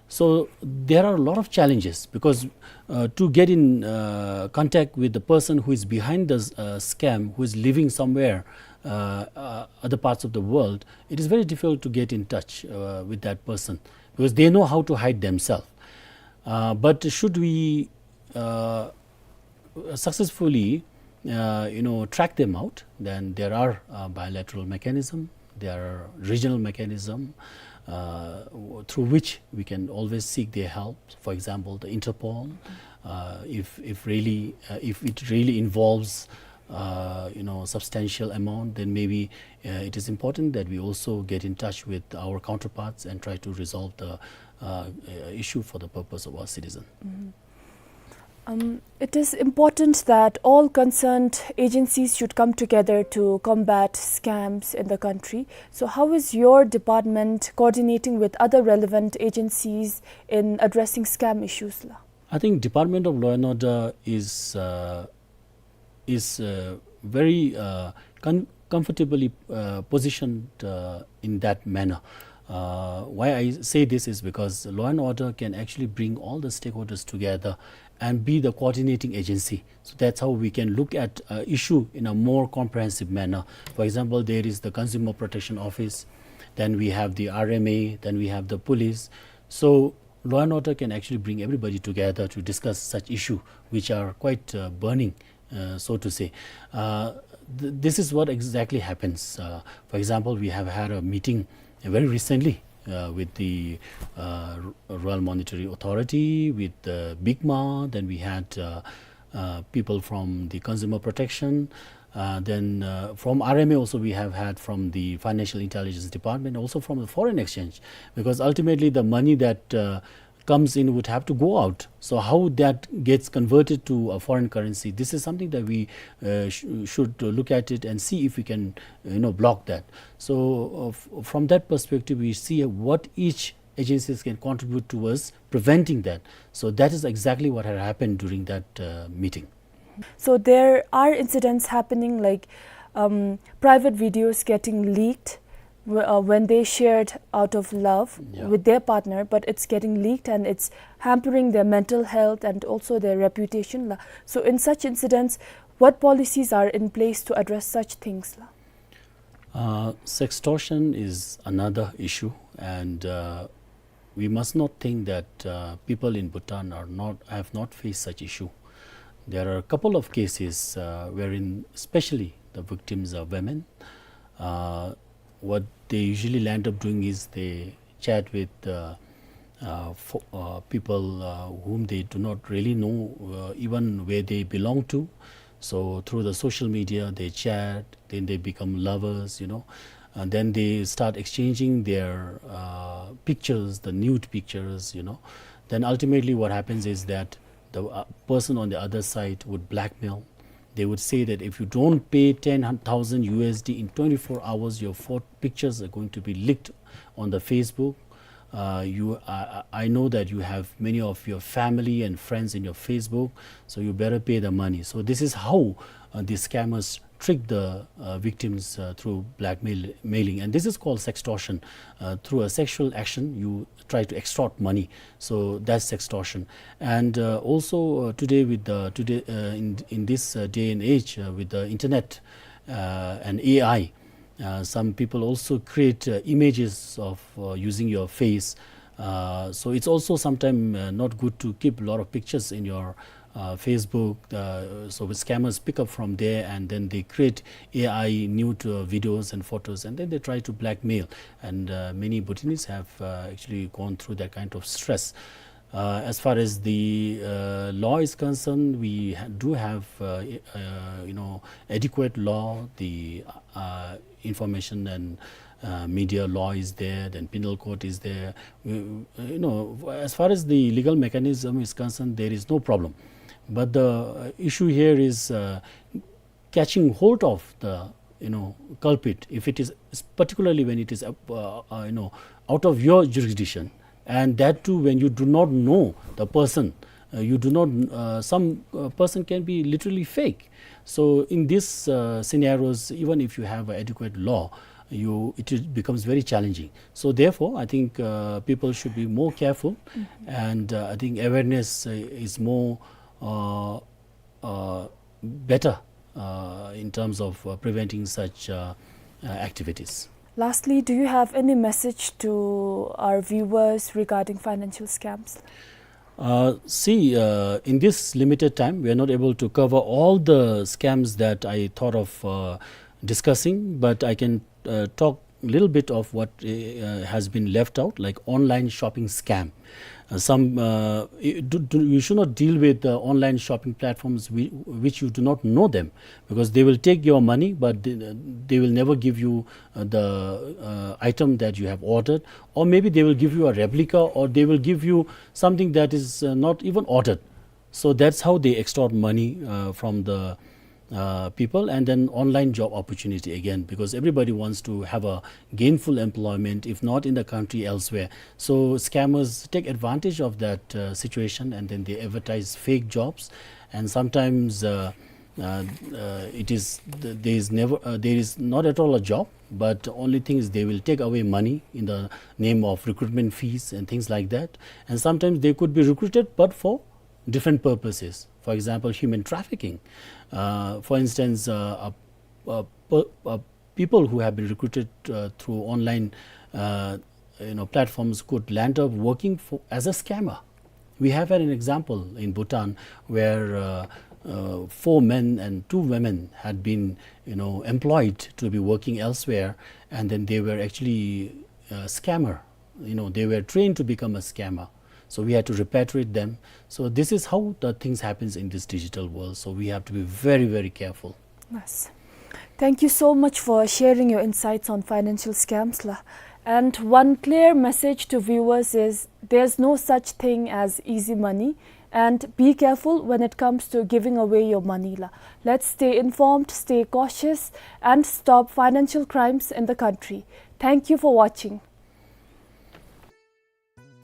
So there are a lot of challenges because uh, to get in uh, contact with the person who is behind the uh, scam, who is living somewhere uh, uh, other parts of the world, it is very difficult to get in touch uh, with that person because they know how to hide themselves. Uh, but should we uh, successfully, uh, you know, track them out, then there are uh, bilateral mechanism, there are regional mechanism uh, w- through which we can always seek their help. For example, the Interpol. Uh, if if really uh, if it really involves uh, you know, substantial amount, then maybe uh, it is important that we also get in touch with our counterparts and try to resolve the uh, uh, issue for the purpose of our citizen. Um, it is important that all concerned agencies should come together to combat scams in the country. So, how is your department coordinating with other relevant agencies in addressing scam issues la? I think Department of Law and Order is uh, is uh, very uh, con- comfortably uh, positioned uh, in that manner. Uh, why I say this is because law and order can actually bring all the stakeholders together and be the coordinating agency. So that's how we can look at uh, issue in a more comprehensive manner. For example, there is the Consumer Protection Office, then we have the R M A, then we have the police. So law and order can actually bring everybody together to discuss such issue which are quite uh, burning, uh, so to say. Uh, th- this is what exactly happens. Uh, for example, we have had a meeting very recently uh, with the uh, R- Royal Monetary Authority, with the BICMA, then we had uh, uh, people from the Consumer Protection. Uh, then uh, from R M A also we have had from the Financial Intelligence Department, also from the foreign exchange, because ultimately the money that uh, comes in would have to go out. So how that gets converted to a foreign currency, this is something that we uh, sh- should look at it and see if we can, you know, block that. So uh, f- from that perspective, we see what each agencies can contribute towards preventing that. So that is exactly what had happened during that uh, meeting. So there are incidents happening like um, private videos getting leaked w- uh, when they shared out of love Yeah. with their partner, but it's getting leaked and it's hampering their mental health and also their reputation la. So in such incidents, what policies are in place to address such things la? Uh, sextortion is another issue, and uh, we must not think that uh, people in Bhutan are not have not faced such issue. There are a couple of cases uh, wherein, especially the victims are women. Uh, what they usually land up doing is they chat with uh, uh, fo- uh, people uh, whom they do not really know, uh, even where they belong to. So through the social media, they chat, then they become lovers, you know, and then they start exchanging their uh, pictures, the nude pictures, you know. Then ultimately, what happens is that the uh, person on the other side would blackmail. They would say that if you don't pay ten thousand U S D in twenty-four hours, your pho- pictures are going to be leaked on the Facebook. Uh, you, I, I know that you have many of your family and friends in your Facebook, so you better pay the money. So this is how uh, the scammers trick the uh, victims uh, through blackmail mailing, and this is called sextortion, uh, through a sexual action you try to extort money. So that's sextortion. And uh, also uh, today with the today uh, in in this uh, day and age uh, with the internet uh, and A I, uh, some people also create uh, images of uh, using your face. Uh, so it's also sometimes uh, not good to keep a lot of pictures in your uh, Facebook. Uh, so the scammers pick up from there, and then they create A I nude uh, videos and photos, and then they try to blackmail. And uh, many Bhutanese have uh, actually gone through that kind of stress. Uh, as far as the uh, law is concerned, we ha- do have uh, uh, you know adequate law. The uh, information and uh, media law is there, then penal code is there. We, you know, as far as the legal mechanism is concerned, there is no problem. But the uh, issue here is uh, catching hold of the you know culprit, if it is particularly when it is uh, uh, you know out of your jurisdiction, and that too when you do not know the person. Uh, you do not uh, some uh, person can be literally fake. So in these uh, scenarios, even if you have adequate law, you it is- becomes very challenging. So therefore, I think uh, people should be more careful, and uh, I think awareness uh, is more uh, uh, better uh, in terms of uh, preventing such uh, uh, activities. Lastly, do you have any message to our viewers regarding financial scams? Uh, see, uh, in this limited time, we are not able to cover all the scams that I thought of uh, discussing, but I can uh, talk a little bit of what uh, has been left out, like online shopping scam. Uh, some uh, y- do, do, you should not deal with uh, online shopping platforms whi- which you do not know them, because they will take your money, but they, they will never give you uh, the uh, item that you have ordered, or maybe they will give you a replica, or they will give you something that is uh, not even ordered. So that's how they extort money uh, from the uh, people. And then online job opportunity again, because everybody wants to have a gainful employment, if not in the country, elsewhere. So scammers take advantage of that uh, situation, and then they advertise fake jobs, and sometimes uh, Uh, uh, it is th- there is never uh, there is not at all a job, but only thing is they will take away money in the name of recruitment fees and things like that. And sometimes they could be recruited, but for different purposes. For example, human trafficking. Uh, for instance, uh, a, a, per- a people who have been recruited uh, through online, uh, you know, platforms could land up working for as a scammer. We have had an example in Bhutan where uh, uh, four men and two women had been, you know, employed to be working elsewhere, and then they were actually a scammer. You know, they were trained to become a scammer. So we had to repatriate them. So this is how the things happens in this digital world. So we have to be very, very careful. Yes. Thank you so much for sharing your insights on financial scams, la. And one clear message to viewers is there's no such thing as easy money, and be careful when it comes to giving away your money, la. Let's stay informed, stay cautious, and stop financial crimes in the country. Thank you for watching.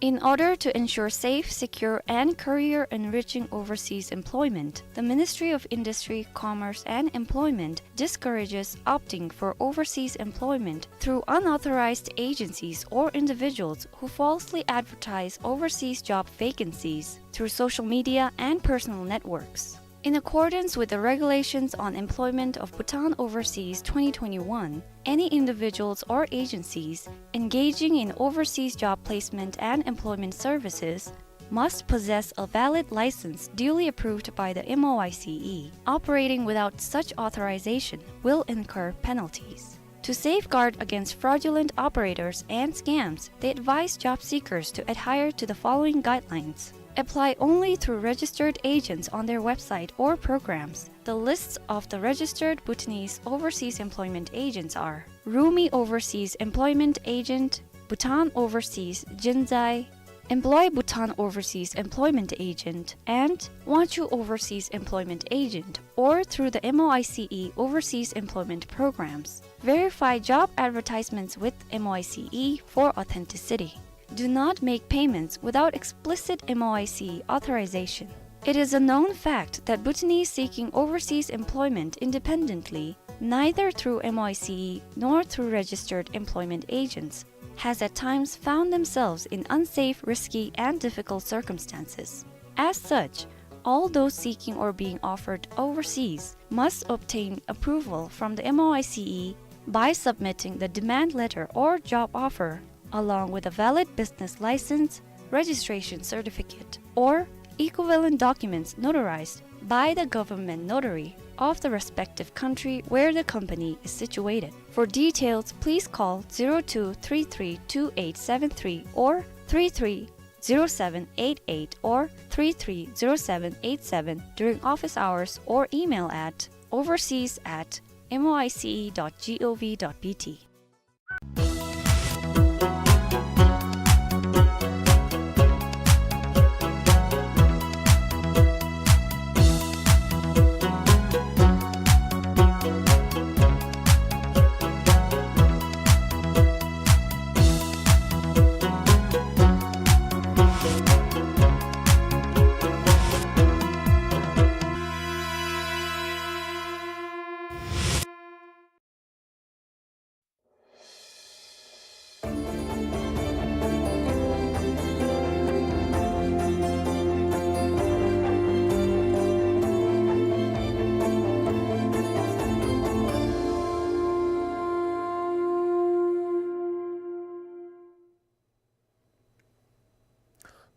In order to ensure safe, secure, and career-enriching overseas employment, the Ministry of Industry, Commerce, and Employment discourages opting for overseas employment through unauthorized agencies or individuals who falsely advertise overseas job vacancies through social media and personal networks. In accordance with the Regulations on Employment of Bhutan Overseas twenty twenty-one, any individuals or agencies engaging in overseas job placement and employment services must possess a valid license duly approved by the M O I C E. Operating without such authorization will incur penalties. To safeguard against fraudulent operators and scams, they advise job seekers to adhere to the following guidelines. Apply only through registered agents on their website or programs. The lists of the registered Bhutanese overseas employment agents are Rumi Overseas Employment Agent, Bhutan Overseas Jinzai, Employ Bhutan Overseas Employment Agent, and Wangchuh Overseas Employment Agent, or through the M O I C E Overseas Employment Programs. Verify job advertisements with M O I C E for authenticity. Do not make payments without explicit M O I C E authorization. It is a known fact that Bhutanese seeking overseas employment independently, neither through M O I C E nor through registered employment agents, has at times found themselves in unsafe, risky, and difficult circumstances. As such, all those seeking or being offered overseas must obtain approval from the M O I C E by submitting the demand letter or job offer, along with a valid business license, registration certificate, or equivalent documents notarized by the government notary of the respective country where the company is situated. For details, please call zero two three three two eight seven three or three three zero seven eight eight or three three zero seven eight seven during office hours or email at overseas at M O I C E dot G O V dot B T.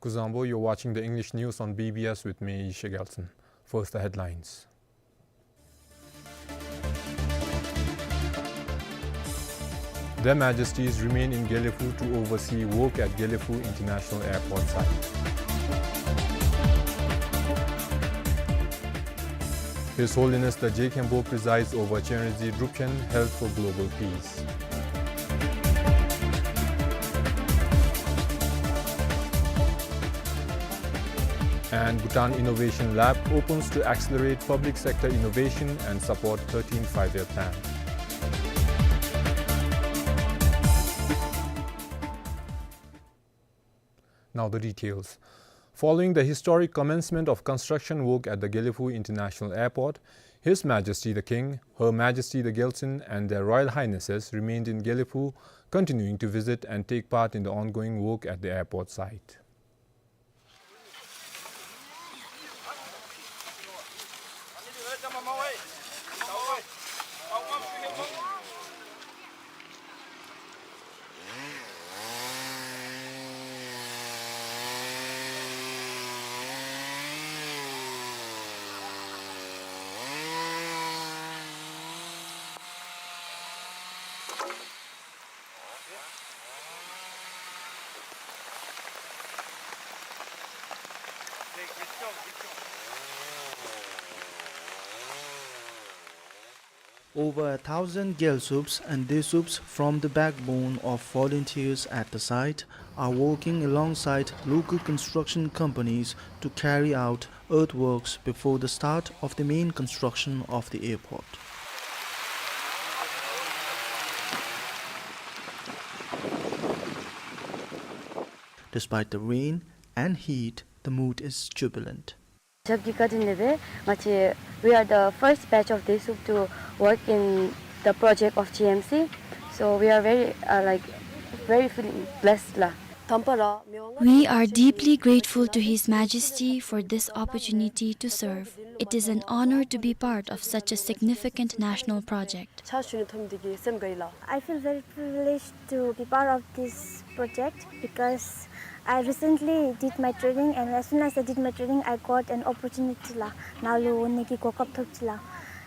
Kuzuzangpo, you're watching the English news on B B S with me, Yishai Gelson. First, the headlines. Their Majesties remain in Gelephu to oversee work at Gelephu International Airport site. His Holiness the Je Khenpo presides over Chenrezig Drukchen held for global peace. And Bhutan Innovation Lab opens to accelerate public sector innovation and support thirteenth Five-Year Plan. Now the details. Following the historic commencement of construction work at the Gelephu International Airport, His Majesty the King, Her Majesty the Gyaltsuen, and Their Royal Highnesses remained in Gelephu, continuing to visit and take part in the ongoing work at the airport site. Over a thousand Gyaltsoups and Desoups from the backbone of volunteers at the site are working alongside local construction companies to carry out earthworks before the start of the main construction of the airport. Despite the rain and heat, the mood is jubilant. ཞབས་ཀྱིས་བཀའ་དྲིན་ལས་སྦེ་ང་བཅས། We are the first batch of Desoup to work in the project of G M C. So we are very, uh, like, very feeling blessed ལགས། དམ་པ་ར་མི་དབང་ང་། We are deeply grateful to His Majesty for this opportunity to serve. It is an honor to be part of such a significant national project. ཕྱག་ཞུ་ནི་ཐོབ་མི་འདི་གིས་སེམས་དགའ་ཡི་ལགས། I feel very privileged to be part of this project because I recently did my training, and as soon as I did my training, I got an opportunity ལགས། ནཱ་ལུ་འོང་ནི་གི་གོ་སྐབས་ཐོབ་ཅི་ལགས།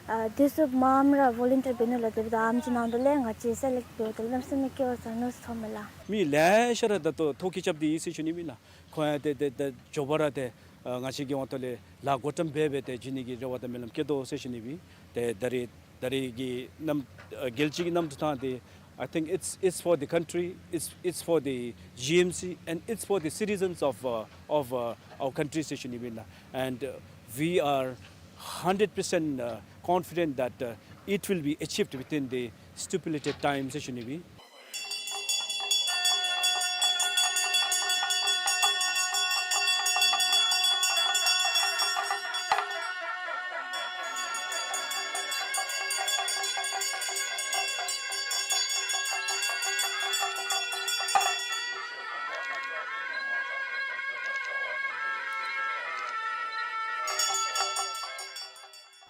ཨ་དེ་ཚུ་མངམ་ར་ཝོ་ལུན་ཊིར་འབད་ནི་ལགས། དེ་འབདཝ་ད་ཨམ་ཅིག་ནང་དོག་ལས་ང་བཅས་སེ་ལེཀཊ་འབདཝ་ད་གནམ་མེད་ས་མེད་སྐལ་བ་བཟང་ནུག་ཟེར་མཐོངམ་མས་ལགས། མི་ལེ་ཤ་ར་ད་ལྟོ་ཐོ་བཀོད་རྐྱབ་སྟེ་ཡོད་ཟེར་ཞུ་ནི་མས་ལགས། ཁོང་ཡང་ཏེ་ཏེ་ཏེ་མགྱོགས་པ་ར་ཏེ་ཨ་ང་བཅས་ཀྱི་དབང་ཐོག་ལས་ལཱ་བགོ་བཀྲམ་འབད་འབད་དེ་འགྱོ་ནི་གི་རེ་བ་དང་སྨོན་ལམ་བསྐྱེད་དོ་ཟེར་ཞུ་ནི་མས། ཏེ་ད་རེས་ད་རེས་ཀྱི་གནམ་ཨ་རྒྱལ་སྤྱི་གི་གནམ་གྲུ་ཐང་འདི། I think it's, it's for the country, it's, it's for the G M C, and it's for the citizens of, uh, of, uh, our country ཟེར་ཞུ་ནི་མས་ལགས། And, uh, we are hundred percent, uh, confident that, uh, it will be achieved within the stipulated time ཟེར་ཞུ་ནི་མས།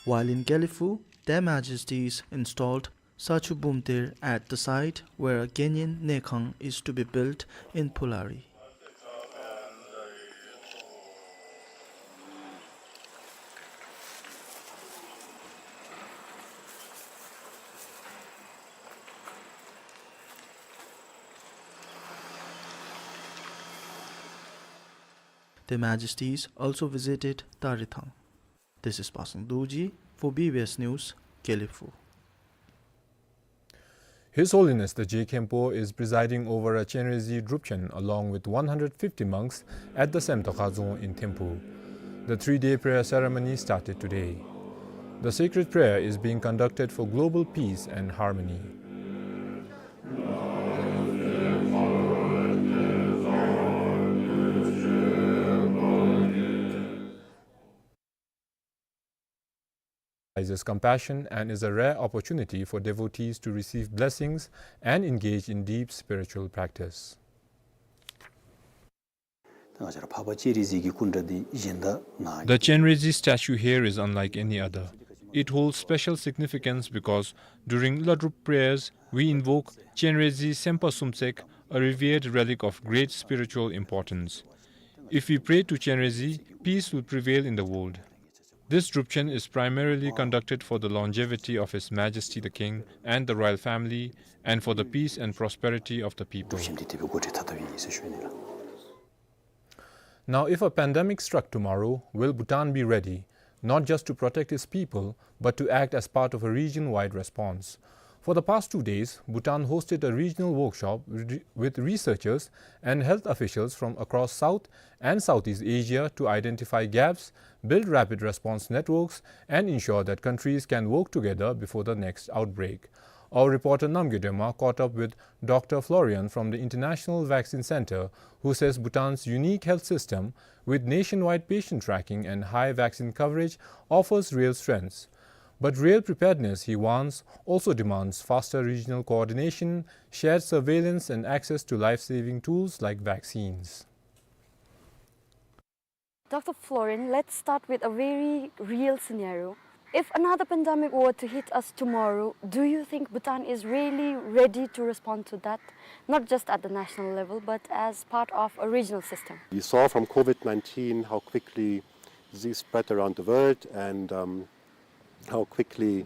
While in Gelephu, Their Majesties installed Sachu Bumter at the site where a Genyen Nekhang is to be built in Phulari. Their Majesties also visited Tarithang. This is Pasang Dorji for B B S News, Gelephu. His Holiness the Je Khenpo is presiding over a Chenrezig Drupchen along with one hundred fifty monks at the Semtokha Dzong in Thimphu. The three-day prayer ceremony started today. The sacred prayer is being conducted for global peace and harmony. Symbolizes compassion and is a rare opportunity for devotees to receive blessings and engage in deep spiritual practice. ང་བཅས་ར་འཕགས་པ་སྤྱན་རས་གཟིགས་ཀྱི་སྐུ་འདྲ་འདི་གཞན་དང་མ། The Chenrezig statue here is unlike any other. It holds special significance because during Ladrup prayers, we invoke Chenrezig Sempa Sumtsek, a revered relic of great spiritual importance. If we pray to Chenrezig, peace will prevail in the world. This Drupchen is primarily conducted for the longevity of His Majesty the King and the royal family, and for the peace and prosperity of the people. Drupchen འདི་དེ་སྦེ་འགོ་ཁྲིད་ཐབས་ཐབས་ཨིན་ཟེར་ཞུ་ནི་ལགས། Now, if a pandemic struck tomorrow, will Bhutan be ready, not just to protect its people, but to act as part of a region-wide response? For the past two days, Bhutan hosted a regional workshop re-, with researchers and health officials from across South and Southeast Asia to identify gaps, build rapid response networks, and ensure that countries can work together before the next outbreak. Our reporter Namgay Dema caught up with Doctor Florian from the International Vaccine Center, who says Bhutan's unique health system, with nationwide patient tracking and high vaccine coverage, offers real strengths. But real preparedness, he warns, also demands faster regional coordination, shared surveillance, and access to life-saving tools like vaccines. Doctor Florin, let's start with a very real scenario. If another pandemic were to hit us tomorrow, do you think Bhutan is really ready to respond to that, not just at the national level, but as part of a regional system? We saw from COVID nineteen how quickly disease spread around the world, and, um, how quickly,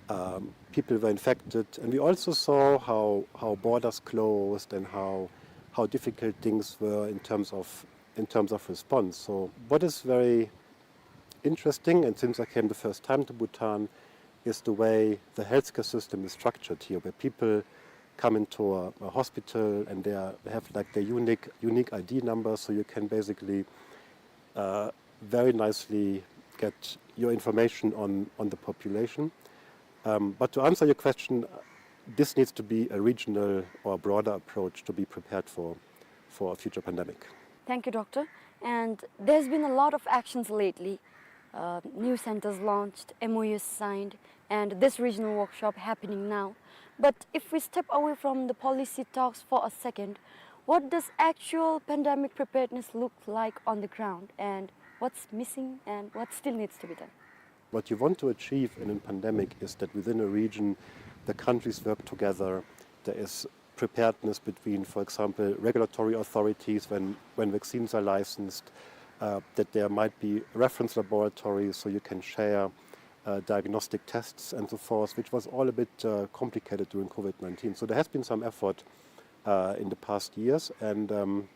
um, people were infected. And we also saw how, how borders closed and how, how difficult things were in terms of, in terms of response. So what is very interesting, and since I came the first time to Bhutan, is the way the healthcare system is structured here, where people come into a, a hospital and they are, they have, like, their unique, unique I D number, so you can basically, uh, very nicely get your information on, on the population. Um, but to answer your question, this needs to be a regional or broader approach to be prepared for, for a future pandemic. Thank you, Doctor. And there's been a lot of actions lately. Uh, new centers launched, M O Us signed, and this regional workshop happening now. But if we step away from the policy talks for a second, what does actual pandemic preparedness look like on the ground, and what's missing and what still needs to be done? What you want to achieve in a pandemic is that within a region, the countries work together. There is preparedness between, for example, regulatory authorities when, when vaccines are licensed, uh, that there might be reference laboratories so you can share, uh, diagnostic tests and so forth, which was all a bit, uh, complicated during COVID nineteen. So there has been some effort, uh, in the past years, and, um,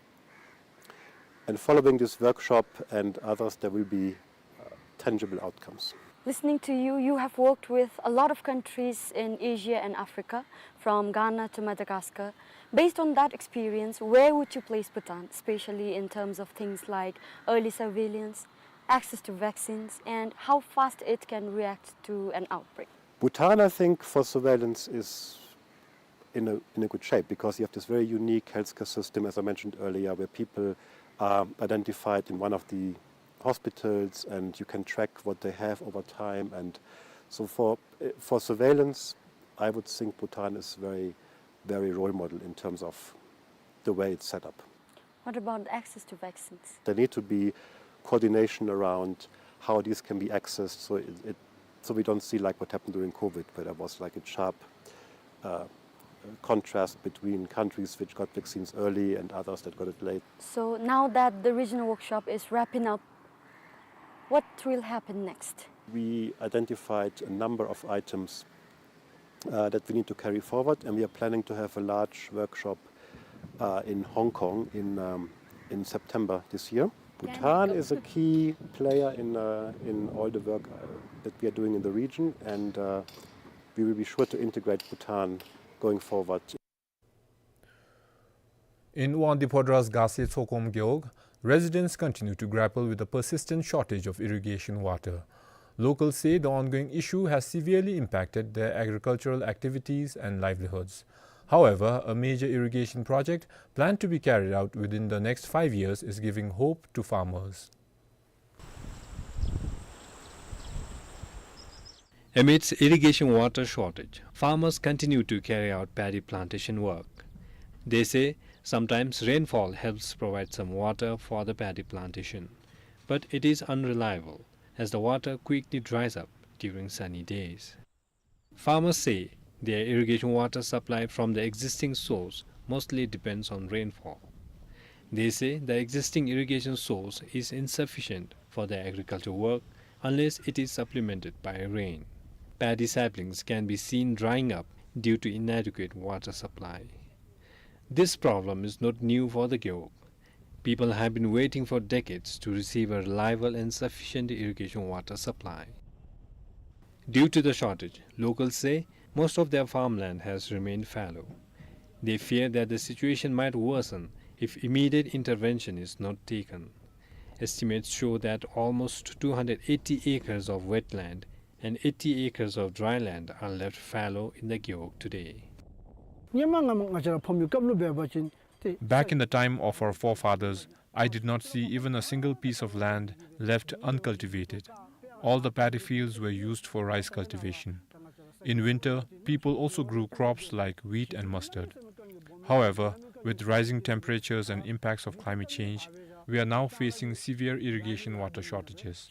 and following this workshop and others, there will be, uh, tangible outcomes. Listening to you, you have worked with a lot of countries in Asia and Africa, from Ghana to Madagascar. Based on that experience, where would you place Bhutan, especially in terms of things like early surveillance, access to vaccines, and how fast it can react to an outbreak? Bhutan, I think, for surveillance is in a, in a good shape because you have this very unique healthcare system, as I mentioned earlier, where people are identified in one of the hospitals and you can track what they have over time. And so for, for surveillance, I would think Bhutan is very, very role model in terms of the way it's set up. What about access to vaccines? There need to be coordination around how these can be accessed, so it, it, so we don't see like what happened during COVID, where there was, like, a sharp, uh, contrast between countries which got vaccines early and others that got it late. So now that the regional workshop is wrapping up, what will happen next? We identified a number of items, uh, that we need to carry forward, and we are planning to have a large workshop, uh, in Hong Kong in, um, in September this year. Bhutan is a key player in, uh, in all the work, uh, that we are doing in the region, and, uh, we will be sure to integrate Bhutan going forward. In Wangdue Phodra's Gase Tsokhom Gewog, residents continue to grapple with the persistent shortage of irrigation water. Locals say the ongoing issue has severely impacted their agricultural activities and livelihoods. However, a major irrigation project planned to be carried out within the next five years is giving hope to farmers. Amidst irrigation water shortage, farmers continue to carry out paddy plantation work. They say sometimes rainfall helps provide some water for the paddy plantation, but it is unreliable as the water quickly dries up during sunny days. Farmers say their irrigation water supply from the existing source mostly depends on rainfall. They say the existing irrigation source is insufficient for their agriculture work unless it is supplemented by rain. Paddy saplings can be seen drying up due to inadequate water supply. This problem is not new for the Gewog. People have been waiting for decades to receive a reliable and sufficient irrigation water supply. Due to the shortage, locals say most of their farmland has remained fallow. They fear that the situation might worsen if immediate intervention is not taken. Estimates show that almost two hundred eighty acres of wetland and eighty acres of dry land are left fallow in the Gewog today. Back in the time of our forefathers, I did not see even a single piece of land left uncultivated. All the paddy fields were used for rice cultivation. In winter, people also grew crops like wheat and mustard. However, with rising temperatures and impacts of climate change, we are now facing severe irrigation water shortages.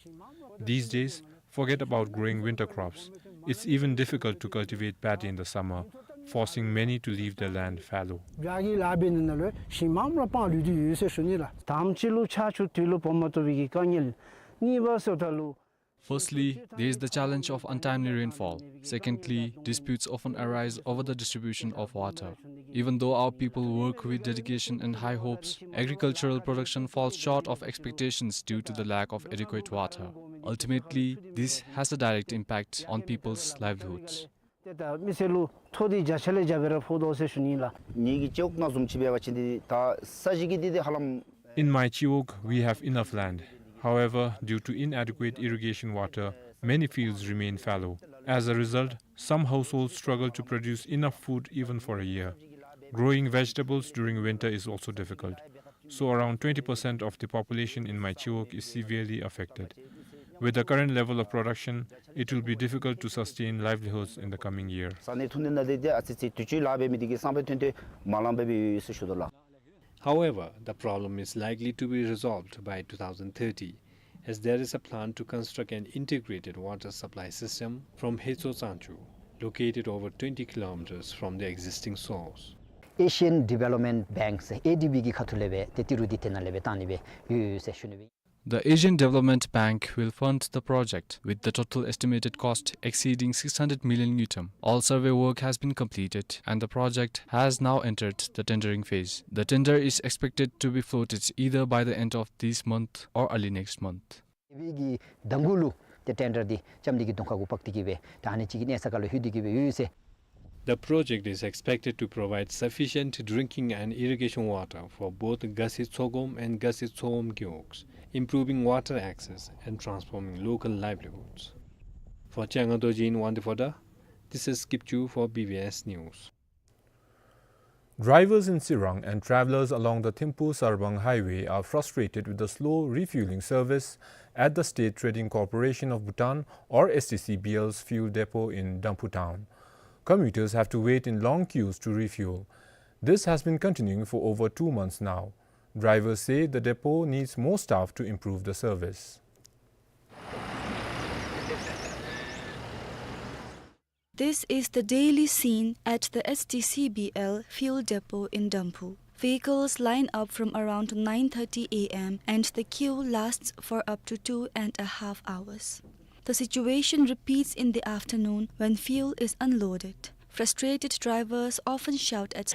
These days, forget about growing winter crops. It's even difficult to cultivate paddy in the summer, forcing many to leave their land fallow. བྱཱར་གྱི་ལཱ་འབད་ནི་ནང་ལུ་ཞིང་མངམ་ར་སྤང་ལུས་ཏེ་ཡོད་ཟེར་ཞུ་ནི་ལགས། དང་པ་ཅིག་ལུ་ཆར་ཆུ་དུས་ལུ་འབབ་མ་བཏུབ་པའི་གི་དཀའ་ངལ། གཉིས་པ་ཟེརཝ་ད་ལུ། Firstly, there is the challenge of untimely rainfall. Secondly, disputes often arise over the distribution of water. Even though our people work with dedication and high hopes, agricultural production falls short of expectations due to the lack of adequate water. Ultimately, this has a direct impact on people's livelihoods. ཏེ་ད་མི་སེར་ལུ་ཐོག་འདི་བརྒྱ་ཆ་ལས་བརྒྱ་སྦེ་ར་ཕོག་དོ་ཟེར་ཞུ་ནི་ལགས། ངེ་གི་ཅོག་ནང་བཟུམ་ཅིག་འབད་བ་ཅིན་འདི་ད་ས་གཞི་གི་འདི་འདི་ཧ་ལམ། In Meiqi Wok, we have enough land. However, due to inadequate irrigation water, many fields remain fallow. As a result, some households struggle to produce enough food even for a year. Growing vegetables during winter is also difficult. So around twenty percent of the population in Meiqi Wok is severely affected. With the current level of production, it will be difficult to sustain livelihoods in the coming year. ས་གནས་ཐོན་ནི་ནང་འདི་འདི་ཨ་ཙི་ཙི་དུས་ཅི་ལཱ་འབད་མི་འདི་གིས་སང་ཕོད་ཐོན་ཏེ་མ་ལང་པར་སྦེ་ཡོད་ཟེར་ཞུ་དོ་ལགས། However, the problem is likely to be resolved by two thousand thirty, as there is a plan to construct an integrated water supply system from Hetso Tsangchu, located over twenty kilometers from the existing source. Asian Development Bank ཟེར་ཨེ་ཌི་བི་གི་ཁ་ཐུག་ལས་སྦེ་ཏེ་ཏི་རུ་འདི་དེ་ནང་ལས་སྦེ་བཏང་ནི་སྦེ་ཡོད་ཟེར་ཞུ་ནི་སྦེ། The Asian Development Bank will fund the project, with the total estimated cost exceeding six hundred million ngultrum. All survey work has been completed, and the project has now entered the tendering phase. The tender is expected to be floated either by the end of this month or early next month. ཨེ་ཌི་བི་གི་འདམ་གུ་ལུ་ཏེ་ཊེན་ཌར་འདི་རྐྱངམ་འདི་གི་གདོང་ཁ་གུ་འཕགས་ཏེ་གི་སྦེ་ད་ཨ་ནི་ཅིག་གི་གནས་ས་ཁར་ལུ་ལྷོད་དེ་གི་སྦེ་ཡོད་ཟེར། The project is expected to provide sufficient drinking and irrigation water for both Gasi Tsogom and Gasi Tsogom gewogs, improving water access and transforming local livelihoods. For Changa Dorji in Wangdue Phodrang, this is Kipchu for B B S News. Drivers in Tsirang and travelers along the Thimphu-Sarbang highway are frustrated with the slow refueling service at the State Trading Corporation of Bhutan, or S T C B L's fuel depot in Damphu town. Commuters have to wait in long queues to refuel. This has been continuing for over two months now. Drivers say the depot needs more staff to improve the service. This is the daily scene at the S T C B L fuel depot in Damphu. Vehicles line up from around nine thirty A M and the queue lasts for up to two and a half hours. The situation repeats in the afternoon when fuel is unloaded. Frustrated drivers often shout at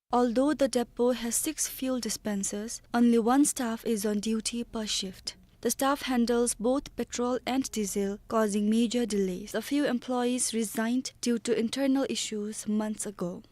Although the depot has six fuel dispensers, only one staff is on duty per shift. The staff handles both petrol and diesel, causing major delays. A few employees resigned due to internal issues months ago.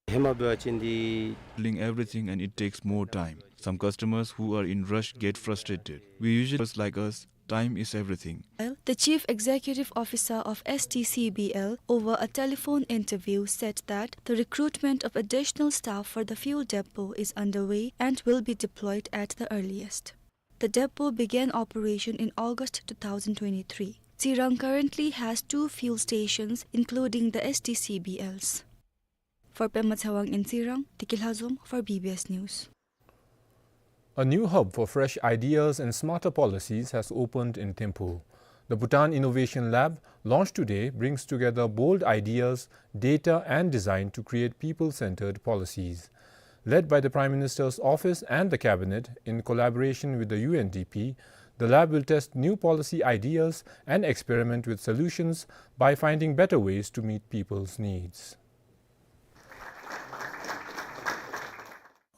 ཧེ་མ་འབད་བ་ཅིན་འདི་Filling everything and it takes more time. Some customers who are in rush get frustrated. We usually, like us, time is everything. The chief executive officer of S T C B L, over a telephone interview, said that the recruitment of additional staff for the fuel depot is underway and will be deployed at the earliest. The depot began operation in August two thousand twenty-three. Tsirang currently has two fuel stations, including the S T C B L's. For Pema Tshewang in Tsirang, Tiki Lhazom for B B S News. A new hub for fresh ideas and smarter policies has opened in Thimphu. The Bhutan Innovation Lab, launched today, brings together bold ideas, data, and design to create people-centered policies. Led by the Prime Minister's Office and the Cabinet, in collaboration with the U N D P, the lab will test new policy ideas and experiment with solutions by finding better ways to meet people's needs.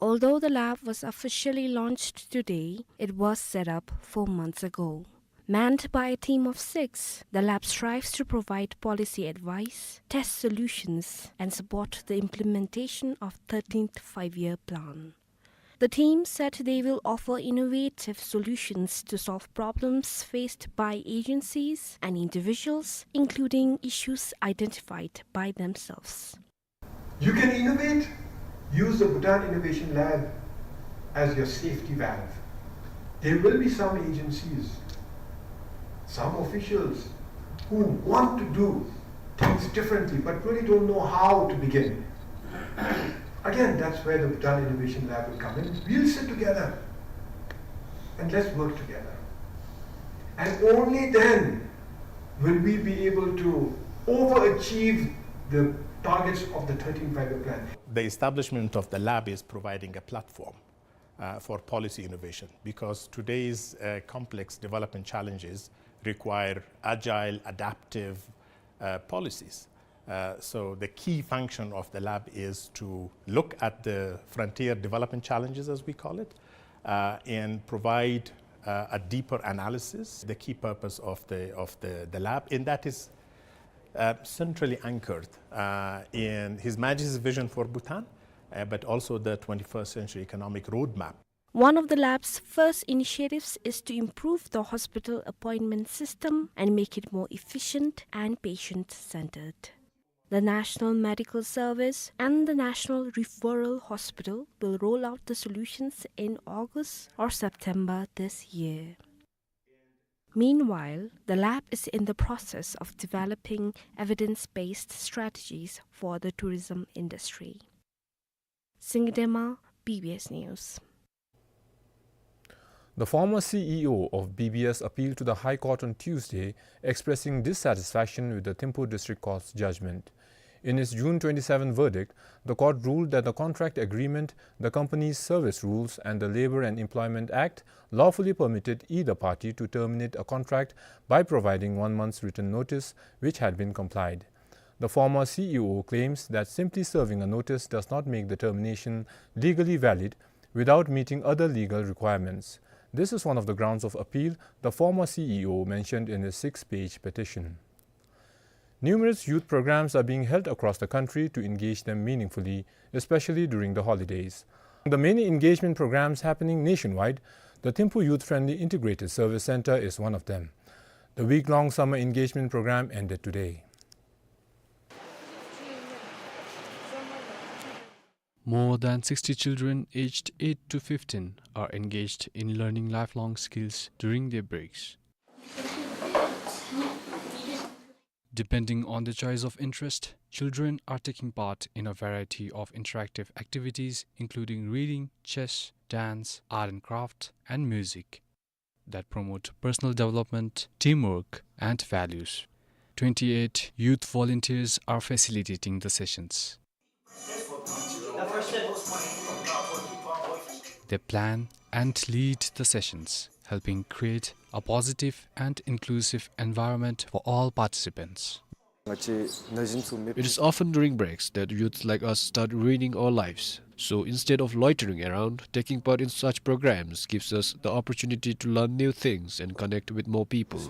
Although the lab was officially launched today, it was set up four months ago. Manned by a team of six, the lab strives to provide policy advice, test solutions, and support the implementation of thirteenth Five-Year Plan. The team said they will offer innovative solutions to solve problems faced by agencies and individuals, including issues identified by themselves. You can innovate, use the Bhutan Innovation Lab as your safety valve. There will be some agencies, some officials who want to do things differently but really don't know how to begin. Again, that's where the Bhutan Innovation Lab will come in. We'll sit together and let's work together. And only then will we be able to overachieve the targets of the thirteenth Five-Year Plan. The establishment of the lab is providing a platform uh, for policy innovation, because today's uh, complex development challenges require agile, adaptive uh, policies. Uh, so the key function of the lab is to look at the frontier development challenges, as we call it, uh, and provide uh, a deeper analysis. The key purpose of the, of the, the lab, and that is uh, centrally anchored uh, in His Majesty's vision for Bhutan, uh, but also the twenty-first century economic roadmap. One of the lab's first initiatives is to improve the hospital appointment system and make it more efficient and patient-centered. The National Medical Service and the National Referral Hospital will roll out the solutions in August or September this year. Meanwhile, the lab is in the process of developing evidence-based strategies for the tourism industry. Singdema, B B S News. The former C E O of B B S appealed to the High Court on Tuesday, expressing dissatisfaction with the Thimphu District Court's judgment. In its June twenty-seven verdict, the court ruled that the contract agreement, the company's service rules, and the Labour and Employment Act lawfully permitted either party to terminate a contract by providing one month's written notice, which had been complied. The former C E O claims that simply serving a notice does not make the termination legally valid without meeting other legal requirements. This is one of the grounds of appeal the former C E O mentioned in his six-page petition. Numerous youth programs are being held across the country to engage them meaningfully, especially during the holidays. Among the many engagement programs happening nationwide, the Thimphu Youth Friendly Integrated Service Centre is one of them. The week-long summer engagement program ended today. More than sixty children aged eight to fifteen are engaged in learning lifelong skills during their breaks. Depending on their choice of interest, children are taking part in a variety of interactive activities, including reading, chess, dance, art and craft, and music, that promote personal development, teamwork, and values. Twenty-eight youth volunteers are facilitating the sessions. They plan and lead the sessions, helping create a positive and inclusive environment for all participants. It is often during breaks that youth like us start ruining our lives. So instead of loitering around, taking part in such programs gives us the opportunity to learn new things and connect with more people.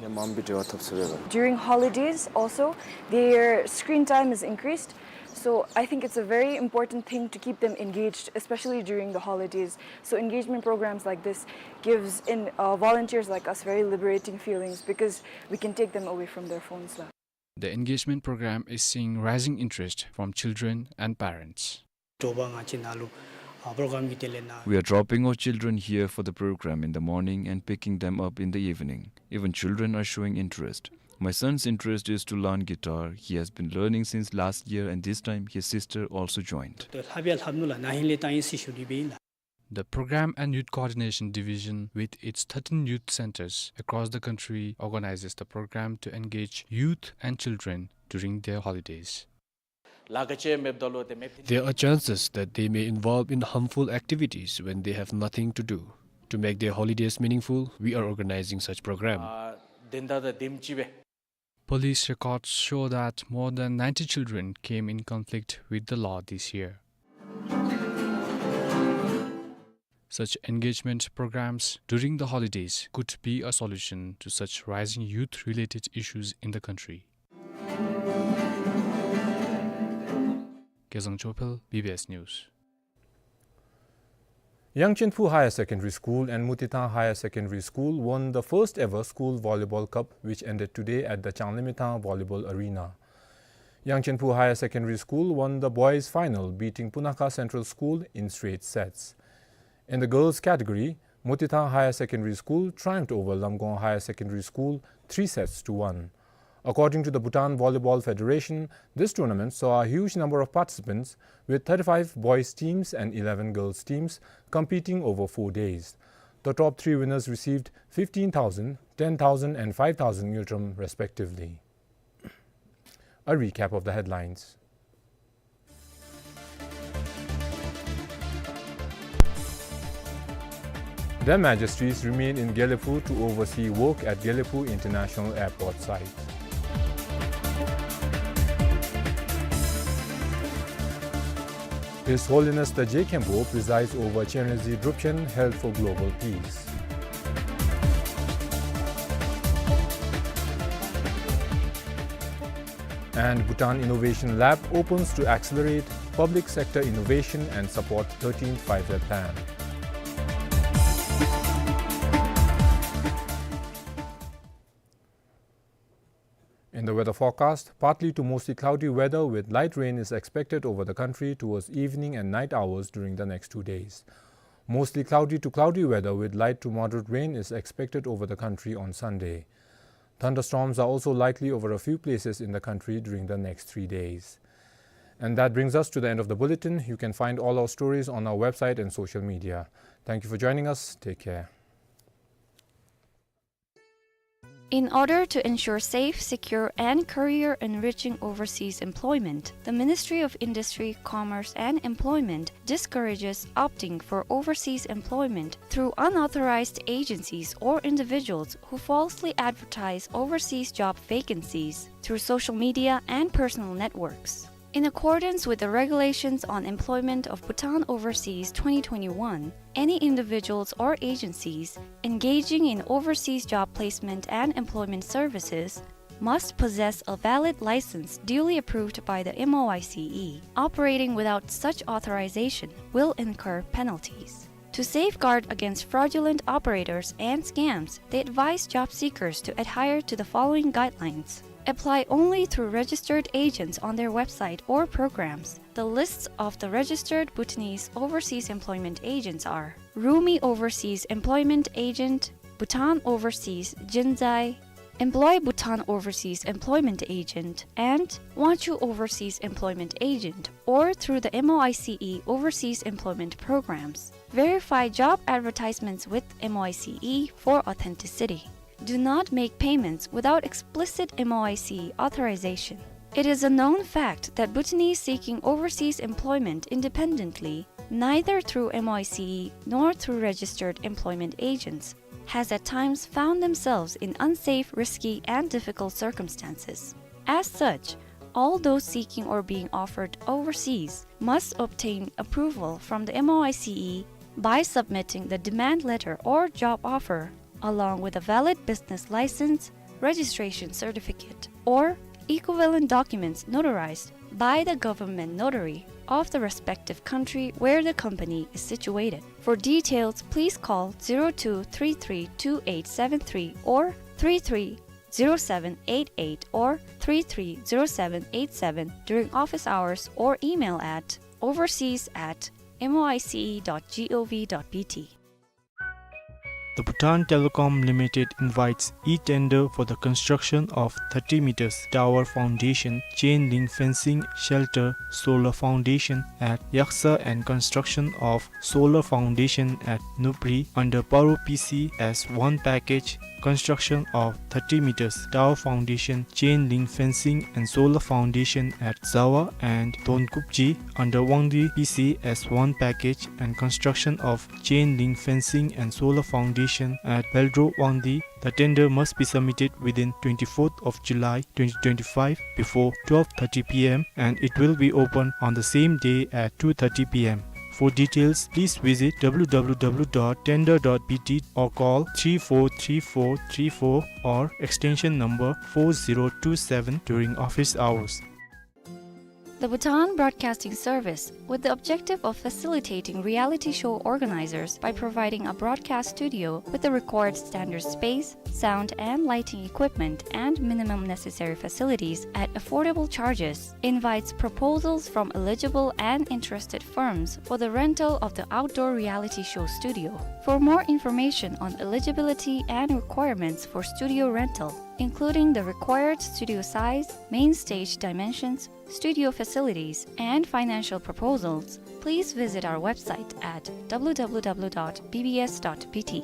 During holidays also, their screen time is increased. So I think it's a very important thing to keep them engaged, especially during the holidays. So engagement programs like this gives in, uh, volunteers like us very liberating feelings because we can take them away from their phones. The engagement program is seeing rising interest from children and parents. We are dropping our children here for the program in the morning and picking them up in the evening. Even children are showing interest. My son's interest is to learn guitar. He has been learning since last year, and this time his sister also joined. The Program and Youth Coordination Division, with its thirteen youth centers across the country, organizes the program to engage youth and children during their holidays. There are chances that they may involve in harmful activities when they have nothing to do. To make their holidays meaningful, we are organizing such program. Police records show that more than ninety children came in conflict with the law this year. Such engagement programs during the holidays could be a solution to such rising youth-related issues in the country. Kezang Chophel, B B S News. Yangchenphu Higher Secondary School and Mutithang Higher Secondary School won the first ever school volleyball cup, which ended today at the Changlimithang Volleyball Arena. Yangchenphu Higher Secondary School won the boys' final, beating Punakha Central School in straight sets. In the girls category, Motithang Higher Secondary School triumphed over Lamgong Higher Secondary School three sets to one. According to the Bhutan Volleyball Federation, this tournament saw a huge number of participants, with thirty-five boys teams and eleven girls teams competing over four days. The top three winners received fifteen thousand, ten thousand and five thousand ngultrum respectively. A recap of the headlines. The Majesties remain in Gelephu to oversee work at Gelephu International Airport site. His Holiness the Je Khenpo presides over Chenrezig Drupchen held for global peace. And Bhutan Innovation Lab opens to accelerate public sector innovation and support thirteenth Five-Year Plan. In the weather forecast, partly to mostly cloudy weather with light rain is expected over the country towards evening and night hours during the next two days. Mostly cloudy to cloudy weather with light to moderate rain is expected over the country on Sunday. Thunderstorms are also likely over a few places in the country during the next three days. And that brings us to the end of the bulletin. You can find all our stories on our website and social media. Thank you for joining us. Take care. In order to ensure safe, secure, and career-enriching overseas employment, the Ministry of Industry, Commerce, and Employment discourages opting for overseas employment through unauthorized agencies or individuals who falsely advertise overseas job vacancies through social media and personal networks. In accordance with the Regulations on Employment of Bhutan Overseas twenty twenty-one, any individuals or agencies engaging in overseas job placement and employment services must possess a valid license duly approved by the MOICE. Operating without such authorization will incur penalties. To safeguard against fraudulent operators and scams, they advise job seekers to adhere to the following guidelines. Apply only through registered agents on their website or programs. The lists of the registered Bhutanese overseas employment agents are Rumi Overseas Employment Agent, Bhutan Overseas Jinzai, Employ Bhutan Overseas Employment Agent, and Wangchuh Overseas Employment Agent, or through the MOICE overseas employment programs. Verify job advertisements with MOICE for authenticity. Do not make payments without explicit MOICE authorization. It is a known fact that Bhutanese seeking overseas employment independently, neither through MOICE nor through registered employment agents, has at times found themselves in unsafe, risky, and difficult circumstances. As such, all those seeking or being offered overseas must obtain approval from the MOICE by submitting the demand letter or job offer, along with a valid business license, registration certificate, or equivalent documents notarized by the government notary of the respective country where the company is situated. For details, please call zero two three three two eight seven three or three three zero seven eight eight or three three zero seven eight seven during office hours or email at overseas at moice dot gov dot bt. The Bhutan Telecom Limited invites e-tender for the construction of thirty meters tower foundation, chain link fencing, shelter, solar foundation at Yaksa and construction of solar foundation at Nupri under Paro P C S one package, construction of thirty meters tower foundation, chain link fencing and solar foundation at Zawa and Donkupji under Wangdi P C S one package, and construction of chain link fencing and solar foundation at Beldro Wangdi. The tender must be submitted within twenty-fourth of July twenty twenty-five before twelve thirty P M, and it will be open on the same day at two thirty P M. For details, please visit W W W dot tender dot B T or call three four three four three four or extension number four zero two seven during office hours. The Bhutan Broadcasting Service, with the objective of facilitating reality show organizers by providing a broadcast studio with the required standard space, sound and lighting equipment, and minimum necessary facilities at affordable charges, invites proposals from eligible and interested firms for the rental of the outdoor reality show studio. For more information on eligibility and requirements for studio rental, including the required studio size, main stage dimensions, studio facilities, and financial proposals, please visit our website at w w w dot b b s dot b t.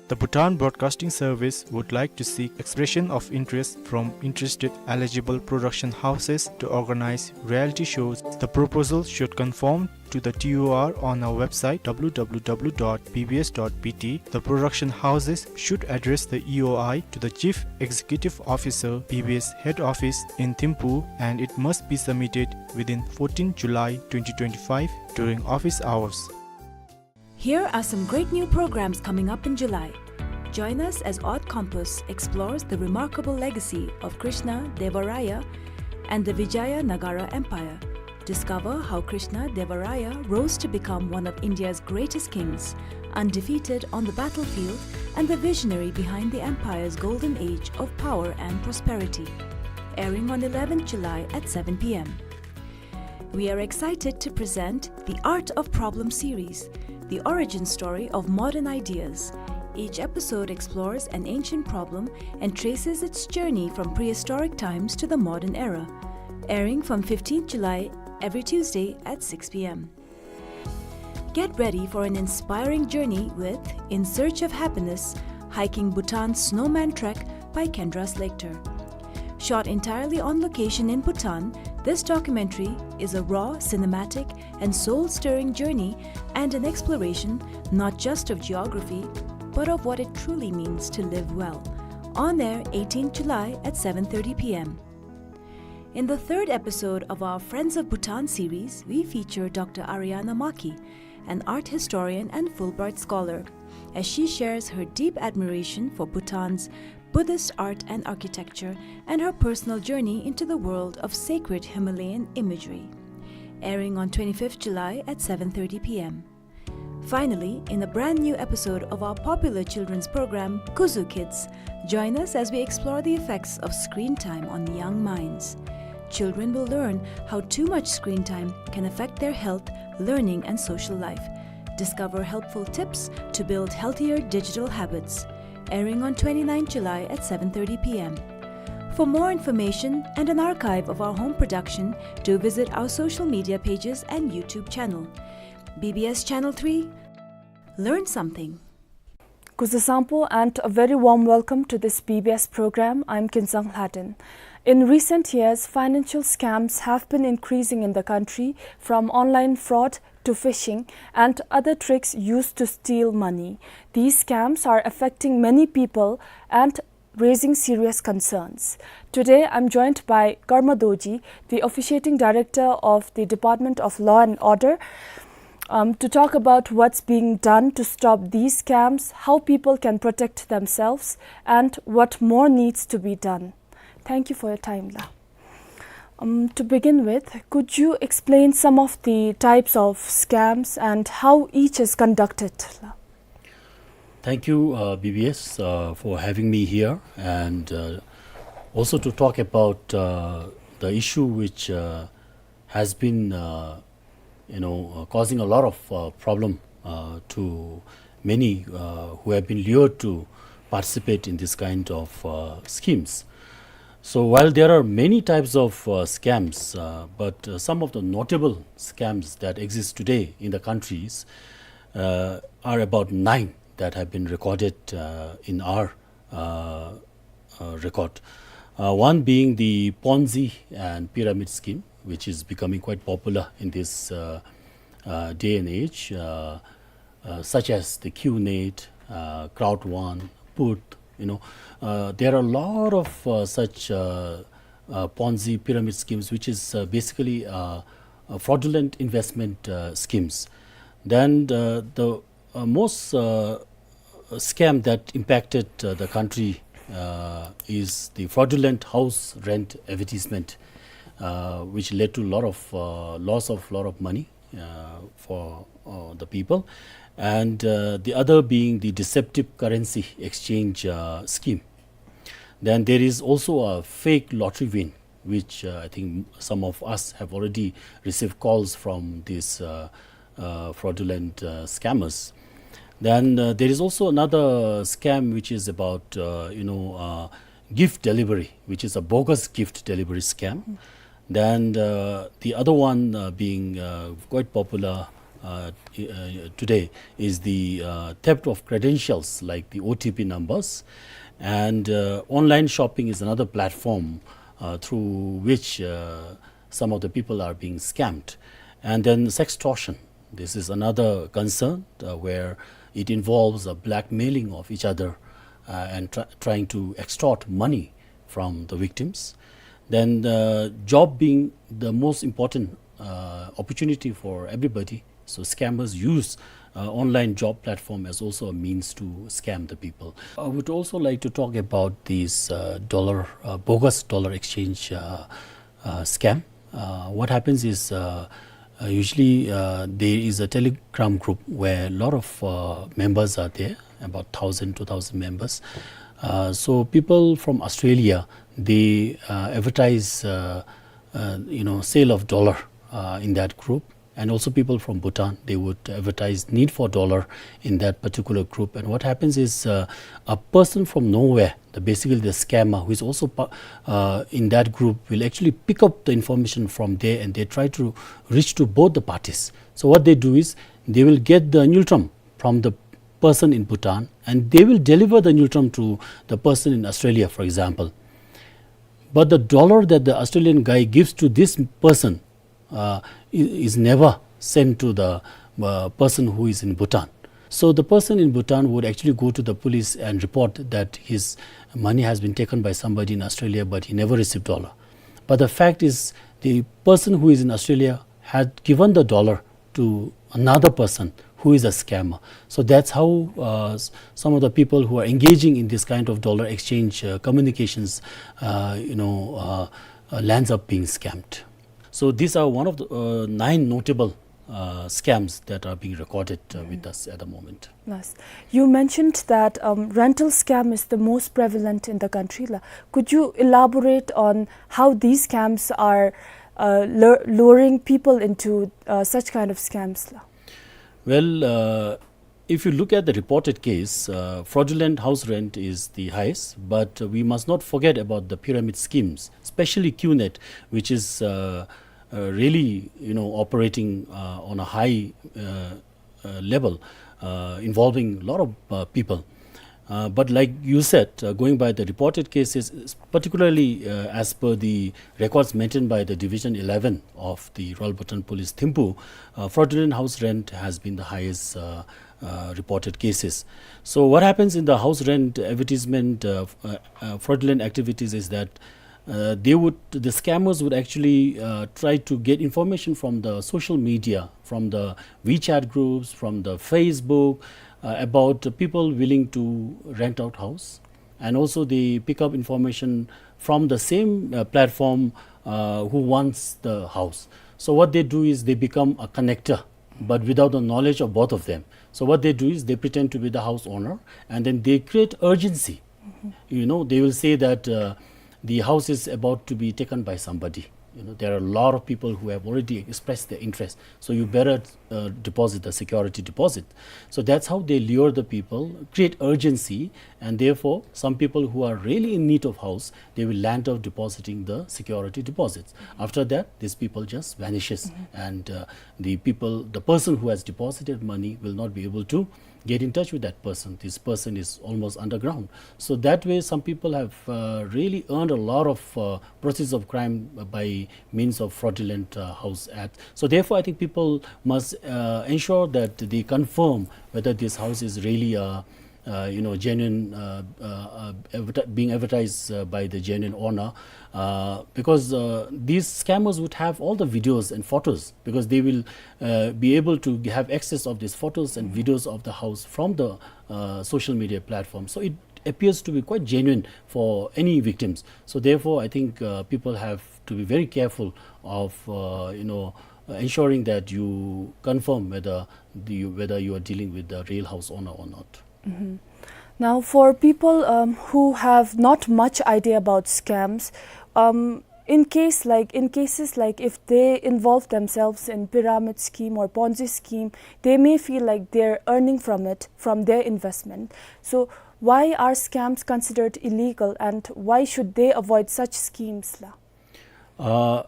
The Bhutan Broadcasting Service would like to seek expression of interest from interested eligible production houses to organize reality shows. The proposal should conform to the T O R on our website w w w dot b b s dot b t. The production houses should address the E O I to the Chief Executive Officer, B B S Head Office in Thimphu, and it must be submitted within fourteenth July twenty twenty-five during office hours. Here are some great new programs coming up in July. Join us as Odd Compass explores the remarkable legacy of Krishna Deva Raya and the Vijaya Nagara Empire. Discover how Krishna Deva Raya rose to become one of India's greatest kings, undefeated on the battlefield and the visionary behind the empire's golden age of power and prosperity. Airing on eleventh July at seven p m. We are excited to present the Art of Problem series, the origin story of modern ideas. Each episode explores an ancient problem and traces its journey from prehistoric times to the modern era. Airing from fifteenth July every Tuesday at six p m. Get ready for an inspiring journey with In Search of Happiness, Hiking Bhutan's Snowman Trek by Kendra Slater. Shot entirely on location in Bhutan, this documentary is a raw, cinematic, and soul-stirring journey and an exploration not just of geography, but of what it truly means to live well. On air eighteenth July at seven thirty p m. In the third episode of our Friends of Bhutan series, we feature Doctor Ariana Maki, an art historian and Fulbright scholar, as she shares her deep admiration for Bhutan's Buddhist art and architecture and her personal journey into the world of sacred Himalayan imagery. Airing on twenty-fifth July at seven thirty p m. Finally, in a brand new episode of our popular children's program, Kuzu Kids, join us as we explore the effects of screen time on young minds. Children will learn how too much screen time can affect their health, learning, and social life. Discover helpful tips to build healthier digital habits. Airing on twenty-ninth July at seven thirty p m. For more information and an archive of our home production, do visit our social media pages and YouTube channel. B B S Channel three, learn something. Kuzu Sampo and a very warm welcome to this B B S program. I'm Kinsang Hladen. In recent years, financial scams have been increasing in the country, from online fraud to phishing and other tricks used to steal money. These scams are affecting many people and raising serious concerns. Today, I'm joined by Karma Dorji, the officiating director of the Department of Law and Order, um, to talk about what's being done to stop these scams, how people can protect themselves, and what more needs to be done. Thank you for your time, La. Um, to begin with, could you explain some of the types of scams and how each is conducted, La? Thank you, uh, B B S, uh, for having me here, and, uh, also to talk about, uh, the issue which, uh, has been, uh, you know, uh, causing a lot of, uh, problem, uh, to many, uh, who have been lured to participate in this kind of, uh, schemes. So while there are many types of, uh, scams, uh, but, uh, some of the notable scams that exist today in the countries, uh, are about nine that have been recorded, uh, in our, uh, uh, record. Uh, one being the Ponzi and pyramid scheme, which is becoming quite popular in this, uh, uh, day and age, uh, uh, such as the QNet, uh, Crowd One, Put, you know. Uh, there are a lot of, uh, such, uh, uh, Ponzi pyramid schemes, which is, uh, basically, uh, uh, fraudulent investment, uh, schemes. Then the, the, uh, most, uh, scam that impacted, uh, the country, uh, is the fraudulent house rent advertisement, uh, which led to a lot of uh, loss of lot of money uh, for uh, the people, and uh, the other being the deceptive currency exchange uh, scheme. Then there is also a fake lottery win, which uh, I think some of us have already received calls from these uh, uh, fraudulent uh, scammers. Then uh, there is also another scam which is about uh, you know uh, gift delivery, which is a bogus gift delivery scam. Then uh, the other one uh, being uh, quite popular uh, i- uh, today is the uh, theft of credentials, like the O T P numbers. And uh, online shopping is another platform uh, through which uh, some of the people are being scammed. And then sextortion. This is another concern uh, where it involves a blackmailing of each other uh, and try trying to extort money from the victims. Then uh, job being the most important uh, opportunity for everybody. So scammers use uh, online job platform as also a means to scam the people. I would also like to talk about this uh, dollar, uh, bogus dollar exchange uh, uh, scam. Uh, what happens is uh, uh, usually uh, there is a Telegram group where a lot of uh, members are there, about thousand, two thousand members. Uh, so people from Australia, they uh, advertise uh, uh, you know, sale of dollar uh, in that group. And also people from Bhutan, they would advertise need for dollar in that particular group. And what happens is uh, a person from nowhere, the basically the scammer who is also pa- uh, in that group, will actually pick up the information from there, and they try to reach to both the parties. So what they do is they will get the ngultrum from the person in Bhutan, and they will deliver the ngultrum to the person in Australia, for example. But the dollar that the Australian guy gives to this person uh, i- is never sent to the uh, person who is in Bhutan. So the person in Bhutan would actually go to the police and report that his money has been taken by somebody in Australia, but he never received dollar. But the fact is, the person who is in Australia had given the dollar to another person who is a scammer. So that's how uh, s- some of the people who are engaging in this kind of dollar exchange uh, communications, uh, you know, uh, uh, lands up being scammed. So these are one of the uh, nine notable uh, scams that are being recorded uh, with us at the moment. Nice. You mentioned that um, rental scam is the most prevalent in the country. La. Could you elaborate on how these scams are uh, lure- luring people into uh, such kind of scams? La? Well, uh, if you look at the reported case, uh, fraudulent house rent is the highest, but uh, we must not forget about the pyramid schemes, especially QNet, which is uh, uh, really, you know, operating uh, on a high uh, uh, level, uh, involving a lot of uh, people. Uh, but like you said, uh, going by the reported cases, particularly uh, as per the records maintained by the Division eleven of the Royal Bhutan Police Thimphu, uh, fraudulent house rent has been the highest uh, uh, reported cases. So what happens in the house rent advertisement uh, f- uh, uh, fraudulent activities is that uh, they would the scammers would actually uh, try to get information from the social media, from the WeChat groups, from the Facebook, uh, about the people willing to rent out house, and also they pick up information from the same uh, platform uh, who wants the house. So what they do is they become a connector, but without the knowledge of both of them. So what they do is they pretend to be the house owner, and then they create urgency. You know, they will say that uh, the house is about to be taken by somebody. You know, there are a lot of people who have already expressed their interest, so you better uh, deposit the security deposit. So that's how they lure the people, create urgency, and therefore some people who are really in need of house, they will land up depositing the security deposits. After that, these people just vanishes, and uh, the people, the person who has deposited money will not be able to get in touch with that person. This person is almost underground. So that way, some people have uh, really earned a lot of uh, proceeds of crime by means of fraudulent uh, house act. So therefore, I think people must uh, ensure that they confirm whether this house is really a uh, you know, genuine, uh, uh, uh, adverti- being advertised uh, by the genuine owner, uh, because uh, these scammers would have all the videos and photos, because they will uh, be able to have access of these photos and videos of the house from the uh, social media platform. So it appears to be quite genuine for any victims. So therefore, I think uh, people have to be very careful of, uh, you know, uh, ensuring that you confirm whether the, whether you are dealing with the real house owner or not. Now, for people, um, who have not much idea about scams, um, in case, like, in cases like if they involve themselves in pyramid scheme or Ponzi scheme, they may feel like they're earning from it, from their investment. So, why are scams considered illegal, and why should they avoid such schemes, la? Uh,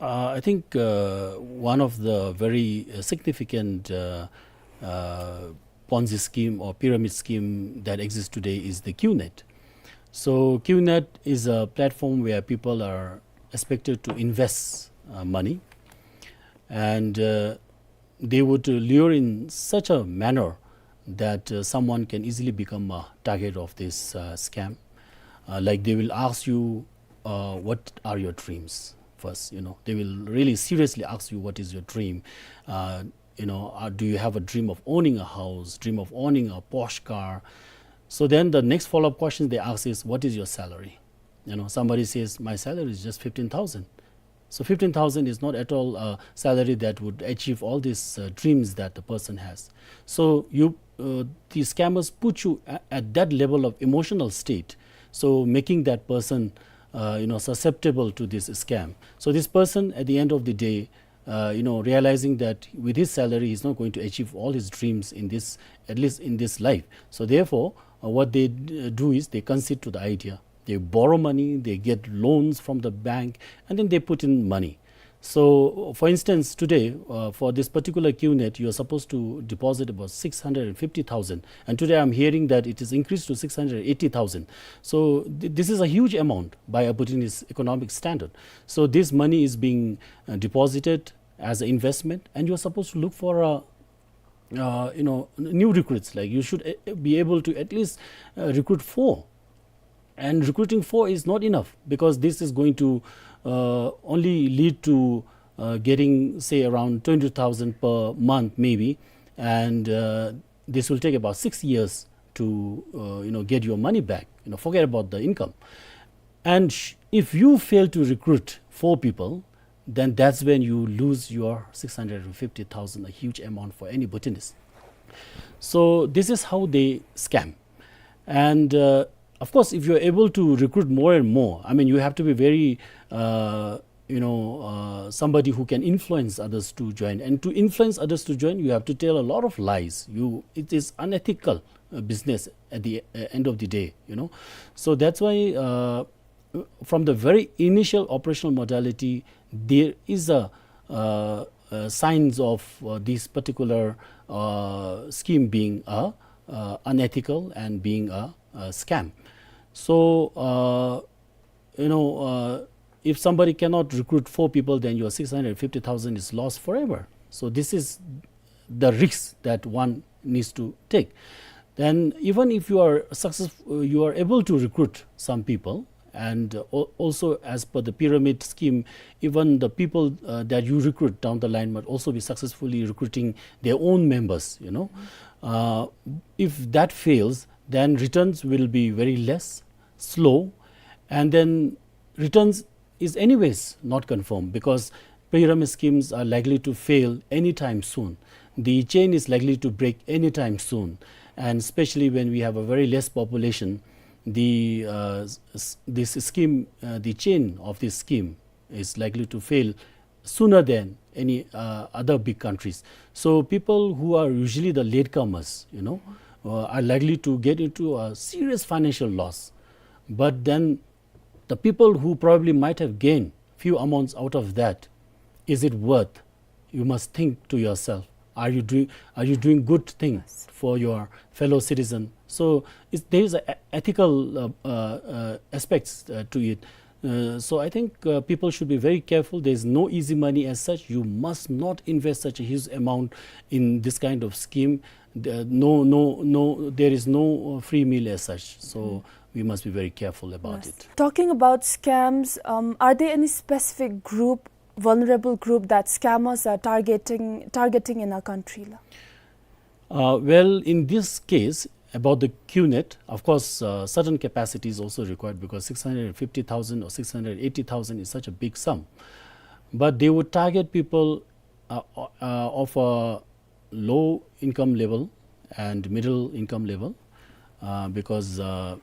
uh, I think, uh, one of the very, uh, significant, uh, uh, Ponzi scheme or pyramid scheme that exists today is the QNet. So QNet is a platform where people are expected to invest, uh, money, and, uh, they would lure in such a manner that, uh, someone can easily become a target of this, uh, scam. Uh, like, they will ask you, uh, "What are your dreams?" first, you know. They will really seriously ask you, "What is your dream?" Uh, you know, uh, "Do you have a dream of owning a house, dream of owning a Porsche car?" So then the next follow-up question they ask is, "What is your salary?" You know, somebody says, "My salary is just fifteen thousand." So fifteen thousand is not at all a salary that would achieve all these, uh, dreams that the person has. So you, uh, the scammers put you a-, at that level of emotional state, so making that person, uh, you know, susceptible to this scam. So this person, at the end of the day, uh, you know, realizing that with his salary, he's not going to achieve all his dreams in this, at least in this life. So therefore, uh, what they d-, do is they concede to the idea. They borrow money, they get loans from the bank, and then they put in money. So, for instance, today, uh, for this particular QNet, you are supposed to deposit about six hundred and fifty thousand, and today I'm hearing that it is increased to six hundred eighty thousand. So, th-, this is a huge amount by a Bhutanese economic standard. So, this money is being, uh, deposited as an investment, and you are supposed to look for a, uh, you know, n-, new recruits. Like, you should, uh, be able to at least, uh, recruit four. And recruiting four is not enough, because this is going to, uh, only lead to, uh, getting, say, around twenty thousand per month, maybe. And, uh, this will take about six years to, uh, you know, get your money back. You know, forget about the income. And sh-, if you fail to recruit four people, then that's when you lose your six hundred and fifty thousand, a huge amount for any Bhutanese. So this is how they scam. And, uh, of course, if you're able to recruit more and more, I mean, you have to be very, uh, you know, uh, somebody who can influence others to join. And to influence others to join, you have to tell a lot of lies. You, it is unethical, uh, business at the, uh, end of the day, you know. So that's why, uh, from the very initial operational modality, there is a, uh, uh, signs of, uh, this particular, uh, scheme being a, uh, unethical and being a, a scam. So, uh, you know, uh, if somebody cannot recruit four people, then your six hundred fifty thousand is lost forever. So this is the risk that one needs to take. Then even if you are success-, uh, you are able to recruit some people, and, uh, al-, also as per the pyramid scheme, even the people, uh, that you recruit down the line might also be successfully recruiting their own members, you know. Uh, if that fails, then returns will be very less, slow, and then returns is anyways not confirmed, because pyramid schemes are likely to fail anytime soon. The chain is likely to break anytime soon, and especially when we have a very less population, the, uh, s-, s-, this scheme, uh, the chain of this scheme is likely to fail sooner than any, uh, other big countries. So people who are usually the latecomers, you know, uh, are likely to get into a serious financial loss. But then the people who probably might have gained few amounts out of that, is it worth? You must think to yourself, are you doing, are you doing good thing for your fellow citizen? So it's, there is a e-, ethical, uh, uh, uh, aspects, uh, to it. Uh, so I think, uh, people should be very careful. There is no easy money as such. You must not invest such a huge amount in this kind of scheme. The, no, no, no, there is no, uh, free meal as such. So we must be very careful about it. Talking about scams, um, are there any specific group, vulnerable group that scammers are targeting, targeting in our country, la? Uh, well, in this case, about the QNet, of course, uh, certain capacity is also required, because six hundred fifty thousand or six hundred eighty thousand is such a big sum. But they would target people, uh, uh, of a low income level and middle income level, uh, because, uh,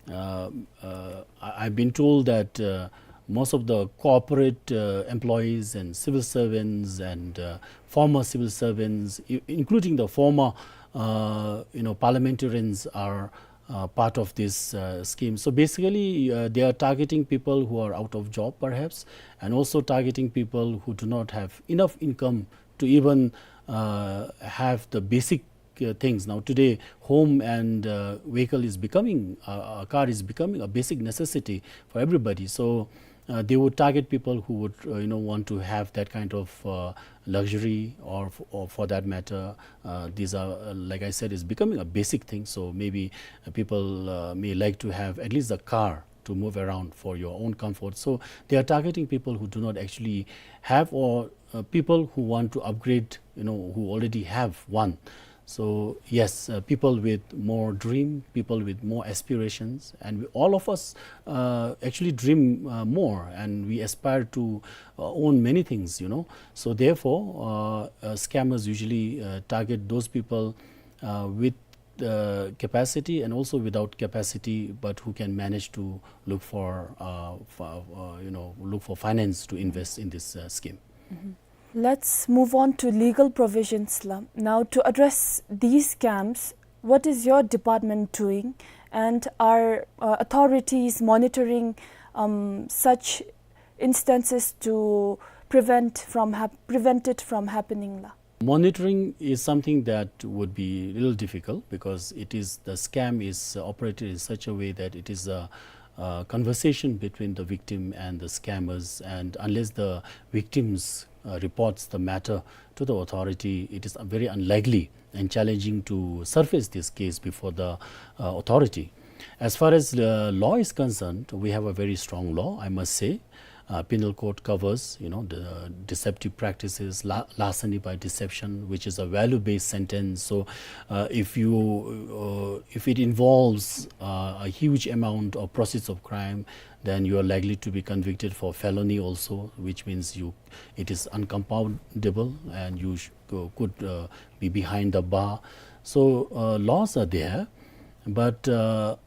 uh, uh, I, I've been told that, uh, most of the corporate, uh, employees and civil servants and, uh, former civil servants, i-, including the former, uh, you know, parliamentarians are, uh, part of this, uh, scheme. So basically, uh, they are targeting people who are out of job, perhaps, and also targeting people who do not have enough income to even, uh, have the basic, uh, things. Now, today, home and, uh, vehicle is becoming, uh, a car is becoming a basic necessity for everybody. So, uh, they would target people who would, uh, you know, want to have that kind of, uh, luxury, or f-, or for that matter, uh, these are, uh, like I said, is becoming a basic thing. So maybe, uh, people, uh, may like to have at least a car to move around for your own comfort. So they are targeting people who do not actually have, or, uh, people who want to upgrade, you know, who already have one. So yes, uh, people with more dream, people with more aspirations, and we, all of us, uh, actually dream, uh, more, and we aspire to, uh, own many things, you know. So therefore, uh, uh, scammers usually, uh, target those people, uh, with, uh, capacity and also without capacity, but who can manage to look for, uh, for, uh, you know, look for finance to invest in this, uh, scheme. Let's move on to legal provisions la. Now, to address these scams, what is your department doing, and are, uh, authorities monitoring, um, such instances to prevent from hap-, prevent it from happening la? Monitoring is something that would be a little difficult, because it is, the scam is, uh, operated in such a way that it is a, a conversation between the victim and the scammers, and unless the victims, uh, reports the matter to the authority, it is very unlikely and challenging to surface this case before the, uh, authority. As far as the law is concerned, we have a very strong law, I must say. Uh, penal code covers, you know, the deceptive practices, la-, larceny by deception, which is a value-based sentence. So, uh, if you, uh, if it involves, uh, a huge amount of proceeds of crime, then you are likely to be convicted for felony also, which means you, it is uncompoundable, and you sh-, uh, could, uh, be behind the bar. So, uh, laws are there, but, uh,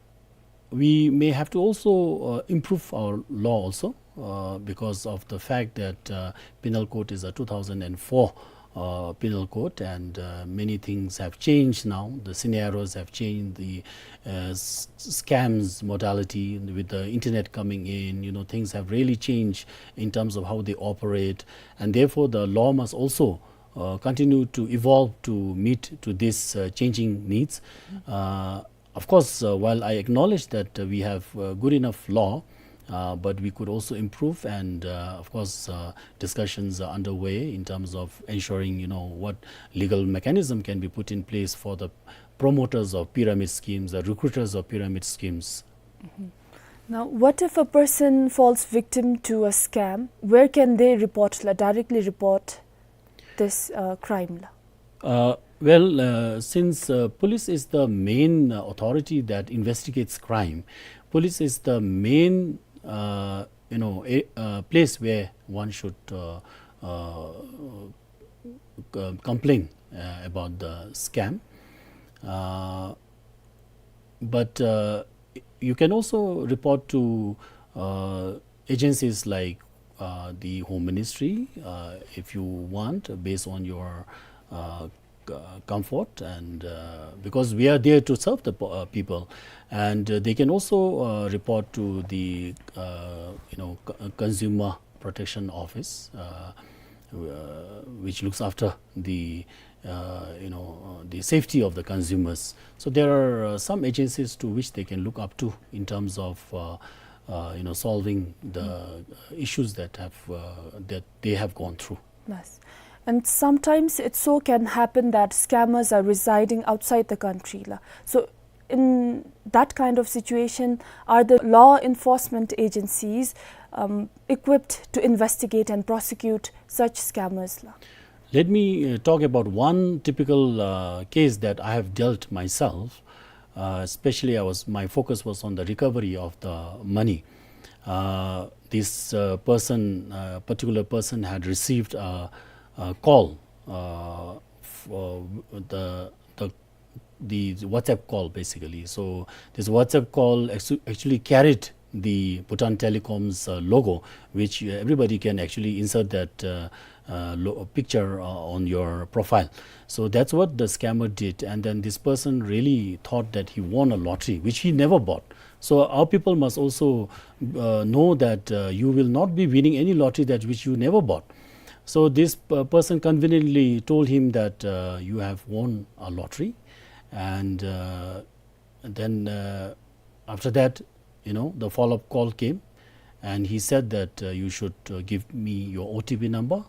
we may have to also, uh, improve our law also, uh, because of the fact that, uh, penal code is a two thousand and four, uh, penal code, and, uh, many things have changed now. The scenarios have changed. The, uh, s-, scams modality with the internet coming in, you know, things have really changed in terms of how they operate, and therefore the law must also, uh, continue to evolve to meet to these, uh, changing needs. Uh, of course, uh, while I acknowledge that, uh, we have, uh, good enough law, uh, but we could also improve, and, uh, of course, uh, discussions are underway in terms of ensuring, you know, what legal mechanism can be put in place for the promoters of pyramid schemes, the recruiters of pyramid schemes. Now, what if a person falls victim to a scam? Where can they report, la, directly report this, uh, crime la? Uh, well, uh, since, uh, police is the main, uh, authority that investigates crime, police is the main, uh, you know, a, uh, place where one should, uh, uh, c-, complain, uh, about the scam. Uh, but, uh, you can also report to, uh, agencies like, uh, the Home Ministry, uh, if you want, based on your, uh, c-, comfort, and, uh, because we are there to serve the po-, uh, people, and, uh, they can also, uh, report to the, uh, you know, c-, uh, Consumer Protection Office, uh, uh, which looks after the, uh, you know, uh, the safety of the consumers. So there are, uh, some agencies to which they can look up to in terms of, uh, uh, you know, solving the, uh, issues that have, uh, that they have gone through. Yes. And sometimes it so can happen that scammers are residing outside the country la. So in that kind of situation, are the law enforcement agencies, um, equipped to investigate and prosecute such scammers la? Let me, uh, talk about one typical, uh, case that I have dealt myself. Uh, especially, I was my focus was on the recovery of the money. Uh, this uh, person, uh, particular person, had received a, a call, uh, for the the the WhatsApp call, basically. So this WhatsApp call actu- actually carried the Bhutan Telecom's uh, logo, which uh, everybody can actually insert that uh, uh, lo- picture uh, on your profile. So that's what the scammer did, and then this person really thought that he won a lottery, which he never bought. So our people must also uh, know that uh, you will not be winning any lottery that which you never bought. So this uh, person conveniently told him that uh, you have won a lottery, and uh, and then uh, after that, you know, the follow-up call came, and he said that uh, you should uh, give me your O T P number.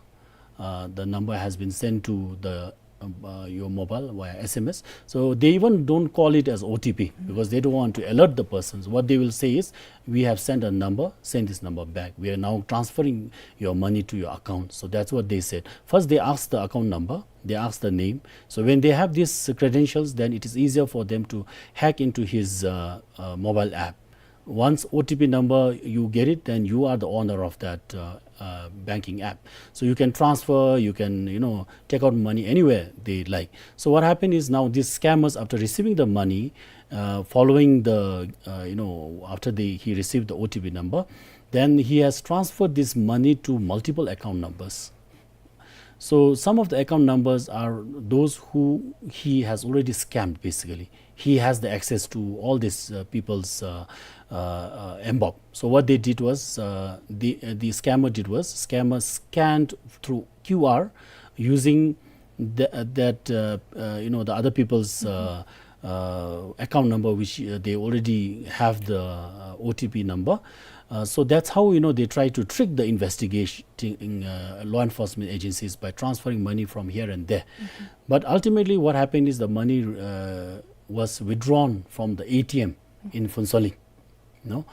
Uh, the number has been sent to the um, uh, your mobile via S M S. So they even don't call it as O T P because they don't want to alert the persons. What they will say is, "We have sent a number, send this number back. We are now transferring your money to your account." So that's what they said. First, they asked the account number, they asked the name. So when they have these credentials, then it is easier for them to hack into his uh, uh, mobile app. Once O T P number you get it, then you are the owner of that uh, uh, banking app. So you can transfer, you can, you know, take out money anywhere they like. So what happened is, now these scammers, after receiving the money, uh, following the, uh, you know, after the, he received the O T P number, then he has transferred this money to multiple account numbers. So some of the account numbers are those who he has already scammed, basically. He has the access to all these uh, people's uh, uh, uh, mBob. So what they did was, uh, the, uh, the scammer did was, scammer scanned through Q R using the, uh, that, uh, uh, you know, the other people's uh, uh, account number, which uh, they already have the uh, O T P number. Uh, so that's how, you know, they try to trick the investigating uh, law enforcement agencies by transferring money from here and there. But ultimately, what happened is the money uh, was withdrawn from the A T M in Phuentsholing, you know,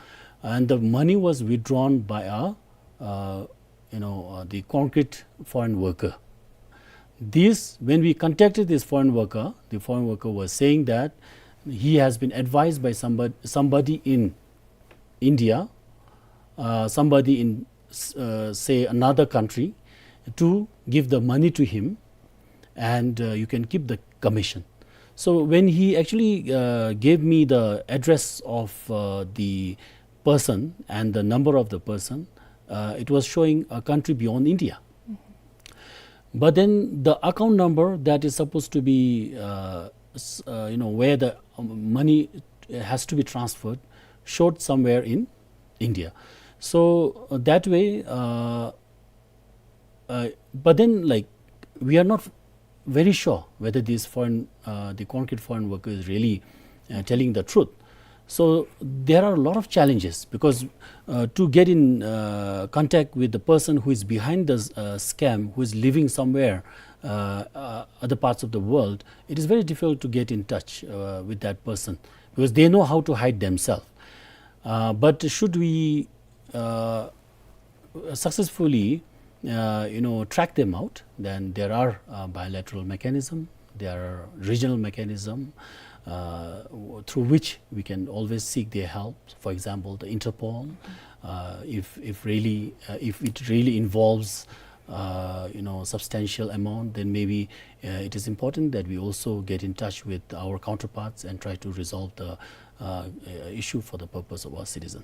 and the money was withdrawn by a uh, you know, uh, the concrete foreign worker. This, when we contacted this foreign worker, the foreign worker was saying that he has been advised by somebody, somebody in India, uh, somebody in, s- uh, say, another country, to give the money to him, and uh, you can keep the commission. So when he actually uh, gave me the address of uh, the person and the number of the person, uh, it was showing a country beyond India. But then the account number that is supposed to be, uh, s- uh, you know, where the um, money has to be transferred, showed somewhere in India. So uh, that way, uh, uh, but then, like, we are not very sure whether this foreign, uh, the concrete foreign worker is really uh, telling the truth. So there are a lot of challenges because uh, to get in uh, contact with the person who is behind the uh, scam, who is living somewhere uh, uh, other parts of the world, it is very difficult to get in touch uh, with that person because they know how to hide themselves. Uh, but should we uh, successfully, uh, you know, track them out, then there are uh, bilateral mechanism, there are regional mechanism uh, w- through which we can always seek their help. For example, the Interpol. Uh, if if really uh, if it really involves uh, you know, substantial amount, then maybe uh, it is important that we also get in touch with our counterparts and try to resolve the uh, uh, issue for the purpose of our citizen.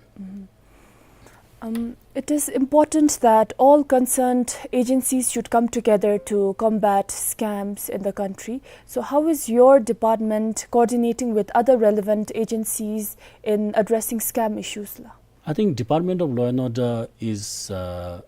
Um, it is important that all concerned agencies should come together to combat scams in the country. So, how is your department coordinating with other relevant agencies in addressing scam issues, la? I think Department of Law and Order is uh,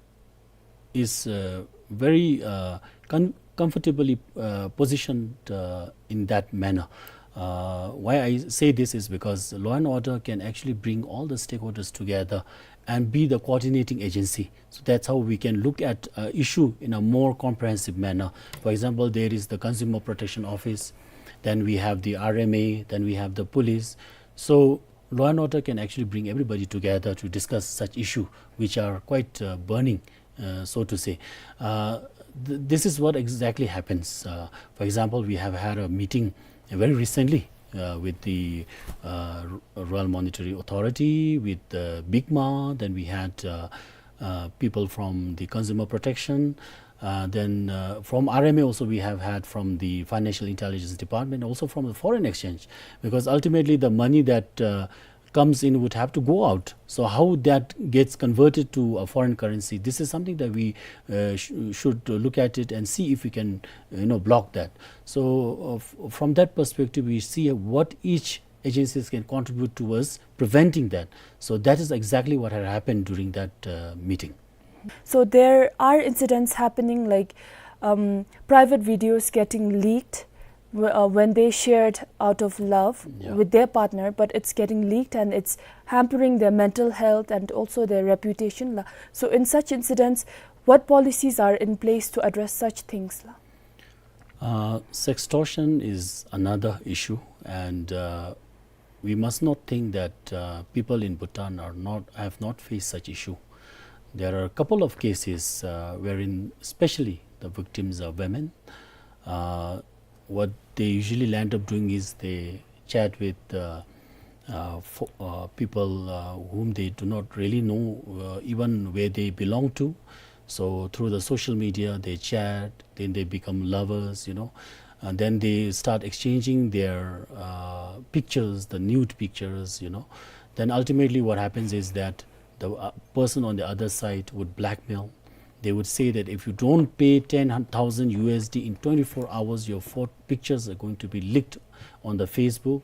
is uh, very uh, con- comfortably uh, positioned uh, in that manner. Uh, why I say this is because law and order can actually bring all the stakeholders together and be the coordinating agency. So that's how we can look at uh, issue in a more comprehensive manner. For example, there is the Consumer Protection Office, then we have the R M A, then we have the police. So law and order can actually bring everybody together to discuss such issue which are quite uh, burning, uh, so to say. Uh, th- this is what exactly happens. Uh, for example, we have had a meeting uh, very recently uh, with the uh, Royal Monetary Authority, with uh, BICMA, then we had uh, uh, people from the Consumer Protection. Uh, then uh, from R M A also we have had from the Financial Intelligence Department, also from the foreign exchange, because ultimately the money that uh, comes in would have to go out. So how that gets converted to a foreign currency, this is something that we uh, sh- should look at it and see if we can, you know, block that. So uh, f- from that perspective, we see what each agencies can contribute towards preventing that. So that is exactly what had happened during that uh, meeting. So there are incidents happening like um, private videos getting leaked w- uh, when they shared out of love Yeah. with their partner, but it's getting leaked and it's hampering their mental health and also their reputation la. So in such incidents, what policies are in place to address such things la? Uh, sextortion is another issue, and uh, we must not think that uh, people in Bhutan are not have not faced such issue. There are a couple of cases uh, wherein, especially, the victims are women. Uh, what they usually land up doing is they chat with uh, uh, fo- uh, people uh, whom they do not really know, uh, even where they belong to. So through the social media, they chat, then they become lovers, you know, and then they start exchanging their uh, pictures, the nude pictures, you know. Then ultimately, what happens is that the uh, person on the other side would blackmail. They would say that if you don't pay ten thousand U S D in twenty-four hours, your pho- pictures are going to be leaked on the Facebook.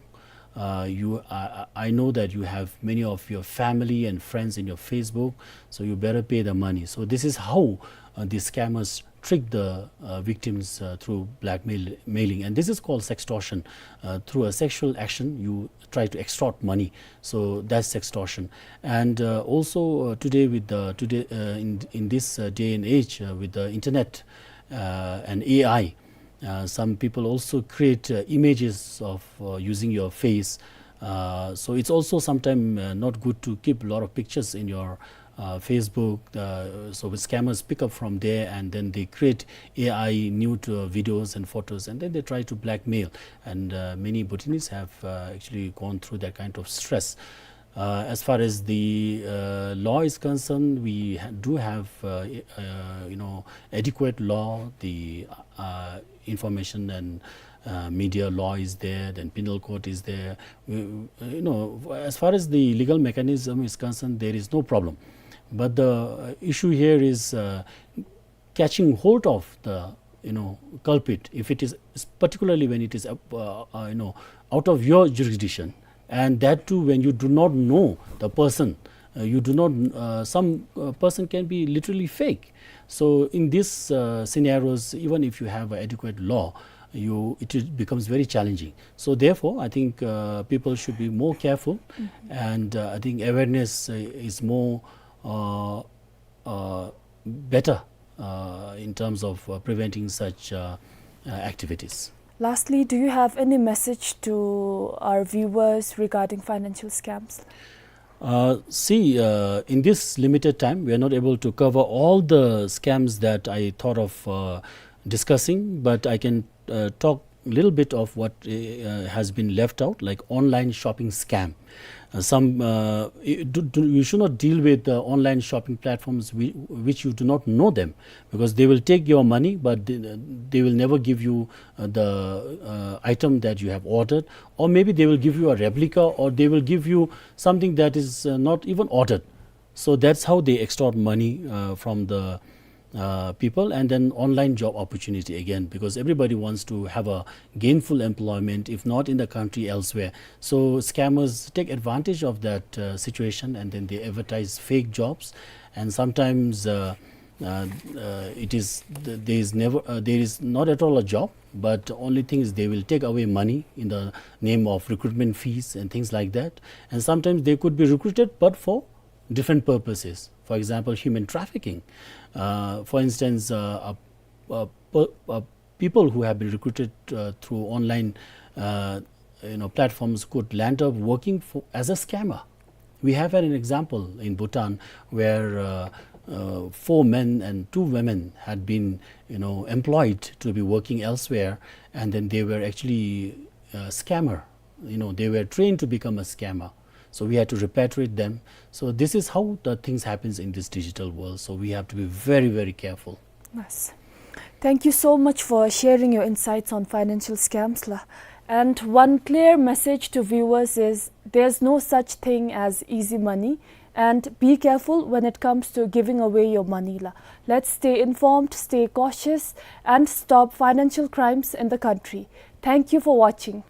Uh, you, I, I know that you have many of your family and friends in your Facebook, so you better pay the money. So this is how uh, the scammers trick the uh, victims uh, through blackmail mailing, and this is called sextortion, uh, through a sexual action you try to extort money. So that's sextortion. And uh, also uh, today with the today uh, in in this uh, day and age uh, with the internet uh, and A I, uh, some people also create uh, images of uh, using your face. Uh, so it's also sometimes uh, not good to keep a lot of pictures in your uh, Facebook. Uh, so the scammers pick up from there, and then they create A I nude uh, videos and photos, and then they try to blackmail. And uh, many Bhutanese have uh, actually gone through that kind of stress. Uh, as far as the uh, law is concerned, we ha- do have uh, uh, you know, adequate law. The uh, information and uh, media law is there, then penal code is there. We, you know, as far as the legal mechanism is concerned, there is no problem. But the uh, issue here is uh, catching hold of the, you know, culprit, if it is, particularly when it is uh, uh, you know, out of your jurisdiction, and that too when you do not know the person. Uh, you do not uh, some uh, person can be literally fake. So in these uh, scenarios, even if you have adequate law, you it is- becomes very challenging. So therefore, I think uh, people should be more careful, and uh, I think awareness uh, is more uh, uh, better uh, in terms of uh, preventing such uh, uh, activities. Lastly, do you have any message to our viewers regarding financial scams? Uh, see, uh, in this limited time, we are not able to cover all the scams that I thought of uh, discussing, but I can uh, talk a little bit of what uh, has been left out, like online shopping scam. Uh, some uh, y- do, do, you should not deal with uh, online shopping platforms whi- which you do not know them, because they will take your money, but they, they will never give you uh, the uh, item that you have ordered, or maybe they will give you a replica, or they will give you something that is uh, not even ordered. So that's how they extort money uh, from the uh, people. And then online job opportunity again, because everybody wants to have a gainful employment, if not in the country, elsewhere. So scammers take advantage of that uh, situation, and then they advertise fake jobs, and sometimes uh, uh, uh, it is th- there is never uh, there is not at all a job, but only thing is they will take away money in the name of recruitment fees and things like that. And sometimes they could be recruited, but for different purposes. For example, human trafficking. Uh, for instance, uh, a, a, a, a people who have been recruited uh, through online uh, you know, platforms could land up working for, as a scammer. We have had an example in Bhutan where uh, uh, four men and two women had been, you know, employed to be working elsewhere, and then they were actually uh, scammer you know, they were trained to become a scammer. So we had to repatriate them. So this is how the things happens in this digital world. So we have to be very, very careful. Yes. Thank you so much for sharing your insights on financial scams la. And one clear message to viewers is there's no such thing as easy money. And be careful when it comes to giving away your money la. Let's stay informed, stay cautious, and stop financial crimes in the country. Thank you for watching.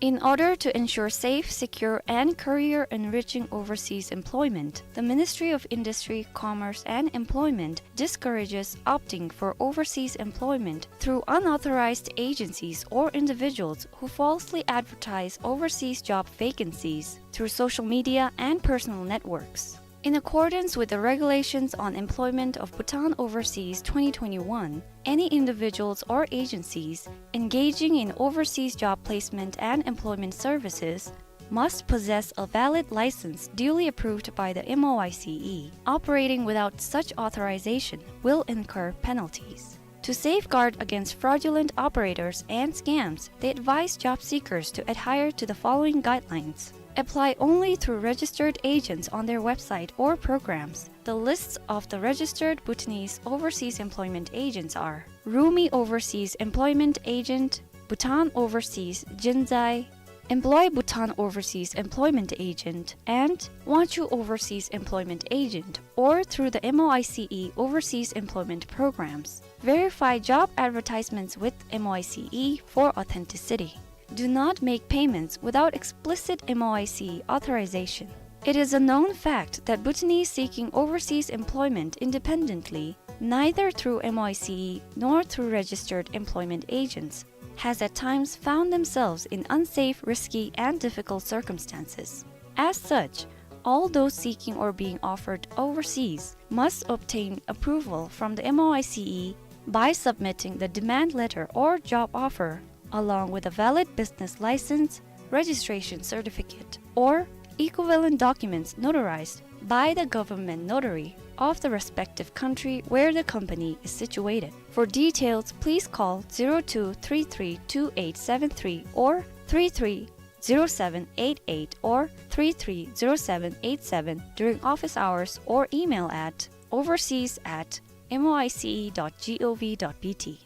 In order to ensure safe, secure, and career-enriching overseas employment, the Ministry of Industry, Commerce, and Employment discourages opting for overseas employment through unauthorized agencies or individuals who falsely advertise overseas job vacancies through social media and personal networks. In accordance with the Regulations on Employment of Bhutan Overseas twenty twenty-one, any individuals or agencies engaging in overseas job placement and employment services must possess a valid license duly approved by the M O I C E. Operating without such authorization will incur penalties. To safeguard against fraudulent operators and scams, they advise job seekers to adhere to the following guidelines. Apply only through registered agents on their website or programs. The lists of the registered Bhutanese overseas employment agents are Rumi Overseas Employment Agent, Bhutan Overseas Jinzai, Employ Bhutan Overseas Employment Agent, and Wangchuh Overseas Employment Agent, or through the M O I C E Overseas Employment Programs. Verify job advertisements with M O I C E for authenticity. Do not make payments without explicit M O I C E authorization. It is a known fact that Bhutanese seeking overseas employment independently, neither through M O I C E nor through registered employment agents, has at times found themselves in unsafe, risky, and difficult circumstances. As such, all those seeking or being offered overseas must obtain approval from the M O I C E by submitting the demand letter or job offer, along with a valid business license, registration certificate, or equivalent documents notarized by the government notary of the respective country where the company is situated. For details, please call zero two three three two eight seven three or three three zero seven eight eight or three three zero seven eight seven during office hours or email at overseas at M O I C E dot G O V dot B T.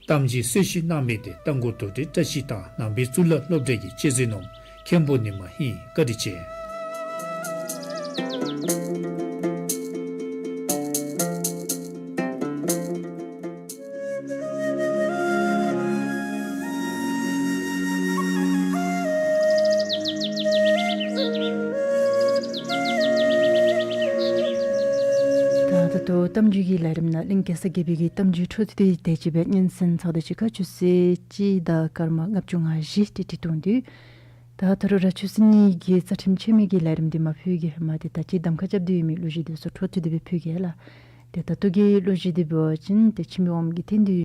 གཏམ་གྱི་གསལ་བཤད་གནང་མི་དེ་རྟ་མགོ་རྡོ་སྒྲིལ་བཀྲ་ཤིས་དང་ནང་པའི་གཙུག་ལག་སློབ་གྲྭའི་གི་དཔྱད་འཛིན་ནོར་མཁན་པོ་ཉི་མ་ཨིན། བཀའ་དྲིན་ཆེ། ད་ད་ལྟོ་གཏམ་རྒྱུད་ཀྱི་ལས་རིམ་ནང་གླིང་གེ་སར་རྒྱལ་པོའི་གི་གཏམ་རྒྱུད་འཕྲོ་མཐུད་དེ་དེ་ཅིག་སྦེ་སྙན་གསན་ཚརཝ་ད་གཅིག་ཁར་ཆུ་ཚོད་གཅིག་དང་སྐར་མ་ལྔ་བཅུ་ང་བཞི་ཏེ་ཁྲི་སྟོང་དུས། ད་ད་རུང་ར་ཆུ་སྲིན་ནད་ཀྱི་རྩ་ཁྲིམས་ཆད་མི་གི་ལས་རིམ་འདི་མ་ཕུལ་གེ། མ་ཏེ་ད་ཅི་གདམ་ཁ་རྐྱབ་སྟེ་ཡོད་མི་གློག་བཞུ་འདི་ཚུ་འཕྲོ་མཐུད་དེ་སྦེ་ཕུལ་གེ་ལགས། ཏེ་ད་ལྟོ་གི་གློག་བཞུ་འདི་འབད་བ་ཅིན་ཏེ་ཁྱིམ་གྱི་དབང་གིས་འཐེན་ཏེ་